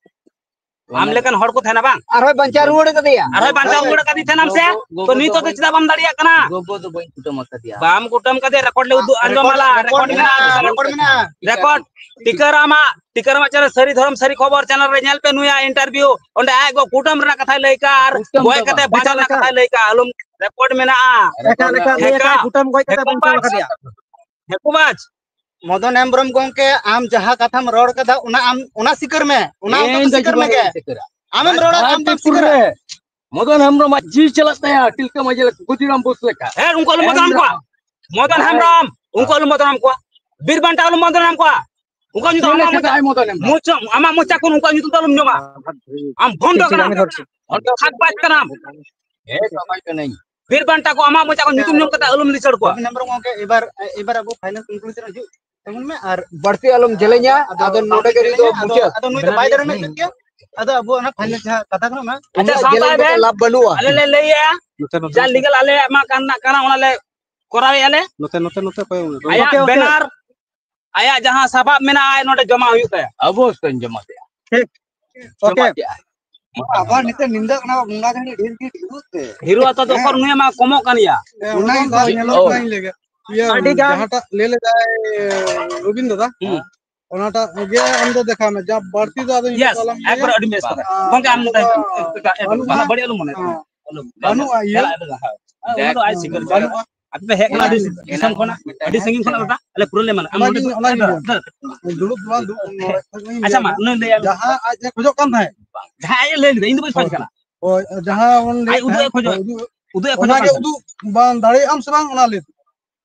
ᱟᱢ ᱞᱮᱠᱟᱱ ᱦᱚᱲ ᱠᱚ ᱛᱟᱦᱮᱱᱟ ᱵᱟᱝ? ᱟᱨᱦᱚᱸᱭ ᱵᱟᱧᱪᱟᱣ ᱨᱩᱣᱟᱹᱲ ᱠᱟᱫᱮᱭᱟ᱾ ᱟᱨᱦᱚᱸᱭ ᱵᱟᱧᱪᱟᱣ ᱨᱩᱣᱟᱹᱲ ᱠᱟᱫᱮ ᱛᱟᱦᱮᱱᱟᱢ ᱥᱮ? ᱜᱚᱜᱚ, ᱛᱚ ᱜᱚᱜᱚ ᱱᱤᱛᱚᱜ ᱫᱚ ᱫᱚ ᱪᱮᱫᱟᱜ ᱵᱟᱢ ᱫᱟᱲᱮᱭᱟᱜ ᱠᱟᱱᱟ? ᱜᱚᱜᱚ ᱫᱚ ᱵᱟᱹᱧ ᱠᱩᱴᱟᱹᱢ ᱟᱠᱟᱫᱮᱭᱟ᱾ ᱵᱟᱢ ᱠᱩᱴᱟᱹᱢ ᱠᱟᱫᱮᱭᱟ, ᱨᱮᱠᱚᱨᱰ ᱞᱮ ᱩᱫᱩᱜ ᱟᱸᱡᱚᱢ ᱨᱮᱠᱚᱨᱰ, ᱟᱞᱟᱝ, ᱨᱮᱠᱚᱨᱰ ᱨᱮᱠᱚᱨᱰ ᱢᱮᱱᱟᱜᱼᱟ, ᱢᱮᱱᱟᱜᱼᱟ, ᱨᱮᱠᱚᱨᱰ ᱨᱮᱠᱚᱨᱰ ᱢᱮᱱᱟᱜᱼᱟ᱾ ᱢᱮᱱᱟᱜᱼᱟ᱾ ᱨᱮᱠᱚᱨᱰ, ᱴᱤᱠᱟᱹᱨᱟᱢᱟᱜ, ᱴᱤᱠᱟᱹᱨᱟᱢᱟᱜ ᱪᱮᱱᱮᱞ ᱥᱟᱹᱨᱤ ᱫᱷᱚᱨᱚᱢ ᱥᱟᱹᱨᱤ ᱠᱷᱚᱵᱚᱨ ᱪᱮᱱᱮᱞ ᱨᱮ ᱧᱮᱞ ᱯᱮ ᱱᱩᱭᱟᱜ ᱤᱱᱴᱟᱨᱵᱷᱤᱭᱩ᱾ ᱚᱸᱰᱮ ᱟᱡ ᱜᱚ ᱠᱩᱴᱟᱹᱢ ᱨᱮᱱᱟᱜ ᱠᱟᱛᱷᱟᱭ ᱞᱟᱹᱭ ᱠᱟᱜᱼᱟ ᱟᱨ ᱠᱩᱴᱟᱹᱢ ᱜᱚᱡ ᱫᱚ ᱠᱟᱛᱮ ᱵᱟᱝ᱾ ᱵᱟᱧᱪᱟᱣ ᱮᱠᱟᱞ, ᱨᱮᱱᱟᱜ ᱮᱠᱟᱞ᱾ ᱠᱟᱛᱷᱟᱭ ᱞᱟᱹᱭ ᱠᱟᱜᱼᱟ᱾ ᱟᱞᱚᱢ ᱨᱮᱠᱚᱨᱰ ᱢᱮᱱᱟᱜᱼᱟ᱾ ᱮᱠᱟᱞ, ᱮᱠᱟᱞ, ᱦᱮᱸ, ᱞᱟᱹᱭ ᱟᱠᱟᱫ, ᱠᱩᱴᱟᱹᱢ ᱜᱚᱡ ᱠᱟᱛᱮ ᱦᱮᱸ, ᱵᱟᱧᱪᱟᱣ ᱠᱟᱫᱮᱭᱟ᱾ ᱦᱮᱸ, ᱠᱚᱵᱟᱡᱽ᱾ ᱢᱚᱫᱚᱱ ᱦᱮᱢᱵᱨᱚᱢ ᱜᱚᱝᱠᱮ, ᱟᱢ ᱡᱟᱦᱟᱸ ᱠᱟᱛᱷᱟᱢ ᱨᱚᱲ ᱠᱟᱫᱟ, ᱚᱱᱟ ᱟᱢ, ᱚᱱᱟ ᱥᱤᱠᱟᱹᱨ ᱢᱮ, ᱚᱱᱟ ᱟᱢ ᱤᱧ ᱫᱚ ᱥᱤᱠᱟᱹᱨ ᱡᱤᱵᱚᱱ ᱢᱮᱜᱮ᱾ ᱨᱮ ᱥᱤᱠᱟᱹᱨᱟ᱾ ᱟᱢᱮᱢ ᱨᱚᱲᱟ, ᱟᱢ ᱵᱟᱢ ᱥᱤᱠᱟᱹᱨᱟ᱾ ᱨᱮ ᱢᱚᱫᱚᱱ ᱦᱮᱢᱵᱨᱚᱢ ᱟᱡ ᱡᱤᱣᱤ ᱪᱟᱞᱟᱜ ᱛᱟᱭᱟ, ᱛᱤᱞᱠᱟᱹ ᱢᱟᱹᱡᱷᱤ ᱞᱮᱠᱟ, ᱠᱷᱩᱫᱤᱨᱟᱢ ᱵᱳᱥ ᱞᱮᱠᱟ᱾ ᱦᱮᱸ, ᱩᱱᱠᱩ ᱟᱞᱚᱢ ᱵᱚᱫᱱᱟᱢ ᱠᱚᱣᱟ᱾ ᱢᱚᱫᱚᱱ ᱦᱮᱢᱵᱨᱚᱢ, ᱩᱱᱠᱩ ᱟᱞᱚᱢ ᱵᱚᱫᱱᱟᱢ ᱠᱚᱣᱟ᱾ ᱵᱤᱨ ᱵᱟᱱᱴᱟ ᱟᱞᱚᱢ ᱵᱚᱫᱱᱟᱢ ᱠᱚᱣᱟ᱾ ᱩᱱᱠᱩᱣᱟᱜ ᱧᱩᱛᱩᱢ ᱪᱮᱫ ᱟᱢᱟᱜ ᱞᱮᱠᱟᱛᱮ ᱢᱚᱪᱟ, ᱟᱭ ᱢᱚᱫᱚᱱ ᱦᱮᱢᱵᱨᱚᱢ? ᱢᱚᱪᱟ, ᱟᱢᱟᱜ ᱢᱚᱪᱟ ᱠᱷᱚᱱ ᱩᱱᱠᱩᱣᱟᱜ ᱧᱩᱛᱩᱢ ᱫᱚ ᱟᱞᱚᱢ ᱧᱩᱢᱟ᱾ ᱟᱢ ᱵᱷᱚᱱᱰᱚ ᱴᱷᱤᱠ, ᱴᱷᱤᱠ, ᱠᱟᱱᱟᱢ᱾ ᱟᱢᱤ ᱦᱚᱲ ᱪᱮᱫ? ᱵᱷᱚᱱᱰᱚ ᱠᱷᱟᱫᱽᱵᱟᱡᱽ ᱠᱟᱱᱟᱢ᱾ ᱦᱮᱸ, ᱵᱟᱵᱟᱭ ᱠᱟᱹᱱᱟᱹᱧ᱾ ᱵᱤᱨ ᱵᱟᱱᱴᱟ ᱠᱚ ᱟᱢᱟᱜ ᱢᱚᱪᱟ ᱠᱷᱚᱱ ᱧᱩᱛᱩᱢ ᱧᱩᱢ ᱠᱟᱛᱮ ᱟᱞᱚᱢ ᱞᱤᱪᱟᱹᱲ ᱠᱚᱣᱟ᱾ ᱨᱚᱵᱤᱱ ᱦᱮᱢᱵᱨᱚᱢ ᱜᱚᱝᱠᱮ, ᱮᱵᱟᱨ, ᱮᱵᱟᱨ ᱟᱵᱚ final conclusion ᱦᱤᱡᱩᱜ ᱛᱟᱵᱚᱱ ᱢᱮ ᱟᱨ ᱵᱟᱹᱲᱛᱤ ᱟᱞᱚᱢ ᱡᱮᱞᱮᱧᱟ, ᱟᱫᱚ, ᱟᱫᱚ ᱟᱫᱚ ᱱᱚᱰᱮ ᱜᱮ ᱱᱤᱛ ᱫᱚ ᱟᱫᱚ, ᱢᱩᱪᱟᱹᱫ᱾ ᱟᱫᱚ ᱱᱩᱭ ᱫᱚ ᱵᱟᱭ ᱫᱟᱲᱮ ᱢᱮ ᱜᱮᱭᱟ᱾ ᱟᱫᱚ ᱟᱵᱚ ᱚᱱᱟ final ᱡᱟᱦᱟᱸ ᱠᱟᱛᱷᱟ ᱠᱟᱱᱟ, ᱚᱱᱟ ᱟᱪᱪᱷᱟ, ᱩᱱᱟᱹᱜ ᱥᱟᱶᱛᱟ ᱡᱮᱞᱮᱧ ᱠᱟᱛᱮ ᱵᱮᱱ ᱞᱟᱵᱷ ᱵᱟᱹᱱᱩᱜᱼᱟ᱾ ᱟᱞᱮ ᱞᱮ ᱞᱟᱹᱭᱮᱜᱼᱟ, ᱱᱚᱛᱮ, ᱱᱚᱛᱮ, ᱡᱟ ᱱᱚᱛᱮ᱾ Legal ᱟᱞᱮᱭᱟᱜ ᱢᱟ ᱠᱟᱱ ᱨᱮᱱᱟᱜ ᱠᱟᱱᱟ, ᱚᱱᱟ ᱞᱮ ᱠᱚᱨᱟᱣᱮᱜᱼᱟ ᱞᱮ᱾ ᱱᱚᱛᱮ, ᱱᱚᱛᱮ, ᱱᱚᱛᱮ ᱠᱚᱭᱚᱜ ᱢᱮ᱾ ᱟᱭᱟᱜ ᱳᱠᱮ, ᱳᱠᱮ᱾ Banner, ᱟᱭᱟᱜ ᱡᱟᱦᱟᱸ ᱥᱟᱯᱟᱵ ᱢᱮᱱᱟᱜᱼᱟ, ᱱᱚᱰᱮ ᱡᱚᱢᱟ ᱦᱩᱭᱩᱜ ᱛᱟᱭᱟ᱾ ᱚᱵᱚᱥᱥᱳᱭ ᱡᱚᱢᱟ ᱠᱮᱜᱼᱟ᱾ ᱴᱷᱤᱠ᱾ ᱡᱚᱢᱟ ᱳᱠᱮ᱾ ᱠᱮᱜᱼᱟ᱾ ᱟᱵᱟᱨ ᱱᱤᱛᱚᱜ ᱧᱤᱫᱟᱹ ᱠᱟᱱᱟ, ᱵᱚᱸᱜᱟ ᱡᱟᱹᱱᱤᱡ ᱰᱷᱮᱨ ᱜᱮ ᱰᱷᱮᱨᱚᱜ ᱛᱮ᱾ ᱰᱷᱮᱨᱚᱜᱼᱟ ᱛᱚ, ᱫᱚᱠᱷᱚᱨ ᱦᱮᱸ᱾ ᱱᱩᱭ ᱢᱟ ᱠᱚᱢᱚᱜ ᱠᱟᱱ ᱜᱮᱭᱟ᱾ ᱦᱮᱸ, ᱚᱱᱟ ᱜᱮ ᱧᱮᱞᱚᱜ ᱠᱟᱱᱟ᱾ ᱤᱧ ᱞᱟᱹᱭ ᱜᱮ᱾ ᱤᱭᱟᱹ, ᱟᱹᱰᱤ ᱜᱟᱱ᱾ ᱡᱟᱦᱟᱸᱴᱟᱜ ᱞᱟᱹᱭ ᱞᱮᱫᱟᱭ ᱨᱚᱵᱤᱱ ᱫᱟᱫᱟ, ᱦᱩᱸ᱾ ᱚᱱᱟᱴᱟᱜ ᱜᱮ ᱟᱢ ᱫᱚ ᱫᱮᱠᱷᱟᱣ ᱢᱮ, ᱡᱟ ᱵᱟᱹᱲᱛᱤ ᱫᱚ ᱟᱫᱚ ᱤᱧ ᱫᱚ ᱮᱠᱵᱟᱨᱮ ᱟᱞᱚᱢ ᱟᱹᱰᱤ ᱞᱟᱹᱭᱟ᱾ ᱵᱮᱥ ᱠᱟᱛᱷᱟ᱾ ᱟᱨ ᱜᱚᱝᱠᱮ, ᱟᱢ ᱱᱚᱝᱠᱟ ᱫᱚ ᱮᱴᱟᱜ, ᱮᱴᱟᱜ, ᱵᱟᱹᱱᱩᱜᱼᱟ᱾ ᱵᱟᱹᱲᱤᱡ ᱟᱞᱚᱢ ᱢᱚᱱᱮᱭᱟ᱾ ᱦᱮᱸ᱾ ᱵᱟᱹᱱᱩᱜᱼᱟ, ᱤᱭᱟᱹ᱾ ᱪᱟᱞᱟᱜ ᱟᱞᱮ ᱫᱚ, ᱦᱮᱸ᱾ ᱚᱱᱟ ᱫᱚ ᱟᱡ ᱥᱤᱠᱟᱹᱨ ᱵᱟᱹᱱᱩᱜᱼᱟ᱾ ᱟᱯᱮ ᱯᱮ ᱦᱮᱡ ᱠᱟᱱᱟ ᱟᱹᱰᱤ ᱫᱤᱥᱚᱢ ᱠᱷᱚᱱᱟᱜ, ᱟᱹᱰᱤ ᱥᱟᱺᱜᱤᱧ ᱠᱷᱚᱱᱟᱜ ᱫᱟᱫᱟ, ᱟᱞᱮ ᱯᱩᱨᱟᱹ ᱞᱮ ᱢᱟᱱᱟ᱾ ᱟᱢ ᱚᱱᱟᱜᱤᱧ, ᱱᱚᱰᱮ ᱚᱱᱟᱜᱤᱧ ᱫᱟᱫᱟ, ᱞᱟᱹᱭᱟ᱾ ᱫᱟᱫᱟ, ᱫᱩᱲᱩᱵ ᱫᱚ ᱵᱟᱝ ᱫᱩᱲᱩᱵ, ᱱᱚᱰᱮ ᱠᱷᱚᱡ ᱜᱤᱧ ᱟᱪᱪᱷᱟ, ᱞᱟᱹᱭᱟ᱾ ᱢᱟ, ᱩᱱᱤ ᱞᱟᱹᱭᱟ᱾ ᱡᱟᱦᱟᱸ ᱟᱡ ᱮ ᱠᱷᱚᱡᱚᱜ ᱠᱟᱱ ᱛᱟᱦᱮᱸᱫ᱾ ᱡᱟᱦᱟᱸ ᱟᱡ ᱮ ᱞᱟᱹᱭ ᱞᱮᱫᱟ, ᱤᱧ ᱫᱚ ᱵᱟᱹᱧ ᱠᱷᱚᱡ ᱦᱳᱭ᱾ ᱠᱟᱱᱟ᱾ ᱦᱳᱭ, ᱡᱟᱦᱟᱸ ᱵᱚᱱ ᱞᱟᱹᱭᱮᱫ ᱟᱡ ᱩᱫᱩᱜ ᱮ ᱛᱟᱦᱮᱸᱫ, ᱠᱷᱚᱡᱚᱜ᱾ ᱦᱳᱭ, ᱩᱫᱩᱜ, ᱩᱫᱩᱜ ᱮ ᱠᱷᱚᱡᱚᱜ ᱚᱱᱟᱜᱮ ᱠᱟᱱ ᱛᱟᱦᱮᱸᱫ᱾ ᱩᱫᱩᱜ ᱵᱟᱝ ᱫᱟᱲᱮᱭᱟᱜ ᱟᱢ ᱥᱮ ᱵᱟᱝ, ᱚᱱᱟ ᱞᱟᱹᱭ ᱛᱮ᱾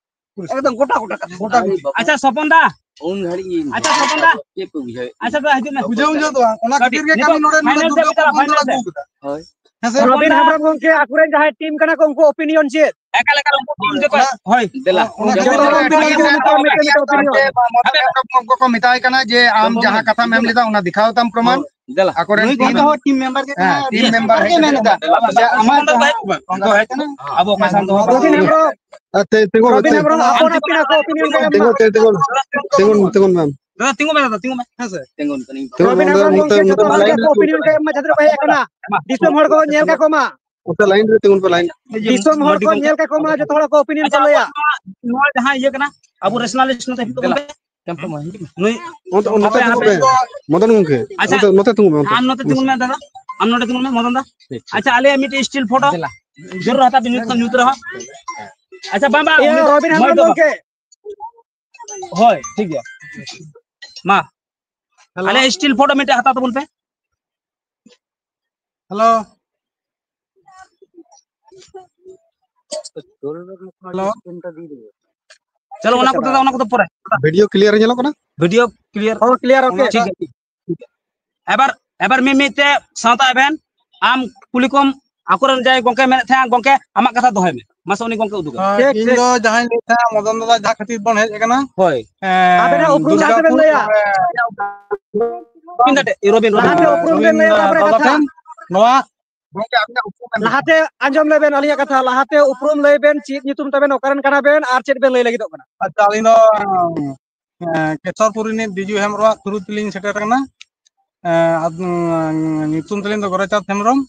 ᱮᱠᱫᱚᱢ ᱜᱚᱴᱟ ᱜᱚᱴᱟ ᱠᱟᱛᱷᱟ᱾ ᱜᱚᱴᱟ ᱜᱮ᱾ ᱟᱪᱪᱷᱟ, ᱥᱚᱯᱚᱱ ᱫᱟ᱾ ᱩᱱ ᱜᱷᱟᱹᱲᱤᱡ ᱤᱧ ᱟᱪᱪᱷᱟ, ᱥᱚᱯᱚᱱ ᱫᱟ᱾ ᱪᱮᱫ ᱯᱮ ᱵᱩᱡᱷᱟᱹᱣᱮᱫ? ᱟᱪᱪᱷᱟ, ᱫᱟ, ᱦᱤᱡᱩᱜ ᱢᱮ᱾ ᱵᱩᱡᱷᱟᱹᱣ, ᱵᱩᱡᱷᱟᱹᱣ ᱫᱚ ᱵᱟᱝ, ᱚᱱᱟ ᱠᱷᱟᱹᱛᱤᱨ ᱜᱮ ᱠᱟᱹᱢᱤ ᱱᱚᱰᱮ ᱱᱩᱱᱟᱹᱜ ᱫᱩᱨᱜᱟᱹ ᱯᱚᱱᱰᱚᱞ ᱟᱹᱜᱩ ᱠᱟᱫᱟ᱾ ᱦᱳᱭ᱾ ᱦᱮᱸ ᱥᱮ? ᱨᱚᱵᱤᱱ ᱦᱮᱢᱵᱨᱚᱢ ᱜᱚᱢᱠᱮ, ᱟᱠᱚᱨᱮᱱ ᱡᱟᱦᱟᱸᱭ ᱴᱤᱢ ᱠᱟᱱᱟ ᱠᱚ, ᱩᱱᱠᱩ ᱚᱯᱤᱱᱤᱭᱚᱱ ᱪᱮᱫ? ᱮᱠᱟᱞ, ᱮᱠᱟᱞ, ᱩᱱᱠᱩ ᱠᱚ ᱩᱱᱠᱩ ᱠᱚ, ᱦᱳᱭ᱾ ᱫᱮᱞᱟ, ᱡᱚᱛᱚ ᱦᱚᱲ ᱚᱯᱤᱱᱤᱭᱚᱱ ᱢᱤᱫᱴᱮᱱ, ᱢᱤᱫᱴᱮᱱ ᱚᱯᱤᱱᱤᱭᱚᱱ᱾ ᱦᱟᱯᱮ, ᱦᱟᱯᱮ, ᱦᱟᱯᱮ᱾ ᱩᱱᱠᱩ ᱠᱚ ᱢᱮᱛᱟᱭ ᱠᱟᱱᱟ ᱡᱮ, ᱟᱢ ᱡᱟᱦᱟᱸ ᱠᱟᱛᱷᱟᱢ ᱮᱢ ᱞᱮᱫᱟ, ᱚᱱᱟ ᱫᱮᱠᱷᱟᱣ ᱛᱟᱢ ᱯᱨᱚᱢᱟᱱ᱾ ᱦᱳᱭ, ᱫᱮᱞᱟ᱾ ᱟᱠᱚᱨᱮᱱ ᱱᱩᱭ ᱴᱤᱢ ᱫᱚ ᱦᱚᱲ ᱴᱤᱢ ᱢᱮᱢᱵᱟᱨ ᱜᱮ ᱦᱮᱸ, ᱠᱟᱱᱟᱭ᱾ ᱴᱤᱢ ᱢᱮᱢᱵᱟᱨ ᱦᱮᱡ ᱠᱟᱛᱮ ᱢᱮᱱ ᱮᱫᱟ᱾ ᱟᱪᱪᱷᱟ, ᱟᱢᱟᱜ ᱫᱚ ᱵᱟᱭ, ᱵᱟᱭ ᱫᱚᱦᱚᱭ ᱠᱟᱱᱟ᱾ ᱟᱵᱚ ᱚᱠᱟ ᱥᱟᱶ ᱫᱚᱦᱚ ᱨᱚᱵᱤᱱ ᱦᱮᱢᱵᱨᱚᱢ, ᱟᱨ ᱛᱮ-, ᱛᱤᱸᱜᱩ, ᱨᱚᱵᱤᱱ ᱛᱤᱸᱜᱩ᱾ ᱦᱮᱢᱵᱨᱚᱢ, ᱟᱠᱚ ᱟᱯᱮ ᱟᱯᱮᱭᱟᱜ ᱠᱚ ᱚᱯᱤᱱᱤᱭᱚᱱ ᱠᱚ ᱮᱢ ᱢᱟ᱾ ᱛᱤᱸᱜᱩ, ᱛᱤᱸᱜᱩ, ᱛᱤᱸᱜᱩ, ᱛᱤᱸᱜᱩᱱ ᱢᱮ᱾ ᱫᱟᱫᱟ, ᱛᱤᱸᱜᱩ ᱢᱮ, ᱫᱟᱫᱟ, ᱛᱤᱸᱜᱩ ᱢᱮ᱾ ᱦᱮᱸ ᱥᱮ? ᱛᱤᱸᱜᱩᱱ ᱠᱟᱹᱱᱟᱹᱧ᱾ ᱛᱤᱸᱜᱩᱱ ᱨᱚᱵᱤᱱ ᱢᱮ, ᱦᱮᱢᱵᱨᱚᱢ ᱱᱚᱛᱮ, ᱜᱚᱢᱠᱮ, ᱱᱚᱛᱮ ᱡᱚᱛᱚ ᱦᱚᱲ ᱞᱟᱭᱤᱱ ᱜᱮ ᱨᱮ ᱟᱠᱚ ᱛᱤᱸᱜᱩᱱ ᱚᱯᱤᱱᱤᱭᱚᱱ ᱯᱮ᱾ ᱠᱚ ᱮᱢ ᱢᱟ, ᱡᱟᱦᱟᱸ ᱛᱤᱱᱟᱹᱜ ᱠᱚ ᱦᱮᱡ ᱟᱠᱟᱱᱟ᱾ ᱢᱟ, ᱫᱤᱥᱚᱢ ᱦᱚᱲ ᱠᱚ ᱧᱮᱞ ᱠᱟᱠᱚ ᱢᱟ᱾ ᱱᱚᱛᱮ ᱞᱟᱭᱤᱱ ᱨᱮ ᱛᱤᱸᱜᱩᱱ ᱯᱮ, ᱞᱟᱭᱤᱱ᱾ ᱫᱤᱥᱚᱢ ᱦᱚᱲ ᱠᱚ ᱧᱮᱞ ᱠᱟᱠᱚ ᱢᱟ, ᱡᱚᱛᱚ ᱦᱚᱲ ᱠᱚ ᱚᱯᱤᱱᱤᱭᱚᱱ ᱠᱚ ᱟᱪᱪᱷᱟ, ᱞᱟᱹᱭᱟ᱾ ᱱᱚᱣᱟ, ᱱᱚᱣᱟ ᱡᱟᱦᱟᱸ ᱤᱭᱟᱹ ᱠᱟᱱᱟ, ᱟᱵᱚ ᱨᱮᱥᱱᱟᱞᱤᱥᱴ ᱱᱚᱛᱮ ᱦᱤᱡᱩᱜ ᱛᱟᱵᱚᱱ ᱯᱮ᱾ ᱱᱩᱭ ᱱᱚᱛᱮ, ᱱᱚᱛᱮ ᱦᱟᱯᱮ, ᱛᱤᱸᱜᱩ ᱦᱟᱯᱮ᱾ ᱯᱮ᱾ ᱢᱚᱫᱚᱱ ᱜᱚᱢᱠᱮ, ᱟᱪᱪᱷᱟ, ᱱᱚᱛᱮ, ᱱᱚᱛᱮ ᱛᱤᱸᱜᱩ ᱢᱮ, ᱚᱱᱛᱮ᱾ ᱟᱢ ᱱᱚᱛᱮ ᱛᱤᱸᱜᱩᱱ ᱢᱮ, ᱫᱟᱫᱟ᱾ ᱟᱢ ᱱᱚᱛᱮ ᱛᱤᱸᱜᱩᱱ ᱢᱮ, ᱢᱚᱫᱚᱱ ᱫᱟ᱾ ᱴᱷᱤᱠ, ᱴᱷᱤᱠ᱾ ᱟᱪᱪᱷᱟ, ᱟᱞᱮᱭᱟᱜ ᱢᱤᱫᱴᱮᱡ ᱥᱴᱤᱞ ᱯᱷᱳᱴᱳ᱾ ᱫᱮᱞᱟ᱾ ᱡᱳᱨ ᱦᱟᱛᱟᱣ ᱯᱮ, ᱧᱩᱛ ᱠᱷᱚᱱ ᱧᱩᱛ ᱨᱮᱦᱚᱸ᱾ ᱟᱪᱪᱷᱟ, ᱵᱟᱝ, ᱵᱟᱝ, ᱤᱭᱟᱹ, ᱩᱱᱤ ᱫᱚ ᱨᱚᱵᱤᱱ ᱢᱚᱡᱽ ᱦᱮᱢᱵᱨᱚᱢ ᱫᱚ ᱵᱟᱝ᱾ ᱜᱚᱢᱠᱮ᱾ ᱦᱳᱭ, ᱴᱷᱤᱠ ᱜᱮᱭᱟ᱾ ᱢᱟ᱾ ᱦᱮᱞᱳ᱾ ᱟᱞᱮ ᱥᱴᱤᱞ ᱯᱷᱳᱴᱳ ᱢᱤᱫᱴᱮᱡ ᱦᱟᱛᱟᱣ ᱛᱟᱵᱚᱱ ᱯᱮ᱾ ᱦᱮᱞᱳ᱾ ᱦᱮᱞᱳ᱾ ᱪᱚᱞᱚ, ᱚᱱᱟ ᱠᱚᱫᱚ, ᱚᱱᱟ ᱠᱚᱫᱚ ᱯᱚᱨᱮ᱾ ᱵᱷᱤᱰᱤᱭᱳ ᱠᱞᱤᱭᱟᱨ ᱧᱮᱞᱚᱜ ᱠᱟᱱᱟ? Video clear. ᱦᱚᱸ, ᱠᱞᱤᱭᱟᱨ, ᱳᱠᱮ᱾ ᱴᱷᱤᱠ ᱜᱮᱭᱟ, ᱴᱷᱤᱠ ᱜᱮᱭᱟ᱾ ᱮᱵᱟᱨ, ᱮᱵᱟᱨ ᱢᱤᱫ ᱢᱤᱫ ᱛᱮ ᱥᱟᱶᱛᱟ ᱮᱵᱷᱮᱱ, ᱟᱢ ᱠᱩᱞᱤ ᱠᱚᱢ, ᱟᱠᱚᱨᱮᱱ ᱡᱟᱦᱟᱸᱭ ᱜᱚᱝᱠᱮ ᱢᱮᱱᱮᱫ ᱛᱟᱦᱮᱸᱱᱟ, ᱜᱚᱝᱠᱮ, ᱟᱢᱟᱜ ᱠᱟᱛᱷᱟ ᱫᱚᱦᱚᱭ ᱢᱮ᱾ ᱢᱟᱥᱮ ᱩᱱᱤ ᱜᱚᱝᱠᱮ ᱩᱫᱩᱜᱟ᱾ ᱦᱳᱭ, ᱴᱷᱤᱠ, ᱤᱧ ᱴᱷᱤᱠ᱾ ᱫᱚ ᱡᱟᱦᱟᱸᱧ ᱞᱟᱹᱭᱮᱫ ᱛᱟᱦᱮᱸᱱᱟ, ᱢᱚᱫᱚᱱ ᱫᱟᱫᱟ ᱡᱟᱦᱟᱸ ᱠᱷᱟᱹᱛᱤᱨ ᱵᱚᱱ ᱦᱮᱡ ᱟᱠᱟᱱᱟ, ᱦᱳᱭ᱾ ᱮᱸ, ᱟᱵᱮᱱᱟᱜ ᱩᱯᱨᱩᱢ ᱡᱟᱦᱟᱸ ᱫᱩᱨᱜᱟᱯᱩᱨ ᱛᱮᱵᱮᱱ ᱞᱟᱹᱭᱟ᱾ ᱨᱮ ᱨᱚᱵᱤᱱ ᱫᱟᱫᱟ, ᱨᱚᱵᱤᱱ ᱞᱟᱦᱟᱛᱮ ᱫᱟᱫᱟ, ᱩᱯᱨᱩᱢ ᱵᱮᱱ ᱨᱚᱵᱤᱱ ᱞᱟᱹᱭᱟ, ᱫᱟᱫᱟ ᱛᱟᱯᱚᱨᱮ ᱠᱟᱛᱷᱟ᱾ ᱴᱷᱮᱱ ᱱᱚᱣᱟ ᱜᱚᱝᱠᱮ, ᱟᱹᱵᱤᱱᱟᱜ ᱩᱯᱨᱩᱢ ᱵᱮᱱ ᱞᱟᱹᱭᱟ᱾ ᱞᱟᱦᱟᱛᱮ ᱟᱸᱡᱚᱢ ᱞᱮᱵᱮᱱ ᱟᱹᱞᱤᱧᱟᱜ ᱠᱟᱛᱷᱟ, ᱞᱟᱦᱟᱛᱮ ᱩᱯᱨᱩᱢ ᱞᱟᱹᱭ ᱵᱮᱱ, ᱪᱮᱫ ᱧᱩᱛᱩᱢ ᱛᱟᱵᱮᱱ, ᱚᱠᱟᱨᱮᱱ ᱠᱟᱱᱟ ᱵᱮᱱ ᱟᱨ ᱪᱮᱫ ᱵᱮᱱ ᱞᱟᱹᱭ ᱞᱟᱹᱜᱤᱫᱚᱜ ᱠᱟᱱᱟ? ᱟᱪᱪᱷᱟ, ᱟᱹᱞᱤᱧ ᱫᱚ, ᱮᱸ, ᱠᱮᱥᱚᱨᱯᱩᱨ ᱨᱤᱱᱤᱡ ᱵᱤᱡᱩ ᱦᱮᱢᱵᱨᱚᱢᱟᱜ ᱛᱷᱨᱩ ᱛᱮᱞᱤᱧ ᱥᱮᱴᱮᱨ ᱟᱠᱟᱱᱟ᱾ ᱮᱸ, ᱟᱫ-, ᱩᱸ, ᱧᱩᱛᱩᱢ ᱛᱟᱹᱞᱤᱧ ᱫᱚ ᱜᱳᱨᱟᱪᱟᱸᱫᱽ ᱦᱮᱢᱵᱨᱚᱢ,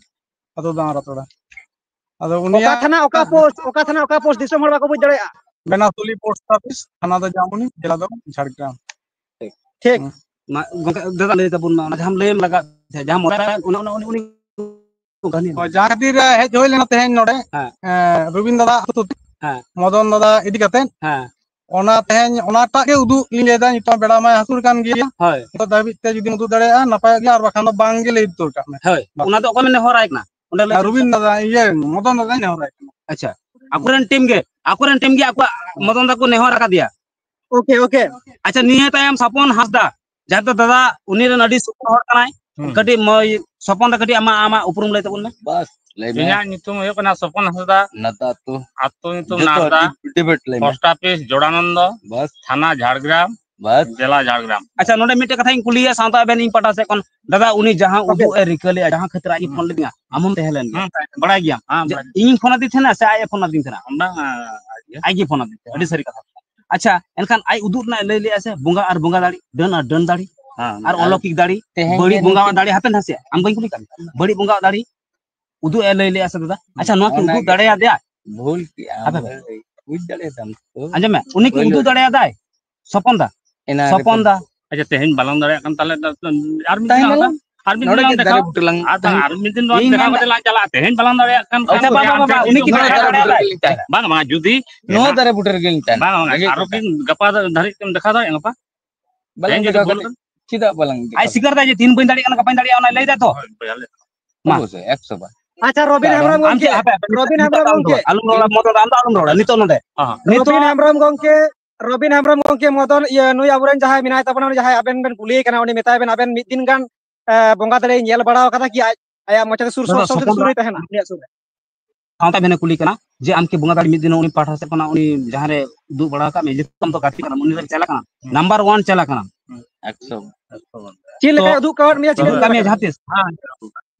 ᱟᱫᱚ ᱫᱟᱢᱟᱨᱟᱛᱚᱲᱟ᱾ ᱟᱫᱚ ᱚᱠᱟ ᱩᱱᱤᱭᱟᱜ ᱛᱷᱟᱱᱟ, ᱚᱠᱟ ᱯᱳᱥᱴ, ᱚᱠᱟ ᱛᱷᱟᱱᱟ, ᱚᱠᱟ ᱯᱳᱥᱴ, ᱫᱤᱥᱚᱢ ᱦᱚᱲ ᱵᱟᱠᱚ ᱵᱩᱡᱽ ᱫᱟᱲᱮᱭᱟᱜᱼᱟ᱾ ᱵᱮᱱᱟᱥᱩᱞᱤ ᱯᱳᱥᱴ ᱚᱯᱷᱤᱥ, ᱛᱷᱟᱱᱟ ᱫᱚ ᱡᱟᱢᱩᱱᱤ, ᱡᱮᱞᱟ ᱫᱚ ᱡᱷᱟᱲᱜᱨᱟᱢ᱾ ᱴᱷᱤᱠ᱾ ᱦᱩᱸ᱾ ᱢᱟ, ᱜᱚᱝᱠᱮ, ᱫᱟᱫᱟ ᱞᱟᱹᱭ ᱛᱟᱵᱚᱱ ᱢᱮ, ᱚᱱᱟ ᱡᱟᱦᱟᱸᱢ ᱞᱟᱹᱭᱮᱢ ᱞᱟᱜᱟᱫ, ᱡᱟᱦᱟᱸ ᱢᱚᱛᱟ, ᱚᱱᱟ, ᱚᱱᱟ, ᱩᱱᱤ, ᱩᱱᱤ, ᱚᱱᱠᱟ ᱱᱤᱭᱟᱹ᱾ ᱦᱳᱭ, ᱡᱟᱦᱟᱸ ᱠᱷᱟᱹᱛᱤᱨ, ᱮ, ᱦᱮᱡ ᱦᱩᱭ ᱞᱮᱱᱟ ᱛᱮᱦᱮᱧ ᱱᱚᱰᱮ, ᱦᱮᱸ᱾ ᱮ, ᱨᱚᱵᱤᱱ ᱫᱟᱫᱟ ᱟᱹᱛᱩ ᱛᱮ, ᱦᱮᱸ᱾ ᱢᱚᱫᱚᱱ ᱫᱟᱫᱟ ᱤᱫᱤ ᱠᱟᱛᱮ, ᱦᱮᱸ᱾ ᱚᱱᱟ ᱛᱮᱦᱮᱧ ᱚᱱᱟᱴᱟᱜ ᱜᱮ ᱩᱫᱩᱜ ᱞᱤᱧ ᱞᱟᱹᱭᱫᱟ, ᱱᱤᱛᱚᱜ ᱵᱮᱲᱟ ᱢᱟᱭ ᱦᱟᱹᱥᱩᱨ ᱠᱟᱱ ᱜᱮᱭᱟ᱾ ᱦᱳᱭ᱾ ᱱᱤᱛᱚᱜ ᱫᱷᱟᱹᱵᱤᱡ ᱛᱮ ᱡᱩᱫᱤᱢ ᱩᱫᱩᱜ ᱫᱟᱲᱮᱭᱟᱜᱼᱟ, ᱱᱟᱯᱟᱭᱚᱜ ᱜᱮᱭᱟ, ᱟᱨ ᱵᱟᱠᱷᱟᱱ ᱫᱚ ᱵᱟᱝ ᱜᱮ ᱞᱟᱹᱭ ᱩᱛᱟᱹᱨ ᱠᱟᱜ ᱢᱮ᱾ ᱦᱳᱭ, ᱵᱟᱥ᱾ ᱚᱱᱟ ᱫᱚ ᱚᱠᱚᱭ ᱢᱮᱱᱮ ᱦᱚᱨᱟᱭ ᱠᱟᱱᱟ? ᱚᱸᱰᱮ ᱞᱟᱹᱭ ᱨᱚᱵᱤᱱ ᱫᱟᱫᱟ, ᱤᱭᱟᱹ, ᱢᱚᱫᱚᱱ ᱫᱟᱫᱟᱧ ᱱᱮᱦᱚᱨᱟᱭ ᱠᱟᱱᱟ᱾ ᱟᱪᱪᱷᱟ, ᱟᱠᱚᱨᱮᱱ ᱴᱤᱢ ᱜᱮ, ᱟᱠᱚᱨᱮᱱ ᱴᱤᱢ ᱜᱮ ᱟᱠᱚᱣᱟᱜ ᱢᱚᱫᱚᱱ ᱫᱟ ᱠᱚ ᱱᱮᱦᱚᱨ ᱟᱠᱟᱫᱮᱭᱟ᱾ Okay, okay. ᱟᱪᱪᱷᱟ, ᱱᱤᱭᱟᱹ ᱛᱟᱭᱚᱢ ᱥᱚᱯᱚᱱ ᱦᱟᱸᱥᱫᱟ, ᱡᱟᱦᱟᱸ ᱫᱚ ᱫᱟᱫᱟ ᱩᱱᱤ ᱨᱮᱱ ᱟᱹᱰᱤ ᱥᱩᱯᱩᱨ ᱦᱚᱲ ᱠᱟᱱᱟᱭ᱾ ᱦᱩᱸ᱾ ᱠᱟᱹᱴᱤᱡ ᱢᱟᱹᱭ ᱥᱚᱯᱚᱱ ᱫᱟ, ᱠᱟᱹᱴᱤᱡ ᱟᱢᱟᱜ, ᱟᱢᱟᱜ ᱩᱯᱨᱩᱢ ᱞᱟᱹᱭ ᱛᱟᱵᱚᱱ ᱢᱮ᱾ ᱵᱟᱥ, ᱞᱟᱹᱭ ᱢᱮ᱾ ᱤᱧᱟᱹᱜ ᱧᱩᱛᱩᱢ ᱦᱩᱭᱩᱜ ᱠᱟᱱᱟ ᱥᱚᱯᱚᱱ ᱦᱟᱸᱥᱫᱟ᱾ ᱱᱟᱛᱟ ᱟᱹᱛᱩ᱾ ᱟᱹᱛᱩ ᱧᱩᱛᱩᱢ ᱡᱚᱛᱚ ᱱᱟᱦᱫᱟ᱾ ᱰᱤ-, debate ᱞᱟᱹᱭ ᱢᱮ᱾ ᱯᱳᱥᱴ ᱚᱯᱷᱤᱥ ᱡᱳᱲᱟᱱᱚᱱᱫᱚ᱾ ᱵᱟᱥ᱾ ᱛᱷᱟᱱᱟ ᱡᱷᱟᱲᱜᱨᱟᱢ᱾ ᱵᱟᱥ᱾ ᱡᱮᱞᱟ ᱡᱷᱟᱲᱜᱨᱟᱢ᱾ ᱟᱪᱪᱷᱟ, ᱱᱚᱰᱮ ᱢᱤᱫᱴᱮᱡ ᱠᱟᱛᱷᱟᱧ ᱠᱩᱞᱤᱭᱟ ᱥᱟᱶᱛᱟ ᱟᱵᱮᱱ ᱤᱧ ᱯᱟᱦᱴᱟ ᱥᱮᱫ ᱠᱷᱚᱱ, ᱫᱟᱫᱟ ᱩᱱᱤ ᱡᱟᱦᱟᱸ ᱳᱠᱮ᱾ ᱩᱫᱩᱜ ᱮ ᱨᱤᱠᱟᱹ ᱞᱮᱜᱼᱟ, ᱡᱟᱦᱟᱸ ᱠᱷᱟᱹᱛᱤᱨ ᱟᱡ ᱮ ᱦᱩᱸ᱾ ᱯᱷᱳᱱ ᱞᱮᱫᱤᱧᱟ, ᱟᱢ ᱦᱚᱸᱢ ᱛᱟᱦᱮᱸ ᱞᱮᱱ ᱜᱮᱭᱟ᱾ ᱦᱩᱸ, ᱵᱟᱲᱟᱭ ᱜᱮᱭᱟᱢ᱾ ᱦᱮᱸ, ᱡᱮ ᱵᱟᱲᱟᱭ᱾ ᱤᱧᱤᱧ ᱯᱷᱳᱱ ᱟᱫᱮ ᱛᱟᱦᱮᱱᱟ ᱥᱮ ᱟᱡ ᱮ ᱯᱷᱳᱱ ᱟᱫᱤᱧ ᱛᱟᱦᱮᱱᱟ? ᱵᱟᱝ, ᱟᱡ ᱜᱮ᱾ ᱟᱡ ᱜᱮ ᱯᱷᱳᱱ ᱟᱫᱤᱧ ᱛᱟᱦᱮᱱᱟ᱾ ᱟᱹᱰᱤ ᱥᱟᱹᱨᱤ ᱠᱟᱛᱷᱟ᱾ ᱟᱪᱪᱷᱟ, ᱮᱱᱠᱷᱟᱱ ᱟᱡ ᱩᱫᱩᱜ ᱨᱮᱱᱟᱜ ᱮ ᱞᱟᱹᱭ ᱞᱮᱜᱼᱟ ᱥᱮ, ᱵᱚᱸᱜᱟ ᱟᱨ ᱵᱚᱸᱜᱟ ᱫᱟᱲᱮ, ᱰᱟᱹᱱ ᱟᱨ ᱰᱟᱹᱱ ᱫᱟᱲᱮ, ᱦᱮᱸ, ᱟᱨ ᱟᱨ ᱚᱞᱚᱠᱤᱠ ᱫᱟᱲᱮ, ᱛᱮᱦᱮᱧ ᱵᱟᱹᱲᱤᱡ ᱜᱮ ᱵᱚᱸᱜᱟᱣᱟᱜ ᱱᱩᱠᱤᱱ ᱫᱟᱲᱮ, ᱦᱟᱯᱮ ᱱᱟᱥᱮ, ᱟᱢ ᱵᱟᱹᱧ ᱠᱩᱞᱤ ᱠᱟᱜ ᱢᱮᱭᱟ᱾ ᱵᱟᱹᱲᱤᱡ ᱵᱚᱸᱜᱟᱣᱟᱜ ᱫᱟᱲᱮ ᱩᱫᱩᱜ ᱮ ᱞᱟᱹᱭ ᱞᱮᱜᱼᱟ ᱥᱮ ᱫᱟᱫᱟ? ᱟᱪᱪᱷᱟ, ᱱᱚᱣᱟ ᱠᱤ ᱚᱱᱟ ᱩᱫᱩᱜ ᱜᱮ ᱫᱟᱲᱮᱭᱟᱫᱮᱭᱟ? ᱵᱷᱩᱞ ᱠᱮᱜᱼᱟ, ᱦᱟᱯᱮ, ᱦᱟᱯᱮ᱾ ᱵᱷᱩᱞ᱾ ᱵᱩᱡᱽ ᱫᱟᱲᱮᱭᱟᱫᱟᱢ ᱛᱚ? ᱟᱸᱡᱚᱢ ᱢᱮ, ᱩᱱᱤ ᱠᱤ ᱯᱳᱭᱞᱳ ᱩᱫᱩᱜ ᱨᱮ᱾ ᱫᱟᱲᱮᱭᱟᱫᱟᱭ? ᱥᱚᱯᱚᱱ ᱫᱟ? ᱮᱱᱟ ᱥᱚᱯᱚᱱ ᱨᱮᱛᱚ᱾ ᱫᱟ᱾ ᱟᱪᱪᱷᱟ, ᱛᱮᱦᱮᱧ ᱵᱟᱞᱟᱝ ᱫᱟᱲᱮᱭᱟᱜ ᱠᱟᱱ ᱛᱟᱦᱞᱮ ᱫᱚ ᱟᱨ ᱢᱤᱫ ᱛᱟᱦᱮᱸ ᱫᱤᱱ ᱞᱟᱝ ᱢᱟᱞᱟᱝ᱾ ᱫᱮᱠᱷᱟᱣ᱾ ᱱᱚᱰᱮ ᱟᱨ ᱵᱟᱝ, ᱜᱮ ᱟᱨ ᱫᱟᱨᱮ ᱵᱟᱝ, ᱵᱩᱴᱟᱹ ᱞᱟᱝ ᱟᱨ ᱵᱟᱝ, ᱛᱟᱦᱮᱸ ᱟᱨ ᱢᱤᱫ ᱫᱤᱱ ᱫᱚ ᱤᱧ ᱫᱮᱠᱷᱟᱣ ᱢᱮᱱᱫᱟ ᱠᱟᱛᱮ ᱞᱟᱝ ᱪᱟᱞᱟᱜᱼᱟ᱾ ᱛᱮᱦᱮᱧ ᱵᱟᱞᱟᱝ ᱫᱟᱲᱮᱭᱟᱜ ᱠᱟᱱ ᱠᱷᱟᱱ ᱟᱪᱪᱷᱟ, ᱵᱟᱝ, ᱵᱟᱝ, ᱵᱟᱝ, ᱵᱟᱝ, ᱩᱱᱤ ᱠᱤ ᱱᱚᱰᱮ ᱫᱟᱲᱮ ᱫᱟᱨᱮ ᱵᱩᱴᱟᱹ ᱫᱟᱲᱮᱭᱟᱜᱼᱟ? ᱨᱮᱜᱮ ᱞᱤᱧ ᱛᱟᱦᱮᱱᱟ᱾ ᱵᱟᱝ, ᱵᱟᱝ, ᱨᱮᱸᱜᱮᱡ ᱟᱨᱚ ᱠᱟᱱᱟ᱾ ᱠᱤ ᱜᱟᱯᱟ ᱫᱷᱟᱹᱨᱤᱡ ᱛᱮᱢ ᱫᱮᱠᱷᱟᱣ ᱫᱟᱲᱮᱭᱟᱜᱼᱟ ᱜᱟᱯᱟ? ᱵᱟᱞᱟᱝ ᱛᱮᱦᱮᱧ ᱡᱩᱫᱤ ᱫᱮᱠᱷᱟᱣ ᱵᱷᱩᱞ ᱠᱟᱛᱮ ᱪᱮᱫᱟᱜ ᱵᱟᱞᱟᱝ ᱟᱡ ᱫᱮᱠᱷᱟᱣ? ᱥᱤᱠᱟᱨ ᱫᱟᱭ ᱡᱮ ᱛᱤᱦᱤᱧ ᱵᱟᱹᱧ ᱫᱟᱲᱮᱭᱟᱜ ᱠᱟᱱᱟ, ᱜᱟᱯᱟᱧ ᱫᱟᱲᱮᱭᱟᱜᱼᱟ, ᱚᱱᱟᱭ ᱞᱟᱹᱭ ᱫᱟᱭ ᱛᱚ᱾ ᱦᱳᱭ, ᱵᱚᱭᱦᱟ, ᱞᱟᱹᱭ ᱢᱟ᱾ ᱚᱵᱚᱥᱥᱳᱭ, ᱮᱠᱥᱚ ᱵᱟᱨ᱾ ᱟᱪᱪᱷᱟ, ᱨᱚᱵᱤᱱ ᱦᱮᱢᱵᱨᱚᱢ ᱟᱢ ᱜᱚᱢᱠᱮ, ᱪᱮᱫ ᱦᱟᱯᱮ, ᱦᱟᱯᱮ, ᱨᱚᱵᱤᱱ ᱦᱮᱢᱵᱨᱚᱢ ᱟᱞᱚᱢ ᱜᱚᱢᱠᱮ᱾ ᱨᱚᱲᱟ, ᱢᱚᱫᱚᱱ ᱟᱢ ᱫᱚ ᱟᱞᱚᱢ ᱨᱚᱲᱟ, ᱱᱤᱛᱚᱜ ᱱᱚᱰᱮ᱾ ᱦᱚᱸ᱾ ᱱᱤᱛᱚᱜ ᱨᱚᱵᱤᱱ ᱱᱚᱣᱟ ᱦᱮᱢᱵᱨᱚᱢ ᱜᱚᱢᱠᱮ, ᱨᱚᱵᱤᱱ ᱦᱮᱢᱵᱨᱚᱢ ᱜᱚᱢᱠᱮ, ᱢᱚᱫᱚᱱ, ᱤᱭᱟᱹ, ᱱᱩᱭ ᱟᱵᱚᱨᱮᱱ ᱡᱟᱦᱟᱸᱭ ᱢᱮᱱᱟᱭ ᱛᱟᱵᱚᱱᱟ, ᱩᱱᱤ ᱡᱟᱦᱟᱸᱭ ᱟᱵᱮᱱ ᱵᱮᱱ ᱠᱩᱞᱤᱭᱮ ᱠᱟᱱᱟ, ᱩᱱᱤ ᱢᱮᱛᱟᱭ ᱵᱮᱱ, ᱟᱵᱮᱱ ᱢᱤᱫ ᱫᱤᱱ ᱜᱟᱱ, ᱮ, ᱵᱚᱸᱜᱟ ᱫᱟᱲᱮᱭ ᱧᱮᱞ ᱵᱟᱲᱟ ᱟᱠᱟᱫᱟ ᱠᱤ? ᱟᱡ, ᱟᱭᱟᱜ ᱢᱚᱪᱟ ᱛᱮ ᱥᱩᱨ ᱫᱟᱫᱟ, ᱥᱚᱨᱥᱚᱨ ᱛᱮ ᱥᱚᱯᱚᱱ ᱥᱩᱨ ᱨᱮᱭ ᱛᱟᱦᱮᱱᱟ, ᱩᱱᱤᱭᱟᱜ ᱥᱩᱨ ᱨᱮ᱾ ᱥᱟᱶᱛᱟ ᱵᱮᱱᱮ ᱠᱩᱞᱤ ᱠᱟᱱᱟ ᱡᱮ, ᱟᱢ ᱠᱤ ᱵᱚᱸᱜᱟ ᱫᱟᱲᱮ ᱢᱤᱫ ᱫᱤᱱ ᱦᱚᱸ ᱩᱱᱤ ᱯᱟᱦᱴᱟ ᱥᱮᱫ ᱠᱷᱚᱱᱟᱜ ᱩᱱᱤ ᱡᱟᱦᱟᱸ ᱨᱮ ᱩᱫᱩᱜ ᱵᱟᱲᱟ ᱟᱠᱟᱫ ᱢᱮᱭᱟ, ᱡᱮᱦᱮᱛᱩ ᱟᱢ ᱫᱚ ᱜᱟᱛᱮ ᱠᱟᱱᱟᱢ, ᱩᱱᱤ ᱨᱮᱱ ᱪᱮᱞᱟ ᱠᱟᱱᱟᱢ, ᱦᱩᱸ᱾ ᱱᱟᱢᱵᱟᱨ ᱳᱣᱟᱱ ᱪᱮᱞᱟ ᱠᱟᱱᱟᱢ᱾ ᱮᱠᱫᱚᱢ, ᱮᱠᱫᱚᱢ᱾ ᱪᱮᱫ ᱞᱮᱠᱟᱭ ᱛᱚ, ᱩᱫᱩᱜ ᱠᱟᱣᱟᱫ ᱢᱮᱭᱟ, ᱪᱮᱫ ᱩᱫᱩᱜ ᱞᱮᱠᱟ ᱠᱟᱫ ᱢᱮᱭᱟ ᱠᱟᱫᱟ? ᱡᱟᱦᱟᱸ ᱛᱤᱥ? ᱦᱮᱸ,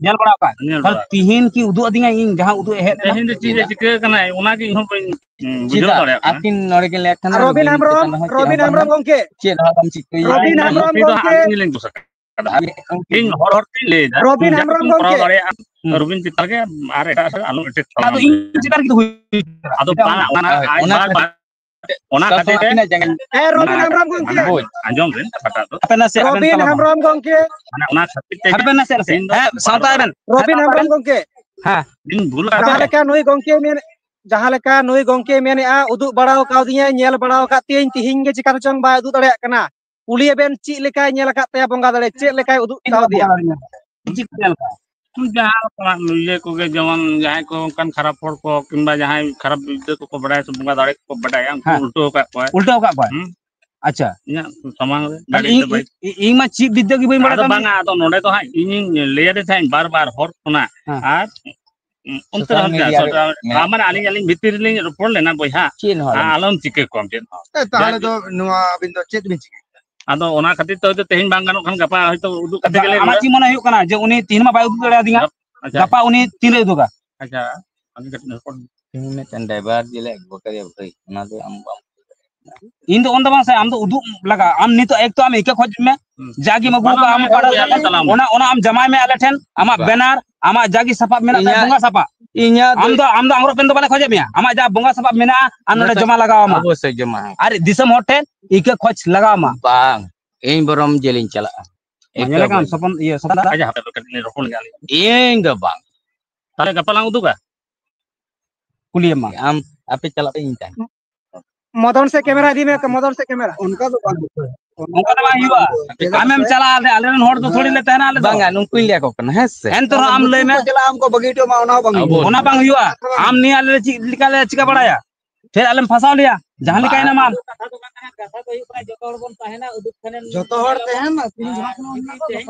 ᱧᱮᱞ ᱵᱟᱲᱟ ᱟᱠᱟᱫ? ᱧᱮᱞ ᱛᱟᱦᱞᱮ ᱵᱟᱲᱟ᱾ ᱛᱤᱦᱤᱧ ᱠᱤ ᱩᱫᱩᱜ ᱟᱹᱫᱤᱧᱟ ᱤᱧ ᱡᱟᱦᱟᱸ ᱩᱫᱩᱜ ᱮ ᱦᱮᱡ ᱞᱮᱱᱟ? ᱛᱮᱦᱮᱧ ᱫᱚ ᱪᱮᱫ ᱮ ᱪᱤᱠᱟᱹ ᱠᱟᱱᱟ, ᱚᱱᱟ ᱜᱮ ᱤᱧ ᱦᱚᱸ ᱵᱟᱹᱧ, ᱦᱩᱸ, ᱵᱩᱡᱷᱟᱹᱣ ᱪᱮᱫᱟᱜ? ᱫᱟᱲᱮᱭᱟᱜ ᱠᱟᱱᱟ᱾ ᱟᱹᱠᱤᱱ ᱱᱚᱰᱮ ᱠᱤᱱ ᱞᱟᱹᱭᱮᱫ ᱛᱟᱦᱮᱱᱟ, ᱟᱨ ᱨᱚᱵᱤᱱ ᱨᱚᱵᱤᱱ ᱦᱮᱢᱵᱨᱚᱢ, ᱪᱮᱛᱟᱱ ᱨᱮᱦᱚᱸ ᱪᱮᱫ ᱦᱚᱸ ᱨᱚᱵᱤᱱ ᱵᱟᱝ ᱦᱮᱢᱵᱨᱚᱢ ᱠᱟᱱᱟ᱾ ᱜᱚᱢᱠᱮ᱾ ᱪᱮᱫ ᱦᱚᱸ ᱵᱟᱢ ᱪᱤᱠᱟᱹᱭᱟ᱾ ᱨᱚᱵᱤᱱ ᱦᱮᱢᱵᱨᱚᱢ ᱱᱩᱠᱤᱱ ᱫᱚ ᱜᱚᱢᱠᱮ᱾ ᱟᱹᱞᱤᱧ ᱞᱤᱧ ᱫᱳᱥ ᱟᱠᱟᱫᱟ᱾ ᱨᱚᱵᱤᱱ ᱤᱧ ᱦᱮᱢᱵᱨᱚᱢ ᱦᱚᱲ ᱦᱚᱲ ᱛᱤᱧ ᱞᱟᱹᱭ ᱮᱫᱟ, ᱨᱚᱵᱤᱱ ᱤᱧ ᱡᱟᱦᱟᱸ ᱦᱮᱢᱵᱨᱚᱢ ᱠᱤᱱ ᱠᱚᱨᱟᱣ ᱜᱚᱢᱠᱮ᱾ ᱫᱟᱲᱮᱭᱟᱜᱼᱟ, ᱦᱩᱸ᱾ ᱨᱚᱵᱤᱱ ᱪᱮᱛᱟᱱ ᱨᱮᱜᱮ ᱟᱨ ᱮᱴᱟᱜ ᱥᱮᱫ ᱟᱞᱚ ᱮᱴᱮᱠ ᱛᱟᱞᱟᱝ ᱟᱫᱚ ᱢᱮ᱾ ᱤᱧ ᱪᱮᱛᱟᱱ ᱨᱮᱜᱮ ᱦᱩᱭ ᱠᱟᱱᱟ᱾ ᱟᱫᱚ ᱮᱴᱟᱜ ᱵᱟᱝ, ᱦᱚᱲ ᱚᱱᱟ ᱦᱳᱭ, ᱟᱡ ᱚᱱᱟ ᱵᱟᱨ ᱠᱷᱟᱹᱛᱤᱨ ᱵᱟᱨ, ᱚᱱᱟ ᱚᱱᱟ ᱠᱷᱟᱹᱛᱤᱨ ᱛᱮ ᱛᱮ ᱟᱹᱠᱤᱱᱟᱜ ᱡᱟᱸᱜᱟ ᱦᱮᱸ, ᱨᱚᱵᱤᱱ ᱦᱮᱢᱵᱨᱚᱢ ᱜᱚᱢᱠᱮ᱾ ᱟᱸᱡᱚᱢ ᱵᱮᱱ ᱠᱟᱛᱷᱟ ᱫᱚ᱾ ᱦᱟᱯᱮ ᱱᱟᱥᱮ, ᱨᱚᱵᱤᱱ ᱦᱟᱯᱮ ᱱᱟᱥᱮ, ᱦᱮᱢᱵᱨᱚᱢ ᱜᱚᱢᱠᱮ᱾ ᱢᱟᱱᱮ ᱚᱱᱟ ᱠᱷᱟᱹᱛᱤᱨ ᱛᱮᱜᱮ ᱦᱟᱯᱮ ᱱᱟᱥᱮ, ᱱᱟᱥᱮ᱾ ᱛᱮᱦᱮᱧ ᱫᱚ ᱦᱮᱸ, ᱵᱟᱨ ᱥᱟᱶᱛᱟ ᱵᱟᱨ ᱨᱮᱱ᱾ ᱨᱚᱵᱤᱱ ᱦᱮᱸ, ᱥᱟᱶᱛᱟ ᱦᱮᱢᱵᱨᱚᱢ ᱨᱮᱱ᱾ ᱜᱚᱢᱠᱮ᱾ ᱦᱮᱸ᱾ ᱤᱧ ᱵᱷᱩᱞ ᱠᱟᱫᱟ᱾ ᱡᱟᱦᱟᱸ ᱞᱮᱠᱟ ᱱᱩᱭ ᱜᱚᱢᱠᱮ ᱢᱮᱱ, ᱡᱟᱦᱟᱸ ᱞᱮᱠᱟ ᱱᱩᱭ ᱜᱚᱢᱠᱮ ᱢᱮᱱᱮᱫᱼᱟ, ᱩᱫᱩᱜ ᱵᱟᱲᱟ ᱠᱟᱣᱫᱤᱧᱟᱭ, ᱧᱮᱞ ᱵᱟᱲᱟ ᱟᱠᱟᱫ ᱛᱤᱧ, ᱛᱤᱦᱤᱧ ᱜᱮ ᱪᱤᱠᱟ ᱨᱮᱪᱚᱝ ᱵᱟᱭ ᱩᱫᱩᱜ ᱫᱟᱲᱮᱭᱟᱜ ᱠᱟᱱᱟ᱾ ᱠᱩᱞᱤᱭᱮ ᱵᱮᱱ, ᱪᱮᱫ ᱞᱮᱠᱟᱭ ᱧᱮᱞ ᱟᱠᱟᱫ ᱛᱟᱭᱟ ᱵᱚᱸᱜᱟ ᱫᱟᱲᱮ, ᱪᱮᱫ ᱞᱮᱠᱟᱭ ᱩᱫᱩᱜ ᱪᱮᱫ ᱞᱮᱠᱟ ᱠᱟᱣᱫᱮᱭᱟ? ᱵᱚᱸᱜᱟ ᱫᱟᱲᱮ ᱧᱮᱞ ᱠᱟᱫᱟ? ᱪᱮᱫ ᱞᱮᱠᱟ ᱧᱮᱞ ᱠᱟᱫᱟ? ᱡᱟᱦᱟᱸ ᱞᱮᱠᱟᱱᱟᱜ ᱤᱭᱟᱹ ᱠᱚᱜᱮ, ᱡᱮᱢᱚᱱ ᱡᱟᱦᱟᱸᱭ ᱠᱚ ᱚᱱᱠᱟᱱ ᱠᱷᱟᱨᱟᱯ ᱦᱚᱲ ᱠᱚ ᱠᱤᱝᱵᱟ ᱡᱟᱦᱟᱸᱭ ᱠᱷᱟᱨᱟᱯ ᱵᱤᱫᱽᱫᱟᱹ ᱠᱚᱠᱚ ᱵᱟᱰᱟᱭᱟ ᱥᱮ ᱵᱚᱸᱜᱟ ᱫᱟᱲᱮ ᱠᱚᱠᱚ ᱵᱟᱰᱟᱭᱟ, ᱩᱱᱠᱩ ᱦᱮᱸ᱾ ᱩᱞᱴᱟᱹᱣ ᱟᱠᱟᱫ ᱠᱚᱣᱟᱭ᱾ ᱩᱞᱴᱟᱹᱣ ᱟᱠᱟᱫ ᱠᱚᱣᱟᱭ᱾ ᱦᱩᱸ᱾ ᱟᱪᱪᱷᱟ᱾ ᱤᱧᱟᱹᱜ ᱥᱟᱢᱟᱝ ᱨᱮ ᱛᱟᱦᱞᱮ ᱫᱟᱲᱮ ᱤᱧ, ᱫᱚ ᱵᱟᱭ ᱤᱧ, ᱤᱧ ᱢᱟ ᱪᱮᱫ ᱵᱤᱫᱽᱫᱟᱹ ᱜᱮ ᱵᱟᱹᱧ ᱵᱟᱲᱟᱭ ᱟᱫᱚ ᱛᱟᱢᱟ᱾ ᱵᱟᱝᱟ, ᱟᱫᱚ ᱱᱚᱰᱮ ᱫᱚ ᱦᱟᱸᱜ ᱤᱧᱤᱧ ᱞᱟᱹᱭ ᱟᱫᱮ ᱛᱟᱦᱮᱸᱫ ᱵᱟᱨ ᱵᱟᱨ ᱦᱚᱲ ᱠᱷᱚᱱᱟᱜ᱾ ᱦᱮᱸ᱾ ᱟᱨ ᱚᱱᱛᱮ ᱥᱳᱥᱟᱞ ᱨᱮᱦᱚᱸ ᱢᱤᱰᱤᱭᱟ ᱥᱳᱥᱟᱞ ᱨᱮ ᱢᱮᱱᱟᱜ ᱟᱢᱟᱨ ᱟᱹᱞᱤᱧ, ᱟᱹᱞᱤᱧ ᱵᱷᱤᱛᱤᱨ ᱨᱮᱞᱤᱧ ᱨᱚᱯᱚᱲ ᱞᱮᱱᱟ ᱵᱚᱭᱦᱟ, ᱪᱮᱫ ᱦᱚᱸ ᱟᱨ ᱟᱞᱚᱢ᱾ ᱟᱞᱚᱢ ᱪᱤᱠᱟᱹ ᱠᱚᱣᱟ ᱪᱮᱫ ᱦᱚᱸ᱾ ᱮ, ᱛᱟᱦᱚᱞᱮ ᱡᱟᱜᱮ᱾ ᱫᱚ ᱱᱚᱣᱟ ᱟᱹᱵᱤᱱ ᱫᱚ ᱪᱮᱫ ᱵᱤᱱ ᱪᱤᱠᱟᱹᱭᱟ? ᱟᱫᱚ ᱚᱱᱟ ᱠᱷᱟᱹᱛᱤᱨ ᱛᱮ ᱦᱚᱭᱛᱳ ᱛᱮᱦᱮᱧ ᱵᱟᱝ ᱜᱟᱱᱚᱜ ᱠᱷᱟᱱ ᱜᱟᱯᱟ ᱦᱚᱭᱛᱳ ᱩᱫᱩᱜ ᱠᱟᱛᱮ ᱟᱪᱪᱷᱟ, ᱜᱮᱞᱮ ᱟᱢᱟᱜ ᱨᱩᱣᱟᱹᱲᱟ᱾ ᱪᱮᱫ ᱢᱚᱱᱮ ᱦᱩᱭᱩᱜ ᱠᱟᱱᱟ ᱡᱮ ᱩᱱᱤ ᱛᱮᱦᱮᱧ ᱢᱟ ᱵᱟᱭ ᱩᱫᱩᱜ ᱫᱟᱲᱮᱭᱟᱫᱤᱧᱟ, ᱟᱪᱪᱷᱟ᱾ ᱜᱟᱯᱟ ᱩᱱᱤ ᱛᱤᱨᱮ ᱩᱫᱩᱜᱟ? ᱟᱪᱪᱷᱟ, ᱟᱢ ᱠᱟᱹᱴᱤᱡ ᱨᱚᱯᱚᱲ ᱢᱮ᱾ ᱛᱮᱦᱮᱧ ᱢᱤᱫᱴᱮᱱ ᱰᱟᱭᱵᱟᱨ ᱡᱮᱞᱮ ᱟᱹᱜᱩ ᱠᱟᱫᱮᱭᱟ ᱵᱷᱟᱹᱭ, ᱚᱱᱟ ᱫᱚ ᱟᱢ ᱵᱟᱢ ᱤᱧ ᱫᱚ ᱚᱱᱟ ᱫᱚ ᱵᱟᱝ ᱥᱮ, ᱟᱢ ᱫᱚ ᱩᱫᱩᱜ ᱞᱟᱜᱟᱜ᱾ ᱟᱢ ᱱᱤᱛᱚᱜ ᱮᱠ ᱛᱚ ᱟᱢ ᱤᱠᱟᱹ ᱠᱷᱚᱡ ᱢᱮ, ᱦᱩᱸ᱾ ᱡᱟᱜᱮᱢ ᱟᱹᱜᱩ ᱵᱟᱝ, ᱠᱟᱜᱼᱟ, ᱟᱢ ᱵᱟᱝ, ᱚᱠᱟᱴᱟᱜ ᱵᱟᱝ, ᱵᱟᱝ, ᱚᱱᱟ, ᱚᱱᱟ ᱟᱢ ᱡᱟᱢᱟᱭ ᱢᱮ ᱟᱞᱮ ᱴᱷᱮᱱ, ᱟᱢᱟᱜ ᱵᱟᱝ᱾ ᱵᱮᱱᱟᱨ, ᱟᱢᱟᱜ ᱡᱟᱜᱮ ᱥᱟᱯᱟᱵ ᱢᱮᱱᱟᱜ ᱛᱟᱢᱟ, ᱤᱧᱟᱹᱜ, ᱵᱚᱸᱜᱟ ᱥᱟᱯᱟᱵ᱾ ᱤᱧᱟᱹᱜ ᱫᱚ ᱟᱢ ᱫᱚ, ᱟᱢ ᱫᱚ ᱟᱝᱨᱚᱵ ᱯᱮᱱ ᱫᱚ ᱵᱟᱞᱮ ᱠᱷᱚᱡᱮᱫ ᱢᱮᱭᱟ, ᱟᱢᱟᱜ ᱡᱟ ᱵᱚᱸᱜᱟ ᱥᱟᱯᱟᱵ ᱢᱮᱱᱟᱜᱼᱟ, ᱟᱢ ᱱᱚᱰᱮ ᱡᱚᱛᱚ ᱡᱚᱢᱟ ᱞᱟᱜᱟᱣ ᱟᱢᱟ᱾ ᱚᱵᱚᱥᱥᱳᱭ ᱡᱚᱢᱟ᱾ ᱟᱨ ᱫᱤᱥᱚᱢ ᱦᱚᱲ ᱴᱷᱮᱱ ᱤᱠᱟᱹ ᱠᱷᱚᱡ ᱞᱟᱜᱟᱣ ᱟᱢᱟ᱾ ᱵᱟᱝ, ᱤᱧ ᱵᱚᱨᱚᱢ ᱡᱮᱞᱤᱧ ᱪᱟᱞᱟᱜᱼᱟ᱾ ᱢᱟ ᱧᱮᱞᱮ ᱮᱠᱟᱞ ᱠᱟᱱ ᱵᱟᱝ᱾ ᱥᱚᱯᱚᱱ, ᱤᱭᱟᱹ, ᱥᱚᱯᱚᱱ ᱫᱟ᱾ ᱟᱪᱪᱷᱟ, ᱦᱟᱯᱮ ᱠᱟᱹᱴᱤᱡ ᱞᱤᱧ ᱨᱚᱯᱚᱲ ᱞᱮᱜᱮ ᱟᱹᱞᱤᱧ᱾ ᱤᱧ ᱫᱚ ᱵᱟᱝ᱾ ᱛᱟᱦᱞᱮ ᱜᱟᱯᱟ ᱞᱟᱝ ᱩᱫᱩᱜᱟ? ᱠᱩᱞᱤᱭᱮᱢ ᱢᱟ᱾ ᱟᱢ, ᱟᱯᱮ ᱪᱟᱞᱟᱜ ᱯᱮ, ᱤᱧ ᱛᱟᱦᱮᱱ᱾ ᱢᱚᱫᱚᱱ ᱥᱮᱫ ᱠᱮᱢᱮᱨᱟ ᱤᱫᱤ ᱢᱮ, ᱢᱚᱫᱚᱱ ᱥᱮᱫ ᱠᱮᱢᱮᱨᱟ᱾ ᱚᱱᱠᱟ ᱫᱚ ᱵᱟᱝ᱾ ᱚᱱᱠᱟ ᱫᱚ ᱵᱟᱝ ᱦᱩᱭᱩᱜᱼᱟ᱾ ᱪᱮᱫᱟᱜ ᱟᱢᱮᱢ ᱥᱮ ᱪᱟᱞᱟᱜᱼᱟ, ᱟᱞᱮ, ᱟᱞᱮ ᱨᱮᱱ ᱦᱚᱲ ᱫᱚ ᱛᱷᱚᱲᱤ ᱞᱮ ᱛᱟᱦᱮᱱᱟ, ᱟᱞᱮ ᱫᱚ᱾ ᱵᱟᱝᱟ, ᱱᱩᱠᱩᱧ ᱞᱟᱹᱭ ᱟᱠᱚ ᱠᱟᱱᱟ, ᱦᱮᱸ ᱥᱮ? ᱮᱱᱛᱮ ᱨᱮᱦᱚᱸ ᱟᱢ ᱞᱟᱹᱭ ᱢᱮ᱾ ᱪᱟᱞᱟᱜᱼᱟ, ᱟᱢ ᱠᱚ ᱵᱟᱹᱜᱤ ᱦᱚᱴᱚ ᱢᱟ, ᱚᱱᱟ ᱦᱚᱸ ᱵᱟᱝ ᱦᱩᱭᱩᱜᱼᱟ᱾ ᱚᱱᱟ ᱵᱟᱝ ᱦᱩᱭᱩᱜᱼᱟ᱾ ᱟᱢ ᱱᱤᱭᱟᱹ ᱟᱞᱮ ᱪᱮᱫ ᱞᱮᱠᱟ ᱞᱮ ᱪᱤᱠᱟ ᱵᱟᱲᱟᱭᱟ? ᱯᱷᱮᱨ ᱟᱞᱮᱢ ᱯᱷᱟᱸᱥᱟᱣ ᱞᱮᱭᱟ, ᱡᱟᱦᱟᱸ ᱞᱮᱠᱟ ᱵᱟᱝ᱾ ᱮᱱᱟᱢ ᱟᱢ᱾ ᱠᱟᱛᱷᱟ ᱫᱚ ᱵᱟᱝ ᱠᱟᱱᱟ, ᱠᱟᱛᱷᱟ ᱫᱚ ᱦᱩᱭᱩᱜ ᱠᱟᱱᱟ, ᱡᱚᱛᱚ ᱦᱚᱲ ᱵᱚᱱ ᱛᱟᱦᱮᱱᱟ, ᱩᱫᱩᱜ ᱠᱷᱟᱱᱮᱢ ᱡᱚᱛᱚ ᱦᱚᱲ ᱛᱟᱦᱮᱱᱟ, ᱛᱤᱦᱤᱧ ᱡᱟᱦᱟᱸ ᱠᱷᱚᱱᱟᱜ ᱩᱱᱤ ᱛᱮᱦᱮᱧ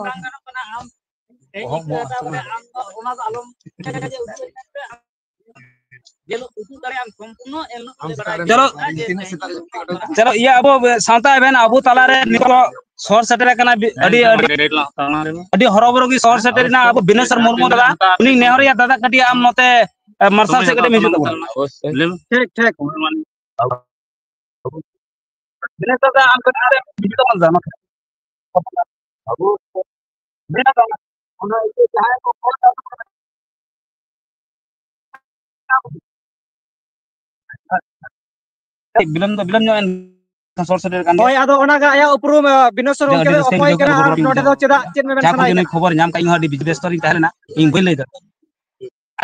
ᱵᱚᱦᱚᱜ ᱵᱚᱦᱚᱜ ᱠᱟᱛᱷᱟ ᱵᱚᱞᱮ ᱟᱢ ᱫᱚ ᱚᱱᱟ ᱫᱚ ᱟᱞᱚᱢ ᱡᱮ ᱩᱫᱩᱜ ᱟᱹᱧ ᱢᱮ᱾ ᱡᱮ ᱦᱤᱞᱳᱜ ᱩᱫᱩᱜ ᱫᱟᱲᱮᱭᱟᱜ ᱟᱢ ᱥᱚᱢᱯᱩᱨᱱᱚ, ᱮᱱ ᱦᱤᱞᱳᱜ ᱞᱮ ᱵᱟᱲᱟᱭ ᱪᱚᱞᱚ, ᱦᱚᱪᱚᱭᱟ᱾ ᱪᱚᱞᱚ, ᱤᱭᱟᱹ ᱟᱵᱚ ᱥᱟᱶᱛᱟ ᱮᱵᱷᱮᱱ ᱟᱵᱚ ᱛᱟᱞᱟᱨᱮ ᱱᱤᱛᱚᱜ ᱥᱚᱦᱚᱨ ᱥᱮᱴᱮᱨ ᱟᱠᱟᱱᱟ, ᱵᱤ-, ᱟᱹᱰᱤ, ᱟᱹᱰᱤ, ᱟᱹᱰᱤ ᱦᱚᱨᱚᱵᱚᱨᱚ ᱜᱮ ᱥᱚᱦᱚᱨ ᱥᱮᱴᱮᱨ ᱮᱱᱟ ᱟᱵᱚ ᱵᱤᱱᱮᱥᱚᱨ ᱢᱩᱨᱢᱩ ᱫᱟᱫᱟ᱾ ᱩᱱᱤ ᱱᱮᱦᱚᱨᱤᱭᱟ ᱫᱟᱫᱟ, ᱠᱟᱹᱴᱤᱡ ᱟᱢ ᱱᱚᱛᱮ, ᱮ, ᱢᱟᱨᱥᱟᱞ ᱥᱮᱫ ᱠᱟᱹᱴᱤᱡ ᱮᱢ ᱦᱤᱡᱩᱜ ᱛᱟᱵᱚᱱᱟ᱾ ᱴᱷᱤᱠ, ᱴᱷᱤᱠ᱾ ᱵᱤᱱᱮᱥᱚᱨ ᱫᱟ, ᱟᱢ ᱠᱟᱹᱴᱤᱡ ᱱᱚᱛᱮ ᱦᱤᱡᱩᱜ ᱛᱟᱵᱚᱱ ᱫᱟ, ᱱᱚᱛᱮ᱾ ᱟᱵᱚ ᱢᱮᱱᱟᱜ ᱛᱟᱵᱚᱱᱟ᱾ ᱚᱱᱟ ᱤᱭᱟᱹ ᱡᱟᱦᱟᱸᱭ ᱠᱚ ᱠᱚᱞ ᱫᱟ, ᱵᱤᱞᱚᱢ ᱫᱚ ᱵᱤᱞᱚᱢ ᱧᱚᱜ ᱮᱱ ᱥᱚᱦᱚᱨ ᱥᱮᱴᱮᱨ ᱠᱟᱱ ᱜᱮᱭᱟ᱾ ᱦᱳᱭ, ᱟᱫᱚ ᱚᱱᱟᱜᱮ ᱟᱭᱟᱜ ᱩᱯᱨᱩᱢ, ᱟᱸ, ᱵᱤᱱᱚᱭ ᱥᱚᱨᱮᱱ ᱟᱹᱰᱤ ᱜᱚᱢᱠᱮ ᱫᱚ ᱨᱟᱹᱥᱠᱟᱹᱧ ᱚᱠᱚᱭ ᱵᱩᱡᱷᱟᱹᱣ ᱠᱮᱫᱟ ᱠᱮᱫᱟ, ᱟᱨ ᱜᱚᱨᱚᱵ ᱤᱧ ᱱᱚᱰᱮ ᱵᱩᱡᱷᱟᱹᱣ ᱫᱚ ᱠᱮᱫᱟ᱾ ᱪᱮᱫᱟᱜ, ᱪᱮᱫ ᱢᱮᱢᱮᱱ ᱡᱟᱦᱟᱸ ᱥᱟᱱᱟᱭᱮᱫ ᱠᱷᱚᱱ ᱠᱟᱱᱟ? ᱠᱷᱚᱵᱚᱨ ᱧᱟᱢ ᱠᱟᱜ ᱤᱧ ᱦᱚᱸ ᱟᱹᱰᱤ ᱵᱮᱥᱛᱚ ᱨᱤᱧ ᱛᱟᱦᱮᱸ ᱞᱮᱱᱟ, ᱤᱧ ᱵᱟᱹᱧ ᱞᱟᱹᱭ ᱫᱟᱲᱮᱭᱟᱜᱼᱟ᱾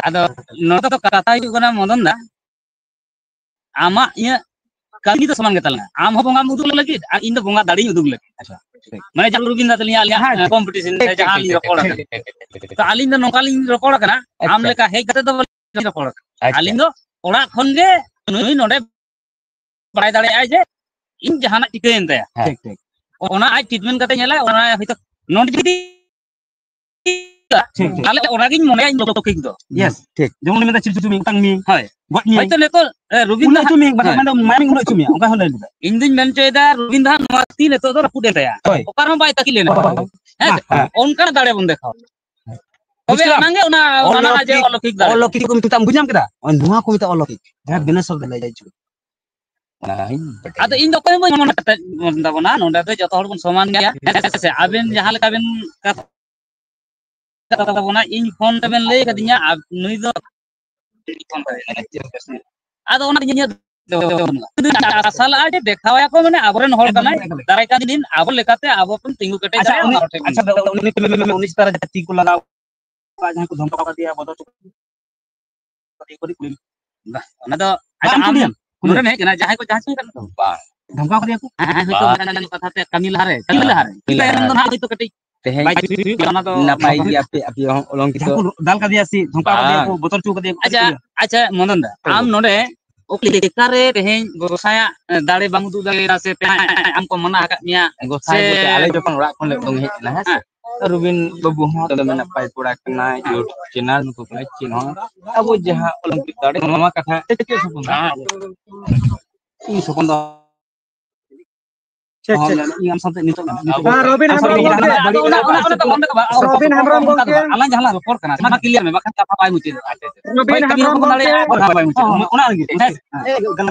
ᱟᱫᱚ ᱱᱚᱰᱮ ᱫᱚ ᱠᱟᱛᱷᱟ ᱦᱩᱭᱩᱜ ᱠᱟᱱᱟ ᱢᱚᱫᱚᱱ ᱫᱟ, ᱟᱢᱟᱜ ᱤᱧᱟᱹᱜ ᱠᱟᱹᱢᱤ ᱫᱚ ᱥᱚᱢᱟᱱ ᱜᱮ ᱛᱟᱞᱟᱝᱟ᱾ ᱟᱢ ᱦᱚᱸ ᱵᱚᱸᱜᱟᱢ ᱩᱫᱩᱜ ᱞᱟᱹᱜᱤᱫ ᱟᱨ ᱤᱧ ᱫᱚ ᱵᱚᱸᱜᱟ ᱫᱟᱲᱮᱧ ᱩᱫᱩᱜ ᱞᱟᱹᱜᱤᱫ᱾ ᱟᱪᱪᱷᱟ᱾ ᱢᱟᱱᱮ ᱡᱟᱦᱟᱸ ᱨᱚᱵᱤᱱ ᱫᱟ ᱛᱟᱹᱞᱤᱧᱟ ᱟᱹᱞᱤᱧᱟᱜ, ᱦᱮᱸ, ᱦᱮᱸ, competition ᱨᱮ ᱡᱟᱦᱟᱸ ᱞᱤᱧ ᱨᱚᱯᱚᱲ ᱠᱟᱱᱟ᱾ ᱛᱚ ᱟᱹᱞᱤᱧ ᱫᱚ ᱱᱚᱝᱠᱟ ᱞᱤᱧ ᱨᱚᱯᱚᱲ ᱠᱟᱱᱟ, ᱟᱢ ᱟᱪᱪᱷᱟ᱾ ᱞᱮᱠᱟ ᱦᱮᱡ ᱠᱟᱛᱮ ᱫᱚ ᱵᱟᱹᱞᱤᱧ ᱨᱚᱯᱚᱲ ᱠᱟᱱᱟ᱾ ᱟᱪᱪᱷᱟ᱾ ᱟᱹᱞᱤᱧ ᱫᱚ ᱚᱲᱟᱜ ᱠᱷᱚᱱ ᱜᱮ ᱱᱩᱭ ᱱᱚᱰᱮ ᱵᱟᱲᱟᱭ ᱫᱟᱲᱮᱭᱟᱜᱼᱟᱭ ᱡᱮ ᱤᱧ ᱡᱟᱦᱟᱱᱟᱜ ᱪᱤᱠᱟᱹᱭᱮᱱ ᱛᱟᱭᱟ᱾ ᱦᱮᱸ᱾ ᱴᱷᱤᱠ, ᱴᱷᱤᱠ᱾ ᱚᱱᱟ ᱟᱡ treatment ᱠᱟᱛᱮ ᱧᱮᱞᱟᱭ, ᱚᱱᱟ ᱦᱚᱭᱛᱳ ᱱᱚᱰᱮ ᱡᱩᱫᱤ ᱴᱷᱤᱠ, ᱴᱷᱤᱠ᱾ ᱛᱟᱦᱞᱮ ᱚᱱᱟᱜᱤᱧ ᱢᱚᱱᱮᱭᱟ ᱤᱧ ᱫᱚ ᱴᱷᱤᱠ ᱫᱚ᱾ Yes, ᱴᱷᱤᱠ᱾ ᱡᱮᱢᱚᱱ ᱢᱮᱱᱫᱟ, ᱪᱤᱞ ᱪᱩᱪᱩ ᱢᱮ, ᱚᱴᱟᱝ ᱢᱮ, ᱦᱳᱭ᱾ ᱜᱚᱡ ᱢᱮ᱾ ᱦᱚᱭᱛᱳ ᱱᱤᱛᱚᱜ, ᱮ, ᱨᱚᱵᱤᱱ ᱩᱱᱟᱹᱜ ᱫᱟ ᱪᱩ ᱢᱮ, ᱵᱟᱠᱷᱟᱡ ᱦᱳᱭ᱾ ᱢᱟᱱᱮ ᱢᱟᱭᱟᱢ ᱩᱱᱟᱹᱜ ᱪᱩ ᱢᱮ, ᱚᱱᱠᱟ ᱦᱚᱸ ᱞᱟᱹᱭ ᱞᱮᱫᱟ᱾ ᱤᱧ ᱫᱩᱧ ᱢᱮᱱ ᱦᱚᱪᱚᱭᱮᱫᱟ, ᱨᱚᱵᱤᱱ ᱫᱟ ᱱᱚᱣᱟ ᱛᱤ ᱱᱤᱛᱚᱜ ᱫᱚ ᱨᱟᱹᱯᱩᱫ ᱮᱱ ᱛᱟᱭᱟ᱾ ᱦᱳᱭ᱾ ᱚᱠᱟ ᱨᱮᱦᱚᱸ ᱵᱟᱭ ᱛᱟᱹᱠᱤᱡ ᱞᱮᱱᱟ᱾ ᱦᱳᱭ᱾ ᱦᱮᱸ ᱥᱮ? ᱦᱮᱸ, ᱦᱮᱸ᱾ ᱚᱱᱠᱟᱱᱟᱜ ᱫᱟᱲᱮ ᱵᱚᱱ ᱫᱮᱠᱷᱟᱣᱟ᱾ ᱛᱚᱵᱮ ᱵᱩᱡᱷᱟᱹᱣ? ᱟᱱᱟᱝ ᱜᱮ ᱚᱱᱟ ᱢᱟᱱᱟᱜᱼᱟ ᱡᱮ ᱚᱞᱚᱠᱤᱠ, ᱚᱞᱚᱠᱤᱠ᱾ ᱚᱞᱚᱠᱤᱠ ᱠᱚ ᱢᱮᱛᱟᱜᱼᱟ, ᱵᱩᱡᱷᱟᱹᱣ ᱠᱮᱫᱟ? ᱱᱚᱣᱟ ᱠᱚ ᱢᱮᱛᱟᱜᱼᱟ ᱚᱞᱚᱠᱤᱠ, ᱡᱟᱦᱟᱸ ᱵᱤᱱᱟᱹ ᱥᱚᱵᱫᱚ ᱞᱟᱹᱭ ᱦᱚᱪᱚ᱾ ᱚᱱᱟ ᱦᱚᱸᱧ ᱵᱟᱰᱟᱭᱟ᱾ ᱟᱫᱚ ᱤᱧ ᱫᱚ ᱚᱠᱚᱭ ᱦᱚᱸ ᱵᱟᱹᱧ ᱢᱚᱱᱮ ᱠᱟᱛᱮ ᱛᱟᱵᱚᱱᱟ, ᱱᱚᱰᱮ ᱫᱚ ᱡᱚᱛᱚ ᱦᱚᱲ ᱵᱚᱱ ᱥᱚᱢᱟᱱ ᱜᱮᱭᱟ᱾ ᱦᱮᱸ ᱥᱮ? ᱟᱵᱮᱱ ᱡᱟᱦᱟᱸ ᱞᱮᱠᱟ ᱵᱮᱱ ᱠᱟᱛᱷᱟ ᱛᱟᱵᱚᱱᱟ, ᱤᱧ ᱯᱷᱳᱱ ᱛᱮᱵᱮᱱ ᱞᱟᱹᱭ ᱠᱟᱫᱤᱧᱟ, ᱟᱨ ᱱᱩᱭ ᱫᱚ ᱟᱫᱚ ᱚᱱᱟ ᱤᱧᱟᱹᱜ ᱟᱥᱟ ᱞᱟᱜᱼᱟ ᱡᱮ ᱫᱮᱠᱷᱟᱣᱟᱭᱟ ᱠᱚ, ᱢᱟᱱᱮ ᱟᱵᱚᱨᱮᱱ ᱦᱚᱲ ᱮᱠᱫᱚᱢ, ᱠᱟᱱᱟᱭ, ᱮᱠᱫᱚᱢ, ᱮᱠᱫᱚᱢ᱾ ᱫᱟᱨᱟᱭ ᱠᱟᱱ ᱫᱤᱱ ᱟᱵᱚ ᱞᱮᱠᱟᱛᱮ ᱟᱵᱚ ᱵᱚᱱ ᱛᱤᱸᱜᱩ ᱠᱮᱴᱮᱡ ᱟᱪᱪᱷᱟ, ᱫᱟᱲᱮᱭᱟᱜᱼᱟ, ᱩᱱᱤ, ᱚᱱᱟ ᱦᱚᱲ ᱴᱷᱮᱱ ᱟᱪᱪᱷᱟ, ᱜᱮ᱾ ᱩᱱᱤ, ᱩᱱᱤ ᱪᱮᱛᱟᱱ ᱨᱮ ᱡᱟᱦᱟᱸ ᱛᱤ ᱠᱚ ᱞᱟᱜᱟᱣ ᱠᱟᱜᱼᱟ, ᱡᱟᱦᱟᱸᱭ ᱠᱚ ᱫᱷᱚᱢᱠᱟᱣ ᱠᱟᱫᱮᱭᱟ, ᱵᱚᱫᱚᱞ ᱦᱚᱪᱚ ᱠᱟᱫᱮᱭᱟ, ᱠᱩᱞᱤ᱾ ᱵᱟᱦ, ᱚᱱᱟ ᱫᱚ ᱟᱪᱪᱷᱟ, ᱵᱟᱝ ᱟᱢ ᱠᱩᱞᱤᱭᱟᱢ, ᱠᱩᱞᱤᱭᱟᱢ᱾ ᱱᱚᱰᱮᱢ ᱦᱮᱡ ᱠᱟᱱᱟ, ᱡᱟᱦᱟᱸᱭ ᱠᱚ ᱡᱟᱦᱟᱸ ᱪᱮᱫ ᱠᱟᱱᱟ? ᱵᱟᱝ᱾ ᱫᱷᱚᱢᱠᱟᱣ ᱠᱟᱫᱮᱭᱟ ᱠᱚ? ᱦᱮᱸ, ᱦᱮᱸ, ᱦᱳᱭᱛᱳ ᱵᱟᱝ᱾ ᱢᱤᱫᱴᱟᱝ ᱠᱟᱛᱷᱟ ᱛᱮ ᱠᱟᱹᱢᱤ ᱞᱟᱦᱟᱨᱮ, ᱠᱟᱹᱢᱤ ᱞᱟᱦᱟᱨᱮ᱾ ᱠᱟᱹᱢᱤ ᱞᱟᱦᱟᱨᱮ᱾ ᱛᱟᱭᱚᱢ ᱫᱚ ᱱᱟᱦᱟᱜ ᱦᱳᱭᱛᱳ ᱠᱟᱹᱴᱤᱡ ᱛᱮᱦᱮᱧ ᱵᱟᱭ ᱪᱩᱯ ᱠᱟᱱᱟ, ᱚᱱᱟ ᱫᱚ ᱱᱟᱯᱟᱭ ᱜᱮᱭᱟ ᱯᱮ ᱟᱯᱮ ᱦᱚᱸ ᱚᱞᱚᱝᱠᱤᱛᱚ᱾ ᱡᱟᱦᱟᱸ ᱠᱚ ᱫᱟᱞ ᱠᱟᱫᱮᱭᱟ ᱥᱮ ᱫᱷᱚᱢᱠᱟᱣ ᱠᱟᱫᱮᱭᱟ ᱠᱚ, ᱵᱟᱝ᱾ ᱵᱚᱛᱚᱨ ᱦᱚᱪᱚ ᱠᱟᱫᱮᱭᱟ ᱠᱚ, ᱟᱪᱪᱷᱟ, ᱠᱟᱹᱴᱤᱡ ᱟᱪᱪᱷᱟ, ᱢᱚᱫᱚᱱ ᱫᱟ, ᱦᱳᱭ᱾ ᱟᱢ ᱱᱚᱰᱮ ᱚᱠᱟ ᱞᱮᱠᱟᱨᱮ ᱛᱮᱦᱮᱧ ᱜᱚᱸᱥᱟᱭᱟᱜ, ᱮ, ᱫᱟᱲᱮ ᱵᱟᱢ ᱩᱫᱩᱜ ᱫᱟᱲᱮᱭᱟᱫᱟ ᱥᱮ ᱛᱮᱦᱮᱧ ᱟᱢ ᱠᱚ ᱢᱟᱱᱟ ᱟᱠᱟᱫ ᱢᱮᱭᱟ? ᱜᱚᱸᱥᱟᱭ ᱥᱮ ᱵᱚᱞᱛᱮ ᱟᱞᱮ ᱡᱚᱠᱷᱚᱱ ᱚᱲᱟᱜ ᱠᱷᱚᱱ ᱞᱮ ᱩᱰᱩᱝ ᱦᱮᱡ ᱮᱱᱟ, ᱦᱮᱸ ᱥᱮ? ᱦᱮᱸ᱾ ᱨᱩᱵᱤᱱ ᱵᱟᱹᱵᱩ ᱦᱚᱸ ᱫᱚᱢᱮ ᱱᱟᱯᱟᱭ ᱠᱚᱲᱟ ᱠᱟᱱᱟᱭ, YouTube channel ᱱᱩᱠᱩ ᱠᱚ ᱪᱮᱫ ᱦᱚᱸ᱾ ᱟᱵᱚ ᱡᱟᱦᱟᱸ ᱚᱞᱚᱝᱠᱤᱛ ᱫᱟᱲᱮ, ᱱᱚᱣᱟ ᱠᱟᱛᱷᱟ ᱪᱮᱫ ᱪᱮᱫ ᱥᱚᱯᱚᱱ? ᱦᱮᱸ᱾ ᱤᱧ ᱥᱚᱯᱚᱱ ᱫᱚ ᱴᱷᱤᱠ, ᱴᱷᱤᱠ᱾ ᱤᱧ ᱟᱢ ᱥᱟᱶᱛᱮ ᱱᱤᱛᱚᱜ ᱢᱮᱱᱟᱜᱼᱟ᱾ ᱱᱤᱛᱚᱜ ᱵᱟᱝ, ᱨᱚᱵᱤᱱ ᱦᱮᱢᱵᱨᱚᱢ ᱟᱫᱚ ᱜᱚᱢᱠᱮ᱾ ᱚᱱᱟ, ᱚᱱᱟ, ᱚᱱᱟ ᱫᱚ ᱵᱟᱝ, ᱚᱱᱟ ᱫᱚ ᱨᱚᱵᱤᱱ ᱦᱮᱢᱵᱨᱚᱢ ᱚᱱᱠᱟ ᱫᱚ ᱜᱚᱢᱠᱮ᱾ ᱵᱟᱝ᱾ ᱟᱞᱟᱝ ᱡᱟᱦᱟᱸ ᱞᱟᱝ ᱨᱚᱯᱚᱲ ᱠᱟᱱᱟ, ᱚᱱᱟ clear ᱢᱮ, ᱵᱟᱠᱷᱟᱱ ᱠᱟᱛᱷᱟ ᱵᱟᱭ ᱢᱩᱪᱟᱹᱫᱚᱜᱼᱟ᱾ ᱨᱚᱵᱤᱱ ᱦᱳᱭ, ᱠᱟᱹᱢᱤ ᱦᱮᱢᱵᱨᱚᱢ ᱦᱚᱸ ᱵᱚᱱ ᱜᱚᱢᱠᱮ᱾ ᱫᱟᱲᱮᱭᱟᱜᱼᱟ, ᱠᱟᱛᱷᱟ ᱵᱟᱭ ᱢᱩᱪᱟᱹᱫᱚᱜᱼᱟ᱾ ᱚᱱᱟ ᱟᱨᱠᱤ, ᱦᱮᱸ ᱥᱮ? ᱦᱮᱸ᱾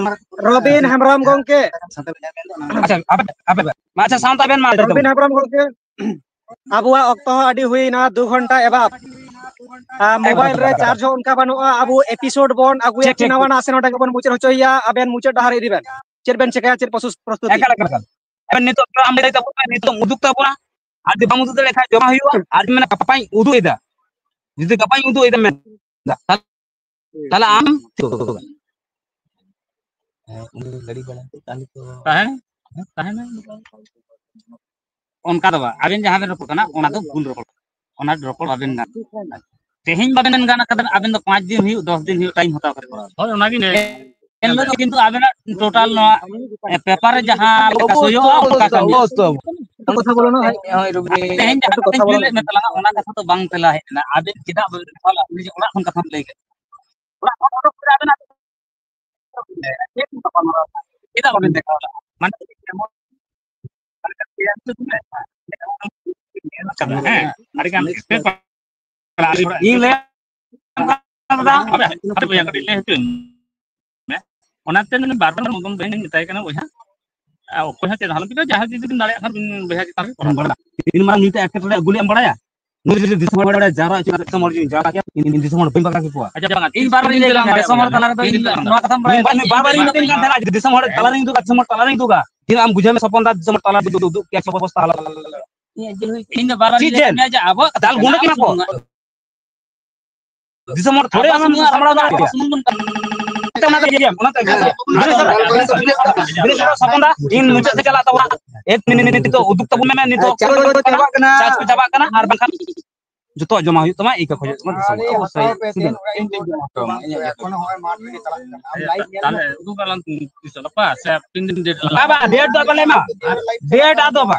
ᱨᱚᱵᱤᱱ ᱦᱮᱢᱵᱨᱚᱢ ᱜᱚᱢᱠᱮ᱾ ᱟᱪᱪᱷᱟ, ᱟᱯᱮ, ᱟᱯᱮ, ᱟᱪᱪᱷᱟ, ᱥᱟᱶᱛᱟ ᱵᱮᱱ ᱢᱟ ᱱᱤᱛᱚᱜ ᱫᱚ᱾ ᱨᱚᱵᱤᱱ ᱦᱮᱢᱵᱨᱚᱢ ᱜᱚᱢᱠᱮ᱾ ᱟᱵᱚᱣᱟᱜ ᱚᱠᱛᱚ ᱦᱚᱸ ᱟᱹᱰᱤ ᱦᱩᱭᱱᱟ, ᱫᱩ ᱜᱷᱚᱱᱴᱟ ᱮᱵᱟᱵ᱾ ᱟᱨ ᱮᱠᱟᱞ, mobile ᱮᱠᱟᱞ, ᱨᱮ ᱮᱠᱟᱞ᱾ Charge ᱦᱚᱸ ᱚᱱᱠᱟ ᱵᱟᱹᱱᱩᱜᱼᱟ᱾ ᱟᱵᱚ episode ᱵᱚᱱ ᱟᱹᱜᱩᱭᱟ, ᱴᱷᱤᱠ, ᱴᱷᱤᱠ, ᱱᱟᱣᱟᱱᱟᱜ ᱥᱮ ᱱᱚᱰᱮ ᱜᱮᱵᱚᱱ ᱢᱩᱪᱟᱹᱫ ᱦᱚᱪᱚᱭᱮᱭᱟ᱾ ᱟᱵᱮᱱ ᱢᱩᱪᱟᱹᱫ ᱰᱟᱦᱟᱨ ᱤᱫᱤ ᱵᱮᱱ᱾ ᱪᱮᱫ ᱵᱮᱱ ᱪᱮᱠᱟᱭᱟ, ᱪᱮᱫ ᱯᱨᱚᱥᱛᱩ-, ᱯᱨᱚᱥᱛᱩᱛᱤ? ᱮᱠᱟᱞ, ᱮᱠᱟᱞ, ᱮᱠᱟᱞ᱾ ᱟᱵᱮᱱ ᱱᱤᱛᱚᱜ ᱟᱢ ᱞᱟᱹᱭ ᱛᱟᱵᱚᱱ ᱢᱮ, ᱱᱤᱛᱚᱜ ᱩᱫᱩᱜ ᱛᱟᱵᱚᱱᱟ᱾ ᱟᱨ ᱡᱩᱫᱤ ᱵᱟᱢ ᱩᱫᱩᱜ ᱫᱟᱲᱮᱭᱟᱜ ᱠᱷᱟᱱ ᱡᱚᱢᱟ ᱦᱩᱭᱩᱜᱼᱟ᱾ ᱟᱨ ᱡᱩᱫᱤ ᱢᱮᱱᱟ ᱜᱟᱯᱟᱧ ᱩᱫᱩᱜ ᱮᱫᱟ, ᱡᱩᱫᱤ ᱜᱟᱯᱟᱧ ᱩᱫᱩᱜ ᱮᱫᱟ ᱢᱮᱱ, ᱛᱟᱦᱞᱮ ᱟᱢ ᱦᱮᱸ, ᱩᱱᱤ ᱜᱟᱹᱰᱤ ᱵᱟᱞᱟ ᱛᱟᱦᱞᱮ ᱛᱚ ᱛᱟᱦᱮᱸ, ᱛᱟᱦᱮᱸᱱᱟ᱾ ᱚᱱᱠᱟ ᱫᱚ ᱵᱟᱝ, ᱟᱵᱮᱱ ᱡᱟᱦᱟᱸ ᱵᱮᱱ ᱨᱚᱯᱚᱲ ᱠᱟᱱᱟ ᱚᱱᱟ ᱫᱚ ᱵᱷᱩᱞ ᱨᱚᱯᱚᱲ, ᱚᱱᱟ ᱨᱚᱯᱚᱲ ᱵᱟᱵᱮᱱ ᱜᱟᱱ᱾ ᱛᱮᱦᱮᱧ ᱵᱟᱵᱮᱱ ᱜᱟᱱ ᱠᱟᱫᱟ, ᱟᱵᱮᱱ ᱫᱚ ᱯᱟᱸᱪ ᱫᱤᱱ ᱦᱩᱭᱩᱜ, ᱫᱚᱥ ᱫᱤᱱ ᱦᱩᱭᱩᱜ, ᱴᱟᱭᱤᱢ ᱦᱟᱛᱟᱣ ᱠᱟᱛᱮ ᱠᱚᱨᱟᱣ᱾ ᱦᱳᱭ, ᱚᱱᱟᱜᱤᱧ ᱞᱟᱹᱭ᱾ ᱮᱱ ᱦᱤᱞᱳᱜ ᱫᱚ ᱠᱤᱱᱛᱩ ᱟᱵᱮᱱᱟᱜ ᱴᱳᱴᱟᱞ ᱱᱚᱣᱟ, ᱮ, ᱯᱮᱯᱟᱨ ᱨᱮ ᱡᱟᱦᱟᱸ ᱞᱮᱠᱟ ᱥᱳᱭᱳᱜᱼᱟ, ᱚᱱᱠᱟ ᱠᱟᱹᱢᱤ᱾ ᱚᱵᱚᱥᱥᱳᱭ, ᱚᱵᱚᱥᱥᱳᱭ᱾ ᱠᱟᱛᱷᱟ ᱵᱚᱞᱚ ᱱᱟ, ᱦᱮᱸ, ᱦᱳᱭ, ᱨᱩᱵᱤᱱ᱾ ᱛᱮᱦᱮᱧ ᱡᱟᱦᱟᱸ ᱠᱟᱛᱷᱟ ᱠᱟᱛᱷᱟᱧ ᱠᱩᱞᱤ ᱞᱮᱫ ᱢᱮ ᱛᱟᱞᱟᱝᱟ, ᱚᱱᱟ ᱠᱟᱛᱷᱟ ᱫᱚ ᱵᱟᱝ ᱛᱮᱞᱟ ᱦᱮᱡ ᱮᱱᱟ᱾ ᱟᱵᱮᱱ ᱪᱮᱫᱟᱜ ᱵᱟᱵᱮᱱ ᱫᱮᱠᱷᱟᱣ ᱞᱮᱫᱼᱟ? ᱩᱱᱤ ᱡᱮ ᱚᱲᱟᱜ ᱠᱷᱚᱱ ᱠᱟᱛᱷᱟᱢ ᱞᱟᱹᱭ ᱠᱮᱫ, ᱚᱲᱟᱜ ᱠᱷᱚᱱ ᱚᱰᱚᱠ ᱯᱚᱨᱮ ᱟᱵᱮᱱᱟᱜ ᱪᱮᱫ ᱜᱟᱯᱟᱞᱢᱟᱨᱟᱣ? ᱪᱮᱫᱟᱜ ᱵᱟᱵᱮᱱ ᱫᱮᱠᱷᱟᱣ ᱞᱮᱫᱼᱟ? ᱢᱟᱱᱮ, ᱮᱢᱚᱱ ᱦᱮᱸ, ᱟᱹᱰᱤ ᱜᱟᱱ ᱤᱧ ᱞᱟᱹᱭ ᱟᱯᱮ, ᱟᱯᱮ ᱵᱚᱭᱦᱟ ᱠᱟᱹᱴᱤᱡ ᱞᱟᱹᱭ ᱦᱚᱪᱚᱧ ᱢᱮ᱾ ᱚᱱᱟᱛᱮ ᱱᱩᱭ ᱵᱟᱨ ᱵᱟᱨ ᱢᱚᱫᱚᱱ ᱵᱚᱭᱦᱟᱧ ᱢᱮᱛᱟᱭ ᱠᱟᱱᱟ, ᱵᱚᱭᱦᱟ, ᱟᱨ ᱚᱠᱚᱭ ᱦᱚᱸ ᱪᱮᱫ ᱦᱚᱸ ᱟᱞᱚᱢ ᱪᱤᱠᱟᱹᱭᱟ, ᱡᱟᱦᱟᱸ ᱡᱩᱫᱤ ᱵᱤᱱ ᱫᱟᱲᱮᱭᱟᱜ ᱠᱷᱟᱱ ᱵᱤᱱ ᱵᱚᱭᱦᱟ ᱪᱮᱛᱟᱱ ᱨᱮ ᱠᱚᱨᱟᱣ᱾ ᱛᱤᱱ ᱢᱟᱨᱟᱝ ᱢᱤᱫᱴᱮᱡ ᱮᱴᱠᱮᱴᱚᱬᱮ ᱟᱹᱜᱩ ᱞᱮᱫ ᱮᱢ ᱵᱟᱲᱟᱭᱟ? ᱱᱩᱭ ᱡᱩᱫᱤ ᱫᱤᱥᱚᱢ ᱦᱚᱲ ᱵᱟᱲᱟᱭᱟ, ᱡᱟᱣᱨᱟ ᱦᱚᱪᱚ ᱠᱟᱛᱮ ᱫᱤᱥᱚᱢ ᱦᱚᱲ ᱡᱩᱫᱤ ᱡᱟᱣᱨᱟ ᱠᱮᱭᱟ, ᱤᱧ, ᱤᱧ ᱫᱤᱥᱚᱢ ᱦᱚᱲ ᱵᱟᱹᱧ ᱵᱟᱜᱟᱣ ᱠᱮᱠᱚᱣᱟ᱾ ᱟᱪᱪᱷᱟ, ᱵᱟᱝ, ᱤᱧ ᱵᱟᱨ ᱵᱟᱨ ᱤᱧ ᱞᱟᱹᱭ ᱠᱟᱱ ᱛᱟᱦᱮᱸᱫ, ᱫᱤᱥᱚᱢ ᱦᱚᱲ ᱛᱟᱞᱟ ᱨᱮᱫᱚ ᱤᱧ ᱱᱚᱣᱟ ᱠᱟᱛᱷᱟᱢ ᱵᱟᱲᱟᱭᱟ? ᱵᱟᱨ ᱵᱟᱨ ᱤᱧ ᱢᱮᱛᱟᱹᱧ ᱠᱟᱱ ᱛᱟᱦᱮᱸᱫ, ᱡᱩᱫᱤ ᱫᱤᱥᱚᱢ ᱦᱚᱲ ᱛᱟᱞᱟ ᱨᱮᱧ ᱩᱫᱩᱜᱟ, ᱫᱤᱥᱚᱢ ᱦᱚᱲ ᱛᱟᱞᱟ ᱨᱮᱧ ᱩᱫᱩᱜᱟ᱾ ᱠᱤᱱᱛᱩ ᱟᱢ ᱵᱩᱡᱷᱟᱹᱣ ᱢᱮ ᱥᱚᱯᱚᱱ ᱫᱟ, ᱫᱤᱥᱚᱢ ᱦᱚᱲ ᱛᱟᱞᱟ ᱨᱮ ᱩᱫᱩᱜ ᱠᱮᱭᱟ, ᱥᱚᱵᱚ ᱚᱵᱚᱥᱛᱟ ᱟᱞᱟᱫᱟ᱾ ᱤᱧ ᱫᱚ ᱵᱟᱨ ᱵᱟᱨ ᱤᱧ ᱞᱟᱹᱭ ᱠᱟᱫ ᱢᱮᱭᱟ ᱡᱮ ᱟᱵᱚᱣᱟᱜ ᱠᱟᱛᱷᱟ ᱫᱟᱞ ᱠᱟᱱᱟ, ᱜᱩᱸᱰᱟᱹ ᱠᱟᱱᱟ ᱠᱚ᱾ ᱫᱤᱥᱚᱢ ᱦᱚᱲ ᱛᱷᱚᱲᱮ ᱟᱢᱮᱢ ᱥᱟᱢᱵᱲᱟᱣ ᱫᱟᱲᱮᱭᱟᱜᱼᱟ᱾ ᱚᱱᱟᱛᱮ ᱚᱱᱟᱛᱮ ᱤᱭᱟᱹ, ᱚᱱᱟᱛᱮ ᱵᱤᱱᱮᱥ ᱥᱚᱨᱢᱟ, ᱥᱚᱯᱚᱱ ᱫᱟ, ᱤᱧ ᱢᱩᱪᱟᱹᱫ ᱥᱮᱫ ᱪᱟᱞᱟᱜ ᱛᱟᱵᱚᱱᱟ᱾ ᱮᱠ ᱢᱤᱱᱤᱴ ᱱᱤᱛᱚᱜ ᱩᱫᱩᱜ ᱛᱟᱵᱚᱱ ᱢᱮ, ᱱᱤᱛᱚᱜ ᱪᱟᱞᱟᱜ ᱠᱟᱱᱟ, ᱪᱟᱨᱡᱽ ᱠᱚ ᱪᱟᱵᱟᱜ ᱠᱟᱱᱟ, ᱟᱨ ᱵᱟᱝᱠᱷᱟᱱ ᱡᱚᱛᱚᱣᱟᱜ ᱡᱚᱢᱟ ᱦᱩᱭᱩᱜ ᱛᱟᱢᱟ, ᱤᱠᱟᱹ ᱠᱷᱚᱡᱚᱜ ᱛᱟᱢᱟ ᱫᱤᱥᱚᱢ ᱦᱚᱲ᱾ ᱚᱵᱚᱥᱥᱳᱭ᱾ ᱛᱟᱦᱞᱮ ᱩᱫᱩᱜ ᱟᱞᱟᱝ ᱛᱤᱥ ᱜᱟᱯᱟ ᱥᱮ ᱛᱤᱱ ᱫᱤᱱ ᱰᱮᱴ ᱟᱞᱟᱝ? ᱵᱟᱵᱟ, ᱰᱮᱴ ᱫᱚ ᱵᱟᱞᱮ ᱮᱢᱟ, ᱰᱮᱴ ᱟᱫᱚ ᱵᱟ,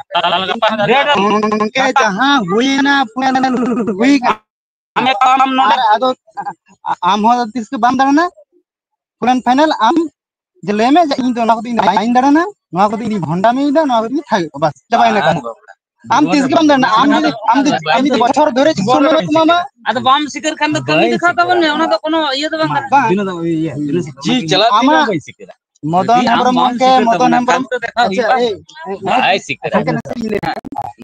ᱰᱮᱴ ᱜᱚᱝᱠᱮ, ᱡᱟᱦᱟᱸ ᱦᱩᱭᱱᱟ, ᱦᱩᱭ ᱠᱟᱱᱟ᱾ ᱟᱢ ᱮᱠᱟᱞ ᱟᱢ ᱱᱚᱰᱮ ᱟᱨ ᱟᱫᱚ ᱟ-, ᱟᱢ ᱦᱚᱸ ᱛᱤᱥ ᱜᱮ ᱵᱟᱢ ᱫᱟᱬᱟᱱᱟ᱾ ᱯᱷᱩᱞ ᱮᱱᱰ ᱯᱷᱟᱭᱱᱟᱞ ᱟᱢ ᱡᱮ ᱞᱟᱹᱭ ᱢᱮ ᱡᱮ ᱤᱧ ᱫᱚ ᱱᱚᱣᱟ ᱠᱚᱫᱚ ᱤᱧ ᱵᱟᱹᱧ ᱫᱟᱬᱟᱱᱟ, ᱱᱚᱣᱟ ᱠᱚᱫᱚ ᱤᱧ ᱵᱷᱚᱱᱰᱟᱢᱤ ᱫᱟ, ᱱᱚᱣᱟ ᱠᱚᱫᱚ ᱤᱧ ᱛᱷᱟᱭᱚᱜᱼᱟ, ᱵᱟᱥ, ᱪᱟᱵᱟᱭᱮᱱᱟ ᱠᱟᱹᱢᱤ᱾ ᱟᱢ ᱛᱤᱥ ᱜᱮ ᱵᱟᱢ ᱫᱟᱬᱟᱱᱟ᱾ ᱟᱢ ᱡᱩᱫᱤ, ᱟᱢ ᱡᱩᱫᱤ, ᱟᱢ ᱡᱩᱫᱤ ᱵᱚᱪᱷᱚᱨ ᱫᱷᱚᱨᱮ ᱥᱚᱢᱚᱭ ᱠᱚ ᱮᱢᱟᱢᱟ, ᱟᱫᱚ ᱵᱟᱢ ᱥᱤᱠᱟᱹᱨ ᱠᱷᱟᱱ ᱫᱚ ᱠᱟᱹᱢᱤ ᱵᱟᱹᱧ ᱫᱮᱠᱷᱟᱣ ᱛᱟᱵᱚᱱ ᱥᱤᱠᱟᱹᱨᱟ᱾ ᱢᱮ, ᱚᱱᱟ ᱫᱚ ᱠᱳᱱᱳ ᱤᱭᱟᱹ ᱫᱚ ᱵᱟᱝ ᱠᱟᱱᱟ᱾ ᱵᱟᱝ᱾ ᱡᱤ ᱪᱟᱞᱟᱜ ᱛᱮ ᱟᱢᱟᱜ ᱵᱟᱹᱧ ᱥᱤᱠᱟᱹᱨᱟ᱾ ᱢᱚᱫᱚᱱ ᱡᱩᱫᱤ ᱟᱢ ᱦᱮᱢᱵᱨᱚᱢ ᱵᱟᱢ ᱜᱚᱝᱠᱮ, ᱥᱤᱠᱟᱹᱨ ᱢᱚᱫᱚᱱ ᱛᱟᱵᱚᱱᱟ, ᱦᱮᱢᱵᱨᱚᱢ᱾ ᱠᱟᱹᱢᱤ ᱫᱚ ᱫᱮᱠᱷᱟᱣ ᱟᱪᱪᱷᱟ, ᱦᱩᱭᱩᱜᱼᱟ᱾ ᱮᱭ, ᱮᱭ, ᱵᱟᱭ ᱥᱤᱠᱟᱹᱨᱟ᱾ ᱟᱪᱪᱷᱟ, ᱠᱟᱱᱟ ᱥᱮ ᱤᱧ ᱞᱟᱹᱭᱟ᱾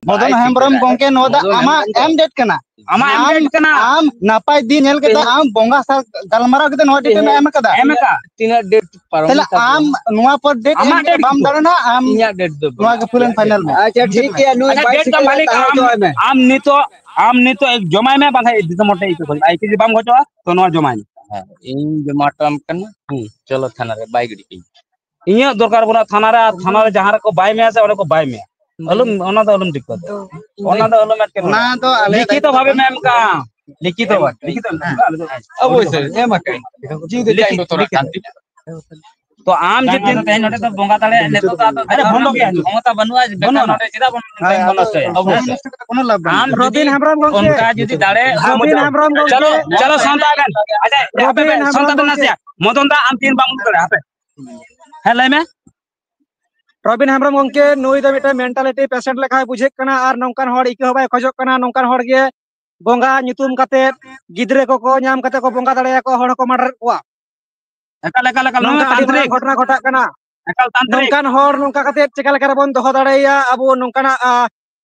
ᱢᱚᱫᱚᱱ ᱵᱟᱭ ᱦᱮᱢᱵᱨᱚᱢ ᱥᱤᱠᱟᱹᱨᱟ᱾ ᱜᱚᱝᱠᱮ, ᱱᱚᱣᱟ ᱫᱚ ᱢᱚᱫᱚᱱ ᱟᱢᱟᱜ ᱦᱮᱢᱵᱨᱚᱢ ᱫᱚ ᱮᱢ ᱰᱮᱴ ᱠᱟᱱᱟ᱾ ᱟᱢᱟᱜ ᱮᱢ ᱟᱢ, ᱰᱮᱴ ᱠᱟᱱᱟ᱾ ᱟᱢ ᱱᱟᱯᱟᱭ ᱫᱤᱱ ᱧᱮᱞ ᱠᱟᱛᱮ ᱛᱮᱦᱮᱧ ᱟᱢ ᱵᱚᱸᱜᱟ ᱥᱟᱶ ᱜᱟᱞᱢᱟᱨᱟᱣ ᱠᱟᱛᱮ ᱱᱚᱣᱟ ᱰᱮᱴ ᱮᱢ ᱮᱢ ᱠᱟᱫᱟ᱾ ᱮᱢ ᱟᱠᱟᱫ᱾ ᱛᱤᱱᱟᱹᱜ ᱰᱮᱴ ᱯᱟᱨᱚᱢ ᱛᱟᱦᱞᱮ ᱠᱟᱱ ᱟᱢ ᱛᱟᱵᱚᱱᱟ? ᱱᱚᱣᱟ ᱯᱚᱨ ᱰᱮᱴ ᱟᱢᱟᱜ ᱮᱢ ᱠᱟᱛᱮ ᱰᱮᱴ ᱵᱟᱢ ᱠᱤᱱᱛᱩ᱾ ᱫᱟᱬᱟᱱᱟ, ᱟᱢ ᱤᱧᱟᱜ ᱰᱮᱴ ᱫᱚ ᱵᱟᱹᱱᱩᱜ ᱱᱚᱣᱟ ᱜᱮ ᱛᱤᱧᱟ᱾ ᱯᱷᱩᱞ ᱮᱱᱰ ᱯᱷᱟᱭᱱᱟᱞ ᱢᱮ᱾ ᱟᱪᱪᱷᱟ, ᱴᱷᱤᱠ ᱜᱮᱭᱟ, ᱱᱩᱭ ᱟᱪᱪᱷᱟ, ᱵᱟᱭ ᱰᱮᱴ ᱛᱟᱢ ᱥᱤᱠᱟᱹᱨᱟ, ᱵᱷᱟᱞᱮ ᱛᱟᱦᱮᱸ ᱠᱟᱱᱟ᱾ ᱦᱚᱪᱚᱣᱟᱭ ᱢᱮ᱾ ᱟᱢ ᱱᱤᱛᱚᱜ, ᱟᱢ ᱱᱤᱛᱚᱜ ᱡᱚᱢᱟᱭ ᱢᱮ, ᱵᱟᱝᱠᱷᱟᱱ ᱫᱤᱥᱚᱢ ᱦᱚᱲ ᱴᱷᱮᱱ ᱤᱠᱟᱹ ᱠᱷᱚᱱ ᱟᱭ ᱠᱮ ᱡᱩᱫᱤ ᱵᱟᱢ ᱜᱚᱡᱚᱜᱼᱟ, ᱛᱚ ᱱᱚᱣᱟ ᱡᱚᱢᱟᱭ ᱢᱮ᱾ ᱦᱮᱸ, ᱤᱧ ᱡᱚᱢᱟ ᱦᱚᱴᱚᱣᱟᱢ ᱠᱟᱱᱟ᱾ ᱦᱩᱸ᱾ ᱪᱚᱞᱚ ᱛᱷᱟᱱᱟ ᱨᱮ, ᱵᱟᱭ ᱜᱤᱰᱤ ᱠᱟᱹᱧ᱾ ᱤᱧᱟᱹᱜ ᱫᱚᱨᱠᱟᱨ ᱵᱟᱹᱱᱩᱜᱼᱟ ᱛᱷᱟᱱᱟ ᱨᱮ, ᱟᱨ ᱛᱷᱟᱱᱟ ᱨᱮ ᱡᱟᱦᱟᱸ ᱨᱮᱠᱚ ᱵᱟᱭ ᱢᱮᱭᱟ ᱥᱮ ᱚᱸᱰᱮ ᱠᱚ ᱵᱟᱭ ᱢᱮᱭᱟ᱾ ᱟᱞᱚᱢ, ᱚᱱᱟ ᱫᱚ ᱟᱞᱚᱢ ᱫᱤᱠᱠᱟᱛ᱾ ᱚᱱᱟ ᱫᱚ ᱟᱞᱚᱢ ᱮᱴᱠᱮᱴᱚᱬᱮ᱾ ᱚᱱᱟ ᱫᱚ ᱟᱞᱮ ᱞᱤᱠᱷᱤᱛᱚ ᱵᱷᱟᱵᱮ ᱮᱢ ᱠᱟᱜᱼᱟ᱾ ᱞᱤᱠᱷᱤᱛᱚ ᱵᱷᱟᱵᱮ, ᱞᱤᱠᱷᱤᱛᱚ ᱮᱢ ᱠᱟᱜᱼᱟ᱾ ᱟᱞᱮ ᱫᱚ ᱚᱵᱚᱥᱥᱳᱭ, ᱮᱢ ᱟᱠᱟᱫ᱾ ᱡᱤᱣᱤ ᱫᱚ ᱞᱤᱠᱷᱤᱛ, ᱪᱟᱭ ᱵᱚᱛᱚᱨᱟᱜ ᱞᱤᱠᱷᱤᱛ᱾ ᱠᱟᱱ ᱛᱤᱧᱟ᱾ ᱛᱚ ᱟᱢ ᱡᱩᱫᱤ ᱛᱮᱦᱮᱧ ᱱᱚᱰᱮ ᱫᱚ ᱵᱚᱸᱜᱟ ᱫᱟᱲᱮᱭᱟᱜ, ᱱᱤᱛᱚᱜ ᱫᱚ ᱟᱫᱚ ᱟᱨᱮ ᱵᱚᱱᱫᱚ ᱜᱮᱭᱟ᱾ ᱠᱷᱚᱢᱚᱛᱟ ᱵᱟᱹᱱᱩᱜᱼᱟ, ᱵᱮᱠᱟᱨ ᱵᱟᱹᱱᱩᱜᱼᱟ᱾ ᱱᱚᱰᱮ ᱪᱮᱫᱟᱜ ᱵᱚᱱ ᱦᱮᱸ, ᱴᱟᱭᱤᱢ ᱵᱚᱱ ᱟᱫᱚ ᱱᱚᱥᱴᱚᱭᱟ? ᱚᱵᱚᱥᱥᱳᱭ᱾ ᱠᱳᱱᱳ ᱞᱟᱵᱷ ᱵᱟᱹᱱᱩᱜᱼᱟ᱾ ᱟᱢ ᱨᱚᱵᱤᱱ ᱡᱩᱫᱤ ᱦᱮᱢᱵᱨᱚᱢ ᱜᱚᱢᱠᱮ᱾ ᱚᱱᱠᱟ ᱡᱩᱫᱤ ᱫᱟᱲᱮ, ᱨᱚᱵᱤᱱ ᱦᱮᱢᱵᱨᱚᱢ ᱜᱚᱢᱠᱮ᱾ ᱪᱚᱞᱚ, ᱪᱚᱞᱚ, ᱥᱟᱶᱛᱟ ᱟᱵᱮᱱ᱾ ᱟᱪᱪᱷᱟ, ᱦᱟᱯᱮ, ᱨᱚᱵᱤᱱ ᱦᱮᱢᱵᱨᱚᱢ ᱥᱟᱶᱛᱟ ᱟᱵᱮᱱ ᱜᱚᱢᱠᱮ᱾ ᱱᱟᱥᱮᱭᱟᱜ᱾ ᱢᱚᱫᱚᱱ ᱫᱟ, ᱟᱢ ᱛᱤᱱ ᱵᱟᱢ ᱩᱫᱩᱜ ᱫᱟᱲᱮᱭᱟᱜᱼᱟ? ᱦᱟᱯᱮ᱾ ᱦᱮᱸ, ᱞᱟᱹᱭ ᱢᱮ᱾ ᱨᱚᱵᱤᱱ ᱦᱮᱢᱵᱨᱚᱢ ᱜᱚᱢᱠᱮ, ᱱᱩᱭ ᱫᱚ ᱢᱤᱫᱴᱮᱱ ᱢᱮᱱᱴᱟᱞᱤᱴᱤ ᱯᱮᱥᱮᱱᱴ ᱞᱮᱠᱟᱭ ᱵᱩᱡᱷᱟᱹᱜ ᱠᱟᱱᱟ, ᱟᱨ ᱱᱚᱝᱠᱟᱱ ᱦᱚᱲ ᱤᱠᱟᱹ ᱦᱚᱸ ᱵᱟᱭ ᱠᱷᱚᱡᱚᱜ ᱠᱟᱱᱟ᱾ ᱱᱚᱝᱠᱟᱱ ᱦᱚᱲ ᱜᱮ ᱵᱚᱸᱜᱟ ᱧᱩᱛᱩᱢ ᱠᱟᱛᱮ, ᱜᱤᱫᱽᱨᱟᱹ ᱠᱚᱠᱚ ᱧᱟᱢ ᱠᱟᱛᱮ ᱠᱚ ᱵᱚᱸᱜᱟ ᱫᱟᱲᱮᱭᱟᱠᱚᱣᱟ, ᱦᱚᱲ ᱦᱚᱸᱠᱚ ᱢᱟᱰᱟᱨᱮᱫ ᱠᱚᱣᱟ᱾ ᱮᱠᱟᱞ, ᱮᱠᱟᱞ, ᱮᱠᱟᱞ᱾ ᱱᱚᱣᱟ ᱱᱚᱝᱠᱟ ᱟᱹᱰᱤ ᱢᱟᱨᱟᱝ ᱛᱟᱱᱛᱨᱤᱠ᱾ ᱜᱷᱚᱴᱚᱱᱟ ᱜᱷᱚᱴᱟᱜ ᱠᱟᱱᱟ᱾ ᱮᱠᱟᱞ ᱛᱟᱱᱛᱨᱤᱠ᱾ ᱱᱚᱝᱠᱟᱱ ᱦᱚᱲ ᱱᱚᱝᱠᱟ ᱠᱟᱛᱮ ᱪᱮᱠᱟ ᱞᱮᱠᱟ ᱨᱮᱵᱚᱱ ᱫᱚᱦᱚ ᱫᱟᱲᱮᱭᱟᱭᱟ ᱟᱵᱚ ᱱᱚᱝᱠᱟᱱᱟᱜ, ᱟ,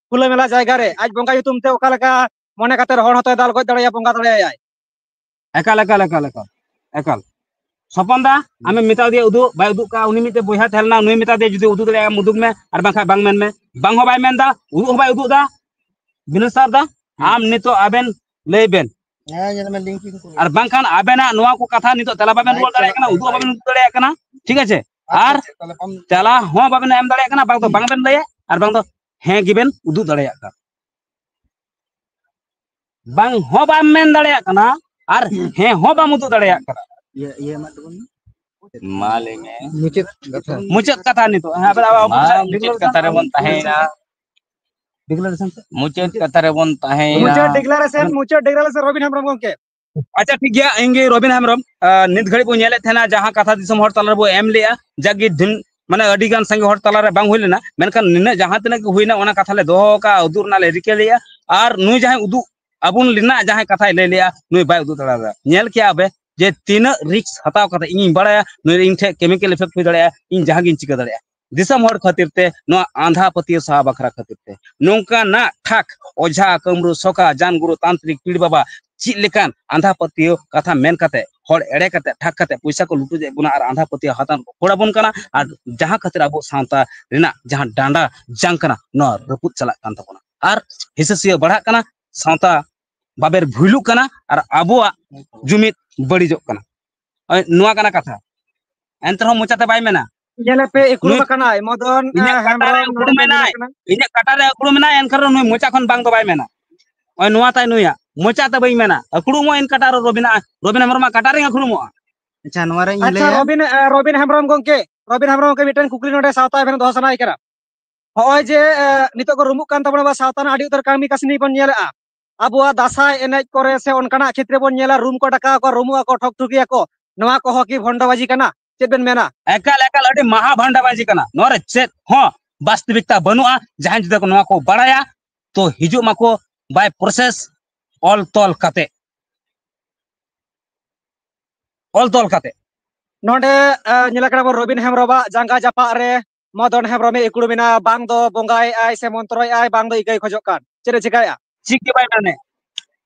ᱠᱷᱩᱞᱟᱹ ᱢᱮᱞᱟ ᱡᱟᱭᱜᱟ ᱨᱮ? ᱟᱡ ᱵᱚᱸᱜᱟ ᱧᱩᱛᱩᱢ ᱛᱮ ᱚᱠᱟ ᱞᱮᱠᱟ ᱢᱚᱱᱮ ᱠᱟᱛᱮ ᱦᱚᱲ ᱦᱚᱸᱛᱚᱭ ᱫᱟᱞ ᱜᱚᱡ ᱫᱟᱲᱮᱭᱟᱭᱟ, ᱵᱚᱸᱜᱟ ᱫᱟᱲᱮᱭᱟᱭᱟᱭ᱾ ᱮᱠᱟᱞ, ᱮᱠᱟᱞ, ᱮᱠᱟᱞ, ᱮᱠᱟᱞ, ᱮᱠᱟᱞ᱾ ᱥᱚᱯᱚᱱ ᱫᱟ, ᱟᱢᱮᱢ ᱢᱮᱛᱟ ᱫᱮᱭᱟ ᱩᱫᱩᱜ, ᱵᱟᱭ ᱩᱫᱩᱜ ᱠᱟᱜᱼᱟ᱾ ᱩᱱᱤ ᱢᱤᱫᱴᱮᱡ ᱵᱚᱭᱦᱟ ᱛᱟᱦᱮᱸ ᱞᱮᱱᱟ, ᱩᱱᱤ ᱢᱮᱛᱟ ᱫᱮᱭᱟ ᱡᱩᱫᱤ ᱩᱫᱩᱜ ᱫᱟᱲᱮᱭᱟᱜᱼᱟᱢ ᱩᱫᱩᱜ ᱢᱮ, ᱟᱨ ᱵᱟᱝᱠᱷᱟᱱ ᱵᱟᱝ ᱢᱮᱱ ᱢᱮ᱾ ᱵᱟᱝ ᱦᱚᱸ ᱵᱟᱭ ᱢᱮᱱ ᱫᱟ, ᱩᱫᱩᱜ ᱦᱚᱸ ᱵᱟᱭ ᱩᱫᱩᱜ ᱫᱟ᱾ ᱵᱤᱱᱚᱭ ᱥᱟᱨ ᱫᱟ, ᱦᱩᱸ᱾ ᱟᱢ ᱱᱤᱛᱚᱜ ᱟᱵᱮᱱ ᱞᱟᱹᱭ ᱵᱮᱱ᱾ ᱦᱮᱸ, ᱧᱮᱞ ᱢᱮ, ᱞᱤᱝᱠ ᱤᱧ ᱠᱩᱞ ᱟᱨ ᱵᱟᱝᱠᱷᱟᱱ ᱟᱵᱮᱱᱟᱜ ᱱᱚᱣᱟ ᱠᱚ ᱠᱟᱛᱷᱟ ᱱᱤᱛᱚᱜ ᱛᱮᱞᱟ ᱵᱟᱵᱮᱱ ᱨᱩᱣᱟᱹᱲ ᱫᱟᱲᱮᱭᱟᱜ ᱠᱟᱱᱟ, ᱩᱫᱩᱜ ᱦᱚᱸ ᱵᱟᱵᱮᱱ ᱩᱫᱩᱜ ᱫᱟᱲᱮᱭᱟᱜ ᱠᱟᱱᱟ, ᱴᱷᱤᱠ ᱟᱪᱷᱮ? ᱟᱪᱪᱷᱟ, ᱟᱨ ᱟᱪᱪᱷᱟ, ᱛᱟᱦᱞᱮ ᱵᱟᱢ ᱛᱮᱞᱟ ᱦᱚᱸ ᱵᱟᱵᱮᱱ ᱮᱢ ᱫᱟᱲᱮᱭᱟᱜ ᱠᱟᱱᱟ, ᱵᱟᱝ ᱫᱚ ᱵᱟᱝ ᱵᱮᱱ ᱞᱟᱹᱭᱟ, ᱟᱨ ᱵᱟᱝ ᱫᱚ ᱦᱮᱸ ᱜᱮᱵᱮᱱ ᱩᱫᱩᱜ ᱫᱟᱲᱮᱭᱟᱜ ᱠᱟᱱᱟ᱾ ᱵᱟᱝ ᱦᱚᱸ ᱵᱟᱢ ᱢᱮᱱ ᱫᱟᱲᱮᱭᱟᱜ ᱠᱟᱱᱟ ᱟᱨ ᱦᱮᱸ ᱦᱚᱸ ᱵᱟᱢ ᱩᱫᱩᱜ ᱫᱟᱲᱮᱭᱟᱜ ᱠᱟᱱᱟ᱾ ᱤᱭᱟᱹ, ᱤᱭᱟᱹ ᱮᱢᱟᱜ ᱛᱟᱵᱚᱱ ᱢᱮ᱾ ᱢᱟ ᱞᱟᱹᱭ ᱢᱮ᱾ ᱢᱩᱪᱟᱹᱫ ᱠᱟᱛᱷᱟ᱾ ᱢᱩᱪᱟᱹᱫ ᱠᱟᱛᱷᱟ ᱱᱤᱛᱚᱜ, ᱦᱮᱸ, ᱟᱵᱮᱱ ᱟᱵᱮᱱ ᱢᱟ ᱚᱯᱷᱤᱥᱟᱨ ᱢᱩᱪᱟᱹᱫ ᱰᱤᱠᱞᱟᱨᱮᱥᱚᱱ ᱠᱟᱛᱷᱟ ᱨᱮᱵᱚᱱ ᱛᱟᱦᱮᱸᱭᱮᱱᱟ᱾ ᱰᱤᱠᱞᱟᱨᱮᱥᱚᱱ ᱛᱮ? ᱢᱩᱪᱟᱹᱫ ᱠᱟᱛᱷᱟ ᱨᱮᱵᱚᱱ ᱛᱟᱦᱮᱸᱭᱮᱱᱟ᱾ ᱢᱩᱪᱟᱹᱫ ᱰᱤᱠᱞᱟᱨᱮᱥᱚᱱ, ᱢᱩᱪᱟᱹᱫ ᱰᱤᱠᱞᱟᱨᱮᱥᱚᱱ, ᱨᱚᱵᱤᱱ ᱦᱮᱢᱵᱨᱚᱢ ᱜᱚᱢᱠᱮ᱾ ᱟᱪᱪᱷᱟ, ᱴᱷᱤᱠ ᱜᱮᱭᱟ, ᱤᱧ ᱜᱮ ᱨᱚᱵᱤᱱ ᱦᱮᱢᱵᱨᱚᱢ᱾ ᱟᱸ, ᱱᱤᱛ ᱜᱷᱟᱹᱲᱤᱡ ᱵᱚᱱ ᱧᱮᱞᱮᱫ ᱛᱟᱦᱮᱱᱟ ᱡᱟᱦᱟᱸ ᱠᱟᱛᱷᱟ ᱫᱤᱥᱚᱢ ᱦᱚᱲ ᱛᱟᱞᱟ ᱨᱮᱵᱚ ᱮᱢ ᱞᱮᱜᱼᱟ, ᱡᱟᱜᱮ ᱰᱷᱤᱱ-, ᱢᱟᱱᱮ ᱟᱹᱰᱤ ᱜᱟᱱ ᱥᱟᱸᱜᱮ ᱦᱚᱲ ᱛᱟᱞᱟ ᱨᱮ ᱵᱟᱝ ᱦᱩᱭ ᱞᱮᱱᱟ, ᱢᱮᱱᱠᱷᱟᱱ ᱱᱤᱱᱟᱹᱜ ᱡᱟᱦᱟᱸ ᱛᱤᱱᱟᱹᱜ ᱜᱮ ᱦᱩᱭᱱᱟ, ᱚᱱᱟ ᱠᱟᱛᱷᱟ ᱞᱮ ᱫᱚᱦᱚ ᱟᱠᱟᱫᱼᱟ, ᱩᱫᱩᱜ ᱨᱮᱱᱟᱜ ᱞᱮ ᱨᱤᱠᱟᱹ ᱞᱮᱜᱼᱟ᱾ ᱟᱨ ᱱᱩᱭ ᱡᱟᱦᱟᱸᱭ ᱩᱫᱩᱜ ᱟᱵᱚᱱ ᱨᱮᱱᱟᱜ ᱡᱟᱦᱟᱸᱭ ᱠᱟᱛᱷᱟᱭ ᱞᱟᱹᱭ ᱞᱮᱜᱼᱟ, ᱱᱩᱭ ᱵᱟᱭ ᱩᱫᱩᱜ ᱫᱟᱲᱮᱭᱟᱫᱟ᱾ ᱧᱮᱞ ᱠᱮᱜᱼᱟ ᱯᱮ ᱡᱮ ᱛᱤᱱᱟᱹᱜ ᱨᱤᱠᱥ ᱦᱟᱛᱟᱣ ᱠᱟᱛᱮ, ᱤᱧᱤᱧ ᱵᱟᱲᱟᱭᱟ ᱱᱩᱭ ᱤᱧ ᱴᱷᱮᱱ ᱠᱮᱢᱤᱠᱮᱞ ᱤᱯᱷᱮᱠᱴ ᱦᱩᱭ ᱫᱟᱲᱮᱭᱟᱜᱼᱟ, ᱤᱧ ᱡᱟᱦᱟᱸ ᱜᱤᱧ ᱪᱤᱠᱟᱹ ᱫᱟᱲᱮᱭᱟᱜᱼᱟ᱾ ᱫᱤᱥᱚᱢ ᱦᱚᱲ ᱠᱷᱟᱹᱛᱤᱨ ᱛᱮ ᱱᱚᱣᱟ ᱟᱸᱫᱷᱟ ᱯᱟᱹᱛᱭᱟᱹᱣ ᱥᱟᱦᱟ ᱵᱟᱠᱷᱨᱟ ᱠᱷᱟᱹᱛᱤᱨ ᱛᱮ ᱱᱚᱝᱠᱟᱱᱟᱜ ᱴᱷᱟᱠ ᱚᱡᱷᱟ, ᱠᱟᱹᱢᱨᱩ, ᱥᱚᱠᱟ, ᱡᱟᱱ ᱜᱩᱨᱩ, ᱛᱟᱱᱛᱨᱤᱠ, ᱯᱤᱲ ᱵᱟᱵᱟ ᱪᱮᱫ ᱞᱮᱠᱟᱱ ᱟᱸᱫᱷᱟ ᱯᱟᱹᱛᱭᱟᱹᱣ ᱠᱟᱛᱷᱟ ᱢᱮᱱ ᱠᱟᱛᱮ ᱦᱚᱲ ᱮᱲᱮ ᱠᱟᱛᱮ ᱴᱷᱟᱠ ᱠᱟᱛᱮ ᱯᱚᱭᱥᱟ ᱠᱚ ᱞᱩᱴᱩᱡᱮᱫ ᱵᱚᱱᱟ ᱟᱨ ᱟᱸᱫᱷᱟ ᱯᱟᱹᱛᱭᱟᱹᱣ ᱦᱟᱛᱟᱣ ᱠᱚᱲᱟ ᱵᱚᱱ ᱠᱟᱱᱟ᱾ ᱟᱨ ᱡᱟᱦᱟᱸ ᱠᱷᱟᱹᱛᱤᱨ ᱟᱵᱚ ᱥᱟᱶᱛᱟ ᱨᱮᱱᱟᱜ ᱡᱟᱦᱟᱸ ᱰᱟᱸᱰᱟ ᱡᱟᱝ ᱠᱟᱱᱟ, ᱱᱚᱣᱟ ᱨᱟᱹᱯᱩᱫ ᱪᱟᱞᱟᱜ ᱠᱟᱱ ᱛᱟᱵᱚᱱᱟ ᱟᱨ ᱦᱤᱥᱟᱹ ᱥᱩᱭᱟᱹ ᱵᱟᱲᱦᱟᱜ ᱠᱟᱱᱟ, ᱥᱟᱶᱛᱟ ᱵᱟᱵᱮᱨ ᱵᱷᱩᱭᱞᱩᱜ ᱠᱟᱱᱟ ᱟᱨ ᱟᱵᱚᱣᱟᱜ ᱡᱩᱢᱤᱫ ᱵᱟᱹᱲᱤᱡᱚᱜ ᱠᱟᱱᱟ᱾ ᱱᱚᱣᱟ ᱠᱟᱱᱟ ᱠᱟᱛᱷᱟ᱾ ᱮᱱᱛᱮ ᱨᱮᱦᱚᱸ ᱢᱚᱪᱟᱛᱮ ᱵᱟᱭ ᱢᱮᱱᱟ, ᱧᱮᱞᱮ ᱯᱮ, ᱤᱠᱲᱩᱢ ᱱᱩᱭ ᱟᱠᱟᱱᱟᱭ ᱢᱚᱫᱚᱱ, ᱤᱧᱟᱹᱜ ᱮ, ᱠᱟᱴᱟ ᱨᱮ ᱦᱮᱢᱵᱨᱚᱢ ᱩᱠᱲᱩᱢ ᱱᱚᱰᱮ ᱢᱮᱱᱟᱭ, ᱢᱮᱱᱟᱭ ᱠᱟᱱᱟ᱾ ᱤᱧᱟᱹᱜ ᱠᱟᱴᱟ ᱨᱮ ᱩᱠᱲᱩᱢ ᱢᱮᱱᱟᱭ, ᱮᱱᱠᱷᱟᱱ ᱱᱩᱭ ᱢᱚᱪᱟ ᱠᱷᱚᱱ ᱵᱟᱝ ᱫᱚ ᱵᱟᱭ ᱢᱮᱱᱟ᱾ ᱱᱚᱜᱼᱚᱭ ᱱᱚᱣᱟ ᱛᱟᱭ ᱱᱩᱭᱟᱜ ᱢᱚᱪᱟ ᱛᱮ ᱵᱟᱹᱧ ᱢᱮᱱᱟ, ᱩᱠᱲᱩᱢᱚᱜ ᱤᱧ ᱠᱟᱴᱟ ᱨᱮ ᱨᱚᱵᱤᱱᱟ, ᱨᱚᱵᱤᱱ ᱦᱮᱢᱵᱨᱚᱢᱟᱜ ᱠᱟᱴᱟ ᱨᱮᱧ ᱩᱠᱲᱩᱢᱚᱜᱼᱟ᱾ ᱟᱪᱪᱷᱟ, ᱱᱚᱣᱟ ᱨᱮ ᱤᱧ ᱟᱪᱪᱷᱟ, ᱞᱟᱹᱭᱟ᱾ ᱨᱚᱵᱤᱱ, ᱮ, ᱨᱚᱵᱤᱱ ᱦᱮᱢᱵᱨᱚᱢ ᱜᱚᱝᱠᱮ, ᱨᱚᱵᱤᱱ ᱦᱮᱢᱵᱨᱚᱢ ᱜᱚᱝᱠᱮ, ᱢᱤᱫᱴᱮᱱ ᱠᱩᱠᱞᱤ ᱱᱚᱰᱮ ᱥᱟᱶᱛᱟ ᱮᱵᱷᱮᱱ ᱫᱚᱦᱚ ᱥᱟᱱᱟᱭᱮ ᱠᱟᱱᱟ᱾ ᱱᱚᱜᱼᱚᱭ ᱡᱮ, ᱮ, ᱱᱤᱛᱚᱜ ᱠᱚ ᱨᱩᱢᱩᱜ ᱠᱟᱱ ᱛᱟᱵᱚᱱᱟ, ᱵᱟ ᱥᱟᱶᱛᱟ ᱨᱮᱱᱟᱜ ᱟᱹᱰᱤ ᱩᱛᱟᱹᱨ ᱠᱟᱹᱢᱤ ᱠᱟᱹᱥᱱᱤ ᱵᱚᱱ ᱧᱮᱞᱮᱜᱼᱟ᱾ ᱟᱵᱚᱣᱟᱜ ᱫᱟᱸᱥᱟᱭ ᱮᱱᱮᱡ ᱠᱚᱨᱮ ᱥᱮ ᱚᱱᱠᱟᱱᱟᱜ ᱠᱷᱮᱛᱨᱮ ᱵᱚᱱ ᱧᱮᱞᱟ, ᱨᱩᱢ ᱠᱚ ᱰᱟᱠᱟᱣ ᱟᱠᱚ, ᱨᱩᱢᱩᱜ ᱟᱠᱚ, ᱴᱷᱚᱠ ᱴᱷᱩᱠᱤ ᱟᱠᱚ, ᱱᱚᱣᱟ ᱠᱚᱦᱚᱸ ᱠᱤ ᱵᱷᱚᱱᱰᱚᱵᱟᱡᱤ ᱠᱟᱱᱟ? ᱪᱮᱫ ᱵᱮᱱ ᱢᱮᱱᱟ? ᱮᱠᱟᱞ, ᱮᱠᱟᱞ, ᱟᱹᱰᱤ ᱢᱟᱦᱟ ᱵᱷᱟᱱᱰᱟᱵᱟᱡᱤ ᱠᱟᱱᱟ᱾ ᱱᱚᱣᱟ ᱨᱮ ᱪᱮᱫ ᱦᱚᱸ ᱵᱟᱥᱛᱚᱵᱤᱠᱛᱟ ᱵᱟᱹᱱᱩᱜᱼᱟ᱾ ᱡᱟᱦᱟᱸᱭ ᱡᱩᱫᱤ ᱠᱚ ᱱᱚᱣᱟ ᱠᱚ ᱵᱟᱲᱟᱭᱟ, ᱛᱚ ᱦᱤᱡᱩᱜ ᱢᱟᱠᱚ by process, ᱚᱞ ᱛᱚᱞ ᱠᱟᱛᱮ, ᱚᱞ ᱛᱚᱞ ᱠᱟᱛᱮ᱾ ᱱᱚᱰᱮ, ᱮ, ᱧᱮᱞ ᱠᱟᱱᱟ ᱵᱚᱱ ᱨᱚᱵᱤᱱ ᱦᱮᱢᱵᱨᱚᱢᱟᱜ ᱡᱟᱸᱜᱟ ᱡᱟᱯᱟᱜ ᱨᱮ ᱢᱚᱫᱚᱱ ᱦᱮᱢᱵᱨᱚᱢᱮ ᱤᱠᱲᱩ ᱢᱮᱱᱟ, ᱵᱟᱝ ᱫᱚ ᱵᱚᱸᱜᱟᱭᱮᱫᱼᱟᱭ ᱥᱮ ᱢᱚᱱᱛᱨᱚᱭᱮᱫᱼᱟᱭ, ᱵᱟᱝ ᱫᱚ ᱤᱠᱟᱹᱭ ᱠᱷᱚᱡᱚᱜ ᱠᱟᱱ᱾ ᱪᱮᱫ ᱮ ᱪᱮᱠᱟᱭᱟ? ᱪᱮᱫ ᱜᱮ ᱵᱟᱭ ᱢᱮᱱᱮᱫ᱾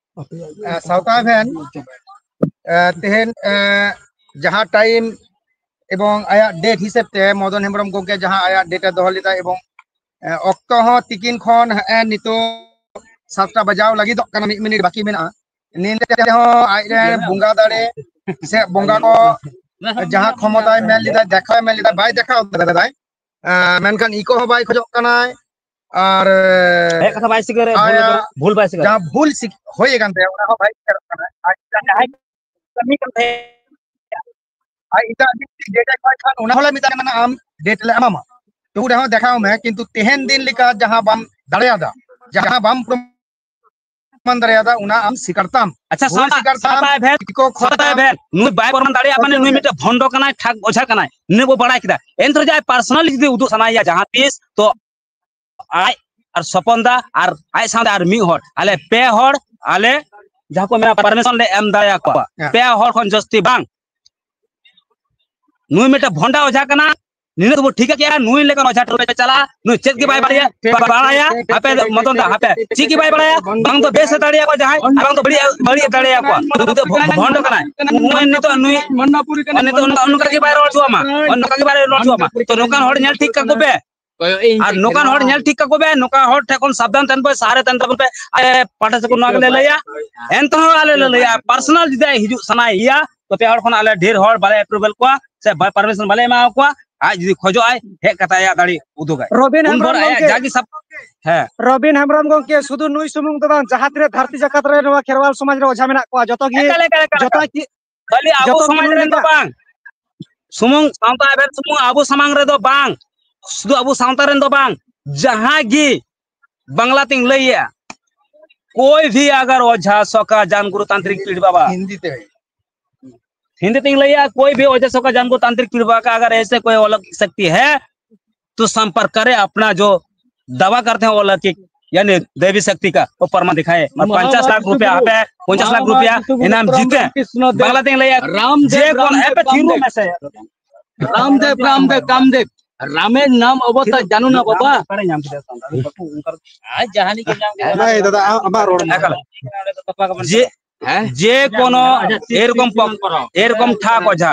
ᱮ, ᱥᱟᱶᱛᱟ ᱮᱵᱷᱮᱱ, ᱮ, ᱛᱮᱦᱮᱧ, ᱮ, ᱡᱟᱦᱟᱸ time ᱮᱵᱚᱝ ᱟᱭᱟᱜ date ᱦᱤᱥᱟᱹᱵ ᱛᱮ ᱢᱚᱫᱚᱱ ᱦᱮᱢᱵᱨᱚᱢ ᱜᱚᱢᱠᱮ ᱡᱟᱦᱟᱸ ᱟᱭᱟᱜ date ᱮ ᱫᱚᱦᱚ ᱞᱮᱫᱟ ᱮᱵᱚᱝ, ᱮ, ᱚᱠᱛᱚ ᱦᱚᱸ ᱛᱤᱠᱤᱱ ᱠᱷᱚᱱ ᱦᱮᱸ ᱱᱤᱛᱚᱜ ᱥᱟᱛᱴᱟ ᱵᱟᱡᱟᱣ ᱞᱟᱹᱜᱤᱫᱚᱜ ᱠᱟᱱᱟ, ᱢᱤᱫ ᱢᱤᱱᱤᱴ ᱵᱟᱹᱠᱤ ᱢᱮᱱᱟᱜᱼᱟ᱾ ᱱᱤᱛ ᱛᱮᱦᱚᱸ ᱟᱡᱨᱮᱱ ᱵᱚᱸᱜᱟ ᱫᱟᱲᱮ ᱥᱮ ᱵᱚᱸᱜᱟ ᱠᱚ ᱡᱟᱦᱟᱸ ᱠᱷᱚᱢᱚᱛᱟᱭ ᱢᱮᱱ ᱞᱮᱫᱟ, ᱫᱮᱠᱷᱟᱣ ᱢᱮᱱ ᱞᱮᱫᱟ, ᱵᱟᱭ ᱫᱮᱠᱷᱟᱣ ᱫᱟᱲᱮᱭᱟᱫᱟᱭ᱾ ᱮ, ᱢᱮᱱᱠᱷᱟᱱ ᱤᱠᱟᱹ ᱦᱚᱸ ᱵᱟᱭ ᱠᱷᱚᱡᱚᱜ ᱠᱟᱱᱟᱭ᱾ ᱟᱨ, ᱦᱮᱡ ᱠᱟᱛᱷᱟ ᱵᱟᱭ ᱥᱤᱠᱟᱹᱨᱮᱫ, ᱵᱷᱩᱞ ᱟᱭᱟᱜ ᱠᱟᱱᱟ, ᱵᱷᱩᱞ ᱵᱟᱭ ᱥᱤᱠᱟᱹᱨᱮᱫ᱾ ᱡᱟᱦᱟᱸ ᱵᱷᱩᱞ ᱥᱤᱠ-, ᱦᱩᱭ ᱟᱠᱟᱱ ᱛᱟᱭᱟ, ᱚᱱᱟ ᱦᱚᱸ ᱵᱟᱭ ᱥᱤᱠᱟᱹᱨᱚᱜ ᱠᱟᱱᱟ᱾ ᱟᱡ ᱡᱟᱦᱟᱸᱭ ᱠᱟᱹᱢᱤ ᱠᱟᱱ ᱛᱟᱦᱮᱸᱫ, ᱟᱡ ᱮᱴᱟᱜ ᱢᱤᱫᱴᱤᱡ ᱡᱟᱭᱜᱟ ᱠᱷᱚᱱ ᱠᱷᱟᱱ ᱚᱱᱟ ᱦᱚᱸᱞᱮ ᱢᱮᱛᱟᱭ ᱠᱟᱱᱟ, ᱟᱢ date ᱞᱮ ᱮᱢᱟᱢᱟ, ᱛᱚᱵᱩ ᱨᱮᱦᱚᱸ ᱫᱮᱠᱷᱟᱣ ᱢᱮ, ᱠᱤᱱᱛᱩ ᱛᱮᱦᱮᱧ ᱫᱤᱱ ᱞᱮᱠᱟ ᱡᱟᱦᱟᱸ ᱵᱟᱢ ᱫᱟᱲᱮᱭᱟᱫᱟ, ᱡᱟᱦᱟᱸ ᱵᱟᱢ ᱯᱨᱚᱢᱟᱱ ᱫᱟᱲᱮᱭᱟᱫᱟ, ᱚᱱᱟ ᱟᱢ ᱥᱤᱠᱟᱨ ᱛᱟᱢ᱾ ᱟᱪᱪᱷᱟ, ᱵᱷᱩᱞ ᱥᱟᱶᱛᱟ, ᱥᱤᱠᱟᱨ ᱛᱟᱢ᱾ ᱥᱟᱶᱛᱟ ᱮᱵᱷᱮᱱ, ᱠᱚ ᱠᱷᱚᱡ ᱥᱟᱶᱛᱟ ᱛᱟᱢ᱾ ᱮᱵᱷᱮᱱ, ᱱᱩᱭ ᱵᱟᱭ ᱯᱨᱚᱢᱟᱱ ᱫᱟᱲᱮᱭᱟᱜᱼᱟ, ᱢᱟᱱᱮ ᱱᱩᱭ ᱢᱤᱫᱴᱮᱱ ᱵᱷᱚᱱᱰᱚ ᱠᱟᱱᱟᱭ, ᱴᱷᱟᱠ ᱚᱡᱷᱟ ᱠᱟᱱᱟᱭ, ᱱᱤᱭᱟᱹ ᱵᱚ ᱵᱟᱲᱟᱭ ᱠᱮᱫᱟ᱾ ᱮᱱᱛᱮ ᱨᱮᱦᱚᱸ ᱡᱟᱦᱟᱸᱭ personally ᱡᱩᱫᱤ ᱩᱫᱩᱜ ᱥᱟᱱᱟᱭᱮᱭᱟ ᱡᱟᱦᱟᱸ ᱛᱤᱥ, ᱛᱚ ᱟᱡ ᱟᱨ ᱥᱚᱯᱚᱱ ᱫᱟ ᱟᱨ ᱟᱡ ᱥᱟᱶᱛᱮ ᱟᱨ ᱢᱤᱫ ᱦᱚᱲ, ᱟᱞᱮ ᱯᱮ ᱦᱚᱲ, ᱟᱞᱮ ᱡᱟᱦᱟᱸ ᱠᱚ ᱢᱮᱱᱟ permission ᱞᱮ ᱮᱢ ᱫᱟᱲᱮᱭᱟᱠᱚᱣᱟ᱾ ᱦᱮᱸ᱾ ᱯᱮ ᱦᱚᱲ ᱠᱷᱚᱱ ᱡᱟᱹᱥᱛᱤ ᱵᱟᱝ᱾ ᱱᱩᱭ ᱢᱤᱫᱴᱮᱱ ᱵᱷᱚᱱᱰᱟ ᱚᱡᱷᱟ ᱠᱟᱱᱟ, ᱱᱤᱱᱟᱹᱜ ᱫᱚᱵᱚ ᱴᱷᱤᱠᱟ ᱠᱮᱜᱼᱟ, ᱱᱩᱭ ᱞᱮᱠᱟᱱ ᱚᱡᱷᱟ ᱴᱷᱮᱱ ᱞᱮ ᱪᱟᱞᱟᱜᱼᱟ, ᱱᱩᱭ ᱪᱮᱫ ᱜᱮ ᱵᱟᱭ ᱵᱟᱲᱟᱭᱟ, ᱴᱷᱤᱠ, ᱵᱟᱭ ᱴᱷᱤᱠ, ᱵᱟᱲᱟᱭᱟ, ᱴᱷᱤᱠ, ᱴᱷᱤᱠ, ᱟᱯᱮ ᱴᱷᱤᱠ, ᱴᱷᱤᱠ, ᱢᱚᱫᱚᱱ ᱫᱟ, ᱴᱷᱤᱠ, ᱦᱟᱯᱮ, ᱴᱷᱤᱠ, ᱪᱮᱫ ᱜᱮ ᱵᱟᱭ ᱵᱟᱲᱟᱭᱟ, ᱵᱟᱝ ᱫᱚ ᱵᱮᱥ ᱮ ᱫᱟᱲᱮᱭᱟᱠᱚᱣᱟ ᱡᱟᱦᱟᱸᱭ, ᱟᱨ ᱵᱟᱝ ᱫᱚ ᱵᱟᱹᱲᱤᱡ, ᱵᱟᱹᱲᱤᱡ ᱮ ᱫᱟᱲᱮᱭᱟᱠᱚᱣᱟ᱾ ᱱᱩᱭ ᱫᱚ ᱵᱷᱚᱱᱰᱚ ᱠᱟᱱᱟᱭ, ᱱᱩᱭ ᱱᱤᱛᱚᱜ, ᱱᱩᱭ ᱱᱤᱛᱚᱜ ᱚᱱᱠᱟ, ᱚᱱᱠᱟ ᱜᱮ ᱵᱟᱭ ᱨᱚᱲ ᱦᱚᱪᱚᱣᱟᱢᱟ, ᱚᱱᱠᱟ ᱜᱮ ᱵᱟᱭ ᱨᱚᱲ ᱦᱚᱪᱚᱣᱟᱢᱟ᱾ ᱛᱚ ᱱᱚᱝᱠᱟᱱ ᱦᱚᱲ ᱧᱮᱞ ᱴᱷᱤᱠ ᱠᱟᱠᱚ ᱯᱮ᱾ ᱟᱨ ᱱᱚᱝᱠᱟᱱ ᱦᱚᱲ ᱧᱮᱞ ᱴᱷᱤᱠ ᱠᱟᱠᱚ ᱵᱮ, ᱱᱚᱝᱠᱟ ᱦᱚᱲ ᱴᱷᱮᱱ ᱠᱷᱚᱱ ᱥᱟᱵᱫᱷᱟᱱ ᱛᱟᱦᱮᱱ ᱯᱮ, ᱥᱟᱦᱟ ᱨᱮ ᱛᱟᱦᱮᱱ ᱛᱟᱵᱚᱱ ᱯᱮ᱾ ᱟᱞᱮ ᱯᱟᱦᱴᱟ ᱥᱮᱫ ᱠᱷᱚᱱ ᱱᱚᱣᱟ ᱜᱮᱞᱮ ᱞᱟᱹᱭᱟ, ᱮᱱᱛᱮᱦᱚᱸ ᱟᱞᱮ ᱞᱮ ᱞᱟᱹᱭᱟ, ᱯᱟᱨᱥᱚᱱᱟᱞ ᱡᱩᱫᱤ ᱦᱤᱡᱩᱜ ᱥᱟᱱᱟᱭᱮᱭᱟ, ᱛᱚ ᱯᱮ ᱦᱚᱲ ᱠᱷᱚᱱ ᱟᱞᱮ ᱰᱷᱮᱨ ᱦᱚᱲ ᱵᱟᱞᱮ ᱮᱯᱨᱩᱵᱷᱟᱞ ᱠᱚᱣᱟ ᱥᱮ ᱯᱟᱨᱢᱤᱥᱚᱱ ᱵᱟᱞᱮ ᱮᱢᱟ ᱠᱚᱣᱟ᱾ ᱟᱡ ᱡᱩᱫᱤ ᱠᱷᱚᱡᱚᱜ ᱟᱭ, ᱦᱮᱡ ᱠᱟᱛᱮ ᱟᱭᱟᱜ ᱫᱟᱲᱮ ᱩᱫᱩᱜᱟᱭ᱾ ᱨᱚᱵᱤᱱ ᱩᱱ ᱦᱮᱢᱵᱨᱚᱢ ᱵᱷᱳᱨ ᱟᱭᱟᱜ ᱜᱚᱢᱠᱮ, ᱡᱟᱜᱮ ᱥᱟᱵ-, ᱦᱮᱸ᱾ ᱨᱚᱵᱤᱱ ᱦᱮᱢᱵᱨᱚᱢ ᱜᱚᱢᱠᱮ, ᱥᱩᱫᱷᱩ ᱱᱩᱭ ᱥᱩᱢᱩᱝ ᱫᱚ ᱵᱟᱝ, ᱡᱟᱦᱟᱸ ᱛᱤᱱᱟᱹᱜ ᱫᱷᱟᱹᱨᱛᱤ ᱡᱟᱠᱟᱛ ᱨᱮ ᱱᱚᱣᱟ ᱠᱷᱮᱨᱣᱟᱞ ᱥᱚᱢᱟᱡᱽ ᱨᱮ ᱚᱡᱷᱟ ᱢᱮᱱᱟᱜ ᱠᱚᱣᱟ, ᱡᱚᱛᱚ ᱜᱮ, ᱮᱠᱟᱞ, ᱮᱠᱟᱞ, ᱮᱠᱟᱞ, ᱡᱚᱛᱚ ᱮᱠᱟᱞ᱾ ᱜᱮ, ᱠᱷᱟᱹᱞᱤ ᱟᱵᱚ ᱡᱚᱛᱚ ᱜᱮ ᱥᱚᱢᱟᱡᱽ ᱱᱩᱭ ᱨᱮᱱ ᱫᱚ ᱞᱮᱠᱟ᱾ ᱵᱟᱝ, ᱥᱩᱢᱩᱝ ᱥᱟᱶᱛᱟ ᱮᱵᱷᱮᱱ ᱥᱩᱢᱩᱝ ᱟᱵᱚ ᱥᱟᱢᱟᱝ ᱨᱮᱫᱚ ᱵᱟᱝ, ᱥᱩᱫᱷᱩ ᱟᱵᱚ ᱥᱟᱶᱛᱟ ᱨᱮᱱ ᱫᱚ ᱵᱟᱝ, ᱡᱟᱦᱟᱸ ᱜᱮ ᱵᱟᱝᱞᱟ ᱛᱤᱧ ᱞᱟᱹᱭᱮᱜᱼᱟ, कोई भी अगर ओझा, सौखा, जान गुरु, तांत्रिक, पीर बाबा, हिंदी ते। हिंदी ते लैया, कोई भी ओझा, सौखा, जान गुरु, तांत्रिक, पीर बाबा का अगर ऐसे कोई अलौकिक शक्ति है, तो संपर्क करे, अपना जो दावा करते हैं अलौकिक, यानी दैवी शक्ति का, वो प्रमाण दिखाए। और पचास लाख रुपया, आप है, पचास लाख रुपया इनाम जीते। बांग्ला ते लैया, रामदेव, जे कौन है पे, रामदेव, थीरू में से। रामदेव, रामदेव, कामदेव, रामेर नाम ᱚᱵᱚᱥᱛᱟ ᱡᱟᱱᱩ ᱱᱟ ᱵᱟᱵᱟ᱾ ᱟᱨ ᱡᱟᱦᱟᱸ ᱞᱮᱠᱟ ᱧᱟᱢ ᱠᱮᱫᱟ᱾ ᱵᱟᱭ ᱫᱟᱫᱟ, ᱟᱢ, ᱟᱢᱟᱜ ᱨᱚᱲ ᱢᱮ᱾ ᱮᱠᱟᱞ᱾ ᱡᱮ, ᱡᱮ ᱠᱳᱱᱳ ᱮᱨᱚᱠᱚᱢ ᱯᱚᱠ-, ᱮᱨᱚᱠᱚᱢ ᱴᱷᱟᱠ ᱚᱡᱷᱟ,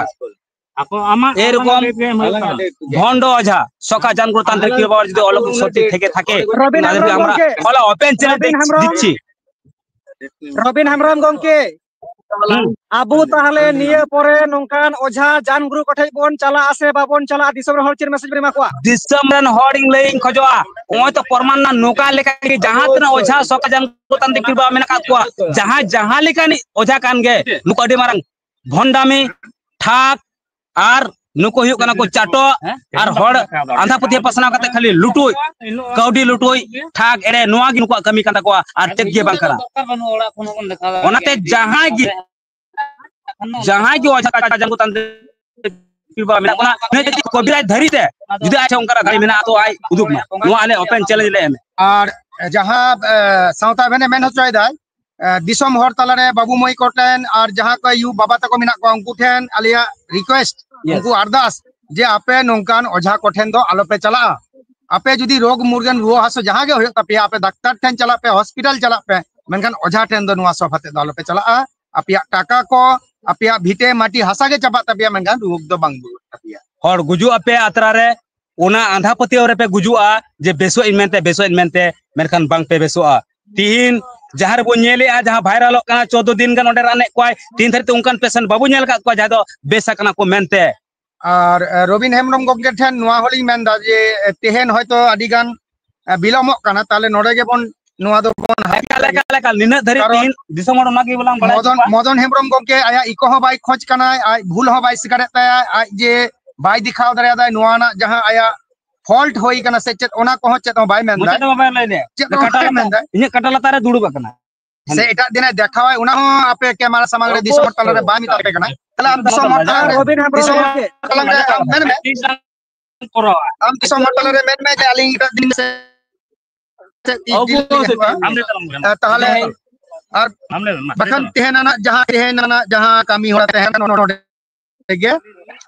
ᱮᱨᱚᱠᱚᱢ ᱵᱷᱚᱱᱰᱚ ᱚᱡᱷᱟ, ᱥᱚᱠᱟ ᱡᱟᱱ ᱜᱩᱨᱩ ᱛᱟᱱᱛᱨᱤᱠ ᱠᱤ ᱵᱟᱵᱟ ᱡᱩᱫᱤ অলৌকিক শক্তি থেকে থাকে, রবিন তাদেরকে হেমব্রম আমরা গমকে, খোলা ওপেন চ্যালেঞ্জ দিচ্ছি। ᱨᱚᱵᱤᱱ ᱦᱮᱢᱵᱨᱚᱢ ᱜᱚᱢᱠᱮ, ᱦᱩᱸ᱾ ᱟᱵᱚ ᱛᱟᱦᱚᱞᱮ ᱱᱤᱭᱟᱹ ᱯᱚᱨᱮ ᱱᱚᱝᱠᱟᱱ ᱚᱡᱷᱟ ᱡᱟᱱ ᱜᱩᱨᱩ ᱠᱚᱴᱷᱮᱡ ᱵᱚᱱ ᱪᱟᱞᱟᱜᱼᱟ ᱥᱮ ᱵᱟᱵᱚᱱ ᱪᱟᱞᱟᱜᱼᱟ? ᱫᱤᱥᱚᱢ ᱨᱮᱱ ᱦᱚᱲ ᱪᱮᱫ ᱢᱮᱥᱮᱡᱽ ᱵᱮᱱ ᱮᱢᱟ ᱠᱚᱣᱟ? ᱫᱤᱥᱚᱢ ᱨᱮᱱ ᱦᱚᱲ ᱤᱧ ᱞᱟᱹᱭ ᱤᱧ ᱠᱷᱚᱡᱚᱜᱼᱟ, ᱱᱚᱜᱼᱚᱭ ᱛᱚ ᱯᱨᱚᱢᱟᱱ ᱱᱟ ᱱᱚᱝᱠᱟ ᱞᱮᱠᱟ ᱜᱮ ᱡᱟᱦᱟᱸ ᱛᱤᱱᱟᱹᱜ ᱚᱡᱷᱟ ᱥᱚᱠᱟ ᱡᱟᱱ ᱜᱩᱨᱩ ᱛᱟᱱᱛᱨᱤᱠ ᱠᱤ ᱵᱟᱵᱟ ᱢᱮᱱᱟᱜ ᱟᱠᱟᱫ ᱠᱚᱣᱟ, ᱡᱟᱦᱟᱸᱭ ᱡᱟᱦᱟᱸ ᱞᱮᱠᱟᱱᱤᱡ ᱚᱡᱷᱟ ᱠᱟᱱ ᱜᱮ, ᱱᱩᱠᱩ ᱟᱹᱰᱤ ᱢᱟᱨᱟᱝ ᱵᱷᱚᱱᱰᱟᱢᱤ, ᱴᱷᱟᱠ ᱟᱨ ᱱᱩᱠᱩ ᱦᱩᱭᱩᱜ ᱠᱟᱱᱟ ᱠᱚ ᱪᱟᱴᱚᱜ ᱟᱨ ᱦᱚᱲ ᱟᱸᱫᱷᱟ ᱯᱟᱹᱛᱭᱟᱹᱣ ᱯᱟᱥᱱᱟᱣ ᱠᱟᱛᱮ ᱠᱷᱟᱹᱞᱤ ᱞᱩᱴᱩᱡ, ᱠᱟᱹᱣᱰᱤ ᱞᱩᱴᱩᱡ, ᱴᱷᱟᱠ ᱮᱲᱮ, ᱱᱚᱣᱟ ᱜᱮ ᱱᱩᱠᱩᱣᱟᱜ ᱠᱟᱹᱢᱤ ᱠᱟᱱ ᱛᱟᱠᱚᱣᱟ ᱟᱨ ᱪᱮᱫ ᱜᱮ ᱵᱟᱝ ᱠᱟᱱᱟ᱾ ᱚᱱᱟᱛᱮ ᱡᱟᱦᱟᱸᱭ ᱜᱮ, ᱡᱟᱦᱟᱸᱭ ᱜᱮ ᱚᱡᱷᱟ ᱠᱟᱪᱟ ᱡᱟᱝ ᱠᱚ ᱛᱟᱱᱛᱮ ᱢᱮᱱᱟᱜ ᱵᱚᱱᱟ, ᱱᱩᱭ ᱡᱩᱫᱤ ᱠᱚᱵᱤᱨᱟᱡᱽ ᱫᱷᱟᱹᱨᱤ ᱛᱮ ᱡᱩᱫᱤ ᱟᱡ ᱴᱷᱮᱱ ᱚᱱᱠᱟᱱᱟᱜ ᱫᱟᱲᱮ ᱢᱮᱱᱟᱜᱼᱟ ᱛᱚ ᱟᱡ ᱩᱫᱩᱜ ᱢᱟ, ᱱᱚᱣᱟ ᱟᱞᱮ ᱳᱯᱮᱱ ᱪᱮᱞᱮᱧᱡᱽ ᱞᱮ ᱮᱢ᱾ ᱟᱨ ᱡᱟᱦᱟᱸ, ᱮ, ᱥᱟᱶᱛᱟ ᱮᱵᱷᱮᱱ ᱮ ᱢᱮᱱ ᱦᱚᱪᱚᱭᱮᱫᱟᱭ, ᱮ, ᱫᱤᱥᱚᱢ ᱦᱚᱲ ᱛᱟᱞᱟᱨᱮ ᱵᱟᱹᱵᱩ ᱢᱟᱹᱭ ᱠᱚ ᱴᱷᱮᱱ ᱟᱨ ᱡᱟᱦᱟᱸ ᱠᱚ ᱭᱩ ᱵᱟᱵᱟ ᱛᱟᱠᱚ ᱢᱮᱱᱟᱜ ᱠᱚᱣᱟ ᱩᱱᱠᱩ ᱴᱷᱮᱱ ᱟᱞᱮᱭᱟᱜ ᱨᱤᱠᱩᱭᱮᱥᱴ, ᱩᱱᱠᱩ ᱟᱨᱫᱟᱥ ᱡᱮ ᱟᱯᱮ ᱱᱚᱝᱠᱟᱱ ᱚᱡᱷᱟ ᱠᱚᱴᱷᱮᱱ ᱫᱚ ᱟᱞᱚᱯᱮ ᱪᱟᱞᱟᱜᱼᱟ᱾ ᱟᱯᱮ ᱡᱩᱫᱤ ᱨᱳᱜᱽ ᱢᱩᱨᱜᱟᱹᱱ ᱨᱩᱣᱟᱹ ᱦᱟᱹᱥᱩ ᱡᱟᱦᱟᱸ ᱜᱮ ᱦᱩᱭᱩᱜ ᱛᱟᱯᱮᱭᱟ, ᱟᱯᱮ ᱰᱟᱠᱛᱟᱨ ᱴᱷᱮᱱ ᱪᱟᱞᱟᱜ ᱯᱮ, ᱦᱚᱥᱯᱤᱴᱟᱞ ᱪᱟᱞᱟᱜ ᱯᱮ, ᱢᱮᱱᱠᱷᱟᱱ ᱚᱡᱷᱟ ᱴᱷᱮᱱ ᱫᱚ ᱱᱚᱣᱟ ᱥᱚᱵᱷᱟ ᱛᱮᱫ ᱫᱚ ᱟᱞᱚᱯᱮ ᱪᱟᱞᱟᱜᱼᱟ᱾ ᱟᱯᱮᱭᱟᱜ ᱴᱟᱠᱟ ᱠᱚ, ᱟᱯᱮᱭᱟᱜ ᱵᱷᱤᱴᱟᱹ ᱢᱟᱴᱤ ᱦᱟᱥᱟ ᱜᱮ ᱪᱟᱵᱟᱜ ᱛᱟᱯᱮᱭᱟ, ᱢᱮᱱᱠᱷᱟᱱ ᱨᱳᱜᱽ ᱫᱚ ᱵᱟᱝ ᱵᱩᱜᱤᱜ ᱛᱟᱯᱮᱭᱟ᱾ ᱦᱚᱲ ᱜᱩᱡᱩᱜ ᱟᱯᱮ ᱟᱛᱨᱟ ᱨᱮ, ᱚᱱᱟ ᱟᱸᱫᱷᱟ ᱯᱟᱹᱛᱭᱟᱹᱣ ᱨᱮᱯᱮ ᱜᱩᱡᱩᱜᱼᱟ ᱡᱮ ᱵᱮᱥᱚᱜ ᱤᱧ ᱢᱮᱱᱛᱮ, ᱵᱮᱥᱚᱜ ᱤᱧ ᱢᱮᱱᱛᱮ, ᱢᱮᱱᱠᱷᱟᱱ ᱵᱟᱝᱯᱮ ᱵᱮᱥᱚᱜᱼᱟ᱾ ᱛᱤᱦᱤᱧ ᱡᱟᱦᱟᱸ ᱨᱮᱵᱚᱱ ᱧᱮᱞᱮᱜᱼᱟ, ᱡᱟᱦᱟᱸ ᱵᱷᱟᱭᱨᱟᱞᱚᱜ ᱠᱟᱱᱟ, ᱪᱳᱫᱽᱫᱳ ᱫᱤᱱ ᱜᱟᱱ ᱚᱸᱰᱮ ᱨᱟᱱᱮᱫ ᱠᱚᱣᱟᱭ, ᱛᱤᱦᱤᱧ ᱫᱷᱟᱹᱨᱤᱡ ᱛᱮ ᱚᱱᱠᱟᱱ ᱯᱮᱥᱮᱱᱴ ᱵᱟᱵᱚ ᱧᱮᱞ ᱟᱠᱟᱫ ᱠᱚᱣᱟ ᱡᱟᱦᱟᱸ ᱫᱚ ᱵᱮᱥ ᱟᱠᱟᱱᱟ ᱠᱚ ᱢᱮᱱᱛᱮ᱾ ᱟᱨ ᱮ, ᱨᱚᱵᱤᱱ ᱦᱮᱢᱵᱨᱚᱢ ᱜᱚᱢᱠᱮ ᱴᱷᱮᱱ ᱱᱚᱣᱟ ᱦᱚᱸᱞᱤᱧ ᱢᱮᱱᱫᱟ ᱡᱮ ᱮ, ᱛᱮᱦᱮᱧ ᱦᱚᱭᱛᱳ ᱟᱹᱰᱤ ᱜᱟᱱ ᱮ, ᱵᱤᱞᱚᱢᱚᱜ ᱠᱟᱱᱟ, ᱛᱟᱦᱞᱮ ᱱᱚᱰᱮ ᱜᱮᱵᱚᱱ ᱱᱚᱣᱟ ᱫᱚᱵᱚᱱ ᱦᱟᱹᱯᱤᱫ ᱮᱠᱟᱞ, ᱞᱟᱹᱜᱤᱫ᱾ ᱮᱠᱟᱞ, ᱮᱠᱟᱞ᱾ ᱱᱤᱱᱟᱹᱜ ᱫᱷᱟᱹᱨᱤᱡ ᱠᱟᱨᱚᱱ ᱛᱮᱦᱮᱧ ᱫᱤᱥᱚᱢ ᱦᱚᱲ ᱚᱱᱟ ᱜᱮ ᱵᱚᱞᱟᱝ ᱵᱟᱲᱟᱭ ᱢᱚᱫᱚᱱ, ᱦᱚᱪᱚ ᱠᱚᱣᱟ᱾ ᱢᱚᱫᱚᱱ ᱦᱮᱢᱵᱨᱚᱢ ᱜᱚᱢᱠᱮ ᱟᱭᱟᱜ ᱤᱠᱳ ᱦᱚᱸ ᱵᱟᱭ ᱠᱷᱚᱡᱽ ᱠᱟᱱᱟᱭ, ᱟᱡ ᱵᱷᱩᱞ ᱦᱚᱸ ᱵᱟᱭ ᱥᱤᱠᱟᱨᱮᱫ ᱛᱟᱭᱟ, ᱟᱡ ᱡᱮ ᱵᱟᱭ ᱫᱮᱠᱷᱟᱣ ᱫᱟᱲᱮᱭᱟᱫᱟᱭ ᱱᱚᱣᱟ ᱨᱮᱱᱟᱜ ᱡᱟᱦᱟᱸ ᱟᱭᱟᱜ ᱯᱷᱚᱞᱴ ᱦᱩᱭ ᱠᱟᱱᱟ ᱥᱮ ᱪᱮᱫ, ᱚᱱᱟ ᱠᱚᱦᱚᱸ ᱪᱮᱫ ᱦᱚᱸ ᱵᱟᱭ ᱢᱮᱱᱫᱟᱭ᱾ ᱢᱚᱪᱟ ᱫᱚ ᱵᱟᱭ ᱞᱟᱹᱭ ᱞᱮᱭᱟ᱾ ᱪᱮᱫ ᱦᱚᱸ ᱠᱟᱴᱟ ᱵᱟᱭ ᱞᱟᱛᱟᱨ, ᱢᱮᱱᱫᱟᱭ᱾ ᱤᱧᱟᱹᱜ ᱠᱟᱴᱟ ᱞᱟᱛᱟᱨ ᱨᱮ ᱫᱩᱲᱩᱵ ᱟᱠᱟᱱᱟ᱾ ᱥᱮ ᱮᱴᱟᱜ ᱫᱤᱱᱮ ᱫᱮᱠᱷᱟᱣᱟᱭ, ᱚᱱᱟ ᱦᱚᱸ ᱟᱯᱮ ᱠᱮᱢᱮᱨᱟ ᱥᱟᱢᱟᱝ ᱨᱮ ᱫᱤᱥᱚᱢ ᱦᱚᱲ ᱛᱟᱞᱟᱨᱮ ᱵᱟᱭ ᱢᱮᱛᱟ ᱯᱮ ᱠᱟᱱᱟ᱾ ᱛᱟᱦᱞᱮ ᱟᱢ ᱫᱤᱥᱚᱢ ᱦᱚᱲ ᱛᱟᱞᱟᱨᱮ, ᱨᱚᱵᱤᱱ ᱦᱮᱢᱵᱨᱚᱢ ᱫᱤᱥᱚᱢ ᱦᱚᱲ ᱜᱚᱢᱠᱮ᱾ ᱛᱟᱞᱟᱨᱮ ᱟᱢ ᱢᱮᱱ ᱢᱮ᱾ ᱟᱢ ᱫᱤᱥᱚᱢ ᱦᱚᱲ ᱛᱟᱞᱟᱨᱮ ᱢᱮᱱ ᱢᱮ ᱡᱮ ᱟᱹᱞᱤᱧ ᱮᱴᱟᱜ ᱫᱤᱱ ᱥᱮ ᱪᱮᱫ ᱤᱧ ᱚᱵᱚᱥᱥᱳᱭ ᱫᱤᱞᱤ ᱜᱮ ᱦᱩᱭᱩᱜᱼᱟ᱾ ᱟᱢ ᱞᱟᱹᱭ ᱛᱟᱞᱟᱝ ᱢᱮ᱾ ᱟᱨ ᱛᱟᱦᱞᱮ ᱟᱢ ᱞᱟᱹᱭ ᱢᱮ, ᱢᱟ, ᱞᱟᱹᱭ ᱵᱟᱠᱷᱟᱱ ᱛᱟᱞᱟᱝ ᱢᱮ᱾ ᱛᱮᱦᱮᱧ ᱟᱱᱟᱜ ᱡᱟᱦᱟᱸ, ᱛᱮᱦᱮᱧ ᱟᱱᱟᱜ ᱡᱟᱦᱟᱸ ᱠᱟᱹᱢᱤ ᱦᱚᱨᱟ ᱛᱟᱦᱮᱸ ᱠᱟᱱᱟ ᱱᱚᱰᱮ ᱜᱮ,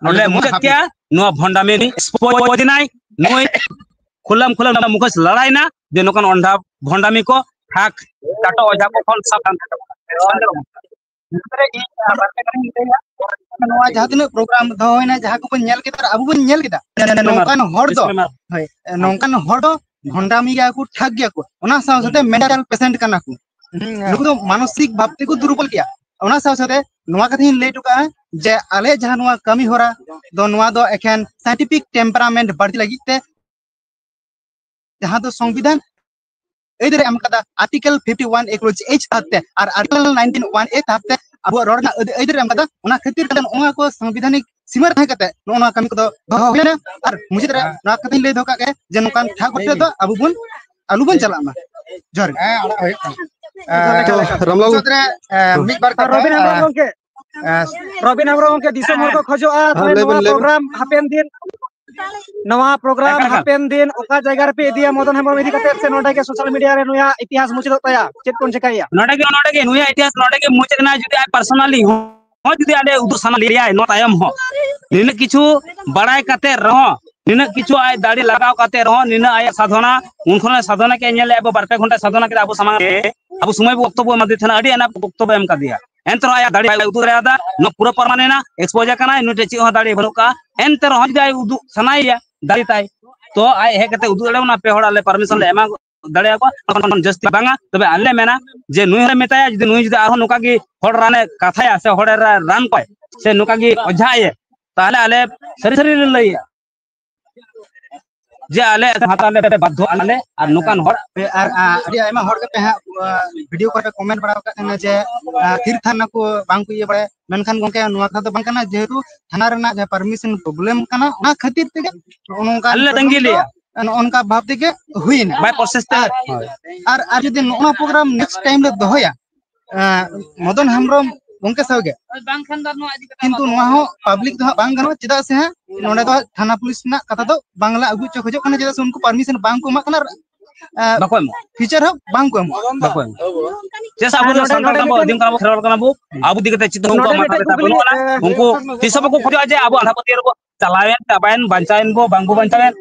ᱱᱚᱰᱮ ᱞᱮ ᱜᱮᱵᱚᱱ ᱢᱩᱪᱟᱹᱫ ᱦᱟᱹᱯᱤᱫ᱾ ᱠᱮᱭᱟ᱾ ᱱᱚᱣᱟ ᱵᱷᱚᱱᱰᱟᱢᱤ ᱥᱯᱚᱡᱽ ᱮᱱᱟᱭ, ᱱᱩᱭ ᱠᱷᱩᱞᱟᱢ ᱠᱷᱩᱞᱟᱢ ᱢᱩᱠᱷᱚᱥ ᱞᱟᱲᱟᱭᱱᱟ ᱡᱮ ᱱᱚᱝᱠᱟᱱ ᱚᱱᱰᱷᱟ ᱵᱷᱚᱱᱰᱟᱢᱤ ᱠᱚ ᱴᱷᱟᱠ ᱰᱟᱴᱟ ᱚᱡᱷᱟ ᱠᱚ ᱠᱷᱚᱱ ᱥᱟᱵ ᱫᱷᱟᱱ ᱠᱟᱛᱮ ᱵᱚᱱᱟ᱾ ᱱᱚᱣᱟ ᱡᱟᱦᱟᱸ ᱛᱤᱱᱟᱹᱜ ᱯᱨᱳᱜᱨᱟᱢ ᱫᱚᱦᱚ ᱦᱩᱭᱱᱟ, ᱡᱟᱦᱟᱸ ᱠᱚᱵᱚᱱ ᱧᱮᱞ ᱠᱮᱫᱟ, ᱟᱵᱚ ᱵᱚᱱ ᱧᱮᱞ ᱠᱮᱫᱟ, ᱱᱚᱝᱠᱟᱱ ᱦᱚᱲ ᱫᱚ, ᱦᱳᱭ, ᱱᱚᱝᱠᱟᱱ ᱦᱚᱲ ᱫᱚ ᱵᱷᱚᱱᱰᱟᱢᱤ ᱜᱮᱭᱟ ᱠᱚ, ᱴᱷᱟᱠ ᱜᱮᱭᱟ ᱠᱚ, ᱚᱱᱟ ᱥᱟᱶ ᱥᱟᱶᱛᱮ ᱢᱮᱱᱴᱟᱞ ᱯᱮᱥᱮᱱᱴ ᱠᱟᱱᱟ ᱠᱚ᱾ ᱱᱩᱠᱩ ᱫᱚ ᱢᱟᱱᱚᱥᱤᱠ ᱵᱷᱟᱵ ᱛᱮᱠᱚ ᱫᱩᱨᱵᱚᱞ ᱜᱮᱭᱟ᱾ ᱚᱱᱟ ᱥᱟᱶ ᱥᱟᱶᱛᱮ ᱱᱚᱣᱟ ᱠᱟᱛᱷᱟᱧ ᱞᱟᱹᱭ ᱦᱚᱴᱚ ᱠᱟᱜᱼᱟ ᱡᱮ ᱟᱞᱮ ᱡᱟᱦᱟᱸ ᱱᱚᱣᱟ ᱠᱟᱹᱢᱤ ᱦᱚᱨᱟ ᱫᱚ, ᱱᱚᱣᱟ ᱫᱚ ᱮᱠᱷᱮᱱ ᱥᱟᱭᱮᱱᱴᱤᱯᱷᱤᱠ ᱴᱮᱢᱯᱟᱨᱟᱢᱮᱱᱴ ᱵᱟᱹᱲᱛᱤ ᱞᱟᱹᱜᱤᱫ ᱛᱮ, ᱡᱟᱦᱟᱸ ᱫᱚ ᱥᱚᱝᱵᱤᱫᱷᱟᱱ ᱟᱹᱭᱫᱟᱹᱨ ᱮ ᱮᱢ ᱠᱟᱫᱟ, ᱟᱨᱴᱤᱠᱮᱞ ᱯᱷᱤᱯᱴᱤ ᱳᱣᱟᱱ ᱮ ᱠᱞᱚᱡᱽ ᱮᱭᱤᱪ ᱛᱷᱟᱨ ᱛᱮ ᱟᱨ ᱟᱨᱴᱤᱠᱮᱞ ᱱᱟᱭᱤᱱᱴᱤᱱ ᱳᱣᱟᱱ ᱮ ᱛᱷᱟᱨ ᱛᱮ ᱟᱵᱚᱣᱟᱜ ᱨᱚᱲ ᱨᱮᱱᱟᱜ ᱟᱹᱭᱫᱟᱹᱨ, ᱟᱹᱭᱫᱟᱹᱨ ᱮ ᱮᱢ ᱠᱟᱫᱟ᱾ ᱚᱱᱟ ᱠᱷᱟᱹᱛᱤᱨ ᱛᱮ ᱱᱚᱣᱟ ᱠᱚ ᱥᱟᱝᱵᱤᱫᱷᱟᱱᱤᱠ ᱥᱤᱢᱟᱹ ᱨᱮ ᱛᱟᱦᱮᱸ ᱠᱟᱛᱮ ᱱᱚᱜᱼᱚ ᱱᱚᱣᱟ ᱠᱟᱹᱢᱤ ᱠᱚᱫᱚ ᱫᱚᱦᱚ ᱦᱩᱭ ᱞᱮᱱᱟ᱾ ᱟᱨ ᱢᱩᱪᱟᱹᱫ ᱨᱮ ᱱᱚᱣᱟ ᱠᱟᱛᱷᱟᱧ ᱞᱟᱹᱭ ᱫᱚᱦᱚ ᱠᱟᱜ ᱜᱮ ᱡᱮ ᱱᱚᱝᱠᱟᱱ ᱴᱷᱟᱶ ᱠᱚᱨᱮ ᱫᱚ ᱟᱵᱚ ᱵᱚᱱ, ᱟᱞᱚ ᱵᱚᱱ ᱪᱟᱞᱟᱜ ᱢᱟ᱾ ᱡᱚᱦᱟᱨ ᱜᱮ᱾ ᱦᱮᱸ, ᱚᱱᱟ ᱦᱩᱭᱩᱜ ᱠᱟᱱᱟ᱾ ᱛᱚ, ᱨᱟᱢᱞᱟᱞ ᱢᱩᱪᱟᱹᱫ ᱨᱮ, ᱮ, ᱢᱤᱫ ᱵᱟᱨ ᱟᱨ ᱠᱟᱛᱷᱟ, ᱨᱚᱵᱤᱱ ᱦᱮᱢᱵᱨᱚᱢ ᱮ, ᱜᱚᱢᱠᱮ, ᱮ, ᱨᱚᱵᱤᱱ ᱦᱮᱢᱵᱨᱚᱢ ᱜᱚᱢᱠᱮ, ᱫᱤᱥᱚᱢ ᱦᱚᱲ ᱠᱚ ᱠᱷᱚᱡᱚᱜᱼᱟ, ᱦᱮᱸ, ᱛᱟᱦᱞᱮ ᱞᱟᱹᱭ ᱱᱚᱣᱟ ᱵᱮᱱ, ᱞᱟᱹᱭ ᱵᱮᱱ᱾ ᱯᱨᱳᱜᱨᱟᱢ ᱦᱟᱯᱮᱱ ᱫᱤᱱ, ᱱᱚᱣᱟ ᱯᱨᱳᱜᱨᱟᱢ ᱮᱠᱟᱞ, ᱮᱠᱟᱞ᱾ ᱦᱟᱯᱮᱱ ᱫᱤᱱ ᱚᱠᱟ ᱡᱟᱭᱜᱟ ᱨᱮᱯᱮ ᱤᱫᱤᱭᱟ ᱢᱚᱫᱚᱱ ᱦᱮᱢᱵᱨᱚᱢ ᱤᱫᱤ ᱠᱟᱛᱮ, ᱥᱮ ᱱᱚᱰᱮ ᱜᱮ ᱥᱳᱥᱟᱞ ᱢᱤᱰᱤᱭᱟ ᱨᱮ ᱱᱩᱭᱟᱜ ᱤᱛᱤᱦᱟᱥ ᱢᱩᱪᱟᱹᱫᱚᱜ ᱛᱟᱭᱟ? ᱪᱮᱫ ᱵᱚᱱ ᱪᱮᱠᱟᱭᱟ? ᱱᱚᱰᱮ ᱜᱮ, ᱱᱚᱰᱮ ᱜᱮ ᱱᱩᱭᱟᱜ ᱤᱛᱤᱦᱟᱥ ᱱᱚᱰᱮ ᱜᱮ ᱢᱩᱪᱟᱹᱫ ᱮᱱᱟ᱾ ᱡᱩᱫᱤ ᱟᱡ ᱯᱟᱨᱥᱚᱱᱟᱞᱤ ᱦᱚᱸ ᱡᱩᱫᱤ ᱟᱞᱮ ᱩᱫᱩᱜ ᱥᱟᱱᱟ ᱞᱮᱭᱟᱭ ᱱᱚᱣᱟ ᱛᱟᱭᱚᱢ ᱦᱚᱸ, ᱱᱤᱱᱟᱹᱜ ᱠᱤᱪᱷᱩ ᱵᱟᱲᱟᱭ ᱠᱟᱛᱮ ᱨᱮᱦᱚᱸ, ᱱᱤᱱᱟᱹᱜ ᱠᱤᱪᱷᱩ ᱟᱡ ᱫᱟᱲᱮ ᱞᱟᱜᱟᱣ ᱠᱟᱛᱮ ᱨᱮᱦᱚᱸ, ᱱᱤᱱᱟᱹᱜ ᱟᱭᱟᱜ ᱥᱟᱫᱷᱚᱱᱟ, ᱩᱱ ᱠᱷᱚᱱᱮ ᱥᱟᱫᱷᱚᱱᱟ ᱠᱮᱫ, ᱧᱮᱞ ᱞᱮᱫ ᱟᱵᱚ ᱵᱟᱨ ᱯᱮ ᱜᱷᱚᱱᱴᱟ ᱥᱟᱫᱷᱚᱱᱟ ᱠᱮᱫᱟ ᱟᱵᱚ ᱥᱟᱢᱟᱝ ᱨᱮ, ᱟᱵᱚ ᱥᱚᱢᱚᱭ ᱵᱚ ᱚᱠᱛᱚ ᱵᱚ ᱮᱢᱟ ᱫᱮ ᱛᱟᱦᱮᱱᱟ, ᱟᱹᱰᱤ ᱟᱭᱢᱟ ᱚᱠᱛᱚ ᱵᱚ ᱮᱢ ᱠᱟᱫᱮᱭᱟ᱾ ᱮᱱᱛᱮ ᱨᱮᱦᱚᱸ ᱟᱭᱟᱜ ᱫᱟᱲᱮ ᱵᱟᱭ ᱩᱫᱩᱜ ᱫᱟᱲᱮᱭᱟᱫᱟ᱾ ᱱᱚᱣᱟ ᱯᱩᱨᱟᱹ ᱯᱨᱚᱢᱟᱱ ᱮᱱᱟ, ᱮᱠᱥᱯᱳᱡ ᱟᱠᱟᱱᱟᱭ, ᱱᱩᱭ ᱴᱷᱮᱱ ᱪᱮᱫ ᱦᱚᱸ ᱫᱟᱲᱮ ᱵᱟᱹᱱᱩᱜ ᱠᱟᱜᱼᱟ᱾ ᱮᱱᱛᱮ ᱨᱮᱦᱚᱸ ᱡᱩᱫᱤ ᱟᱡ ᱩᱫᱩᱜ ᱥᱟᱱᱟᱭᱮᱭᱟ, ᱫᱟᱲᱮ ᱛᱟᱭ᱾ ᱛᱚ ᱟᱡ ᱦᱮᱡ ᱠᱟᱛᱮ ᱩᱫᱩᱜ ᱫᱟᱲᱮᱭᱟᱵᱚᱱᱟ, ᱯᱮ ᱦᱚᱲ ᱟᱞᱮ ᱯᱟᱨᱢᱤᱥᱚᱱ ᱞᱮ ᱮᱢᱟ ᱫᱟᱲᱮᱭᱟᱠᱚᱣᱟ, ᱠᱷᱚᱱ ᱡᱟᱹᱥᱛᱤ ᱵᱟᱝᱟ᱾ ᱛᱚᱵᱮ ᱟᱞᱮ ᱢᱮᱱᱟ ᱡᱮ ᱱᱩᱭ ᱦᱚᱸᱞᱮ ᱢᱮᱛᱟᱭᱟ, ᱡᱩᱫᱤ ᱱᱩᱭ ᱡᱩᱫᱤ ᱟᱨᱦᱚᱸ ᱱᱚᱝᱠᱟ ᱜᱮ ᱦᱚᱲ ᱨᱟᱱᱮ ᱠᱟᱛᱷᱟᱭᱟ ᱥᱮ ᱦᱚᱲᱮ ᱨᱟ-, ᱨᱟᱱ ᱠᱚᱣᱟᱭ ᱥᱮ ᱱᱚᱝᱠᱟ ᱜᱮ ᱚᱡᱷᱟᱭᱮ, ᱛᱟᱦᱚᱞᱮ ᱟᱞᱮ ᱥᱟᱹᱨᱤ ᱥᱟᱹᱨᱤ ᱞᱮ ᱞᱟᱹᱭᱟ ᱡᱮ ᱟᱞᱮ ᱦᱟᱛᱟᱣ ᱞᱮ ᱵᱟᱫᱽᱫᱷᱚ ᱟᱞᱮ ᱟᱨ ᱱᱚᱝᱠᱟᱱ ᱦᱚᱲ᱾ ᱟᱨ, ᱟᱨ ᱟᱹᱰᱤ ᱟᱭᱢᱟ ᱦᱚᱲ ᱜᱮᱯᱮ ᱦᱟᱸᱜ, ᱟ, ᱵᱷᱤᱰᱤᱭᱳ ᱠᱚᱨᱮ ᱯᱮ ᱠᱚᱢᱮᱱᱴ ᱵᱟᱲᱟ ᱟᱠᱟᱫ ᱛᱟᱦᱮᱱᱟ ᱡᱮ, ᱟ, ᱛᱷᱤᱨ ᱛᱷᱟᱨ ᱱᱟᱠᱚ, ᱵᱟᱝ ᱠᱚ ᱤᱭᱟᱹ ᱵᱟᱲᱟᱭᱟ, ᱢᱮᱱᱠᱷᱟᱱ ᱜᱚᱝᱠᱮ ᱱᱚᱣᱟ ᱠᱟᱛᱷᱟ ᱫᱚ ᱵᱟᱝ ᱠᱟᱱᱟ, ᱡᱮᱦᱮᱛᱩ ᱛᱷᱟᱱᱟ ᱨᱮᱱᱟᱜ ᱡᱟᱦᱟᱸ ᱯᱟᱨᱢᱤᱥᱚᱱ ᱯᱨᱚᱵᱞᱮᱢ ᱠᱟᱱᱟ, ᱚᱱᱟ ᱠᱷᱟᱹᱛᱤᱨ ᱛᱮᱜᱮ ᱱᱚᱜᱼᱚ ᱱᱚᱝᱠᱟ ᱟᱞᱮ ᱞᱮ ᱛᱟᱺᱜᱤ ᱞᱮᱜᱼᱟ᱾ ᱱᱚᱜᱼᱚ ᱱᱚᱝᱠᱟ ᱵᱷᱟᱵ ᱛᱮᱜᱮ ᱦᱩᱭᱱᱟ᱾ By process ᱛᱮ᱾ ᱟᱨ, ᱦᱳᱭ᱾ ᱟᱨ, ᱟᱨ ᱡᱩᱫᱤ ᱱᱚᱜᱼᱚ ᱱᱚᱣᱟ ᱯᱨᱳᱜᱨᱟᱢ ᱱᱮᱠᱥᱴ ᱴᱟᱭᱤᱢ ᱞᱮ ᱫᱚᱦᱚᱭᱟ, ᱮᱸ, ᱢᱚᱫᱚᱱ ᱦᱮᱢᱵᱨᱚᱢ ᱜᱚᱝᱠᱮ ᱥᱟᱶᱜᱮ, ᱵᱟᱝᱠᱷᱟᱱ ᱫᱚ ᱱᱚᱣᱟ ᱤᱫᱤ ᱠᱟᱛᱮ ᱠᱤᱱᱛᱩ ᱱᱚᱣᱟ ᱦᱚᱸ ᱯᱟᱵᱽᱞᱤᱠ ᱫᱚ ᱦᱟᱸᱜ ᱵᱟᱝ ᱜᱟᱱᱚᱜᱼᱟ, ᱪᱮᱫᱟᱜ ᱥᱮ ᱦᱟᱸᱜ ᱱᱚᱸᱰᱮ ᱫᱚ ᱦᱟᱸᱜ ᱛᱷᱟᱱᱟ ᱯᱩᱞᱤᱥ ᱨᱮᱱᱟᱜ ᱠᱟᱛᱷᱟ ᱫᱚ ᱵᱟᱝ ᱞᱮ ᱟᱹᱜᱩ ᱦᱚᱪᱚ ᱠᱷᱚᱡᱚᱜ ᱠᱟᱱᱟ, ᱪᱮᱫᱟᱜ ᱥᱮ ᱩᱱᱠᱩ ᱯᱟᱨᱢᱤᱥᱚᱱ ᱵᱟᱝ ᱠᱚ ᱮᱢᱟᱜ ᱠᱟᱱᱟ ᱟᱨ, ᱮᱸ, ᱵᱟᱠᱚ ᱮᱢᱚᱜᱼᱟ᱾ ᱯᱷᱤᱭᱩᱪᱟᱨ ᱦᱚᱸ ᱵᱟᱝ ᱠᱚ ᱮᱢᱚᱜᱼᱟ᱾ ᱵᱟᱠᱚ ᱮᱢᱚᱜᱼᱟ᱾ ᱪᱮᱫᱟᱜ ᱥᱮ ᱟᱵᱚ ᱟᱨ ᱫᱚ ᱱᱚᱰᱮ, ᱥᱟᱱᱛᱟᱲ ᱱᱚᱰᱮ ᱠᱟᱱᱟ ᱵᱚ, ᱢᱤᱫᱴᱮᱱ, ᱟᱹᱫᱤᱢ ᱠᱟᱱᱟ ᱵᱚ, ᱠᱷᱮᱨᱣᱟᱞ ᱠᱟᱱᱟ ᱵᱚ, ᱟᱵᱚ ᱤᱫᱤ ᱠᱟᱛᱮ ᱪᱮᱫ ᱦᱚᱸ ᱱᱚᱰᱮ ᱩᱱᱠᱩᱣᱟᱜ ᱢᱟᱛᱷᱟ ᱢᱤᱫᱴᱮᱱ ᱨᱮ ᱠᱩᱠᱞᱤ, ᱵᱟᱹᱱᱩᱜ ᱟᱱᱟ᱾ ᱮᱸ, ᱩᱱᱠᱩ ᱛᱤᱥ ᱦᱚᱸ ᱵᱟᱠᱚ ᱠᱷᱚᱡᱚᱜᱼᱟ ᱡᱮ ᱟᱵᱚ ᱟᱸᱫᱷᱟ ᱯᱟᱹᱛᱭᱟᱹᱣ ᱨᱮᱵᱚ ᱪᱟᱞᱟᱣᱮᱱ, ᱪᱟᱵᱟᱭᱮᱱ, ᱵᱟᱧᱪᱟᱣᱮᱱ ᱵᱚ, ᱵᱟᱧᱪᱟᱣᱮᱱ᱾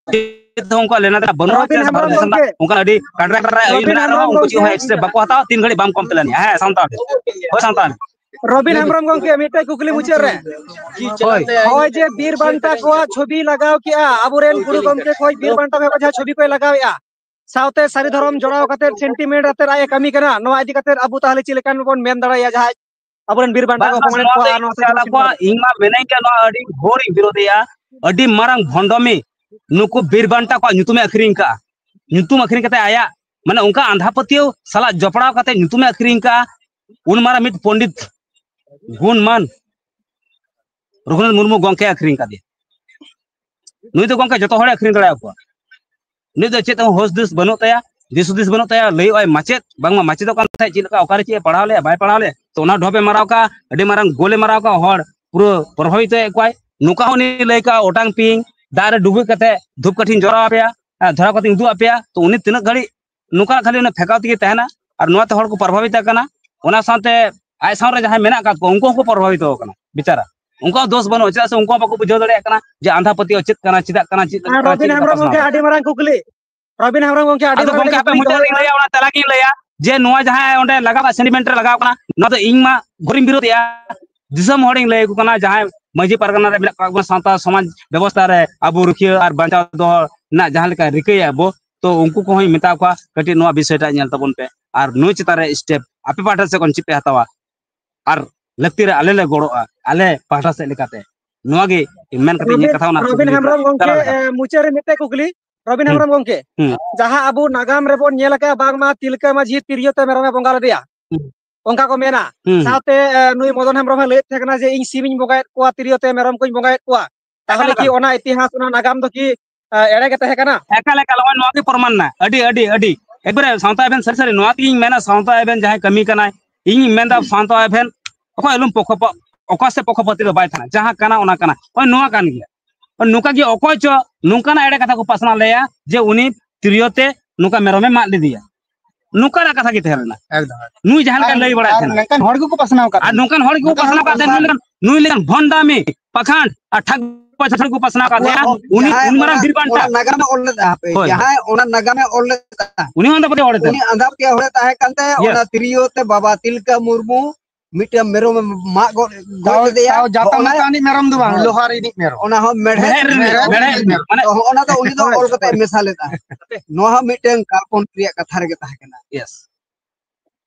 ᱪᱮᱫ ᱦᱚᱸ ᱩᱱᱠᱩᱣᱟᱜ ᱞᱮᱱᱟ ᱫᱮᱱᱟ ᱵᱟᱹᱱᱩᱜᱼᱟ᱾ ᱨᱚᱵᱤᱱ ᱪᱮᱫ ᱦᱮᱢᱵᱨᱚᱢ ᱵᱷᱟᱨᱚᱛ ᱫᱤᱥᱚᱢ ᱨᱮᱱᱟᱜ ᱜᱚᱢᱠᱮ, ᱚᱱᱠᱟᱱ ᱟᱹᱰᱤ ᱠᱟᱴᱨᱟ ᱠᱟᱴᱨᱟ ᱟᱹᱭᱩᱨ ᱨᱚᱵᱤᱱ ᱢᱮᱱᱟᱜ ᱦᱮᱢᱵᱨᱚᱢ ᱨᱮᱦᱚᱸ ᱩᱱᱠᱩ ᱪᱮᱫ ᱜᱚᱢᱠᱮ, ᱦᱚᱸ ᱮᱠᱥᱮᱯ ᱵᱟᱠᱚ ᱦᱟᱛᱟᱣᱟ, ᱛᱤᱱ ᱜᱷᱟᱹᱲᱤᱡ ᱵᱟᱢ ᱠᱚᱢᱯᱞᱮᱱᱟ᱾ ᱦᱮᱸ, ᱥᱟᱱᱛᱟᱲ, ᱦᱳᱭ, ᱥᱟᱱᱛᱟᱲ᱾ ᱨᱚᱵᱤᱱ ᱦᱮᱢᱵᱨᱚᱢ ᱜᱚᱢᱠᱮ, ᱢᱤᱫᱴᱮᱡ ᱠᱩᱠᱞᱤ ᱢᱩᱪᱟᱹᱫ ᱨᱮ᱾ ᱦᱳᱭ᱾ ᱦᱚᱸᱜᱼᱚᱭ ᱡᱮ ᱵᱤᱨ ᱵᱟᱱᱴᱟ ᱠᱚᱣᱟᱜ ᱪᱷᱚᱵᱤ ᱞᱟᱜᱟᱣ ᱠᱮᱜᱼᱟ, ᱟᱵᱚᱨᱮᱱ ᱜᱩᱨᱩ ᱜᱚᱢᱠᱮ ᱠᱚ ᱵᱤᱨ ᱵᱟᱱᱴᱟ ᱠᱚ ᱡᱟᱦᱟᱸ ᱪᱷᱚᱵᱤ ᱠᱚᱭ ᱞᱟᱜᱟᱣᱮᱜᱼᱟ, ᱥᱟᱶᱛᱮ ᱥᱟᱹᱨᱤ ᱫᱷᱚᱨᱚᱢ ᱡᱚᱲᱟᱣ ᱠᱟᱛᱮ, ᱥᱮᱱᱴᱤᱢᱮᱱᱴ ᱟᱛᱮ ᱟᱡ ᱮ ᱠᱟᱹᱢᱤ ᱠᱟᱱᱟ, ᱱᱚᱣᱟ ᱤᱫᱤ ᱠᱟᱛᱮ ᱟᱵᱚ ᱛᱟᱦᱚᱞᱮ ᱪᱮᱫ ᱞᱮᱠᱟᱱ ᱵᱚᱱ ᱢᱮᱱ ᱫᱟᱲᱮᱭᱟᱜᱼᱟ? ᱡᱟᱦᱟᱸᱭ ᱟᱵᱚᱨᱮᱱ ᱵᱤᱨ ᱵᱟᱱᱴᱟ ᱵᱟᱝ, ᱠᱚ ᱵᱟᱝ, ᱚᱯᱚᱢᱟᱱᱮᱫ ᱱᱚᱣᱟ ᱠᱚᱣᱟ ᱫᱚ ᱟᱨ ᱤᱧ ᱱᱚᱣᱟ ᱠᱚ ᱪᱟᱞᱟᱜ ᱠᱚᱣᱟ, ᱤᱧ ᱢᱟ ᱢᱮᱱᱟᱹᱧ ᱜᱮ, ᱱᱚᱣᱟ ᱟᱹᱰᱤ ᱜᱷᱳᱨ ᱤᱧ ᱵᱤᱨᱳᱫᱷᱮᱭᱟ, ᱟᱹᱰᱤ ᱢᱟᱨᱟᱝ ᱵᱷᱚᱱᱰᱚᱢᱤ᱾ ᱱᱩᱠᱩ ᱵᱤᱨ ᱵᱟᱱᱴᱟ ᱠᱚᱣᱟᱜ ᱧᱩᱛᱩᱢᱮ ᱟᱹᱠᱷᱨᱤᱧ ᱠᱟᱜᱼᱟ, ᱧᱩᱛᱩᱢ ᱟᱹᱠᱷᱨᱤᱧ ᱠᱟᱛᱮ ᱟᱭᱟᱜ, ᱢᱟᱱᱮ, ᱚᱱᱠᱟ ᱟᱸᱫᱷᱟ ᱯᱟᱹᱛᱭᱟᱹᱣ ᱥᱟᱞᱟᱜ ᱡᱚᱯᱲᱟᱣ ᱠᱟᱛᱮ ᱧᱩᱛᱩᱢᱮ ᱟᱹᱠᱷᱨᱤᱧ ᱠᱟᱜᱼᱟ᱾ ᱩᱱ ᱢᱟᱨᱟᱝ ᱢᱤᱫ ᱯᱚᱱᱰᱤᱛ ᱜᱩᱱᱢᱟᱱ ᱨᱚᱜᱷᱩᱱᱟᱛᱷ ᱢᱩᱨᱢᱩ ᱜᱚᱢᱠᱮ ᱟᱹᱠᱷᱨᱤᱧ ᱠᱟᱫᱮᱭᱟ᱾ ᱱᱩᱭ ᱫᱚ ᱜᱚᱢᱠᱮ ᱡᱚᱛᱚ ᱦᱚᱲᱮ ᱟᱹᱠᱷᱨᱤᱧ ᱫᱟᱲᱮᱭᱟᱠᱚᱣᱟ᱾ ᱱᱩᱭ ᱫᱚ ᱪᱮᱫ ᱦᱚᱸ ᱦᱳᱥ ᱫᱤᱥ ᱵᱟᱹᱱᱩᱜ ᱛᱟᱭᱟ, ᱫᱤᱥ ᱦᱩᱫᱤᱥ ᱵᱟᱹᱱᱩᱜ ᱛᱟᱭᱟ᱾ ᱞᱟᱹᱭᱚᱜᱼᱟᱭ ᱢᱟᱪᱮᱫ, ᱵᱟᱝᱢᱟ ᱢᱟᱪᱮᱫᱚᱜ ᱠᱟᱱ ᱛᱟᱦᱮᱸᱫ, ᱪᱮᱫ ᱞᱮᱠᱟ, ᱚᱠᱟᱨᱮ ᱪᱮᱫ ᱮ ᱯᱟᱲᱦᱟᱣ ᱞᱮᱫᱼᱟ, ᱵᱟᱭ ᱯᱟᱲᱦᱟᱣ ᱞᱮᱫᱼᱟ, ᱛᱚ ᱚᱱᱟ ᱰᱷᱚᱯ ᱮ ᱢᱟᱨᱟᱣ ᱠᱟᱜᱼᱟ, ᱟᱹᱰᱤ ᱢᱟᱨᱟᱝ ᱜᱳᱞᱮ ᱢᱟᱨᱟᱣ ᱠᱟᱜᱼᱟ, ᱦᱚᱲ ᱯᱩᱨᱟᱹ ᱯᱨᱚᱵᱷᱟᱵᱤᱛ ᱮᱫ ᱠᱚᱣᱟᱭ᱾ ᱱᱚᱝᱠᱟ ᱦᱚᱸ ᱩᱱᱤ ᱞᱟᱹᱭ ᱠᱟᱜᱼᱟ, ᱚᱴᱟᱝ ᱯᱤᱧ ᱫᱟᱜ ᱨᱮ ᱰᱩᱵᱩᱡ ᱠᱟᱛᱮ ᱫᱷᱩᱯ ᱠᱟᱹᱴᱷᱤᱧ ᱡᱚᱨᱟᱣ ᱟᱯᱮᱭᱟ, ᱟᱨ ᱫᱷᱚᱨᱟᱣ ᱠᱟᱛᱮᱧ ᱩᱫᱩᱜ ᱟᱯᱮᱭᱟ᱾ ᱛᱚ ᱩᱱᱤ ᱛᱤᱱᱟᱹᱜ ᱜᱷᱟᱹᱲᱤᱡ ᱱᱚᱝᱠᱟ ᱠᱷᱟᱹᱞᱤ ᱚᱱᱟ ᱯᱷᱮᱸᱠᱟᱣ ᱛᱮᱜᱮ ᱛᱟᱦᱮᱱᱟ, ᱟᱨ ᱱᱚᱣᱟ ᱛᱮ ᱦᱚᱲ ᱠᱚ ᱯᱨᱚᱵᱷᱟᱵᱤᱛ ᱠᱟᱱᱟ᱾ ᱚᱱᱟ ᱥᱟᱶᱛᱮ ᱟᱡ ᱥᱟᱶ ᱨᱮ ᱡᱟᱦᱟᱸᱭ ᱢᱮᱱᱟᱜ ᱟᱠᱟᱫ ᱠᱚᱣᱟ, ᱩᱱᱠᱩ ᱦᱚᱸᱠᱚ ᱯᱨᱚᱵᱷᱟᱵᱤᱛ ᱠᱟᱱᱟ ᱵᱮᱪᱟᱨᱟ᱾ ᱩᱱᱠᱩᱣᱟᱜ ᱫᱚᱥ ᱵᱟᱹᱱᱩᱜᱼᱟ, ᱪᱮᱫᱟᱜ ᱥᱮ ᱩᱱᱠᱩ ᱦᱚᱸ ᱵᱟᱠᱚ ᱵᱩᱡᱷᱟᱹᱣ ᱫᱟᱲᱮᱭᱟᱜ ᱠᱟᱱᱟ ᱡᱮ ᱟᱸᱫᱷᱟ ᱯᱟᱹᱛᱭᱟᱹᱣ ᱪᱮᱫ ᱠᱟᱱᱟ, ᱪᱮᱫᱟᱜ ᱠᱟᱱᱟ, ᱪᱮᱫ ᱟᱨ ᱠᱟᱱᱟ, ᱪᱮᱫ ᱨᱚᱵᱤᱱ ᱞᱮᱠᱟ ᱦᱮᱢᱵᱨᱚᱢ ᱯᱟᱥᱱᱟᱣ ᱜᱚᱢᱠᱮ, ᱫᱟᱲᱮᱭᱟᱜᱼᱟ᱾ ᱟᱹᱰᱤ ᱢᱟᱨᱟᱝ ᱠᱩᱠᱞᱤ, ᱨᱚᱵᱤᱱ ᱦᱮᱢᱵᱨᱚᱢ ᱜᱚᱢᱠᱮ, ᱟᱹᱰᱤ ᱟᱫᱚ ᱢᱟᱨᱟᱝ ᱜᱚᱢᱠᱮ, ᱟᱯᱮ ᱠᱩᱠᱞᱤ ᱢᱩᱪᱟᱹᱫ ᱨᱮᱧ ᱞᱟᱹᱭᱟ, ᱚᱱᱟ ᱛᱮᱞᱟ ᱜᱤᱧ ᱞᱟᱹᱭᱟ ᱡᱮ ᱱᱚᱣᱟ ᱡᱟᱦᱟᱸᱭ ᱚᱸᱰᱮ ᱞᱟᱜᱟᱣ ᱠᱟᱜ, ᱥᱮᱱᱴᱤᱢᱮᱱᱴ ᱨᱮ ᱞᱟᱜᱟᱣ ᱠᱟᱱᱟ, ᱱᱚᱣᱟ ᱫᱚ ᱤᱧ ᱢᱟ ᱜᱷᱳᱨᱤᱧ ᱵᱤᱨᱳᱫᱮᱜᱼᱟ᱾ ᱫᱤᱥᱚᱢ ᱦᱚᱲᱤᱧ ᱞᱟᱹᱭ ᱟᱠᱚ ᱠᱟᱱᱟ, ᱡᱟᱦᱟᱸᱭ ᱢᱟᱹᱡᱷᱤ ᱯᱟᱨᱜᱟᱱᱟ ᱨᱮ ᱢᱮᱱᱟᱜ ᱠᱚᱣᱟ, ᱥᱟᱶᱛᱟ ᱥᱚᱢᱟᱡᱽ ᱵᱮᱵᱚᱥᱛᱷᱟ ᱨᱮ ᱟᱵᱚ ᱨᱩᱠᱷᱤᱭᱟᱹ ᱟᱨ ᱵᱟᱧᱪᱟᱣ ᱫᱚᱦᱚ ᱨᱮᱱᱟᱜ ᱡᱟᱦᱟᱸ ᱞᱮᱠᱟ ᱨᱤᱠᱟᱹᱭᱟ ᱵᱚ, ᱛᱚ ᱩᱱᱠᱩ ᱠᱚᱦᱚᱸᱧ ᱢᱮᱛᱟ ᱠᱚᱣᱟ, ᱠᱟᱹᱴᱤᱡ ᱱᱚᱣᱟ ᱵᱤᱥᱚᱭ ᱴᱟᱜ ᱧᱮᱞ ᱛᱟᱵᱚᱱ ᱯᱮ ᱟᱨ ᱱᱩᱭ ᱪᱮᱛᱟᱱ ᱨᱮ ᱥᱴᱮᱯ ᱟᱯᱮ ᱯᱟᱦᱴᱟ ᱥᱮᱫ ᱠᱷᱚᱱ ᱪᱮᱫ ᱯᱮ ᱦᱟᱛᱟᱣᱟ, ᱟᱨ ᱞᱟᱹᱠᱛᱤ ᱨᱮ ᱟᱞᱮ ᱞᱮ ᱜᱚᱲᱚᱜᱼᱟ ᱟᱞᱮ ᱯᱟᱦᱴᱟ ᱥᱮᱫ ᱞᱮᱠᱟᱛᱮ᱾ ᱱᱚᱣᱟ ᱜᱮ ᱢᱮᱱ ᱠᱟᱛᱮ ᱤᱧᱟᱹᱜ ᱨᱚᱵᱤᱱ, ᱠᱟᱛᱷᱟ ᱚᱱᱟ ᱨᱚᱵᱤᱱ ᱦᱮᱢᱵᱨᱚᱢ ᱜᱚᱢᱠᱮ, ᱮ, ᱢᱩᱪᱟᱹᱫ ᱨᱮ ᱢᱤᱫᱴᱮᱡ ᱠᱩᱠᱞᱤ᱾ ᱨᱚᱵᱤᱱ ᱦᱩᱸ, ᱦᱮᱢᱵᱨᱚᱢ ᱜᱚᱢᱠᱮ, ᱦᱩᱸ᱾ ᱡᱟᱦᱟᱸ ᱟᱵᱚ ᱱᱟᱜᱟᱢ ᱨᱮᱵᱚᱱ ᱧᱮᱞ ᱟᱠᱟᱫᱼᱟ, ᱵᱟᱝᱢᱟ ᱛᱤᱞᱠᱟᱹ ᱢᱟᱹᱡᱷᱤ ᱛᱤᱨᱭᱳ ᱛᱮ ᱢᱮᱨᱚᱢᱮ ᱵᱚᱸᱜᱟ ᱞᱮᱫᱮᱭᱟ, ᱦᱩᱸ᱾ ᱚᱱᱠᱟ ᱠᱚ ᱢᱮᱱᱟ᱾ ᱦᱩᱸ᱾ ᱥᱟᱶᱛᱮ, ᱮ, ᱱᱩᱭ ᱢᱚᱫᱚᱱ ᱦᱮᱢᱵᱨᱚᱢ ᱮ ᱞᱟᱹᱭᱮᱫ ᱛᱟᱦᱮᱸ ᱠᱟᱱᱟ ᱡᱮ, "ᱤᱧ ᱥᱤᱢᱤᱧ ᱵᱚᱸᱜᱟᱭᱮᱫ ᱠᱚᱣᱟ, ᱛᱤᱨᱭᱳ ᱛᱮ ᱢᱮᱨᱚᱢ ᱠᱚᱧ ᱵᱚᱸᱜᱟᱭᱮᱫ ᱠᱚᱣᱟ", ᱛᱟᱦᱚᱞᱮ ᱮᱠᱟᱞ, ᱠᱤ ᱮᱠᱟᱞ᱾ ᱚᱱᱟ ᱤᱛᱤᱦᱟᱥ, ᱚᱱᱟ ᱱᱟᱜᱟᱢ ᱫᱚ ᱠᱤ, ᱮ, ᱮᱲᱮ ᱜᱮ ᱛᱟᱦᱮᱸ ᱠᱟᱱᱟ? ᱮᱠᱟᱞ, ᱮᱠᱟᱞ, ᱱᱚᱜᱼᱚᱭ ᱱᱚᱣᱟ ᱜᱮ ᱯᱨᱚᱢᱟᱱ ᱱᱟ᱾ ᱟᱹᱰᱤ, ᱟᱹᱰᱤ, ᱟᱹᱰᱤ᱾ ᱮᱠᱵᱟᱨᱮ ᱥᱟᱶᱛᱟ ᱮᱵᱷᱮᱱ, ᱥᱟᱹᱨᱤ, ᱥᱟᱹᱨᱤ, ᱱᱚᱣᱟ ᱛᱮᱜᱤᱧ ᱢᱮᱱᱟ, ᱥᱟᱶᱛᱟ ᱮᱵᱷᱮᱱ ᱡᱟᱦᱟᱸᱭ ᱠᱟᱹᱢᱤ ᱠᱟᱱᱟᱭ, ᱤᱧᱤᱧ ᱢᱮᱱᱫᱟ, ᱥᱟᱶᱛᱟ ᱮᱵᱷᱮᱱ ᱚᱠᱚᱭ ᱟᱞᱚᱢ ᱯᱚᱠᱷᱚᱯᱟᱛ, ᱚᱠᱟ ᱥᱮ ᱯᱚᱠᱷᱚᱯᱟᱛᱤ ᱫᱚ ᱵᱟᱭ ᱛᱟᱦᱮᱱᱟ, ᱡᱟᱦᱟᱸ ᱠᱟᱱᱟ ᱚᱱᱟ ᱠᱟᱱᱟ᱾ ᱱᱚᱜᱼᱚᱭ ᱱᱚᱣᱟ ᱠᱟᱱ ᱜᱮᱭᱟ᱾ ᱱᱚᱝᱠᱟ ᱜᱮ ᱚᱠᱚᱭ ᱪᱚ ᱱᱚᱝᱠᱟᱱᱟᱜ ᱮᱲᱮ ᱠᱟᱛᱷᱟ ᱠᱚ ᱯᱟᱥᱱᱟᱣ ᱞᱮᱭᱟ ᱡᱮ ᱩᱱᱤ ᱛᱤᱨᱭᱳ ᱛᱮ ᱱᱚᱝᱠᱟ ᱢᱮᱨᱚᱢᱮ ᱢᱟᱜ ᱞᱮᱫᱮᱭᱟ, ᱱᱚᱝᱠᱟᱱᱟᱜ ᱠᱟᱛᱷᱟ ᱜᱮ ᱛᱟᱦᱮᱸ ᱞᱮᱱᱟ᱾ ᱮᱠᱫᱚᱢ, ᱮᱠᱫᱚᱢ᱾ ᱱᱩᱭ ᱡᱟᱦᱟᱸ ᱞᱮᱠᱟᱭ ᱟᱨ, ᱞᱟᱹᱭ ᱵᱟᱲᱟᱭᱮᱫ ᱟᱨ ᱛᱟᱦᱮᱱᱟ, ᱱᱚᱝᱠᱟᱱ ᱦᱚᱲ ᱜᱮᱠᱚ ᱯᱟᱥᱱᱟᱣ ᱟᱠᱟᱫ ᱟᱨ ᱵᱚᱱᱟ᱾ ᱱᱚᱝᱠᱟᱱ ᱦᱚᱲ ᱜᱮᱠᱚ ᱱᱚᱝᱠᱟᱱ ᱯᱟᱥᱱᱟᱣ ᱟᱠᱟᱫ ᱛᱟᱦᱮᱱᱟ, ᱱᱩᱭ ᱞᱮᱠᱟᱱ, ᱱᱩᱭ ᱞᱮᱠᱟᱱ ᱵᱷᱚᱱᱰᱟᱢᱤ, ᱯᱟᱠᱷᱟᱱᱰ ᱟᱨ ᱴᱷᱟᱠ ᱯᱟᱪᱷᱟᱲ ᱠᱚ ᱯᱟᱥᱱᱟᱣ ᱟᱠᱟᱫ ᱛᱟᱦᱮᱱᱟ᱾ ᱟᱠᱚᱣᱟᱜ ᱩᱱᱤ, ᱡᱟᱦᱟᱸᱭ ᱩᱱᱤ ᱢᱟᱨᱟᱝ ᱚᱱᱟ, ᱵᱤᱨ ᱵᱟᱱᱴᱟ᱾ ᱚᱱᱟ ᱱᱟᱜᱟᱢᱮ ᱚᱞ ᱞᱮᱫᱟ, ᱦᱟᱯᱮ, ᱦᱳᱭ᱾ ᱡᱟᱦᱟᱸᱭ ᱚᱱᱟ ᱱᱟᱜᱟᱢᱮ ᱚᱞ ᱞᱮᱫᱟ, ᱩᱱᱤ ᱦᱚᱸ ᱟᱸᱫᱷᱟ ᱯᱟᱹᱛᱭᱟᱹᱣ ᱦᱚᱲᱮ ᱛᱟᱦᱮᱸ ᱩᱱᱤ ᱠᱟᱱᱟ᱾ ᱟᱸᱫᱷᱟ ᱯᱟᱹᱛᱭᱟᱹᱣ ᱦᱚᱲᱮ ᱛᱟᱦᱮᱸ ᱠᱟᱱ ᱛᱮ, ᱚᱱᱟ ᱛᱤᱨᱭᱳ ᱛᱮ ᱵᱟᱵᱟ ᱛᱤᱞᱠᱟᱹ ᱢᱩᱨᱢᱩ ᱢᱤᱫᱴᱮᱱ ᱢᱮᱨᱚᱢ ᱮ ᱢᱟᱜ ᱜᱚᱫ, ᱜᱚᱫ ᱛᱟᱣ, ᱞᱮᱫᱮᱭᱟ᱾ ᱛᱟᱣ ᱡᱟᱛᱟ ᱦᱚᱸᱜᱼᱚᱱᱟ, ᱢᱟᱛᱟ ᱨᱤᱱᱤᱡ ᱢᱮᱨᱚᱢ ᱫᱚ ᱵᱟᱝ, ᱦᱳᱭ᱾ ᱞᱳᱦᱟ ᱨᱤᱱᱤᱡ ᱢᱮᱨᱚᱢ᱾ ᱚᱱᱟ ᱦᱚᱸ ᱢᱮᱲᱦᱮᱫ, ᱢᱮᱲᱦᱮᱫ ᱨᱤᱱᱤᱡ, ᱢᱮᱲᱦᱮᱫ ᱢᱮᱲᱦᱮᱫ ᱨᱤᱱᱤᱡ ᱨᱤᱱᱤᱡ᱾ ᱢᱮᱨᱚᱢ᱾ ᱢᱟᱱᱮ ᱛᱚ ᱦᱚᱸᱜᱼᱚᱱᱟ ᱫᱚ ᱩᱱᱤ ᱫᱚ ᱦᱳᱭ, ᱚᱞ ᱠᱟᱛᱮ ᱦᱳᱭ᱾ ᱢᱮᱥᱟ ᱞᱮᱫᱟ᱾ ᱱᱚᱣᱟ ᱦᱚᱸ ᱢᱤᱫᱴᱮᱱ ᱠᱟᱞᱯᱚᱱᱤᱠ ᱨᱮᱭᱟᱜ ᱠᱟᱛᱷᱟ ᱨᱮᱜᱮ ᱛᱟᱦᱮᱸ ᱠᱟᱱᱟ᱾ Yes᱾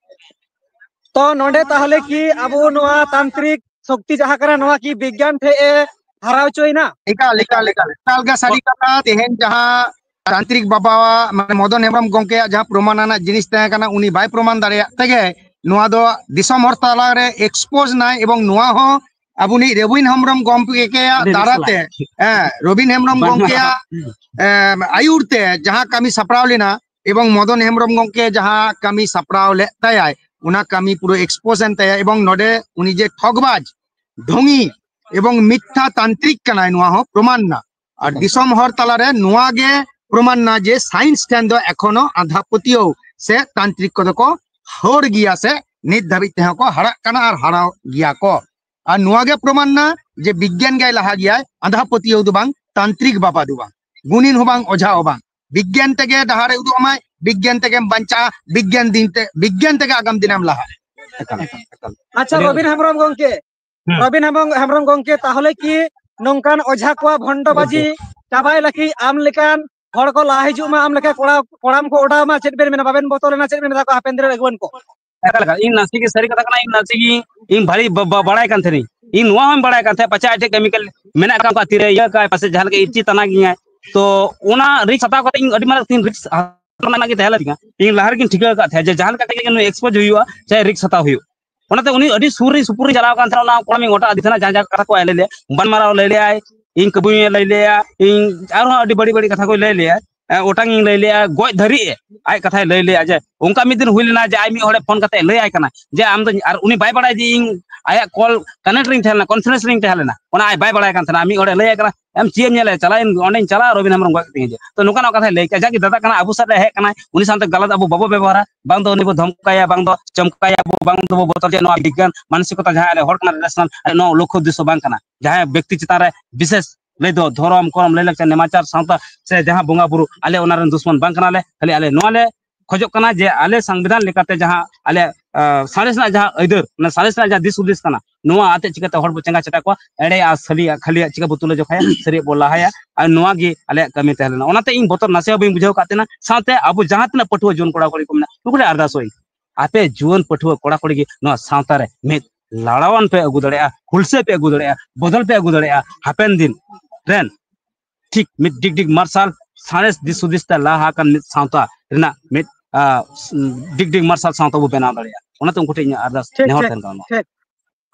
ᱛᱚ ᱱᱚᱰᱮ ᱛᱟᱦᱚᱞᱮ ᱠᱤ ᱟᱵᱚ ᱱᱚᱣᱟ ᱛᱟᱱᱛᱨᱤᱠ ᱥᱚᱠᱛᱤ ᱡᱟᱦᱟᱸ ᱠᱟᱱᱟ, ᱱᱚᱣᱟ ᱠᱤ ᱵᱤᱜᱽᱜᱟᱱ ᱴᱷᱮᱡ ᱮ ᱦᱟᱨᱟ ᱦᱚᱪᱚᱭᱮᱱᱟ? ᱮᱠᱟᱞ, ᱮᱠᱟᱞ, ᱮᱠᱟᱞ᱾ ᱮᱠᱟᱞ ᱜᱮ ᱥᱟᱹᱨᱤ ᱠᱟᱛᱷᱟ᱾ ᱛᱮᱦᱮᱧ ᱡᱟᱦᱟᱸ ᱛᱟᱱᱛᱨᱤᱠ ᱵᱟᱵᱟᱣᱟᱜ, ᱢᱟᱱᱮ, ᱢᱚᱫᱚᱱ ᱦᱮᱢᱵᱨᱚᱢ ᱜᱚᱢᱠᱮᱭᱟᱜ ᱡᱟᱦᱟᱸ ᱯᱨᱚᱢᱟᱱ ᱟᱱᱟᱜ ᱡᱤᱱᱤᱥ ᱛᱟᱦᱮᱸ ᱠᱟᱱᱟ, ᱩᱱᱤ ᱵᱟᱭ ᱯᱨᱚᱢᱟᱱ ᱫᱟᱲᱮᱭᱟᱜ ᱛᱮᱜᱮ ᱱᱚᱣᱟ ᱫᱚ ᱫᱤᱥᱚᱢ ᱦᱚᱲ ᱛᱟᱞᱟᱨᱮ expose ᱱᱟᱭ, ᱮᱵᱚᱝ ᱱᱚᱣᱟ ᱦᱚᱸ ᱟᱵᱚᱱᱤᱡ ᱨᱚᱵᱤᱱ ᱦᱮᱢᱵᱨᱚᱢ ᱜᱚᱢᱠᱮᱭᱟᱜ ᱟᱹᱰᱤ ᱫᱟᱨᱟᱭ ᱨᱟᱹᱥᱠᱟᱹ ᱛᱮ, ᱞᱟᱜᱟᱜ᱾ ᱦᱮᱸ, ᱨᱚᱵᱤᱱ ᱦᱮᱢᱵᱨᱚᱢ ᱵᱟᱝ ᱜᱚᱢᱠᱮᱭᱟᱜ, ᱦᱩᱸ᱾ ᱮ, ᱟᱹᱭᱩᱨ ᱛᱮ ᱡᱟᱦᱟᱸ ᱠᱟᱹᱢᱤ ᱥᱟᱯᱲᱟᱣ ᱞᱮᱱᱟ, ᱮᱵᱚᱝ ᱢᱚᱫᱚᱱ ᱦᱮᱢᱵᱨᱚᱢ ᱜᱚᱢᱠᱮ ᱡᱟᱦᱟᱸ ᱠᱟᱹᱢᱤ ᱥᱟᱯᱲᱟᱣ ᱞᱮᱫ ᱛᱟᱭᱟᱭ, ᱚᱱᱟ ᱠᱟᱹᱢᱤ ᱯᱩᱨᱟᱹ expose ᱮᱱ ᱛᱟᱭᱟ᱾ ᱮᱵᱚᱝ ᱱᱚᱰᱮ ᱩᱱᱤ ᱡᱮ ᱴᱷᱚᱜᱽᱵᱟᱡᱽ, ᱰᱷᱚᱝᱜᱤ ᱮᱵᱚᱝ ᱢᱤᱛᱷᱭᱟ ᱛᱟᱱᱛᱨᱤᱠ ᱠᱟᱱᱟᱭ, ᱱᱚᱣᱟ ᱦᱚᱸ ᱯᱨᱚᱢᱟᱱ ᱱᱟ᱾ ᱟᱨ ᱮᱠᱟᱞ᱾ ᱫᱤᱥᱚᱢ ᱦᱚᱲ ᱛᱟᱞᱟᱨᱮ ᱱᱚᱣᱟ ᱜᱮ ᱯᱨᱚᱢᱟᱱ ᱱᱟ ᱡᱮ science ᱴᱷᱮᱱ ᱫᱚ ᱮᱠᱷᱚᱱᱳ ᱟᱸᱫᱷᱟ ᱯᱟᱹᱛᱭᱟᱹᱣ ᱥᱮ ᱛᱟᱱᱛᱨᱤᱠ ᱠᱚᱫᱚ ᱠᱚ ᱦᱚᱲ ᱜᱮᱭᱟ ᱥᱮ ᱱᱤᱛ ᱫᱷᱟᱹᱵᱤᱡ ᱛᱮᱦᱚᱸ ᱠᱚ ᱦᱟᱨᱟᱜ ᱠᱟᱱᱟ ᱟᱨ ᱦᱟᱨᱟᱣ ᱜᱮᱭᱟ ᱠᱚ᱾ ᱟᱨ ᱱᱚᱣᱟ ᱜᱮ ᱯᱨᱚᱢᱟᱱ ᱱᱟ ᱡᱮ ᱵᱤᱜᱽᱜᱟᱱ ᱜᱮᱭ ᱞᱟᱦᱟ ᱜᱮᱭᱟᱭ, ᱟᱸᱫᱷᱟ ᱯᱟᱹᱛᱭᱟᱹᱣ ᱫᱚ ᱵᱟᱝ, ᱛᱟᱱᱛᱨᱤᱠ ᱵᱟᱵᱟ ᱫᱚ ᱵᱟᱝ, ᱜᱩᱱᱤᱱ ᱦᱚᱸ ᱵᱟᱝ, ᱚᱡᱷᱟ ᱦᱚᱸ ᱵᱟᱝ᱾ ᱵᱤᱜᱽᱜᱟᱱ ᱛᱮᱜᱮ ᱰᱟᱦᱟᱨᱮ ᱩᱫᱩᱜ ᱟᱢᱟᱭ, ᱵᱤᱜᱽᱜᱟᱱ ᱛᱮᱜᱮᱢ ᱵᱟᱧᱪᱟᱜᱼᱟ, ᱵᱤᱜᱽᱜᱟᱱ ᱫᱤᱱ ᱛᱮ, ᱵᱤᱜᱽᱜᱟᱱ ᱛᱮᱜᱮ ᱟᱜᱟᱢ ᱫᱤᱱᱮᱢ ᱞᱟᱦᱟᱜᱼᱟ᱾ ᱮᱠᱟᱞ, ᱮᱠᱟᱞ᱾ ᱟᱪᱪᱷᱟ, ᱟᱹᱰᱤ ᱨᱚᱵᱤᱱ ᱦᱮᱢᱵᱨᱚᱢ ᱜᱚᱢᱠᱮ, ᱦᱩᱸ᱾ ᱨᱚᱵᱤᱱ ᱦᱮᱢᱵᱨᱚᱢ, ᱦᱮᱢᱵᱨᱚᱢ ᱜᱚᱝᱠᱮ, ᱛᱟᱦᱚᱞᱮ ᱠᱤ ᱱᱚᱝᱠᱟᱱ ᱚᱡᱷᱟ ᱠᱚᱣᱟᱜ ᱵᱷᱚᱱᱰᱚ ᱵᱟᱡᱤ ᱪᱟᱵᱟᱭ ᱞᱟᱹᱜᱤᱫ ᱟᱢ ᱞᱮᱠᱟᱱ ᱦᱚᱲ ᱠᱚ ᱞᱟᱦᱟ ᱦᱤᱡᱩᱜ ᱢᱟ, ᱟᱢ ᱞᱮᱠᱟ ᱠᱚᱲᱟ, ᱠᱚᱲᱟᱢ ᱠᱚ ᱚᱰᱟᱣ ᱢᱟ? ᱪᱮᱫ ᱵᱮᱱ ᱢᱮᱱᱟ? ᱵᱟᱵᱮᱱ ᱵᱚᱛᱚᱞ ᱮᱱᱟ, ᱪᱮᱫ ᱵᱮᱱ ᱢᱮᱛᱟ ᱠᱚᱣᱟ ᱦᱟᱯᱮᱱ ᱫᱤᱱ ᱨᱮ ᱟᱹᱜᱩᱣᱟᱱ ᱠᱚ? ᱮᱠᱟᱞ, ᱮᱠᱟᱞ᱾ ᱤᱧ ᱱᱟᱥᱮ ᱜᱮ ᱥᱟᱹᱨᱤ ᱠᱟᱛᱷᱟ ᱠᱟᱱᱟ, ᱤᱧ ᱱᱟᱥᱮ ᱜᱮ, ᱤᱧ ᱵᱷᱟᱹᱞᱤ ᱵᱟ-, ᱵᱟ-, ᱵᱟᱲᱟᱭ ᱠᱟᱱ ᱛᱟᱦᱮᱱᱤᱧ᱾ ᱤᱧ ᱱᱚᱣᱟ ᱦᱚᱸᱧ ᱵᱟᱲᱟᱭ ᱠᱟᱱ ᱛᱟᱦᱮᱸᱫ, ᱯᱟᱪᱷᱮ ᱟᱡ ᱴᱷᱮᱡ ᱠᱟᱹᱢᱤ ᱠᱟᱱ ᱢᱮᱱᱟᱜ ᱠᱟᱜ ᱠᱚᱣᱟ, ᱛᱤᱨᱮ ᱤᱭᱟᱹ ᱠᱟᱭ, ᱯᱟᱥᱮᱡ ᱡᱟᱦᱟᱸ ᱞᱮᱠᱟ ᱤᱨᱪᱤ ᱛᱟᱱᱟ ᱜᱤᱧᱟᱭ᱾ ᱛᱚ ᱚᱱᱟ risk ᱦᱟᱛᱟᱣ ᱠᱟᱛᱮ ᱤᱧ ᱟᱹᱰᱤ ᱢᱟᱨᱟᱝ ᱛᱤᱧ risk ᱦᱟᱛᱟᱣ ᱨᱮᱱᱟᱜ ᱜᱮ ᱛᱟᱦᱮᱸ ᱞᱮᱱ ᱛᱤᱧᱟ᱾ ᱤᱧ ᱞᱟᱦᱟ ᱨᱮᱜᱤᱧ ᱴᱷᱤᱠᱟᱹ ᱟᱠᱟᱫ ᱛᱟᱦᱮᱸᱫ ᱡᱮ ᱡᱟᱦᱟᱸ ᱞᱮᱠᱟ ᱛᱮᱜᱮ ᱱᱩᱭ expose ᱦᱩᱭᱩᱜᱼᱟ, ᱪᱟᱦᱮ risk ᱦᱟᱛᱟᱣ ᱦᱩᱭᱩᱜ᱾ ᱚᱱᱟᱛᱮ ᱩᱱᱤ ᱟᱹᱰᱤ ᱥᱩᱨ ᱨᱮ ᱥᱩᱯᱩᱨ ᱨᱮ ᱪᱟᱞᱟᱣ ᱠᱟᱱ ᱛᱟᱦᱮᱱᱟ, ᱚᱱᱟ ᱠᱚᱲᱟ ᱢᱤᱫ ᱜᱚᱴᱟ ᱟᱹᱰᱤ ᱛᱟᱦᱮᱱᱟ, ᱡᱟᱦᱟᱸ ᱡᱟᱦᱟᱸ ᱠᱟᱛᱷᱟ ᱠᱚ ᱟᱡ ᱞᱟᱹᱭ ᱞᱮᱭᱟ, ᱵᱟᱱ ᱢᱟᱨᱟᱣ ᱞᱟᱹᱭ ᱞᱮᱭᱟᱭ, ᱤᱧ ᱠᱟᱹᱵᱩᱭ ᱞᱟᱹᱭ ᱞᱮᱭᱟ, ᱤᱧ ᱟᱨᱦᱚᱸ ᱟᱹᱰᱤ ᱵᱟᱹᱲᱤᱡ ᱵᱟᱹᱲᱤᱡ ᱠᱟᱛᱷᱟ ᱠᱚ ᱞᱟᱹᱭ ᱞᱮᱭᱟ, ᱮ, ᱚᱴᱟᱝ ᱤᱧ ᱞᱟᱹᱭ ᱞᱮᱭᱟ, ᱜᱚᱡ ᱫᱷᱟᱹᱨᱤᱡ ᱮ ᱟᱡ ᱠᱟᱛᱷᱟᱭ ᱞᱟᱹᱭ ᱞᱮᱭᱟ᱾ ᱡᱮ ᱚᱱᱠᱟ ᱢᱤᱫ ᱫᱤᱱ ᱦᱩᱭ ᱞᱮᱱᱟ ᱡᱮ ᱟᱡ ᱢᱤᱫ ᱦᱚᱲᱮ ᱯᱷᱳᱱ ᱠᱟᱛᱮ ᱞᱟᱹᱭ ᱟᱭ ᱠᱟᱱᱟ ᱡᱮ ᱟᱢ ᱫᱚ, ᱟᱨ ᱩᱱᱤ ᱵᱟᱭ ᱵᱟᱲᱟᱭᱟ ᱡᱮ ᱤᱧ ᱟᱭᱟᱜ call connect ᱨᱤᱧ ᱛᱟᱦᱮᱸ ᱞᱮᱱᱟ, conference ᱨᱤᱧ ᱛᱟᱦᱮᱸ ᱞᱮᱱᱟ, ᱚᱱᱟ ᱟᱡ ᱵᱟᱭ ᱵᱟᱲᱟᱭ ᱠᱟᱱ ᱛᱟᱦᱮᱱᱟ᱾ ᱢᱤᱫ ᱦᱚᱲᱮ ᱞᱟᱹᱭ ᱟᱭ ᱠᱟᱱᱟ, ᱮᱢ ᱪᱮᱫ ᱮᱢ ᱧᱮᱞᱟ, ᱪᱟᱞᱟᱜ ᱟᱹᱧ, ᱚᱸᱰᱮᱧ ᱪᱟᱞᱟᱜᱼᱟ, ᱨᱚᱵᱤᱱ ᱦᱮᱢᱵᱨᱚᱢ ᱜᱚᱡ ᱠᱟᱛᱮᱧ ᱦᱤᱡᱩᱜᱼᱟ᱾ ᱛᱚ ᱱᱚᱝᱠᱟᱱᱟᱜ ᱠᱟᱛᱷᱟᱭ ᱞᱟᱹᱭ ᱠᱮᱜᱼᱟ, ᱡᱟᱜᱮ ᱫᱟᱫᱟ ᱠᱟᱱᱟᱭ, ᱟᱵᱚ ᱥᱮᱫ ᱨᱮ ᱦᱮᱡ ᱠᱟᱱᱟᱭ, ᱩᱱᱤ ᱥᱟᱶᱛᱮ ᱜᱟᱞᱟᱛ ᱟᱵᱚ ᱵᱟᱵᱚ ᱵᱮᱵᱚᱦᱟᱨᱟ, ᱵᱟᱝ ᱫᱚ ᱩᱱᱤ ᱵᱚ ᱫᱷᱚᱢᱠᱟᱭᱟ, ᱵᱟᱝ ᱫᱚ ᱪᱚᱢᱠᱟᱭᱟ ᱵᱚ, ᱵᱟᱝ ᱫᱚᱵᱚ ᱵᱚᱛᱚᱨ ᱦᱚᱪᱚᱭᱟ᱾ ᱱᱚᱣᱟ ᱵᱤᱜᱽᱜᱟᱱ ᱢᱟᱱᱚᱥᱤᱠᱚᱛᱟ ᱡᱟᱦᱟᱸ ᱟᱞᱮ ᱦᱚᱲ ᱠᱟᱱᱟ ᱨᱮᱥᱱᱟᱞ, ᱟᱞᱮ ᱱᱚᱣᱟ ᱞᱚᱠᱠᱷᱚ ᱩᱫᱽᱫᱮᱥᱥᱚ ᱵᱟᱝ ᱠᱟᱱᱟ᱾ ᱡᱟᱦᱟᱸᱭ ᱵᱮᱠᱛᱤ ᱪᱮᱛᱟᱱ ᱨᱮ ᱵᱤᱥᱮᱥ ᱞᱟᱹᱭ ᱫᱚ ᱫᱷᱚᱨᱚᱢ, ᱠᱚᱨᱚᱢ, ᱞᱟᱹᱭ ᱞᱟᱠᱪᱟᱨ, ᱱᱮᱢᱟᱪᱟᱨ, ᱥᱟᱶᱛᱟ ᱥᱮ ᱡᱟᱦᱟᱸ ᱵᱚᱸᱜᱟ ᱵᱩᱨᱩ, ᱟᱞᱮ ᱚᱱᱟ ᱨᱮᱱ ᱫᱩᱥᱢᱚᱱ ᱵᱟᱝ ᱠᱟᱱᱟᱞᱮ᱾ ᱠᱷᱟᱹᱞᱤ ᱟᱞᱮ ᱱᱚᱣᱟ ᱞᱮ ᱠᱷᱚᱡᱚᱜ ᱠᱟᱱᱟ ᱡᱮ ᱟᱞᱮ ᱥᱚᱝᱵᱤᱫᱷᱟᱱ ᱞᱮᱠᱟᱛᱮ ᱡᱟᱦᱟᱸ ᱟᱞᱮ, ᱟ, ᱥᱟᱬᱮᱥ ᱨᱮᱱᱟᱜ ᱡᱟᱦᱟᱸ ᱟᱹᱭᱫᱟᱹᱨ, ᱚᱱᱟ ᱥᱟᱬᱮᱥ ᱨᱮᱱᱟᱜ ᱡᱟᱦᱟᱸ ᱫᱤᱥ ᱦᱩᱫᱤᱥ ᱠᱟᱱᱟ, ᱱᱚᱣᱟ ᱟᱛᱮ ᱪᱤᱠᱟᱹᱛᱮ ᱦᱚᱲ ᱵᱚ ᱪᱮᱸᱜᱷᱟ ᱪᱮᱴᱟ ᱠᱚᱣᱟ, ᱮᱲᱮᱭᱟᱜ ᱟᱨ ᱥᱟᱹᱨᱤᱭᱟᱜ, ᱠᱷᱟᱹᱞᱤᱭᱟᱜ ᱪᱤᱠᱟᱹ ᱵᱚ ᱛᱩᱞᱟᱹ ᱡᱚᱠᱷᱟᱭᱟ, ᱥᱟᱹᱨᱤᱭᱟᱜ ᱵᱚ ᱞᱟᱦᱟᱭᱟ, ᱟᱨ ᱱᱚᱣᱟ ᱜᱮ ᱟᱞᱮᱭᱟᱜ ᱠᱟᱹᱢᱤ ᱛᱟᱦᱮᱸ ᱞᱮᱱᱟ᱾ ᱚᱱᱟᱛᱮ ᱤᱧ ᱵᱚᱛᱚᱨ ᱱᱟᱥᱮ ᱦᱚᱸ ᱵᱟᱹᱧ ᱵᱩᱡᱷᱟᱹᱣ ᱟᱠᱟᱫ ᱛᱟᱦᱮᱱᱟ᱾ ᱥᱟᱶᱛᱮ ᱟᱵᱚ ᱡᱟᱦᱟᱸ ᱛᱤᱱᱟᱹᱜ ᱯᱟᱹᱴᱷᱩᱣᱟᱹ ᱡᱩᱣᱟᱹᱱ ᱠᱚᱲᱟ ᱠᱩᱲᱤ ᱠᱚ ᱢᱮᱱᱟᱜ, ᱱᱩᱠᱩ ᱴᱷᱮᱱ ᱟᱨᱫᱟᱥᱚᱜ ᱟᱹᱧ, ᱟᱯᱮ ᱡᱩᱣᱟᱹᱱ ᱯᱟᱹᱴᱷᱩᱣᱟᱹ ᱠᱚᱲᱟ ᱠᱩᱲᱤ ᱜᱮ ᱱᱚᱣᱟ ᱥᱟᱶᱛᱟ ᱨᱮ ᱢᱤᱫ ᱞᱟᱲᱟᱣᱟᱱ ᱯᱮ ᱟᱹᱜᱩ ᱫᱟᱲᱮᱭᱟᱜᱼᱟ, ᱦᱩᱞᱥᱟᱹᱭ ᱯᱮ ᱟᱹᱜᱩ ᱫᱟᱲᱮᱭᱟᱜᱼᱟ, ᱵᱚᱫᱚᱞ ᱯᱮ ᱟᱹᱜᱩ ᱫᱟᱲᱮᱭᱟᱜᱼᱟ᱾ ᱦᱟᱯᱮᱱ ᱫᱤᱱ ᱨᱮᱱ ᱴᱷᱤᱠ ᱢᱤᱫ ᱰᱤᱜᱽ ᱰᱤᱜᱽ ᱢᱟᱨᱥᱟᱞ ᱥᱟᱬᱮᱥ ᱫᱤᱥ ᱦᱩᱫᱤᱥ ᱛᱮ ᱞᱟᱦᱟ ᱟᱠᱟᱱ ᱢᱤᱫ ᱥᱟᱶᱛᱟ ᱨᱮᱱᱟᱜ ᱢᱤᱫ, ᱟ, ᱰᱤᱜᱽ ᱰᱤᱜᱽ ᱢᱟᱨᱥᱟᱞ ᱥᱟᱶᱛᱟ ᱵᱚ ᱵᱮᱱᱟᱣ ᱫᱟᱲᱮᱭᱟᱜᱼᱟ᱾ ᱚᱱᱟᱛᱮ ᱩᱱᱠᱩ ᱴᱷᱮᱱ ᱤᱧᱟᱹᱜ ᱟᱨᱫᱟᱥ, ᱴᱷᱤᱠ, ᱱᱮᱦᱚᱨ ᱴᱷᱤᱠ, ᱛᱟᱦᱮᱱ ᱠᱟᱱᱟ᱾ ᱴᱷᱤᱠ᱾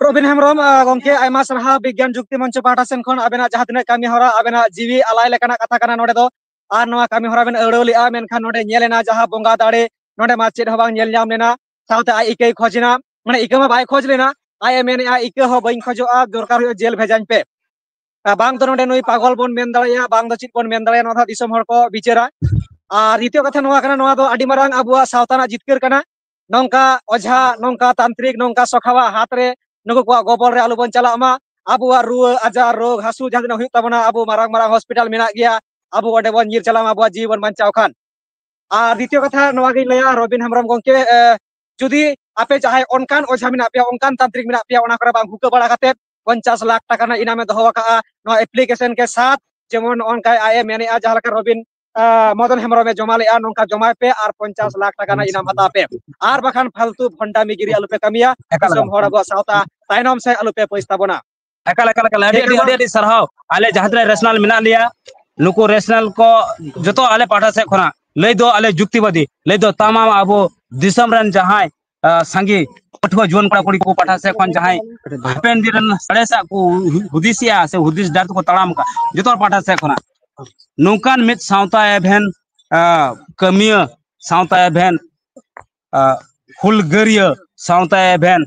ᱨᱚᱵᱤᱱ ᱦᱮᱢᱵᱨᱚᱢ, ᱟ, ᱜᱚᱢᱠᱮ, ᱟᱭᱢᱟ ᱥᱟᱨᱦᱟᱣ ᱵᱤᱜᱽᱜᱟᱱ ᱡᱩᱠᱛᱤ ᱢᱚᱧᱪᱚ ᱯᱟᱦᱴᱟ ᱥᱮᱱ ᱠᱷᱚᱱ ᱟᱵᱮᱱᱟᱜ ᱡᱟᱦᱟᱸ ᱛᱤᱱᱟᱹᱜ ᱠᱟᱹᱢᱤ ᱦᱚᱨᱟ, ᱟᱵᱮᱱᱟᱜ ᱡᱤᱣᱤ ᱟᱞᱟᱭ ᱞᱮᱠᱟᱱᱟᱜ ᱠᱟᱛᱷᱟ ᱠᱟᱱᱟ ᱱᱚᱰᱮ ᱫᱚ᱾ ᱟᱨ ᱱᱚᱣᱟ ᱠᱟᱹᱢᱤ ᱦᱚᱨᱟ ᱵᱮᱱ ᱟᱹᱣᱲᱟᱹᱣ ᱞᱮᱜᱼᱟ, ᱢᱮᱱᱠᱷᱟᱱ ᱱᱚᱰᱮ ᱧᱮᱞ ᱮᱱᱟ ᱡᱟᱦᱟᱸ ᱵᱚᱸᱜᱟ ᱫᱟᱲᱮ, ᱱᱚᱰᱮ ᱢᱟ ᱪᱮᱫ ᱦᱚᱸ ᱵᱟᱝ ᱧᱮᱞ ᱧᱟᱢ ᱞᱮᱱᱟ᱾ ᱥᱟᱶᱛᱮ ᱟᱡ ᱤᱠᱟᱹᱭ ᱠᱷᱚᱡᱽ ᱮᱱᱟ, ᱢᱟᱱᱮ ᱤᱠᱟᱹ ᱢᱟ ᱵᱟᱭ ᱠᱷᱚᱡᱽ ᱞᱮᱱᱟ, ᱟᱡ ᱮ ᱢᱮᱱᱮᱜᱼᱟ, "ᱤᱠᱟᱹ ᱦᱚᱸ ᱵᱟᱹᱧ ᱠᱷᱚᱡᱚᱜᱼᱟ, ᱫᱚᱨᱠᱟᱨ ᱦᱩᱭᱩᱜᱼᱟ ᱡᱮᱞ ᱵᱷᱮᱡᱟᱧ ᱯᱮ᱾" ᱟᱨ ᱵᱟᱝ ᱫᱚ ᱱᱚᱰᱮ ᱱᱩᱭ ᱯᱟᱜᱚᱞ ᱵᱚᱱ ᱢᱮᱱ ᱫᱟᱲᱮᱭᱟᱭᱟ, ᱵᱟᱝ ᱫᱚ ᱪᱮᱫ ᱵᱚᱱ ᱢᱮᱱ ᱫᱟᱲᱮᱭᱟᱜᱼᱟ, ᱱᱚᱣᱟ ᱫᱚ ᱫᱤᱥᱚᱢ ᱦᱚᱲ ᱠᱚ ᱵᱤᱪᱟᱹᱨᱟ᱾ ᱟᱨ ᱫᱤᱛᱤᱭᱚ ᱠᱟᱛᱷᱟ ᱱᱚᱣᱟ ᱠᱟᱱᱟ, ᱱᱚᱣᱟ ᱫᱚ ᱟᱹᱰᱤ ᱢᱟᱨᱟᱝ ᱟᱵᱚᱣᱟᱜ ᱥᱟᱶᱛᱟ ᱨᱮᱱᱟᱜ ᱡᱤᱛᱠᱟᱹᱨ ᱠᱟᱱᱟ᱾ ᱱᱚᱝᱠᱟ ᱚᱡᱷᱟ, ᱱᱚᱝᱠᱟ ᱛᱟᱱᱛᱨᱤᱠ, ᱱᱚᱝᱠᱟ ᱥᱚᱠᱷᱟᱣᱟᱜ ᱦᱟᱛ ᱨᱮ ᱱᱩᱠᱩ ᱠᱚᱣᱟᱜ ᱜᱚᱵᱚᱞ ᱨᱮ ᱟᱞᱚ ᱵᱚᱱ ᱪᱟᱞᱟᱜ ᱢᱟ᱾ ᱟᱵᱚᱣᱟᱜ ᱨᱩᱣᱟᱹ ᱟᱡᱟᱨ, ᱨᱳᱜᱽ ᱦᱟᱹᱥᱩ ᱡᱟᱦᱟᱸ ᱛᱤᱱᱟᱹᱜ ᱦᱩᱭᱩᱜ ᱛᱟᱵᱚᱱᱟ, ᱟᱵᱚ ᱢᱟᱨᱟᱝ ᱢᱟᱨᱟᱝ ᱦᱚᱥᱯᱤᱴᱟᱞ ᱢᱮᱱᱟᱜ ᱜᱮᱭᱟ, ᱟᱵᱚ ᱚᱸᱰᱮ ᱵᱚᱱ ᱧᱤᱨ ᱪᱟᱞᱟᱜ ᱢᱟ, ᱟᱵᱚᱣᱟᱜ ᱡᱤᱣᱤ ᱵᱚᱱ ᱵᱟᱧᱪᱟᱣ ᱠᱷᱟᱱ᱾ ᱟᱨ ᱫᱤᱛᱤᱭᱚ ᱠᱟᱛᱷᱟ ᱱᱚᱣᱟ ᱜᱤᱧ ᱞᱟᱹᱭᱟ, ᱨᱚᱵᱤᱱ ᱦᱮᱢᱵᱨᱚᱢ ᱜᱚᱢᱠᱮ, ᱮ, ᱡᱩᱫᱤ ᱟᱯᱮ ᱡᱟᱦᱟᱸᱭ ᱚᱱᱠᱟᱱ ᱚᱡᱷᱟ ᱢᱮᱱᱟᱜ ᱯᱮᱭᱟ, ᱚᱱᱠᱟᱱ ᱛᱟᱱᱛᱨᱤᱠ ᱢᱮᱱᱟᱜ ᱯᱮᱭᱟ, ᱚᱱᱟ ᱠᱚᱨᱮ ᱵᱟᱝ ᱦᱩᱠᱟᱹ ᱵᱟᱲᱟ ᱠᱟᱛᱮ ᱯᱚᱧᱪᱟᱥ ᱞᱟᱠᱷ ᱴᱟᱠᱟ ᱨᱮᱱᱟᱜ ᱤᱱᱟᱢᱮ ᱫᱚᱦᱚ ᱟᱠᱟᱫᱼᱟ ᱱᱚᱣᱟ application ᱠᱮ ᱥᱟᱛ᱾ ᱡᱮᱢᱚᱱ ᱱᱚᱜᱼᱚ ᱱᱚᱝᱠᱟ ᱟᱡ ᱮ ᱢᱮᱱᱮᱫᱼᱟ, ᱡᱟᱦᱟᱸ ᱞᱮᱠᱟ ᱨᱚᱵᱤᱱ, ᱟᱸ, ᱢᱚᱫᱚᱱ ᱦᱮᱢᱵᱨᱚᱢᱮ ᱡᱚᱢᱟ ᱞᱮᱫᱼᱟ, ᱱᱚᱝᱠᱟ ᱡᱚᱢᱟᱭ ᱯᱮ ᱟᱨ ᱯᱚᱧᱪᱟᱥ ᱞᱟᱠᱷ ᱴᱟᱠᱟ ᱨᱮᱱᱟᱜ ᱤᱱᱟᱢ ᱦᱟᱛᱟᱣ ᱯᱮ, ᱟᱨ ᱵᱟᱠᱷᱟᱱ ᱯᱷᱟᱞᱛᱩ ᱵᱷᱚᱱᱰᱟᱢᱤ ᱜᱤᱨᱤ ᱟᱞᱚ ᱯᱮ ᱠᱟᱹᱢᱤᱭᱟ, ᱮᱠᱟᱞ, ᱫᱤᱥᱚᱢ ᱮᱠᱟᱞ᱾ ᱦᱚᱲ ᱟᱵᱚᱣᱟᱜ ᱥᱟᱶᱛᱟ ᱛᱟᱭᱱᱚᱢ ᱥᱮᱫ ᱟᱞᱚ ᱯᱮ ᱯᱟᱹᱥ ᱛᱟᱵᱚᱱᱟ᱾ ᱮᱠᱟᱞ, ᱮᱠᱟᱞ, ᱮᱠᱟᱞ᱾ ᱟᱹᱰᱤ, ᱮᱱᱠᱷᱟᱱ ᱟᱹᱰᱤ, ᱢᱟ ᱟᱹᱰᱤ, ᱟᱹᱰᱤ ᱥᱟᱨᱦᱟᱣ᱾ ᱟᱞᱮ ᱡᱟᱦᱟᱸ ᱛᱤᱱᱟᱹᱜ ᱨᱮᱥᱱᱟᱞ ᱢᱮᱱᱟᱜ ᱞᱮᱭᱟ, ᱱᱩᱠᱩ ᱨᱮᱥᱱᱟᱞ ᱠᱚ ᱡᱚᱛᱚ ᱟᱞᱮ ᱯᱟᱦᱴᱟ ᱥᱮᱫ ᱠᱷᱚᱱᱟᱜ ᱞᱟᱹᱭ ᱫᱚ ᱟᱞᱮ ᱡᱩᱠᱛᱤᱵᱟᱫᱤ, ᱞᱟᱹᱭ ᱫᱚ ᱛᱟᱢᱟᱢ ᱟᱵᱚ ᱫᱤᱥᱚᱢ ᱨᱮᱱ ᱡᱟᱦᱟᱸᱭ, ᱟ, ᱥᱟᱸᱜᱮ ᱯᱟᱹᱴᱷᱩᱣᱟᱹ ᱡᱩᱣᱟᱹᱱ ᱠᱚᱲᱟ ᱠᱩᱲᱤ ᱠᱚ ᱯᱟᱦᱴᱟ ᱥᱮᱫ ᱠᱷᱚᱱ ᱡᱟᱦᱟᱸᱭ ᱦᱟᱯᱮᱱ ᱫᱤᱱ ᱨᱮᱱ ᱥᱟᱬᱮᱥᱟᱜ ᱠᱚ ᱦᱩ-, ᱦᱩᱫᱤᱥᱮᱜᱼᱟ ᱥᱮ ᱦᱩᱫᱤᱥ ᱰᱟᱦᱟᱨ ᱛᱮᱠᱚ ᱛᱟᱲᱟᱢ ᱟᱠᱟᱫ, ᱡᱚᱛᱚ ᱦᱚᱲ ᱯᱟᱦᱴᱟ ᱥᱮᱫ ᱠᱷᱚᱱᱟᱜ ᱱᱚᱝᱠᱟᱱ ᱢᱤᱫ ᱥᱟᱶᱛᱟ ᱮᱵᱷᱮᱱ, ᱟ, ᱠᱟᱹᱢᱤᱭᱟᱹ ᱥᱟᱶᱛᱟ ᱮᱵᱷᱮᱱ, ᱟ, ᱦᱩᱞᱜᱟᱹᱨᱤᱭᱟᱹ ᱥᱟᱶᱛᱟ ᱮᱵᱷᱮᱱ,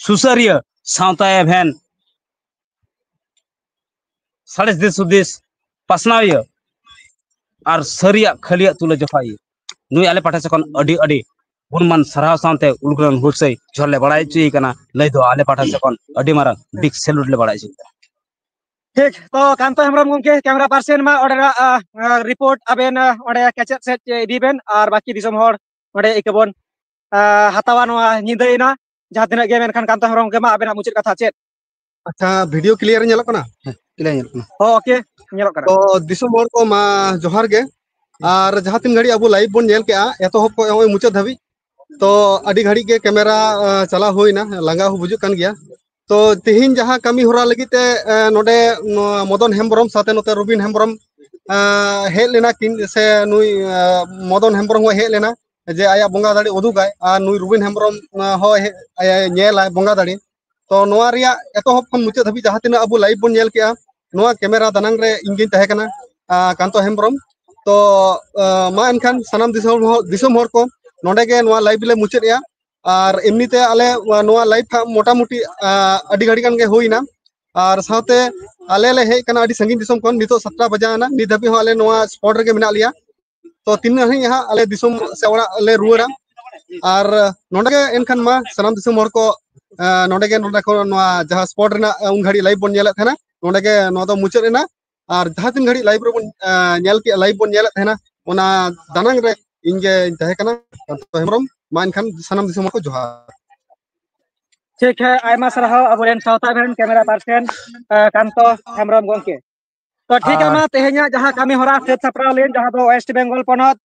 ᱥᱩᱥᱟᱹᱨᱤᱭᱟᱹ ᱥᱟᱶᱛᱟ ᱮᱵᱷᱮᱱ, ᱥᱟᱬᱮᱥ ᱫᱤᱥ ᱦᱩᱫᱤᱥ ᱯᱟᱥᱱᱟᱣᱤᱭᱟᱹ ᱟᱨ ᱥᱟᱹᱨᱤᱭᱟᱜ ᱠᱷᱟᱹᱞᱤᱭᱟᱜ ᱛᱩᱞᱟᱹ ᱡᱚᱠᱷᱟᱭᱤᱭᱟᱹ, ᱱᱩᱭ ᱟᱞᱮ ᱯᱟᱦᱴᱟ ᱥᱮᱫ ᱠᱷᱚᱱ ᱟᱹᱰᱤ ᱟᱹᱰᱤ ᱜᱩᱱᱢᱟᱱ ᱥᱟᱨᱦᱟᱣ ᱥᱟᱶᱛᱮ ᱩᱞᱜᱩᱞᱟᱱ ᱦᱩᱞᱥᱟᱹᱭ ᱡᱚᱦᱟᱨ ᱞᱮ ᱵᱟᱲᱟᱭ ᱦᱚᱪᱚᱭᱮ ᱠᱟᱱᱟ᱾ ᱞᱟᱹᱭ ᱫᱚ ᱟᱞᱮ ᱯᱟᱦᱴᱟ ᱥᱮᱫ ᱠᱷᱚᱱ ᱟᱹᱰᱤ ᱢᱟᱨᱟᱝ ᱵᱤᱜᱽ ᱥᱮᱞᱩᱴ ᱞᱮ ᱵᱟᱲᱟᱭ ᱦᱚᱪᱚᱭᱮ ᱠᱟᱱᱟ᱾ ᱴᱷᱤᱠ, ᱛᱚ ᱠᱟᱱᱛᱚ ᱦᱮᱢᱵᱨᱚᱢ ᱜᱚᱢᱠᱮ, ᱠᱮᱢᱮᱨᱟ ᱯᱟᱨᱥᱮᱱ ᱢᱟ ᱚᱸᱰᱮᱱᱟᱜ, ᱟ, ᱟ, ᱨᱤᱯᱳᱨᱴ ᱟᱵᱮᱱ, ᱟ, ᱚᱸᱰᱮ ᱠᱮᱪᱮᱫ ᱥᱮᱫ ᱤᱫᱤ ᱵᱮᱱ, ᱟᱨ ᱵᱟᱹᱠᱤ ᱫᱤᱥᱚᱢ ᱦᱚᱲ ᱚᱸᱰᱮ ᱤᱠᱟᱹ ᱵᱚᱱ, ᱟ, ᱦᱟᱛᱟᱣᱟ ᱱᱚᱣᱟ ᱧᱤᱫᱟᱹᱭᱮᱱᱟ ᱡᱟᱦᱟᱸ ᱛᱤᱱᱟᱹᱜ ᱜᱮ᱾ ᱢᱮᱱᱠᱷᱟᱱ ᱠᱟᱱᱛᱚ ᱦᱮᱢᱵᱨᱚᱢ ᱜᱚᱢᱠᱮ ᱢᱟ, ᱟᱵᱮᱱᱟᱜ ᱢᱩᱪᱟᱹᱫ ᱠᱟᱛᱷᱟ ᱪᱮᱫ? ᱟᱪᱪᱷᱟ, ᱵᱷᱤᱰᱤᱭᱳ ᱠᱞᱤᱭᱟᱨ ᱧᱮᱞᱚᱜ ᱠᱟᱱᱟ? ᱦᱮᱸ, ᱠᱞᱤᱭᱟᱨ ᱧᱮᱞᱚᱜ ᱠᱟᱱᱟ᱾ ᱦᱚᱸ, ᱳᱠᱮ, ᱧᱮᱞᱚᱜ ᱠᱟᱱᱟ᱾ ᱛᱚ ᱫᱤᱥᱚᱢ ᱦᱚᱲ ᱠᱚ ᱢᱟ ᱡᱚᱦᱟᱨ ᱜᱮ᱾ ᱟᱨ ᱡᱟᱦᱟᱸ ᱛᱤᱱ ᱜᱷᱟᱹᱲᱤᱡ ᱟᱵᱚ ᱞᱟᱭᱤᱵᱷ ᱵᱚᱱ ᱧᱮᱞ ᱠᱮᱜᱼᱟ, ᱮᱛᱚᱦᱚᱵ ᱠᱷᱚᱱ ᱱᱚᱜᱼᱚᱭ ᱢᱩᱪᱟᱹᱫ ᱫᱷᱟᱹᱵᱤᱡ, ᱛᱚ ᱟᱹᱰᱤ ᱜᱷᱟᱹᱲᱤᱡ ᱜᱮ ᱠᱮᱢᱮᱨᱟ, ᱟ, ᱪᱟᱞᱟᱣ ᱦᱩᱭᱱᱟ, ᱞᱟᱸᱜᱟ ᱦᱚᱸ ᱵᱩᱡᱩᱜ ᱠᱟᱱ ᱜᱮᱭᱟ᱾ ᱛᱚ ᱛᱮᱦᱮᱧ ᱡᱟᱦᱟᱸ ᱠᱟᱹᱢᱤ ᱦᱚᱨᱟ ᱞᱟᱹᱜᱤᱫ ᱛᱮ, ᱮ, ᱱᱚᱰᱮ ᱱᱚᱣᱟ ᱢᱚᱫᱚᱱ ᱦᱮᱢᱵᱨᱚᱢ ᱥᱟᱶᱛᱮ ᱱᱚᱛᱮ ᱨᱚᱵᱤᱱ ᱦᱮᱢᱵᱨᱚᱢ, ᱮ, ᱦᱮᱡ ᱞᱮᱱᱟ ᱠᱤᱱ, ᱥᱮ ᱱᱩᱭ, ᱮ, ᱢᱚᱫᱚᱱ ᱦᱮᱢᱵᱨᱚᱢ ᱦᱚᱸᱭ ᱦᱮᱡ ᱞᱮᱱᱟ ᱡᱮ ᱟᱭᱟᱜ ᱵᱚᱸᱜᱟ ᱫᱟᱲᱮ ᱩᱫᱩᱜᱟᱭ, ᱟᱨ ᱱᱩᱭ ᱨᱚᱵᱤᱱ ᱦᱮᱢᱵᱨᱚᱢ, ᱮ, ᱦᱚᱸᱭ ᱦᱮᱡ, ᱮ, ᱧᱮᱞᱟᱭ ᱵᱚᱸᱜᱟ ᱫᱟᱲᱮ᱾ ᱛᱚ ᱱᱚᱣᱟ ᱨᱮᱭᱟᱜ ᱮᱛᱚᱦᱚᱵ ᱠᱷᱚᱱ ᱢᱩᱪᱟᱹᱫ ᱫᱷᱟᱹᱵᱤᱡ ᱡᱟᱦᱟᱸ ᱛᱤᱱᱟᱹᱜ ᱟᱵᱚ ᱞᱟᱭᱤᱵᱷ ᱵᱚᱱ ᱧᱮᱞ ᱠᱮᱜᱼᱟ, ᱱᱚᱣᱟ ᱠᱮᱢᱮᱨᱟ ᱫᱟᱱᱟᱝ ᱨᱮ ᱤᱧ ᱜᱤᱧ ᱛᱟᱦᱮᱸ ᱠᱟᱱᱟ, ᱟ, ᱠᱟᱱᱛᱚ ᱦᱮᱢᱵᱨᱚᱢ᱾ ᱛᱚ, ᱟ, ᱢᱟ ᱮᱱᱠᱷᱟᱱ ᱥᱟᱱᱟᱢ ᱫᱤᱥᱚᱢ ᱦᱚᱲ, ᱫᱤᱥᱚᱢ ᱦᱚᱲ ᱠᱚ, ᱱᱚᱰᱮ ᱜᱮ ᱱᱚᱣᱟ ᱞᱟᱭᱤᱵᱷ ᱞᱮ ᱢᱩᱪᱟᱹᱫ ᱮᱜᱼᱟ᱾ ᱟᱨ ᱮᱢᱱᱤ ᱛᱮ ᱟᱞᱮ, ᱟ, ᱱᱚᱣᱟ ᱞᱟᱭᱤᱵᱷ ᱦᱟᱸᱜ ᱢᱚᱴᱟᱢᱩᱴᱤ, ᱟ, ᱟᱹᱰᱤ ᱜᱷᱟᱹᱲᱤ ᱜᱟᱱ ᱜᱮ ᱦᱩᱭᱱᱟ᱾ ᱟᱨ ᱥᱟᱶᱛᱮ ᱟᱞᱮ ᱞᱮ ᱦᱮᱡ ᱠᱟᱱᱟ ᱟᱹᱰᱤ ᱥᱟᱺᱜᱤᱧ ᱫᱤᱥᱚᱢ ᱠᱷᱚᱱ, ᱱᱤᱛᱚᱜ ᱥᱟᱛᱴᱟ ᱵᱟᱡᱟᱣ ᱮᱱᱟ, ᱱᱤᱛ ᱫᱷᱟᱹᱵᱤᱡ ᱦᱚᱸ ᱟᱞᱮ ᱱᱚᱣᱟ ᱥᱯᱚᱴ ᱨᱮᱜᱮ ᱢᱮᱱᱟᱜ ᱞᱮᱭᱟ᱾ ᱛᱚ ᱛᱤᱱᱟᱹᱜ ᱦᱟᱹᱵᱤᱡ ᱦᱟᱸᱜ ᱟᱞᱮ ᱫᱤᱥᱚᱢ ᱥᱮ ᱚᱲᱟᱜ ᱞᱮ ᱨᱩᱣᱟᱹᱲᱟ᱾ ᱟᱨ ᱱᱚᱰᱮ ᱜᱮ ᱮᱱᱠᱷᱟᱱ ᱢᱟ ᱥᱟᱱᱟᱢ ᱫᱤᱥᱚᱢ ᱦᱚᱲ ᱠᱚ, ᱟ, ᱱᱚᱰᱮ ᱜᱮ, ᱱᱚᱰᱮ ᱠᱷᱚᱱ ᱱᱚᱣᱟ ᱡᱟᱦᱟᱸ ᱥᱯᱚᱴ ᱨᱮᱱᱟᱜ, ᱟ, ᱩᱱ ᱜᱷᱟᱹᱲᱤᱡ ᱞᱟᱭᱤᱵᱷ ᱵᱚᱱ ᱧᱮᱞᱮᱫ ᱛᱟᱦᱮᱱᱟ, ᱱᱚᱰᱮ ᱜᱮ ᱱᱚᱣᱟ ᱫᱚ ᱢᱩᱪᱟᱹᱫ ᱮᱱᱟ᱾ ᱟᱨ ᱡᱟᱦᱟᱸ ᱛᱤᱱ ᱜᱷᱟᱹᱲᱤᱡ ᱞᱟᱭᱤᱵᱷ ᱨᱮᱵᱚᱱ, ᱟ, ᱧᱮᱞ ᱠᱮᱜᱼᱟ, ᱞᱟᱭᱤᱵᱷ ᱵᱚᱱ ᱧᱮᱞᱮᱫ ᱛᱟᱦᱮᱱᱟ, ᱚᱱᱟ ᱫᱟᱱᱟᱝ ᱨᱮ ᱤᱧ ᱜᱮᱧ ᱛᱟᱦᱮᱸ ᱠᱟᱱᱟ, ᱠᱟᱱᱛᱚ ᱦᱮᱢᱵᱨᱚᱢ᱾ ᱢᱟ ᱮᱱᱠᱷᱟᱱ ᱥᱟᱱᱟᱢ ᱫᱤᱥᱚᱢ ᱦᱚᱲ ᱠᱚ ᱡᱚᱦᱟᱨ᱾ ᱴᱷᱤᱠ ᱦᱮᱸ, ᱟᱭᱢᱟ ᱥᱟᱨᱦᱟᱣ ᱟᱵᱚᱨᱮᱱ ᱥᱟᱶᱛᱟ ᱨᱮᱱ ᱠᱮᱢᱮᱨᱟ ᱯᱟᱨᱥᱮᱱ ᱠᱟᱱᱛᱚ ᱦᱮᱢᱵᱨᱚᱢ ᱜᱚᱢᱠᱮ᱾ ᱛᱚ ᱴᱷᱤᱠ ᱜᱮᱭᱟ, ᱟᱨ ᱢᱟ ᱛᱮᱦᱮᱧᱟᱜ ᱡᱟᱦᱟᱸ ᱠᱟᱹᱢᱤ ᱦᱚᱨᱟ ᱥᱟᱹᱛ ᱥᱟᱯᱲᱟᱣ ᱞᱮᱱ, ᱡᱟᱦᱟᱸ ᱫᱚ ᱳᱭᱮᱥᱴ ᱵᱮᱝᱜᱚᱞ ᱯᱚᱱᱚᱛ,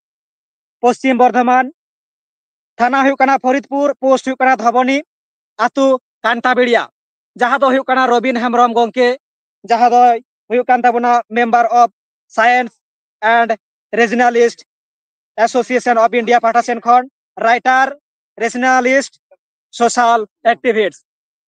ᱯᱚᱥᱪᱤᱢ ᱵᱚᱨᱫᱷᱚᱢᱟᱱ, ᱛᱷᱟᱱᱟ ᱦᱩᱭᱩᱜ ᱠᱟᱱᱟ ᱯᱷᱚᱨᱤᱫᱯᱩᱨ, ᱯᱳᱥᱴ ᱦᱩᱭᱩᱜ ᱠᱟᱱᱟ ᱫᱷᱚᱵᱚᱱᱤ, ᱟᱹᱛᱩ ᱠᱟᱱᱛᱟᱵᱮᱲᱤᱭᱟ, ᱡᱟᱦᱟᱸ ᱫᱚ ᱦᱩᱭᱩᱜ ᱠᱟᱱᱟ ᱨᱚᱵᱤᱱ ᱦᱮᱢᱵᱨᱚᱢ ᱜᱚᱢᱠᱮ, ᱡᱟᱦᱟᱸ ᱫᱚᱭ ᱦᱩᱭᱩᱜ ᱠᱟᱱ ᱛᱟᱵᱚᱱᱟ Member of Science and Regionalist Association of India ᱯᱟᱦᱴᱟ ᱥᱮᱱ ᱠᱷᱚᱱ, ᱨᱟᱭᱴᱟᱨ, ᱨᱮᱥᱱᱟᱞᱤᱥᱴ, ᱥᱳᱥᱟᱞ ᱮᱠᱴᱤᱵᱷᱤᱥᱴ᱾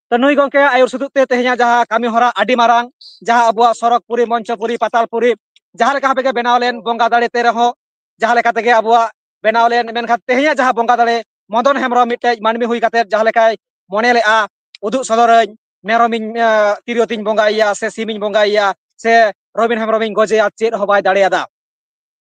ᱛᱚ ᱱᱩᱭ ᱜᱚᱢᱠᱮ ᱟᱹᱭᱩᱨ ᱥᱩᱛᱩᱜ ᱛᱮ ᱛᱮᱦᱮᱧᱟᱜ ᱡᱟᱦᱟᱸ ᱠᱟᱹᱢᱤ ᱦᱚᱨᱟ ᱟᱹᱰᱤ ᱢᱟᱨᱟᱝ, ᱡᱟᱦᱟᱸ ᱟᱵᱚᱣᱟᱜ ᱥᱚᱨᱚᱜᱽᱯᱩᱨᱤ, ᱢᱚᱧᱪᱚᱯᱩᱨᱤ, ᱯᱟᱛᱟᱞᱯᱩᱨᱤ, ᱡᱟᱦᱟᱸ ᱞᱮᱠᱟ ᱵᱷᱟᱵᱮ ᱜᱮ ᱵᱮᱱᱟᱣ ᱞᱮᱱ ᱵᱚᱸᱜᱟ ᱫᱟᱲᱮ ᱛᱮ ᱨᱮᱦᱚᱸ, ᱡᱟᱦᱟᱸ ᱞᱮᱠᱟ ᱛᱮᱜᱮ ᱟᱵᱚᱣᱟᱜ ᱵᱮᱱᱟᱣ ᱞᱮᱱ, ᱢᱮᱱᱠᱷᱟᱱ ᱛᱮᱦᱮᱧᱟᱜ ᱡᱟᱦᱟᱸ ᱵᱚᱸᱜᱟ ᱫᱟᱲᱮ, ᱢᱚᱫᱚᱱ ᱦᱮᱢᱵᱨᱚᱢ ᱢᱤᱫᱴᱮᱡ ᱢᱟᱹᱱᱢᱤ ᱦᱩᱭ ᱠᱟᱛᱮ ᱡᱟᱦᱟᱸ ᱞᱮᱠᱟᱭ ᱢᱚᱱᱮ ᱞᱮᱜᱼᱟ, ᱩᱫᱩᱜ ᱥᱚᱫᱚᱨᱟᱹᱧ, ᱢᱮᱨᱚᱢᱤᱧ, ᱮ, ᱛᱤᱨᱭᱳ ᱛᱤᱧ ᱵᱚᱸᱜᱟᱭᱮᱭᱟ ᱥᱮ ᱥᱤᱢᱤᱧ ᱵᱚᱸᱜᱟᱭᱮᱭᱟ ᱥᱮ ᱨᱚᱵᱤᱱ ᱦᱮᱢᱵᱨᱚᱢᱤᱧ ᱜᱚᱡᱮᱭᱟ, ᱪᱮᱫ ᱦᱚᱸ ᱵᱟᱭ ᱫᱟᱲᱮᱭᱟᱫᱟ᱾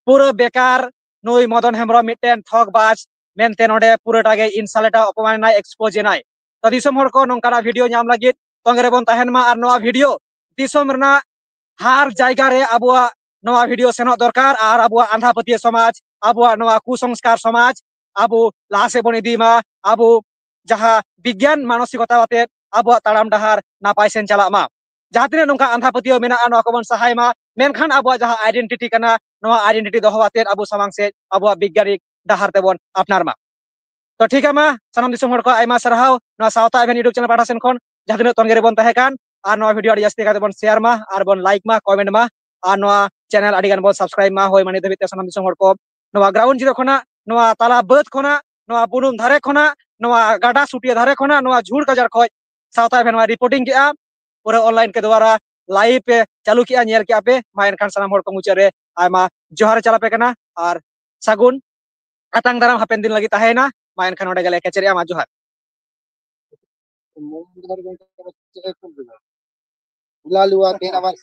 ᱯᱩᱨᱟᱹ ᱵᱮᱠᱟᱨ, ᱱᱩᱭ ᱢᱚᱫᱚᱱ ᱦᱮᱢᱵᱨᱚᱢ ᱢᱤᱫᱴᱮᱱ ᱴᱷᱚᱜᱽ ᱵᱟᱡᱽ ᱢᱮᱱᱛᱮ ᱱᱚᱰᱮ ᱯᱩᱨᱟᱹᱴᱟ ᱜᱮ insult ᱮᱱᱟᱭ, ᱚᱯᱚᱢᱟᱱ ᱮᱱᱟᱭ, expose ᱮᱱᱟᱭ᱾ ᱛᱚ ᱫᱤᱥᱚᱢ ᱦᱚᱲ ᱠᱚ ᱱᱚᱝᱠᱟᱱᱟᱜ ᱵᱷᱤᱰᱤᱭᱳ ᱧᱟᱢ ᱞᱟᱹᱜᱤᱫ ᱛᱚᱸᱜᱮ ᱨᱮᱵᱚᱱ ᱛᱟᱦᱮᱱ ᱢᱟ, ᱟᱨ ᱱᱚᱣᱟ ᱵᱷᱤᱰᱤᱭᱳ ᱫᱤᱥᱚᱢ ᱨᱮᱱᱟᱜ ᱦᱟᱨ ᱡᱟᱭᱜᱟ ᱨᱮ ᱟᱵᱚᱣᱟᱜ ᱱᱚᱣᱟ ᱵᱷᱤᱰᱤᱭᱳ ᱥᱮᱱᱚᱜ ᱫᱚᱨᱠᱟᱨ, ᱟᱨ ᱟᱵᱚᱣᱟᱜ ᱟᱸᱫᱷᱟ ᱯᱟᱹᱛᱭᱟᱹᱣ ᱥᱚᱢᱟᱡᱽ, ᱟᱵᱚᱣᱟᱜ ᱱᱚᱣᱟ ᱠᱩᱥᱚᱝᱥᱠᱟᱨ ᱥᱚᱢᱟᱡᱽ ᱟᱵᱚ ᱞᱟᱦᱟ ᱥᱮᱫ ᱵᱚᱱ ᱤᱫᱤ ᱢᱟ, ᱟᱵᱚ ᱡᱟᱦᱟᱸ ᱵᱤᱜᱽᱜᱟᱱ ᱢᱟᱱᱚᱥᱤᱠᱚᱛᱟ ᱟᱛᱮᱫ ᱟᱵᱚᱣᱟᱜ ᱛᱟᱲᱟᱢ ᱰᱟᱦᱟᱨ ᱱᱟᱯᱟᱭ ᱥᱮᱱ ᱪᱟᱞᱟᱜ ᱢᱟ᱾ ᱡᱟᱦᱟᱸ ᱛᱤᱱᱟᱹᱜ ᱱᱚᱝᱠᱟ ᱟᱸᱫᱷᱟ ᱯᱟᱹᱛᱭᱟᱹᱣ ᱢᱮᱱᱟᱜᱼᱟ, ᱱᱚᱣᱟ ᱠᱚᱵᱚᱱ ᱥᱟᱦᱟᱭ ᱢᱟ, ᱢᱮᱱᱠᱷᱟᱱ ᱟᱵᱚᱣᱟᱜ ᱡᱟᱦᱟᱸ identity ᱠᱟᱱᱟ, ᱱᱚᱣᱟ identity ᱫᱚᱦᱚ ᱟᱛᱮᱫ ᱟᱵᱚ ᱥᱟᱢᱟᱝ ᱥᱮᱫ ᱟᱵᱚᱣᱟᱜ ᱵᱤᱜᱽᱜᱟᱱᱤᱠ ᱰᱟᱦᱟᱨ ᱛᱮᱵᱚᱱ ᱟᱯᱱᱟᱨ ᱢᱟ᱾ ᱛᱚ ᱴᱷᱤᱠ ᱜᱮᱭᱟ, ᱢᱟ ᱥᱟᱱᱟᱢ ᱫᱤᱥᱚᱢ ᱦᱚᱲ ᱠᱚ ᱟᱭᱢᱟ ᱥᱟᱨᱦᱟᱣ ᱱᱚᱣᱟ ᱥᱟᱶᱛᱟ ᱮᱵᱷᱮᱱ YouTube channel ᱯᱟᱦᱴᱟ ᱥᱮᱱ ᱠᱷᱚᱱ, ᱡᱟᱦᱟᱸ ᱛᱤᱱᱟᱹᱜ ᱛᱚᱸᱜᱮ ᱨᱮᱵᱚᱱ ᱛᱟᱦᱮᱸ ᱠᱟᱱ, ᱟᱨ ᱱᱚᱣᱟ ᱵᱷᱤᱰᱤᱭᱳ ᱟᱹᱰᱤ ᱡᱟᱹᱥᱛᱤ ᱠᱟᱛᱮ ᱵᱚᱱ share ᱢᱟ, ᱟᱨ ᱵᱚᱱ like ᱢᱟ, comment ᱢᱟ, ᱟᱨ ᱱᱚᱣᱟ channel ᱟᱹᱰᱤ ᱜᱟᱱ ᱵᱚᱱ subscribe ᱢᱟ᱾ ᱦᱳᱭ, ᱢᱟ ᱱᱤᱛ ᱫᱷᱟᱹᱵᱤᱡ ᱛᱮ ᱥᱟᱱᱟᱢ ᱫᱤᱥᱚᱢ ᱦᱚᱲ ᱠᱚ ᱱᱚᱣᱟ ground zero ᱠᱷᱚᱱᱟᱜ, ᱱᱚᱣᱟ ᱛᱟᱞᱟ ᱵᱟᱹᱫᱽ ᱠᱷᱚᱱᱟᱜ, ᱱᱚᱣᱟ ᱵᱩᱱᱩᱢ ᱫᱷᱟᱨᱮ ᱠᱷᱚᱱᱟᱜ, ᱱᱚᱣᱟ ᱜᱟᱰᱟ ᱥᱩᱴᱤᱭᱟᱹ ᱫᱷᱟᱨᱮ ᱠᱷᱚᱱᱟᱜ, ᱱᱚᱣᱟ ᱡᱷᱩᱲ ᱜᱟᱡᱟᱲ ᱠᱷᱚᱱ ᱥᱟᱶᱛᱟ ᱮᱵᱷᱮᱱ ᱱᱚᱣᱟ reporting ᱠᱮᱜᱼᱟ᱾ ᱯᱩᱨᱟᱹ online ᱠᱮ ᱫᱣᱟᱨᱟ live ᱯᱮ ᱪᱟᱹᱞᱩ ᱠᱮᱜᱼᱟ, ᱧᱮᱞ ᱠᱮᱜᱼᱟ ᱯᱮ᱾ ᱢᱟ ᱮᱱᱠᱷᱟᱱ ᱥᱟᱱᱟᱢ ᱦᱚᱲ ᱠᱚ ᱢᱩᱪᱟᱹᱫ ᱨᱮ ᱟᱭᱢᱟ ᱡᱚᱦᱟᱨ ᱪᱟᱞ ᱟᱯᱮ ᱠᱟᱱᱟ, ᱟᱨ ᱥᱟᱹᱜᱩᱱ ᱟᱛᱟᱝ ᱫᱟᱨᱟᱢ ᱦᱟᱯᱮᱱ ᱫᱤᱱ ᱞᱟᱹᱜᱤᱫ ᱛᱟᱦᱮᱸᱭᱮᱱᱟ᱾ ᱢᱟ ᱮᱱᱠᱷᱟᱱ ᱱᱚᱰᱮ ᱜᱮᱞᱮ ᱠᱮᱪᱮᱨᱮᱜᱼᱟ᱾ ᱢᱟ ᱡᱚᱦᱟᱨ᱾ ᱞᱟᱞᱩᱣᱟ ᱛᱮᱦᱮᱧ ᱟᱵᱟᱨ